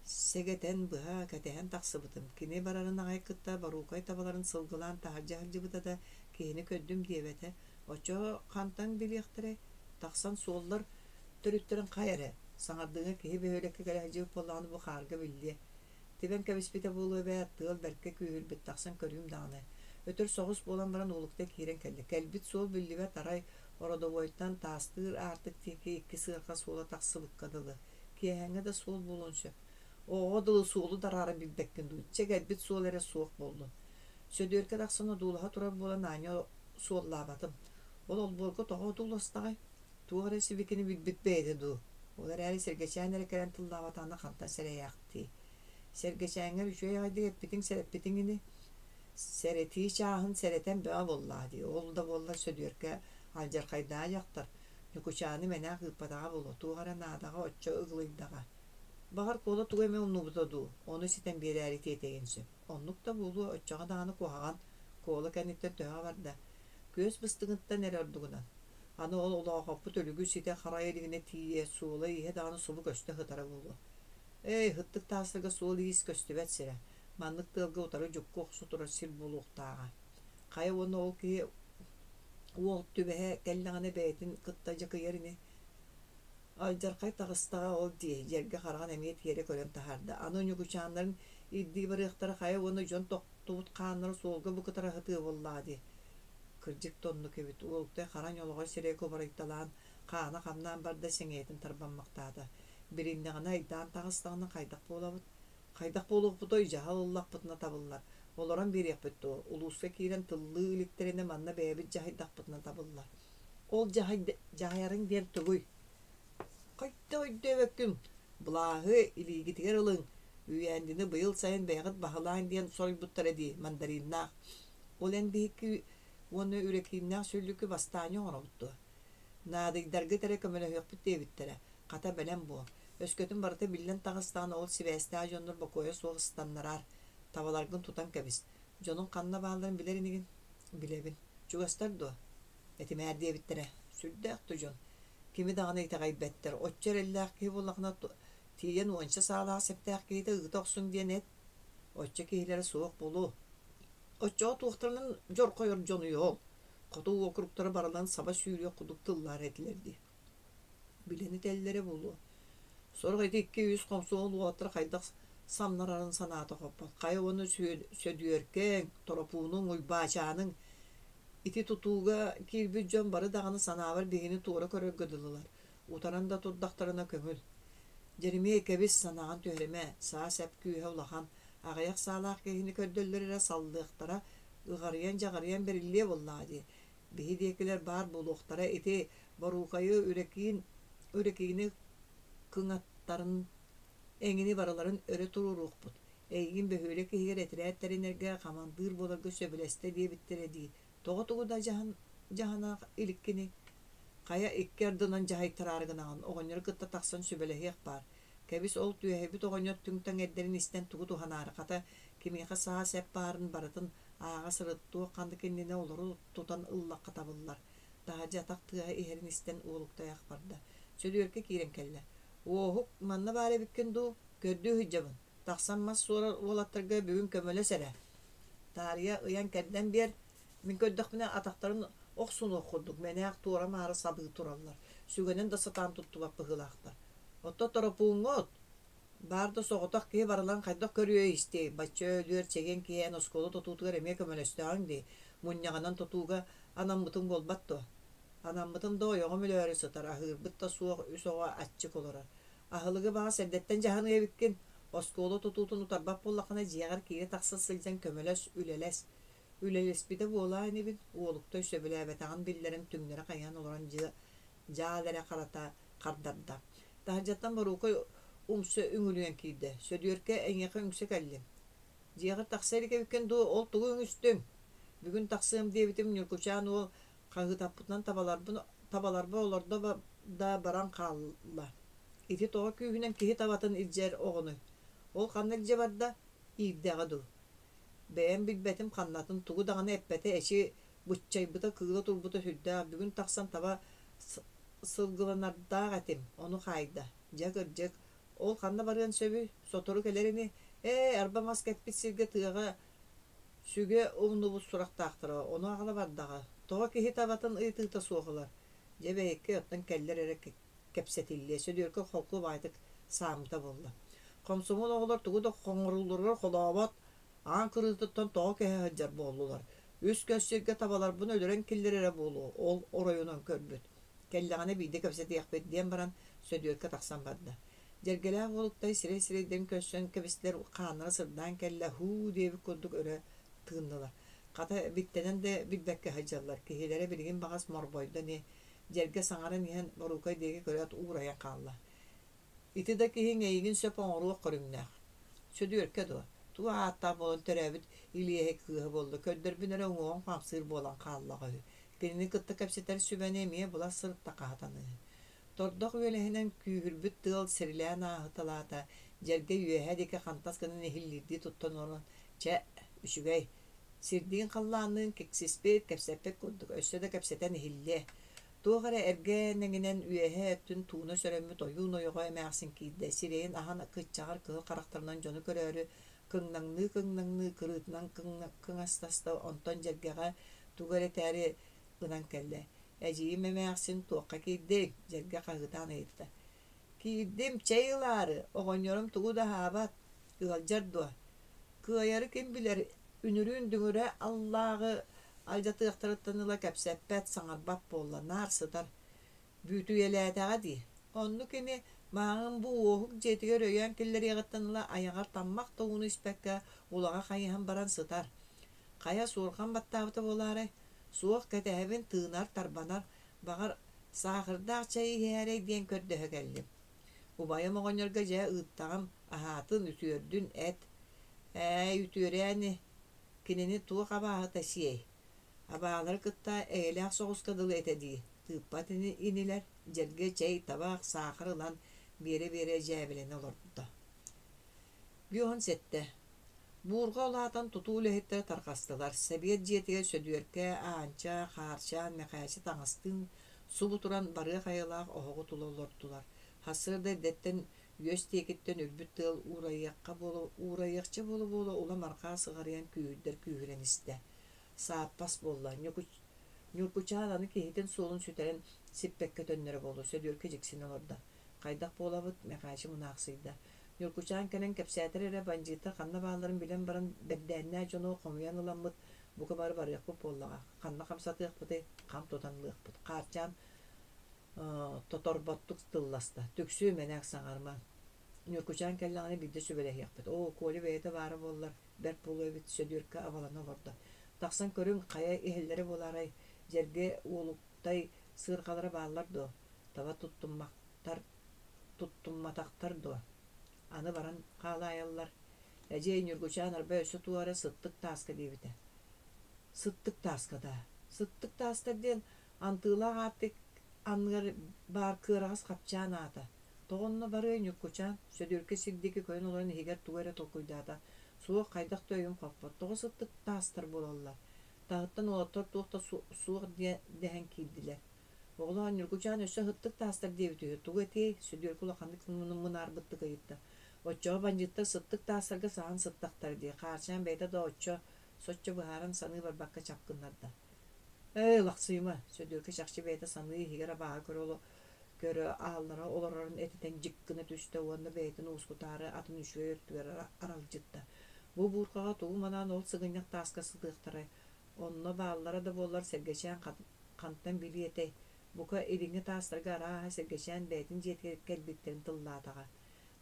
сэгэтэн быһа кэтэһэн тахсыбытым. Кини барарын аҕай кытта Боруукай табаларын сылгылаан таһырдьа сылдьыбыта да киһини көрдүм диэбэтэ. Оччоҕо хантан билиэхтэрэй, тахсан суоллар төрүттэрин хайа эрэ, саҥардыыга киһи бөһүөлэккэ кэлэ сылдьыбыт буоллаҕына бу хаарга биллиэ. Тибэн кэбиспитэ буолуо эбээт, тыал бэркэ күүһүрбүт, тахсан көрүүм даҕаны. Өтөр соҕус буолан баран Улукта киирэн кэллэ. Кэлбит суол биллибэт арай Ородобуойтан Таастыыр аартык диэки икки сыарҕа суола тахсыбыкка дылы. Киэһээҥҥи да суол буолуон сөп. Оҕоҕо дылы суолу дараары билбэккин дуу, чэ кэлбит суол эрэ суох буоллун. Сөдүөркэ тахсан одуулаһа турар буолан аанньа суоллаабатым. Ол олбуорга тоҕо одууластаҕай? Туох эрэ сибикини билбит бэйэтэ дуу? Ол эрээри Сэргэчээн эрэ кэлэн тыллаабатаҕына хантан сэрэйээхтии. Сэргэчээҥҥэр үчүгэй аҕайдык эппитиҥ сэрэппитиҥ ини. Сэрэтии чааһын сэрэтэн бөҕө буоллаҕа дии. Ол да буоллар Сөдүөркэ алдьархайдаах дьахтар Ньукучааны мэнээк ыыппатаҕа буолуо, туох эрэ наадаҕа оччо ыгылыйдаҕа. Баҕар Куола тугу эмэ умнубута дуу, ону ситэн биэрээри тиэтэйиэн сөп. Оннук да буолуо, оччоҕо даҕаны куһаҕан, Куола кэнниттэн төһөҕө барда, күөс быстыгыттан эрэ ордугунан. Аны ол олоохоппут өлүгү ситэ харайа илигинэ тиийэ, суола-ииһэ даҕаны субу көстө сытара буолуо. Эй, һыттык таастарга суол-иис көстүбэт сирэ, маннык тыалга утары дьукку охсо турар сир буолуохтааҕа. Хайа уонна ол киһи уол түбэһэ кэллэҕинэ бэйэтин кытта дьакыйар ини. Алдьархай таҕыстаҕа ол дии, дьэргэ хараҕын эмиэ тиэрэ көрөн таһаарда. Аны Ньукучааннарын ирдии барыахтара хайа уонна дьон тохтубут хааннара суолга бу кытара сытыа буоллаҕа дии. Кырдьык да оннук эбит, уолуктай хара ньолоҕой сирэйэ кубарыйталаан, хаана хамнаан барда сэҥийэтин тарбаммахтаата. Билиннэҕинэ айдаан таҕыстаҕына хайдах буолабыт? Хайдах буолуохпутуй, дьаһал ыллахпытына табыллар. Олорон биэриэхпит дуо, улууска киирэн тыллыы иликтэринэ манна бэйэбит дьаһайдахпытына табыллар. Ол дьаһайарыҥ диэн тугуй? Хайдах өйдөөбөккүн? Былааһы илиигитигэр ылыҥ, Үйээндини быйыл сайын бэйэҕит баһылааҥ диэн соруйбуттара дии, мандариннаах. Ол эн биһикки уонна Үрэкииннээх сүллүкү бастаанньа оҥоробут дуо? Наадыйдаргыт эрэ көмөлөһүөхпүт диэбиттэрэ, хата бэлэм буол. Өскөтүн барыта биллэн таҕыстаҕына ол сибээстээх дьоннор бокуойа суох ыстаннараар, табаларгын тутан кэбис. Дьонуҥ ханна баалларын билэр инигин? Билэбин. Чугастар дуо? Этимээр диэбиттэрэ. Сүрдээх да дьон. Кими даҕаны итэҕэйбэттэр. Оччо эрэллээх киһи буоллахына тиийэн уонча саалаах сэптээх киһитэ ыыта охсуҥ диэн эт. Оччо киһилэрэ суох буолуо. Оччоҕо туохтарынан дьорхойор дьонуй ол? Хоту уокуруктара барыларын саба сүүрүөх курдук тыллаар этилэр дии. Билэн этэллэрэ буолуо. Сорох ити икки-үс хомсуол уолаттара хайдах самнарарын санаата хоппот. Хайа уонна Сөдүөркэҥ, Торопуунуҥ, Уйбаачааныҥ ити тутууга киирбит дьон бары даҕаны санаабар биһигини туора көрөргө дылылар. Утаран да турдахтарына көҥүл. Дьэримиэй кэбис, санааҕын түһэримэ, саа-сэп күүһэ улахан, аҕыйах саалаах киһини көрдөллөр эрэ саллыахтара, ыҕарыйан-дьаҕарыйан бэриллиэ буоллаҕа дии. Биһи диэкилэр баар буолуохтара ити Боруукайы Үрэкиин Үрэкиини кыҥаттарын эҥини барыларын өрө туруоруохпут. Эйигин бөһүөлэк иһигэр этэрээт тэринэргэ хамандыыр буоларга сөбүлэстэ диэбиттэрэ дии. Тоҕо тугу да дьаһана иликкиний? Хайа икки ардынан дьаһайтараары гынаҕын, оҕонньору кытта тахсан сүбэлэһиэх баар. Кэбис ол түөһэйбит оҕонньор түҥ-таҥ эрдэрин истэн тугу туһанаары, хата, кимиэхэ саа-сэп баарын барытын ааҕа сырыт, туох ханнык иннинэ олору тутан ыллахха табыллар. Таһырдьа атах тыаһа иһэрин истэн уолуктайах барда. Сөдүөркэ киирэн кэллэ. «Уоһук, манна баар эбиккин дуу? Көрдүү сылдьабын. Тахсан мас суорар уолаттарга бүгүн көмөлөс эрэ. Таарыйа ыйан-кэрдэн биэр, мин көрдөхпүнэ атахтарын охсунуох курдук мэнээх туора-маары сабыы тураллар, сүгэнэн да сатаан туттубат быһыылаахтар. Оттон Торопууҥҥа от, баар да соҕотох киһи барыларын хайдах көрүөй-истиэй, бачча өлүөр чэгиэн киһи эн оскуола тутуутугар эмиэ көмөлөстөҕүҥ дии, мунньаҕынан тутууга анаммытыҥ буолбат дуо? Анаммытым да ойоҕум өлөөрү сытар, аһыырбыт да суох, үс оҕо аччык олорор. Аһылыгы баҕас эрдэттэн дьаһаныа эбиккин, оскуола тутуутун утарбат буоллаххына дьиэҕэр киирэ-тахса сылдьан көмөлөс, үлэлэс. Үлэлэспитэ буолаа инибин, Уолуктай сөбүлээбэтэҕин биллэрэн түҥнэри хайыһан олорон дьыа дьаал эрэ харата хардарда. Таһырдьаттан Боруукай умса үҥүлүйэн киирдэ: «Сөдүөркэ, эйиэхэ үҥсэ кэллим. Дьиэҕэр тахса илик эбиккин дуу, ол тугу үҥүстүҥ? Бүгүн тахсыам диэбитим Ньургучаан уол хаһыытаппытынан табаларбын табаларбар олордо да баран хаалла. Ити тоҕо күүһүнэн киһи табатын илдьэр оҕонуй? Ол ханна илдьэ барда? Иирдэҕэ дуу? Бэйэм билбэтим ханнатын, тугу даҕаны эппэтэ эчи быччайбыта кыыла турбута сүрдээх. Бүгүн тахсан таба сылгыланардаах этим, ону хаайда. Дьэ, кырдьык, ол ханна барыан сөбүй? Сотору кэлэр ини. Ээ, арба мас кэппит сиргэ тыаҕа сүгэ умнубут сурахтаахтара, ону аҕала бардаҕа. Тоҕо киһи табатын ыйытыыта суох ылар? Дьэ, бэйэккэ оттон кэллэр эрэ кэпсэтиллиэ, Сөдүөркэ холку баайтык сааммыта буолла. Хомсомуол оҕолор тугу да хоҥорулларыгар холообот, аан кырыытыттан тоҕо кэһэ сылдьар буоллулар. Үс көс сиргэ табаларбын өлөрөн киллэрэрэ буолуо, ол оройунан көрбүт. Кэллэҕинэ биирдэ кэпсэтиэхпит диэн баран Сөдүөркэ тахсан барда. Дьэргэлээх уолуктай сирэй-сирэйдэрин көрсөн кэбистилэр, хааннара сырдаан кэллэ, һуу диэбит курдук өрө тыыннылар. Хата, биттэнэн да билбэккэ сылдьаллар, киһилэрэ билигин баҕас морбойдо ини, Дьэргэ саҥаран иһэн Боруукай диэки көрөөт уурайан хаалла. Ити да киһиҥ эйигин сөп оҥоруох көрүҥнээх. Сөдүөркэ дуо? Туох ааттаах буолан төрөөбүт Илиэһэй кыыһа буолла, көрдөрбүн эрэ уҥуоҕум хамсыыр буолан хааллаҕа үһү. Кинини кытта кэпсэтэр сүбэни эмиэ була сырытта хаһатаныыһы. Тордох үөлэһинэн күүһүрбүт тыал сирилээн ааһыталаата, дьэргэ үөһэ диэки хантас гынан иһиллиирдии туттан олорон, «Чэ, үчүгэй, Сирдиин-халлаанныын киксиспит, кэпсэппит курдук өссө да кэпсэтэн иһиллиэ. Туох эрэ эргэ нэҥинэн үөһэ өттүн тууна сөрөммүт ойуун ойоҕо эмээхсин киирдэ, сирэйин аһан кыччаҕар кыһыл харахтарынан дьону көрөөрү кыҥнаҥныы-кыҥнаҥныы кырыытынан кыҥастаста, онтон дьэргэҕэ тугу эрэ этээри ынан кэллэ. «Эдьиийим эмээхсин туохха киирдиҥ?» Дьэргэ хаһыытаан ыйытта. «Киирдим, чэй ылаары, оҕонньорум тугу да аһаабат, ыалдьар дуо?» Кыайары ким билэр, үнүрүүн дүҥүрэ аллааҕы алдьатыахтарыттан ыла кэпсэппэт, саҥарбат буолла, наар сытар. Бүөтүйэлээтэҕэ дии. Оннук ини, мааҕын бу Уоһук дьиэтигэр өйөөн киллэриэҕиттэн ыла айаҕар таммах да ууну испэккэ улаҕа хайыһан баран сытар. Хайа суорҕан баттаабыта буолаарай? Суох кэтэһэбин, тыынар, тарбанар, баҕар, саахырдаах чэй иһээрэй диэн көрдөһө кэллим. Убайым оҕонньорго дьэ ыыттаҕым, аһаатын, үтүөрдүн, эт. Ээй, үтүөрээ ини, кинини туох абааһыта сиэй? Абаалары кытта эйэлээх соҕуска дылы этэ дии, тыыппат ини инилэр, дьэргэ чэй, табах, саахар ылан биэрэ-биэрэ дьээбэлэнэ олордо. 57. Буурҕа улаатан тутуу үлэһиттэрэ тарҕастылар. Сэбиэт дьиэтигэр Сөдүөркэ, Аанча, Хаарчаан, Мэхээчэ таҥастыын субу туран барыах айылаах оһоҕу тула олордулар. Сарсыарда эрдэттэн үөс диэкиттэн үрбүт тыал уурайыахха буола уурайыахча буола-буола улам арҕаа сыҕарыйан күүһүрдэр күүһүрэн истэ. Сааппас буолла. Ньургучаан аны киһитин суолун сүтэрэн сиппэккэ төннөрө буолуо. Сөдүөркэ дьиксинэ олордо. Хайдах буолабыт? Мэхээчи мунаахсыйда. Ньургучаан кэлэн кэпсээтэр эрэ бандьыыттар ханна баалларын билэн баран бэрдээннээх дьону хомуйан ыламмыт бука бары барыахпыт буоллаҕа. Ханна хамсатыахпытый? Хам тутан ылыахпыт. Хаарчаан тоторботтук тылласта. Түксүү мэнээк саҥарыма. Ньургучаан кэллэҕинэ биирдэ сүбэлэһиэхпит. Оо, Коля бэйэтэ баара буоллар, бэрт буолуо эбит, Сөдүөркэ абалана олордо. Тахсан көрүҥ, хайа иһэллэрэ буолаарай? Дьэргэ уолуктай сыарҕалара бааллар дуо? Таба туттумматтар туттумматахтар дуо? Аны баран хаалаайаллар. Эдьиэй Ньургучаан арба өссө туох эрэ сыттык тааска диэбитэ. Сыттык тааска даа? Сыттык таастар диэн антыылаах аартык анныгар баар кыараҕас хапчаан аата. Тоҕо онно барыай Ньургучаан? Сөдүөркэ сир диэки көрөн олорон иһигэр тугу эрэ толкуйдаата. Суох, хайдах да өйүм хоппот. Тоҕо сыттык таастар буолаллар? Таһыттан уолаттар туох да суох дэһэн киирдилэр. Оҕолоор, Ньургучаан өссө сыттык таастар диэбит үһү, тугу этиэй? Сөдүөркэ улаханнык мунаарбыттык ыйытта. Оччоҕо бандьыыттар сыттык таастарга саһан сыттахтара дии, Хаарчаан бэйэтэ да оччо соччо быһааран саныы барбакка чап гыннарда. «Ээ, лахсыйыма!» Сөдүөккэ чахчы бэйэтэ саныы иһигэр абааһы көрө көрө ааллара олорорун этитэн дьик гына түстэ уонна бэйэтин уоскутаары атын үчүгэй өттүгэр аралдьытта. Бу буурҕаҕа тугу манаан ол сыгынньах тааска сытыахтарай? Онно бааллара да буоллар Сэргэчээн хантан билиэ этэй? Бука, илиҥҥи таастарга арааһа Сэргэчээн бэйэтин дьиэтигэр кэлбиттэрин тыллаатаҕа.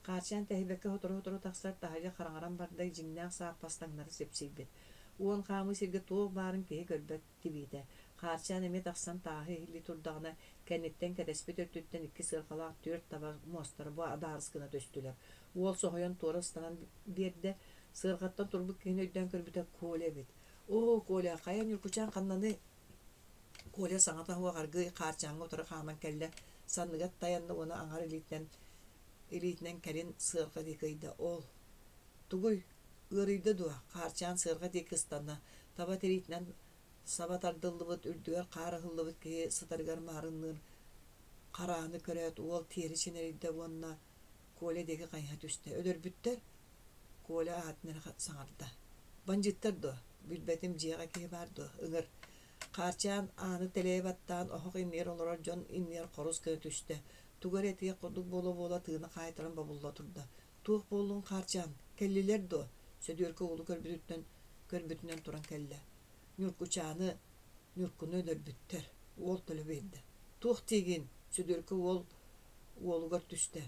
Хаарчаан тэһийбэккэ сотору-сотору тахсар, таһырдьа хараҥаран барда, дьиҥнээх сааппас таҥнары сипсийбит. Уон хаамыы сиргэ туох баарын киһи көрбөт тибиитэ. Хаарчаан эмиэ тахсан тааһы иһиллии турдаҕына, кэнниттэн кэтэспит өттүттэн икки сыарҕалаах түөрт таба муостара бу адаарыс гына түстүлэр. Уол соһуйан туора ыстанан биэрдэ, сыарҕаттан турбут киһини өйдөөн көрбүтэ Коля эбит. «Оо, Коля, хайа Ньургучаан ханнаный?» Коля саҥата суох аргыый Хаарчааҥҥа утары хааман кэллэ, санныгар тайанна уонна аҥар илиитинэн илиитинэн кэлин сыарҕа диэки ыйда. Ол тугуй, ыарыйда дуо? Хаарчаан сыарҕа диэки ыстанна, таба тириитинэн саба тардыллыбыт, үрдүгэр хаар ыһыллыбыт киһи сытарыгар маарынныыр харааны көрөөт, уол тиэрэ чинэрийдэ уонна Коля диэки хайыһа түстэ. Өлөрбүттэр? Коля аатын эрэ саҥарда. Бандьыыттар дуо? Билбэтим, дьиэҕэ киһи баар дуо? Ыҥыр. Хаарчаан ааны тэлэйэ баттаан, оһох иннигэр олорор дьон иннигэр хорус гына түстэ. Тугу эрэ этиэх курдук буола-буола тыына хаайтаран бобулла турда. Туох буоллуҥ, Хаарчаан? Кэллилэр дуо? Сөдүөркэ уолу көрбүтүттэн көрбүтүнэн туран кэллэ. Ньургучааны, Ньуркуну өлөрбүттэр. Уол төлө биэрдэ. Туох диигин? Сөдүөркэ уол уолугар түстэ.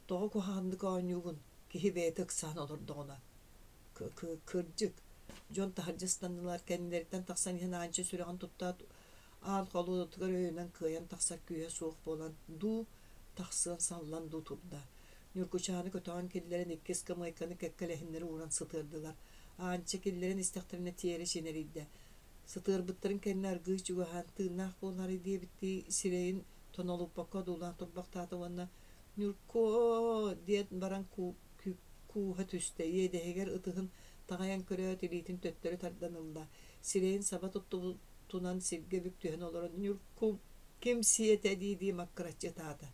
Тоҕо куһаҕаннык оонньуугун, киһи бэйэтэ ыксаан олордоҕуна Кырдьык, дьон таһырдьа ыстаннылар, кэннилэриттэн тахсан иһэн Аанча сүрэҕин туттаат, аан холуодатыгар өйөнөн кыайан тахсар күүһэ суох буолан дуу, тахсыан саллан дуу турда. Ньургучааны көтөҕөн киллэрэн икки ыскамыайканы кэккэлэһиннэри ууран сытыардылар. Аанча киллэрэн истэхтэринэ тиэрэ чинэрийдэ. Сытыарбыттарын кэннэ аргыый чугаһаан, тыыннаах буолаарай диэбиттии сирэйин тонолуппакка одуулаан турбахтаата уонна «Ньуркоо!» диэн баран кууһа түстэ, иэдэһигэр ытыһын таҕайан көрөөт, илиитин төттөрү тардан ылла, сирэйин саба туттубутунан сиргэ бүк түһэн олорон «Ньуркум, ким сиэтэ?» дии-дии маккыраччы ытаата.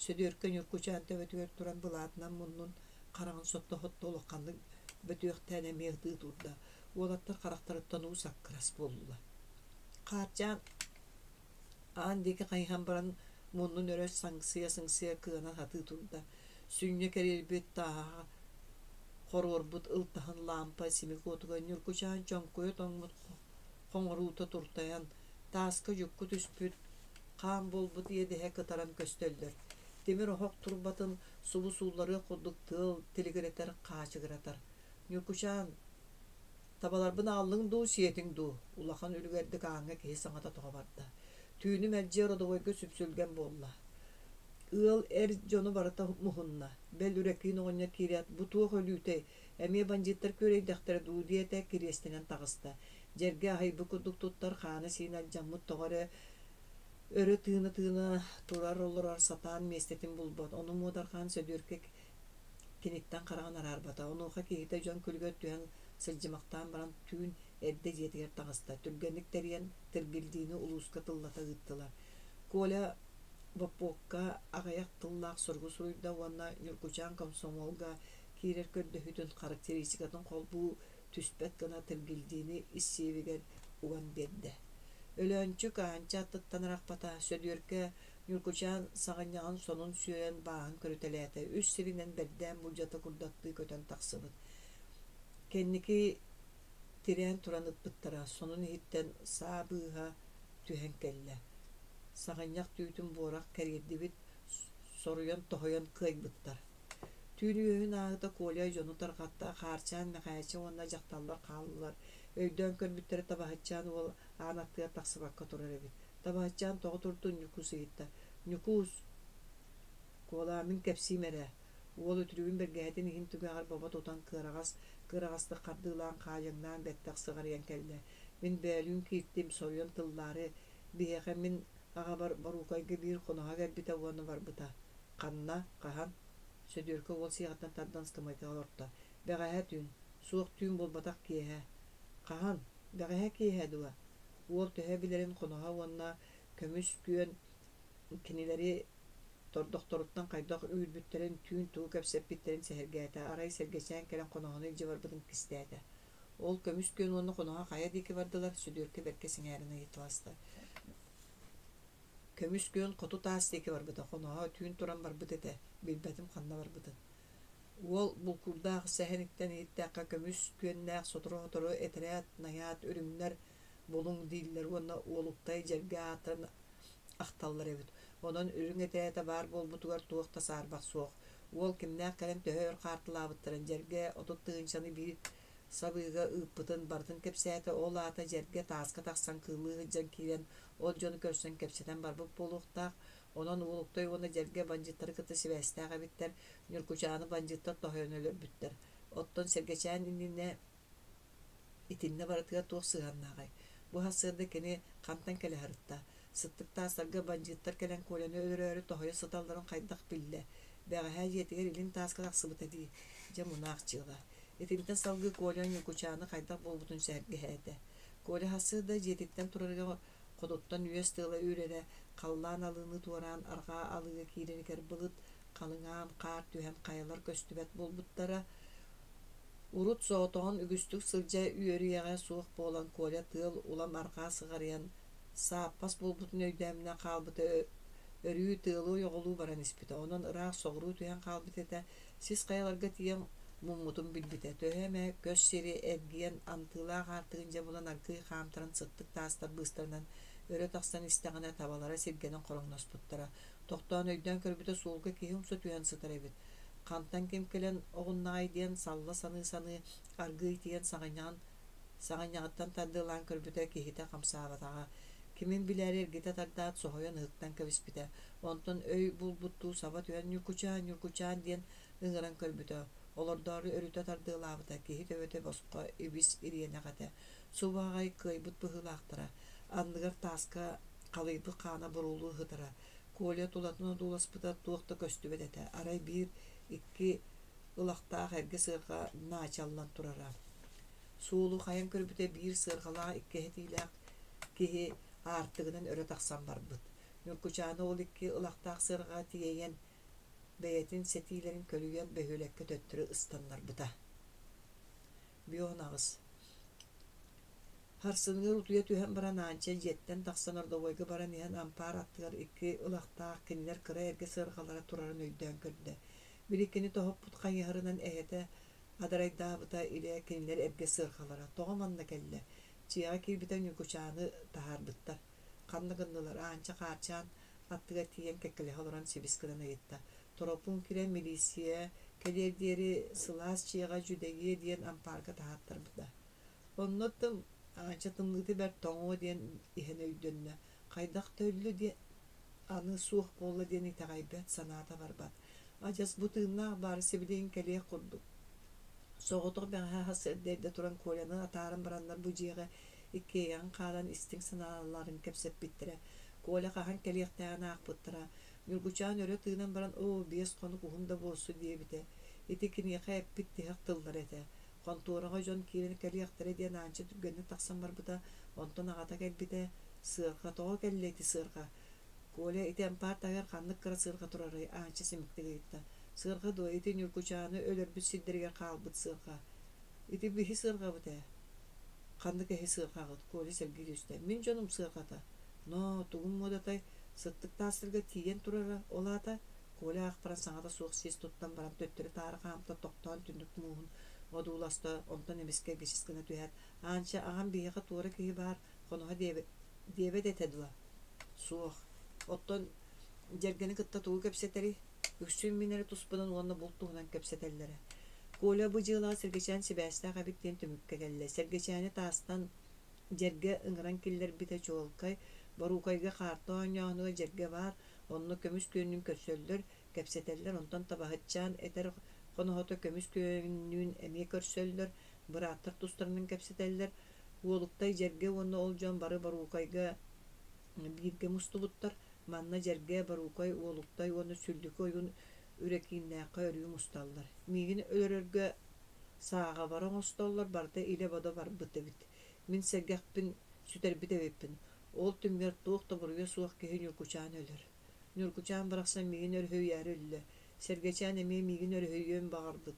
Сөдүөркэ Ньуркучаан төбөтүгэр туран былаатынан муннун хараҕын сотто-сотто улаханнык бөтүөхтээн эмиэ ытыы турда. Уолаттар харахтарыттан уу саккырас буоллулар. Хаарчаан Аан диэки хайыһан баран муннун өрө саҥсыйа-сыҥсыйа кыана сатыы турда, сүнньэ кэриэрбит тааһа хоруорбут ылтаһын лаампа симик уотугар Ньургучаан чоҥкуйа тоҥмут хоҥоруута туртайан, тааска дьукку түспүт, хаан буолбут иэдэһэ кытаран көстөллөр. Тимир оһох турбатын субу суулларыах курдук тыал тилигирэтэр, хаачыгыратар. Ньургучаан, Табаларбын ааллыҥ дуу, сиэтиҥ дуу? Улахан үлүгэрдик ааҥҥа киһи саҥата тоҕо барда. Түүнү мэлдьи родовойга сүпсүлгэн буолла. Ыал эр дьону барыта муһунна. Бэл Үрэкиин оҕонньор киирээт, бу туох өлүүтэй, эмиэ бандьыыттар күөрэйдэхтэрэ дуу диэтэ, кириэстэнэн таҕыста. Дьэргэ аһыйбыт курдук туттар, хаана-сиинэ алдьаммыт тоҕо эрэ өрө тыына-тыына турар-олорор сатаан миэстэтин булбат. Ону Муодархаан Сөдүөркэ Киниттэн хараҕын араарбата, онуоха киһитэ дьон күлүгэр түһэн сылдьымахтаан баран түүн эрдэ дьиэтигэр таҕыста, түргэнник тэрийэн Тиргилдиини улууска тыллата ыыттылар. Коля Боппуокка аҕыйах тыллаах суругу суруйда уонна Ньургучаан комсомолга киирэр көрдөһүүтүн характеристикатын холбуу түспэт гына Тиргилдиини ис сиэбигэр уган биэрдэ. Өлөөнчүк Аанча аттыттан арахпата, Сөдүөркэ Ньургучаан саҕынньаҕын сонун сүөрэн бааһын көрүтэлээтэ, үс сиринэн бэрдээн булдьата курдаттыы көтөн тахсыбыт. Кэнники тирээн туран ыппыттара, сонун иһиттэн саа быыһа түһэн кэллэ. Саҕынньах түүтүн буорах кэриэрдибит, соруйан тоһуйан кыайбыттар. Түүн үөһүн ааһыта Коля дьону тарҕатта, Хаарчаан Мэхээчэ уонна дьахталлар хааллылар. Өйдөөн көрбүттэрэ табаһытчаан уол аан аттыгар тахсыбакка турар эбит. Табаһытчаан тоҕо турдун Ньукуус ыйытта. Ньукуус, Куолаа, мин кэпсиим эрэ. Уол үтүрүгүн бэргэһэтин иһин түгэҕэр бобо тутан кыараҕас, кыараҕастык хардыылаан хаайыҥнаан бэттэх сыҕарыйан кэллэ. Мин бөөлүүн кииртим, соруйан тыллаары, биһиэхэ мин аҕабар Боруукайга биир хоноһо кэлбитэ уонна барбыта. Ханна? Хаһан? Сөдүөркэ уол сиэҕиттэн тардан ыскамыайкаҕа олорто. Бэҕэһээ түүн. Суох түүн буолбатах киэһэ. Хаһан? Бэҕэһээ киэһэ дуо? Уол төһө билэрин хоноһо уонна көмүс күөн кинилэри Тордохторуттан хайдах үүрбүттэрин, түүн тугу кэпсэппиттэрин сэһэргээтэ, арай Сэргэчээн кэлэн хоноһону илдьэ барбытын кистээтэ. Ол көмүс күөн уонна хоноһо хайа диэки бардылар, Сөдүөркэ бэркэ сэҥээрэн ыйыталаста. Көмүс күөн хоту таас диэки барбыта, хоноһо түүн туран барбыт этэ, билбэтим ханна барбытын. Уол булкуурдаах сэһэниттэн иһиттэххэ көмүс күөннээх сотору-сотору этэрээт, найаат, үрүҥнэр булуҥ дииллэр уонна Уолуктай дьэргэ ааттарын ахталлар эбит. Онон үрүҥ этээтэ баар буолбутугар туох да саарбах суох. Уол кимнээх кэлэн төһө өр хаартылаабыттарын дьэргэ 30 тыһыынчаны биир сабыыга ыыппытын барытын кэпсээтэ. Ол аата дьэргэ тааска тахсан кыыллыы сылдьан киирэн ол дьону көрсөн кэпсэтэн барбыт буолуохтаах. Онон Уолуктай уонна Дьэргэ бандьыыттары кытта сибээстээх эбиттэр, Ньургучааны бандьыыттар тоһуйан өлөрбүттэр. Оттон Сэргэчээн иннинэ итиннэ барытыгар туох сыһыаннааҕый? Бу сарсыарда кини хантан кэлэ сырытта? Сыттык таастарга бандьыыттар кэлэн Коляны өлөрөөрү тоһуйа сыталларын хайдах биллэ? Бэҕэһээ дьиэтигэр илин тааска тахсыбыта дии. Дьэ мунаах дьыала. Итинтэн салгыы Коля Ньургучааны хайдах буолбутун сэһэргэһээтэ. Коля сарсыарда дьиэтиттэн турарыгар хотуттан үөс тыала үрэрэ, халлаан алыыны туораан арҕаа алыыга киирэригэр былыт халыҥаан, хаар түһэн хайалар көстүбэт буолбуттара. Урут соҕотоҕун үгүстүк сылдьа үөрүйэҕэ суох буолан Коля тыал улам арҕаа сыҕарыйан сааппас буолбутун өйдөөмүнэ хаалбыта өрүү тыалы ойоҕолуу баран испитэ. Онон ыраах соҕуруу түһэн хаалбыт этэ. Сис хайаларга тиийэн муммутун билбитэ. Төһө эмэ көс сири эргийэн антыылаах аартыгын дьэ булан аргыый хаамтаран сыттык таастар быыстарынан өрө тахсан истэҕинэ табалара сиргэнэн хороҥноспуттара. Тохтоон өйдөөн көрбүтэ суолга киһи умса түһэн сытар эбит. Хантан ким кэлэн оҕуннаҕай диэн салла саныы-саныы аргыый тиийэн саҕынньаҕын саҕынньаҕыттан тардыалаан көрбүтэ киһитэ хамсаабатаҕа. Кимин билээри эргитэ тардаат соһуйан ыһыктан кэбиспитэ. Онтон өй булбуттуу саба түһэн «Ньургучаан, Ньургучаан» диэн ыҥыран көрбүтэ. Олордоору өрүтэ тардыалаабыта, киһи төбөтө босхо ибис ириэнэх этэ. Субу аҕай кыайбыт быһыылаахтара. Анныгар тааска халыйбыт хаана буруолуу сытара. Коля тулатын одууласпыта туох да көстүбэт этэ. Арай биир, икки ылахтаах эргэ сыарҕа наачаллан турара. Суолу хайан көрбүтэ биир сыарҕалаах икки этиилээх киһи аартыгынан өрө тахсан барбыт. Ньургучааны ол икки ылахтаах сыарҕаҕа тиэйэн, бэйэтин сэтиилэрин көлүйэн бөһүөлэккэ төттөрү ыстаннарбыта. Бүөн аҕыс. Сарсыныгар утуйа түһэн баран Аанча дьиэттэн тахсан ордовойга баран иһэн ампаар аттыгар икки ылахтаах кинилэр кыра эргэ сыарҕалара турарын өйдөөн көрдө. Били кини тоһуппут хайыһарынан эһэтэ адарайдаабыта илэ кинилэр эргэ сыарҕалара. Тоҕо манна кэллэ? Дьиэҕэ киирбитэ Ньургучааны таһаарбыттар. Ханна гыннылар? Аанча Хаарчаан аттыгар тиийэн кэккэлэһэ олорон сибис гынан ыйытта. Торопуун киирэн милииссийэ кэлиэр диэри сылаас дьиэҕэ дьүдэйиэ диэн ампаарга таһааттарбыта. Онно тым Аанча тымныыта бэрт тоҥуо диэн иһэн өйдөннө. Хайдах да өллө диэн аны суох буолла диэн итэҕэйбэт, санаата барбат. Адьас бу тыыннаах баары сибилигин кэлиэх курдук. Соҕотох бэҕэһээ сарсыарда эрдэ туран Коляны атааран бараннар бу дьиэҕэ иккиэйэҕин хаалан истиҥ санааларын кэпсэппиттэрэ. Коля хаһан кэлиэхтээҕин аахпыттара. Ньургучаан өрө тыынан баран оо, 5 хонук уһун да буолсу диэбитэ. Ити киниэхэ эппит тиһэх тыллара этэ. Хонтуораҕа дьон киирэн кэлиэхтэрэ диэн Аанча түргэнник тахсан барбыта, онтон аҕата кэлбитэ: «Сыарҕа, тоҕо кэллэ ити сыарҕа?» «Коля, ити ампаар таһыгар ханнык кыра сыарҕа турарый?» Аанча симиктик ыйытта. «Сыарҕа дуо, ити Ньургучааны өлөрбүт сирдэригэр хаалбыт сыарҕа. Ити биһи сыарҕабыт ээ». «Ханнык эһи сыарҕаҕыт?» Коля сэргии түстэ. «Мин дьонум сыарҕата». «Ноо, тугуҥ муодатай, сыттык таастарга тиийэн турара, ол аата?» Коля аахпаран саҥата суох сиэс туттан баран төттөрү-таары хаамта, тохтоон түннүк мууһун одууласта, онтон эмискэ гичис гына түһээт, «Аанча, аҕам биһиэхэ туора киһи баар, хоноһо диэбэт, диэбэт этэ дуо?» «Суох. Оттон дьэргэни кытта тугу кэпсэтэрий? Үксүн мин эрэ туспунан уонна булт туһунан кэпсэтэллэрэ». Коля бу дьыалаҕа Сэргэчээн сибээстээх эбит диэн түмүккэ кэллэ. Сэргэчээни таастан дьэргэ ыҥыран киллэрбитэ чуолкай, Боруукайга хаарта оонньооһунугар дьэргэ баар, онно көмүс күөннүүн көрсөллөр, кэпсэтэллэр, онтон табаһытчаан этэр хоноһото көмүс күөннүүн эмиэ көрсөллөр, бырааттар тустарынан кэпсэтэллэр. Уолуктай Дьэргэ уонна ол дьон бары Боруукайга бииргэ мустубуттар. Манна Дьэргэ, Боруукай, Уолуктай уонна Сүллүкү ойуун Үрэкииннээххэ өрүү мусталлар. Миигин өлөрөргө сааҕабара оҥостоллор, барыта илэ-бодо барбыт эбит. Мин сэргэхпин сүтэрбит эбиппин. Ол түмүгэр туох да буруйа суох киһи Ньургучаан өлөр. Ньургучаан барахсан миигин өрүһүйээри өллө. Сэргэчээн эмиэ миигин өрүһүйүөн баҕарбыт.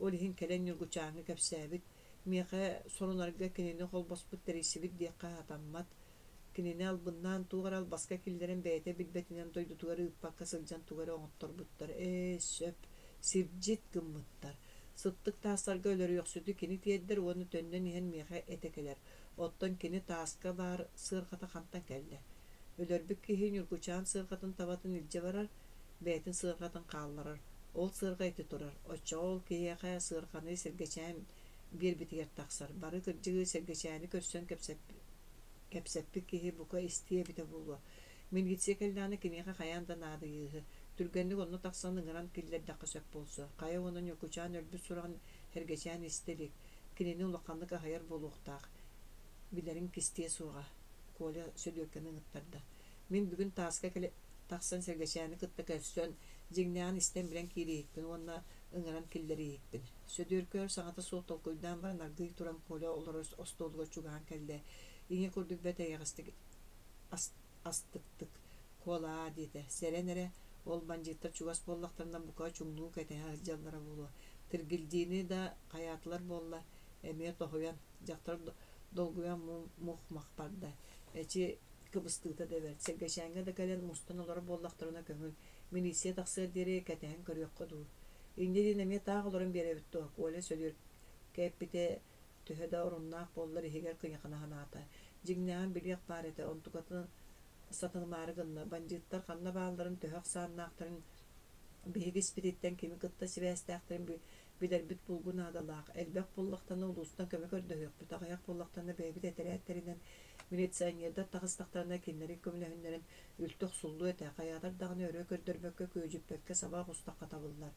Ол иһин кэлэн Ньургучааҥҥа кэпсээбит. Миэхэ сурунарга кинини холбоспут тэрийсибит диэххэ сатаммат. Кинини албыннаан туох эрэ албаска киллэрэн бэйэтэ билбэтинэн дойдутугар ыыппакка сылдьан тугу эрэ оҥотторбуттар. Ээ, сөп, сирдьит гыммыттар. Сыттык таастарга өлөрүөхсүтү кини тиэрдэр уонна төннөн иһэн миэхэ этэ кэлэр. Оттон кини тааска баар сыарҕата хантан кэллэ? Өлөрбүт киһи Ньургучаан сыарҕатын табатын илдьэ барар, бэйэтин сыарҕатын хаалларар. Ол сыарҕа ити турар. Оччоҕо ол киһиэхэ сыарҕаны Сэргэчээн биэрбитигэр тахсар. Бары кырдьыгы Сэргэчээни көрсөн кэпсэппит киһи бука истиэ эбитэ буолуо. Милиция кэллэҕинэ киниэхэ хайаан да наадыйыыһы. Түргэнник онно тахсан ыҥыран киллэрдэххэ сөп буолсу. Хайа уонна Ньургучаан өлбүт сураҕын Сэргэчээн истэ илик. Кинини улаханнык аһыйар буолуохтаах. Билэрин кистиэ суоҕа. Коля Сөдүөккэни ыҥыттарда. Мин бүгүн тааска кэлэ тахсан Сэргэчээни кытта көрсөн, дьиҥнээҕин истэн-билэн киириэхпин уонна ыҥыран киллэриэхпин. Сөдүөркэ өр саҥата суох толкуйдаан баран аргыый туран Коля олорор остуолугар чугаһаан кэллэ. Ийэ курдук бэрт эйэҕэстик астыктык «Куолаа» диэтэ. Сэрэн эрэ, ол бандьыыттар чугас буоллахтарына бука чуҥнуу кэтэһэ сылдьаллара буолуо. Тиргилдиини да хайаатылар буолла, эмиэ тоһуйан, дьахтар долгуйан мух-мах барда. Эчи кыбыстыыта да бэрт. Сэргэчээҥҥэ да кэлэн мустан олорор буоллахтарына көҥүл. Милиция тахсыар диэри кэтэһэн көрүөххэ дуу. Инньэ диэн эмиэ таах олорон биэрэбит дуо? Коля Сөдүөркэ эппитэ төһө да оруннаах буоллар иһигэр кыйахана санаата. Дьиҥнээҕин билиэх баар этэ, онтукатын сатанымаары гынна. Бандьыыттар ханна баалларын, төһө ахсааннаахтарын биһиги испититтэн кими кытта сибээстээхтэрин билэрбит булгу наадалаах. Элбэх буоллахтарына улуустан көмө көрдөһүөхпүт, аҕыйах буоллахтарына бэйэбит этэрээттэринэн милиционердар таҕыстахтарына кинилэри көмөлөһүннэрэн үлтү охсуллуо этэ, хайаатар даҕаны өрө көрдөрбөккө, күөдьүппэккэ саба оҕустахха табыллар.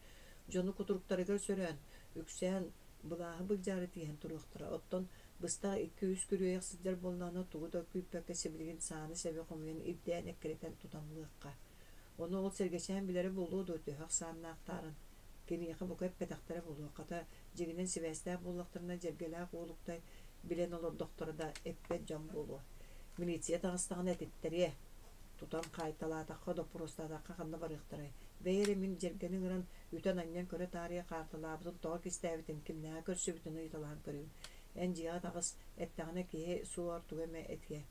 Дьону кутуруктарыгар сөрөөн, үксээн былааһы былдьаары тииһэн туруохтара. Оттон быстах икки-үс күрүөйэх сылдьар буоллаҕына тугу да күүппэккэ сибилигин сааны-сэби хомуйан ирдээн эккирэтэн тутан ылыахха. Ону ол Сэргэчээн билэрэ буолуо дуо төһө ахсааннаахтаарын? Киниэхэ бука эппэтэхтэрэ буолуо, хата, дьиҥинэн сибээстээх буоллахтарына дьэргэлээх уолуктай билэн олордохторо да эппэт дьон буолуо. Милиция таҕыстаҕына этиттэриэ. Тутан хаайталаатахха, доппуруостаатахха ханна барыахтарай? Бэйэ эрэ мин дьэргэни ыҥыран, үтэн-анньан көрө таарыйа хаартылаабытын тоҕо кистээбитин, кимнээҕи көрсүбүтүн ыйыталаһан көрүүм. Эн дьиэҕэ таҕыс, эттэҕинэ киһи суоҕар тугу эмэ этиэ.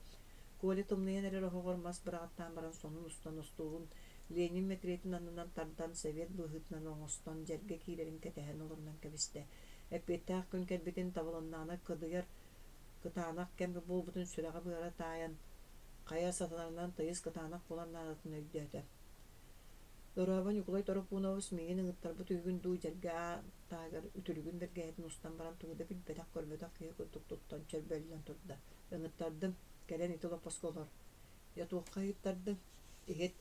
Коля тымныйан эрэр оһоҕор мас быраҕаттаан баран сонун устан остуолун Ленин мэтириэтин аннынан тардан совет быһыытынан оҥостон дьэргэ киирэрин кэтэһэн олорунан кэбистэ. Эппиэттээх күн кэлбитин табылыннаҕына кыдыйар кытаанах кэм буолбутун сүрэҕэ-быара таайан, хайа сатанарынан тыйыс кытаанах буолар наадатын өйдөөтө. Дорообо Ньукулай Торопунович миигин ыҥыттарбыт үһүгүн дуу дьэргэ таһыгар үтүлүгүн бэргэһэтин устан баран тугу да билбэтэх-көрбөтөх киһи курдук туттан чөрбөллөн турда. Ыҥыттардым, кэлэн ити олоппоско олор. Дьэ туохха ыйыттардыҥ? Иһит,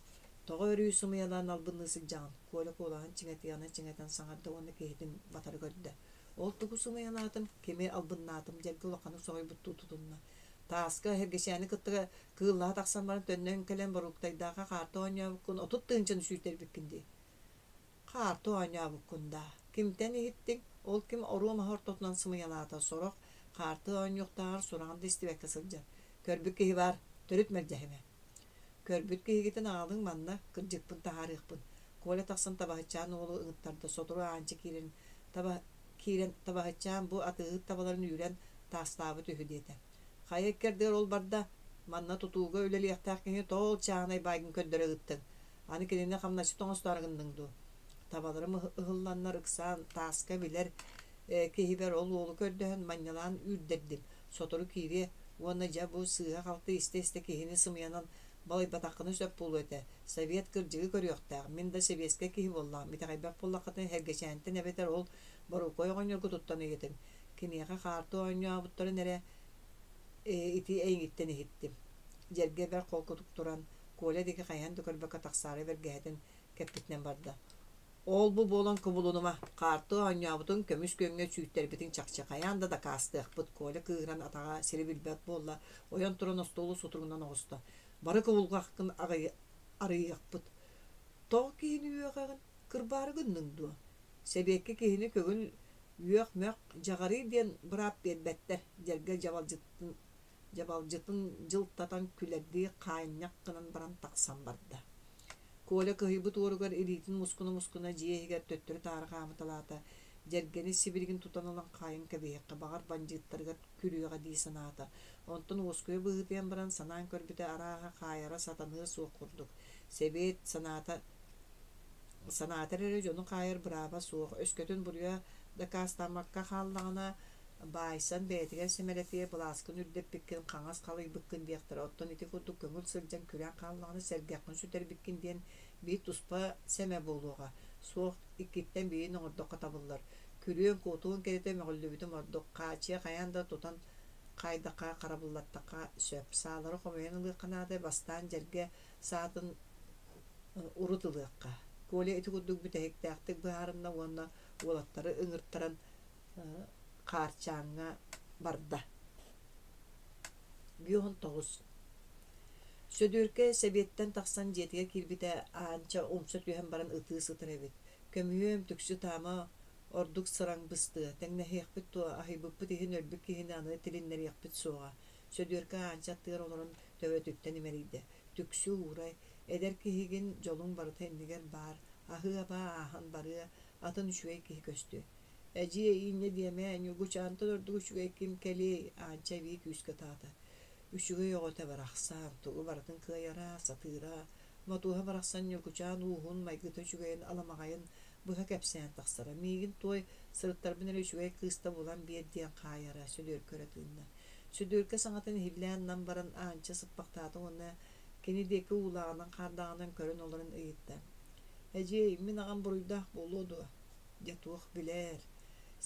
тоҕо өрүү сымыйалаан албынныы сылдьаҕын? Коля куолаһын чиҥэтиэҕинэн чиҥэтэн саҥарда уонна киһитин батары көрдө. Ол тугу сымыйалаатым, кими албыннаатым дьэргэ улаханнык соһуйбуттуу тутунна. Тааска Эһэргэчээни кытта кыыллаһа тахсан баран төннөн кэлэн Боруктайдаахха хаарты оонньообуккун 30 тыһыынчаны сүүйтэрбиккин дии. Хаарты оонньообуккун даа. Кимтэн иһиттиҥ? Ол ким оруо маһы ортотунан сымыйалаата, сорох хаарты оонньуохтааҕар сураҕын да истибэккэ сылдьар. Көрбүт киһи баар, төрүт мэлдьэһимэ. Көрбүт киһигитин аҕалыҥ манна, кырдьыкпын таһаарыахпын. Коля тахсан табаһытчаан уолу ыҥыттарда, сотору Аанча киирэн, таба, киирэн табаһытчаан бу атыыһыт табаларын үүрэн таастаабыт үһү диэтэ. Хайа иккэрдигэр ол барда, манна тутууга үлэлиэхтээх киһи тоол чааһынай баайгын көрдөрө ыыттыҥ. Аны кинини хамначчыт оҥостоору гынныҥ дуу? Табаларым ыһылланнар ыксаан тааска билэр киһибэр ол уолу көрдөһөн манньалаан үүрдэрдим. Сотору киириэ уонна дьэ бу сыыһа-халты истэ-истэ киһини сымыйанан балыйбатаххына сөп буолуо этэ. Совет кырдьыгы көрүөхтээх, мин да сэбиэскэй киһи буоллаҕым, итэҕэйбэт буоллаххытына Эһэргэчээнтэн эбэтэр ол Борукуой оҕонньорго туттан ыйытыҥ. Киниэхэ хаарты оонньообуттарын эрэ ити эйигиттэн иһиттим. Дьэргэ бэрт холкутук туран, Коля диэки хайаан да көрбөккө тахсаары бэргэһэтин кэппитинэн барда. Ол-бу буолан кубулунума, хаарты оонньообутуҥ, көмүс күөҥҥэ сүүттэрбитиҥ чахчы, хайаан да дакаастыахпыт, Коля кыыһыран атаҕа сири билбэт буолла, ойон туран остуолу сутуругунан оҕуста. Бары кубулҕаккын арыйыахпыт. Тоҕо киһини үөҕэҕин, кырбаары гынныҥ дуо? Сэбиэккэ киһини көҥүл үөх-мөх, дьаҕарый диэн быраап биэрбэттэр, дьэргэ дьабалдьытын дьабалдьытын дьылтатан күлэрдии хаанньах гынан баран тахсан барда. Коля кыһыйбыт уоругар илиитин мускуна-мускуна дьиэ иһигэр төттөрү-таары хаамыталаата. Дьэргэни сибилигин тутан ылан хаайан кэбиһиэххэ, баҕар, бандьыыттарыгар күрүөҕэ дии санаата. Онтон уоскуйа быһыытыйан баран санаан көрбүтэ арааһа хаайара сатаныа суох курдук. Сэбиэт санаата санаатар эрэ дьону хаайар бырааба суох, өскөтүн буруйа дакаастаммакка хааллаҕына, баайсан бэйэтигэр сэмэлэтиэ, былааскын үрдэппиккин, хаҥас халыйбыккын диэхтэрэ, оттон ити курдук көҥүл сылдьан күрээн хааллаҕына сэргэххин сүтэрбиккин диэн биир туспа сэмэ буолуоҕа. Суох, иккиттэн биирин оҥордоххо табыллар. Күрүөн, куотуон кэриэтэ мөҕүллүбүтүм ордук, хаачыйа хайаан да тутан хаайдахха, харабыллаттахха сөп. Саалары хомуйан ылыахха наада, бастаан дьэргэ саатын урут ылыахха. Коля ити курдук бүтэһиктээхтик быһаарынна уонна уолаттары ыҥыртаран Хаарчааҥҥа барда. 59. Сөдүөркэ сэбиэттэн тахсан дьиэтигэр киирбитэ Аанча умса түһэн баран ытыы сытар эбит. Көмүһүөм, түксү таама ордук сыраҥ быстыа, тэҥнэһиэхпит дуо, аһыйбыппыт иһин өлбүт киһини аны тилиннэриэхпит суоҕа. Сөдүөркэ Аанча аттыгар олорон төбөтүттэн имэрийдэ. Түксү уурай, эдэр киһигин дьолуҥ барыта иннигэр баар, аһыы-абаа ааһан барыа, атын үчүгэй киһи көстүө. Эдьиэй, инньэ диэмэ, Ньургучаантан ордук үчүгэй ким кэлиэй, Аанча эбии күүскэ ытаата. Үчүгэй оҕото барахсан, тугу барытын кыайара, сатыыра. Мотуоһа барахсан Ньургучаан ууһун, майгыта үчүгэйин, аламаҕайын быһа кэпсээн тахсара. Миигин туой, сырыттарбын эрэ үчүгэй кыыста булан биэр диэн хаайара, Сөдүөркэ өрө тыынна. Сөдүөркэ саҥатын иһиллээн нам баран Аанча сыппахтаата уонна кини диэки уулааҕынан-хаардааҕынан көрөн олорон ыйытта: «Эдьиэй, мин аҕам буруйдаах буолуо дуо?» Дьэ туох билээр,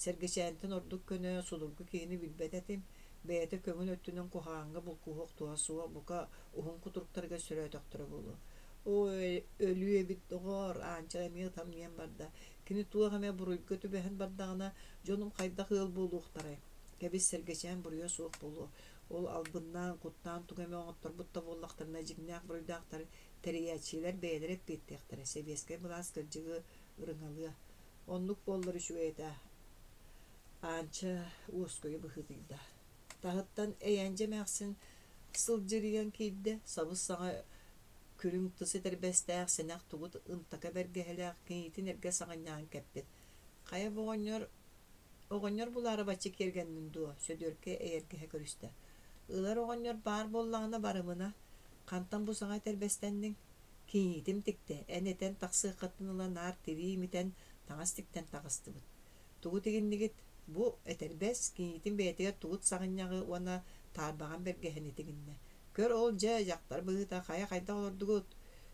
Сэргэчээнтэн ордук көнө, судургу киһини билбэт этим, бэйэтэ көҥүл өттүнэн куһаҕаҥҥа булкуһуох туһа суох, бука уһун кутуруктарыгар сөрөөтөхтөрө буолуо. Оо, өлүү эбит доҕоор, Аанча эмиэ ытамньыйан барда. Кини туох эмэ буруйга түбэһэн бардаҕына, дьонум хайдах ыал буолуохтарай? Кэбис, Сэргэчээн буруйа суох буолуо. Ол албыннаан, куттаан тугу эмэ оҥотторбут да буоллахтарына, дьиҥнээх буруйдаахтар тэрийээччилэр бэйэлэрэ эппиэттиэхтэрэ, сэбиэскэй былаас кырдьыгы ырыҥалыа. Оннук буоллар үчүгэй этэ. Аанча уоскуйа быһыытыйда. Таһыттан Эйэндьэ эмээхсин сылдьырыйан киирдэ, сабыс-саҥа күрүҥ тыс этэрбэстээх, сэнэх тугут ынтака бэргэһэлээх кийиитин эргэ саҕынньаҕын кэппит. Хайа бу оҕонньор оҕонньор булаары бачча киэргэнниҥ дуо? Сөдүөркэ эйэргэһэ көрүстэ. Ылар оҕонньор баар буоллаҕына барымына, хантан бу саҥа этэрбэстэнниҥ? Кийиитим тиктэ, эн этэн тахсыаххыттан ыла наар тирии имитэн, таҥас тиктэн таҕыстыбыт. Тугу тигиннигит? Бу, этэрбэс, кийиитим бэйэтигэр тугут саҕынньаҕы уонна таарбаҕан бэргэһэни тигиннэ. Көр ол дьэ, дьахтар быһыыта хайа хайдах олордугут?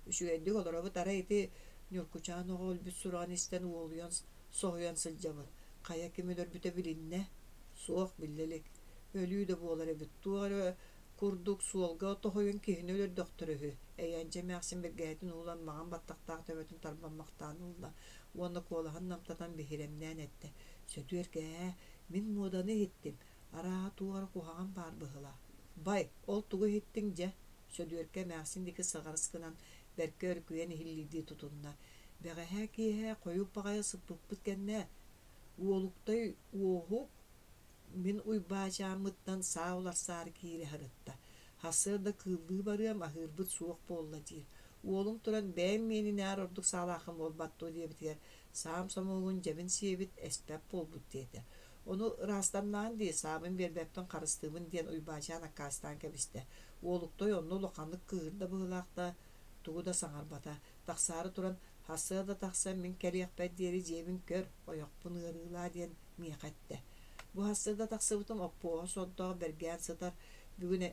Үчүгэйдик олоробут, арай ити Ньуркучаан оҕо өлбүт сураҕын истэн уолуйан, соһуйан сылдьабыт. Хайа ким өлөрбүтэ билиннэ? Суох, биллэ илик. Өлүү да буолар эбит, туох эрэ курдук суолга тоһуйан киһини өлөрдөхтөрө үһү. Эйээнчэ эмээхсин бэргэһэтин уулан маҥан баттахтаах төбөтүн тарбаммахтаан ылла уонна куолаһын намтатан биһирэмнээн эттэ: «Сөдүөркэ ээ, мин муоданы иһиттим, арааһа туох эрэ куһаҕан баар быһыылаах. Бай, ол тугу иһиттиҥ дьэ?» Сөдүөркэ эмээхсин диэки сыҕарыс гынан, бэркэ өрүкүйэн иһиллиирдии тутунна: «Бэҕэһээ киэһэ хойут баҕайы сыппыппыт кэннэ, Уолуктай Уоһук Мин Уйбаачааммыттан саа уларсаары киирэ сырытта. Сарсыарда кыыллыы барыам, аһыырбыт суох буолла диир. Уолум туран бэйэм миэнинээр ордук саалааххын буолбат дуо диэбитигэр, саам сомуогун дьэбин сиэбит, эспэт буолбут диэтэ. Ону ыраастаннаҕын дии, саабын биэрбэппин харыстыыбын диэн Уйбаачаан аккаастаан кэбистэ. Уолуктай онно улаханнык кыыһырда быһыылаах да, тугу да саҥарбата. Тахсаары туран, сарсыарда тахсан мин кэлиэхпэр диэри дьиэбин көр, ойохпун ыарыылаа диэн миэхэ эттэ. Бу сарсыарда тахсыбытым Оппуоһа сордоох бэргээн сытар, бүгүн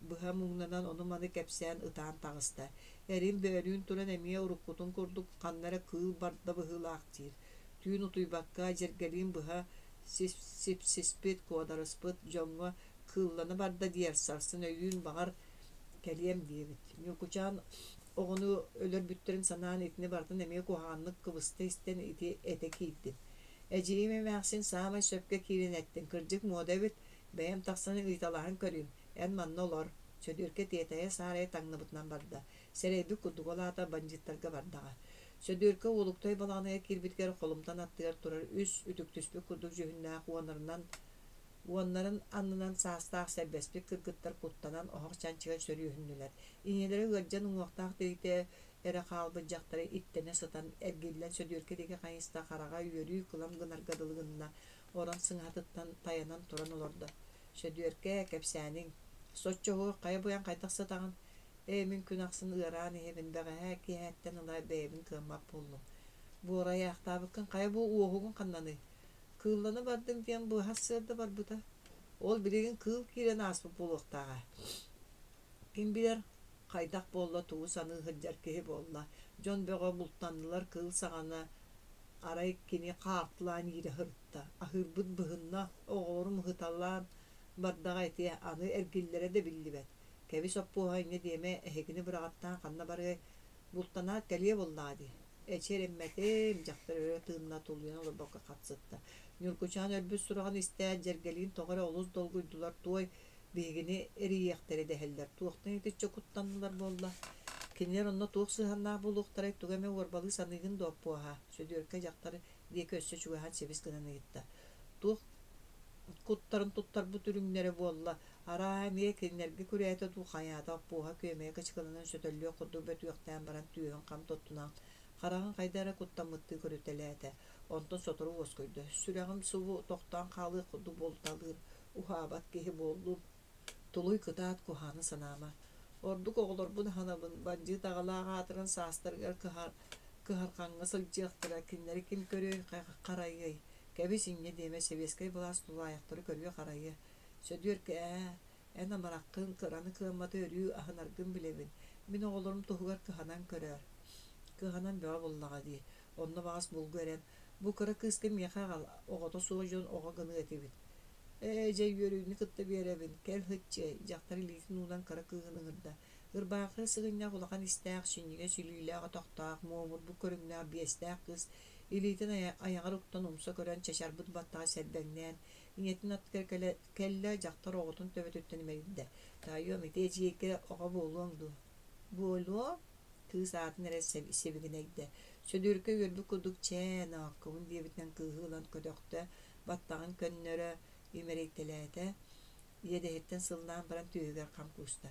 быһа муҥнанан ону-маны кэпсээн ытаан таҕыста. Эрим бөөлүүн туран эмиэ уруккутун курдук ханна эрэ кыыл барда быһыылаах диир. Түүн утуйбакка дьэргэлиин быһа сипсиспит, куодарыспыт дьоҥҥо кыыллана барда диэр, сарсын өйүүн баҕар кэлиэм диэбит. Ньукучаан оҕону өлөрбүттэрин санаан итини барытын эмиэ куһаҕаннык кыбыста истэн ити этэ киирдим. Эдьиийим эмээхсин саамай сөпкө киирэн эттиҥ, кырдьык муода эбит, бэйэм тахсан ыйыталаһан көрүүм, эн манна олор, Сөдүөркэ тиэтэйэ-саарайа таҥныбытынан барда, сэрэйбит курдук ол аата бандьыыттарга бардаҕа. Сөдүөркэ Уолуктай балаҕаныгар киирбитигэр холумтан аттыгар турар үс үтүктүспүт курдук дьүһүннээх уоннарынан уоннарын аннынан саастаах сэрбэспит кыргыттар куттанан оһох чанчыгар сөрүөһүннүлэр. Ийэлэрэ ыалдьан уҥуохтаах тириитэ эрэ хаалбыт дьахтары иттэнэ сытан, эргиллэн Сөдүөркэ диэки хайыста, хараҕа үөрүү кылам гынарга дылы гынна, орон сыҥаһатыттан тайанан туран олордо. Сөдүөркэ, кэпсээниҥ. Соччо уһуох хайа быйаҥ хайдах сытаҕын? Ээ, мин күн ахсын ыараан иһэбин, бэҕэһээ киэһэттэн ыла бэйэбин кыаммат буоллум. Буорайаахтаабыккын хайа бу уоһугун ханнаный? Кыыллана бардым диэн быһа сарсыарда барбыта. Ол билигин кыыл киирэн ааспыт буолуохтааҕа. Ким билэр, хайдах буолла, тугу саныы сылдьар киһи буолла. Дьон бөҕө бултаннылар кыыл саҕана арай кини хаартылаан иирэ сырытта. Аһыырбыт быһынна, оҕолорум ыһыталаан бардаҕа ити, аны эргиллэрэ да биллибэт. Кэбис Оппуоһа инньэ диэмэ, эһигини быраҕаттаан ханна барыай, бултанаат кэлиэ буоллаҕа дии. Эчи эрэммэтим, дьахтар өрө тыынна, тулуйан олорбокко хат сытта. Ньургучаан өлбүт сураҕын истээт, Дьэргэлиин тоҕо эрэ олус долгуйдулар, туой биһигини эрийиэхтэрэ дэһэллэр, туохтан итиччэ куттаннылар буолла? Кинилэр онно туох сыһыаннаах буолуохтарай, тугу эмэ уорбалыы саныыгын дуо, Оппуоһа? Сөдүөркэ дьахтар диэки өссө чугаһаан сибис гынан ыйытта. Туох куттарын туттарбыт үрүҥнэрэ буолла, арааһа эмиэ кинилэргэ күрээтэ дуу, хайаата Оппуоһа күөмэйэ кычыкыланан сөтөллүөх курдук бөтүөхтээн баран түөһүн хам туттунан, хараҕын хайда эрэ куттаммыттыы көрүтэлээтэ. Онтон сотору уоскуйда. Сүрэҕим субу тохтоон хаалыах курдук буолуталыыр, уһаабат киһи буоллум. Тулуй кытаат, куһааны санаама. Ордук оҕолорбун аһынабын, бандьыыт аҕалаах аатыран саастарыгар кыһарҕаҥҥа сылдьыахтара, кинилэри ким көрүөй, харайыай? Кэбис инньэ диэмэ, сэбиэскэй былаас тулаайахтары көрүө-харайыа. Сөдүөркэ ээ, эн амараххын, кыраны-кыамматы өрүү аһынаргын билэбин. Мин оҕолорум туһугар кыһанан көрөөр. Кыһанан бөҕө буллаҕа дии. Онно баҕас булгу эрэн, бу кыра кыыска миэхэ аҕал, оҕото суох дьон оҕо гыныа этибит. Ээ, дьэ үөрүүнү кытта биэрэбин, кэл һыччыай, дьахтар илиитин уунан кыра кыыһын ыҥырда. Ырбаахы сыгынньах улахан истээх, синньигэс илиилээх отохтоох, муомурбут көрүҥнээх биэстээх кыыс илиитин айаҕар уктан умса көрөн чачарбыт баттаҕа сэрбэҥнээн, ийэтин аттыгар кэллэ, дьахтар оҕотун төбөтүттэн имэрийдэ. Таайыам, ити эдьиийгэ оҕо буолуоҥ дуо? Буолуо, кыыс аатын эрэ сибигинэйдэ. Сөдүөркэ үөрбүт курдук чээ, нааккабын диэбитинэн кыыһы ылан көтөхтө, баттаҕын көннөрө имэрийтэлээтэ, иэдэһиттэн сыллаан баран түөһүгэр хам кууста.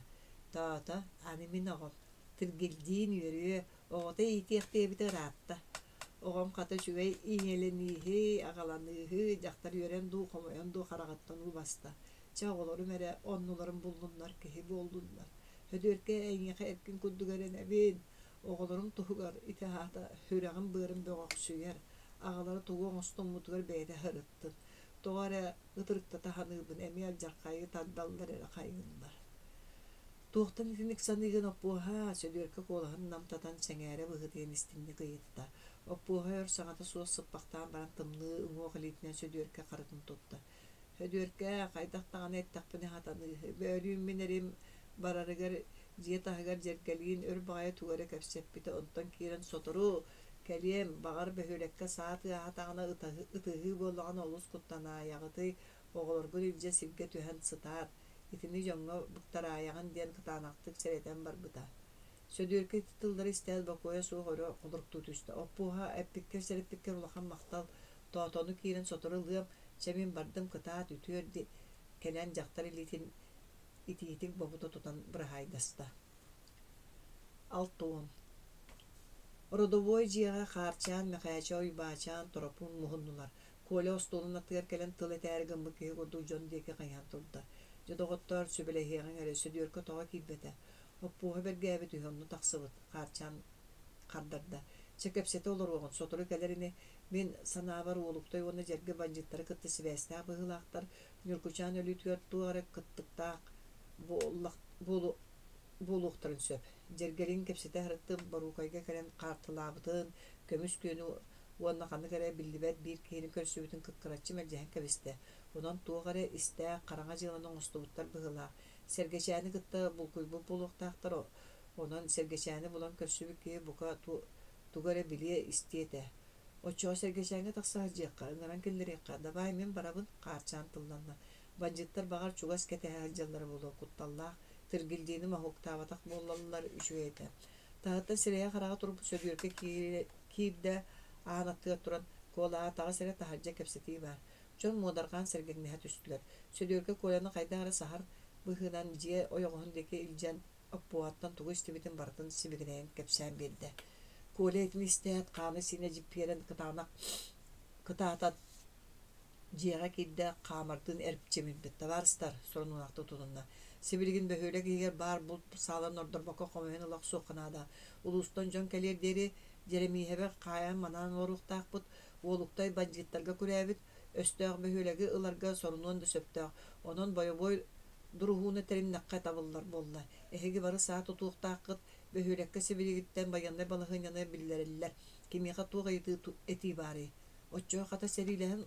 Тоото, аны мин оҕом, Тиргилдиин үөрүө, оҕото иитиэхтиэбитэ ыраатта. Оҕом хата үчүгэй ийэлэнииһи, аҕаланыыһы, дьахтар үөрэн дуу, хомойон дуу хараҕыттан уу баста. Чэ, оҕолорум эрэ оннуларын буллуннар, киһи буоллуннар. Сөдүөркэ эйиэхэ эркин курдук эрэнэбин. Оҕолорум туһугар ити аата сүрэҕим-быарым бөҕөхсүйэр, аҕалара тугу оҥостуммутугар бэйэтэ сырыттын. Тоҕо эрэ ытырыктата саныыбын, эмиэ алдьархайы тардаллар эрэ хайыыллар. Туохтан итинник саныыгын Оппуоһа, Сөдүөркэ куолаһын намтатан сэҥээрэ быһыытыйан истиҥник ыйытта. Оппуоһа өр саҥата суох сыппахтаан баран тымныы уҥуох илиитинэн Сөдүөркэ харытын тутта. Сөдүөркэ, хайдах даҕаны эттэхпинэ сатаныыһы, бөөлүүн мин эрим барарыгар дьиэ таһыгар дьэргэлиин өр баҕайы тугу эрэ кэпсэппитэ, онтон киирэн сотору кэлиэм, баҕар бөһүөлэккэ саа тыаһаатаҕына ытыһыы буоллаҕына олус куттанаайаҕытый, оҕолоргун илдьэ сиргэ түһэн сытаар, итини дьоҥҥо быктараайаҕын диэн кытаанахтык сэрэтэн барбыта. Сөдүөркэ ити тыллары истээт бокуойа суох өрө холоруктуу түстэ. Оппуоһа, эппиккэр сэрэппиккэр улахан махтал, Тоотону киирэн сотору ылыам, чэ мин бардым кытаат үтүөр кэлэн дьахтар илиитин итиитик бобута тутан быраһаайдаста. 60. Родовой дьиэҕэ Хаарчаан, Мэхээчэ, Уйбаачаан, Торопуун муһуннулар. Коля остуолун аттыгар кэлэн тыл этээри гыммыт киһи курдук дьон диэки хайыһан турда. Дьэ, доҕоттоор, сүбэлэһиэҕиҥ эрэ, Сөдүөркэ тоҕо киирбэтэ? Оппуоһа бэргээбит үһү, онно тахсыбыт, Хаарчаан хардарда. Чэ, кэпсэтэ олоруоҕун, сотору кэлэр ини. Мин санаабар, Уолуктай уонна Дьэргэ бандьыыттары кытта сибээстээх быһыылаахтар. Ньургучаан өлүүтүгэр туох эрэ кыттыктаах буолуохтарын сөп. Дьэргэлиин кэпсэтэ сырыттым, Боруукайга кэлэн хаартылаабытын, көмүс күөнү уонна ханнык эрэ биллибэт биир киһини көрсүбүтүн кыккыраччы мэлдьэһэн кэбистэ. Онон туох эрэ истээх, хараҥа дьыаланы оҥостубуттар быһыылаах. Сэргэчээни кытта булкуйбут буолуохтаахтар, онон Сэргэчээни булан көрсүбүт киһи бука тугу эрэ билиэ, истиэ этэ. Оччоҕо Сэргэчээҥҥэ тахса сылдьыахха, ыҥыран киллэриэххэ, дабаай мин барабын, Хаарчаан тылланна. Бандьыыттар баҕар чугас кэтэһэ сылдьаллара буолуо, кутталлаах, Тиргилдиини моһуоктаабатах буоллаллар үчүгэй этэ. Таһыттан сирэйэ-хараҕа турбут Сөдүөркэ киирдэ, аан аттыгар туран, Куолаһа таҕыс эрэ таһырдьа кэпсэтии баар. Дьон муодарҕаан сэргэҥнэһэ түстүлэр. Сөдүөркэ Коляны хайдах эрэ саһар быһыынан дьиэ ойоҕоһун диэки илдьэн Оппуоһаттан тугу истибитин барытын сибигинэйэн кэпсээн биэрдэ. Коля итини истээт, хаана-сиинэ дьиппиэрэн кытаанах кытаатан дьиэҕэ киирдэ, хаамардыын эрчимирбит. Табаарыстар, сурунуулаахтык тутунна. Сибилигин бөһүөлэк иһигэр баар булт сааларын ордорбокко хомуйан ыла охсуохха наада. Улуустан дьон кэлиэр диэри Дьэрэмииһэбэ хаайан манаан олоруохтаахпыт. Уолуктай бандьыыттарга күрээбит, өстөөх бөһүөлэги ыларга сорунуон да сөптөөх. Онон бойобуой дуруһууну тэриннэххэ табыллар буолла. Эһиги бары саа тутуохтааххыт, бөһүөлэккэ сибилигиттэн байыаннай балаһыанньаны биллэрэллэр. Кимиэхэ туох ыйытыы этии баарый? Оччоҕо хата сэриилэһэн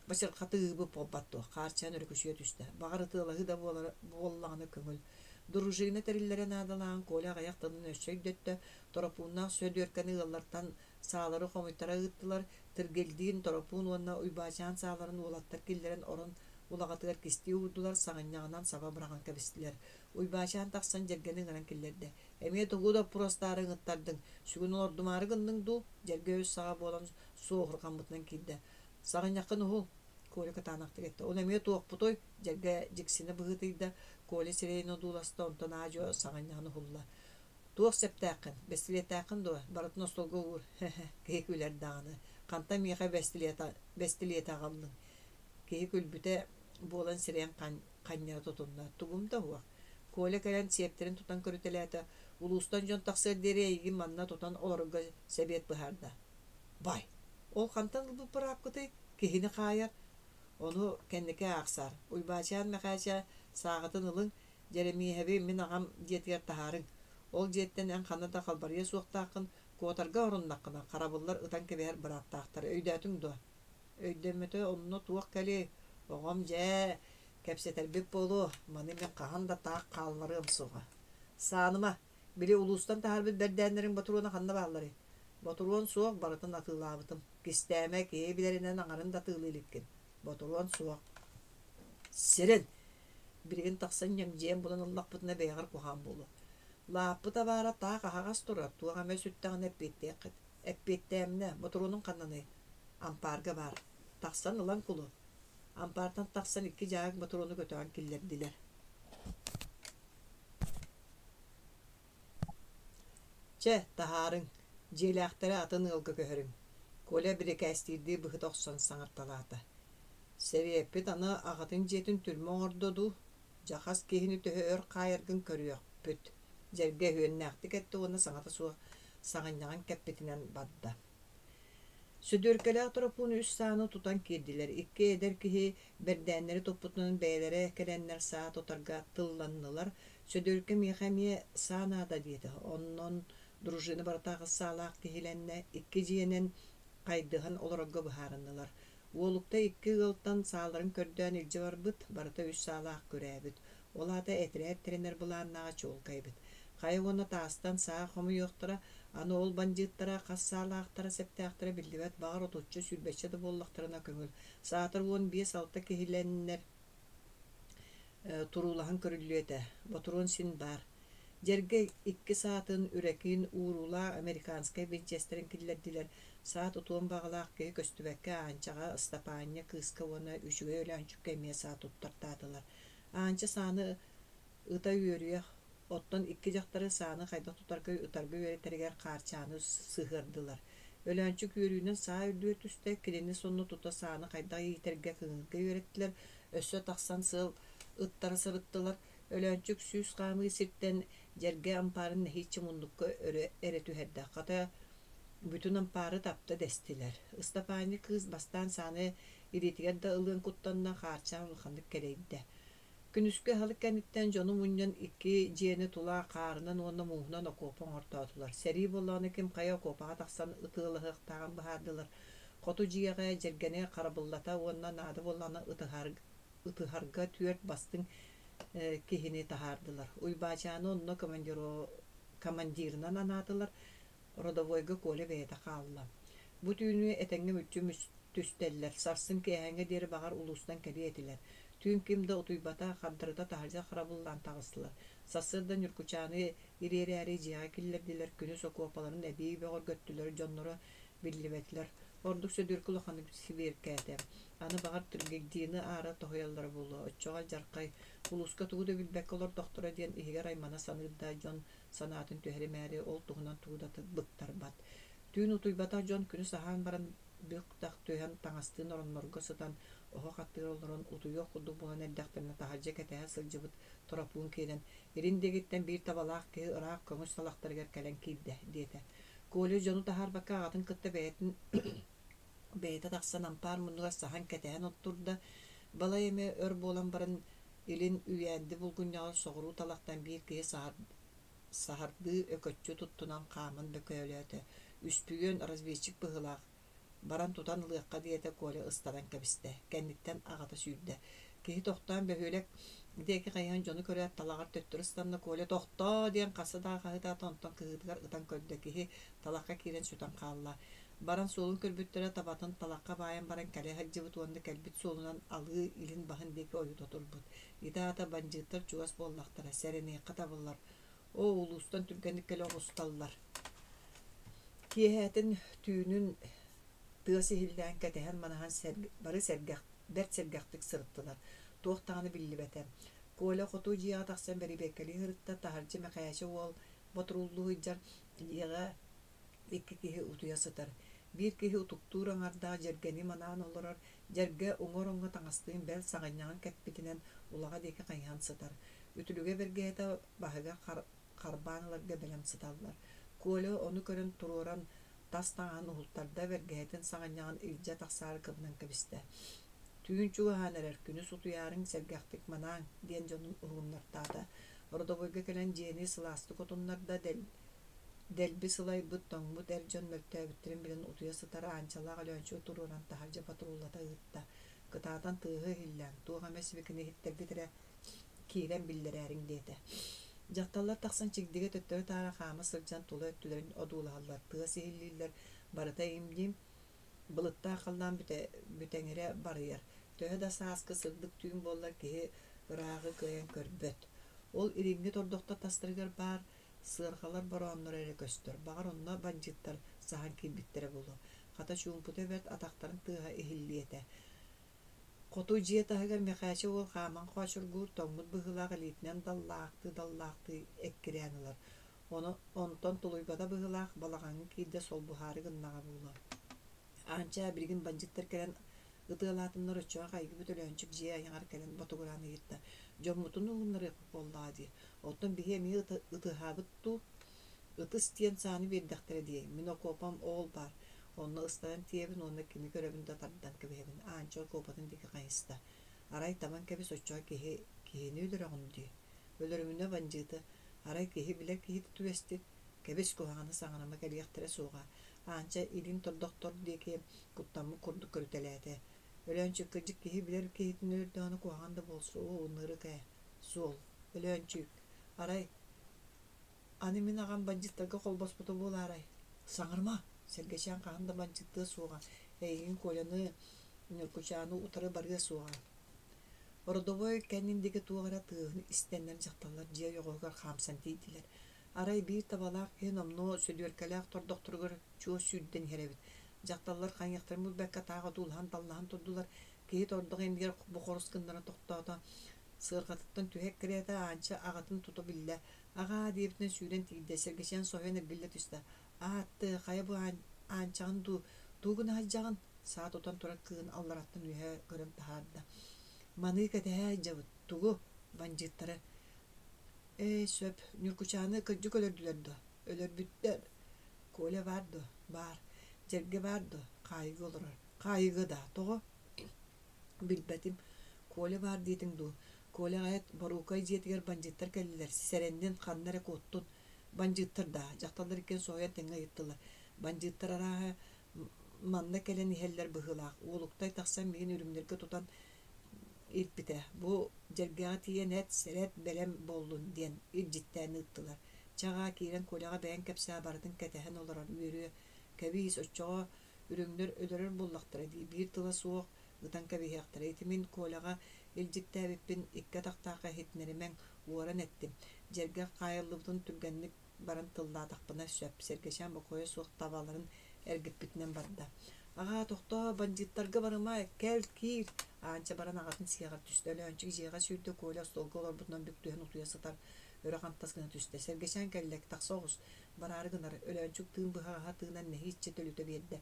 бачырҕатыыбыт буолбат дуо? Хаарчаан өрүкүчүйэ түстэ. Баҕар ытыалаһыы да буолара буоллаҕына көҥүл. Дружина тэриллэрэ наадалааҕын Коля аҕыйах тылын өссө өйдөттө. Торопууннаах Сөдүөркэни ыаллартан саалары хомуйтара ыыттылар. Тиргэлдиин, Торопуун уонна Уйбаачаан сааларын уолаттар киллэрэн орон улаҕатыгар кистии уурдулар, саҕынньаҕынан саба быраҕан кэбистилэр. Уйбаачаан тахсан дьэргэни ыҥыран киллэрдэ. Эмиэ тугу да оппуруостаары ыҥыттардыҥ, сүгүн олордумаары гынныҥ дуу? Дьэргэ өс саҕа буолан суоһурҕаммытынан киирдэ. Саҕынньаххын уһул, Коля кытаанахтык эттэ. Ол эмиэ туохпутуй? Дьэргэ дьиксинэ быһыытыйда. Коля сирэйин одууласта, онтон аа-дьуо саҕынньаҕын уһулла. Туох сөптөөххүн, бэстилиэттээххин дуо? Барытын остуолга уур, һэ-һэ, киһи күлэр даҕаны. Хантан миэхэ бэстилиэтэ аҕаллыҥ? Киһи күлбүтэ буолан сирэйин ханньара тутунна. Тугум да уһуох. Коля кэлэн сиэптэрин тутан көрүтэлээтэ. Улуустан дьон тахсыар диэри эйигин манна тутан олорорго сэбиэт быһаарда. Бай, ол хантан ылбыт быраапкытый? Киһини хаайар. Ону кэнники аахсаар. Уйбаачаан Мэхээчэ сааҕытын ылыҥ, Дьэрэмиэһэби мин аҕам дьиэтигэр таһаарыҥ. Ол дьиэттэн эн ханна да халбарыйа суохтааххын, куотарга оруннаххына, харабыллар ытан кэбиһэр бырааптаахтар. Өйдөөтүҥ дуо? Өйдөммөтө онно туох кэлиэй? Оҕом дьэ, кэпсэтэрбит буолуо, маны мин хаһан да таах хаалларыам суоҕа. Сааныма, били улуустан таһаарбыт бэрдээннэриҥ ботуруона ханна баалларый? Ботуруон суох, барытын атыылаабытым. Кистээмэ, киһи билэринэн аҥарын да атыылыы иликкин. Ботуруон суох. Сирин! Билигин тахсан ньэмдьийэн булан ыллахпытына бэйэҕэр куһаҕан буолуо. Лааппыт абаара таах аһаҕас турар, туох эмэ сүттэҕинэ эппиэттиэххит. Эппиэттээмнэ, ботуруонуҥ ханнаный? Ампаарга баар. Тахсан ылан кулу. Ампаартан тахсан икки дьааһык ботуруону көтөҕөн киллэрдилэр. Чэ, таһаарыҥ, дьиэлээхтэри атын ыалга көһөрүҥ, Коля бирикээстиирдии быһыта охсон саҥарталаата. Сэбиэппит аны аҕатын дьиэтин түрмэ оҥордо дуу, дьахас киһини төһө өр хаайаргын көрүөхпүт, Дьэргэ өһүөннээхтик эттэ уонна саҥата суох саҕынньаҕын кэппитинэн барда. Сөдүөркэлээх Торопуун үс сааны тутан киирдилэр. Икки эдэр киһи бэрдээннэри туппутунан бэйэлэрэ кэлэннэр саа тутарга тылланнылар. Сөдүөркэ миэхэ эмиэ саа наада диэтэ. Онон дружина барыта аҕыс саалаах киһилэннэ, икки дьиэнэн хайдыһан олорорго быһаарыннылар. Уолукта икки ыалтан сааларын көрдөөн илдьэ барбыт, барыта үс саалаах күрээбит. Ол аата этэрээт тэринэр былааннааҕа чуолкай эбит. Хайа уонна таастан саа хомуйуохтара, аны ол бандьыыттара хас саалаахтара сэптээхтэрэ биллибэт, баҕар отучча, сүүрбэччэ да буоллахтарына көҥүл. Саатар 15-6 киһилэннэр туруулаһан көрүллүө этэ. Ботуруон син баар. Дьэргэ икки саатын Үрэкин ууруулаах американскай бинчиэстэрин киллэрдилэр. Саа тутуон баҕалаах киһи көстүбэккэ Аанчаҕа, Ыстапаанньа кыыска уонна Үчүгэй Өлөөнчүккэ эмиэ саа туттартаатылар. Аанча сааны ыта үөрүйэх, оттон икки дьахтары сааны хайдах тутарга ытарга үөрэтэригэр Хаарчааны сыһыардылар. Өлөөнчүк үөрүүнэн саа үрдүгэр түстэ, кинини сонно тута сааны хайдах иитэргэ, кыҥыырга үөрэттилэр, өссө тахсан сыал ыттара сырыттылар. Өлөөнчүк сүүс хаамыы сиртэн дьэргэ ампаарын нэһииччэ муннукка өрө эрэ түһэрдэ, хата бүтүн ампаары тапта дэстилэр. Ыстапаанньа кыыс бастаан сааны илиитигэр да ылыан куттанна, Хаарчаан улаханнык кэлэйдэ. Күнүскү аһылык кэнниттэн дьону мунньан икки дьиэни тула хаарынан уонна мууһунан окуопа оҥортоотулар. Сэрии буоллаҕына ким хайа окуопаҕа тахсан ытыалаһыахтааҕын быһаардылар. Хоту дьиэҕэ дьэргэни харабыллата уонна наада буоллаҕына ытыһарга түөрт бастыҥ киһини таһаардылар. Уйбаачааны онно командирынан анаатылар. Родовойга Коля бэйэтэ хаалла. Бу түүнү этэҥҥэ мүччү түстэллэр, сарсын киэһээҥҥэ диэри баҕар улуустан кэлиэ этилэр. Түүн ким да утуйбата, хардарыта таһырдьа харабыллаан таҕыстылар. Сарсыарда Ньургучааны ириэрээри дьиэҕэ киллэрдилэр, күнүс окуопаларын эбии бөҕөргөттүлэр, дьонноро биллибэтилэр. Ордук Сөдүөркэ улаханнык сибиэркээтэ. Аны баҕар Түргэгдиини аара тоһуйаллара буолуо, оччоҕо алдьархай, улууска тугу да билбэккэ олордохторо диэн иһигэр аймана саныыр да дьон санаатын түһэримээри ол туһунан тугу да быктарбат. Түүн утуйбатах дьон күнүс аһаан баран бүк-тах түһэн таҥастыын ороннорго сытан оһох аттыгар олорон утуйуох курдук буолан эрдэхтэринэ таһырдьа кэтэһэ сылдьыбыт Торопуун киирэн «Илин диэкиттэн биир табалаах киһи ыраах көҥүс талахтарыгар кэлэн киирдэ» диэтэ. Коля дьону таһаарбакка аҕатын кытта бэйэтин бэйэтэ тахсан ампаар муннугар саһан кэтэһэн оттурда. Балай эмэ өр буолан баран илин Үйээнди булгунньаҕар соҕуруу талахтан биир киһи саһардыы өкөччү туттунан хааман бөкөөлөөтө. Үспүйүөн разведчик быһыылаах, баран тутан ылыахха диэтэ Коля ыстанан кэбистэ. Кэнниттэн аҕата сүүрдэ. Киһи тохтоон бөһүөлэк диэки хайыһан дьону көрөөт талаҕар төттөрү ыстанна Коля тохтоо диэн хаста да хаһыытаата онтон кыһыытыгар ытан көрдө киһи талахха киирэн сүтэн хаалла. Баран суолун көрбүттэрэ табатын талахха баайан баран кэлэ сылдьыбыт уонна кэлбит суолунан алыы илин баһын диэки ойута турбут. Ити аата бандьыыттар чугас буоллахтара, сэрэниэххэ табыллар. Оо, улуустан түргэнник кэлэ оҕусталлар. Киэһээтин түүнүн тыас иһиллээн кэтэһэн-манаһан бары сэргэх, бэрт сэргэхтик сырыттылар. Туох даҕаны биллибэтэ. Коля хоту дьиэҕэ тахсан бэрэбиэркэлии сырытта, таһырдьа Мэхээчэ уол ботурууллуу сылдьар дьиэҕэ икки киһи утуйа сытар. Биир киһи утуктуур аҥардаах дьэргэни манаан олорор, дьэргэ уҥа ороҥҥо таҥастыын бэл саҕынньаҕын кэппитинэн улаҕа диэки хайыһан сытар. Үтүлүгэ бэргэһэтэ баһыгар харбаан ыларга бэлэм сыталлар. Коля ону көрөн туруоран тас таҥаһын уһултарда, бэргэһэтин саҕынньаҕын илдьэ тахсаары кыбынан кэбистэ. Түүн чугаһаан эрэр, күнүс утуйаарыҥ, сэргэхтик манааҥ, диэн дьонун уһугуннартаата. Родовойга кэлэн дьиэни сылаастык отуннарда, дэлби сылайбыт, тоҥмут эр дьон мөлтөөбүттэрин билэн утуйа сытар Аанчалаах Өлөөнчүгү туруоран таһырдьа патруллата ыытта. Кытаатан тыаһы иһиллээҥ, туох эмэ сибикини иһиттэргит эрэ киирэн биллэрээриҥ диэтэ. Дьахталлар тахсан чигдигэ төттөрү-таары хаама сылдьан тула өттүлэрин одуулаһаллар, тыас иһиллииллэр, барыта им-дьим, былыттаах халлаан бүтэҥирэ барыйар. Төһө да сааскы сырдык түүн буоллар киһи ырааҕы кыайан көрбөт. Ол илиҥҥи тордохтор тастарыгар баар сыарҕалар бороонноро эрэ көстөр. Баҕар онно бандьыыттар саһан киирбиттэрэ буолуо. Хата чуумпута бэрт атахтарын тыаһа иһиллиэ этэ. Хоту дьиэ таһыгар Мэхээчэ уол хааман хоочургуур, тоҥмут быһыылаах илиитинэн даллаахтыы-даллаахтыы эккирээн ылар. Ону онтон тулуйбата быһыылаах балаҕаҥҥа киирдэ солбуһаары гыннаҕа буолуо. Аанчаа билигин бандьыыттар кэлэн ытыалаатыннар оччоҕо хайгыбыт Өлөөнчүк дьиэ айаҕар кэлэн ботугураан ыйытта: «Дьоммутун уһуннарыахпыт буоллаҕа дии, оттон биһи эмиэ ытыһаабыт дуу? Ытыс диэн сааны биэрдэхтэрэ дии, мин окуопам оол баар, онно ыстанан тиийэбин уонна кими көрөбүн да тардан кэбиһэбин» Аанча окуопатын диэки хайыста. «Арай табан кэбис оччоҕо киһи киһини өлөрөҕүн дии, өлөрүмүнэ бандьыыты, арай киһи билэр киһитэ түбэстит, кэбис куһаҕаны саҥарыма кэлиэхтэрэ суоҕа» Аанча илин тордохтор диэки куттаммыт курдук көрүтэлээтэ. Өлөөнчүк кырдьык киһи билэр киһитин өлөрдөҕүнэ куһаҕан да буолсу, оо, ынырык ээ, суол, Өлөөнчүүк, арай, аны мин аҕам бандьыыттарга холбоспута буолаарай? Саҥарыма, Сэргэчээн хаһан да бандьыыттыа суоҕа, эйигин Коляны, Ньургучааны утары барыа суоҕа. Родовой кэннин диэки туох эрэ тыаһын истэннэр дьахталлар дьиэ ойоҕоһугар хаамсан тиийдилэр. Арай биир табалаах киһи номнуо сөдүөркэлээх тордохторугар чуо сүүрдэн иһэр эбит. Дьахталлар хайыахтарын билбэккэ таах одуулаһан-таллаһан турдулар. Киһи тордох иннигэр бу хорус гыннара тохтоото. Сыарҕатыттан түһэ эккирээтэ, Аанча аҕатын тута биллэ. «Аҕаа» диэбитинэн сүүрэн тиийдэ, Сэргэчээн соһуйан эргиллэ түстэ. «Аатты, хайа бу Аанчаҕын дуу, тугу гына сылдьаҕын?» Саа тутан турар кыыһын аллараттан үөһэ көрөн таһаарда. «Маныы кэтэһэ сылдьабыт. Тугу?» Бандьыыттары Ээ, сөп, Ньургучааны кырдьык өлөрдүлэр дуо? Өлөрбүттэр. Коля баар дуо? Баар. Дьэргэ баар дуо? Хаайыыга олорор. Хаайыыга даа, тоҕо? Билбэтим. Коля баар диэтиҥ дуу? Коляҕа эт, Боруукай дьиэтигэр бандьыыттар кэллилэр, сэрэннин, ханна эрэ куоттун. Бандьыыттар даа, дьахталлар иккиэн соһуйан тэҥҥэ ыйыттылар. Бандьыыттар арааһа манна кэлэн иһэллэр быһыылаах. Уолуктай тахсан миигин үрүҥнэргэ тутан илпитэ. Бу дьэргэҕэ тиийэн эт, сэрэт, бэлэм буоллун диэн илдьиттээн ыыттылар. Чаҕаа киирэн Коляҕа бэйэҥ кэпсээ барытын кэтэһэн олорор үөрүө. Кэбиис, оччоҕо үрүҥнэр өлөрөр буоллахтара дии, биир тыла суох ытан кэбиһиэхтэрэ. Ити мин Коляҕа илдьиттээбиппин икки атахтаахха иһитиннэримэҥ, уоран эттим. Дьэргэ хаайыллыбытын түргэнник баран тыллаатахпына сөп, Сэргэчээн бокуойа суох табаларын эргиппитинэн барда. Аҕаа, тохтоо, бандьыыттарга барыма, кэл, киир. Аанча баран аҕатын сиэҕэр түстэ. Өлөөнчүк дьиэҕэ сүүрдэ, Коля остуолга олорбутунан бүк түһэн утуйа сытар, өрө хантас гына түстэ. Сэргэчээн кэллэ, тахса оҕус. Бараары гынар. Өлөөнчүк тыын быһаҕаһа тыынан нэһииччэ төлүтэ биэрдэ.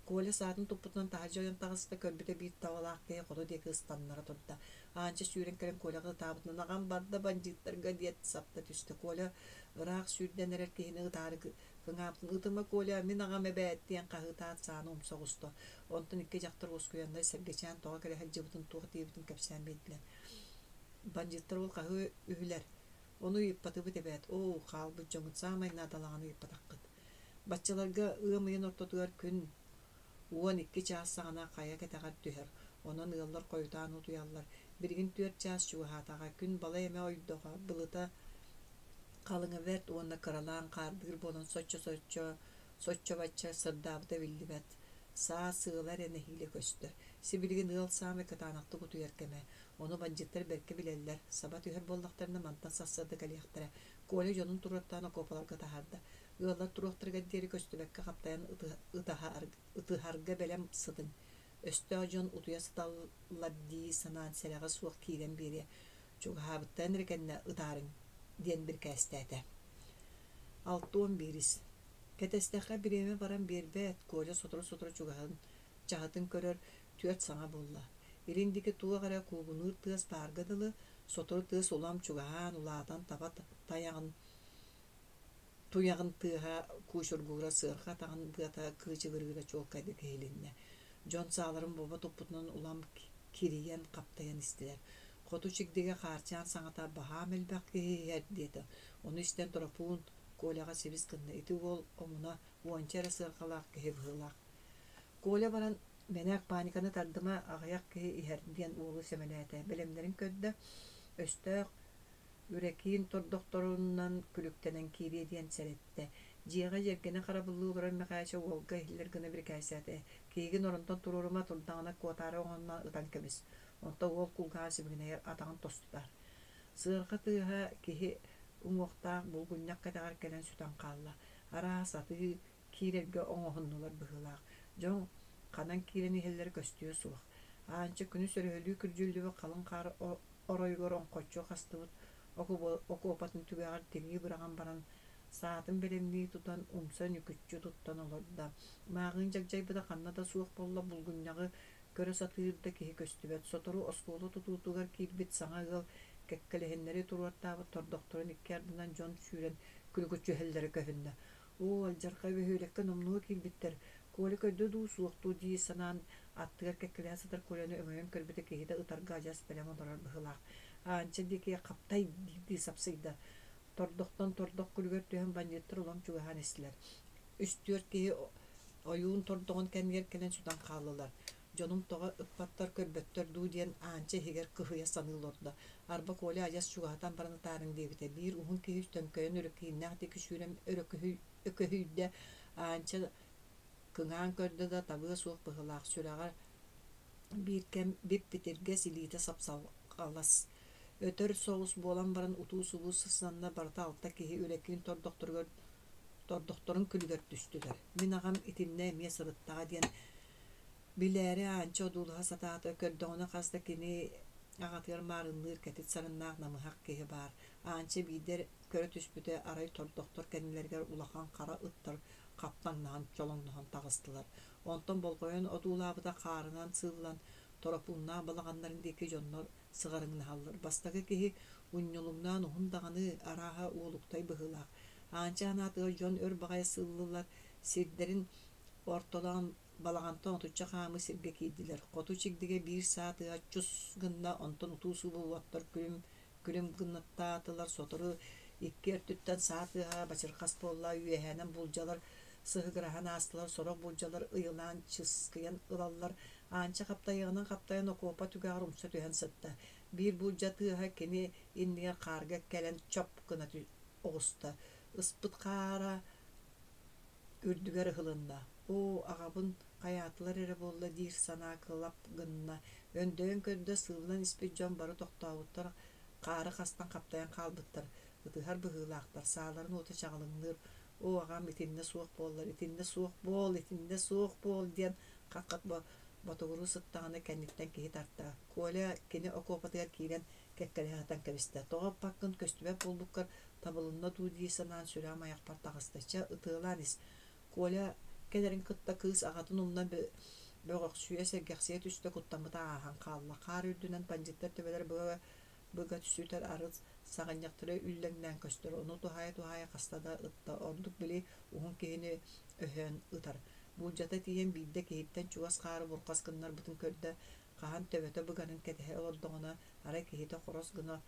Коля саатын туппутунан таһырдьа ойон таҕыста, көрбүтэ биир табалаах киһи хоту диэки ыстаннара турда. Аанча сүүрэн кэлэн Коляҕа ытаабытынан аҕам барда бандьыыттарга диэт сапта түстэ. Коля ыраах сүүрдэн эрэр киһини ытаары кыҥаабытын «Ытыма, Коля, мин аҕам эбээт» диэн хаһыытаат сааны умса оҕуста. Онтон икки дьахтар уоскуйаннар Сэргэчээн тоҕо кэлэ сылдьыбытын туох диэбитин кэпсээн биэрдилэр. Бандьыыттар ол хаһыы үһүлэр. Ону ыйыппатыбыт эбээт. Оо, хаалбыт дьоҥҥут саамай наадалааҕын ыйыппатаххыт. Баччаларга ыам ыйын ортотугар күн 12 чаас саҕана хайа кэтэҕэр түһэр, онон ыаллар хойутаан утуйаллар. Билигин 4 чаас чугаһаатаҕа, күн балай эмэ ойдоҕо, былыта халыҥа бэрт уонна кыралаан хаардыыр буолан соччо-соччо, соччо-бачча сырдаабыта биллибэт. Саа сыала эрэ нэһиилэ көстөр. Сибилигин ыал саамай кытаанахтык утуйар кэмэ. Ону бандьыыттар бэркэ билэллэр, саба түһэр буоллахтарына мантан сарсыарда кэлиэхтэрэ. Коля дьонун туруортаан окуопаларга таһаарда. Ыаллар туруохтарыгар диэри көстүбэккэ хаптайан ытыһарга бэлэм сытыҥ. Өстөөх дьон утуйа сыталлар дии санаан сэрэҕэ суох киирэн биэриэ. Чугаһаабыттарын эрэ кэннэ ытаарыҥ, диэн бирикээстээтэ. 61. Кэтэстэххэ бириэмэ баран биэрбэт, Коля сотору-сотору чугаһын чаһытын көрөр, түөрт саҥа буолла. Илин диэки туох эрэ куугунуур тыас баарга дылы, сотору тыас улам чугаһаан, улаатан таба тайаҕын туйаҕын тыаһа куучургуура сыарҕа атаҕын быата кыычыгырыыра чуолкайдык иһилиннэ. Дьон сааларын бобо туппутунан улам кирийэн, хаптайан истилэр. Хоту чигдигэ Хаарчаан саҥата баһаам элбэх киһи иһэр диэтэ. Ону истэн Торопуун Коляҕа сибис гынна. Ити уол омуна уонча эрэ сыарҕалаах киһи быһыылаах. Коля баран мэнээк паниканы тардыма, аҕыйах киһи иһэр диэн уолу сэмэлээтэ. Бэлэмнэрин көрдө, өстөөх Үрэкиин тордохторунан күлүктэнэн киириэ диэн сэрэттэ. Дьиэҕэ дьэргэни харабыллыы олорор Мэхээчэ уолга иһиллэр гына бирикээстээтэ: «Киһигин оронтон туруорума, турдаҕына куотаары оҥонно ытан кэбис». Онтон уол кулгааҕа сибигинэйэр, атаҕын тостутар. Сыарҕа тыаһа киһи уҥуохтаах булгунньах кэтэҕэр кэлэн сүтэн хаалла. Араас атыы киирэргэ оҥоһуннулар быһыылаах. Дьон ханан киирэн иһэллэрэ көстүө суох. Аанча күнүс өрөһөлүү күрдьүллүбүт халыҥ хаар оройугар оҥхоччу хастыбыт окуопатын түгэҕэр тирии быраҕан баран, саатын бэлэмнии тутан, умса нүкүччү туттан олордо. Мааҕыын дьагдьайбыта ханна да суох буолла, булгунньаҕы көрө сатыыр да киһи көстүбэт. Сотору оскуола тутуутугар киирбит саҥа ыал кэккэлэһиннэри туруортаабыт тордохторун икки ардынан дьон сүүрэн күлүкүчүһэллэрэ көһүннэ. Оо, алдьархай бөһүөлэккэ номнуо киирбиттэр, Коля көрдө дуу, суох дуу дии санаан, аттыгар кэккэлэһэ сытар Коляны өҥөйөн көрбүтэ киһитэ ытарга адьас бэлэм олорор быһыылаах. Аанча диэки хаптай дии сапсыйда. Тордохтон тордох күлүгэр түһэн бандьыыттар улам чугаһаан истилэр. Үс-түөрт киһи ойуун тордоҕун кэннигэр кэлэн сүтэн хааллылар. Дьонум тоҕо ыппаттар, көрбөттөр дуу диэн Аанча иһигэр кыһыйа саныы олордо. Арба Коля адьас чугаһатан баран ытаарыҥ диэбитэ. Биир уһун киһи төҥкөйөн өрөкүүннээх диэки сүүрэн өкөһүйдэ. Аанча кыҥаан көрдө да табыа суох быһыылаах, сүрэҕэр биир кэм бип-битиргэс илиитэ сапсалас. Өтөр соҕус буолан баран утуу-субуу сысанна барыта алта киһи үлэкиин тордохторугар тордохторун күлүгэр түстүлэр. Мин аҕам итиннэ эмиэ сырыттаҕа диэн Билээри Аанча одуулаһа сатаата, көрдөҕүнэ хас да кини аҕатыгар маарынныыр кэтит сарыннаах намыһах киһи баар. Аанча биирдэ көрө түспүтэ, арай тордохтор кэннилэригэр улахан хара ыттар хаптаҥнаһан чолоҥноһон таҕыстылар. Онтон болҕойон одуулаабыта хаарынан сыыллан, торопууннаах балаҕаннарын диэки дьоннор сыҕарыҥнаһаллар. Бастакы киһи унньулуҥнаан уһун даҕаны, арааһа уолуктай быһыылаах. Аанча санаатыгар дьон өр баҕайы сыыллылар, сирдэрин ортолоон Балаҕантан отучча хаамыы сиргэ киирдилэр. Хоту чигдигэ биир саа тыаһа чус гынна, онтон утуу-субуу уоттар күлүм, күлүм гынаттаатылар. Сотору икки өртүттэн саа тыаһа бачырҕас буолла, үөһээнэн булдьалар сыһыгыраһан аастылар, сорох булдьалар ыйылаан чыскыйан ылаллар. Аанча хаптайыаҕынан хаптайан окуопа түгэҕэр умса түһэн сытта. Биир булдьа тыаһа кини иннигэр хаарга кэлэн чоп гына оҕуста. Ыспыт хаара үрдүгэр ыһылынна. Оо, аҕабын хайаатылар эрэ буолла диир санаа кылап гынна. Өндөйөн көрдө, сыыллан испит дьон бары тохтообуттар, хаары хастан хаптайан хаалбыттар, ытыһар быһыылаахтар, сааларын уота чаҕылыҥныыр. Оо, аҕам итиннэ суох буоллар, итиннэ суох буол, итиннэ суох буол диэн Хат-хат ботугуруу сыттаҕына кэнниттэн киһи тарта. Коля кини окуопатыгар киирэн кэккэлэһэ сытан кэбистэ. Тоҕо аппаккын көстүбэт буолбуккар табылынна дуу дии санаан сүрэҕим айахпар таҕыста. Чэ, ытыалаан ис. Коля кэлэрин кытта кыыс аҕатын умнан бөҕөхсүйэ, сэргэхсийэ түстэ, куттаммыта ааһан хаалла. Хаар үрдүнэн бандьыыттар төбөлөр быга быга түсүтэр арыт саҕынньахтара үллэҥнээн көстөр, ону туһаайа-туһаайа хаста да ытта, ордук били уһун киһини өһөөн ытар. Буулдьата тиийэн биирдэ киһиттэн чугас хаары бурҕас гыннарбытын көрдө, хаһан төбөтө быгарын кэтэһэ олордоҕуна, арай киһитэ хорос гына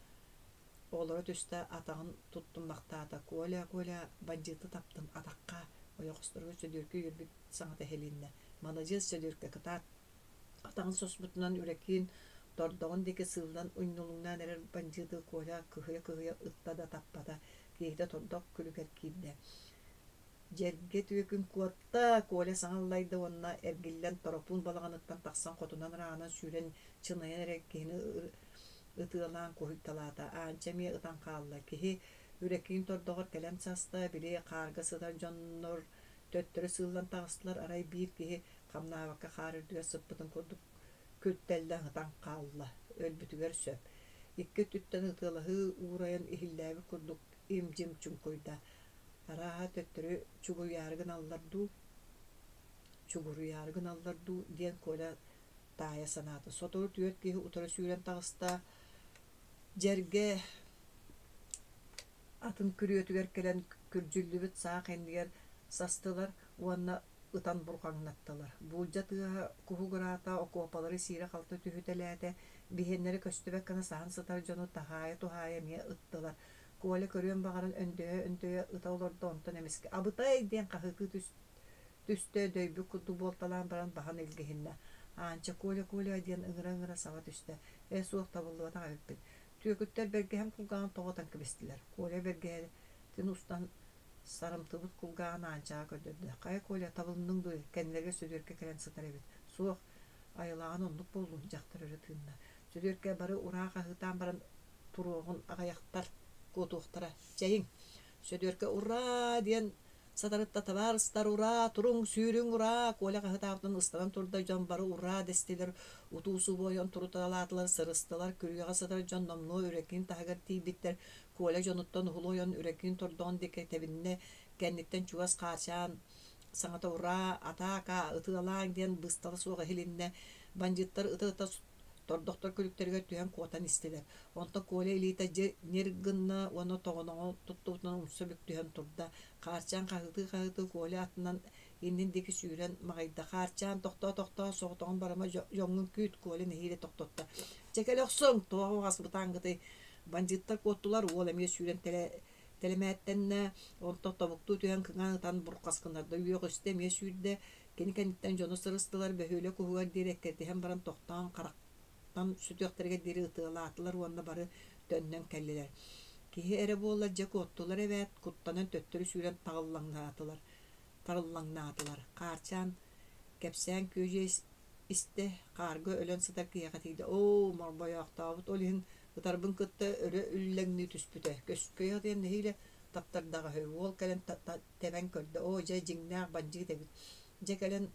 олоро түстэ, атаҕын туттуммахтаата: «Коля, Коля, бандьыыты таптым, атахха!» Ойоҕосторугар Сөдүөркэ үөрбүт саҥата иһилиннэ: «Маладьыас, Сөдүөркэ, кытаат!» Атаҕын соспутунан Үрэкиин тордоҕун диэки сыыллан унньулуҥнаан эрэр бандьыыты Коля кыһыйа-кыһыйа ытта да таппата, киһитэ тордох күлүгэр киирдэ. Дьэргэ түөкүн куотта, Коля саҥа аллайда уонна эргиллэн Торопуун балаҕаныттан тахсан хотунан ырааҕынан сүүрэн чынайан эрэр киһини ытыалаан куһуйталаата. Аанча эмиэ ытан хаалла. Киһи Үрэкиин тордоҕор кэлэн саста, били хаарга сытар дьоннор төттөрү сыыллан таҕыстылар, арай биир киһи хамнаабакка хаар үрдүгэр сыппытын курдук күлтэллэ ытан хаалла, өлбүтүгэр сөп. Икки өттүттэн ытыалаһыы уурайан иһиллээбит курдук им-дьим чуҥкуйда. Арааһа төттөрү чугуйаары гыналлар дуу, чугуруйаары гыналлар дуу диэн Коля таайа санаата. Сотору түөрт киһи утары сүүрэн таҕыста. Дьэргэ атын күрүөтүгэр кэлэн күрдьүллүбүт саах иннигэр састылар уонна ытан бурҕаҥнаттылар. Буулдьа тыаһа куһугураата, окуопалары сиирэ-халты түһүтэлээтэ, биһиэннэрэ көстүбэт гына саһан сытар дьону таһаайа-туһаайа эмиэ ыттылар. Коля көрүөн баҕаран өндөйө-өндөйө ыта олордо, онтон эмискэ «Абытай!» диэн хаһыытыы түстэ, дөйбүт курдук буолталаан баран баһан илгиһиннэ. Аанча «Коля, Коля» диэн ыҥыра-ыҥыра саба түстэ. «Ээ, суох табыллыбатах эбиппин. Түөкүттэр бэргэһэм кулгааҕын тоҕо ытан кэбистилэр. Коля бэргэһэтин устан сарымтыбыт кулгааҕын Аанчаҕа көрдөрдө. Хайа, Коля, табылынныҥ дуо? Кэннилэргэ Сөдүөркэ кэлэн сытар эбит. Суох, айылааҕын оннук буоллун, дьахтар өрө тыынна. Сөдүөркэ бары ураа хаһыытаан баран туруоҕун аҕыйахтар куотуохтара. Чэйиҥ! Сөдүөркэ ураа диэн Сатарытта табаарыстар ураа, туруҥ, сүүрүҥ, ураа! Коля хаһытаабытын ыстанан турда, дьон бары ураа дэстилэр, утуу-субуу ойон туруталаатылар, сырыстылар, күрүөҕэ сытар дьон номнуо Үрэкиин таһыгар тиийбиттэр. Коля дьонуттан уһулу ойон Үрэкиин тордоҕун диэки тэбиннэ, кэнниттэн чугас Хаачаан саҥата ураа, атаака, ытыалааҥ диэн быыстала суох иһилиннэ. Бандьыыттар ыта-ыта тордохтор күлүктэригэр түһэн куотан истилэр. Онтон Коля илиитэ дьэ ньир гынна уонна тоҕоноҕо туттубутунан умса бүк түһэн турда. Хаарчаан хаһыытыы-хаһыытыы Коля атынан иннин диэки сүүрэн маҕыйда. Хаарчаан тохтоо-тохтоо соҕотоҕун барыма дьоҥҥун күүт Коля нэһиилэ тохтотто. Чэ кэлэ охсуҥ, туох уҕас бытааҥҥытый? Бандьыыттар куоттулар, уол эмиэ сүүрэн тэлэ тэлэмээттэннэ, онтон тобуктуу түһэн кыҥаан ытан бурҕас гыннарда, үөҕүстэ эмиэ сүүрдэ, Кини кэнниттэн дьоно сырыстылар, бөһүөлэк уһугар диэри эккирэтиһэн баран тохтоон харахтан сүтүөхтэригэр диэри ытыалаатылар уонна бары төннөн кэллилэр. Киһи эрэ буоллар дьэ куоттулар эбээт, куттанан төттөрү сүүрэн таҕыллаҥнаатылар, тарыллаҥнаатылар. Хаарчаан кэпсээн күөдьүйэ истэ, хаарга өлөн сытар киһиэхэ тиийдэ. Оо, морбойоохтообут ол иһин ытарбын кытта өрө үллэҥнии түспүтэ. Көскөйө диэн нэһиилэ таптардаҕа үһү. Уол кэлэн тэбэн көрдө, оо дьэ дьиҥнээх бандьыыт эбит. Дьэ кэлэн,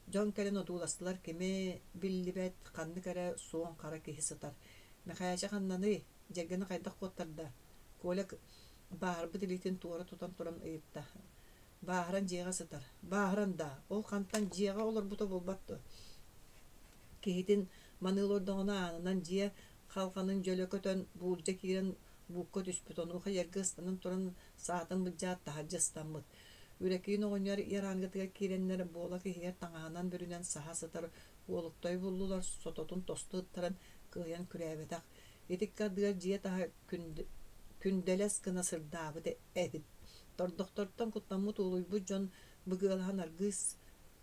дьон кэлэн одууластылар кими биллибэт, ханнык эрэ суон хара киһи сытар. Мэхээчэ ханнаный, дьэргэни хайдах куоттарда? Коля бааһырбыт илиитин туора тутан туран ыйытта. Бааһыран дьиэҕэ сытар. Бааһыран даа, ол хантан дьиэҕэ олорбута буолбат дуо? Киһитин маныы олордоҕуна аанынан дьиэ халҕанын дьөлө көтөн, буулдьа киирэн буукка түспүт, онуоха эргэ ыстанан туран саатын былдьаат таһырдьа ыстаммыт. Үрэкиин оҕонньор ярангытыгар киирэннэр буолак иһигэр таҥаһынан бүрүнэн саһа сытар уолуктайы буллулар, сототун тосту ыттаран кыайан күрээбэтэх. Ити ыккардыгар дьиэ таһа күндэлэс гына сырдаабыт эбит. Тордохтортон куттаммыт уолуйбут дьон быгыалаһан аргыыс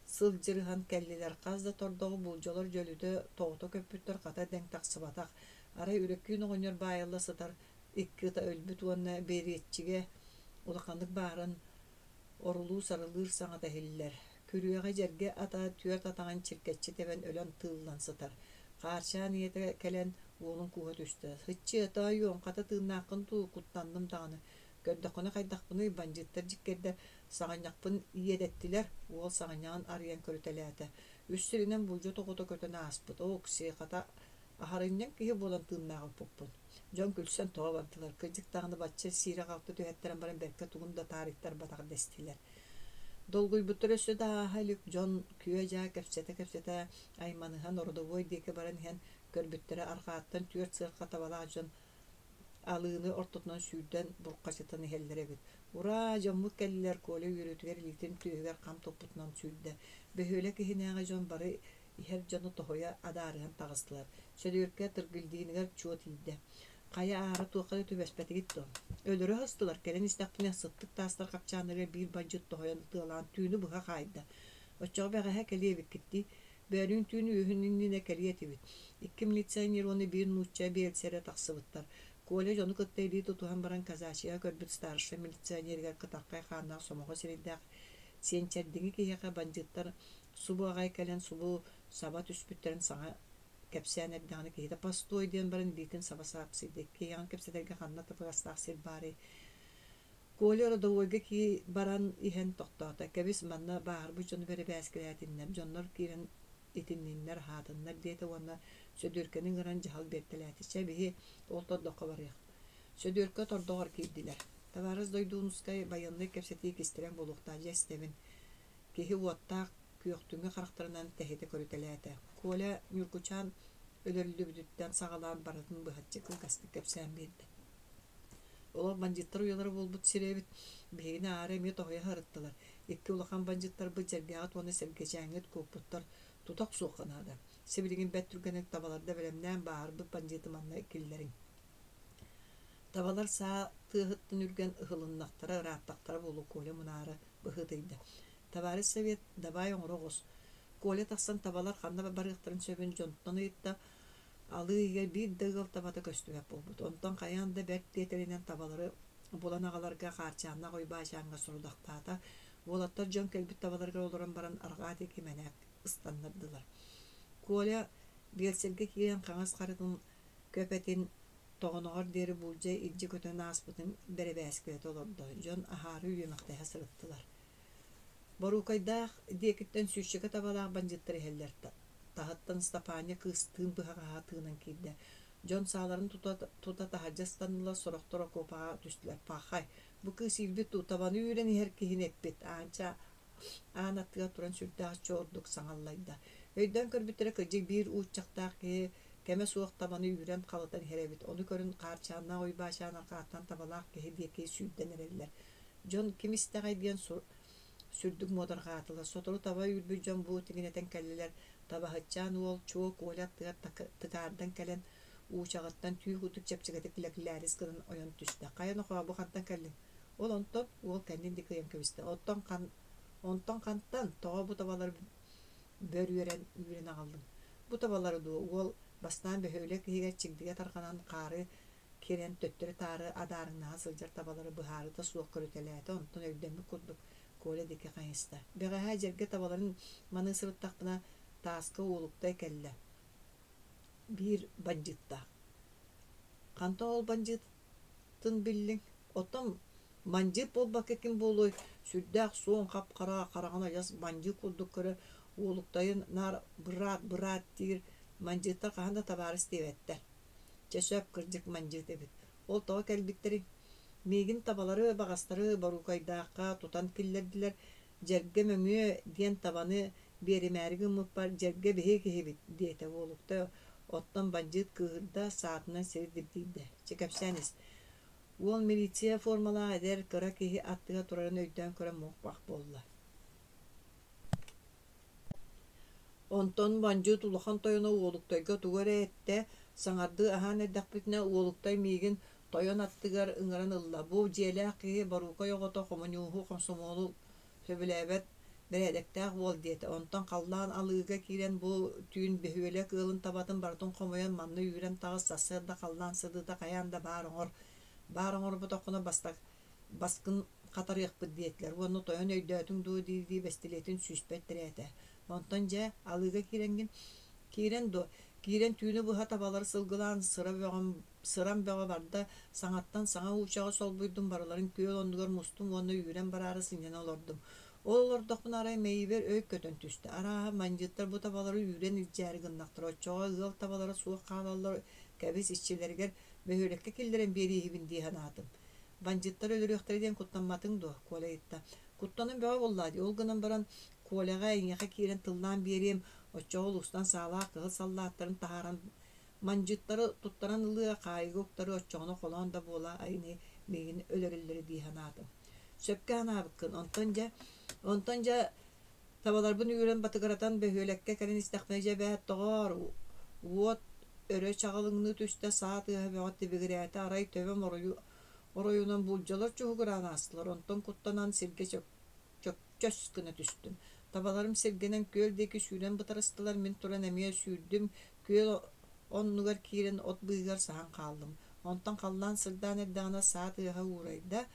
сылдьырыһан кэллилэр. Хас да тордоҕу булдьалар дьөлүтэ тоҕута көппүттэр хата дэҥ тахсыбатах. Арай Үрэкиин оҕонньор баайылла сытар икки ыта өлбүт уонна биэриэччигэ улаханнык бааран орулуу-сарылыыр саҥата иһиллэр. Күрүөҕэ дьэргэ ата түөрт атаҕын чиркэччи тэбэн өлөн тыыллан сытар. Хаарчаан ийэтэ кэлэн уолун кууһа түстэ. «Һыччыа, тоойуом, хата тыыннааххын дуу, куттанным даҕаны. Көрдөххүнэ хайдахпыный, бандьыыттар дьиккэрдэр саҕынньахпын иэдэттилэр», уол саҕынньаҕын арыйан көрүтэлээтэ. Үс сиринэн булдьа тоҕута көтөн ааспыт. Оо, оксиэ, хата аһарынньаҥ киһи буолан тыыннаах оппуппун. Дьон күлсэн тоҕо бардылар. Кырдьык даҕаны бачча сиирэ-халты түһэттэрэн баран бэркэ тугун да таарыйтарбатах дэстилэр. Долгуйбуттар өссө да ааһа илик дьон күө-дьаа кэпсэтэ-кэпсэтэ айманыһан ородобуой диэки баран иһэн көрбүттэрэ арҕааттан түөрт сыарҕа табалаах дьон алыыны ортотунан сүүрдэн бурхачытан иһэллэр эбит. Ураа, дьоммут кэллилэр, Коля үөрүүтүгэр илиитин түөһүгэр хам туппутунан сүүрдэ. Бөһүөлэк иһинээҕи дьон бары иһэр дьону тоһуйа адаарыһан таҕыстылар. Сөдүөркэ Тыргылдииныгар чуо тиийдэ. Хайа аара туохха да түбэспэтигит дуо? Өлөрө сыстылар, кэлэн истэхпинэ сыттык таастар хапчааннарыгар биир бандьыт тоһуйан ытыалаан түүнү быһа хаайда. Оччоҕо бэҕэһээ кэлиэ эбиккит дии. Бөөлүүн түүн үөһүн иннинэ кэлиэ этибит. Икки милиционер уонна биир нуучча биэлсэрэ тахсыбыттар. Коля дьону кытта илии тутуһан баран казачьяҕа көрбүт старшай милиционеригэр кытархай хааннаах сомоҕо сирэйдээх сиэнчэрдиҥи киһиэхэ бандьыыттар субу аҕай кэлэн субу саба түспүттэрин саҥа кэпсээн эрдэҕинэ киһитэ «Постой» диэн баран илиитин саба саапсыйда. Иккиэйэҕин кэпсэтэргэ ханна табыгастаах сир баарый? Коля родовойга кии баран иһэн тохтоото. Кэбис, манна бааһырбыт дьону бэрэбээскилээтиннэр, дьоннор киирэн итинниннэр, аһаатыннар диэтэ уонна Сөдүөркэни ыҥыран дьаһал биэртэлээтэ. Чэ, биһи ол тордоххо барыах. Сөдүөркэ тордоҕор киирдилэр. Табаарыс Дойдуунускай байыаннай кэпсэтии кистэлэҥ буолуохтаах дьэ истэбин. Киһи уоттаах күөхтүҥү харахтарынан тэһитэ көрүтэлээтэ. Коля Ньургучаан өлөрүллүбүтүттэн саҕалаан барытын быһаччы кылгастык кэпсээн биэрдэ. Олох бандьыыттар уйалара буолбут сирэ эбит. Биһигини аара эмиэ тоһуйа сырыттылар. Икки улахан бандьыыттарбыт Дьэргээҕит уонна Сэргэчээҥҥит куоппуттар. Тута охсуохха наада. Сибилигин бэрт түргэнник табаларда бэлэмнээн бааһырбыт бандьыыты манна киллэриҥ. Табалар саа тыаһыттан үргэн ыһылыннахтара, ырааттахтара буолуо Коля мунаара быһыытыйда. Табаарыс Совет, дабаай оҥоро оҕус. Коля тахсан табалар ханна барыахтарын сөбүн дьонтон ыйытта. Алыы иһигэр биир да ыал табата көстүбэт буолбут. Онтон хайаан да бэрт тиэтэлинэн табалары булан аҕаларга Хаарчааннаах Уйбаачааҥҥа сорудахтаата. Уолаттар дьон кэлбит табаларыгар олорон баран арҕаа диэки мэнээк ыстаннардылар. Коля биэлсэргэ киирэн хаҥас харытын көп этин тоҕоноҕор диэри буулдьа илдьи көтөн ааспытын бэрэбээскилэтэ олордо. Дьон аһаары үөмэхтэһэ сырыттылар. Боруукайдаах диэкиттэн сүүсчэкэ табалаах бандьыыттар иһэллэр. Таһыттан Ыстапаанньа кыыстыын быһаҕаһа тыынан киирдэ. Дьон сааларын тута, тута таһырдьа ыстаннылар, сорохтор окуопаҕа түстүлэр. Пахай, бу кыыс иирбит дуу, табаны үүрэн иһэр киһини эппит. Аанча аан аттыгар туран сүрдээх чуордук саҥаллайда. Өйдөөн көрбүттэрэ кырдьык биир ууччахтаах киһи кэмэ суох табаны үүрэн халытан иһэр эбит. Ону көрөн Хаарчааннаах Уйбаачаан арҕааттан табалаах киһи диэки сүүрдэн эрэллэр. Дьон ким истэҕэй диэн сүрдүк муодарҕаатылар. Сотору таба үүрбүт дьон бу тигинэтэн кэллилэр. Табаһытчаан уол чуо Коля аттыгар тыкаардан кэлэн уучаҕыттан түү курдук чэпчэкитик лэглээрис гынан ойон түстэ. Хайа нохоо, бу хантан кэллиҥ? Ол онтон уол кэннин диэки ыйан кэбистэ. Оттон хан онтон хантан тоҕо бу табалары бөр үөрэн үүрэн аҕаллыҥ? Бу табалары дуо уол бастаан бөһүөлэк иһигэр чигдигэ тарҕанан хаары кирэн төттөрү-таары адаарыҥнаһа сылдьар табалары быһаарыыта суох көрүтэлээтэ, онтон өйдөммүт курдук Коля диэки хайыста. Бэҕэһээ дьэргэ табаларын маныы сырыттахпына тааска уолуктай кэллэ. Биир бандьыыттаах. Хантан ол бандьыытын биллиҥ? Оттон бандьыыт буолбакка ким буолуой? Сүрдээх суон хап-хара, хараҕын адьас бандьыыт курдук көрөр, уолуктайын наар быраат, быраат диир бандьыыттар хаһан да табаарыс диэбэттэр. Чэ сөп, кырдьык мандьыыт эбит. Ол тоҕо кэлбиттэрий? Миигин табалары, баҕастары Боруукайдаахха тутан киллэрдилэр. Дьэргэ мөҥүө диэн табаны биэримээри гыммыппар, дьэргэ биһиги киһибит, диэтэ Уолукта. Оттон бандьыыт кыыһырда, саатынан сири дибдийдэ. Чэ, кэпсээн ис. Уол милиция формалаах эдэр кыра киһи аттыгар турарын өйдөөн көрөн муох-бах буолла. Онтон бандьыыт улахан тойоно Уолуктайга тугу эрэ эттэ, саҥардыы аһаан эрдэхпитинэ Уолуктай миигин тойон аттыгар ыҥыран ылла: «Бу дьиэлээх киһи Боруукай оҕото хомуньууһу, хомсомуолу сөбүлээбэт бэрээдэктээх уол» диэтэ. Онтон халлаан алыыга киирэн бу түүн бөһүөлэк ыалын табатын барытын хомуйан манна үүрэн таҕыс, сарсыарда халлаан сырдыыта хайаан да баар оҥор, баар оҥорботоххуна бастакы баскын хатарыахпыт диэтилэр уонна тойон өйдөөтүҥ дуо дии-дии бэстилиэтин сүүспэр тирээтэ. Онтон дьэ, алыыга киирэҥҥин киирэн дуо? Киирэн түүнү быһа табалары сылгылаан сыра бөҕөм сырам бөҕө барда, саҥаттан саҥа уучаҕы солбуйдум, барыларын күөл оннугар мустум уонна үүрэн бараары сынньана олордум. Ол олордохпуна арай мэйиибэр өй көтөн түстэ. Арааһа, бандьыыттар бу табалары үүрэн илдьээри гыннахтара, оччоҕо ыал табалара суох хаалаллар, кэбис иччилэригэр бөһүөлэккэ киллэрэн биэрииһибин дии санаатым. Бандьыыттар өлөрүөхтэрэ диэн куттамматыҥ дуо? Коля ыйытта. Куттаным бөҕө буоллаа дии, ол гынан баран Коляҕа эйиэхэ киирэн тыллаан биэриэм, оччоҕо улуустан саалаах кыһыл саллааттарын таһааран мандьыттары туттаран ылыа, хаайыыга уктары оччоҕуна холоон да буола айыны миигин өлөрөллөрө дии санаатым. Сөпкө санаабыккын, онтон дьэ, онтон дьэ табаларбын үүрэн батыгыратан бөһүөлэккэ кэлэн истэхпинэ дьэ эбээт доҕоор, уот өрө чаҕылыҥныы түстэ, саа тыаһа бөҕө тибигирээтэ, арай төбөм оройу, оройунан буулдьалар чуһугураан аастылар, онтон куттанан сиргэ чөкчөс гына түстүм. Табаларым сиргэнэн күөл диэки сүүрэн бытарыстылар, мин туран эмиэ сүүрдүм, күөл оннугар киирэн от быыһыгар саһан хааллым. Онтон халлаан сырдаан эрдэҕинэ саа тыаһа уурайда,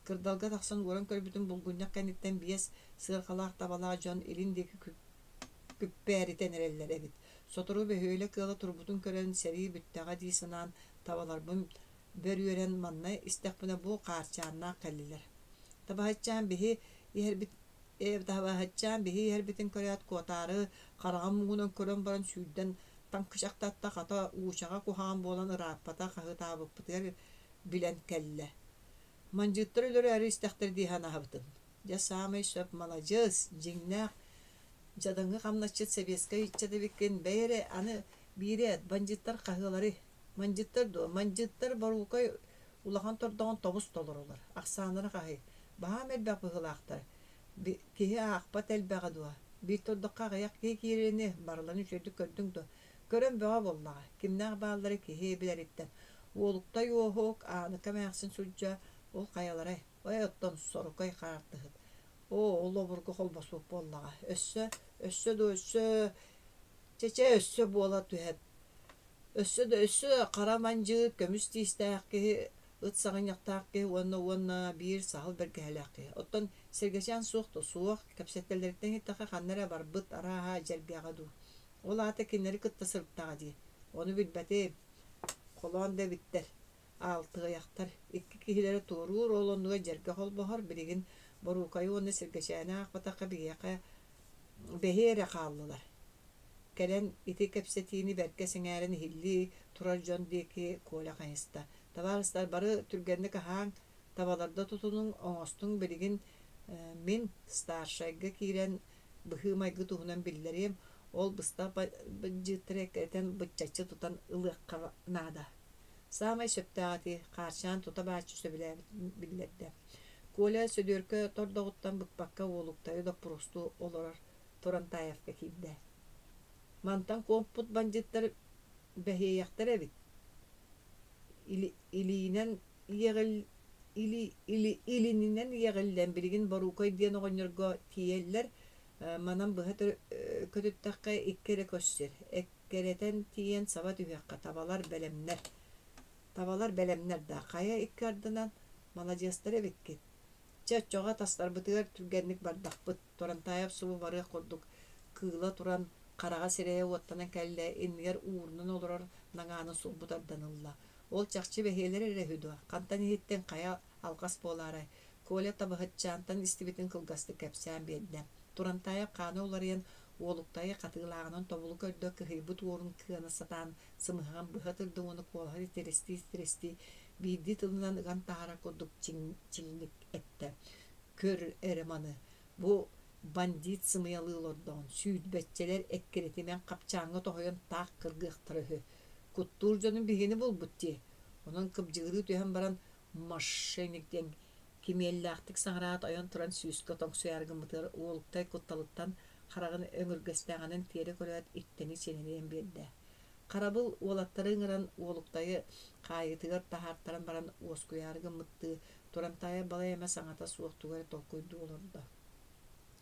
кырдалга тахсан уоран көрбүтүм булгунньах кэнниттэн биэс сыарҕалаах табалаах дьон илин диэки күппээритэн эрэллэр эбит. Сотору бөһүөлэк ыала турбутун көрөн, сэрии бүттэҕэ дии санаан, табаларбын бөрүөрэн манна истэхпинэ бу хаарчааннаах кэллилэр. Табаһыччаан биһи иһэрбит табаһыччаан биһи иһэрбитин көрөөт куотаары хараҕын муҥунан көрөн баран сүүрдэн таҥкычахтатта хата уучаҕа куһаҕан буолан ырааппата хаһыытаабыппытыгар билэн кэллэ. Мандьыыттар өлөрөөрү истэхтэр дии санаабытым. Дьэ саамай сөп маладьыас, дьиҥнээх дьадаҥы хамначчыт сэбиэскэй ыччат эбиккин, бэйэ эрэ аны биири эт, бандьыыттар хаһыаларый? Мандьыттар дуо? Мандьыттар боруукай улахан тордоҕун тобус толороллор. Ахсааннара хаһый? Баһаам элбэх быһыылаахтар. Киһи аахпат элбэҕэ дуо? Биир тордоххо аҕыйах киһи киирэрини барыларын үчүгэйдик көрдүҥ дуо? Көрөн бөҕө буоллаҕа. Кимнээх бааллара киһи билэриттэн. Уолуктай Уоһук, Ааныка эмээхсин сурдьа, ол хайаларай? Ой, оттон сорукай хаартыһыт. Оо, ол обургу холбосуох буоллаҕа. Өссө, өссө дуо, өссө, чэ-чэ, өссө буола түһэн Өссө да өссө хара мандьыыт, көмүс тиистээх киһи, ыт саҕынньахтаах киһи уонна уонна биир саһыл бэргэһэлээх киһи. Оттон Сэргэчээн суох да суох, кэпсэтэллэриттэн иһиттэххэ ханна эрэ барбыт, арааһа дьэргэҕэ дуу. Ол аата кинилэри кытта сырыттаҕа дии. Ону билбэтим. Холоон да эбиттэр. Аалтыайахтар. Икки киһилэрэ туоруур, ол оннугар дьэргэ холбоһор. Билигин Боруукайы уонна Сэргэчээни аахпатахха биһиэхэ бэһиэ эрэ хааллылар. Кэлэн ити кэпсэтиини бэркэ сэҥээрэн иһиллии турар дьон диэки Коля хайыста: «Табаарыстар, бары түргэнник аһааҥ, табаларда тутунуҥ, оҥостуҥ билигин мин старшайга киирэн быһыы-майгы туһунан биллэриэм, ол быстах бандьыыттары эккирэтэн быччаччы тутан ылыахха наада». Саамай сөптөөх ити, Хаарчаан тута бааччы сөбүлээбитин биллэрдэ. Коля Сөдүөркэ тордоҕуттан быкпакка уолуктайы доппуруостуу олорор Турантаевка киирдэ. Мантан куоппут бандьыыттар бэһиэйэхтэр эбит. Илиинэн иэҕил или, или, илининэн иэҕиллэн билигин Боруукай диэн оҕонньорго тиийэллэр. Манан быһа көтүттэххэ икки эрэ көссөр. Эккирэтэн тиийэн саба түһүөххэ. Табалар бэлэмнэр. Табалар бэлэмнэр да, хайа икки ардынан маладьыастар эбиккит. Чэ, оччоҕо тастарбытыгар түргэнник бардахпыт. Турантаев субу барыах курдук кыыла туран, хараҕа сирэйэ уоттанан кэллэ, иннигэр уурунан олорор наҥааны сулбу тардан ылла. Ол чахчы бэһиэлэр эрэ үһү дуо? Хантан иһиттиҥ, хайа алҕас буолаарай? Коля табаһытчаантан истибитин кылгастык кэпсээн биэрдэ. Турантаев хаана уларыйан, уолуктайы хатыылааҕынан тобулу көрдө, кыһыйбыт уорун кыана сатаан сымыһаҕын быһа тырда уонна куолаһын итирэстии-итирэстии биирдии тылынан ыган таһаарар курдук чиҥник эттэ: «Көр эрэ маны, бу бандит сымыйалыы олордоҕун, сүүрбэччэлэр эккирэтимэн хапчааҥҥа тоһуйан таах кыргыахтара үһү. Куттуур дьонум биһигини булбут дии. Онон кыбдьыгырыы түһэн баран мошенник диэн кимиэллээхтик саҥараат ойон туран сүүскэ тоҥсуйаары гыммытыгар уолуктай кутталыттан хараҕын өҥүргэстээҕинэн тиэрэ көрөөт иккини синэриэн биэрдэ. Харабыл уолаттары ыҥыран уолуктайы хаайыытыгар таһаартаран баран уоскуйаары гыммыттыы Турантаайа балай эмэ саҥата суох тугу эрэ толкуйдуу олордо.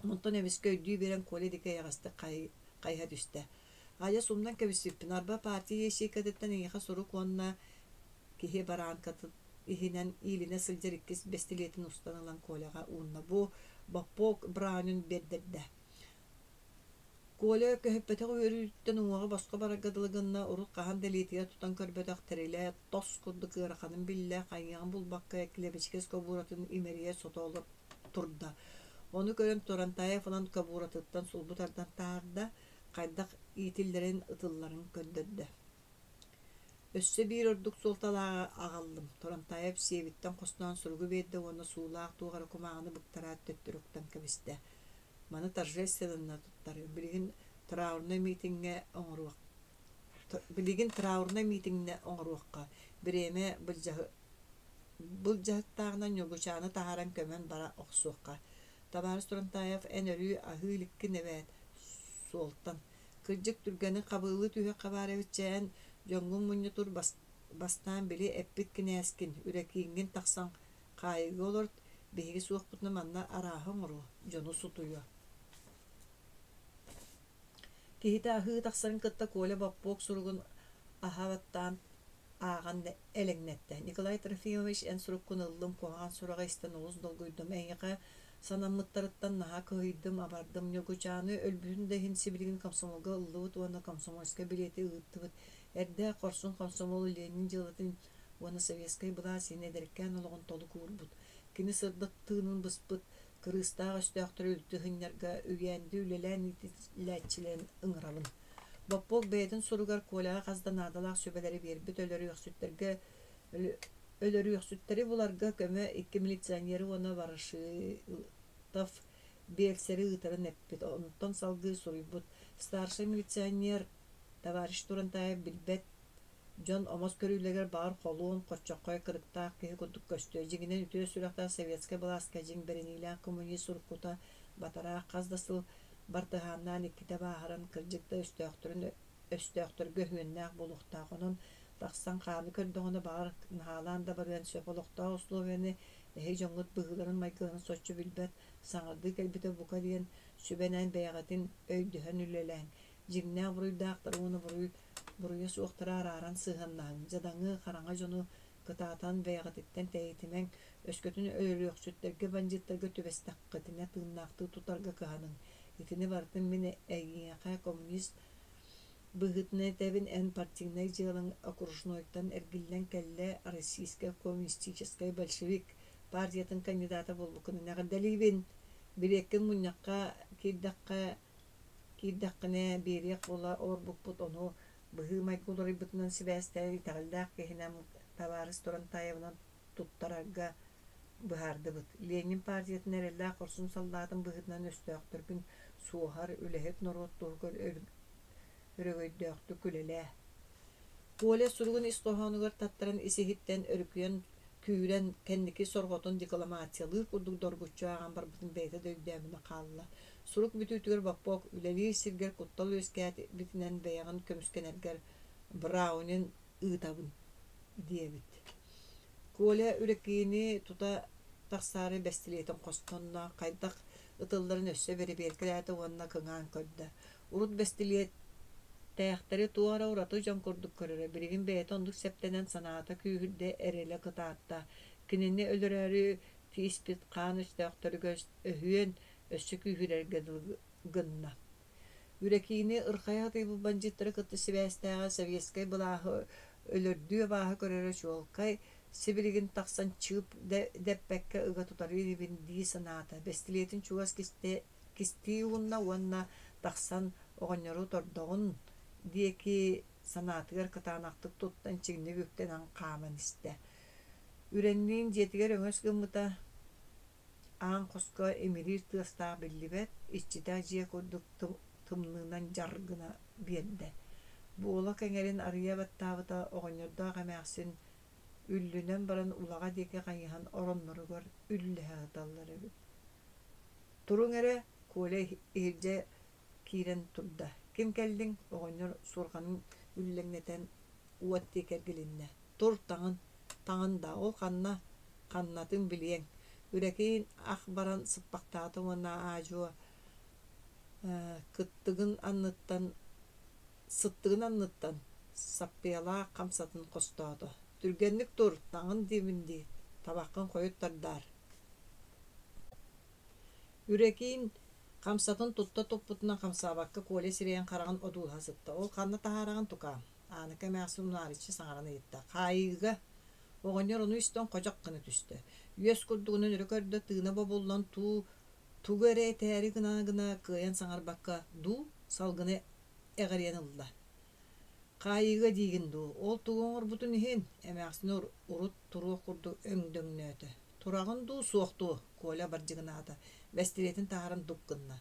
Онтон эмискэ өйдүү биэрэн Коля диэки эйэҕэстик хайыһа түстэ. Адьас умнан кэбиспиппин, арба партия ячейкатыттан эйиэхэ сурук уонна киһи бараанкатын иһинэн иилинэ сылдьар иккис бэстилиэтин устан ылан Коляҕа уунна. Бу Боппуок Браунин биэрдэрдэ. Коля көһүппэтэх үөрүүтүттэн уҥуоҕа босхо барарга дылы гынна, урут хаһан да илиитигэр тутан көрбөтөх тэрилэ тос курдук ыараханын биллэ, хайыаҕын булбакка килэбэчигэс кобууратын имэрийэ сото турда. Ону көрөн Турантаев ылан кобуратыттан сулбу тардан таһаарда, хайдах иитиллэрин, ытылларын көрдөрдө. Өссө биир ордук суолталааҕы аҕаллым, Турантаев сиэбиттэн хостоон суругу биэрдэ уонна суулаах туох эрэ кумааҕыны быктараат төттөрү уктан кэбистэ. Маны торжественно туттарыы. Билигин траурнай миитиҥҥэ оҥоруох Билигин траурнай миитиҥнэ оҥоруохха, бириэмэ былдьаһыктааҕынан Ньургучааны таһааран көмөн бара охсуохха. Табаарыс Турантаев, эн өрүү аһыы иликкин эбээт, суолтан. Кырдьык, түргэнин хабыылыы түһүөххэ баар эбит чэ, эн дьоҥҥун мунньа тур, бастаан били эппит кинээскин, Үрэкииҥҥин тахсан хаайыыга олорт, биһиги суохпутуна манна арааһы оҥоруо, дьону сутуйуо. Киһитэ аһыы тахсарын кытта Коля боппуок суругун аһа баттаан ааҕан элэҥнэттэ: «Николай Трофимович, эн суруккун ыллым, куһаҕан сураҕы истэн олус долгуйдум. Эйиэхэ санаммыттарыттан наһаа кыһыйдым, абардым. Ньургучааны өлбүтүн да иһин сибилигин комсомолга ыллыбыт уонна комсомольскай билиэти ыыттыбыт. Эрдэ хорсун комсомол Ленин дьыалатын уонна советскай былаас иһин эдэркээн олоҕун толук уурбут. Кини сырдык тыынын быспыт, кырыыстаах өстөөхтөрү үлтү сынньарга үйээнди үлэлээн иитиллээччилэрин ыҥырабын. Боппуок бэйэтин суругар Коляҕа хас да наадалаах сүбэлэри биэрбит өлөрүөхсүттэргэ өлөрүөхсүттэри буларга көмө икки милиционеры уонна Ворошилов биэлсэри ыытарын эппит. Онтон салгыы суруйбут: «Старшай милиционер товарищ Турантаев билбэт Дьон омос көрүүлэригэр баҕар холуон, хоччоххой кырыктаах киһи курдук көстүө. Дьиҥинэн үтүө сүрэхтээх советскай былааска дьиҥ бэриниилээх коммунист уруккута батараах хас да сыл бартыһааннаан иккитэ бааһыран, кырдьык да өстөөхтөрүн өстөөхтөргө өһүөннээх буолуохтаах. Онон тахсан хааны көрдөҕүнэ баҕар наһаалаан да барыан сөп. Олохтоох условияны эһиги дьоҥҥут быһыыларын-майгыларын соччо билбэт, саҥардыы кэлбитэ бука диэн сүбэнэн бэйэҕитин өйдөһөн үлэлээҥ. Дьиҥнээх буруйдаахтар уонна буруй буруйа суохтары арааран сыһыаннаһыҥ, дьадаҥы, хараҥа дьону кытаатан бэйэҕититтэн тэйитимэҥ, өскөтүн өлөрүөхсүттэргэ, бандьыыттарга түбэстэххитинэ тыыннаахтыы тутарга кыһаныҥ. Итини барытын мин эйиэхэ коммунист быһыытынан этэбин, эн партийнай дьыалаҥ окружнойтан эргиллэн кэллэ, Российскай коммунистическай большевик партиятын кандидата буолбуккунан эҕэрдэлиибин! Билиэккин мунньахха киирдэххэ Киирдэххинэ биэриэх буола олорбуппут, ону быһыы-майгы уларыйбытынан сибээстээн итэҕэллээх киһинэн табаарыс Турантаевынан туттарарга быһаардыбыт. Ленин партиятын эрэллээх хорсун саллаатын быһыытынан өстөөхтөргүн суоһар, үлэһит норуот туһугар өрөгөйдөөхтүк үлэлээ. Коля суругун ис хоһоонугар таттаран ис-иһиттэн өрүкүйэн күүрэн, кэнники сорҕотун декламациялыыр курдук доргуччу ааҕан барбытын бэйэтэ да өйдөөмүнэ хаалла. Сурук бүтүүтүгэр Боппуок үлэлиир сиргэр куттал үөскээбитинэн бэйэҕин көмүскэнэргэр Браунин ыытабын диэбит. Коля Үрэкиини тута тахсаары бэстилиэтин хостонно, хайдах ытылларын өссө бэрэбиэркэлээтэ уонна кыҥаан көрдө. Урут бэстилиэттээхтэри туох эрэ ураты дьон курдук көрөрө, билигин бэйэтэ оннук сэптэнэн санаата күүһүрдэ, эрэлэ кытаатта. Кинини өлөрөөрү тииспит хаан өстөөхтөрүгэр өһүөн өссө күүһүрэргэ дылы гынна. Үрэкиини ырхайа сатыыбыт бандьыыттары кытта сибээстээҕэ сэбиэскэй былааһы өлөрдүү абааһы көрөрө чуолкай, сибилигин тахсан чыып дэппэккэ ыга тутар инибин дии санаата. Бэстилиэтин чугас кистии уунна уонна тахсан оҕонньору тордоҕун диэки санаатыгар кытаанахтык туттан чиҥник үктэнэн хааман истэ. Үрэнниин дьиэтигэр өҥөс гыммыта, аан хоско имириир тыастаах биллибэт, иччитэх дьиэ курдук тымныынан дьар гына биэрдэ. Буола кэҥэрин арыйа баттаабыта оҕонньордоох эмээхсин үллүнэн баран улаҕа диэки хайыһан оронноругар үллэһэ сыталлар эбит. Туруҥ эрэ, Коля иһирдьэ киирэн турда. Ким кэллиҥ? оҕонньор суорҕанын үллэҥнэтэн уот диэки эргилиннэ. Тур, таҥын, таҥын да, ол ханна, ханнатын билиэҥ. Үрэкиин ах баран сыппахтаата уонна аа-дьуо кыттыгын анныттан сыттыгын анныттан саппыйалаах хамсатын хостоото. Түргэнник тур, таҥын диибин дии, табаххын хойут тардаар. Үрэкиин хамсатын тутта туппутунан хамсаабакка Коля сирэйин-хараҕын одуулаһа сытта. Ол ханна таһаараҕын тукаам? Ааныка эмээхсин унаарыччы саҥаран ыйытта. Хаайыыга. Оҕонньор ону истэн ходьох гына түстэ. Үөс курдугунан өрө көрдө, тыына бобуллан туу Тугу эрэ этээри гына-гына кыайан саҥарбакка дуу, салгыны эҕирийэн ылла. Хаайыыга диигин дуу, ол тугу оҥорбутун иһин, эмээхсин урут туруох курдук өҥдөҥнөөтө. Тураҕын дуу, суох дуу, Коля бардьыгынаата, бэстилиэтин таһааран дук гынна.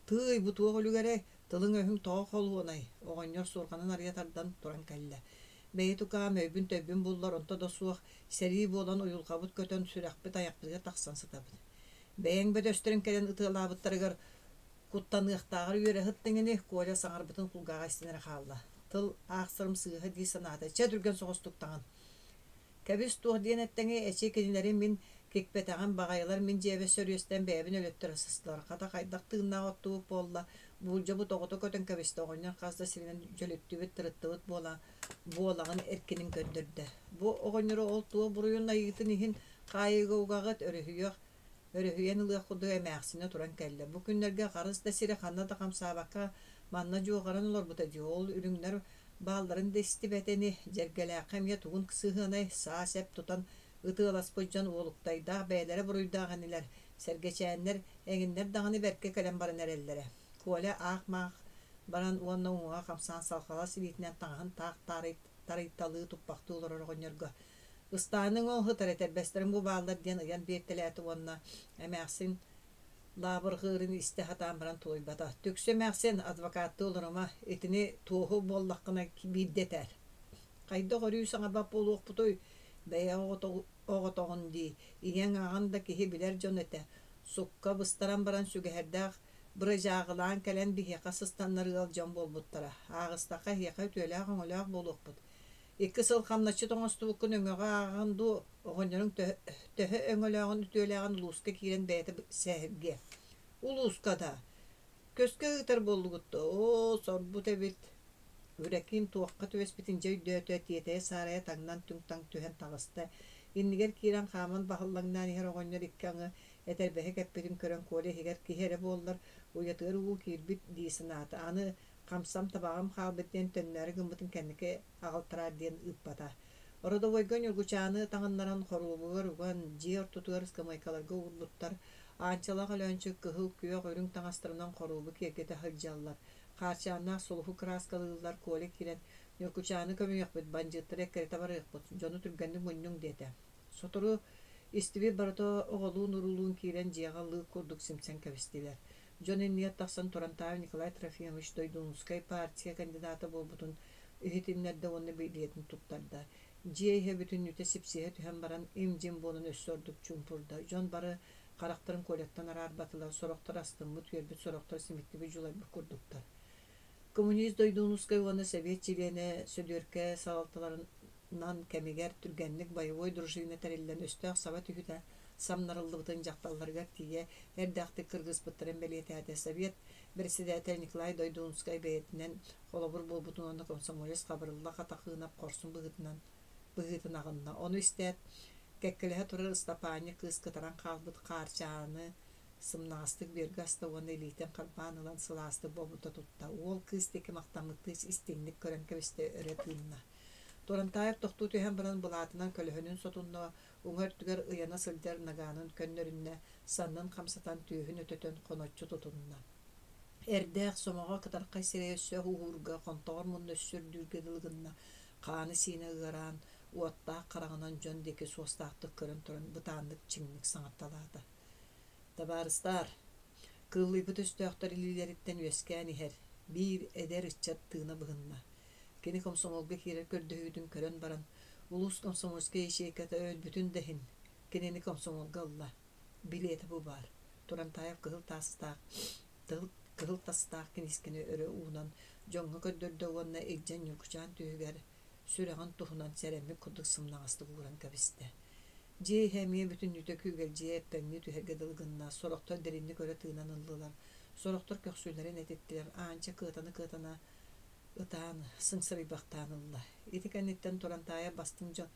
Тыый, бу туох үлүгэрэй, тылыҥ-өһүҥ тоҕо холуонай, оҕонньор суорҕанын арыйа тардан туран кэллэ. Бэйи тукаам, өйбүн-төйбүн буллар онто да суох, сэрии буолан уйулҕабыт көтөн, сүрэхпит айахпытыгар тахсан сытабыт. Бэйэҥ бөтөстөрүн кэлэн ытыалаабыттарыгар куттаныахтааҕар үөрэ сыттыҥ ини, Коля саҥарбытын кулгааҕа истэн эрэ хаалла. Тыл аахсарым сыыһа дии санаата, чэ түргэн соҕустук таҥын. Кэбис туох диэн эттэҥий, эчи кинилэри мин кикпэтэҕим, баҕайылар мин дьиэбэр сөрүөстэн бэйэбин өлөттөрө сыстылар, хата хайдах тыыннаах оттубут буолла, буулдьабыт оҕото көтөн кэбистэ, оҕонньор хас да сиринэн дьөлүттүбүт, тырыттыбыт буола буолаҕын эркинин көрдөрдө. Бу оҕонньору ол туох буруйун айыытын иһин хаайыыга угаҕыт, өрүһүйүөх Өрүһүйэн ылыах курдук эмээхсинэ туран кэллэ. Бу күннэргэ харыс да сири ханна да хамсаабакка манна дьуоҕаран олорбута дии. Ол үрүҥнэр баалларын да истибэтэ ини. Дьэргэлээххэ эмиэ тугун сыһыанай, саа-сэп тутан ытыаласпыт дьон уолуктайдаах бэйэлэрэ буруйдаах инилэр. Сэргэчээннэр, эҥиннэр даҕаны бэркэ кэлэн баран эрэллэрэ. Коля аах-маах баран уонна уҥуоҕа хамсаан салҕалас илиитинэн таҥаһын таах тарыйталыы туппахтыы олорор оҕонньорго Ыстааныҥ ол сытар этэрбэстэрим бу бааллар диэн ыйан биэртэлээтэ уонна эмээхсин лаабырҕыырын истэ сатаан баран тулуйбата. Түксү эмээхсин, адвокаттыы олорума, итини туоһу буоллаххына биирдэ этээр. Хайдах өрүү саҥарбат буолуохпутуй, бэйэ оҕотоҕун дии, ийэҥ аҕаҥ да киһи билэр дьон этэ. Сукка быстаран баран сүгэһэрдээх бырыдьааҕылаан кэлэн биһиэхэ сыстаннар ыал дьон буолбуттара. Ааҕыстахха эһиэхэ үтүөлээх-өҥөлөөх буолуохпут. Икки сыл хамначчыт оҥостубуккун өҥөҕө ааҕаҕын дуу, оҕонньоруҥ төһө өҥөлөөҕүн үтүөлээҕин улууска киирэн бэйэтэ сэһэргиэ. Улууска да көскө ыытар буоллугут дуо? Оо, сорбут эбит. Үрэкиин туохха түбэспитин дьэ өйдөөтө, тиэтэйэ-саарайа таҥнан түҥ-таҥ түһэн таҕыста. Иннигэр киирэн хааман баһыллаҥнаан иһэр оҕонньор икки аҥы этэрбэһи кэппитин көрөн Коля иһигэр киһи эрэ буоллар, уйатыгар уу киирбит дии санаата. Аны хамсам табаҕым хаалбыт диэн төннөөрү гыммытын кэнники аҕалтараар диэн ыыппата. Родовойга Ньургучааны таҥыннаран хоруобугар уган, дьиэ ортотугар ыскамыайкаларга уурбуттар. Аанчалаах Өлөөнчүк кыһыл, күөх, үрүҥ таҥастарынан хоруобу киэргэтэ сылдьаллар. Хаарчааннаах сулуһу кырааскалыыллар. Коля киирэн, «Ньургучааны көмүөхпүт, бандьыыттары эккирэтэ барыахпыт, дьону түргэнник мунньуҥ» диэтэ. Сотору истибит барыта оҕолуун-уруулуун киирэн дьиэҕэ лыык курдук симсэн кэбистилэр. Дьон иннигэр тахсан Турантаев Николай Трофимович Дойдуунускай партия кандидата буолбутун иһитиннэрдэ уонна билиэтин туттарда. Дьиэ иһэ бүтүннүүтэ сипсиһэ түһэн баран им-дьим буолан өссө ордук чуумпурда. Дьон бары харахтарын Коляттан араарбатылар, сорохтор астыммыт, үөрбүт, сорохтор симиттибит, дьулайбыт курдуктар. Коммунист Дойдуунускай уонна Сэбиэт чилиэнэ Сөдүөркэ салалталарынан кэмигэр түргэнник боевой дружина тэриллэн өстөөх саба түһүүтэ самнарыллыбытын дьахталларыгар тиийэ эрдээхтик кыргыспыттарын бэлиэтээтэ. Совет председатель Николай Дойдуунскай бэйэтинэн холобур буолбутун уонна комсомолец Хабырылла Хатахыынап хорсун быһыытынан быһыытын аҕынна. Ону истээт, кэккэлэһэ турар Ыстапаанньа кыыс кытаран хаалбыт хаарчааны сымнаҕастык бүөргэ аста уонна илиитин харбаан ылан сылаастык буолбута тутта. Уол кыыс диэки махтаммыттыы истиҥник көрөн кэбистэ, өрө тыынна. Турантаев тохтуу түһэн баран былаатынан көлөһүнүн сотунна, уҥа өттүгэр ыйана сылдьар нагаанын көннөрүннэ, саннын хамсатан түөһүн өтөтөн хоноччу тутунна. Эрдээх сомоҕо кытархай сирэйэ өссө уһуурга, хонтоҕор мунна өссө үрдүүргэ дылы гынна, хааны-сиинэ ыараан, уоттаах хараҕынан дьон диэки суостаахтык көрөн туран бытааннык чиҥник саҥарталаата. Табаарыстаар, кыыллыйбыт өстөөхтөр илиилэриттэн үөскээн иһэр биир эдэр ыччат тыына быһынна. Кини комсомолга киирэр көрдөһүүтүн көрөн баран, улуус комсомольскай ячейката өлбүтүн да иһин, кинини комсомолга ылла. Билиэтэ бу баар. Турантаев кыһыл таастаах кыһыл тастаах киниискэни өрө уунан дьоҥҥо көрдөрдө уонна илдьэн Ньургучаан түөһүгэр сүрэҕин туһунан сэрэммит курдук сымнаҕастык ууран кэбистэ. Дьиэ иһэ эмиэ бүтүннүүтэ күүгэлдьийэ эппэҥнии түһэргэ дылы гынна, сорохтор дириҥник өрө тыынан ыллылар, сорохтор көхсүлэрин этиттилэр, Аанча кыатана-кыатана ытаан, сыҥсырыйбахтаан ылла. Ити кэнниттэн Турантаайа бастыҥ дьон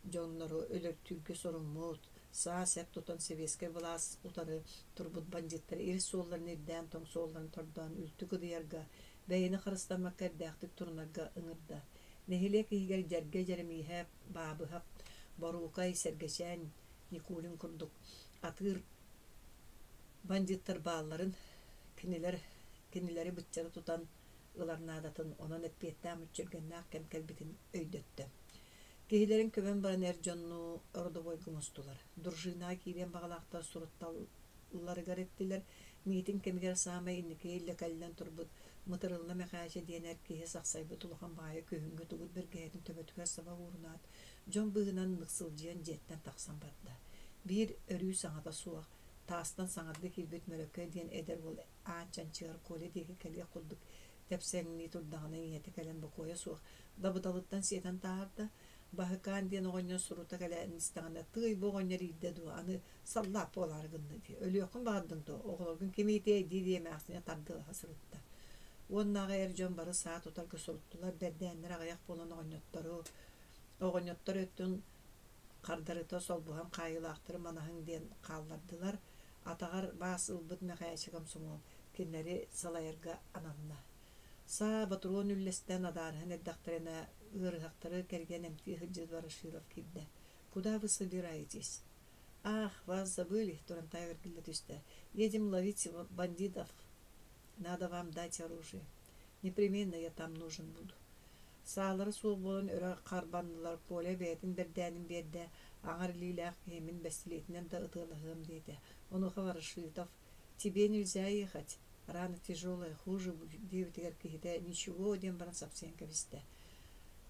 дьоннору өлөртүүргэ соруммут, саа-сэп тутан сэбиэскэй былаас утары турбут бандьыыттар ир суолларын ирдээн тоҥ суолларын тордоон үлтү кыдыйарга, бэйэни харыстаммакка эрдээхтик турунарга ыҥырда. Нэһилиэк иһигэр Дьэргэ Дьэрэмииһэп, Баабыһап, Боруукай, Сэргэчээн, Никулин курдук атыыр Бандьыыттар баалларын, кинилэр кинилэри быччары тутан ылар наадатын, онон эппиэттээх мүччүргэннээх кэм кэлбитин өйдөттө. Киһилэрин көмөн баран эр дьоннуу ородобуойга мустулар. Дружинаҕа киириэн баҕалаахтар сурутталларыгар эттилэр. Миитин кэмигэр саамай инники лэкэллэн турбут Мытырылла Мэхээчэ диэн эр киһи сахсайбыт улахан баайы күһүҥҥү тугут бэргэһэтин төбөтүгэр саба уурунаат, дьон быыһынан ныксылдьыйан дьиэттэн тахсан барда. Биир өрүү саҥата суох, таастан саҥардыы киирбит Мөрөкө диэн эдэр уол аан чанчыгар Коля диэки кэлиэх курдук тэпсэҥнии турдаҕына ийэтэ кэлэн бокуойа суох дабыдалыттан сиэтэн таһаарда. Баһыкаан диэн оҕонньор сурута кэлэн истэҕинэ, «Тыый, бу оҕонньор иирдэ дуо, аны саллаат буолаары гынна дии, өлүөххүн баҕардыҥ дуо, оҕолоргун ким иитиэй?» дии-дии эмээхсинэ тардыалаһа сырытта. Уоннааҕы эр дьон бары саа тутарга суруттулар, бэрдээннэр аҕыйах буолан оҕонньоттору, оҕонньоттор өттүн хардарыта солбуһан хаайыылаахтары манаһыҥ диэн хааллардылар. Атаҕар баас ылбыт Мэхээчэ комсомол кинилэри салайарга ананна. Саа ботуруон үллэстэн адаарыһан эрдэхтэринэ, ыарыһахтары кэргэн эмтии сылдьыбыт Ворошилов киирдэ. «Куда вы собираетесь?» «Ах, вас забыли!» Турантаев эргиллэ түстэ. «Едем ловить бандитов. Надо вам дать оружие. Непременно я там нужен буду». Саалара суох буолан өрө харбаннылар, Коля бэйэтин бэрдээнин биэрдэ, аҥар илиилээх киһи мин бэстилиэтинэн да ытыалаһыам диэтэ. Онуоха Ворошилов «Тебе нельзя ехать, рана тяжелая, хуже будет» диэбитигэр киһитэ «Ничего» диэн баран сапсыйан кэбистэ.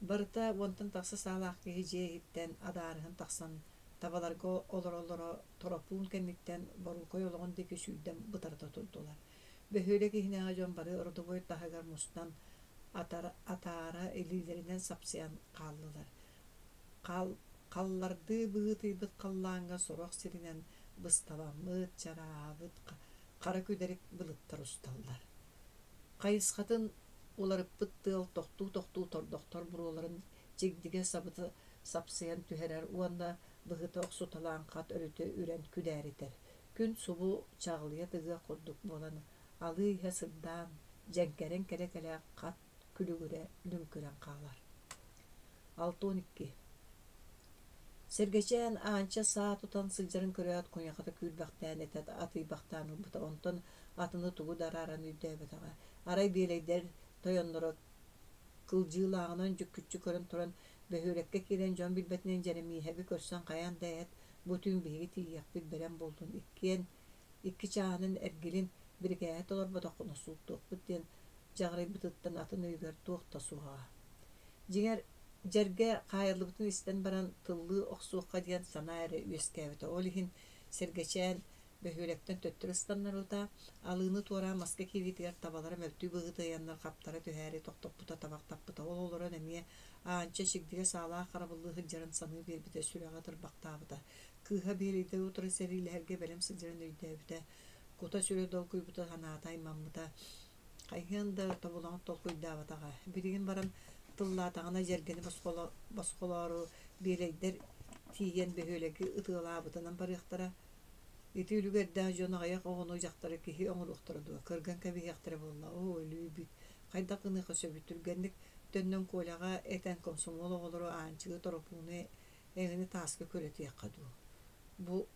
Барыта уонтан тахса саалаах киһи дьиэ иһиттэн адаарыһан тахсан табаларга олоро-олоро торопуун кэнниттэн Борукой олоҕун диэки сүүрдэн бытарыта турдулар. Бөһүөлэк иһинээҕи дьон бары родовой таһыгар мустан атаара илиилэринэн сапсыйан хааллылар. Халлардыы быһыытыйбыт халлааҥҥа сорох сиринэн бысталаммыт, чараабыт хара күдэрик былыттар усталлар. Хайысхатын уларыппыт тыал тохтуу-тохтуу тордохтор буруоларын чигдигэ сабыта сапсыйан түһэрэр уонна быһыта охсуталаан хат өрүтэ үрэн күдээритэр. Күн субу чаҕылыйа тыгыах курдук буолан, алыы иһэ сырдаан, дьэҥкэрэн кэлэ-кэлэ хат күлүгүрэ лүҥкүрэн хаалар. 6-12 Сэргэчээн Аанча саа тутан сылдьарын көрөөт, куйахата күүрбэхтээн этэ атыйбахтаан ылбыта, онтон атыны тугу да арааран өйдөөбөтөҕө. Арай биэлэйдэр тойонноро кылдьыылааҕынан дьүккүччү көрөн туран, бөһүөлэккэ киирэн дьон билбэтинэн Дьэрэмииһэби көрсөн хайаан да эт, бу түүн биһиги тиийиэхпит бэлэм буоллун, иккиэн икки чааһынан эргилин, бирикээһи толорботоххуна сууттуохпут диэн дьаҕарыйбытыттан атын өйүгэр туох да суоҕа. Дьиҥэр, дьэргэ хаайыллыбытын истэн баран тыллыы охсуохха диэн санаа эрэ үөскээбитэ. Ол иһин Сэргэчээн бөһүөлэктэн төттөрү ыстаннарбыта, алыыны туораан маска киириитигэр табалара мөлтүү быһыытыйаннар хаптара түһээри тохтоппута, табахтаппыта. Ол олорон эмиэ Аанча чигдигэ саалаах харабыллыы сылдьарын саныы биэрбитэ, сүрэҕэ тырбахтаабыта. Кыыһа биэлэйдэри утары сэриилэһэргэ бэлэм сылдьарын өйдөөбүтэ. Кута-сүрэ долгуйбута, санаата аймаммыта. Хайыан да тобулаҕын толкуйдаабатаҕа. Билигин баран тыллаатаҕына дьэргэни босхолоору биэлэйдэр тиийэн бөһүөлэги ытыалаабытынан барыахтара. Ити үлүгэрдээх дьон аҕыйах оҕону дьахтары киһи оҥоруохтара дуо, кырган кэбиһиэхтэрэ буолла. Оо, өлүү-бүт, хайдах гыныахха сөбүй түргэнник төннөн Коляҕа этэн комсомол оҕолору Аанчыгы Торопууну эҥини тааска күрэтиэххэ дуу. Бу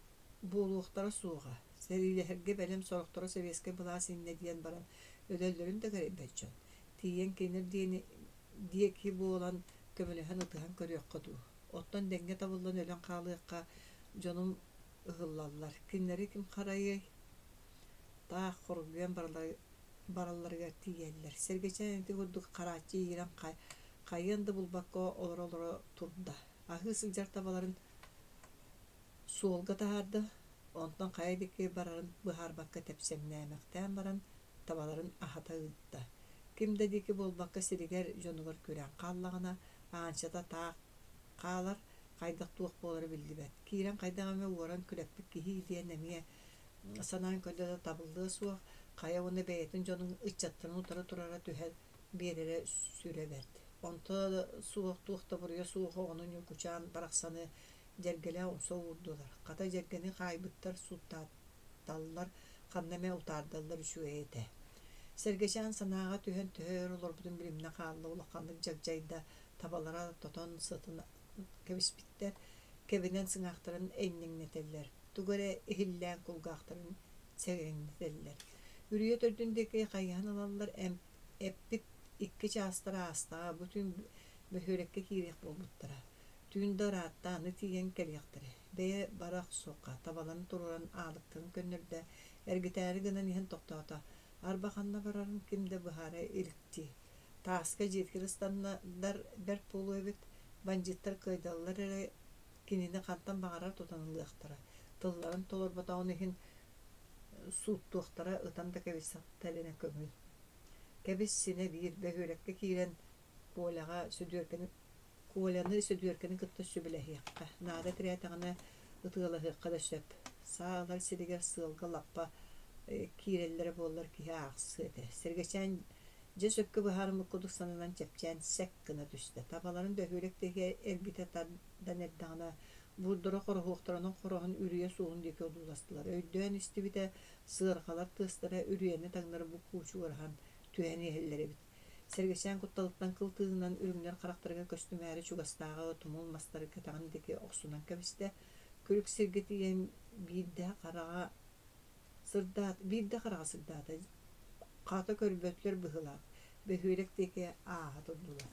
буолуохтара суоҕа, сэриилэһэргэ бэлэм сорохторо сэбиэскэй былаас иннэ диэн баран өлөллөрүн да кэрэйбэт дьон. Тиийэн кинилэр диэни диэки буолан көмөлөһөн ытыһан көрүөххэ дуу. Оттон дэҥҥэ табыллан өлөн хаалыахха дьонум ыһыллаллар. Кинилэри ким харайыай? Таах хоргуйан баралларыгар тиийэллэр. Сэргэчээн ити курдук харааччы иирэн хайыан да булбакка олоро-олоро турда. Аһыы сылдьар табаларын суолга таһаарда, онтон хайа диэки барарын быһаарбакка тэпсэҥнээмэхтээн баран табаларын аһата ыытта. Ким да диэки буолбакка сиригэр дьонугар күрээн хааллаҕына, Аанчата таах хаалар, хайдах туох буолара биллибэт. Киирэн хайдах эмэ уоран күрэппит киһи диэн эмиэ санаан көрдө да табыллыа суох, хайа уонна бэйэтин дьонун ыччаттарын утары турара түһэн биэрэрэ сүрэ бэрт. Онто суох туох да буруйа суох оҕону Ньургучаан барахсаны дьэргэлээх умса уурдулар. Хата дьэргэни хаайбыттар, сууттааталлар, ханна эмэ утаардаллар үчүгэй этэ. Сэргэчээн санааҕа түһэн төһө өр олорбутун билимнэ хаалла, улаханнык дьагдьайда, табалара тотон сытын кэбиспиттэр, кэбинэн сыҥаахтарын эйнэҥнэтэллэр, тугу эрэ иһиллээн кулгаахтарын сэгэҥнэтэллэр. Үрүйэ төрдүн диэки хайыһан ылаллар, эппит икки чаастара аастаҕа, бу түүн бөһүөлэккэ киириэх буолбуттара. Түүн да ыраатта, аны тиийэн кэлиэхтэрэ. Бэйэ бара охсуохха, табаларын туруоран аалыктарын көннөрдө, эргитээри гынан иһэн тохтоото. Арба ханна барарын ким да быһаара илик дии. Тааска дьиэтигэр ыстаннар бэрт буолуо эбит, бандьыыттар кыайдаллар эрэ кинини хантан баҕарар тутан ылыахтара, тылларын толорботоҕун иһин сууттуохтара, ытан да кэбиспэттэринэ көҥүл. Кэбис синэ биир бөһүөлэккэ киирэн Коляҕа Сөдүөркэни Коляны Сөдүөркэни кытта сүбэлэһиэххэ, наада тирээтэҕинэ ытыалаһыахха да сөп. Саа ылар сиригэр сыалга лаппа киирэллэрэ буоллар киһи аахсыа этэ. Сэргэчээн дьэ сөпкө быһаарыммыт курдук сананан чэпчээн сэк гына түстэ. Табаларын бөһүөлэк диэки эргитэ тардан эрдэҕинэ, буурдара хороһуохтарынан хороһон үрүйэ суолун диэки одууластылар. Өйдөөн истибитэ, сыарҕалар тыастара үрүйэни таҥнары бу куучугураһан түһэн иһэллэр эбит. Сэргэчээн кутталыттан кыл тыынынан үрүҥнэр харахтарыгар көстүмээри чугастааҕы тумул мастары кэтэҕин диэки охсунан кэбистэ. Күлүк сиргэ тиийэн биирдэ хараҕа сырдаат, биирдэ хараҕа сырдаата, хата көрбөтүлэр быһыылаах, бөһүөлэк диэки ааһа турдулар.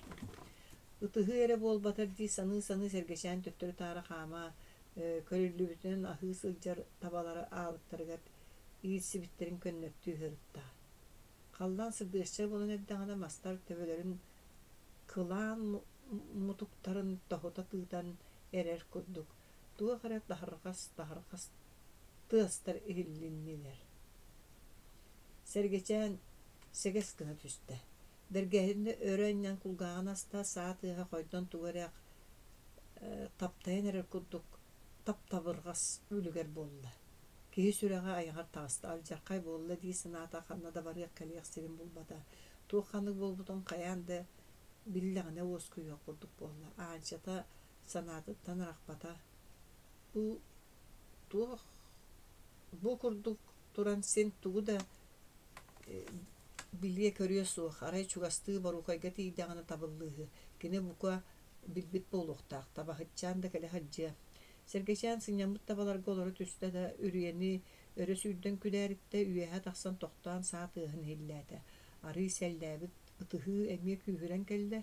Ытыһыы эрэ буолбатар дии саныы-саныы Сэргэчээн төттөрү-таары хаама, көрүллүбүтүнэн аһыы сылдьар табалары аалыктарыгар иирсибиттэрин көннөртүү сырытта. Халлаан сырдыачча буолан эрдэҕинэ мастар төбөлөрүн кылаан мутуктарын тоһута тыытан эрэр курдук, туох эрэ таһырҕас-таһырҕас тыастар иһиллиннилэр. Сэргэчээн сэгэс гына түстэ. Бэргэһэтин өрө анньан кулгааҕын аста, саа тыаһа хойдон тугу эрэ таптайан эрэр курдук таптабырҕас үлүгэр буолла. Киһи сүрэҕэ айаҕар таҕыста, алдьархай буолла дии санаата, ханна да барыах-кэлиэх сирин булбата. Туох ханнык буолбутун хайаан да биллэҕинэ уоскуйуох курдук буолла. Аанчата санаатыттан арахпата. Бу туох бу курдук туран син тугу да билиэ-көрүө суох, арай чугастыы Боруукайга тиийдэҕинэ табыллыыһы. Кини бука билбит буолуохтаах, табаһытчаан да кэлэ сылдьыа. Сэргэчээн сынньаммыт табаларга олоро түстэ да, үрүйэни өрө сүүрдэн күдээриттэ, үөһэ тахсан тохтоон саа тыаһын иһиллээтэ. Арыый сэллээбит ытыһыы эмиэ күүһүрэн кэллэ,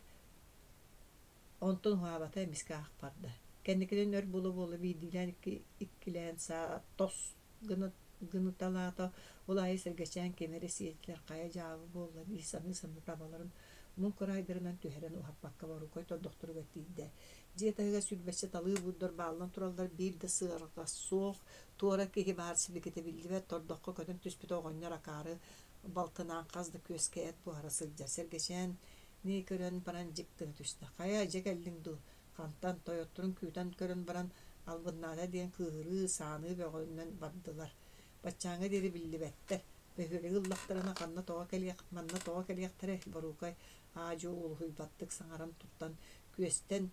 онтон уһаабата эмискэ аах барда. Кэнникинэн өр буола-буола биирдиилээн иккилээн саа тос гына гыныталаата, ол аайы Сэргэчээн кими эрэ сиэтилэр хайа дьаабы буолла дии саныы-саныы табаларын муҥ кыраайдарынан түһэрэн уһаппакка Борукай тордохторугар тиийдэ. Дьиэ таһыгар сүүрбэччэ талыы буурдар бааллан тураллар, биир да сыарҕа суох, туора киһи баар сибикитэ биллибэт, тордоххо көтөн түспүт оҕонньор акаары балтынаан хас да күөскэ эт буһара сылдьар. Сэргэчээн нии көрөн баран дьик гына түстэ. Хайа, дьэ кэллиҥ дуу? Хантан тойотторун күүтэн көрөн баран албыннаата диэн кыыһырыы, сааныы бөҕөнөн бардылар. Баччааҥҥа диэри биллибэттэр. Бөһүөлэги ыллахтарына ханна тоҕо кэлиэх, манна тоҕо кэлиэхтэрэй? Боруукай аа-дьуо уолуһуйбаттык саҥаран туттан, күөстэн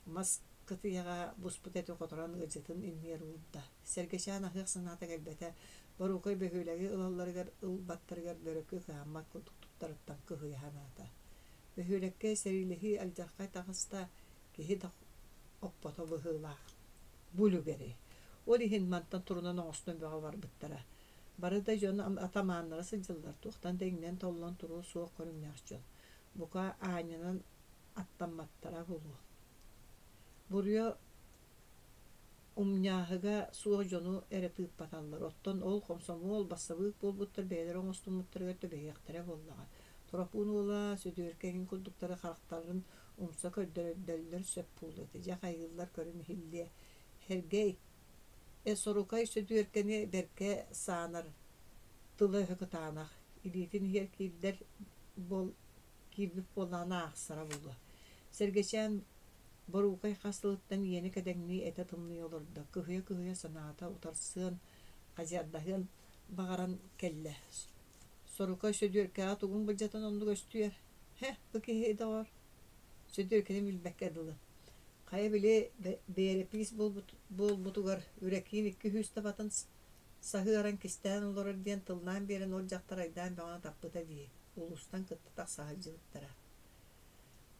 мас кытыйаҕа буспут эти хоторон ыалдьытын иннигэр уурда. Сэргэчээн аһыах санаата кэлбэтэ. Боруукай бөһүөлэги ылалларыгар ылбаттарыгар бөрөкү кыһаммат курдук туттарыттан кыһыйа санаата. Бөһүөлэккэ сэриилэһии алдьархай таҕыста, киһи да оппото быһыылаах. Бу үлүгэри. Ол иһин мантан турунан оҥостон бөҕө барбыттара. Бары да дьон атамааннара сылдьаллар, туохтан да иҥнэн-толлон туруо суох көрүҥнээх дьон. Бука, аанньанан аттамматтара буолуо. Буруйа Умньааһыга суох дьону эрэ тыыппаталлар, оттон ол хомсомуол, бассабыык буолбуттар бэйэлэрэ оҥостуммуттарыгар түбэһиэхтэрэ буоллаҕа. Торопуун уола Сөдүөркэ эҥин курдуктары харахтарын умса көрдөрөллөр сөп буолуо этэ, дьэ хайыыллар көрөн иһиллиэ. Һэргэй, Сорукай Сөдүөркэни бэркэ саанар, тыла-өһө кытаанах, илиитин иһигэр киирдэр буол киирбит буоллаҕына аахсара буолуо. Сэргэчээн Боруукай хас сылыттан иэнэ кэдэҥнии этэ тымныйа олордо, кыһыйа-кыһыйа санаата утарсыан, хадьардаһыан баҕаран кэллэ. Сорукай Сөдүөркэҕэ тугун былдьатан оннук өстүйэр? Һэ, бу киһи доҕор, Сөдүөркэни билбэккэ дылы. Хайа били бэрэпиис буолбутугар Үрэкиин икки сүүс табатын саһыаран кистээн олорор диэн тыллаан биэрэн ол дьахтар айдаан бөҕөнү таппыта дии, улуустан кытта тахса сылдьыбыттара.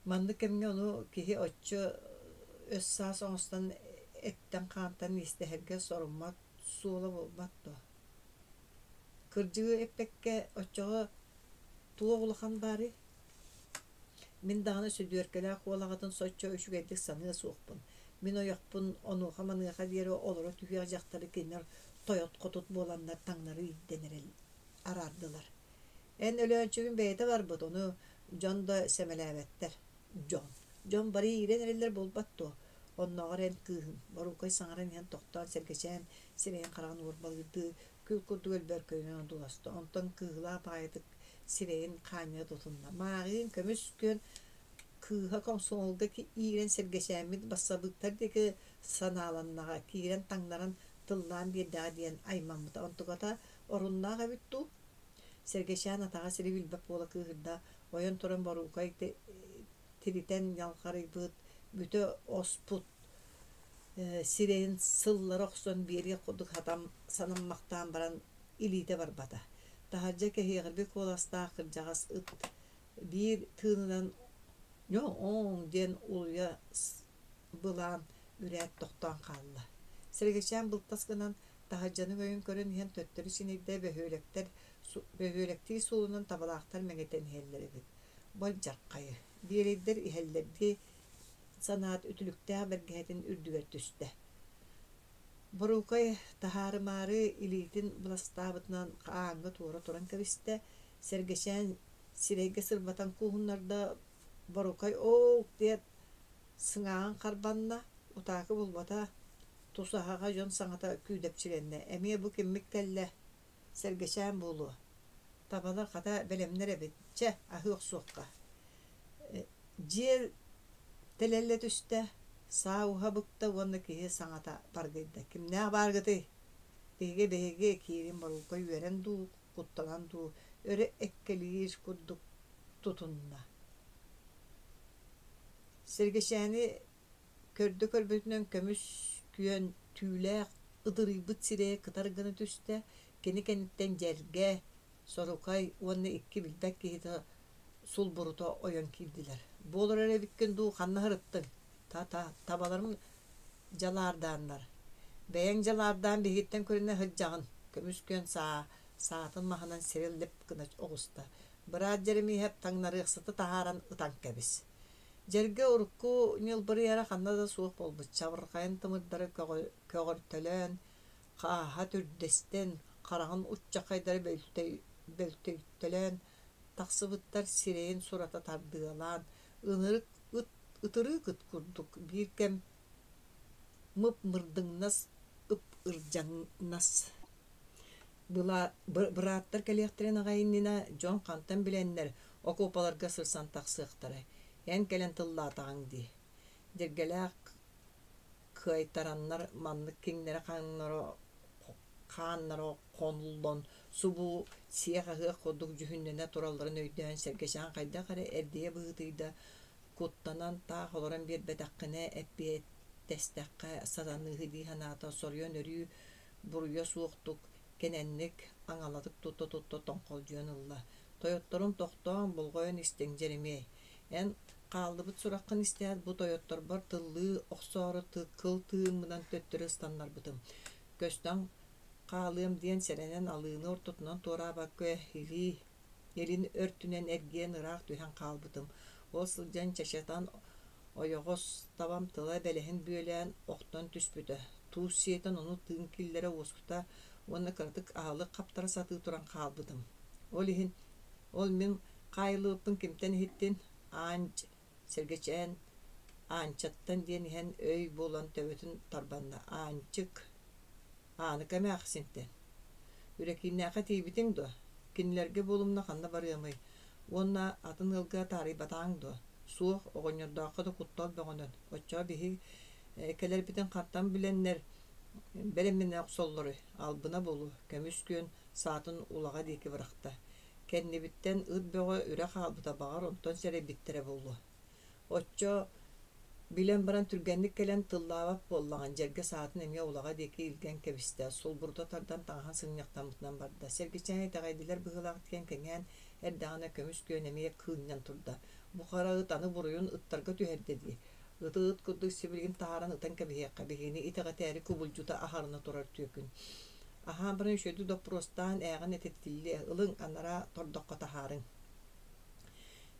Маннык кэмҥэ ону киһи оччо өс-саас оҥостон эттэн-хаантан иистэһэргэ соруммат суола буолбат дуо? Кырдьыгы эппэккэ оччоҕо туох улахан баарый? Мин даҕаны Сөдүөркэлээх уол аҕатын соччо үчүгэйдик саныа суохпун. Мин ойохпун онуоха-маныаха диэри олоро түһүөх дьахтары кинилэр тойот-хотут буоланнар таҥнары иирдэн эрэл араардылар. Эн Өлөөнчүгүн бэйэтэ барбыт, ону дьон да сэмэлээбэттэр. Дьон. Дьон бары иирэн эрэллэр буолбат дуо? Оннооҕор эн кыыһыҥ, Боруукай саҥаран иһэн тохтоон сэргэчээн сирэйин-хараҕын уорбалыырдыы күл курдук өлбөөркөйүнэн одууласта. Онтон кыыһылаах баҕайытык сирэйин хаанньа тутунна. Мааҕыын көмүс күөн кыыһа комсомолга иирэн сэргэчээммит бассабыыктар диэки санааланнаҕа, киирэн таҥнаран тыллаан биэрдэҕэ диэн аймаммыта. Онтуката оруннаах эбит дуу? Сэргэчээн атаҕа сири билбэт буола кыыһырда, ойон туран Боруукай тиритэн ньалҕарыйбыт, бүтэ оспут сирэйин сыллара охсон биэриэх курдук хатам санаммахтаан баран илиитэ барбата. Таһырдьа кэһиэҕирбит куоластаах кырдьаҕас ыт биир тыынынан «Ньоо-оҥ» диэн улуйа былаан үрээт тохтоон хаалла. Сэргэчээн былтас гынан таһырдьаны өйүн көрөн иһэн төттөрү синийдэ бөһүөлэктэр бөһүөлэктии суолунан табалаахтар мэҥитэн иһэллэр эбит. Болдьаххайы, биэрэйдэр иһэллэрдии санаат үтүлүктээх бэргэһэтин үрдүгэр түстэ. Боруукай таһаарымаары илиитин быластаабытынан ааҥҥа туора туран кэбистэ, Сэргэчээн сирэйгэ сырбатан кууһуннарда, Борукай «Оок» диэт сыҥааҕын харбанна, утаакы булбата, тусаһаҕа дьон саҥата күүдэпчилэннэ: «Эмиэ бу киммит кэллэ, сэргэчээн буолуо, табалар хата бэлэмнэр эбит, чэ, аһыы охсуохха» Дьиэ тэлэллэ түстэ, саа уһа быкта уонна киһи саҥата баргыйда: «Кимнээх бааргытый? Биһиги биһиги киирин Борукай үөрэн дуу, куттанан дуу өрө эккэлиир курдук тутунна. Сэргэчээни көрдө көрбүтүнэн көмүс күөн түүлээх ыдырыйбыт сирэйэ кытар гына түстэ, кини кэнниттэн Дьэргэ, Сорукай уонна икки билбэт киһитэ сулбурута ойон киирдилэр. «Бу олорор эбиккин дуу, ханна сырыттыҥ? Та-та, табаларым дьалаардааннар. Бэйэҥ дьалаардаан биһигиттэн көрүнэ сылдьаҕын» көмүс күөн саа саатын маһынан сири лип гына оҕуста. Быраат Дьэримииһэп таҥнарыахсыты таһааран ытан кэбис. Дьэргэ урукку ньылбырыйара ханна да суох буолбут, чабырҕайын тымырдара көҕөртөлөөн, хааһа түрдэстэн, хараҕын уччахайдара бөлтөйтөлөөн тахсыбыттар сирэйин сурата тардыалаан, ынырык ыт ытырыык ыт курдук биир кэм мып-мырдыҥнас ып-ырдьаҥнас Бырааттар кэлиэхтэрин аҕай иннинэ дьон хантан билэннэр окуопаларга сырсан тахсыахтарай, эн кэлэн тыллаатаҕыҥ дии Дьэргэлээх кыайтараннар маннык киҥнэрэ хааннара хонуллан субу сиэх-аһыах курдук дьүһүннэнэ туралларын өйдөөн Сэргэчээн хайдах эрэ эрдийэ быһыытыйда, куттанан таах олорон биэрбэтэххинэ эппиэттэстэххэ сатаныыһы дии санаата, соруйан өрүү буруйа суохтук, кэнэнник, аҥалатык тутта-тутта тоҥхолдьуйан ылла: «Тойотторум тохтооҥ, болҕойон истиҥ, Дьэримиэй, эн хааллыбыт сураххын истээт, бу тойотторбор тыллыы охсоору кыл тыыммынан төттөрү ыстаннарбытым. Көстөн хаалыам диэн сэрэнэн алыыны ортотунан туораабакка илии илин өртүнэн эргийэн ыраах түһэн хаалбытым. Ол сылдьан чачатан ойоҕос табам тыла бэлэһин бүөлээн охтон түспүтэ. Туус сиэтэн ону тыын киллэрэ уоскута уонна кыратык аһылык хаптара сатыы туран хаалбытым. Ол иһин ол мин хаайыллыбыппын кимтэн иһиттин Аанч Сэргэчээн Аанчаттан диэн иһэн өй буолан төбөтүн тарбанна. Аанчык Ааныка эмээхсинтэн Үрэкииннээххэ тиийбитиҥ дуо? Кинилэргэ буолумна ханна барыамый? Уонна атын ыалга таарыйбатаҕыҥ дуо? Суох, оҕонньордооххо да куттал бөҕөнөн. Оччоҕо биһиги кэлэрбитин хантан билэннэр бэлэмнэнэ охсоллоруй? Албына буолуо, көмүс күөн саатын улаҕа диэки бырахта. Кэннибиттэн ыт бөҕө үрэ хаалбыта, баҕар, онтон сэрэйбиттэрэ буолуо. Оччо билэн баран түргэнник кэлэн тыллаабат буоллаҕын, дьэргэ саатын эмиэ улаҕа диэки илгэн кэбистэ, сулбурута тардан таҥаһын сынньахтаммытынан барда. Сэргичээн итэҕэйдилэр быһыылаах диэн кэҥээн эрдэҕинэ көмүс күөн эмиэ кыынньан турда. Бу хара ыт аны буруйун ыттарга түһэрдэ дии. Ыты ыт курдук сибилигин таһааран ытан кэбиһиэххэ, биһигини итэҕэтээри кубулдьута аһарына турар түөкүн. Аһаан баран үчүгэйдик доппуруостаан ээҕин этитиллиэ, ылыҥ, анараа тордоххо таһаарыҥ.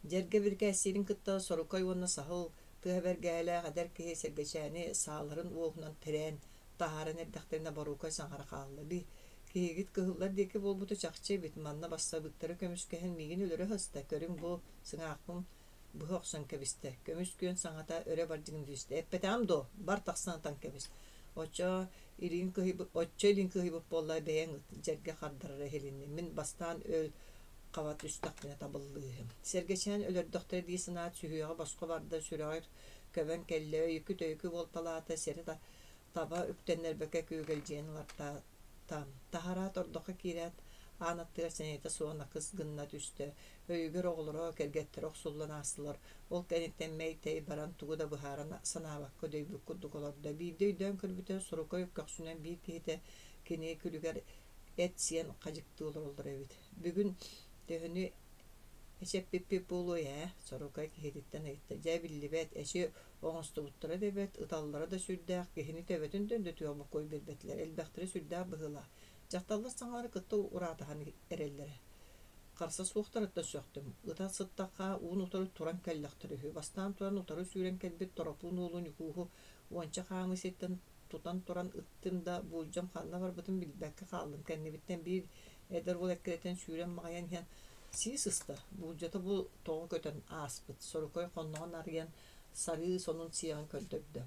Дьэргэ бирикээссиирин кытта Сорукай уонна Саһыл тыаһа бэргэһэлээх эдэр киһи Сэргэчээни сааларын уоһунан тирээн таһааран эрдэхтэринэ Боруукай саҥара хаалла: «Би, киһигит кыһыллар диэки буолбута чахчы эбит, манна бассабыыктары көмүскэһэн миигин өлөрө сыста, көрүҥ бу сыҥаахпын быһа охсон кэбистэ, көмүс күөн саҥата өрө бардьыгын түстэ, эппэтэҕим дуо, бар тахсан ытан кэбис, оччо илиин кыһыйбыт, оччо илиин кыһыйбыт буолла бэйэҥ ыт, дьэргэ хардарара иһилиннэ, мин бастаан өл хаба түстэхпинэ табыллыыһым. Сэргэчээн өлөрдөхтөрө дии санаат сүһүөҕэ босхо барда, сүрэҕэр көбөн кэллэ, өйүкү-төйүкү буолталаата, сири таба үктэннэрбэккэ күөгэлдьийэн ылартаата. Таһараат ордоххо киирээт, аан аттыгар сэниэтэ суох накыс гынна түстэ. Өйүгэр оҕолоро, кэргэттэрэ охсуллан аастылар. Ол кэнниттэн мэй-тэй баран тугу да быһааран санаабакка дөйбүт курдук олордо. Биирдэ өйдөөн көрбүтэ, Сурукай көхсүнэн биир киһитэ кини күлүгэр эт сиэн хадьыктыы олороллор эбит. Бүгүн төһөнү эчэппиппит буолуой ээ? Сорукай киһититтэн ыйытта. Дьэ биллибэт, эчи оҥостубуттара да эбэт, ыталлара да сүрдээх, киһини төбөтүн да өндөтүөх бокуой биэрбэтилэр, элбэхтэрэ сүрдээх быһыылаах. Дьахталлар саҥалара кытта ураатаһан эрэллэрэ. Харса суохтарыттан сөхтүм. Ыта сыттахха уун утары туран кэллэхтэрэ үһү. Бастаан туран утары сүүрэн кэлбит Торопуун уолу Ньукууһу уонча хаамыы сиртэн тутан туран ыттым да, буулдьам ханна барбытын билбэккэ хааллым. Кэннибиттэн биир эдэр уол эккирэтэн сүүрэн маҕайан иһэн сии сыста. Буулдьата бу тоҕо көтөн ааспыт. Сорукой хонноҕун арыйан сарыы сонун сиэҕин көрдөрдө.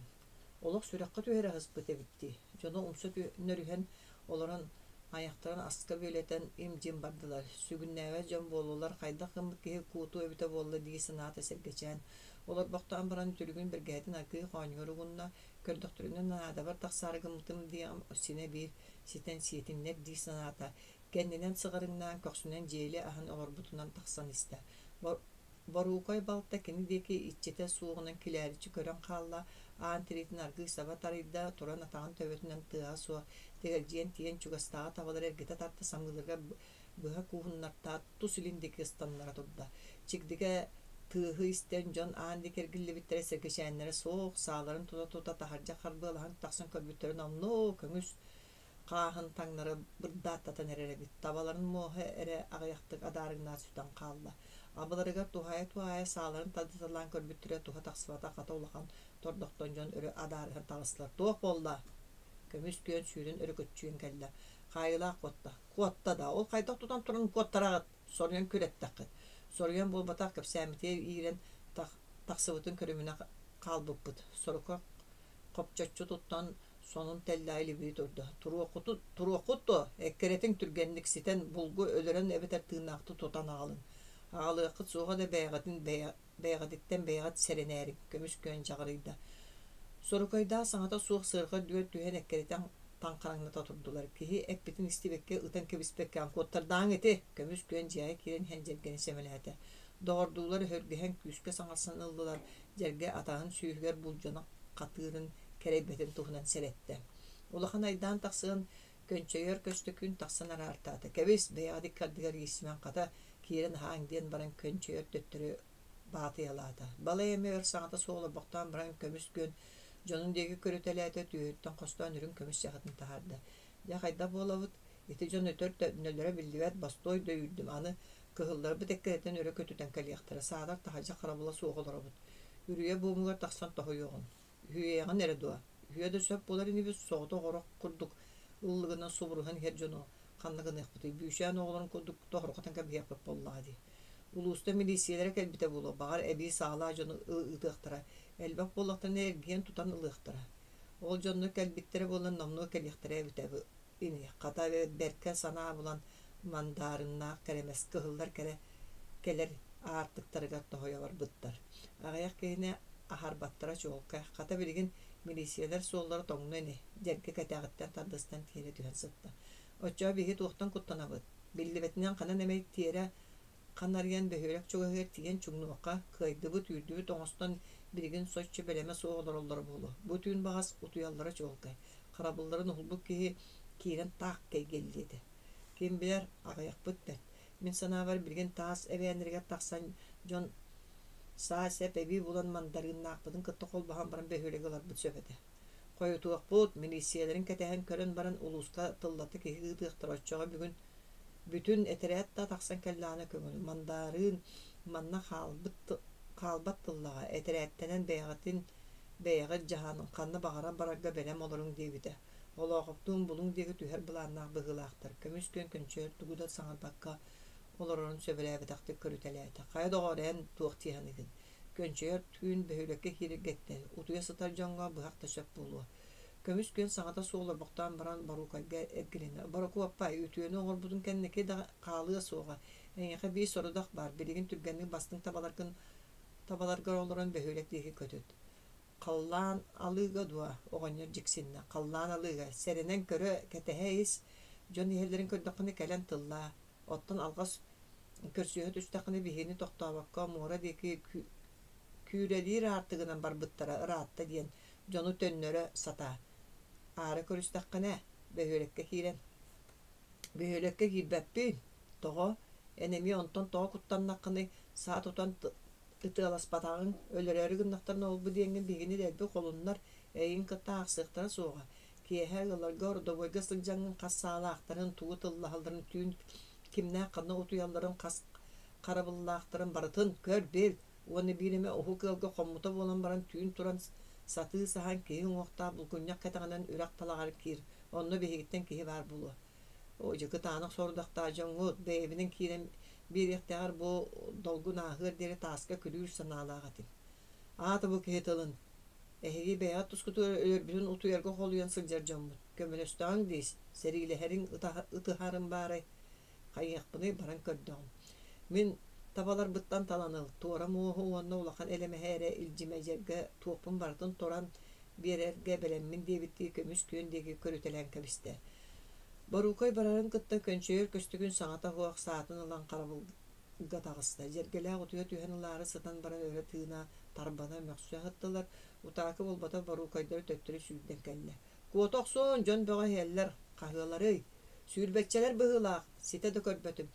Олох сүрэххэ түһэрэ сыспыт эбит дии. Дьоно умса нөрүһэн олорон айахтарын аска бүөлэтэн им-дьим бардылар. Сүгүннээбэт дьон буоллулар, хайдах гыммыт киһи куутуо эбитэ буолла дии санаата Сэргэчээн. Олорбохтоон баран үтүлүгүн бэргэһэтин аргыый хоонньугар угунна, көрдөхтөрүнэ наадабар тахсаары гыммытым диэҕим синэ биир ситэн сиэтиннэр дии санаата. Кэннинэн сыҕарыҥнаан көхсүнэн дьиэли аһан олорбутунан тахсан истэ. Боруукай балта кини диэки иччитэ суоҕунан килээриччи көрөн хаалла, аан тириитин аргыый саба тарыйда, туран атаҕын төбөтүнэн тыаһа суох тэгэлдьийэн тиийэн чугастааҕы табалары эргитэ тарта самыыларыгар быһа кууһуннартаат тус илин диэки ыстаннара турда. Чигдигэ тыаһы истэн дьон аан диэки эргиллибиттэрэ сэргэчээннэрэ суох, сааларын тута-тута таһырдьа харбыалаһан тахсан көрбүттэрин номнуо көҥүс хааһын таҥнары бырдааттатан эрэр эбит. Табаларын муоһа эрэ аҕыйахтык адаарыҥнаат сүтэн хаалла. Абаларыгар туһаайа-туһаайа сааларын тардыталаан көрбүттэрэ туһа тахсыбата хата улахан тордохтон дьон өрө адаарыһан таҕыстылар. Туох буолла? Көмүс күөн сүүрэн өрүкүччүйэн кэллэ. Хаайыылаах куотта. Куотта да, ол хайдах тутан туран куоттараҕыт? Соруйан күрэттэххит. Соруйан буолбатах кэпсээммитигэр иирэн тахсыбытын көрүмүнэ хаалбыппыт. Сорука хопчоччу туттан сонун тэллэҕи илибирии турда. Туруоххутут, туруоххут дуо? Эккирэтиҥ түргэнник ситэн булгу өлөрөн эбэтэр тыыннаахтыы тутан аҕалыҥ. Аҕалыаххыт суоҕа да бэйэҕитин бэйэ, бэйэҕититтэн бэйэҕит сэрэнээриҥ, көмүс күөн чаҕырыйда. Сорукайдаах саҥата суох сыарҕа үрдүгэр түһэн эккирэтэн таҥхараҥната турдулар. Киһи эппитин истибэккэ, ытан кэбиспэккэ куоттардааҥ ити! Көмүс күөн дьиэҕэ киирэн иһэн дьэргэни сэмэлээтэ. Доҕордуулар өһүргэһэн күүскэ саҥарсан ыллылар, дьэргэ атаһын сүүһүгэр булдьана хатыырын кэрэйбэтин туһунан сэрэттэ. Улахан айдаан тахсыан көнчөйөр Көстөкүүн тахсан араартаата. Кэбис, бэйэҕит икки ардыгар иирсимэҥ, хата, киирэн аһааҥ диэн баран көнчөйөр төттөрү баатыйалаата. Балай эмэ өр саҥата суох олорбохтоон баран көмүс күөн дьонун диэки көрүтэлээтэ, түөһүттэн хостоон үрүҥ көмүс чаһытын таһаарда. Дьэ, хайдах буолабыт? Ити дьон өтөр төннөллөрө биллибэт, бостуой да үүрдүм, аны кыһылларбыт эккирэтэн өрө көтүтэн кэлиэхтэрэ, саатар таһырдьа харабыла суох олоробут. Үрүйэ буомугар тахсан тоһуйуоҕун. Үһүйэҕин эрэ дуо? Үһүө да сөп буолар инибит, соҕотох орох курдук ыллыгынан субуруһан иһэр дьону ханна гыныахпытый, бүүчээн оҕолорун курдук тоһорҕотон кэбиһиэхпит буоллаҕа дии. Улуустан милииссийэлэрэ кэлбитэ буолуо, баҕар, эбии саалаах дьону ыытыахтара, элбэх буоллахтарына эргийэн тутан ылыахтара. Ол дьоннор кэлбиттэрэ буолан номнуо кэлиэхтэрэ эбитэ ини, хата бэркэ санаа булан мандаарыннаах кэрэмэс кыһыллар кэрэ кэлэр аартыктарыгар тоһуйа барбыттар. Аҕыйах киһини аһарбаттара чуолкай, хата билигин милииссийэлэр суоллара тоҥно ини, дьэргэ кэтэҕиттэн тардыстан тиэрэ түһэн сытта. Оччоҕо биһиги туохтан куттанабыт? Биллибэтинэн ханан эмэ тиэрэ ханарыйан бөһүөлэк чугаһыгар тиийэн чуҥнуохха, кыайдыбыт, үүрдүбүт оҥостон билигин соччо бэлэмэ суох олороллоро буолуо. Бу түүн баҕас утуйаллара чуолкай. Харабылларын уһулбут киһи киирэн таах кэйгэллиэ этэ. Ким билэр, аҕыйахпыт бэрт. Мин санаабар, билигин таас эбээннэригэр тахсан дьон саа-сэп эбии булан мандарыыннаахпытын кытта холбоһон баран бөһүөлэги ыларбыт сөп этэ. Хойутуохпут, милииссийэлэрин кэтэһэн көрөн баран улууска тыллата киһи ыытыахтара оччоҕо бүгүн бүтүн этэрээт да тахсан кэллэҕинэ көҥүл. Мандаарыын манна хаалбыт хаалбат тыллаҕа, этэрээттэнэн бэйэҕитин бэйэҕит дьаһаныҥ, ханна баҕарар барарга бэлэм олоруҥ диэбитэ. Олоохоптуун Булуҥ диэки түһэр былааннаах быһыылаахтар. Көмүс күөн көнчөөр тугу да саҥарбакка олорорун сөбүлээбэтэхтик көрүтэлээтэ. Хайа доҕоор, эн туох дии саныыгын? Көнчөйөр түүн бөһүөлэккэ киирэргэ эттэ, утуйа сытар дьоҥҥо быһах да сөп буолуо. Көмүс күөн саҥата суох олорбохтоон баран Боруукайга эргилиннэ. Борокуоппай, үтүөнү оҥорбутун кэнники да хаалыа суоҕа. Эйиэхэ биир сорудах баар, билигин түргэнник бастыҥ табаларгын табаларгар олорон бөһүөлэк диэки көтүт. Халлаан алыыга дуо? Оҕонньор дьиксиннэ. Халлаан алыыга. Сэрэнэн көрө, кэтэһэ ис. Дьон иһэллэрин көрдөххүнэ кэлэн тыллаа. Оттон алҕас көрсүһэ түстэххинэ биһигини тохтообокко муора диэки күүрэлиир аартыгынан барбыттара ыраатта диэн дьону төннөрө сатаа. Аара көрүстэххинэ бөһүөлэккэ киирэн Бөһүөлэккэ киирбэппин. Тоҕо? Эн эмиэ онтон тоҕо куттаннаххыный? Саа тутан ытыаласпатаҕыҥ, өлөрөөрү гыннахтарына ол-бу диэҥҥин биһигини дэлби холуннар, эйигин кытта аахсыахтара суоҕа. Киэһэ ыалларга ордобуойга сылдьаҥҥын хас саалаахтарын, тугу тыллаһалларын, түүн кимнээх ханна утуйалларын, хас харабыллаахтарын барытын көр-бил уонна биир эмэ уһук ыалга хоммута буолан баран түүн туран сатыы саһан киһи уҥуохтаах булгунньах кэтэҕинэн үрэх талаҕар киир, онно биһигиттэн киһи баар буолуо. Оо, дьэ кытаанах сорудахтаах дьоҥҥут бэйэбинэн киирэн биэриэхтээҕэр бу долгун ааһыар диэри тааска күрүүр санаалаах этим. Аата бу киһи тылын Эһиги бэйэҕит тускутугар өлөрбүтүн утуйарга холуйан сылдьар дьоммут. Көмөлөстөҕүҥ дии, сэриилэһэриҥ ытыһарым баарай. Хайыахпыный баран көрдөҕүм. Мин табаларбыттан талан ыл, туора муоһу уонна улахан элэмэһи эрэ илдьимэдьэргэ туохпун барытын туран биэрэргэ бэлэммин диэбиттии көмүс күөн диэки көрүтэлээн кэбистэ. Боруукай барарын кытта көнчөйөр көстүгүн саҥата суох саатын ылан харабылга таҕыста. Дьэргэлээх утуйа түһэн ылаары сытан баран өрө тыына, тарбана мөхсө аһыттылар. Утаакы буолбатах боруукайдары төттөрү сүүрдэн кэллэ. Куота охсуон, дьон бөҕө иһэллэр, хаһыаларый? Сүүрбэччэлэр быһыылаах, ситэ да көрбөтүм.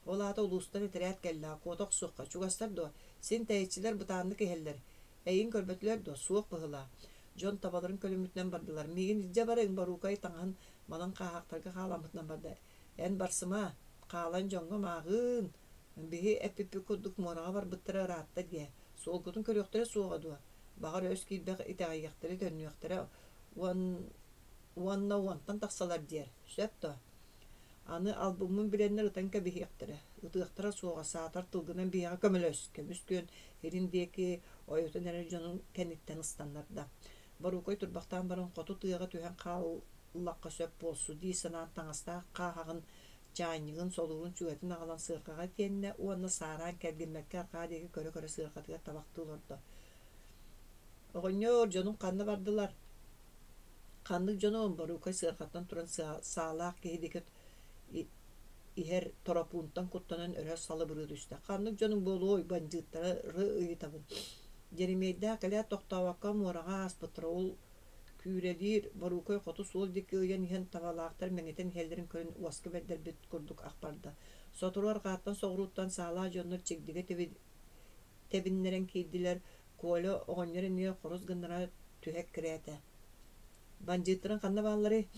Ол аата улуустан этэрээт кэллэҕэ, куота охсуохха, чугастар дуо? Син тэйиччилэр бытааннык иһэллэр. Эйигин көрбөтүлэр дуо? Суох быһыылаах. Дьон табаларын көлүммүтүнэн бардылар. Миигин илдьэ барыҥ, Боруукай таҥаһын малын хааһахтарга хааламмытынан барда. Эн барсыма, хаалан дьоҥҥо мааҕыын, биһи эппиппит курдук муораҕа барбыттара ыраатта диэ. Суолгутун көрүөхтэрэ суоҕа дуо? Баҕар өс киирбэх итэҕэйиэхтэрэ, төннүөхтэрэ уон уонна уонтан тахсалар диэр. Сөп дуо? Аны албыммын билэннэр ытан кэбиһиэхтэрэ, ытыахтара суоҕа, саатар тылгынан биһиэхэ көмөлөс, көмүс күөн илин диэки ойутан эрэр дьонун кэнниттэн ыстаннарда. Боруукай турбахтаан баран хоту тыаҕа түһэн хааллахха сөп буолсу дии санаан таҥастаах хааһаҕын, чаанньыгын, солуурун сүгэтин аҕалан сыарҕаҕа тиэннэ уонна саараан кэлгиммэккэ арҕаа диэки көрө-көрө сыарҕатыгар табахтыы олордо. Оҕонньоор, дьонуҥ ханна бардылар? Ханнык дьонум Боруукай сыарҕаттан туран саалаах киһи диэки иһэр Торопуунтан куттанан өрө салыбырыы түстэ. Ханнык дьонуҥ буолуой, бандьыыттары ыйытабын. Дьэримиэйдээх кэлээт тохтообокко муораҕа ааспыттара. Ол күүрэлиир Боруукай хоту суол диэки ыйан иһэн табалаахтар мэҥитэн иһэллэрин көрөн уоска бэрдэрбит курдук ах барда. Сотору арҕааттан соҕурууттан саалаах дьоннор чигдигэ тэбиннэрэн киирдилэр. Коля оҕонньор эмиэ хорус гыннара түһэ эккирээтэ. Бандьыыттарыҥ ханна баалларый?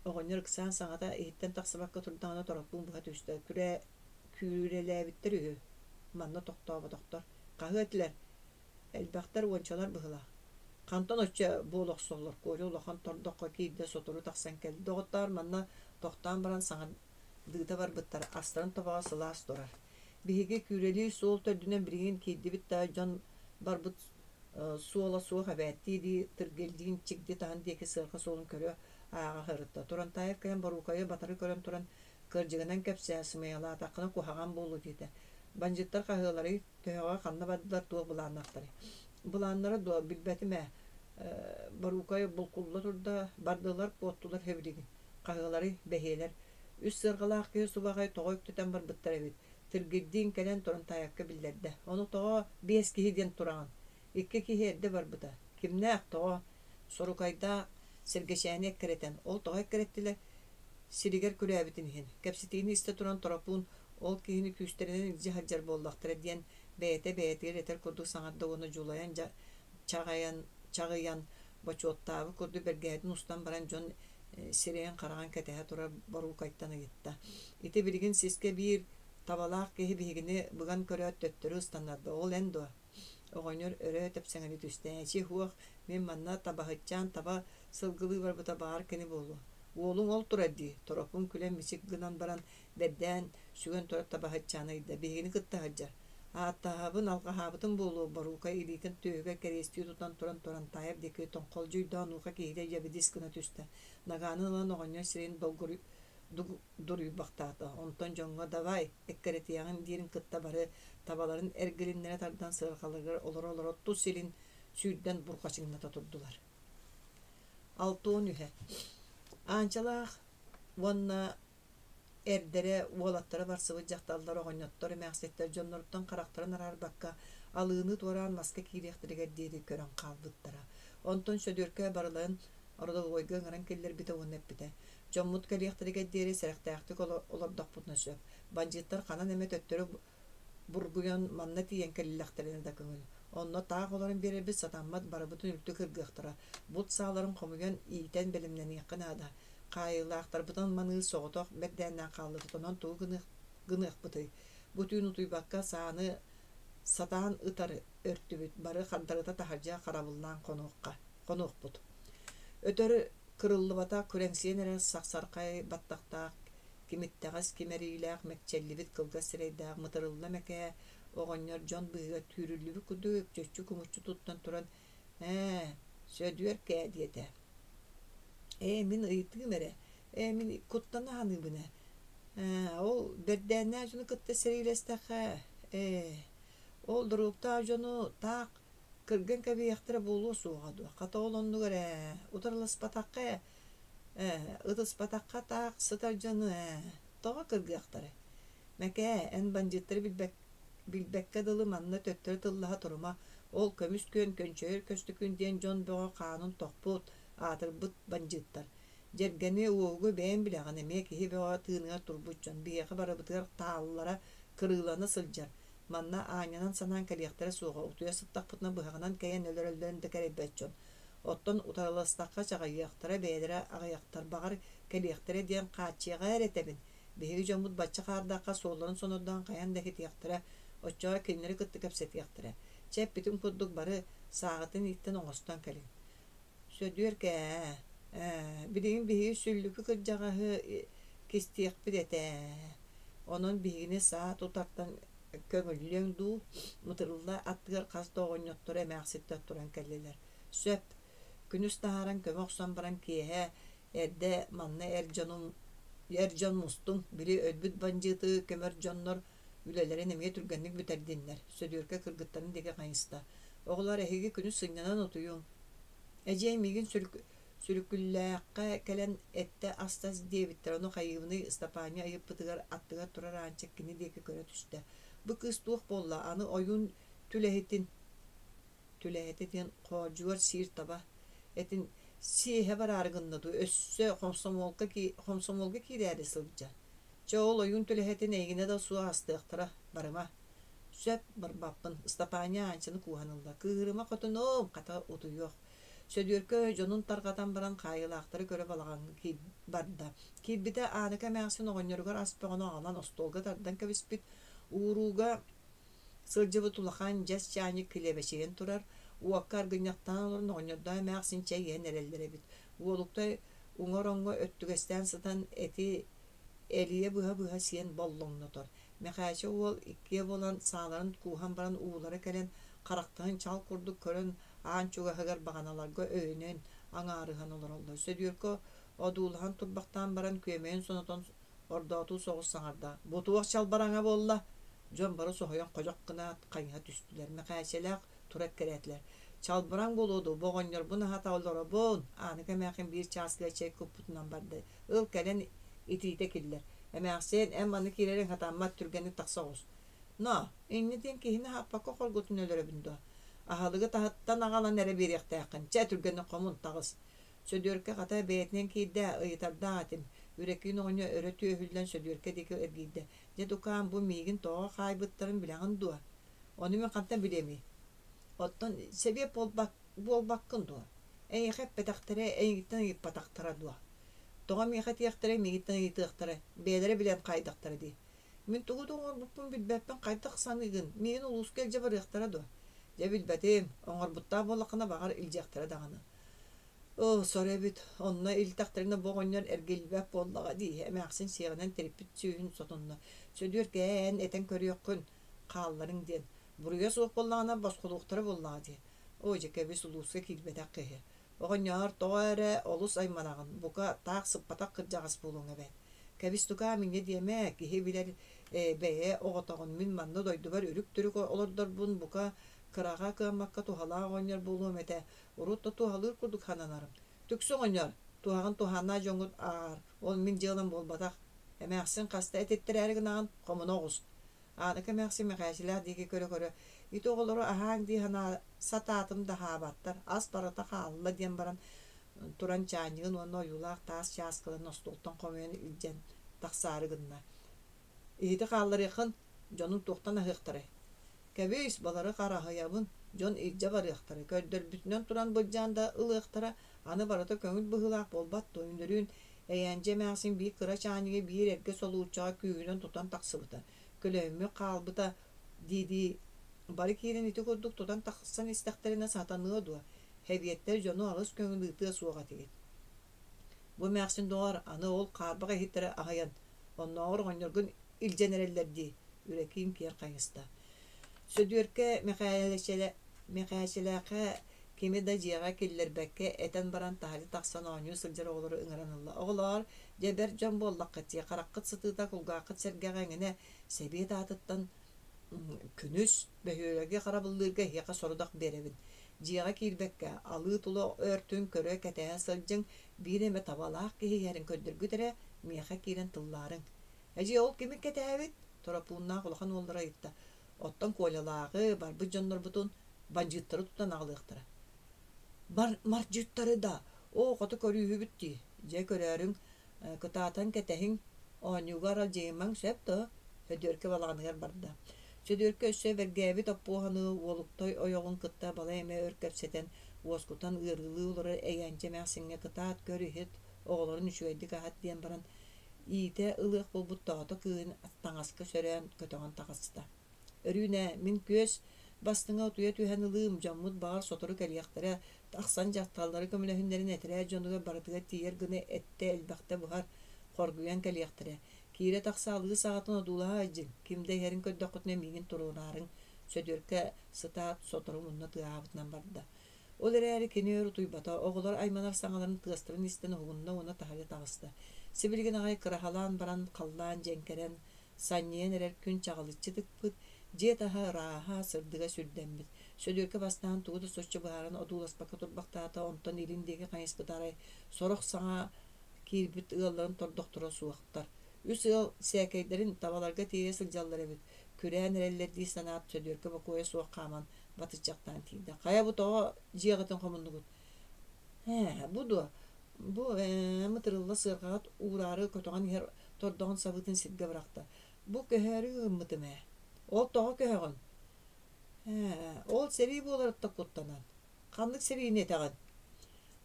Оҕонньор ыксаан саҥата иһиттэн тахсыбакка турдаҕына Тороппуун быһа түстэ. Күрэ күүрэлээбиттэр үһү. Манна тохтооботохтор. Хаһыа этилэр. Элбэхтэр уончалар быһыылаах. Хантан оччо буола охсоллор? Коля улахан тордоххо киирдэ, сотору тахсан кэллэ. Доҕоттоор, манна тохтоон баран саҥардыыта барбыттар. Астарын тобоҕо сылаас турар. Биһиги күүрэлиир суол төрдүнэн билигин киирдибит да, дьон барбыт суола суох эбээт дии-дии Тыргылдьыын чигди таһын диэки сыарҕа суолун көрө ааҕа сырытта. Турантаев кэлэн Боруукайы батары көрөн туран кырдьыгынан кэпсээ, сымыйалаатаххына куһаҕан буолуо диэтэ. Бандьыыттар хаһыаларый, төһөҕө ханна бардылар, туох былааннаахтарый? Былааннара дуо, билбэтим ээ. Боруукай булкулла турда, бардылар, куоттулар үһү билигин. Хаһыаларый, бэһиэлэр. Үс сыарҕалаах киһи субаҕай тоҕо үктэтэн барбыттар эбит. Тиргирдиин кэлэн Турантаайакка биллэрдэ. Ону тоҕо биэс киһи диэн тураҕын? Икки киһи эрдэ барбыта. Кимнээх тоҕо? Сорукайдаах Сэргэчээни эккирэтэн. Ол тоҕо эккирэттилэр? Сиригэр күрээбитин иһин. Кэпсэтиини истэ туран Торопуун ол киһини күүстэринэн илдьэ сылдьар буоллахтара диэн бэйэтэ бэйэтигэр этэр курдук саҥарда уонна дьулайан чаҕыйан Бочуоттаабыт курдук бэргэһэтин устан баран дьон сирэйин-хараҕын кэтэһэ турар боруукайтан ыйытта: «Ити билигин сискэ биир табалаах киһи биһигини быган көрөөт төттөрү ыстаннарда, ол эн дуо?» Оҕонньор өрө тэпсэҥэлии түстэ: «Эчи һуох, мин манна табаһытчаан таба сылгылыы барбыта баҕар кини буолуо. Уолуҥ ол турар дии» Торопуун күлэн мичик гынан баран бэрдээн сүгэн турар табаһытчааны ыйда: «Биһигини кытта сылдьар. Ааттаһабын, алҕаһаабытым буолуо» Борука илиитин түөһүгэр кэриэстии тутан туран Турантаев диэки тоҥхолдьуйдаан ууха киһитэ дьэбидис гына түстэ. Нагааны ылан оҕонньор сирэйин дугуйбахтаата. Онтон дьоҥҥо «давай, эккирэтиэҕиҥ» диирин кытта бары табаларын эргилиннэрэ тардан сыарҕаларыгар олоро-олоро тус илин сүүрдэн бурҕачыҥната турдулар. 63. Аанчалаах уонна эрдэрэ, уолаттара барсыбыт дьахталлар, оҕонньоттор, эмээхситтэр дьонноруттан харахтарын араарбакка, алыыны туораан маска киириэхтэригэр диэри көрөн хаалбыттара. Онтон Сөдүөркэ барыларын родовойга ыҥыран киллэрбитэ уонна эппитэ: «Дьоммут кэлиэхтэригэр диэри сэрэхтээхтик олордохпутуна сөп. Бандьыыттар ханан эмэ төттөрү бургуйан манна тиийэн кэллэхтэринэ да көҥүл. Онно таах олорон биэрэрбит сатаммат, барыбытын үлтү кыргыахтара. Булт сааларын хомуйан, иитэн бэлэмнэниэххэ наада. Хаайыылаахтарбытын маныыр соҕотох бэрдээннээх хааллыбыт, онон тугу гыныахпытый? Бу түүн утуйбакка сааны сатаан ытар өртүбүт, бары хардарыта таһырдьа харабыллаан хонуохха, хонуохпут. Өтөр кырыллыбатах күрэҥсийэн эрэр сахсархай баттахтаах кимиттэҕэс кимэриилээх мэкчэллибит кылгас сирэйдээх мытырылла мэкээ оҕонньор дьон быыһыгар түүрүллүбүт курдук өкчөччү кумуччу туттан туран «Ээ, Сөдүөр кээ» диэтэ. «Ээ, мин ыйытыым эрэ, ээ, мин куттана саныыбын ээ. Ээ, ол бэрдээннээх дьону кытта сэриилэстэххэ, ээ, ол доруоптаах дьону таах кырган кэбиһиэхтэрэ буолуо суоҕа дуо? Хата ол оннугар ээ, утарыласпатахха ээ, Ээ, ытыспатахха таах сытар дьону ээ, тоҕо кыргыахтарай? Мэкээ, эн бандьыыттары билбэккэ дылы манна төттөрү тыллаһа турума, ол көмүс күөн көнчөйөр көстөкүүн диэн дьон бөҕө хаанын тохпут, аатырбыт бандьыыттар. Дьэргэни, уоһугу бэйэҥ билэҕин, эмиэ киһи бөҕө тыыныгар турбут дьон, биһиэхэ барыбытыгар тааллара кырыылана сылдьар. Манна аанньанан санаан кэлиэхтэрэ суоҕа, утуйа сыттахпытына быһаҕынан кэйэн өлөрөллөрүн да кэрэйбэт дьон. Оттон утарыластахха чаҕыйыахтара, бэйэлэрэ аҕыйахтар, баҕар, кэлиэхтэрэ диэн хааччыйаҕа эрэ этэбин. Биһиги дьоммут бачча хаардаахха суолларын сонордоон хайаан да иһитиэхтэрэ, оччоҕо кинилэри кытта кэпсэтиэхтэрэ. Чэ, эппитим курдук бары сааҕытын ииттэн оҥостон кэлиҥ. Сөдүөркэ ээ, ээ, билигин биһиги сүллүкү кырдьаҕаһы кистиэхпит этэ ээ. Онон биһигини саа тутартан көҥүллүөҥ дуу, мытырылла аттыгар хас да оҕонньоттору эмээхситтэр туран кэллилэр. Сөп, күнүс таһааран көмө охсон баран киэһэ эрдэ манна эр дьонум эр дьон мустуҥ, били өлбүт бандьыыты көмөр дьоннор үлэлэрин эмиэ түргэнник бүтэрдиннэр, Сөдүөркэ кыргыттарын диэки хайыста. Оҕолоор, эһиги күнүс сынньанан утуйуҥ. Эдьиэй миигин сүлүкүллээххэ кэлэн эттэ астас диэбиттэр, ону хайыыбыный Ыстапаанньа ыйыппытыгар аттыгар турар Аанчык кини диэки көрө түстэ. Бу кыыс туох буолла, аны ойуун түлэһитин түлэһитэ диэн хоодьугар сиир таба этин сиэһэ бараары гынна дуу, өссө хомсомуолга, хомсомуолга киирээри сылдьар. Чэ ол ойуун түлэһитин эйигинэ да суох астыахтара, барыма. Сөп, барбаппын, Ыстапаанньа Аанчаны кууһан ылла. Кыыһырыма хотунуом, хата утуйуох. Сөдүөркэ дьонун тарҕатан баран хаайыылаахтары көрө балаҕаҥҥа барда. Киирбитэ Ааныка эмээхсин оҕонньоругар ас бөҕөнү аҕалан остуолга тардан кэбиспит. Уурууга сылдьыбыт улахан дьэс чаанньык килэбэчийэн турар. Уокка аргынньахтаан олорон оҕонньордоох эмээхсин чэй иһэн эрэллэр эбит. Уолуктай уҥа ороҥҥо өттүгэстээн сытан эти элийэ быһа-быһа сиэн боллоҥнотор. Мэхээчэ уол иккиэ буолан сааларын кууһан баран уулара кэлэн харахтарын чал курдук көрөн аан чугаһыгар баҕаналарга өйөнөн аҥаарыһан олороллор. Сөдүөркэ одуулаһан турбахтаан баран күөмэйин сонотон ордоотуу соҕус саҥарда: «Бу туох чалбараҥа буолла?» Дьон бары соһуйан ходьох гынаат хайыһа түстүлэр. Мэхээчэлээх тура эккирээтилэр: «Чалбараҥ буолуо дуо, бу оҕонньорбун аһата олоробун!» Ааныка эмээхсин биир чааскыга чэй куппутунан барда: «Ыл, кэлэн итиитэ киллэр. Эмээхсиэн, эн манна киирэриҥ сатаммат, түргэнник тахса оҕус. Но, инньэ диэн киһини аһаппакка хоргутун өлөрөбүн дуо? Аһылыгы таһыттан аҕалан эрэ биэриэхтээххин. Чэ, түргэнник хомун, таҕыс. Сөдүөркэ хата бэйэтинэн киирдэ, ыйытардаах этим. Үрэкиин оҕонньор өрө түөһүллэн Сөдүөркэ диэки эргийдэ. Дьэ, тукаам, бу миигин тоҕо хаайбыттарын билэҕин дуо? Ону мин хантан билиэмий? Оттон сэбиэт буолбаккын дуо? Эйиэхэ эппэтэхтэрэ, эйигиттэн ыйыппатахтара дуо? Тоҕо миэхэ этиэхтэрэ, миигиттэн ыйытыахтара, бэйэлэрэ билэн хаайдахтара дии. Мин тугу да оҥорбуппун билбэппин хайдах саныыгын, миигин улууска илдьэ барыахтара дуо? Дьэ билбэтим, оҥорбуттаах буоллаххына баҕар илдьиэхтэрэ даҕаны. Оо, сор эбит, онно илтэхтэринэ бу оҕонньор эргиллибэт буоллаҕа дии, эмээхсин сиэҕинэн тириппит сүүһүн сотунна. Сөдүөркэ эн этэн көрүөххүн, хаалларыҥ диэн. Буруйа суох буоллаҕына босхолуохтара буоллаҕа дии. Оо, дьэ кэбис улууска киирбэтэх киһи. Оҕонньоор, тоҕо эрэ олус айманаҕын, бука, таах сыппатах кырдьаҕас буолуоҥ эбээт. Кэбис тукаам инньэ диэмэ, киһи билэр бэйэ оҕотоҕун мин манна дойдубар үрүк-түрүк олордорбун, бука, кыраҕа кыаммакка туһалаах оҕонньор буолуом этэ, урут да туһалыыр курдук сананарым. Түксү оҕонньор, туһаҕын туһааннаах дьоҥҥут ааҕар, ол мин дьыалам буолбатах. Эмээхсин хаста этиттэрээри гынаҕын, хомуна оҕус. Ааныка эмээхсин Мэхээчилээх диэки көрө-көрө, ити оҕолору аһааҥ дии санаа сатаатым да аһаабаттар, ас барыта хаалла диэн баран туран чаанньыгын уонна ойуулаах таас чааскыларын остуолтан хомуйан илдьэн тахсаары гынна. Иһити хаалларыаххын, дьонуҥ туохтан аһыахтарай? Кэбис, балары хараһыйабын, дьон илдьэ барыахтара, көрдөрбүтүнэн туран былдьаан да ылыахтара, аны барыта көҥүл быһыылаах буолбат дуо, үнүрүүн Эйээндьи эмээхсин биир кыра чаанньыгы биир эргэ солуурчаҕа күүһүнэн тутан тахсыбыта, көлөһүммүт хаалбыта дии-дии бары киирэн ити курдук тутан тахсан истэхтэринэ сатаныа дуо, Сэбиэттэр дьону алыс көҥүл ыытыа суох этигит. Бу эмээхсин доҕоор, аны ол хаарбах иһиттэрэ аһыйан, оннооҕор оҕонньоргун илдьэн эрэллэр дии, Үрэкиин киэр хайыста. Сөдүөркэ Мэхээчэлээххэ кими да дьиэҕэ киллэрбэккэ этэн баран таһырдьа тахсан оонньуу сылдьар оҕолору ыҥыран ылла. Оҕолоор, дьэ бэрт дьон буоллаххыт дии, хараххыт сытыыта, кулгааххыт сэргэҕэ эҥинэ, сэбиэт аатыттан күнүс бөһүөлэги харабыллыырга эһиэхэ сорудах биэрэбин. Дьиэҕэ киирбэккэ, алыы тула өртүн көрө кэтэһэ сылдьыҥ, биир эмэ табалаах киһи иһэрин көрдөргүт эрэ, миэхэ киирэн тыллаарыҥ. Эдьиий, ол кими кэтэһэбит? Торопууннаах улахан уоллара ыйытта. Оттон Колялааҕы, барбыт дьоннорбутун бандьыыттары тутан аҕалыахтара. Бар мардьыттары да, оо, хоту көрүүһүбүт дии. Дьэ, көрөөрүҥ, кытаатан кэтэһиҥ, оонньууга аралдьыйымаҥ сөп дуо? Сөдүөркэ балаҕаныгар барда. Сөдүөркэ өссө бэргээбит Оппуоһаны уолуктай ойоҕун кытта балай эмэ өр кэпсэтэн, уоскутан ыарыылыы олорор Эйээнчэ эмээхсиҥҥэ кытаат, көр-иһит, оҕолорун үчүгэйдик аһат диэн баран, иитэ ылыах буолбут тоҕото кыыһын таҥаска сөрөөн көтөҕөн таҕыста. Өрүүнэ, мин күөс бастыҥа утуйа түһэн ылыым, дьоммут баҕар сотору кэлиэхтэрэ, тахсан дьахталлары көмөлөһүннэрин этэрээт дьонугар барытыгар тиийэр гына эттэ элбэхтэ буһар, хоргуйан кэлиэхтэрэ. Киирэ-тахса алыы саҕатын одуулаһа сылдьыҥ, ким да иһэрин көрдөххүтүнэ миигин туруораарыҥ, Сөдүөркэ сытаат сотору мунна тыаһаабытынан барда. Ол эрээри кини өр утуйбата, оҕолор айманар саҥаларын тыастарын истэн уһугунна уонна таһырдьа таҕыста. Сибилигин аҕай кыраһалаан баран, халлаан дьэҥкэрэн, санньыйан эрэр күн чаҕылыччы тыкпыт, дьиэ таһа ырааһа, сырдыга сүрдэммит. Сөдүөркэ бастаан тугу да соччо быһааран одууласпакка турбахтаата, онтон илин диэки хайыспыт арай сорох саҥа киирбит ыалларын тордохторо суохтар. Үс ыал сээкэйдэрин табаларга тиийэ сылдьаллар эбит, күрээн эрэллэр дии санаат, Сөдүөркэ бокуойа суох хааман батыччахтаан тиийдэ. Хайа бу тоҕо дьиэҕитин хомуннугут? Ээ, бу дуо? Бу ээ мытырылла сыарҕаҕыт уураары көтөҕөн иһэр тордоҕун сабыытын сиргэ бырахта. Бу көһөөрү гыммытым ээ. Ол тоҕо көһөҕүн? Ээ, ол сэрии буоларыттан куттанан. Ханнык сэриини этэҕин?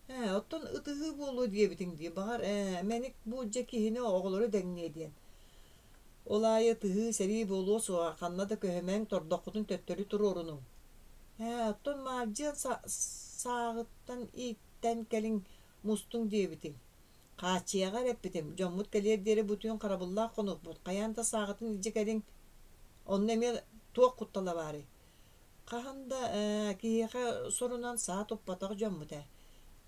Ээ, оттон ытыһыы буолуо диэбитиҥ дии, баҕар, ээ, мэник бу дьэ киһини оҕолору дэҥниэ диэн. Ол аайы ытыһыы сэрии буолуо суоҕа, ханна да көһүмэҥ, тордоххутун төттөрү туруорунуҥ. Ээ, оттон Маардьыан сааҕыттан ииттэн кэлиҥ, мустуҥ диэбитиҥ. Хааччыйаҕа эрэ эппитим, дьоммут кэлиэр диэри бу түүн харабыллаах хонуохпут, хайаан да сааҕытын илдьэ кэлиҥ. Онно эмиэ туох куттала баарый? Хаһан да ээ, киһиэхэ сорунан саа туппатах дьоммут ээ.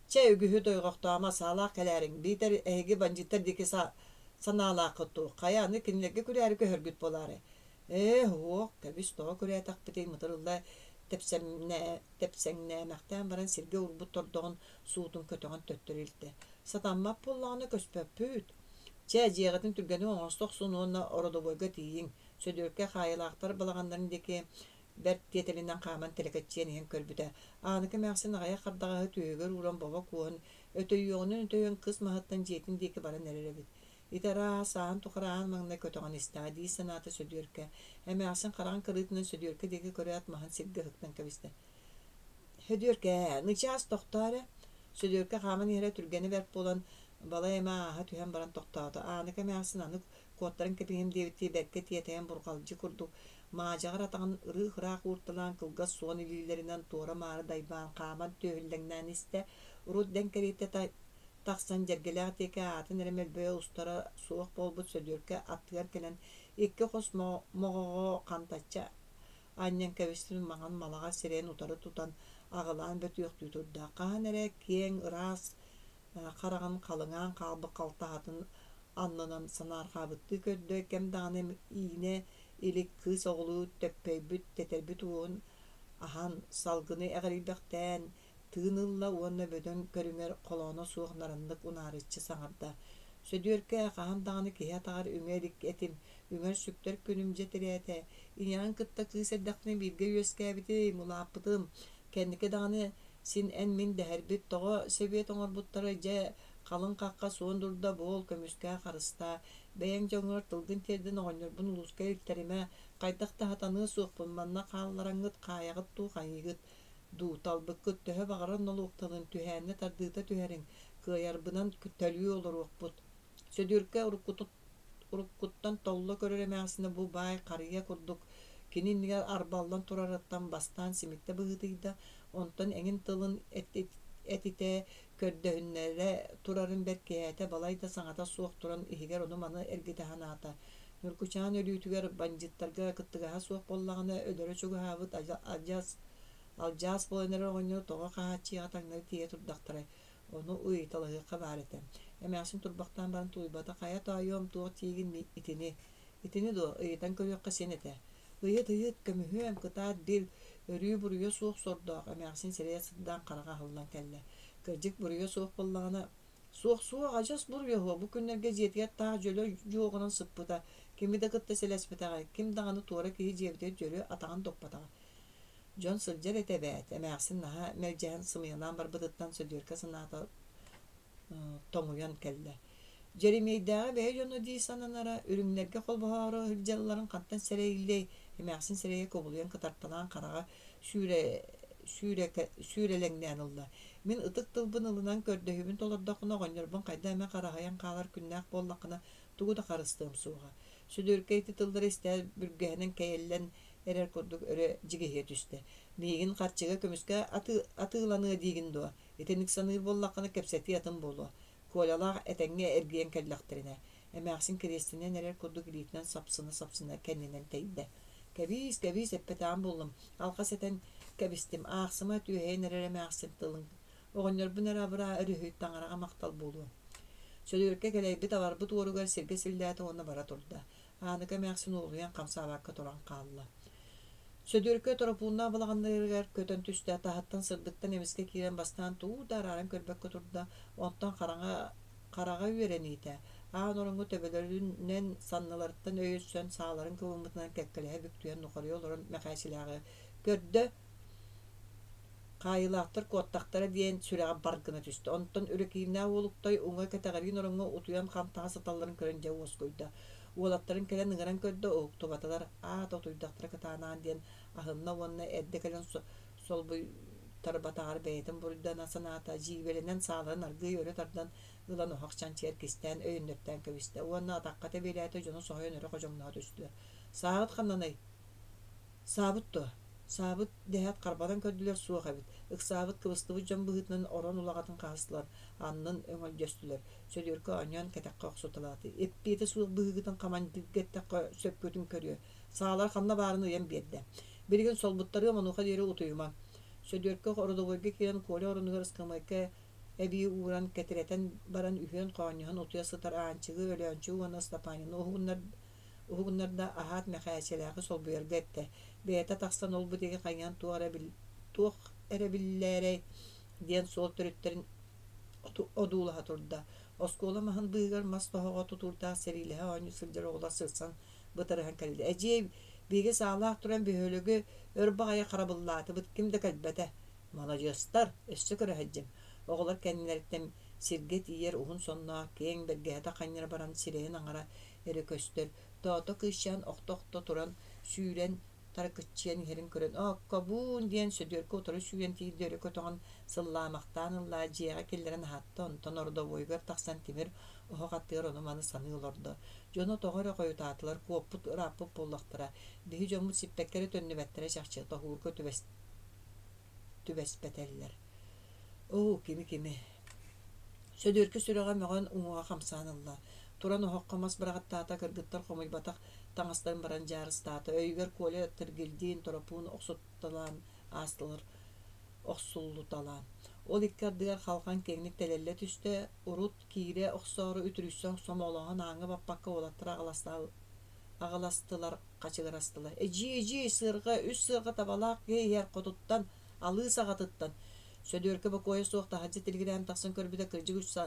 Чэ, үгүһү дойҕохтоомо, саалаах кэлээриҥ, биитэр эһиги бандьыыттар диэки санаалааххыт дуу, хайа аны кинилэргэ күрээри көһөргүт буолаарай? Ээ, уох, кэбис, тоҕо күрээтэхпитий, мытырылла тэпсэҥнээмэхтээн баран сиргэ уурбут тордоҕун суутун көтөҕөн төттөрү илтэ. Сатаммат буоллаҕына көспөппүт. Чэ, дьиэҕитин түргэнник оҥосто охсун уонна ородобуойга тиийиҥ. Сөдүөккэ хаайыылаахтар балаҕаннарын диэки бэрт тиэтэлинэн хааман тэлэкэччийэн иһэн көрбүтэ. Ааныка эмээхсин аҕыйах хардаҕаһы түөһүгэр ууран бобо кууһан, өтөйүөҕүнэн өтөйөн кыс маһыттан дьиэтин диэки баран эрэр эбит. Ити арааһа сааһын тухары аан маҥнай көтөҕөн истэҕэ дии санаата Сөдүөркэ. Эмээхсин хараҕын кырыытынан Сөдүөркэ диэки көрөөт маһын сиргэ ыһыктан кэбистэ. Сөдүөркэ, нычаас тохтоо эрэ. Сөдүөркэ хааман иһэрэ түргэнэ бэрт буолан, балай эмэ ааһа түһэн баран тохтоото. Ааныка эмээхсин аны куоттаран кэбиһиэм диэбиттии бэркэ тиэтэйэн бурҕалдьы курдук маадьаҕар атаҕын ырыых-ыраах уурталаан кылгас суон илиилэринэн туора-маары дайбаан хааман түөһүллэҥнээн истэ. Урут дэҥ кэриэтэ тахсан Дьэргэлээх диэки аатын эрэ мөлбөйө устара суох буолбут Сөдүөркэ аттыгар кэлэн икки хос моҕоҕо хантаччы анньан кэбистим маҥан малаҕа сирэйин утары тутан аҕылаан бөтүөхтүү турда. Хаһан эрэ киэҥ, ыраас хараҕын халыҥаан хаалбыт халтаһатын аннынан санаарҕаабыттыы көрдө, кэм даҕаны иинэ илик кыыс оҕолуу төппөйбүт, тэтэрбит уоһун аһан, салгыны эҕирийбэхтээн, тыын ылла уонна бөдөҥ көрүҥэр холооно суох нарыннык унаарыччы саҥарда: «Сөдүөркэ, хаһан даҕаны киһи атаҕар үҥэ илик этим, үҥэр-сүктэр күнүм дьэ тирээтэ. Ийэҕин кытта кыыс эрдэхпинэ бииргэ үөскээбитим, улааппытым. Кэнники даҕаны син эн-мин дэһэрбит, тоҕо сэбиэт оҥорбуттара дьэ, халыҥ хахха суон дурда буол, көмүскээ, харыстаа. Бэйэҥ дьоҥҥор тылгын тиэрдэн оҕонньорбун улууска илтэримэ, хайдах да сатаныа суохпун, манна хааллараҥҥыт хаайаҕыт дуу, хайыыгыт дуу, талбыккыт төһө баҕарар нолуоктанын түһээннэ тардыыта түһэриҥ, кыайарбынан төлүү олоруохпут. Сөдүөркэ уруккуттан толло көрөр эмээхсинэ бу баай харыйа курдук кини иннигэр арбаллан турарыттан бастаан симиттэ быһыытыйда, онтон эҥин тылын этитэ көрдөһүннэрэ турарын бэркиһээтэ балайда саҥата суох туран иһигэр ону-маны эргитэ санаата. Ньургучаан өлүүтүгэр бандьыыттарга кыттыгаһа суох буоллаҕына өлөрө чугаһаабыт адьас алдьаас буолан эрэр оҕонньору тоҕо хаһааччыйаҕа таҥнары тиийэ турдахтарай Ону ыйыталаһыахха баар этэ. Эмээхсин турбахтаан баран тулуйбата, хайа тоойуом, туох диигин итини? Итини дуо, ыйытан көрүөххэ син этэ. Ыйыт, ыйыт, көмүһүөм, кытаат бил, өрүү буруйа суох сордоох, эмээхсин сирэйэ сырдаан хараҕа аһыллан кэллэ. Кырдьык буруйа суох буоллаҕына, суох-суох, адьас буруйа суох, бу күннэргэ дьиэтигэр таах дьөлө дьуоҕунан сыппыта, кими да кытта сэлэспэтэҕэ, ким даҕаны туора киһи дьиэбитигэр дьөрү атаҕын да укпатаҕа. Дьон сылдьар этэ эбээт, эмээхсин наһаа мэлдьэһэн сымыйалаан барбытыттан Сөдүөркэ санаата тоҥуйан кэллэ. Дьэримиэйдээҕи бэйэ дьоно дии сананара, үрүҥнэргэ холбоһоору сылдьалларын хантан сэрэйиллиэй, эмээхсин сирэйэ кубулуйан кытарталаан хараҕа сүүрэ, сүүрэ, сүүрэлэҥнээн ылла. Мин ытык тылбын ылынан көрдөһүүбүн толордоххуна оҕонньорбун хайда эмэ хараһыйан хаалар күннээх буоллаххына тугу да харыстыам суоҕа. Сөдүөркэ ити тыллары истээт бүргэһинэн кэйэллэн эрэр курдук өрө дьигиһийэ түстэ. Миигин харчыга көмүскэ атыыланыа диигин дуо? Итинник саныыр буоллаххына кэпсэтии атын буолуо. Колялаах этэҥҥэ эргийэн кэллэхтэринэ, эмээхсин кириэстэнэн эрэр курдук илиитинэн сапсына-сапсына кэннинэн тэйдэ. Кэбиис, кэбиис эппэтэҕим буоллум, алҕас этэн кэбистим, аахсыма түөһэйэн эрэр эмээхсин тылын Оҕонньорбун эрэ абыраа өрүһүй, таҥараҕа махтал буолуо. Сөдүөркэ кэлэйбит-абарбыт уоругар сиргэ силлээтэ уонна бара турда. Ааныка эмээхсин уолуйан хамсаабакка туран хаалла. Сөдүөркэ Торопууннаах балаҕаннарыгар көтөн түстэ, таһыттан сырдыктан эмискэ киирэн бастаан тугу да арааран көрбөккө турда, онтон хараҥа хараҕа үөрэниитэ, аан ороҥҥо төбөлөрүнэн санныларыттан өйөссөн сааларын кыбыммытынан кэккэлэһэ бүктүйэн нухарыйа олорон Мэхээчилээҕи көрдө, Хаайыылаахтар куоттахтара диэн сүрэҕэ бар гына түстэ. Онтон Үрүкииннээх Уолуктай уҥа кэтэҕэриин ороҥҥо утуйан хантаҕа сыталларын көрөн дьэ уоскуйда. Уолаттарын кэлэн ыҥыран көрдө, уһуктубатылар, аата утуйдахтара кытаанаан диэн аһынна уонна эрдэ кэлэн солбуйтарбатаҕар бэйэтин буруйдана санаата, дьиибэлэнэн сааларын аргыый өрө тардан ылан оһох чанчыйар кистээн өйөннөртөөн кэбистэ уонна атахха тэбиэлээтэ дьону соһуйан өрө ходьоҥноһо түстүлэр. «Сааҕыт ханнаный?» Саабыт дуо? Саабыт дэһээт харбатан көрдүлэр суох эбит. Ыксаабыт, кыбыстыбыт дьон быһыытынан орон улаҕатын хаһыстылар, аннын өҥөлдьөстүлэр. Сөдүөркэ оонньоон кэтэххэ охсуталаата. Эппиэтэ суох быһыыгытын хамандыырга эттэххэ сөпкүтүн көрүө. Саалар ханна баарын ыйан биэрдэ. Билигин солбуттарыам онуоха диэри утуйумаҥ. Сөдүөркэ ородобуойга киирэн Коля оронугар ыскамыайка эбии ууран кэтирэтэн баран үһүөн хоонньоһон утуйа сытар Аанчыгы, Өлөөнчүгү уонна Ыстапаанины уһугуннар Уһугуннарда аһаат Мэхээчэлээҕи солбуйарга эттэ, бэйэтэ тахсан ол-бу диэки хайыһан туох эрэ биллээрэй диэн суол төрүттэрин одуулаһа турда. Оскуола маһын быыһыгар мас тоһоҕо тутуурдаах сэриилэһэ оонньуу сылдьар оҕолор сырсан бытарыһан кэллэ. «Эдьиэй, биһиги саалаах туран бөһүөлэги өр баҕайы харабыллаатыбыт, ким да кэлбэтэ. Маладьыастар, өссө көрө сылдьыҥ». Оҕолор кэннилэриттэн сиргэ тиийэр уһун сонноох, киэҥ бэргэһэтэ ханньара баран сирэйин аҥара эрэ көстөр. Тоото кыысчаан охто-охто туран сүүрэн таракыччыйан иһэрин көрөн «Ооккобуун» диэн Сөдүөркэ утары сүүрэн тиийдэ өрө көтөҕөн сыллаамахтаан ылла, дьиэҕэ киллэрэн аһатта, онтон ородобуойугар тахсан тимир оһох аттыгар ону-маны саныы олордо. Дьоно тоҕо эрэ хойутаатылар, куоппут ырааппыт буоллахтара. Биһи дьоммут сиппэккэ эрэ төннүбэттэрэ чахчы, тоһуурга түбэспэтэллэр. Оо, кими-кими Сөдүөркэ сүрэҕэ мөҕөн уҥуоҕа хамсаан ылла. Туран оһоххо мас быраҕаттаата, кыргыттар хомуйбатах таҥастарын баран дьаарыстаата. Өйүгэр Коля Тиргилдиин, Торопуун охсутталаан аастылар охсуллуталаан. Ол икки ардыгар халҕан киэҥник тэлэллэ түстэ, урут киирэ охсоору үтүрүйсэн сомоҕолоһон ааҥҥа баппакка уолаттар аҕыластылар, хачыгырастылар. «Эдьиий, эдьиий, сыарҕа, үс сыарҕа табалаах киһи иһэр хотуттан, алыы саҕатыттан» Сөдүөркэ бокуойа суох таһырдьа тилигирээн тахсан көрбүтэ кырдьык үс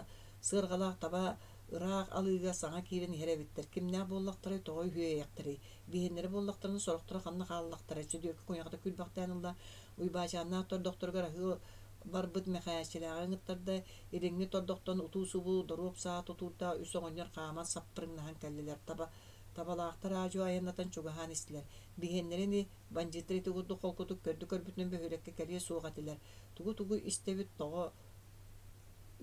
сыарҕалаах таба ыраах алыыга саҥа киирэн иһэр эбиттэр. Кимнээх буоллахтарай, тоҕо үһүөйэхтэрий? Биһиэннэрэ буоллахтарына сорохторо ханна хааллахтарай? Сөдүөркэ куйаҕата күлбэхтээн ылла. Уйбаачааннаах тордохторугар аһыы барбыт Мэхээччилээҕи ыҥыттарда. Илиҥҥи тордохтон утуу-субуу доруоп саа тутуурдаах үс оҕонньор хааман саппырыҥнаһан кэллилэр. Таба табалаахтар аа-дьуо айаннатан чугаһаан истилэр. Биһиэннэрэ ини бандьыыттар ити курдук холкутук көрдү-көрбүтүнэн бөһүөлэккэ кэлиэ суох этилэр. Тугу-тугу истэбит, тоҕо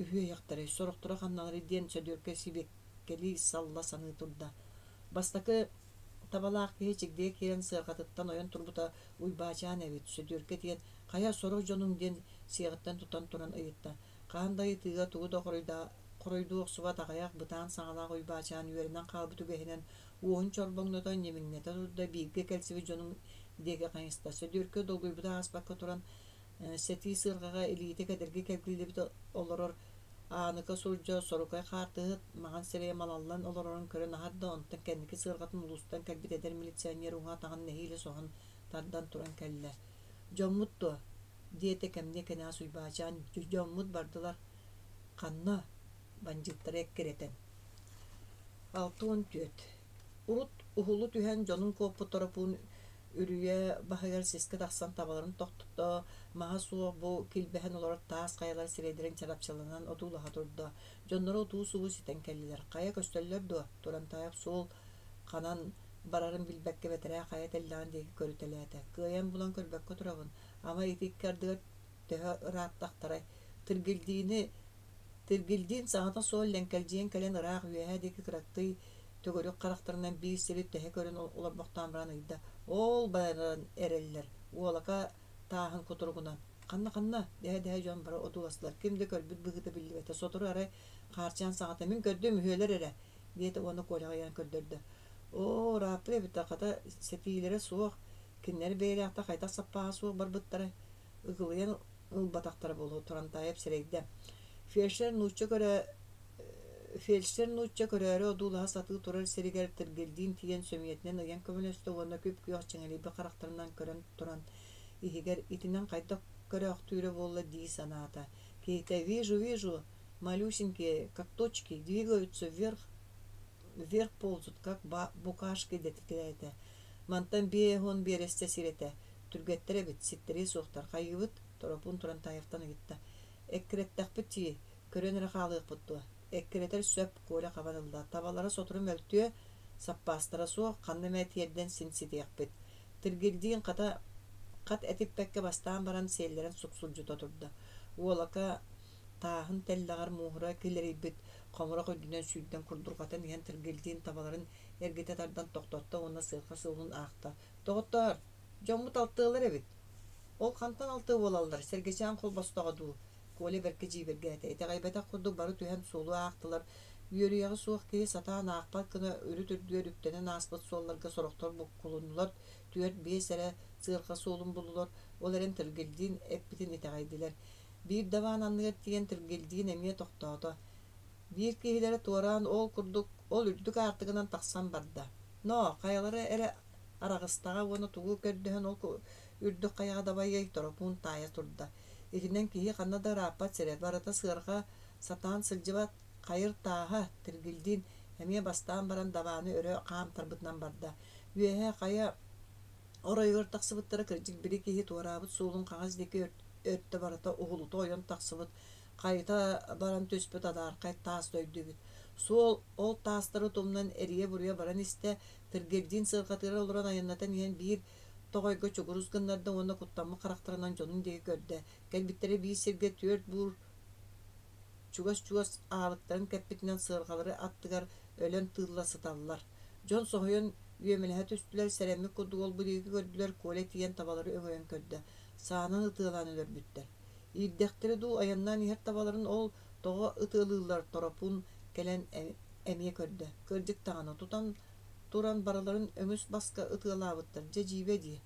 үһүөйэхтэрэй, сорохторо ханналарый диэн Сөдүөркэ сибиэккэлии салла саныы турда. Бастакы табалаах киһи чигдигэ киирэн сыарҕатыттан ойон турбута Уйбаачаан эбит. Сөдүөркэ тиийэн «Хайа, сорох дьонуҥ» диэн сиэҕиттэн тутан туран ыйытта. Хаһан да ыйытыыга тугу да хоруйдуу охсубат аҕыйах бытаан саҥалаах Уйбаачаан үөрэнэн хаалбыт үгэһинэн уоһун чорбоҥното, ньимиҥнэтэ турда, бииргэ кэлсибит дьонун диэки хайыста. Сөдүөркэ долгуйбута ааспакка туран сэтии сыарҕаҕа илиитэ кэдэрги кэлгиллибит олорор Ааныка сурдьа сорукай хаартыһыт маҥан сирэйэ малаллан олорорун көрөн аһар да, онтон кэнники сыарҕатын улуустан кэлбит эдэр милиционер уҥа атаҕын нэһиилэ соһон тардан туран кэллэ. «Дьоммут дуо?» диэтэ кэмниэ кэнэҕэс Уйбаачаан. «Дьоммут бардылар. Ханна?» бандьыыттары эккирэтэн. 64. Урут уһулу түһэн дьонун куоппут Торопуун үрүйэ баһыгар сискэ тахсан табаларын тохтото, маһа суох бу килбэһэн олорор таас хайалар сирэйдэрин чарапчыланан одуулаһа турда. Дьонноро утуу-субуу ситэн кэллилэр. Хайа көстөллөр дуо? Турантаев суол ханан барарын билбэккэ бэтэрээ хайа тэллэҕин диэки көрүтэлээтэ. Кыайан булан көрбөккө турабын. Ама ити икки ардыгар төһө ырааттахтарай? Тиргилдиини Тиргилдиин саҥата суох лэҥкэлдьийэн кэлэн ыраах үөһээ диэки кыракый төгүрүк харахтарынан биир сири тэһэ көрөн олорбохтоон баран ыйда: «Ол баран эрэллэр, уолака тааһын кутуругунан. Ханна-ханна?» дэһэ-дэһэ дьон бары одууластылар. Ким да көрбүт быһыыта биллибэтэ. Сотору арай Хаарчаан саҥата: «Мин көрдүм, үһүөлэр эрэ» диэтэ уонна Коляҕа ыйан көрдөрдө. «Оо, ырааппыт эбит да, хата сэтиилэрэ суох, кинилэр бэйэлээхтэр хайдах саппааһа суох барбыттарай?» Ыгылыйан ылбатахтара буолуо Турантаев сэрэйдэ. Фельдшер нуучча көрө Фельдшер нуучча көрөөрү одуулаһа сатыы турар сиригэр Тиргилдиин тиийэн сөмүйэтинэн ыйан көмөлөстө уонна күп-күөх чэҥэлийбит харахтарынан көрөн туран иһигэр итинэн хайдах көрөөхтүүрэ буолла дии санаата. Киһитэ «Вижу, вижу, малюсенькие, как точки, двигаются вверх, вверх ползут, как букашки» дэтитэлээтэ. Мантан 50 биэрэстэ сир этэ. Түргэттэр эбит, ситтэриэ суохтар, хайыыбыт? Торопуун Турантаевтан ыйытта. Эккирэттэхпит дии, көрөн эрэ хаалыахпыт дуо? Эккирэтэр сөп, Коля хабан ылла. Табалара сотору мөлтүө, саппаастара суох, ханна эмэ тиэрдэн син ситиэхпит. Тиргилдиин хата хат этиппэккэ бастаан баран сиэллэрэн суксулдьута турда. Уолака тааһын тэллэҕэр мууһура килэрийбит хомурах үрдүнэн сүүрдэн курдурҕатан иһэн Тиргилдиин табаларын эргитэ тардан тохтотто уонна сыарҕа суолун аахта. Доҕоттоор, дьоммут алтыалар эбит. Ол хантан алтыа буолаллар, Сэргэчээн холбостоҕо дуу? Коля бэркэ дьиибэргээтэ. Итэҕэйбэтэх курдук бары түһэн суолу аахтылар. Үөрүйэҕэ суох киһи сатаан аахпат гына үрүт үрдүгэр үктэнэн ааспыт суолларга сорохтор буккулуннулар, түөрт-биэс эрэ сыарҕа суолун буллулар, ол эрэн Тиргилдиин эппитин итэҕэйдилэр. Биир дабаан анныгар тиийэн Тиргилдиин эмиэ тохтоото. Биир киһилэрэ туораан ол курдук ол үрдүк аартыгынан тахсан барда. Ноо, хайалара эрэ араҕыстаҕа уонна тугу көрдөһөн ол үрдүк хайаҕа дабайыай Торопуун таайа турда. Итинэн киһи ханна да ырааппат сирэ, барыта сыарҕа сатаан сылдьыбат хайыр тааһа Тиргилдиин эмиэ бастаан баран дабааны өрө хаамтарбытынан барда. Үөһэ хайа оройугар тахсыбыттара кырдьык били киһи туораабыт суолун хаҥас диэки өртө барыта уһулута ойон тахсыбыт хайыта баран түспүт адаархай таас дойду эбит. Суол ол таастары тумнан эрийэ-буруйа баран истэ, Тиргилдиин сыарҕатыгар олорон айаннатан иһэн биир Тоҕойго чугурус гыннарда уонна куттаммыт харахтарынан дьонун диэки көрдө. Кэлбиттэрэ биир сиргэ түөрт буур чугас-чугас аалыктарын кэппитинэн сыарҕалары аттыгар өлөн тыылла сыталлар. Дьон соһуйан үөмэлэһэ түстүлэр, сэрэммит курдук ол-бу диэки көрдүлэр, Коля тиийэн табалары өҥөйөн көрдө. Саанан ытыалаан өлөрбүттэр. Иирдэхтэрэ дуу, айаннаан иһэр табаларын ол тоҕо ытыалыыллар Торопуун кэлэн эмиэ көрдө. Кырдьык даҕаны, тутан туран барыларын өҥүс баска ытыалаабыттар, дьэ дьиибэ дии.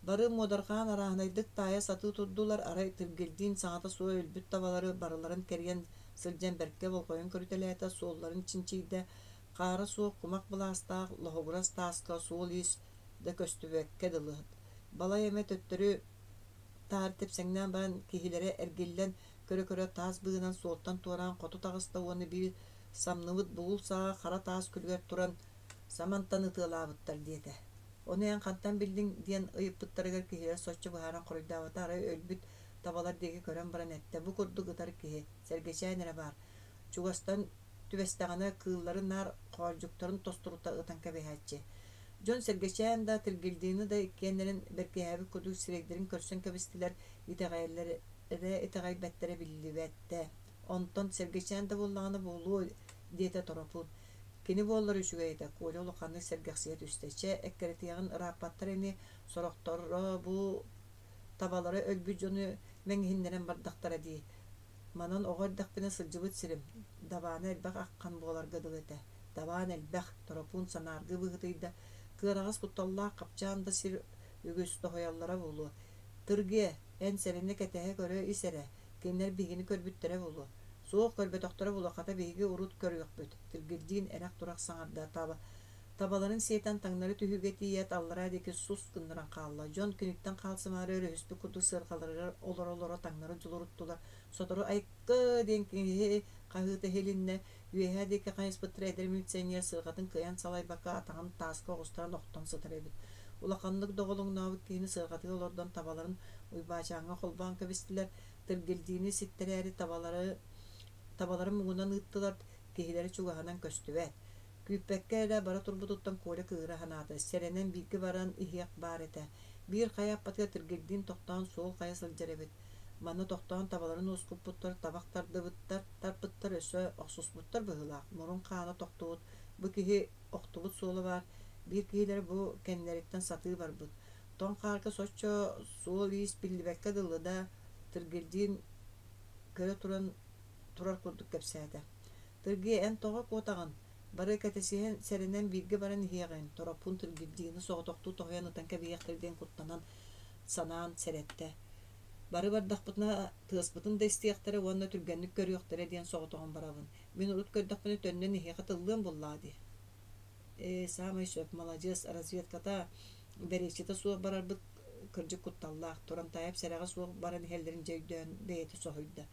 Бары муодарҕаан арааһынайдык таайа сатыы турдулар, арай Тиргилдиин саҥата суох өлбүт табалары барыларын кэрийэн сылдьан бэркэ болҕойон көрүтэлээтэ, суолларын чинчийдэ, хаара суох кумах былаастаах лоһугурас тааска суол-иис да көстүбэккэ дылы. Балай эмэ төттөрү таары тэпсэҥнээн баран киһилэрэ эргиллэн көрө-көрө таас быыһынан суолтан туораан хоту таҕыста уонна биир самныбыт бугул саҕа хара таас күлүгэр туран самантан ытыалаабыттар диэтэ. Ону эн хантан биллиҥ диэн ыйыппыттарыгар киһилэр соччо быһааран хоруйдаабата арай өлбүт табалар диэки көрөн баран эттэ бу курдук ытар киһи сэргэчээн эрэ баар чугастан түбэстэҕинэ кыыллары наар хоолдьуктарын тостурута ытан кэбиһээччи. Дьон сэргэчээн да, Тиргилдиини да иккиэннэрин бэркиһээбит курдук сирэйдэрин көрсөн кэбистилэр, итэҕэйэллэрэ итэҕэйбэттэрэ биллибэттэ. Онтон сэргэчээн да буоллаҕына буолуо диэтэ Торопуун. Кини буоллар үчүгэй этэ, Коля улаханнык сэргэхсийэ түстэ. Чэ, эккирэтиэҕин ырааппаттар ини, сорохторо бу табалара өлбүт дьону мэҥиһиннэрэн бардахтара дии. Манан оҕо эрдэхпинэ сылдьыбыт сирим, дабаана элбэх аххан буоларга дылы этэ. Дабаан элбэх, Торопуун санааргыы быһыытыйда, кыараҕас кутталлаах хапчаан да сир үгүс тоһуйаллара буолуо. Тыргыа, эн сэрэнэ кэтэһэ көрө ис эрэ, кинилэр биһигини көрбүттэрэ буолуо. Суох көрбөтөхтөрө буолуо, хата биһиги урут көрүөхпүт, Тиргилдиин эрэх-турах саҥарда, таба Табаларын сиэтэн таҥнары түһүүгэ тиийээт, аллараа диэки сус гыннаран хаалла. Дьон киниттэн хаалсымаары өрүһүспүт курдук сыарҕаларыгар олоро-олоро таҥнары дьулуруттулар. Сотору «Айкы!» диэн киһи хаһыыта иһилиннэ. Үөһээ диэки хайыспыттара эдэр милиционер сыарҕатын кыайан салайбакка атаҕын тааска оҕустаран охтон сытар эбит. Улаханнык доҕолоҥнообут киһини сыарҕатыгар олордон табаларын Уйбаачааҥҥа холбоон кэбистилэр. Тиргилдиини ситтэрээри табалары табаларын муҥунан ыыттылар, киһилэрэ чугаһынан көстүбэт. Күүппэккэ эрэ бара турбутуттан Коля кыыһыра санаата, сэрэнэн бииргэ баран иһиэх баар этэ. Биир хайа аппатыгар Тиргилдиин тохтоон суол хайа сылдьар эбит. Манна тохтоон табаларын уоскуппуттар, табах тардыбыттар, тарпыттар, өссө охсуспуттар быһыылаах. Мурун хаана тохтубут, бу киһи охтубут суола баар. Биир киһилэрэ бу кэннилэриттэн сатыы барбыт. Тоҥ хаарга соччо суол-иис биллибэккэ дылы да, Тиргилдиин көрө туран турар курдук кэпсээтэ. Тыргыа, эн тоҕо куотаҕын? Бары кэтэсиһэн, сэрэнэн бииргэ баран иһиэҕиҥ, Торопуун Тыргырдьыыны соҕотохтуу тоһуйан ытан кэбиһиэхтэрэ диэн куттанан, санаан сэрэттэ. Бары бардахпытына тыаспытын да истиэхтэрэ уонна түргэнник көрүөхтэрэ диэн соҕотоҕун барабын. Мин урут көрдөхпүнэ төннөн эһиэхэ тыллыам буоллаҕа дии. Ээ, саамай сөп, маладьыас, разведката, бэриэччитэ суох барарбыт кырдьык кутталлаах, Турантаев сэрэҕэ суох баран иһэллэрин дьэ өйдөөн бэйэтэ соһуйда.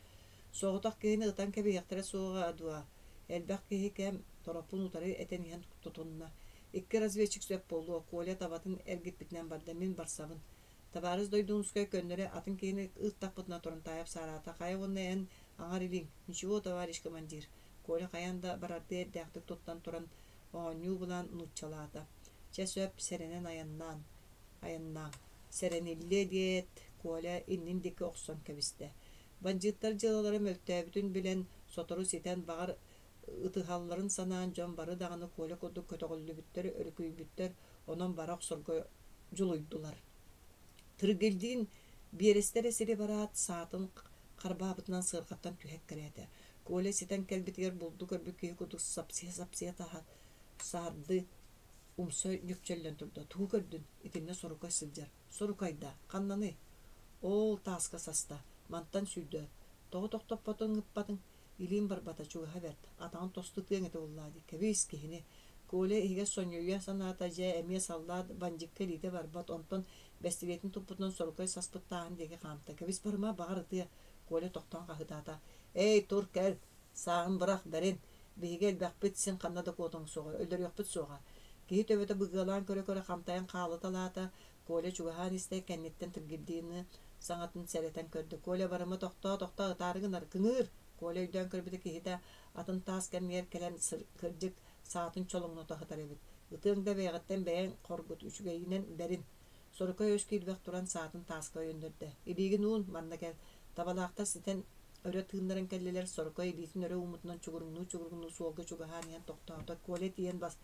Соҕотох киһини ытан кэбиһиэхтэрэ суоҕа дуо, элбэх киһи кэм Торопуун утары этэн иһэн тутунна. Икки разведчик сөп буолуо, Коля табатын эргиппитинэн барда, мин барсабын. Табаарыс Дойдуунускай көннөрү атын киһини ыыттахпытына Турантаев саараата, хайа уонна эн аҥар илииҥ, ничего, товарищ командир, Коля хайаан да барардыы эрдээхтик туттан туран оонньуу булан нууччалаата. Чэ сөп, сэрэнэн айаннаан, айаннааҥ. Сэрэниллиэ диэт, Коля иннин диэки охсон кэбистэ. Бандьыыттар дьыалалара мөлтөөбүтүн билэн, сотору ситэн, баҕар, ытыһалларын санаан дьон бары даҕаны Коля курдук көтөҕүллүбүттэр, өрүкүйбүттэр, онон бара охсорго дьулуйдулар. Тыргилдиин биэрэстэ эрэ сири бараат, саатын харбаабытынан сыарҕаттан түһэ эккирээтэ. Коля ситэн кэлбитигэр булду көрбүт киһи курдук сапсыйа-сапсыйа таһа саардыы умса ньүкчэллэн турда. Тугу көрдүн? Итиннэ сорукай сылдьар. Сорукайда, ханнаный? Оол тааска саста, мантан сүүрдэ. Тоҕо тохтоппотуҥ, ыппатыҥ? Илиим барбата, чугаһа бэрт. Атаҕын тосту тыаҥ этэ буоллаа дии. Кэбис, киһини. Коля иһигэр сонньуйа санаата, дьэ, эмиэ саллаат бандьыкка илиитэ барбат, онтон бэстилиэтин туппутунан сорукай саспыт тааһын диэки хаамта. Кэбис барыма, баҕар ытыа. Коля тохтоон хаһыытаата. Эй, тур, кэл! Сааҕын бырах, бэрин! Биһиги элбэхпит, син ханна да куотуоҥ суоҕа, өлөрүөхпүт суоҕа. Киһи төбөтө быгыалаан көрө-көрө хантайан хаалыталаата, Коля чугаһаан истэ, кэнниттэн Тыргырдыыны саҥатын сэрэтэн көрдө. Коля барыма тохтоо, тохтоо, ытаары гынар, кыҥыыр! Коля өйдөөн көрбүтэ киһитэ атын таас кэннигэр кэлэн кырдьык саатын чолоҥното сытар эбит. Ытыаҥ да бэйэҕиттэн бэйэҥ хоргут, үчүгэйинэн бэрин. Сорукай өс киирбэх туран саатын тааска өйөннөрдө. «Илиигин уун, манна кэл». Табалаахтар ситэн өрө тыыннаран кэллилэр. Сорукай илиитин өрө ууммутунан чугуруҥнуу-чугуруҥнуу суолга чугаһаан иһэн тохтоото. Коля тиийэн бас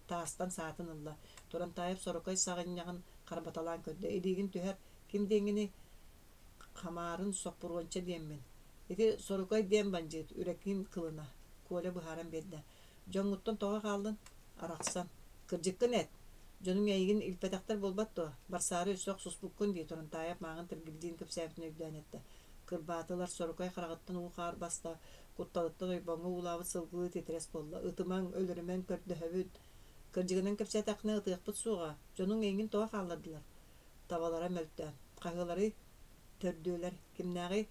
таастан саатын ылла. Турантаев Сорукай саҕынньаҕын харбаталаан көрдө. «Илиигин түһэр, ким диэҥҥиний?» «Хамаарын Соппуруонча диэммин. Ити Сорукай диэн бандьыыт, Үрэкиин кылына», Коля быһааран биэрдэ. «Дьоҥҥуттан тоҕо хааллын?» «Арахсан». «Кырдьыккын эт. Дьонуҥ эйигин илпэтэхтэр буолбат дуо? Барсаары өссө охсуспуккун дии», Турантаев мааҕын Тиргилдиин кэпсээбитин өйдөөн эттэ. Кырбаатылар, Сорукай хараҕыттан уу-хаар баста, кутталыттан ойбоҥҥо уулаабыт сылгылыы титирэс буолла. «Ытымаҥ, өлөрүмэҥ, көрдөһөбүн. Кырдьыгынан кэпсээтэххинэ ытыахпыт суоҕа. Дьонуҥ эйигин тоҕо хааллардылар?» Табалара мөлтөөн. Хаһыаларый? Төрдүөлэр. Кимнээҕий?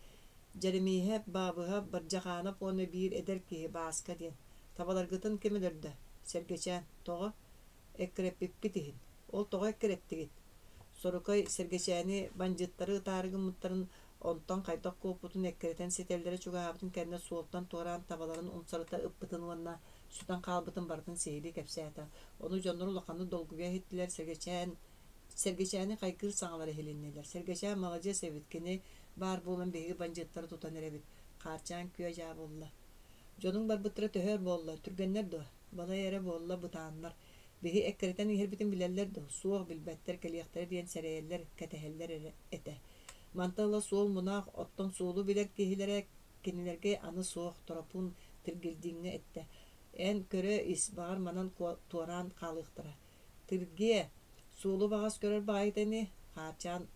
Дьэримииһэп, Баабыһап, Бырдьахаанап уонна биир эдэр киһи Бааска диэн. Табаларгытын ким өлөрдө? Сэргэчээн. Тоҕо? Эккирэппиппит иһин. Ол тоҕо эккирэттигит? Сорукай Сэргэчээни бандьыыттары ытаары гыммыттарын, онтон хайдах куоппутун эккирэтэн ситэллэрэ чугаһаабытын кэннэ суолтан туораан табаларын умсарыта ыппытын уонна сүтэн хаалбытын барытын сиһилии кэпсээтэ. Ону дьоннор улаханнык долгуйа иһиттилэр. Сэргэчээн Сэргэчээни хайгыыр саҥалар иһилиннилэр. Сэргэчээн маладьыас эбит, кини баар буолан биһиги бандьыыттары тутан эрэбит. Хаарчаан күө-дьаа буолла. Дьонуҥ барбыттара төһө өр буолла, түргэннэр дуо? Балай эрэ буолла, бытааннар. Биһи эккирэтэн иһэрбитин билэллэр дуо? Суох, билбэттэр, кэлиэхтэрэ диэн сэрэйэллэр, кэтэһэллэр эрэ этэ. Мантан ыла суол мунаах, оттон суолу билэр киһилэрэ кинилэргэ аны суох, Торопуун Тиргилдииҥҥэ эттэ. Эн көрө ис, баҕар манан туораан хаалыахтара. Тиргиэ, суолу баҕас көрөр баҕайыта ини, Хаарчаан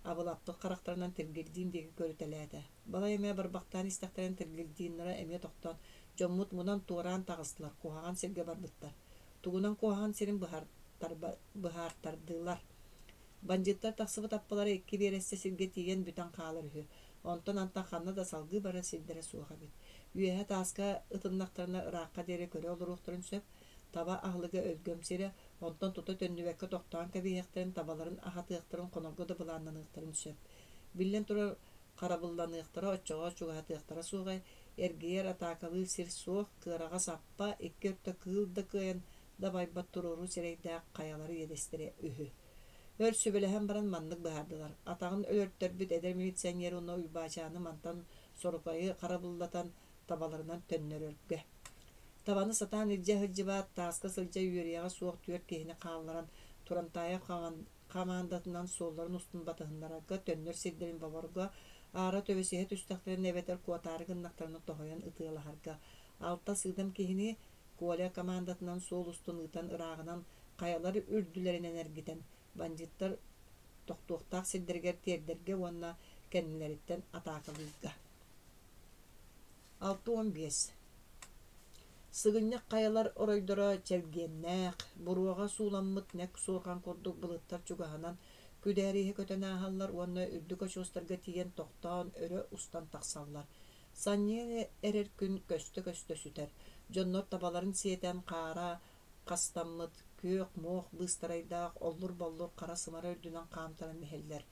абылаппыт харахтарынан Тиргилдиин диэки көрүтэлээтэ. Балай эмэ барбахтаан истэхтэрин Тиргилдииннара эмиэ тохтоон, дьоммут мунан туораан таҕыстылар, куһаҕан сиргэ барбыттар. Тугунан куһаҕан сирин быһаартардылар. Бандьыыттар тахсыбыт аппалара икки биэрэстэ сиргэ тиийэн бүтэн хаалар үһү. Онтон антах ханна да салгыы барар сирдэрэ суох эбит. Үөһэ тааска ытыннахтарына ыраахха диэри көрө олоруохтарын сөп. Таба аһылыга өлгөм сирэ, онтон тута төннүбэккэ тохтоон кэбиһиэхтэрин, табаларын аһатыахтарын, хонорго да былааннаныахтарын сөп. Биллэн турар, харабылланыахтара, оччоҕо чугаһатыахтара суоҕа, эргийэр атаакалыыр сир суох, кыараҕас аппа, икки өртө кыыл да кыайан дабайбат туруору сирэйдээх хайалары иэдэстэрэ үһү. Өр сүбэлэһэн баран маннык быһаардылар: атаҕын өлөртөрбүт эдэр милиционер уонна Уйбаачааны мантан Сорукайы харабыллатан табаларынан төннөрөргө. Табаны сатаан илдьэ сылдьыбат, тааска сылдьа үөрүйэҕэ суох түөрт киһини хаалларан, Турантаев хамаандатынан суолларын устун батыһыннарарга, төннөр сирдэрин боборго, аара төбөсүһэ түстэхтэринэ эбэтэр куотаары гыннахтарына тоһуйан ытыалаһарга, алта сыыдам киһини Коля командатынан суол устун ыытан ырааҕынан хайалар үрдүлэринэн эргитэн, бандьыыттар тохтуохтаах сирдэригэр тиэрдэргэ уонна кэннилэриттэн атаакалыырга. 65. Сыгынньах хайалар оройдоро чэлгиэннээх, буруоҕа сууламмыт нэк суорҕан курдук былыттар чугаһынан күдээриһэ көтөн ааһаллар уонна үрдүк очуостарга тиийэн тохтоон өрө устан тахсаллар. Санньыан эрэр күн көстө-көстө сүтэр. Дьоннор табаларын сиэтэн хаара хастаммыт, күөх муох быыстарайдаах оллур-боллур хара сымара үрдүнэн хаамтаран иһэллэр.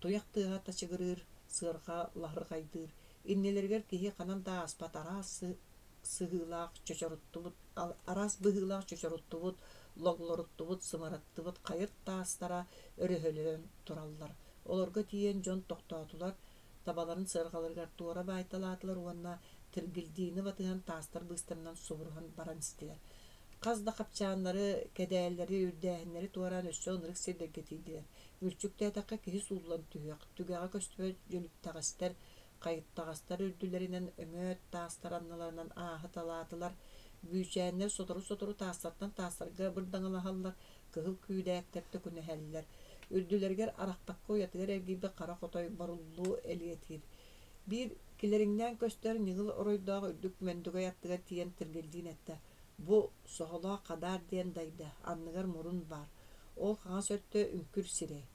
Туйах тыаһа тачыгырыыр, сыарҕа лаһырҕайдыыр. Иннилэригэр киһи ханан да ааспат араас сыһыылаах чочоруттубут, араас быһыылаах чочоруттубут, логлоруттубут, сымараттыбыт хайыр таастара өрөһөлөөн тураллар. Олорго тиийэн дьон тохтоотулар, табаларын сыарҕаларыгар туора баайталаатылар уонна Тиргилдиини батыһан таастар быыстарынан субуруһан баран истилэр. Хас да хапчааннары, кэдээллэри, үрдээһиннэри туораан өссө ынырык сирдэргэ тиийдилэр. Мүлчүктээтэххэ киһи сууллан түһүөх, түгэҕэ көстүбэт дьөлүттэҕэстэр, хайыттаҕастар үрдүлэринэн өҥөөт таастар анныларынан ааһыталаатылар. Бүүчээннэр сотору-сотору таастартан таастарга бырдаҥалаһаллар, кыһыл күүдээктэр төкүнүһэллэр. Үрдүлэригэр арахпакка уйатыгар эргийбит хара хотой боруллуу элиэтиир. Биир килэриҥнээн көстөр ньыгыл оройдоох үрдүк мөндүгэй аттыгар тиийэн Тиргилдиин эттэ: «Бу соһолоох хадаар диэн дайда, анныгар мурун баар. Ол хаҥас өттө үҥкүр сирэй,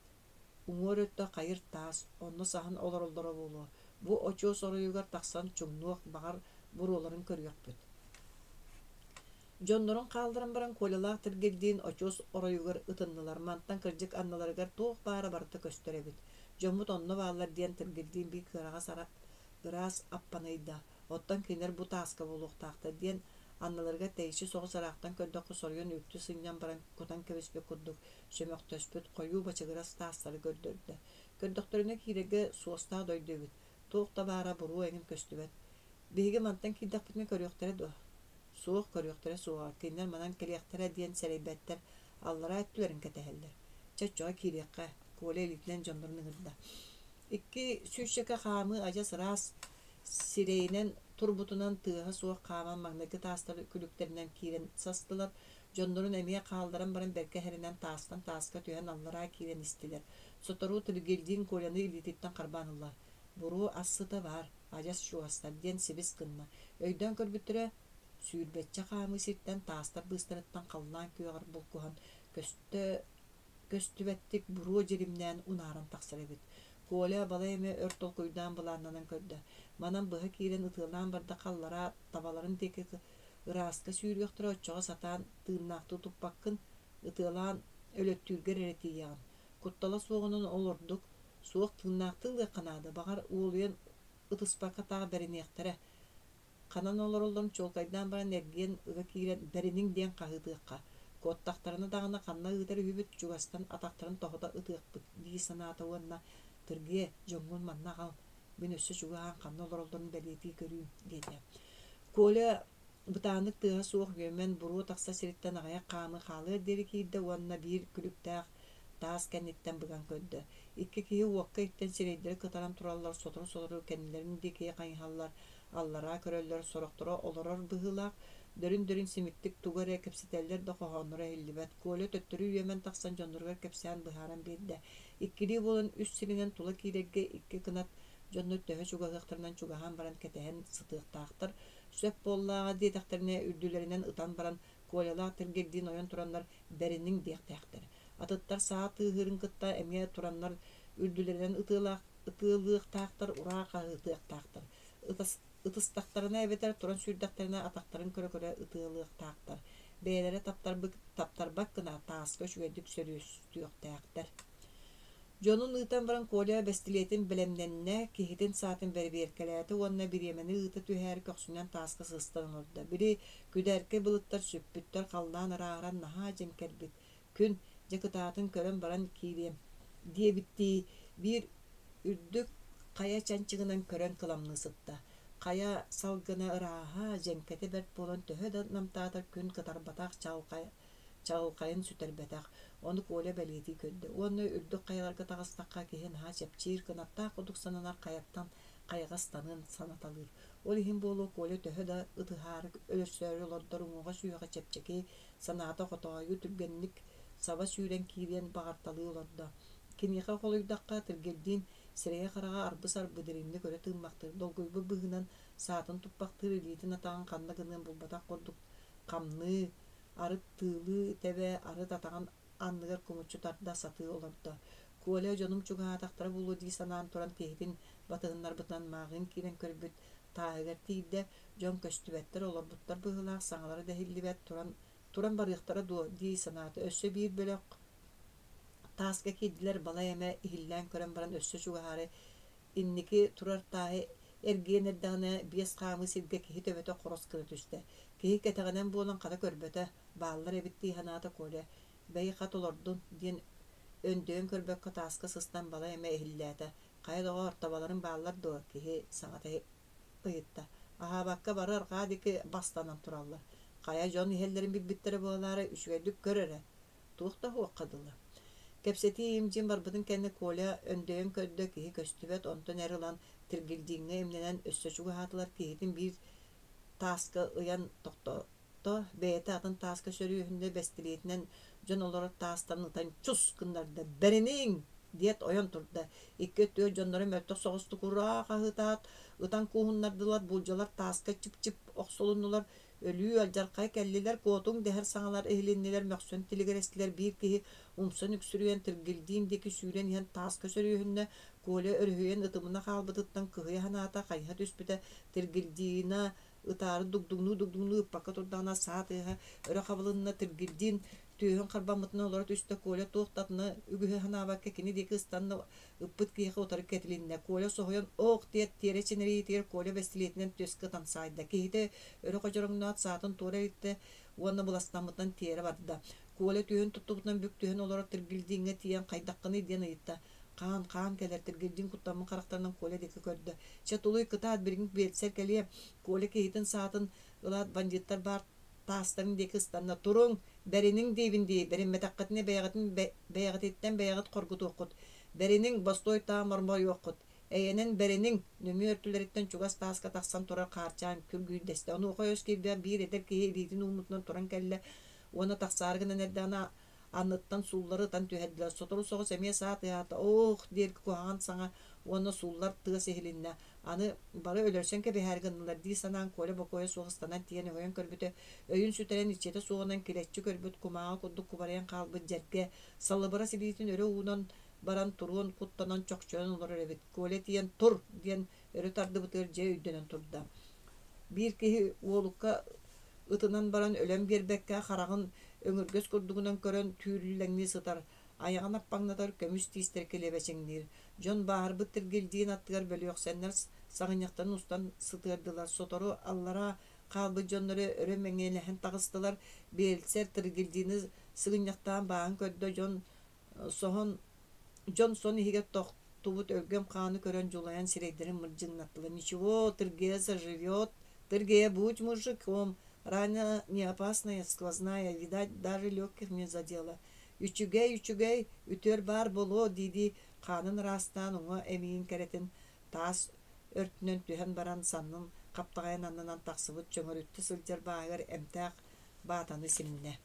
уҥуор өттө хайыр таас, онно саһан олороллоро буолуо. Бу очуос оройугар тахсан чуҥнуох, баҕар, буруоларын көрүөхпүт». Дьоннорун хаалларан баран Колялаах Тиргилдиин очуос оройугар ытыннылар. Мантан кырдьык анныларыгар туох баара барыта көстөр эбит. Дьоммут онно бааллар диэн Тиргилдиин биир кыараҕас ыраас аппаныйда. Оттон кинилэр бу тааска буолуохтаахтар диэн Анныларыгар тэйиччи соҕус ыраахтан көрдөххө соруйан үлтү сынньан баран кутан кэбиспит курдук чөмөхтөспүт хойуу бачыгырас таастары көрдөрдө. Көрдөхтөрүнэ киирэргэ суостаах дойду эбит. Туох да баара буруо эҥин көстүбэт. Биһиги мантан киирдэхпитинэ көрүөхтэрэ дуо? Суох, көрүөхтэрэ суоҕа. Кинилэр манан кэлиэхтэрэ диэн сэрэйбэттэр, аллараа өттүлэрин кэтэһэллэр. Чэ, оччоҕо киириэххэ, Коля илиитинэн дьоннорун ыҥырда. Икки сүүсчэкэ хаамыы адьас ыраас сирэйинэн турбутунан тыаһа суох хааман маҥнайгы таастар күлүктэринэн киирэн састылар, дьоннорун эмиэ хаалларан баран бэркэ иһэринэн таастан тааска түһэн аллараа киирэн истилэр. Сотору Тыргилдиин Коляны илиититтэн харбаан ылла. Буруо ас сыта баар, адьас чугастар диэн сибис гынна. Өйдөөн көрбүттэрэ, сүүрбэччэ хаамыы сиртэн таастар быыстарыттан халлаан күөҕэр булкуһан көстө көстүбэттик буруо дьиримнээн унааран тахсар эбит. Коля балай эмэ өр толкуйдаан былааннанан көрдө. Манан быһа киирэн ытыалаан бардахха аллараа табаларын диэки ырааска сүүрүөхтэрэ оччоҕо сатаан тыыннаахтыы туппаккын, ытыалаан өлөттүүргэр эрэ тиийэҕин. Куттала суоҕунан ол ордук, суох тыыннаахтыы ылыахха наада, баҕар уолуйан ытыспакка таах бэриниэхтэрэ. Ханан олороллорун чуолкайдаан баран эргийэн ыга киирэн «бэриниҥ» диэн хаһыытыахха, куоттахтарына даҕаны ханна ыытар үһүбүт, чугастан атахтарын тоһута ытыахпыт дии санаата уонна «Тыргыа, дьоҥҥун манна аҕал, мин өссө чугаһаан ханна олороллорун бэлиэтии көрүүм» диэтэ. Коля бытааннык тыаһа суох үөмэн буруо тахсар сириттэн аҕыйах хаамыы хаалыар диэри киирдэ уонна биир күлүктээх таас кэнниттэн быган көрдө. Икки киһи уокка иттэн сирэйдэрэ кытаран тураллар, сотору-сотору кэннилэрин диэки хайыһаллар, аллараа көрөллөр, сорохторо олорор быһыылаах, дөрүн-дөрүн симиктик тугу эрэ кэпсэтэллэр да хоһоонноро иһиллибэт. Коля төттөрү үөмэн тахсан дьонноругар кэпсээн быһааран биэрдэ. Иккилии буолан үс сиринэн тула киирэргэ икки кынат дьоннор төһө чугаһыахтарынан чугаһаан баран кэтэһэн сытыахтаахтар. Сөп буоллаҕа диэтэхтэринэ үрдүлэринэн ытан баран Колялаах Тиргирдиин ойон тураннар бэриниҥ диэхтээхтэр. Атыттар саа тыаһыырын кытта эмиэ тураннар үрдүлэринэн ытыалыахтаахтар, ураа хаһыытыахтаахтар. Ытыстахтарына эбэтэр туран сүүрдэхтэринэ атахтарын көрө-көрө ытыалыахтаахтар. Бэйэлэрэ таптарбат гына тааска үчүгэйдик сөрүөстүөхтээхтэр. Дьонун ыытан баран Коля бэстилиэтин бэлэмнэннэ, киһитин саатын бэрэбиэркэлээтэ уонна бириэмэни ыыта түһээри көхсүнэн тааска сыстан олордо. Били күдээркэй былыттар сүппүттэр, халлаан ырааҕыран наһаа дьэҥкэрбит. Күн, дьэ кытаатын көрөн баран киириэм диэбиттии биир үрдүк хайа чанчыгынан көрөн кыламныы сытта. Хайа салгына ырааһа, дьэҥкэтэ бэрт буолан төһө да намтаатар күн кытарбатах чаҕылхай чаҕылхайын сүтэрбэтэх, ону Коля бэлиэтии көрдө уонна үрдүк хайаларга таҕыстахха киһи наһаа чэпчиир, кынаттаах курдук сананар хайаттан хайаҕас таныан санаталыыр. Ол иһин буолуо Коля төһө да ытыһаары өлөрсөөрү олордор уҥуоҕа-сүһүөҕэ чэпчэки, санаата хотоойу түргэнник саба сүүрэн киириэн баҕарталыы олордо. Киниэхэ холуйдахха Тиргэлдиин сирэйэ-хараҕа арбы-сарбы дириҥник өрө тыыммахтыыр, долгуйбут быһыынан саатын туппахтыыр, илиитин-атаҕын ханна гыныан булбатах курдук хамныы, арыт тыылыы тэбэ, арыт атаҕын анныгар кумуччу тарда сатыы олордо. Коля дьонум чугаһаатахтара буолуо дии санаан туран киһитин батыһыннарбытынан мааҕын киирэн көрбүт тааһыгар тиийдэ, дьон көстүбэттэр, олорбуттар быһыылаах, саҥалара да иһиллибэт, туран туран барыахтара дуо дии санаата. Өссө биир бөлөх тааска киирдилэр, балай эмэ иһиллээн көрөн баран өссө чугаһаары инники турар тааһы эргийэн эрдэҕинэ биэс хаамыы сиргэ киһи төбөтө хорос гына түстэ. Киһи кэтэҕинэн буолан хата көрбөтө, бааллар эбит дии санаата Коля. «Бэйи хат олордун» диэн өндөйөн көрбөккө тааска сыстан балай эмэ иһиллээтэ. «Хайа доҕоор, табаларыҥ бааллар дуо?» киһи саҥата ыйытта. Аһаабакка бары арҕаа диэки бастанан тураллар. Хайа дьон иһэллэрин билбиттэрэ буолаары, үчүгэйдик көр эрэ, туох да уһуохха дылы. Кэпсэтии им-дьим барбытын кэннэ Коля өндөйөн көрдө, киһи көстүбэт, онтон эр ылан Тиргилдииҥҥэ имнэнэн өссө чугаһаатылар, киһитин биир тааска ыйан тохтотто, бэйэтэ атын тааска сөрүөһүннэ, бэстилиэтинэн дьон олорор таастарын ытан чус гыннарда, «Бэриниҥ!» диэт ойон турда. Икки өттүгэр дьонноро мөлтөх соҕустук «Ураа!» хаһыытаат, ытан кууһуннардылар, буулдьалар тааска чип-чип охсулуннулар, Өлүү, алдьархай кэллилэр, куотуҥ дэһэр саҥалар иһилиннилэр, мөхсөн тилигирэстилэр, биир киһи умсан үксүрүйэн Тиргилдиин диэки сүүрэн иһэн тааска сөрүөһүннэ, Коля өрүһүйэн ытымына хаалбытыттан кыһыйа санаата хайыһа түспүтэ, Тиргилдиина ытаары дугдуҥнуу-дугдуҥнуу ыппакка турдаҕына саа тыаһа өрө хабылынна, Тиргилдиин Түөһүн харбаммытынан олоро түстэ Коля туох да атына үгүһү санаабакка кини диэки ыстанна ыппыт киһиэхэ утары кэтилиннэ. Коля соһуйан «Ох!» диэт тиэрэ чинэрийиитигэр Коля бэстилиэтинэн түөскэ ытан саайда. Киһитэ өрө ходьороҥноот саатын туора илтэ уонна быластаммытынан тиэрэ барда. Коля түөһүн туттубутунан бүк түһэн олорор Тиргилдииҥҥэ тиийэн «Хайдаххыный?» диэн ыйытта. Хаан, хаан кэлэр, Тиргилдиин куттаммыт харахтарынан Коля диэки көрдө. «Чэ, тулуй, кытаат, билигин биэлсэр кэлиэ». Коля киһитин саатын ылаат бандьыыттар баар таастарын диэки ыстанна «Туруҥ, бэриниҥ диибин дии, бэриммэтэххитинэ бэйэҕитин бэйэҕититтэн бэйэҕит хоргутуоххут, бэриниҥ, бостуой таам мормойуоххут, эйэнэн бэриниҥ!» Нөҥүө өртүлэриттэн чугас тааска тахсан турар Хаарчаан күргүйдэстэ. Онуоха өс киирбэх биир эдэр киһи илиитин ууммутунан туран кэллэ уонна тахсаары гынан эрдэҕинэ анныттан сууллары ытан түһэрдилэр. Сотору соҕус эмиэ саа тыаһаата «Оох!» диир куһаҕан саҥа уонна сууллар тыас иһилиннэ. Аны бары өлөрсөн кэбиһээри гыннылар дии санаан Коля бокуойа суох ыстанан тиийэн өҥөйөн көрбүтэ, өйүн сүтэрэн иччитэ суоҕунан килэччи көрбүт кумааҕы курдук кубарыйан хаалбыт дьэргэ, салыбырас илиитин өрө уунан баран туруон куттанан чохчойон олорор эбит. Коля тиийэн «Тур!» диэн өрө тардыбытыгар дьэ өйдөнөн турда. Биир киһи уолукка ытынан баран өлөн биэрбэккэ хараҕын өҥүргэс курдугунан көрөн түүрүллэҥнии сытар, айаҕын аппаҥнатар көмүс тиистэр килэбэчиҥниир. Дьон бааһырбыт Тиргилдиин аттыгар бөлүөхсэннэр саҕынньахтарын устан сытыардылар. Сотору аллараа хаалбыт дьоннору өрө мэҥиэлэһэн таҕыстылар. Биэлсэр Тиргилдиини сыгынньахтаан бааһын көрдө, дьон соһон дьон сон иһигэр тохтубут өлгөм хааны көрөн дьулайан сирэйдэрин мырдьыҥнаттылар. «Ничего, Тыргея заживет, Тыргея, будь мужиком, рана не опасная, сквозная, видать, даже легких не задела. Үчүгэй, үчүгэй, үтүөр баар буолуо» дии-дии хаанын ыраастаан уҥа эмиийин кэрэтин таас өртүнэн түһэн баран саннын хаптаҕайын аннынан тахсыбыт чөҥөрүттэ сылдьар бааһыгар эмтээх баатаны симнэ.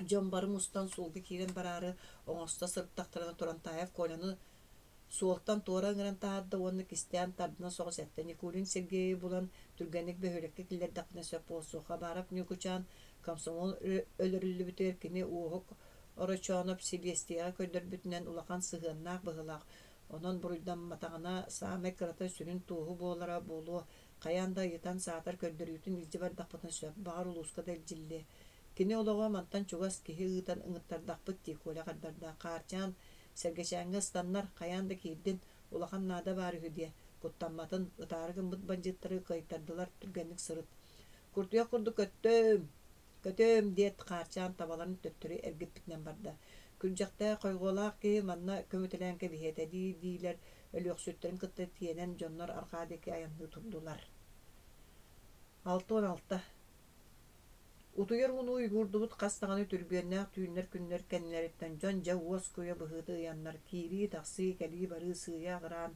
Дьон бары мустан суолга киирэн бараары оҥосто сырыттахтарына Турантаев Коляны суолтан туора ыҥыран таһаарда уонна кистээн тардына соҕус эттэ: «Никулин Сергейи булан түргэнник бөһүөлэккэ киллэрдэхпинэ сөп буолсу. Хабаров Ньукучаан комсомол өлөрүллүбүтүгэр кини Уоһук Орочооноп силиэстийэҕэ көрдөрбүтүнэн улахан сыһыаннаах быһыылаах. Онон буруйдамматаҕына саамай кырата сүрүн туоһу буолара буолуо. Хайаан да ыйытан саатар көрдөрүүтүн илдьэ бардахпытына сөп, баҕар улууска да илдьиллиэ. Кини олоҕо мантан чугас киһи ыытан ыҥыттардахпыт дии Коля хардарда. Хаарчаан Сэргэчээҥҥэ ыстаннар, хайаан да киирдин, улахан наада баар үһү диэ. Куттамматын, ытаары гыммыт бандьыыттары кыайтардылар, түргэнник сырыт. Куртуйах курдук көттөм, көтөөм диэт Хаарчаан табаларын төттөрү эргиппитинэн барда. Күрдьэхтээх хойҕуолаах киһи манна көмүтэлээн кэбиһиэтэ дии-диилэр өлүөхсүттэрин кытта тиэнэн дьоннор арҕаа диэки айанныы турдулар. 66 Утуйар ууну уйгуурдубут хас даҕаны түрбүөннээх түүннэр-күннэр кэннилэриттэн дьон дьэ уоскуйа быһыыта ыйаннар, киирии-тахсыы, кэлии-барыы сыыйа аҕыраан,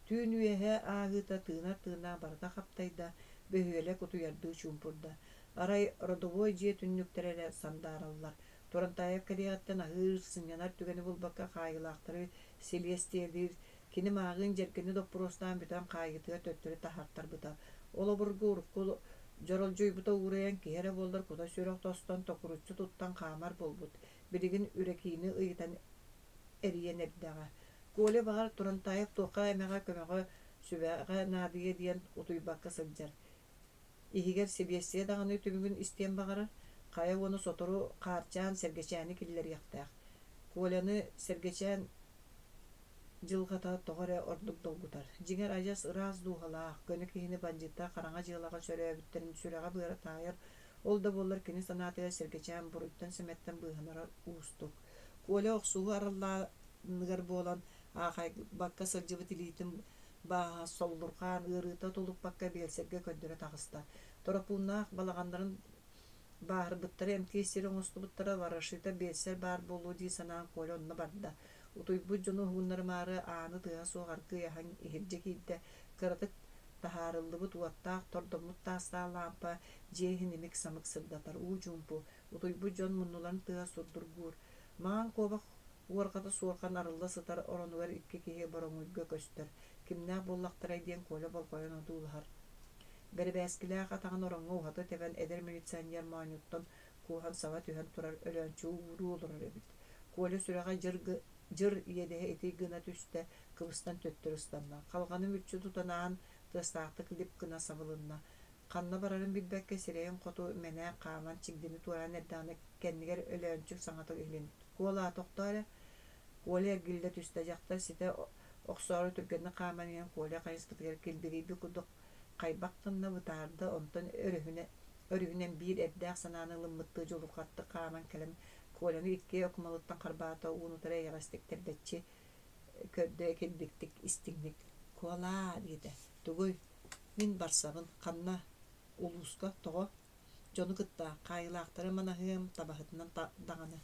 түүн үөһэ ааһыыта тыынар-тыыннаах барыта хаптайда, бөһүөлэк утуйардыы чуумпурда. Арай родовой дьиэ түннүктэрэ эрэ сандаараллар. Турантаев кэлиэҕиттэн аһыыр, сынньанар түгэни булбакка хаайыылаахтары силиэстийэлиир, кини мааҕыын дьэргэни доппуруостаан бүтэн хаайыытыгар төттөрү таһаартарбыта. Ол обургу урукку дьоролдьуйбута уурайан киһи эрэ буоллар кута-сүрэх тостон токуруччу туттан хаамар буолбут, билигин Үрэкиини ыйытан эрийэн эрдэҕэ. Коля баҕар Турантаев туохха эмэҕэ көмөҕө, сүбэҕэ наадыйа диэн утуйбакка сылдьар. Иһигэр силиэстийэ даҕаны түмүгүн истиэн баҕарар, хайа уонна сотору Хаарчаан Сэргэчээни киллэриэхтээх. Коляны Сэргэчээн дьылҕата тоҕо эрэ ордук долгутар. Дьиҥэр адьас ыраас дууһалаах, көнө киһини бандьыыттаах хараҥа дьыалаҕа сөрөөбүттэрин сүрэҕэ-быара таайар, ол да буоллар кини санаатыгар Сэргэчээн буруйтан-сэмэттэн быыһанара уустук. Коля охсуһуу араллааныгар буолан, аахайбакка сылдьыбыт илиитин бааһа соллурҕаан, ыарыыта тулуппакка биэлсэргэ көрдөрө таҕыста. Торопууннаах балаҕаннарын бааһырбыттары эмтиир сир оҥостубуттара Ворошита биэлсэр баар буолуо дии санаан Коля онно барда. Утуйбут дьону уһугуннарымаары ааны тыаһа суох аргыый аһан иһирдьэ киирдэ. Кыратык таһаарыллыбыт уоттаах тордоммут таастаах лаампа дьиэ иһин имик-самык сырдатар. Уу чуумпу, утуйбут дьон муннуларын тыаһа сурдургуур. Маҥан куобах уорҕата суорҕан арылла сытар оронугар икки киһи бороҥуйга көстөр. Кимнээх буоллахтарай диэн Коля болҕойон одуулаһар. Бэрэбээскилээх атаҕын ороҥҥо уһата тэбэн эдэр милиционер моонньуттан кууһан саба түһэн турар Өлөөнчүгү ууруу олорор эбит. Коля сүрэҕэ дьыр, дьыр иэдэһэ итий гына түстэ, кыбыстан төттөрү ыстанна. Халҕаны мүччү тутан аан тыастаахтык лип гына сабылынна. Ханна барарын билбэккэ сирэйин хоту мэнээк хааман чигдини туораан эрдэҕинэ кэннигэр Өлөөнчүк саҥата иһилин: «Куолаа, тохтоо эрэ!» Коля эргиллэ түстэ, дьахтар ситэ охсоору түргэнник хааман иһэн Коля хайыспытыгар килбигийбит курдук хайбах гынна, бытаарда, онтон өрүһүнэн биир эрдээх санааны ылыммыттыы дьулурҕаттык хааман кэлэн Коляны икки окумалыттан харбаата, уун-утары эйэҕэстик тэрбэччи көрдө, килбиктик, истиҥник «Куолаа!» диэтэ. «Тугуй? Мин барсабын. Ханна? Улууска? Тоҕо?» Дьону кытта хаайыылаахтары манаһыам, табаһытынан даҕаны.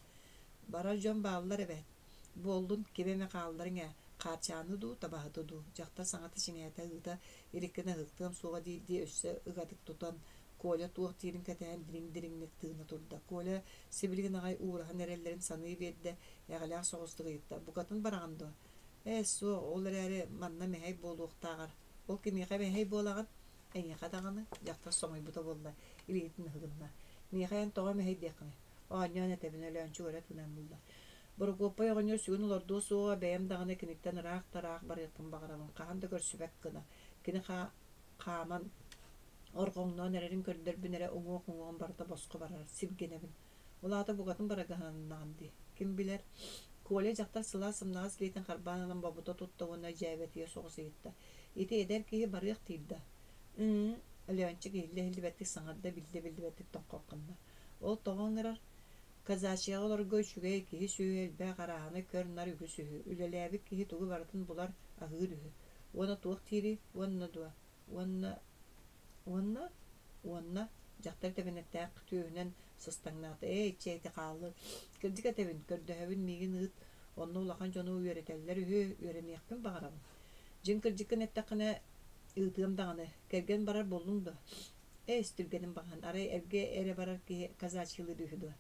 Барар дьон бааллар эбээт. Буоллун, кими эмэ хаалларыҥ ээ, Хаарчааны дуу, табаһыты дуу, дьахтар саҥата чиҥээтэ ыыта иликкин аһыктыам суоҕа диирдии өссө ыгатык тутан, Коля туох диирин кэтэһэн дириҥ-дириҥник тыына турда. Коля сибилигин аҕай уураһан эрэллэрин саныы биэрдэ, эҕэлээх соҕустук ыйытта: «Букатын бараҕын дуо?» «Ээ, суох, ол эрээри манна мэһэй буолуохтааҕар. Ол кимиэхэ мэһэй буолаҕын?» «Эйиэхэ даҕаны», дьахтар соҥуйбута буолла, илиитин ыһыгынна. «Миэхэ эн тоҕо мэһэйдиэххиний?» Оонньоон этэбин, Өлөөнчүк өрө тыынан булла. Борокуоппай оҕонньор сүгүн олордуо суоҕа, бэйэм даҕаны киниттэн ыраах да ыраах барыахпын баҕарабын, хаһан да көрсүбэт гына. Кини хааман орҕоҥноон эрэрин көрдөрбүн эрэ уҥуох-уҥуоҕум барыта босхо барар, сиргэнэбин. Ол аата букатын барагаһыннаҕым дии. Ким билэр? Коля дьахтар сылаас сымнаҕас илиитин харбаан ылан бобута тутта уонна дьээбэтийэ соҕус ыйытта. Ити эдэр киһи барыах диир да? Ыы, Өлөөнчүк иһиллэ-иһиллибэттик саҥарда, биллэ-биллибэттик тоҥхох гынна. Ол тоҕо ыҥырар? Казачьяҕа олорго үчүгэй, киһи-сүөһү элбэх, арааһынай көр-нар үгүс үһү. Үлэлээбит киһи тугу барытын булар, аһыыр үһү. Уонна туох диирий? Уонна дуо? Уонна уонна уонна дьахтар тэбэнэттээх түөһүнэн сыстаҥнаата. Ээ, иччи ити хааллын. Кырдьык этэбин, көрдөһөбүн миигин ыыт. Онно улахан дьону үөрэтэллэр үһү, үөрэниэхпин баҕарабын. Дьиҥ кырдьыккын эттэххинэ, ыытыам даҕаны. Кэргэн барар буоллуҥ дуо? Эс, түргэнин баҕаһын, арай эргэ эрэ барар киһи казачьелыыр үһү дуо?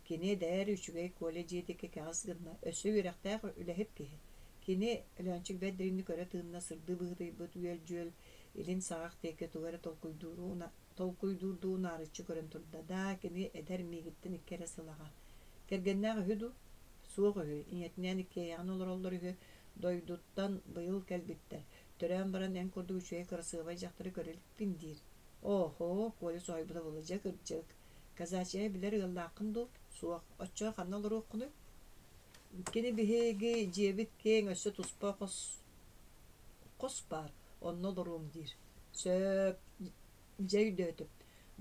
Кини эдэр, үчүгэй Коля дьиэтикки кэҕис гынна, өссө үөрэхтээх үлэһит киһи. Кини, Өлөөнчүк бэрт дириҥник өрө тыынна, сырдыы быһыытыйбыт үөл-дьүөл илин саҕах диэки тугу эрэ толкуйдуурдуу унаарыччы көрөн турда. Даа, кини эдэр, миигиттэн икки эрэ сыл аҕа. Кэргэннээх үһү дуу? Суох үһү, ийэтинээн иккиэйэҕин олороллор үһү, дойдуттан быйыл кэлбиттэр. Төрөөн баран эн курдук үчүгэй кырасыабай дьахтары көрө иликпин диир. Оһо, Коля соһуйбута буолла, дьэ кырдьык. Казачья билэр ыаллааххын дуу? Суох. Оччоҕо ханна олоруоххунуй? Кини биһиги дьиэбит киэҥ, өссө туспа хос, хос баар, онно олоруом диир. Сөп, дьэ өйдөөтүм.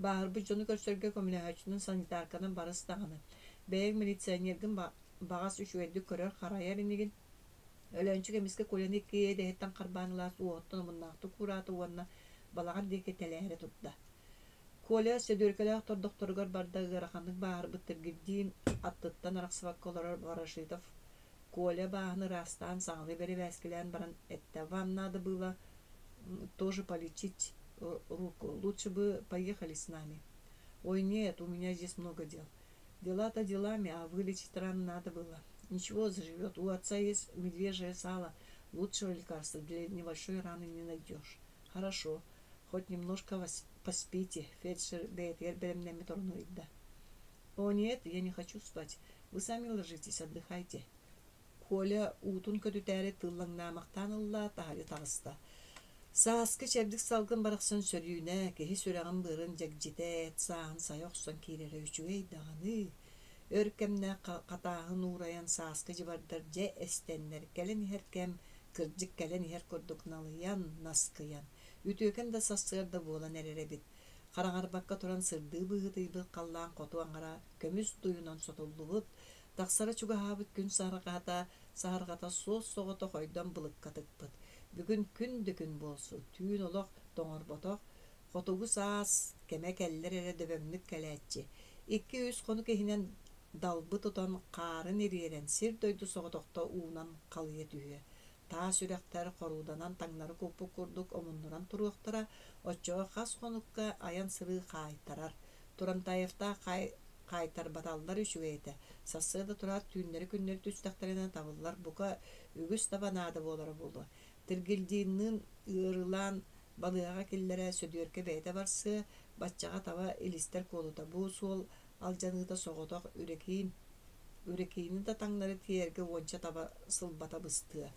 Бааһырбыт дьону көрсөргө көмөлөһөөччүнэн санитарканан барыс даҕаны. Бэйэҥ милиционергын баҕас үчүгэйдик көрөр-харайар инигин. Өлөөнчүк эмискэ Коляны икки иэдэһиттэн харбаан ылаат уоһуттан омуннаахтык уураата уонна балаҕан диэки тэлээрэ турда. Коля Сөдүөркэлээх тордохторугар барда ыараханнык бааһырбыт Тиргирдиин аттыттан арахсыбакка олорор Ворошитов Коля бааһын ыраастаан саҥалыы бэрэбээскилээн баран эттэ: «Вам надо было тоже полечить руку. Лучше бы поехали с нами». «Ой, нет, у меня здесь много дел». «Дела-то делами, а вылечить рану надо было». «Ничего, заживет. У отца есть медвежье сало. Лучшего лекарства для небольшой раны не найдешь». «Хорошо. Хоть немножко поспите», фельдшер бэйэтигэр бэлэмнэммит орону ыйда. «О нет, я не хочу спать. Вы сами ложитесь, отдыхайте». Коля уутун көтүтээри тыллаҥнаамахтаан ылла, таһырдьа таҕыста. Сааскы чэбдик салгын барахсан сөрүүнэ, киһи сүрэҕин-быарын дьэгдьитэ эт сааһын сайа охсон киирэрэ үчүгэй даҕаны. Өр кэмнээх хатааһын уурайан сааскы дьыбардар дьэ эстэннэр, кэлэн иһэр кэм, кырдьык кэлэн иһэр курдук налыйан, наскыйан, үтүөкэн да сарсыарда буолан эрэр эбит. Хараҥарбакка туран сырдыы быһыытыйбыт халлаан хоту аҥара көмүс дуйунан сотуллубут, Тахсара чугаһаабыт күн саһарҕата, саһарҕата суос-соҕотох ойдом былыкка тыкпыт. Бүгүн күн да күн буолсу, түүн олох тоҥорботох, хотугу саас кэмэ кэллэр эрэ дөбөҥнүк кэлээччи. Икки-үс хонук иһинэн далбы тутан, хаарын ириэрэн, сир-дойду соҕотохто уунан халыйа түһүө. Таас үрэхтэр хорууданан таҥнары куппут курдук омуннуран туруохтара, оччоҕо хас хонукка айан-сырыы хаайтарар. Турантаевтаах хаайтарбаталлар үчүгэй этэ. Сарсыарда тураат түүннэри-күннэри түстэхтэринэ табыллар, бука, үгүс таба наада буолара буолуо. Тиргилдиинныын ыарыылаан балыыһаҕа киллэрэ Сөдүөркэ бэйэтэ барсыа, баччаҕа таба илистэр куолута. Бу суол алдьаныыта соҕотох Үрэкиин Үрэкиини да таҥнары тиэйэргэ уонча таба сылбата быстыа.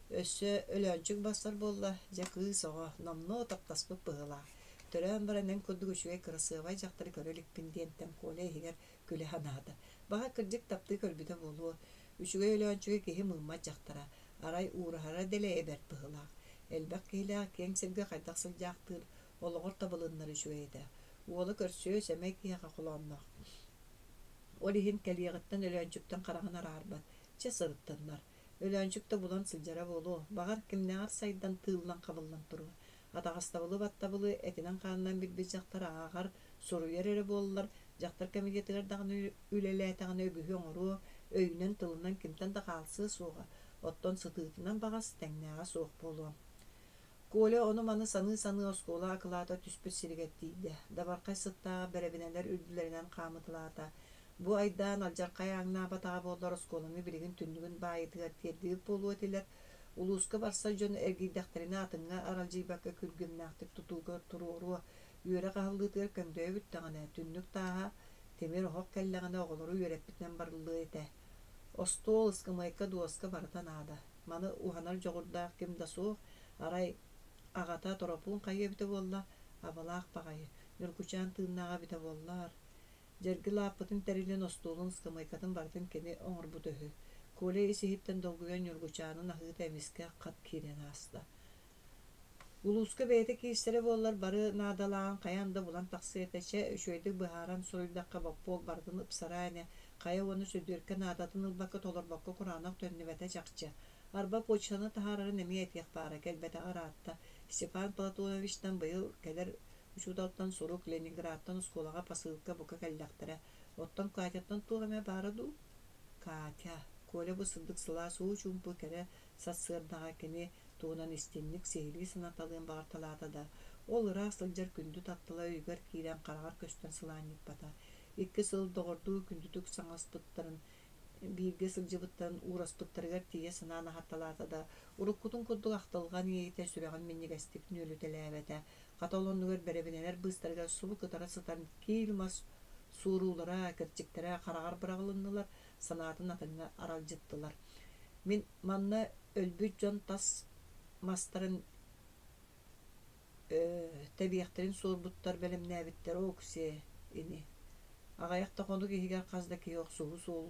Өссө Өлөөнчүк барсар буолла, дьэ кыыс оҕо, номнуо таптаспыт быһыылаах. Төрөөн баран эн курдук үчүгэй кырасыабай дьахтары көрө иликпин диэнтэн Коля иһигэр күлэ санаата. Баҕа кырдьык таптыы көрбүтэ буолуо. Үчүгэй Өлөөнчүгэ киһи мыыммат дьахтара. Арай уураһара дэлэйэ бэрт быһыылаах. Элбэх киһилээх киэҥ сиргэ хайдах сылдьаахтыыр, олоҕор табылыннар үчүгэй этэ. Уола көрсүө, сэмэй киһиэхэ холоонноох. Ол иһин кэлиэҕиттэн Өлөөнчүктэн хараҕын араарбат. Чэ сырыттыннар. Өлөөнчүк да булан сылдьара буолуо. Баҕар, кимнээҕэр сайдан, тыыллан-хабыллан туруо. Атаҕастабылы-баттабылы этинэн-хаанынан билбит дьахтар ааҕар, суруйар эрэ буоллар, дьахтар комитетыгар даҕаны үлэлээтэҕинэ үгүһү оҥоруо, өйүнэн-тылынан кимтэн да хаалсыа суоҕа, оттон сытыытынан баҕас тэҥнээҕэ суох буолуо. Коля ону-маны саныы-саныы оскуола акылаата түспүт сиригэр тиийдэ. Дабархай сыттааҕа бэрэбинэлэр үрдүлэринэн хаамыталаата. Бу айдаан алдьархай ааҥнаабатаҕа буоллар оскуоланы билигин түннүгүн баайыытыгар тиэрдибит буолуо этилэр. Улууска барсар дьон эргийдэхтэринэ атыҥҥа аралдьыйбакка күргүөмнээхтик тутууга туруоруо, үөрэх аһыллыытыгар көҥдөйө бүттэҕинэ, түннүк тааһа, тимир оһох кэллэҕинэ оҕолору үөрэппитинэн барыллыа этэ. Остуол, ыскамыайка, дуоска барыта наада. Маны уһанар дьоҕурдаах ким да суох, арай аҕата Торопуун хайыа эбитэ буолла, абалаах баҕайы, Ньургучаан тыыннааҕа эбитэ буоллар. Дьэрги лааппытын тэрилин, остуолун, ыскамыайкатын барытын кини оҥорбута үһү. Коля ис-иһиттэн долгуйан Ньургучаанын аһыыта эмискэ хат киирэн ааста. Улууска бэйэтэ киирсэрэ буоллар бары наадалааҕын хайаан да булан тахсыа этэ, чэ, үчүгэйдик быһааран суруйдахха боппуок барытын ыпсараа ини, хайа уонна Сөдүөркэ наадатын ылбакка толорбокко кураанах төннүбэтэ чахчы. Арба почтаны таһаарарын эмиэ этиэх баара, кэлбэтэҕэ ыраатта. Степан Платоновичтан быйыл кэлэр учууталтан сурук, Ленинградтан оскуолаҕа посылка бука кэллэхтэрэ. Оттон Катяттан туох эмэ баара дуу? Катя, Коля бу сырдык сылаас уу чуумпу кэрэ сарсыардаҕа кини туһунан истиҥник сиһилии санаталыан баҕарталаата да, ол ыраах сылдьар күндү таптала өйүгэр киирэн хараҕар көстөн сылаанньыппата. Икки сыл доҕордуу күндүтүк саҥаспыттарын, бииргэ сылдьыбыттарын уураспыттарыгар тиийэ санаан аһатталаата да, уруккутун курдук ахтылҕан иэйитэ сүрэҕин минньигэстик нүөлүтэлээбэтэ. Хата ол оннугар бэрэбинэлэр быыстарыгар субу кытара сытан киил мас суоруулара, кэрчиктэрэ хараҕар быраҕылыннылар, санаатын атыҥҥа аралдьыттылар. Мин манна өлбүт дьон тас мастарын тэбиэхтэрин суорбуттар, бэлэмнээбиттэр ооксиэ ини. Аҕыйах да хонук иһигэр хас да киһи охсуһуу суол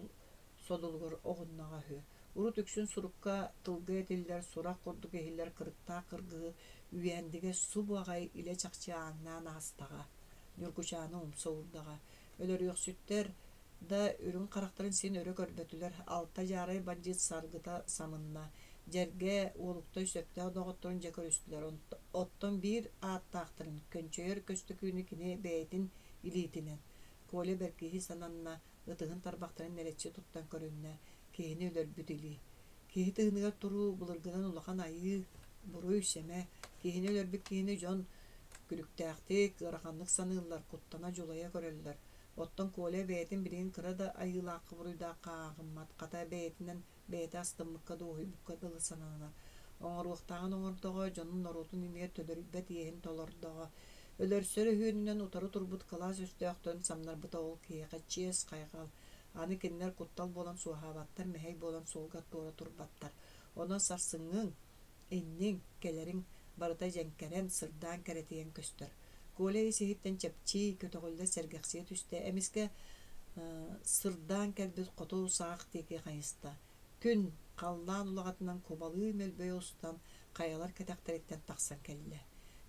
содулугар оҕуннаҕа үһү. Урут үксүн сурукка, тылга этиллэр, сурах курдук иһиллэр кырыктаах кыргыһы Үйээндигэ субу аҕай илэ-чахчы ааҥнаан аастаҕа, Ньургучааны умса уурдаҕа. Өлөрүөхсүттэр да үрүҥ харахтарын син өрө көрбөтүлэр, алта дьаарай бандьыыт саргыта самынна. Дьэргэ, Уолуктай сөптөөх доҕотторун дьэ көрүстүлэр, оттон биир ааттаахтарын, Көнчөйөр Көстөкүүнү кини бэйэтин илиитинэн. Коля бэркиһии сананна, ытыһын тарбахтарын нэлэччи туттан көрүннэ, киһини өлөрбүт илии. Киһи тыыныгар туруу былыргынан улахан айыы, буруй, сэмэ. Киһини өлөрбүт киһини дьон күлүктээхтик, ыараханнык саныыллар, куттана, дьулайа көрөллөр. Оттон Коля бэйэтин билигин кыра да айыылаахха буруйдаахха ааҕыммат, хата бэйэтинэн бэйэтэ астыммыкка, дуоһуйбукка дылы сананар. Оҥоруохтааҕын оҥордоҕо, дьонун норуотун иннигэр төлөрүйбэт иэһин толордоҕо. Өлөрсөр өһүөнүнэн утары турбут кылаас өстөөхтөрүн самнарбыта ол киһиэхэ чиэс, хайҕал. Аны кинилэр куттал буолан суоһаабаттар, мэһэй буолан суолга туора турбаттар. Онон сарсыҥҥыҥ, инниҥ, кэлэриҥ барыта дьэҥкэрэн, сырдаан кэрэтийэн көстөр. Коля ис-иһиттэн чэпчии, көтөҕүллэ сэргэхсийэ түстэ, эмискэ сырдаан кэлбит хоту саҕах диэки хайыста. Күн, халлаан улаҕатынан кубалыы мөлбөйө устан, хайалар кэтэхтэриттэн тахсан кэллэ.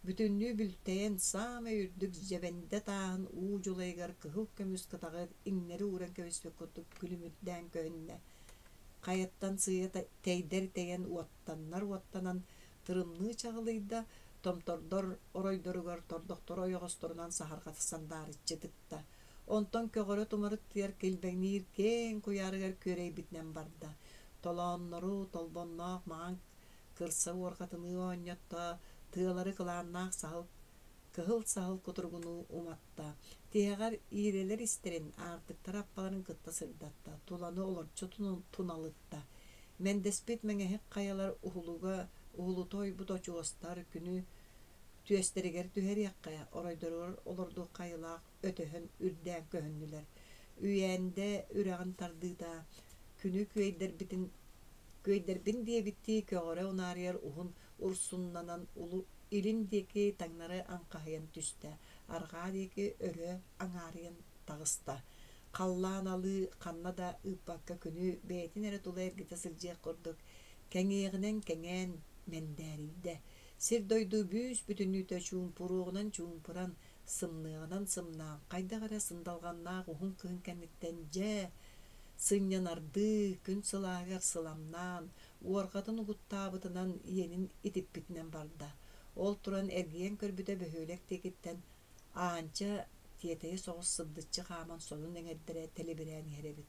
Бүтүннүү бүлтэйэн, саамай үрдүк дьэбэндэ тааһын уу дьулайыгар кыһыл көмүс кытаҕы иҥнэри ууран кэбиспит курдук күлүмүрдээн көһүннэ. Хайаттан сыыйа тэйдэр тэйэн уоттаннар уоттанан тырымныы чаҕылыйда, томтордор оройдоругар тордохторо ойоҕосторунан саһарҕата сандаарыччы тыкта. Онтон көҕөрө тумарыктыйар килбэҥниир киэҥ куйаарыгар күөрэйбитинэн барда. Толооннору толбонноох маҥан кырса уорҕатыныы оонньотто, тыалары кылааннаах саһыл кыһыл саһыл кутуругунуу уматта. Тиһэҕэр иирэлэр истэрин, аартыктар аппаларын кытта сырдатта, туланы олорчу туналытта. Мэндэспит мэҥэһик хайалар уһулуга уһулута ойбут очуостар күнү түөстэригэр түһэриэххэ, оройдоругар олордуохха айылаах өтөһөн үрдээн көһүннүлэр. Үйээндэ үрэҕин тардыыта күнү күөйдэрбитин күөйдэрбин диэбиттии көҕөрө унаарыйар уһун урсуннанан улу Илин диэки таҥнары аҥхаһыйан түстэ, арҕаа диэки өрө аҥаарыйан таҕыста. Халлаан алыы ханна да ыыппакка күнү бэйэтин эрэ тула эргитэ сылдьыах курдук кэҥиэҕинэн кэҥээн мэндээрийдэ. Сир-дойду бүүс-бүтүннүүтэ чуумпуруоҕунан чуумпуран, сымныаҕынан сымнаан, хайдах эрэ сындалҕаннаах уһун кыһын кэнниттэн дьэ, сынньанардыы, күн сылааһыгар сыламнаан, уорҕатын угуттаабытынан иэнин итиппитинэн барда. Ол туран эргийэн көрбүтэ бөһүөлэк диэкиттэн Аанча тиэтэйэ соҕус сыбдыччы хааман сонун эҥэрдэрэ тэлибирээн иһэр эбит.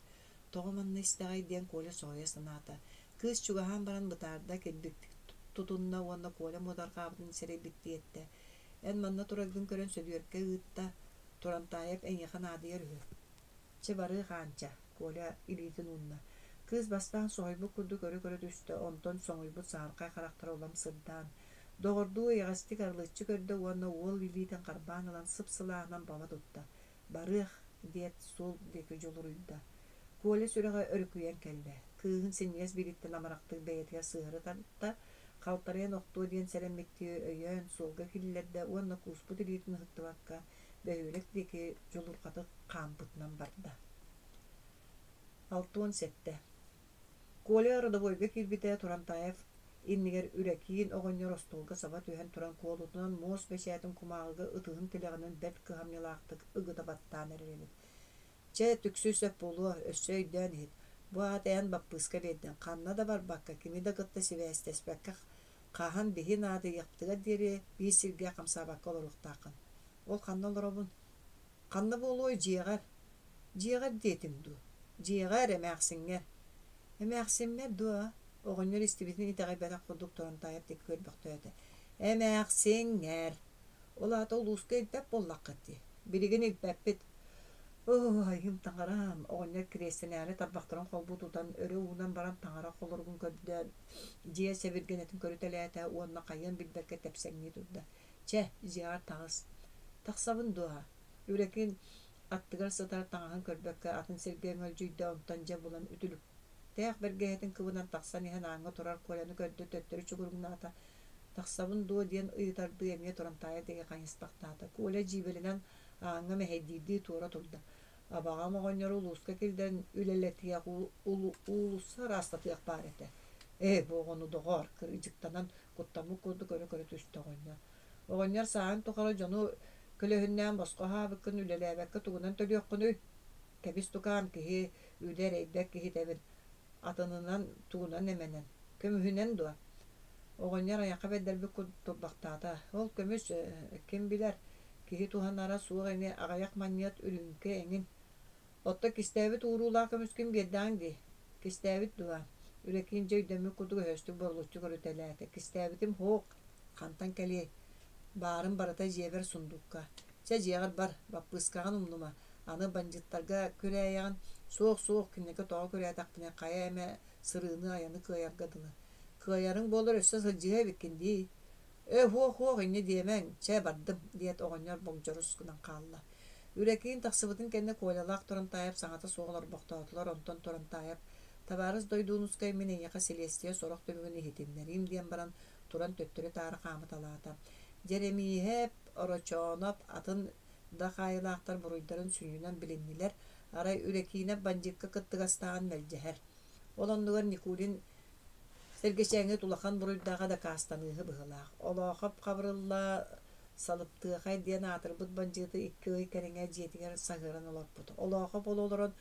Тоҕо манна истэҕэй диэн Коля соһуйа санаата. Кыыс чугаһаан баран бытаарда, килбиктик тутунна уонна Коля муодарҕаабытын сэрэйбиттии эттэ: «Эн манна тураргын көрөн Сөдүөркэ ыытта, Турантаайап эйиэхэ наадыйар үһү. Чэ барыах Аанча», Коля илиитин уунна. Кыыс бастаан соһуйбут курдук өрө көрө түстэ, онтон соҥуйбут саһархай харахтара улам сырдаан, доҕордуу эйэҕэстик арылыччы көрдө уонна уол илиитин харбаан ылан сып-сылааһынан баба тутта. «Барыах» диэт суол диэки дьулуруйда. Коля сүрэҕэ өрүкүйэн кэллэ. Кыыһын синньигэс биилиттэн амарахтык бэйэтигэр сыһыары тарта, халтарыйан охтуо диэн сэрэммиттии өйөөн суолга киллэрдэ уонна кууспут илиитин ыһыктыбакка бөһүөлэк диэки дьулурҕатык хаампытынан барда. 67. Коля родовойга киирбитэ Турантаев иннигэр Үрэкиин оҕонньор остуолга саба түһэн туран куолутунан муос бэчээтин кумааҕыга ытыһын тилэҕинэн бэрт кыһамньылаахтык ыгыта баттаан эрэр эбит. Чэ, түксү сөп буолуо, өссө өйдөөн иһит. Бу аата эн баппыыска биэрдиҥ, ханна да барбакка, кими да кытта сибээстэспэккэ хаһан биһи наадыйыахпытыгар диэри биир сиргэ хамсаабакка олоруохтааххын. Ол ханна олоробун? Ханна буолуой дьиэҕэр? Дьиэҕэр диэтим дуу? Дьиэҕэр, эмээхсиҥҥэр. Эмээхсиммэр дуо? Оҕонньор истибитин итэҕэйбэтэх курдук Турантаайап диэки көрбөхтөөтө. Эмээхсиҥҥэр. Ол аата улууска илпэт буоллаххыт дии. Билигин илпэппит. Оо, айым таҥарам, оҕонньор кириэстэнээри тарбахтарын холбуу тутан өрө уунан баран таҥара холоругун көрдөөн дьиэ сэбиргэнэтин көрүтэлээтэ уонна хайыан билбэккэ тэпсэҥнии турда. Чэ, дьиэҕэр таҕыс. Тахсабын дуо? Үрэкин аттыгар сытар таҥаһын көрбөккө атын сиргэ өҥөлдьүйдэ, онтон дьэ булан үтүлүктээх бэргэһэтин кыбынан тахсан иһэн ааҥҥа турар Коляны көрдө, төттөрү чугуруҥнаата. Тахсабын дуо диэн ыйытардыы эмиэ туран таайа диэки хайыспахтаата. Коля дьиибэлэнэн ааҥҥа мэһэйдиирдии туора турда. Абаҕам оҕонньору улууска киллэрэн үлэлэтиэх, уулусса ыраастатыах баар этэ. Ээ, бу оҕону доҕоор, кырдьыктанан куттаммыт курдук өрө көрө түстэ оҕонньор. Оҕонньор сааһын тухары дьону көлөһүннээн босхо аһаабыккын үлэлээбэккэ тугунан төлүөххүнүй? Кэбис тукаам, киһи үлэ эрэйбэт киһитэбин. Атынынан тугунан эмэнэн? Көмүһүнэн дуо? Оҕонньор айахха бэрдэрбит курдук турбахтаата. Ол көмүс, ким билэр, киһи туһанара суох ини аҕыйах манньыат үрүүмкэ эҥин. Оттон кистээбит ууруулаах көмүскүн биэрдэҕиҥ дии. Кистээбит дуо? Үрэкиин дьэ өйдөммүт курдук өһөстүк боролуччу көрүтэлээтэ. Кистээбитим һуох, хантан кэлиэй? Баарым барыта дьиэбэр сундуукка. Чэ, дьиэҕэр бар, баппыыскаҕын умнума. Аны бандьыыттарга күрээйэҕин. Суох-суох, кинилэргэ тоҕо күрээтэхпинэ хайа эмэ сырыыны-айаны кыайарга дылы. Кыайарыҥ буоллар өссө сылдьыһыа эбиккин дии. Ээ, һуох-һуох, инньэ диэмэҥ, чэ, бардым, диэт оҕонньор богдьорус гынан хаалла. Үрэкиин тахсыбытын кэннэ Колялаах Турантаайап саҥата суох олорбохтоотулар, онтон Турантаайап «Табаарыс Дойдуунускай, мин эйиэхэ силиэстийэ сорох түмүгүн иһитиннэриим» диэн баран туран төттөрү-таары хаамыталаата. Дьэрэмииһэп, Орочооноп атын да хаайыылаахтар буруйдарын сүнньүнэн билиннилэр, арай Үрэкиинэп бандьыыкка кыттыгастааҕын мэлдьэһэр. Ол оннугар Никулин Сэргэчээҥҥит улахан буруйдааҕа дакаастаныыһы быһыылаах. Олоохоп Хабырылла Салыптыахай диэн аатырбыт бандьыыты 2 ый кэриҥэ дьиэтигэр саһыаран олорпут. Олоохоп ол олорон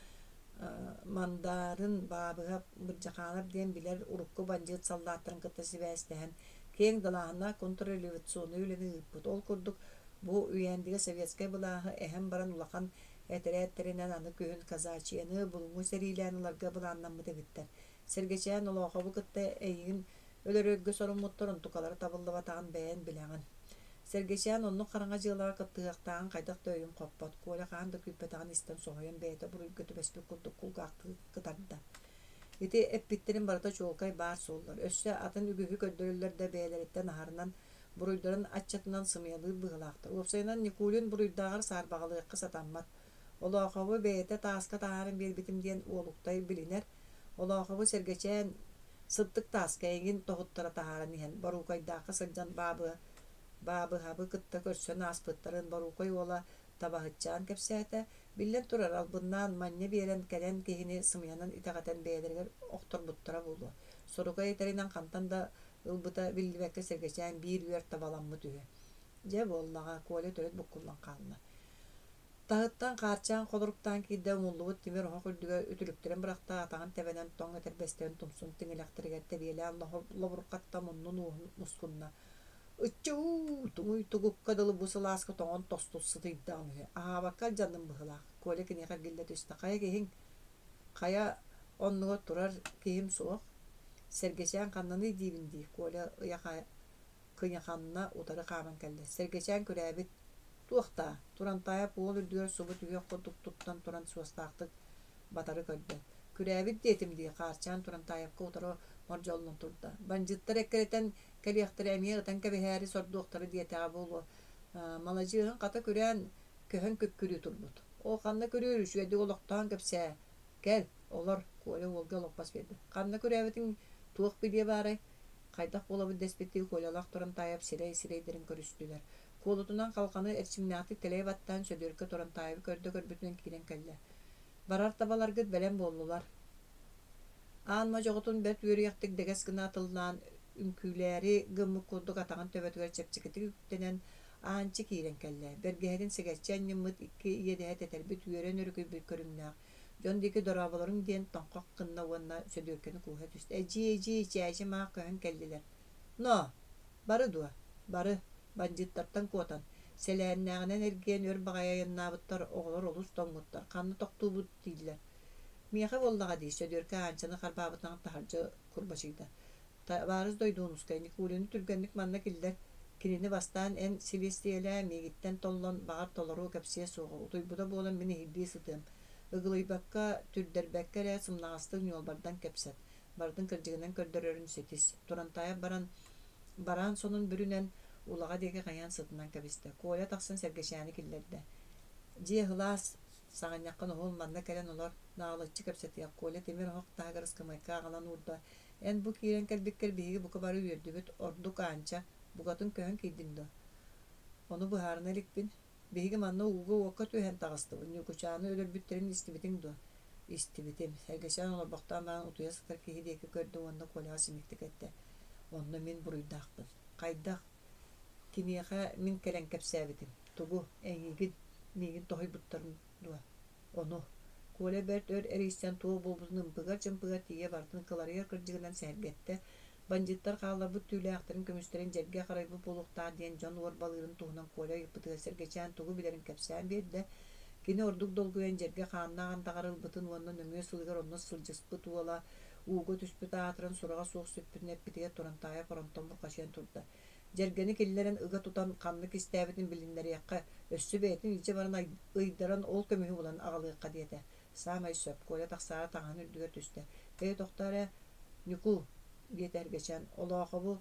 Мандаарын, Баабыһап, Бырдьахаанап диэн билэр урукку бандьыыт саллааттарын кытта сибээстэһэн, киэҥ далааһыннаах контрреволюционнай үлэни ыыппыт. Ол курдук бу Үйээндигэ советскай былааһы эһэн баран улахан этэрээттэринэн аны күһүн казачьяны, Булуҥу сэриилээн ыларга былааннаммыт эбиттэр. Сэргэчээн Олоохобу кытта эйигин өлөрөргө соруммуттар онтукалара табыллыбатаҕын бэйэн билэҕин. Сэргэчээн оннук хараҥа дьыалаҕа кыттыһыахтааҕын хайдах да өйүм хоппот. Коля хаһан да күүппэтэҕин истэн соһуйан бэйэтэ буруйга түбэспит курдук кулгаахтыы кытарда. Ити эппиттэрин барыта чуолкай баар суоллар. Өссө атын үгүһү көрдөрөллөр да бэйэлэриттэн аһарынан буруйдарын аччатынан сымыйалыыр быһыылаахтар. Уопсайынан Никулин буруйдааҕар саарбаҕалыахха сатаммат. Олоохобу бэйэтэ тааска таһааран биэрбитим диэн Уолуктай билинэр. Олоохобу Сэргэчээн сыттык тааска эйигин тоһуттара таһааран иһэн Боруукайдаахха сылдьан баабыа. Баабыһабы кытта көрсөн ааспыттарын Борукай уола табаһытчаан кэпсээтэ. Биллэн турар, албыннаан манньа биэрэн кэлэн киһини сымыйанан итэҕэтэн бэйэлэригэр охторбуттара буолуо. Сорукай этэринэн хантан да ылбыта биллибэккэ Сэргэчээн биир үөр табаламмыт үһү. Дьэ буоллаҕа, Коля төрүт буккуллан хаалла. Таһыттан хаарчаан холоруктаан киирдэ умуллубут тимир оһох үрдүгэр үтүлүктэрин бырахта, атаҕын тэбэнэн тоҥ этэрбэстэрин тумсун тиҥилэхтэригэр тэбиэлээн лобурҕатта муннун уоһун мускунна. Ыччуу, туҥуй тугукка дылы бу сылааска тоҥон тосту сытыйдаҕым үһү, аһаабакка алдьанным быһыылаах, Коля киниэхэ эргиллэ түстэ. Хайа киһиҥ? Хайа оннугар турар киһим суох. Сэргэчээн ханнаный диибин дии, Коля ыйа кыйаханна утары хааман кэллэ. Сэргэчээн күрээбит. Туох даа, Турантаайап уол үрдүгэр субу түһүөх курдук туттан туран суостаахтык батары көрдө. Күрээбит диэтим дии, Хаарчаан Турантаайапка утары мордьоллон турда. Бандьыыттар эккирэтэн кэлиэхтэрэ эмиэ ытан кэбиһээри сордуохтара диэтэҕэ буолуо. Маладьыаһын хата күрээн көһөн күккүрүү турбут. Оо, ханна күрүүр, үчүгэйдик олохтоон кэпсээ. Кэл, олор, Коля уолга олоппос биэрдэ. Ханна күрээбитиҥ туох билиэ баарай? Хайдах буолабыт дэспиттии Колялаах туран таайап сирэй-сирэйдэрин көрүстүлэр. Куолутунан халҕаны эрчимнээхтик тэлэйэ баттаан Сөдүөркэ туран таайабы көрдө-көрбүтүнэн киирэн кэллэ. Барар табаларгыт бэлэм буоллулар. Аан модьоҕотун бэрт үөрүйэхтик дэгэс гына атыллаан, үҥкүүлээри гыммыт курдук атаҕын төбөтүгэр чэпчэкитик үктэнэн, Аанчы киирэн кэллэ. Бэргэһэтин сэгэччи анньыммыт икки иэдэһэ тэтэрбит үөрэн өрүкүйбүт көрүҥнээх, дьон диэки дорооболоруҥ диэн тоҥхох гынна уонна Сөдүөркэни кууһа түстэ. Эдьиий, эдьиий, чээчи маах көһөн кэллилэр. Но! Бары дуо? Бары. Бандьыыттартан куотан. Сэлээннээҕинэн эргийэн өр баҕайы айаннаабыттар, оҕолор олус тоҥмуттар, ханна тохтуубут дииллэр. Миэхэ буоллаҕа дии, Сөдүөркэ Аанчаны харбаабытынан таһырдьа курбачыйда. Табаарыс Дойдуунускай, Никулины түргэнник манна киллэр, кинини бастаан эн силиэстийэлээ, миигиттэн толлон, баҕар толору кэпсиэ суоҕа, утуйбута буолан мин иһирдии сытыам. Ыгылыйбакка, түрдэрбэккэ эрэ сымнаҕастык ньуолбардан кэпсэт, барытын кырдьыгынан көрдөрөрүн ситис. Турантаайап баран, бараан сонун бүрүнэн, улаҕа диэки хайаан сытынан кэбистэ. Коля тахсан Сэргэчээни киллэрдэ. Дьиэ сылаас, саҕынньаххын уһул, манна кэлэн олор, наҕылыччы кэпсэтиэх. Коля тимир оһох таһыгар ыскамыайка аҕалан уурда. Эн бу киирэн кэлбиккэр биһиги бука бары үөрдүбүт, ордук Аанча, букатын көһөн киирдиҥ дуо? Ону быһаарына иликпин. Биһиги манна ууга-уокка түһэн таҕыстыбыт, Ньукучааны өлөрбүттэрин истибитиҥ дуо? Истибитим. Сэргэчээн олорбохтоон баран утуйа сытар киһи диэки көрдө уонна Коляҕа симиктик эттэ: Онно мин буруйдаахпын. Хайдах? Киниэхэ мин кэлэн кэпсээбитим. Тугу, эйигин, миигин тоһуйбуттарын дуо? Ону Коля бэрт өр эрийсэн туох буолбутун ымпыгар-чымпыгар тиийэ барытын кыларыйар кырдьыгынан сэһэргэттэ, бандьыыттар хаалларбыт түүлээхтэрин көмүстэрин дьэргэ харайбыт буолуохтаах диэн дьон уорбалыырын туһунан Коля ыйыппытыгар Сэргэчээн тугу билэрин кэпсээн биэрдэ. Кини ордук долгуйан дьэргэ хааннаах андаҕары ылбытын уонна нөҥүө сылыгар онно сылдьыспыт уола ууга түспүт аатыран сураҕа суох сүппүтүн эппитигэр Турантаайап оронтон бурҕачыйан турда. Дьэргэни киллэрэн ыга тутан ханнык истээбитин билиннэриэххэ, өссө бэйэтин илдьэ баран ыйдаран ол көмүһү булан аҕалыахха диэтэ. Саамай сөп, Коля тахсаары таҥаһын үрдүгэр түстэ. Ээ, тохтоо эрэ, Ньукуу, диэтэ Эргэчээн, Олоохобу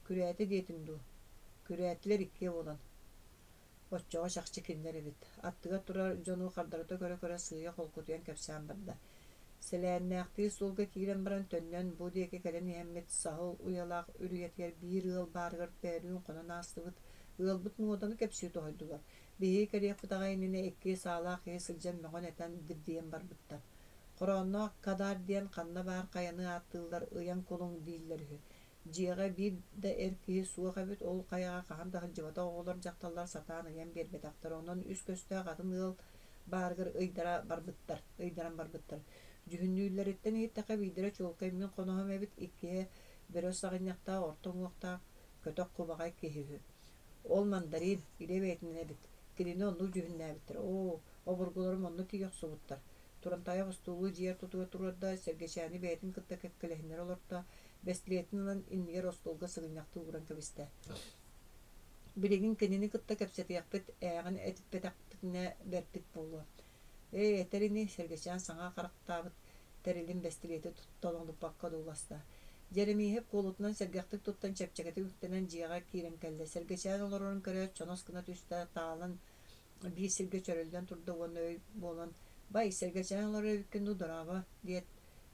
күрээтэ диэтиҥ дуу? Күрээтилэр иккиэ буолан. Оччоҕо чахчы кинилэр эбит. Аттыгар турар дьону хардарыта көрө-көрө сыыйа холкутуйан кэпсээн барда. Сэлээннээхтии суолга киирэн баран төннөн бу диэки кэлэн иһэммит саһыл уйалаах үрүйэтигэр биир ыал баарыгар бөөлүүн хонон аастыбыт. Ыалбыт муоданы кэпсии тоһуйдулар. Биһиги кэлиэхпит аҕай иннинэ икки саалаах киһи сылдьан мөҕөн-этэн дибдийэн барбыттар. Хороонноох Кадар диэн ханна баар хайаны ааттыыллар ыйан кулуҥ дииллэр үһү. Дьиэҕэ биир да эр киһи суох эбит, ол хайаҕа хаһан да сылдьыбатах оҕолор, дьахталлар сатаан ыйан биэрбэтэхтэр, онон үс көстөөх атын ыал баарыгар ыйдара барбыттар, ыйдаран барбыттар. Дьүһүннүүллэриттэн иһиттэххэ биирдэрэ чуолкай мин хоноһом эбит, иккиһэ бөрө саҕынньахтаах, орто уҥуохтаах, көтөх кубаҕай киһи үһү. Ол мандарин, илэ бэйэтинэн эбит. Кинини оннук дьүһүннээбиттэр. Оо, обургуларым онно тиийэ охсубуттар. Турантаайах остуолу дьиэ ортотугар туруорда, Сэргэчээни бэйэтин кытта кэккэлэһиннэрэ олорто, бэстилиэтин ылан иннигэр остуолга сыгынньахтыы ууран кэбистэ. Билигин кинини кытта кэпсэтиэхпит, ээҕин этиппэтэхпитинэ бэрпит буолуо. Ээ, этэр ини, Сэргэчээн саҥа харахтаабыт тэрилин бэстилиэти толоҥнуппакка одууласта. Дьэримииһэп куолутунан сэргэхтик туттан чэпчэкитик үктэнэн дьиэҕэ киирэн кэллэ. Сэргэчээн олорорун көрөөт, чонос гына түстэ, таалан биир сиргэ чөрөллөн турда уонна өй буолан «Бай, Сэргэчээн олорор эбиккин дуу, дорообо» диэт,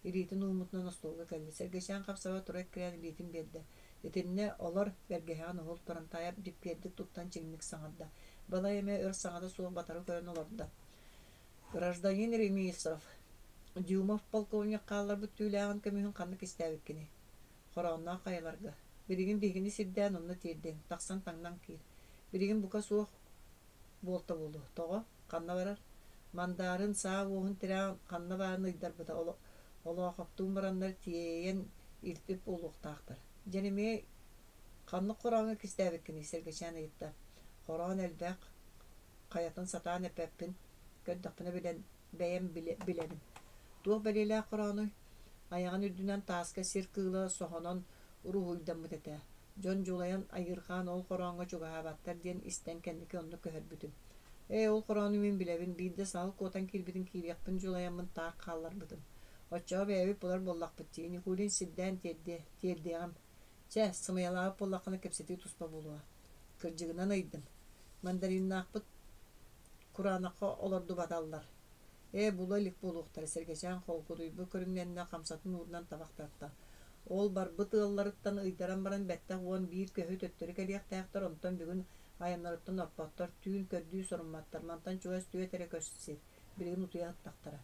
илиитин ууммутунан остуолга кэллэ. Сэргэчээн хапсаба тура эккирээн илиитин биэрдэ. Итиннэ олор, бэргэһэҕин уһул, Турантаайап дьиппиэрдик туттан чиҥник саҥарда. Балай эмэ өр саҥата суох батары көрөн олордо. Гражданин Ремесов, Дюмов полковник хаалларбыт түүлээҕин көмүһүн ханна кистээбиккиний? Хороонноох хайаларга. Билигин биһигини сирдээн онно тиэрдиэҥ, тахсан таҥнан киир. Билигин бука суох буолта буолуо. Тоҕо? Ханна барар? Мандаарын саа уоһун тирэҕин ханна баарын ыйдарбыта Олоохоптуун бараннар тиэйэн илпит буолуохтаахтар. Дьэримиэй ханнык хорооҥҥо кистээбиккиний? Сэргэчээн ыйытта. Хороон элбэх, хайатын сатаан эппэппин, көрдөхпүнэ билэн, бэйэм билэбин. Туох бэлиэлээх хороонуй? Айаҕын үрдүнэн тааска сир кыыла соһонон уруһуйдаммыт этэ. Дьон дьулайан айыырҕаан ол хорооҥҥо чугаһаабаттар диэн истэн кэнники онно көһөрбүтүм. Ээ, ол хороону мин билэбин, биирдэ саһыл куотан киирбитин киириэхпин дьулайаммын таах хаалларбытым. Оччоҕо бэйэбит булар буоллахпыт дии, Никулин сирдээн тиэрдиэ, тиэрдиэҕим. Чэ, сымыйалаабыт буоллаххына кэпсэтии туспа буолуоҕа. Кырдьыгынан ыйдым. Мандариннаахпыт кураанахха олордубаталлар. Ээ, була илик буолуохтара, Сэргэчээн холкутуйбут көрүҥнэннэ, хамсатын уурунан табах тарта. Ол барбыт ыалларыттан ыйдаран баран бэттэх 11 көһү төттөрү кэлиэхтээхтэр, онтон бүгүн айаннарыттан орпоттор, түүн көрдүү сорумматтар, мантан чугас түөрт эрэ көс сир, билигин утуйа сыттахтара.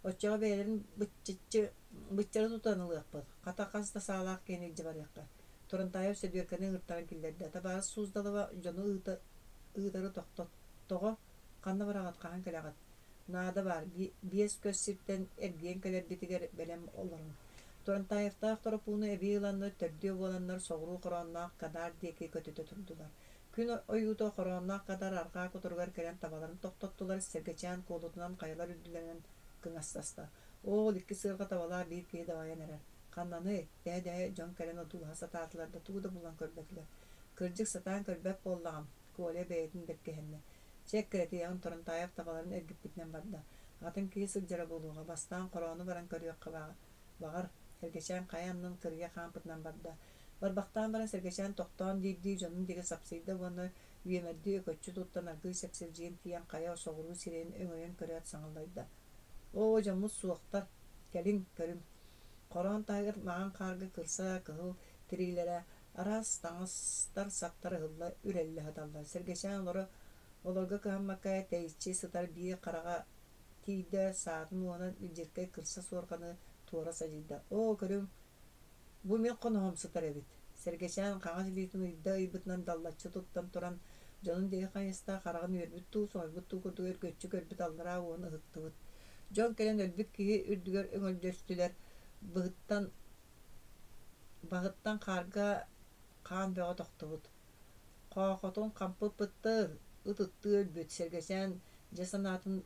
Оччоҕо бэйэлэрин быччыччы быччары тутан ылыахпыт, хата хас да саалаах киһини илдьэ барыахха. Турантаев Сөдүөккэни ыҥыртаран киллэрдэ, табаарыс Суздалова дьону ыыта ыытары тохтот. Тоҕо? Ханна бараҕыт, хаһан кэлэҕит? Наада баар, 5 көс сиртэн эргийэн кэлэрбитигэр бэлэм олоруҥ. Турантаевтаах Торопууну эбии ыланнар төрдүө буоланнар соҕуруу хороонноох Кадар диэки көтүтэ турдулар. Күн ойуута хороонноох Кадар арҕаа кутуругар кэлэн табаларын тохтоттулар, Сэргэчээн куолутунан хайалар үрдүлэринэн кыҥастаста. Оол икки сыарҕа табалаах биир киһи дабайан эрэр. Ханнаный? Дэһэ-дэһэ дьон кэлэн одуулаһа сатаатылар да тугу да булан көрбөтүлэр. Кырдьык сатаан көрбөт буоллаҕым, Коля бэйэтин бэркиһэннэ. Чэ, эккирэтиэҕин Турантаев табаларын эргиппитинэн барда. Атын киһи сылдьара буолуоҕа, бастаан хороону баран көрүөххэ баҕар, Сэргэчээн хайа аннын кырыйа хаампытынан барда. Барбахтаан баран Сэргэчээн тохтоон диирдии дьонун диэки сапсыйда уонна үөмэрдии өкөччү туттан аргыый сэпсилдьийэн тиийэн хайа соҕуруу сирэйин өҥөйөн көрөөт саҥаллайда. Оо, дьоммут суохтар, кэлиҥ, көрүҥ. Хороон таһыгар маҥан хаарга кырса кыһыл тириилэрэ араас таҥастар-саптар ыһылла үрэллэ сыталлар. Сэргэчээн олоро олорго кыһаммакка тэйиччи сытар биир хараҕа тиийдэ, саатын уонан илдьиркэй кырса суорҕаны туора садьыйда. Оо, көрүҥ, бу мин хоноһом сытар эбит. Сэргэчээн хаҥас илиитин ыйда ыйбытынан даллаччы туттан туран, дьонун диэки хайыста, хараҕын үөрбүт дуу, соһуйбут дуу курдук өргөччү көрбүт аллараа уон ыһыктыбыт. Дьон кэлэн өлбүт киһи үрдүгэр өҥөлдөстүлэр, быһыттан Баһыттан хаарга хаан бөҕө тохтубут. Хоохотун хампы ыппыттар, ыт ыттыы өлбүт, Сэргэчээн дьэ санаатын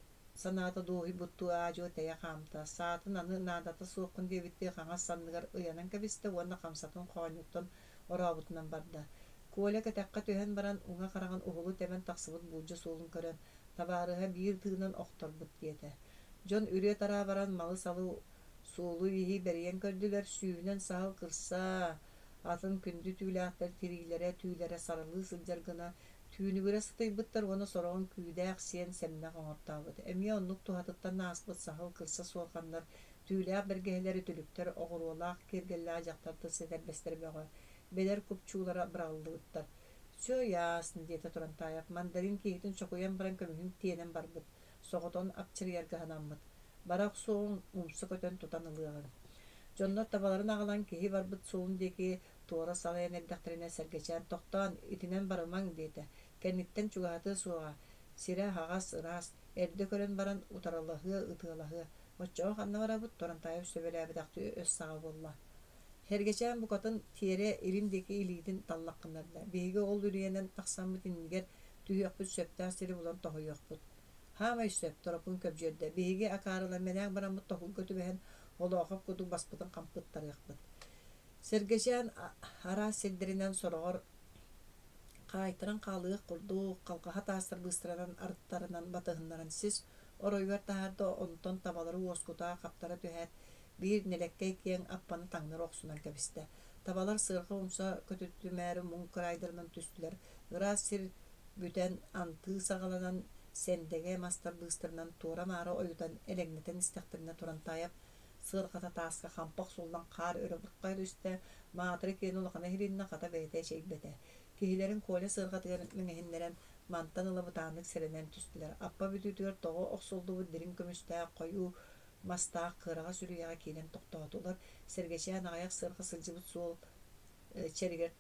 санаата дуоһуйбуттуу аа-дьуо тэйэ хаамта, саатын аны наадата суоххун диэбиттии хаҥас санныгар ыйанан кэбистэ уонна хамсатын хоонньуттан орообутунан барда. Коля кэтэххэ түһэн баран уҥа хараҕын уһулу тэбэн тахсыбыт буулдьа суолун көрөн, табаарыһа биир тыынан охторбут диэтэ. Дьон үрүө-тараа баран малы-салы Суолу-ииһи бэрийэн көрдүлэр, сүүһүнэн саһыл кырса, атын күндү түүлээхтэр тириилэрэ, түүлэрэ сарылыы сылдьар гына түүнүгүрэ сытыйбыттар уонна сороҕун күүдээх сиэн сэмнэх оҥортообут. Эмиэ оннук туһатыттан ааспыт саһыл кырса суорҕаннар, түүлээх бэргэһэлэр, үтүлүктэр, оҕуруолаах киэргэллээх дьахтар тыс этэрбэстэрэ бөҕө, бэдэр купчуулара быраҕыллыбыттар. «Всё ясно», диэтэ Турантаев, мандарин киһитин чокуйан баран көмүһүн тиэнэн барбыт, соҕотон апчырыйарга санаммыт. Бара охсуоҕуҥ, умса көтөн тутан ылыаҕыҥ. Дьоннор табаларын аҕалан киһи барбыт суолун диэки туора салайан эрдэхтэринэ Сэргэчээн тохтоон, итинэн барымаҥ диэтэ. Кэнниттэн чугаһатыа суоҕа, сирэ аһаҕас, ыраас, эрдэ көрөн баран утарылаһыа, ытыалаһыа. Оччоҕо ханна барабыт, Турантаев сөбүлээбэтэхтии өс саҕа буолла. Сэргэчээн букатын тиэрэ илин диэки илиитин таллах гыннарда. Биһиги ол үрүйэнэн тахсаммыт иннигэр түһүөхпүт сөптөөх сири булан тоһуйуохпут. Хаамай сөп, Торопуун көбдьүөрдэ. Биһиги акаарылар бараммыт тоһуурга түбэһэн, Олоохоп курдук баспытын хампыттарыахпыт. Сэргэчээн араас сирдэринэн сороҕор хаайтаран хаалыах курдук, халҕаһа таастар быыстарынан арыттарынан батыһыннаран сис оройугар таһаарда, онтон табалары уоскута хаптара түһээт, биир нэлэккэй киэҥ аппаны таҥнары охсунан кэбистэ. Табалар сыарҕа умса көтүтүмээри муҥ кыраайдарынан түстүлэр. Ыраас сир бүтэн, антыы саҕаланан, сэндэҥэ мастар быыстарынан туора-маара ойутан элэҥнэтэн истэхтэринэ Турантаайап Сыарҕата тааска хампа охсуллан хаар өрө буххайа түстэ, маатыра киэнэ улахана иһилиннэ, хата бэйэтэ эчэйбэтэ. Киһилэрин Коля сыарҕатыгар мэҥэһиннэрэн, мантан ыла бытааннык сэрэнэн түстүлэр. Аппа бүтүүтүгэр тоҕо охсуллубут дириҥ көмүстээх хойуу мастаах кыараҕас үрүйэҕэ киирэн тохтоотулар. Сэргэчээн аҕыйах сыарҕа сылдьыбыт суол чэригэр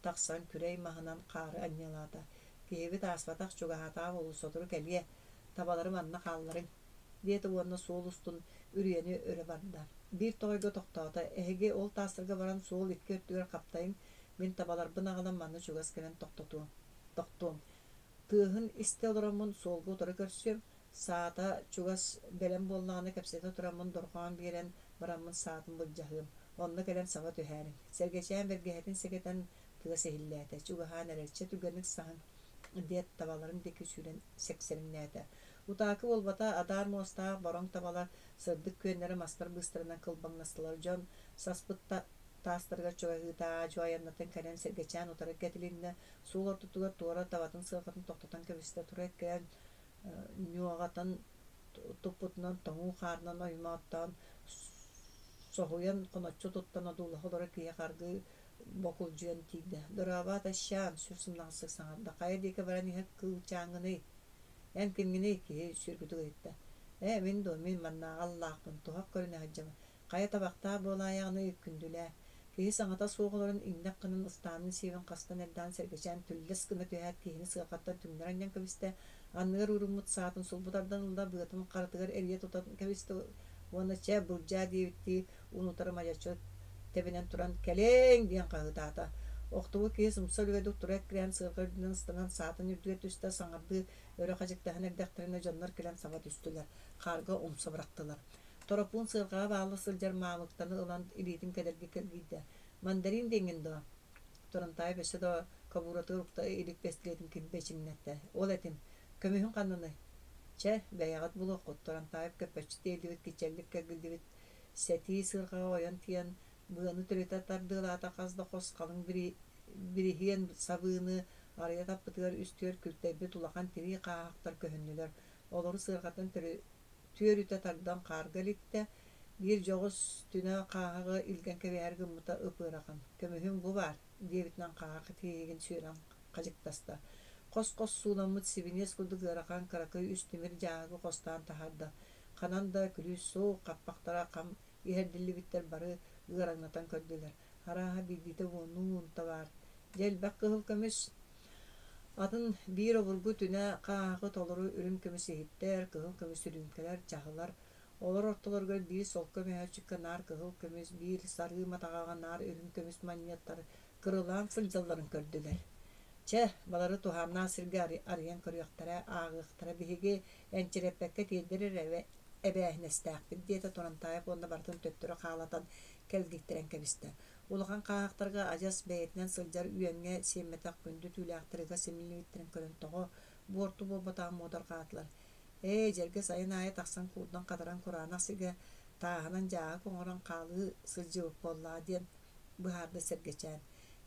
тахсан күрэй маһынан хаары анньыалаата. Киһибит ааспатах чугаһаатаҕа буолуо, сотору кэлиэ, табалары манна хаалларыҥ диэтэ уонна суол устун үрүйэни өрө барда. Биир тоҕойго тохтоото, эһиги ол таастарга баран суол икки өттүгэр хаптайыҥ, мин табаларбын аҕалан манна чугас кэлэн тохтотуом. Тохтуом. Тыаһын истэ олороммун суолга утары көрсүөм, саата чугас бэлэм буоллаҕына кэпсэтэ тураммын дорҕоон биэрэн бараммын саатын былдьаһыам, онно кэлэн саба түһээриҥ. Сэргэчээн бэргэһэтин сэгэтэн тыас иһиллээтэ, чугаһаан эрэр, чэ түргэнник саһыҥ диэт табаларын диэки сүүрэн сэксэҥнээтэ. Утаакы буолбата, адаар муостаах бороҥ табалар сырдык күөннэрэ мастар быыстарынан кылбаҥнастылар. Дьон саспыт таастарыгар чугаһыыта аа-дьуо айаннатан кэлэн Сэргэчээн утары кэтилиннэ, суол ортотугар туора табатын сыарҕатын тохтотон кэбистэ, тура эккирээн ньуоҕатан туппутунан тоҥуу хаарынан оймооттоон соһуйан хоноччу туттан одуулаһа олорор киһи харгы бокулдьуйан тиийдэ. «Дорообо, Тащаан!» сүр сымнаҕастык саҥарда. «Хайа диэки баран иһэр кыылчааҥҥыный? Эн кимҥиний?» киһи сүргүтүк ыйытта. «Ээ, мин дуо, мин маннааҕы аллаахпын, туһах көрүнэ сылдьабын. Хайа табахтаах буолаайаҕыный, күндүлээ» Киһи саҥата суох олорон иҥнэх гынан ыстаанын сиэбин хастан эрдэҕин сэргэчээн түллэс гына түһээт киһини сыарҕаттан түҥнэри анньан кэбистэ, анныгар ууруммут саатын сулбу тардан ылла, быатын харатыгар эрийэ тутан кэбистэ уонна чэ, былдьаа диэбиттии уун-утары мадьаччы тэбинэн туран «Кэлиҥ!» диэн хаһыытаата. Охтубут киһи сымса үлүгэйдик тура эккирээн сыарҕа үрдүнэн ыстанан саатын үрдүгэр түстэ, саҥардыы өрө хадьыктаһан эрдэхтэринэ дьоннор кэлэн саба түстүлэр, хаарга умса бырахтылар. Торопуун сыарҕаҕа баалла сылдьар маамыктаны ылан илиитин кэдэрги кэлгийдэ. «Мандарин диэҥҥин дуо?» Турантаев өссө да кобууратыгар укта илик бэстилиэтин килбэчиҥнэттэ. «Ол этим. Көмүһүн ханнаный?» «Чэ, бэйэҕит булуоххут» Турантаев көппөччү тиэллибит, кичэллик кэргиллибит сэтии сыарҕаҕа ойон тиийэн, быаны түрүтэ тардыалаата хас да хос халыҥ бириһиэн сабыыны арыйа таппытыгар үстүөр күлтэйбит улахан тирии хааһахтар көһүннүлэр. Олору сыарҕатын түөрүтэ тардан хаарга илиттэ, биир дьоҕус түнэ хааһаҕы илгэн кэбиһэр гыммыта ып-ыарахан, «Көмүһүм бу баар» диэбитинэн хааһах тииһигин сүөрэн хадьыктаста. Хос-хос сууламмыт сибиниэс курдук ыарахан кыракый үс тимир дьааһыгы хостоон таһаарда. Ханан да күлүүс суох, хаппахтара хам иһэрдиллибиттэр бары ыараҥнатан көрдүлэр. Арааһа биирдиитэ уоннуу уунта баар. Дьэ элбэх кыһыл көмүс Атын биир обургу түнэ хааһахы толору үрүҥ көмүс иһиттэр, кыһыл көмүс үрүүмкэлэр, чаһылар, олор ортолоругар биир солко мөһөөччүккэ наар кыһыл көмүс, биир сарыы матаҕаҕа наар үрүҥ көмүс манньыаттар кырылаан сылдьалларын көрдүлэр. Чэ, балары туһааннаах сиргэ арыйан көрүөхтэрэ, ааҕыахтара биһиги энчирэппэккэ тиэрдэр эрэ эбээһинэстээхпит диэтэ Турантаев уонна барытын төттөрү хаалатан кэлгиттэрэн кэбистэ. Улахан хааһахтарга адьас бэйэтинэн сылдьар үөҥҥэ сиэммэтэх күндү түүлээхтэр ыга симиллибиттэрин көрөн тоҕо буорту буолбатаҕын муодарҕаатылар. Ээ, дьэргэ сайын аайы тахсан куурдан-хатаран кураанах сиргэ тааһынан дьааһык оҥорон хаалыы сылдьыбыт буоллаҕа диэн быһаарда Сэргэчээн.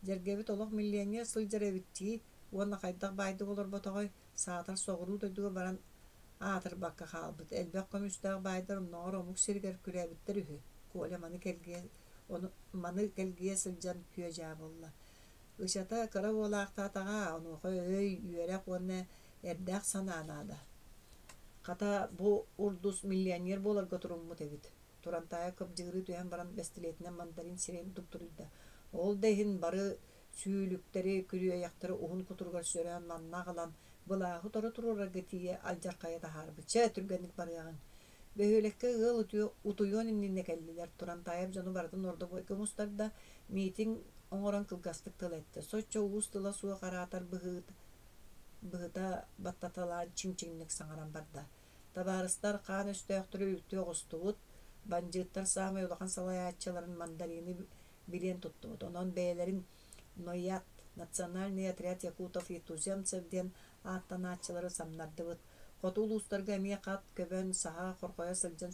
Дьэргэбит олох миллионер сылдьар эбит дии уонна хайдах баайдык олорботоҕой, саатар соҕуруу дойдуга баран аатырбакка хаалбыт. Элбэх көмүстээх баайдар оннооҕор омук сиригэр күрээбиттэр үһү. Коля маны кэлгийэ Ону маны кэлгийэ сылдьан күө-дьаа буолла. Ычата кыра буолаахтаатаҕа, онуоха өй, үөрэх уонна эрдээх санаа наада. Хата, бу урдус миллионер буоларга туруммут эбит. Турантаайа кыбдьыгырыы түһэн баран бэстилиэтинэн мандарин сирэйин дугдуруйда. Ол да иһин бары сүүлүктэри, күрүөйэхтэри уһун кутуругар сөрөөн манна аҕалан, былааһы утары туруорарга тиийэ алдьархайы таһаарбыт. Чэ, түргэнник барыаҕыҥ. Бөһүөлэккэ ыал утуйуон иннинэ кэллилэр, Турантаев дьону барытын ордобуойга мустарда, миитин оҥорон кылгастык тыл эттэ. Соччо уус тыла суох араатар быһыта баттаталаан чиҥ-чиҥник саҥаран барда. Табаарыстар хаан өстөөхтөрү үлтү оҕустубут, бандьыыттар саамай улахан салайааччыларын мандарины билиэн туттубут. Онон бэйэлэрин НОЯТ, Национальный отряд якутов и туземцев диэн ааттанааччылары самнардыбыт. Хоту улуустарга эмиэ хат көбөн, саһа, хорҕойо сылдьан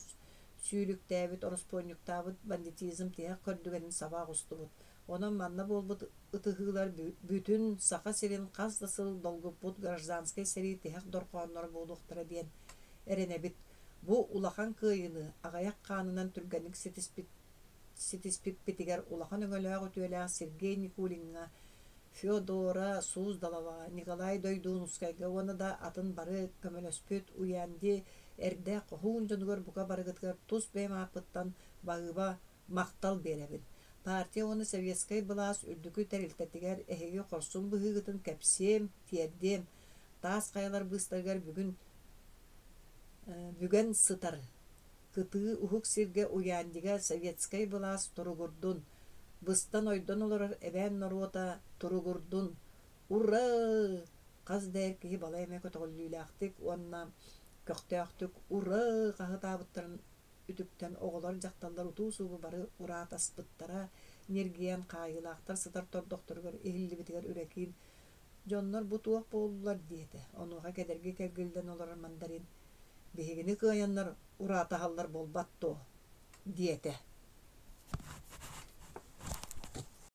сүүлүктээбит, ороспуонньуктаабыт бандитизм тиһэх көрдүгэнин саба оҕустубут. Онон манна буолбут ытыһыылар бүтүн Саха сирин хас да сыл долгуппут гражданскай сэрии тиһэх дорҕоонноро буолуохтара диэн эрэнэбит. Бу улахан кыайыыны аҕыйах хаанынан түргэнник ситиспиппитигэр улахан өҥөлөөх үтүөлээх Сергей Никулиҥҥа, Федора Суздаловаҕа, Николай Дойдуунускайга уонна да атын бары көмөлөспүт Уянди эрдээх хоһуун дьонугар бука барыгытыгар тус бэйэм ааппыттан баһыыба махтал биэрэбин. Партия уонна советскай былаас үрдүкү тэрилтэтигэр эһиги хорсун быһыыгытын кэпсиэм, тиэрдиэм. Таас хайалар быыстарыгар бүгүн бүгэн сытар кытыы уһук сиргэ Уяндига советскай былаас туругурдун, быстан-ойдон олорор эбээн норуота туругурдун! Ура! Хас да эр киһи балай эмэ көтөҕүллүүлээхтик уонна көхтөөхтүк «Ура!» хаһытаабыттарын үтүктэн оҕолор, дьахталлар утуу-субу бары ураатаспыттара, ньиргийэн хаайыылаахтар сытар тордохторугар иһиллибитигэр Үрэкиин «Дьоннор бу туох буоллулар?» диэтэ. Онуоха кэдэрги кэлгиллэн олорор мандарин «Биһигини кыайаннар ураатаһаллар буолбат дуо?» диэтэ.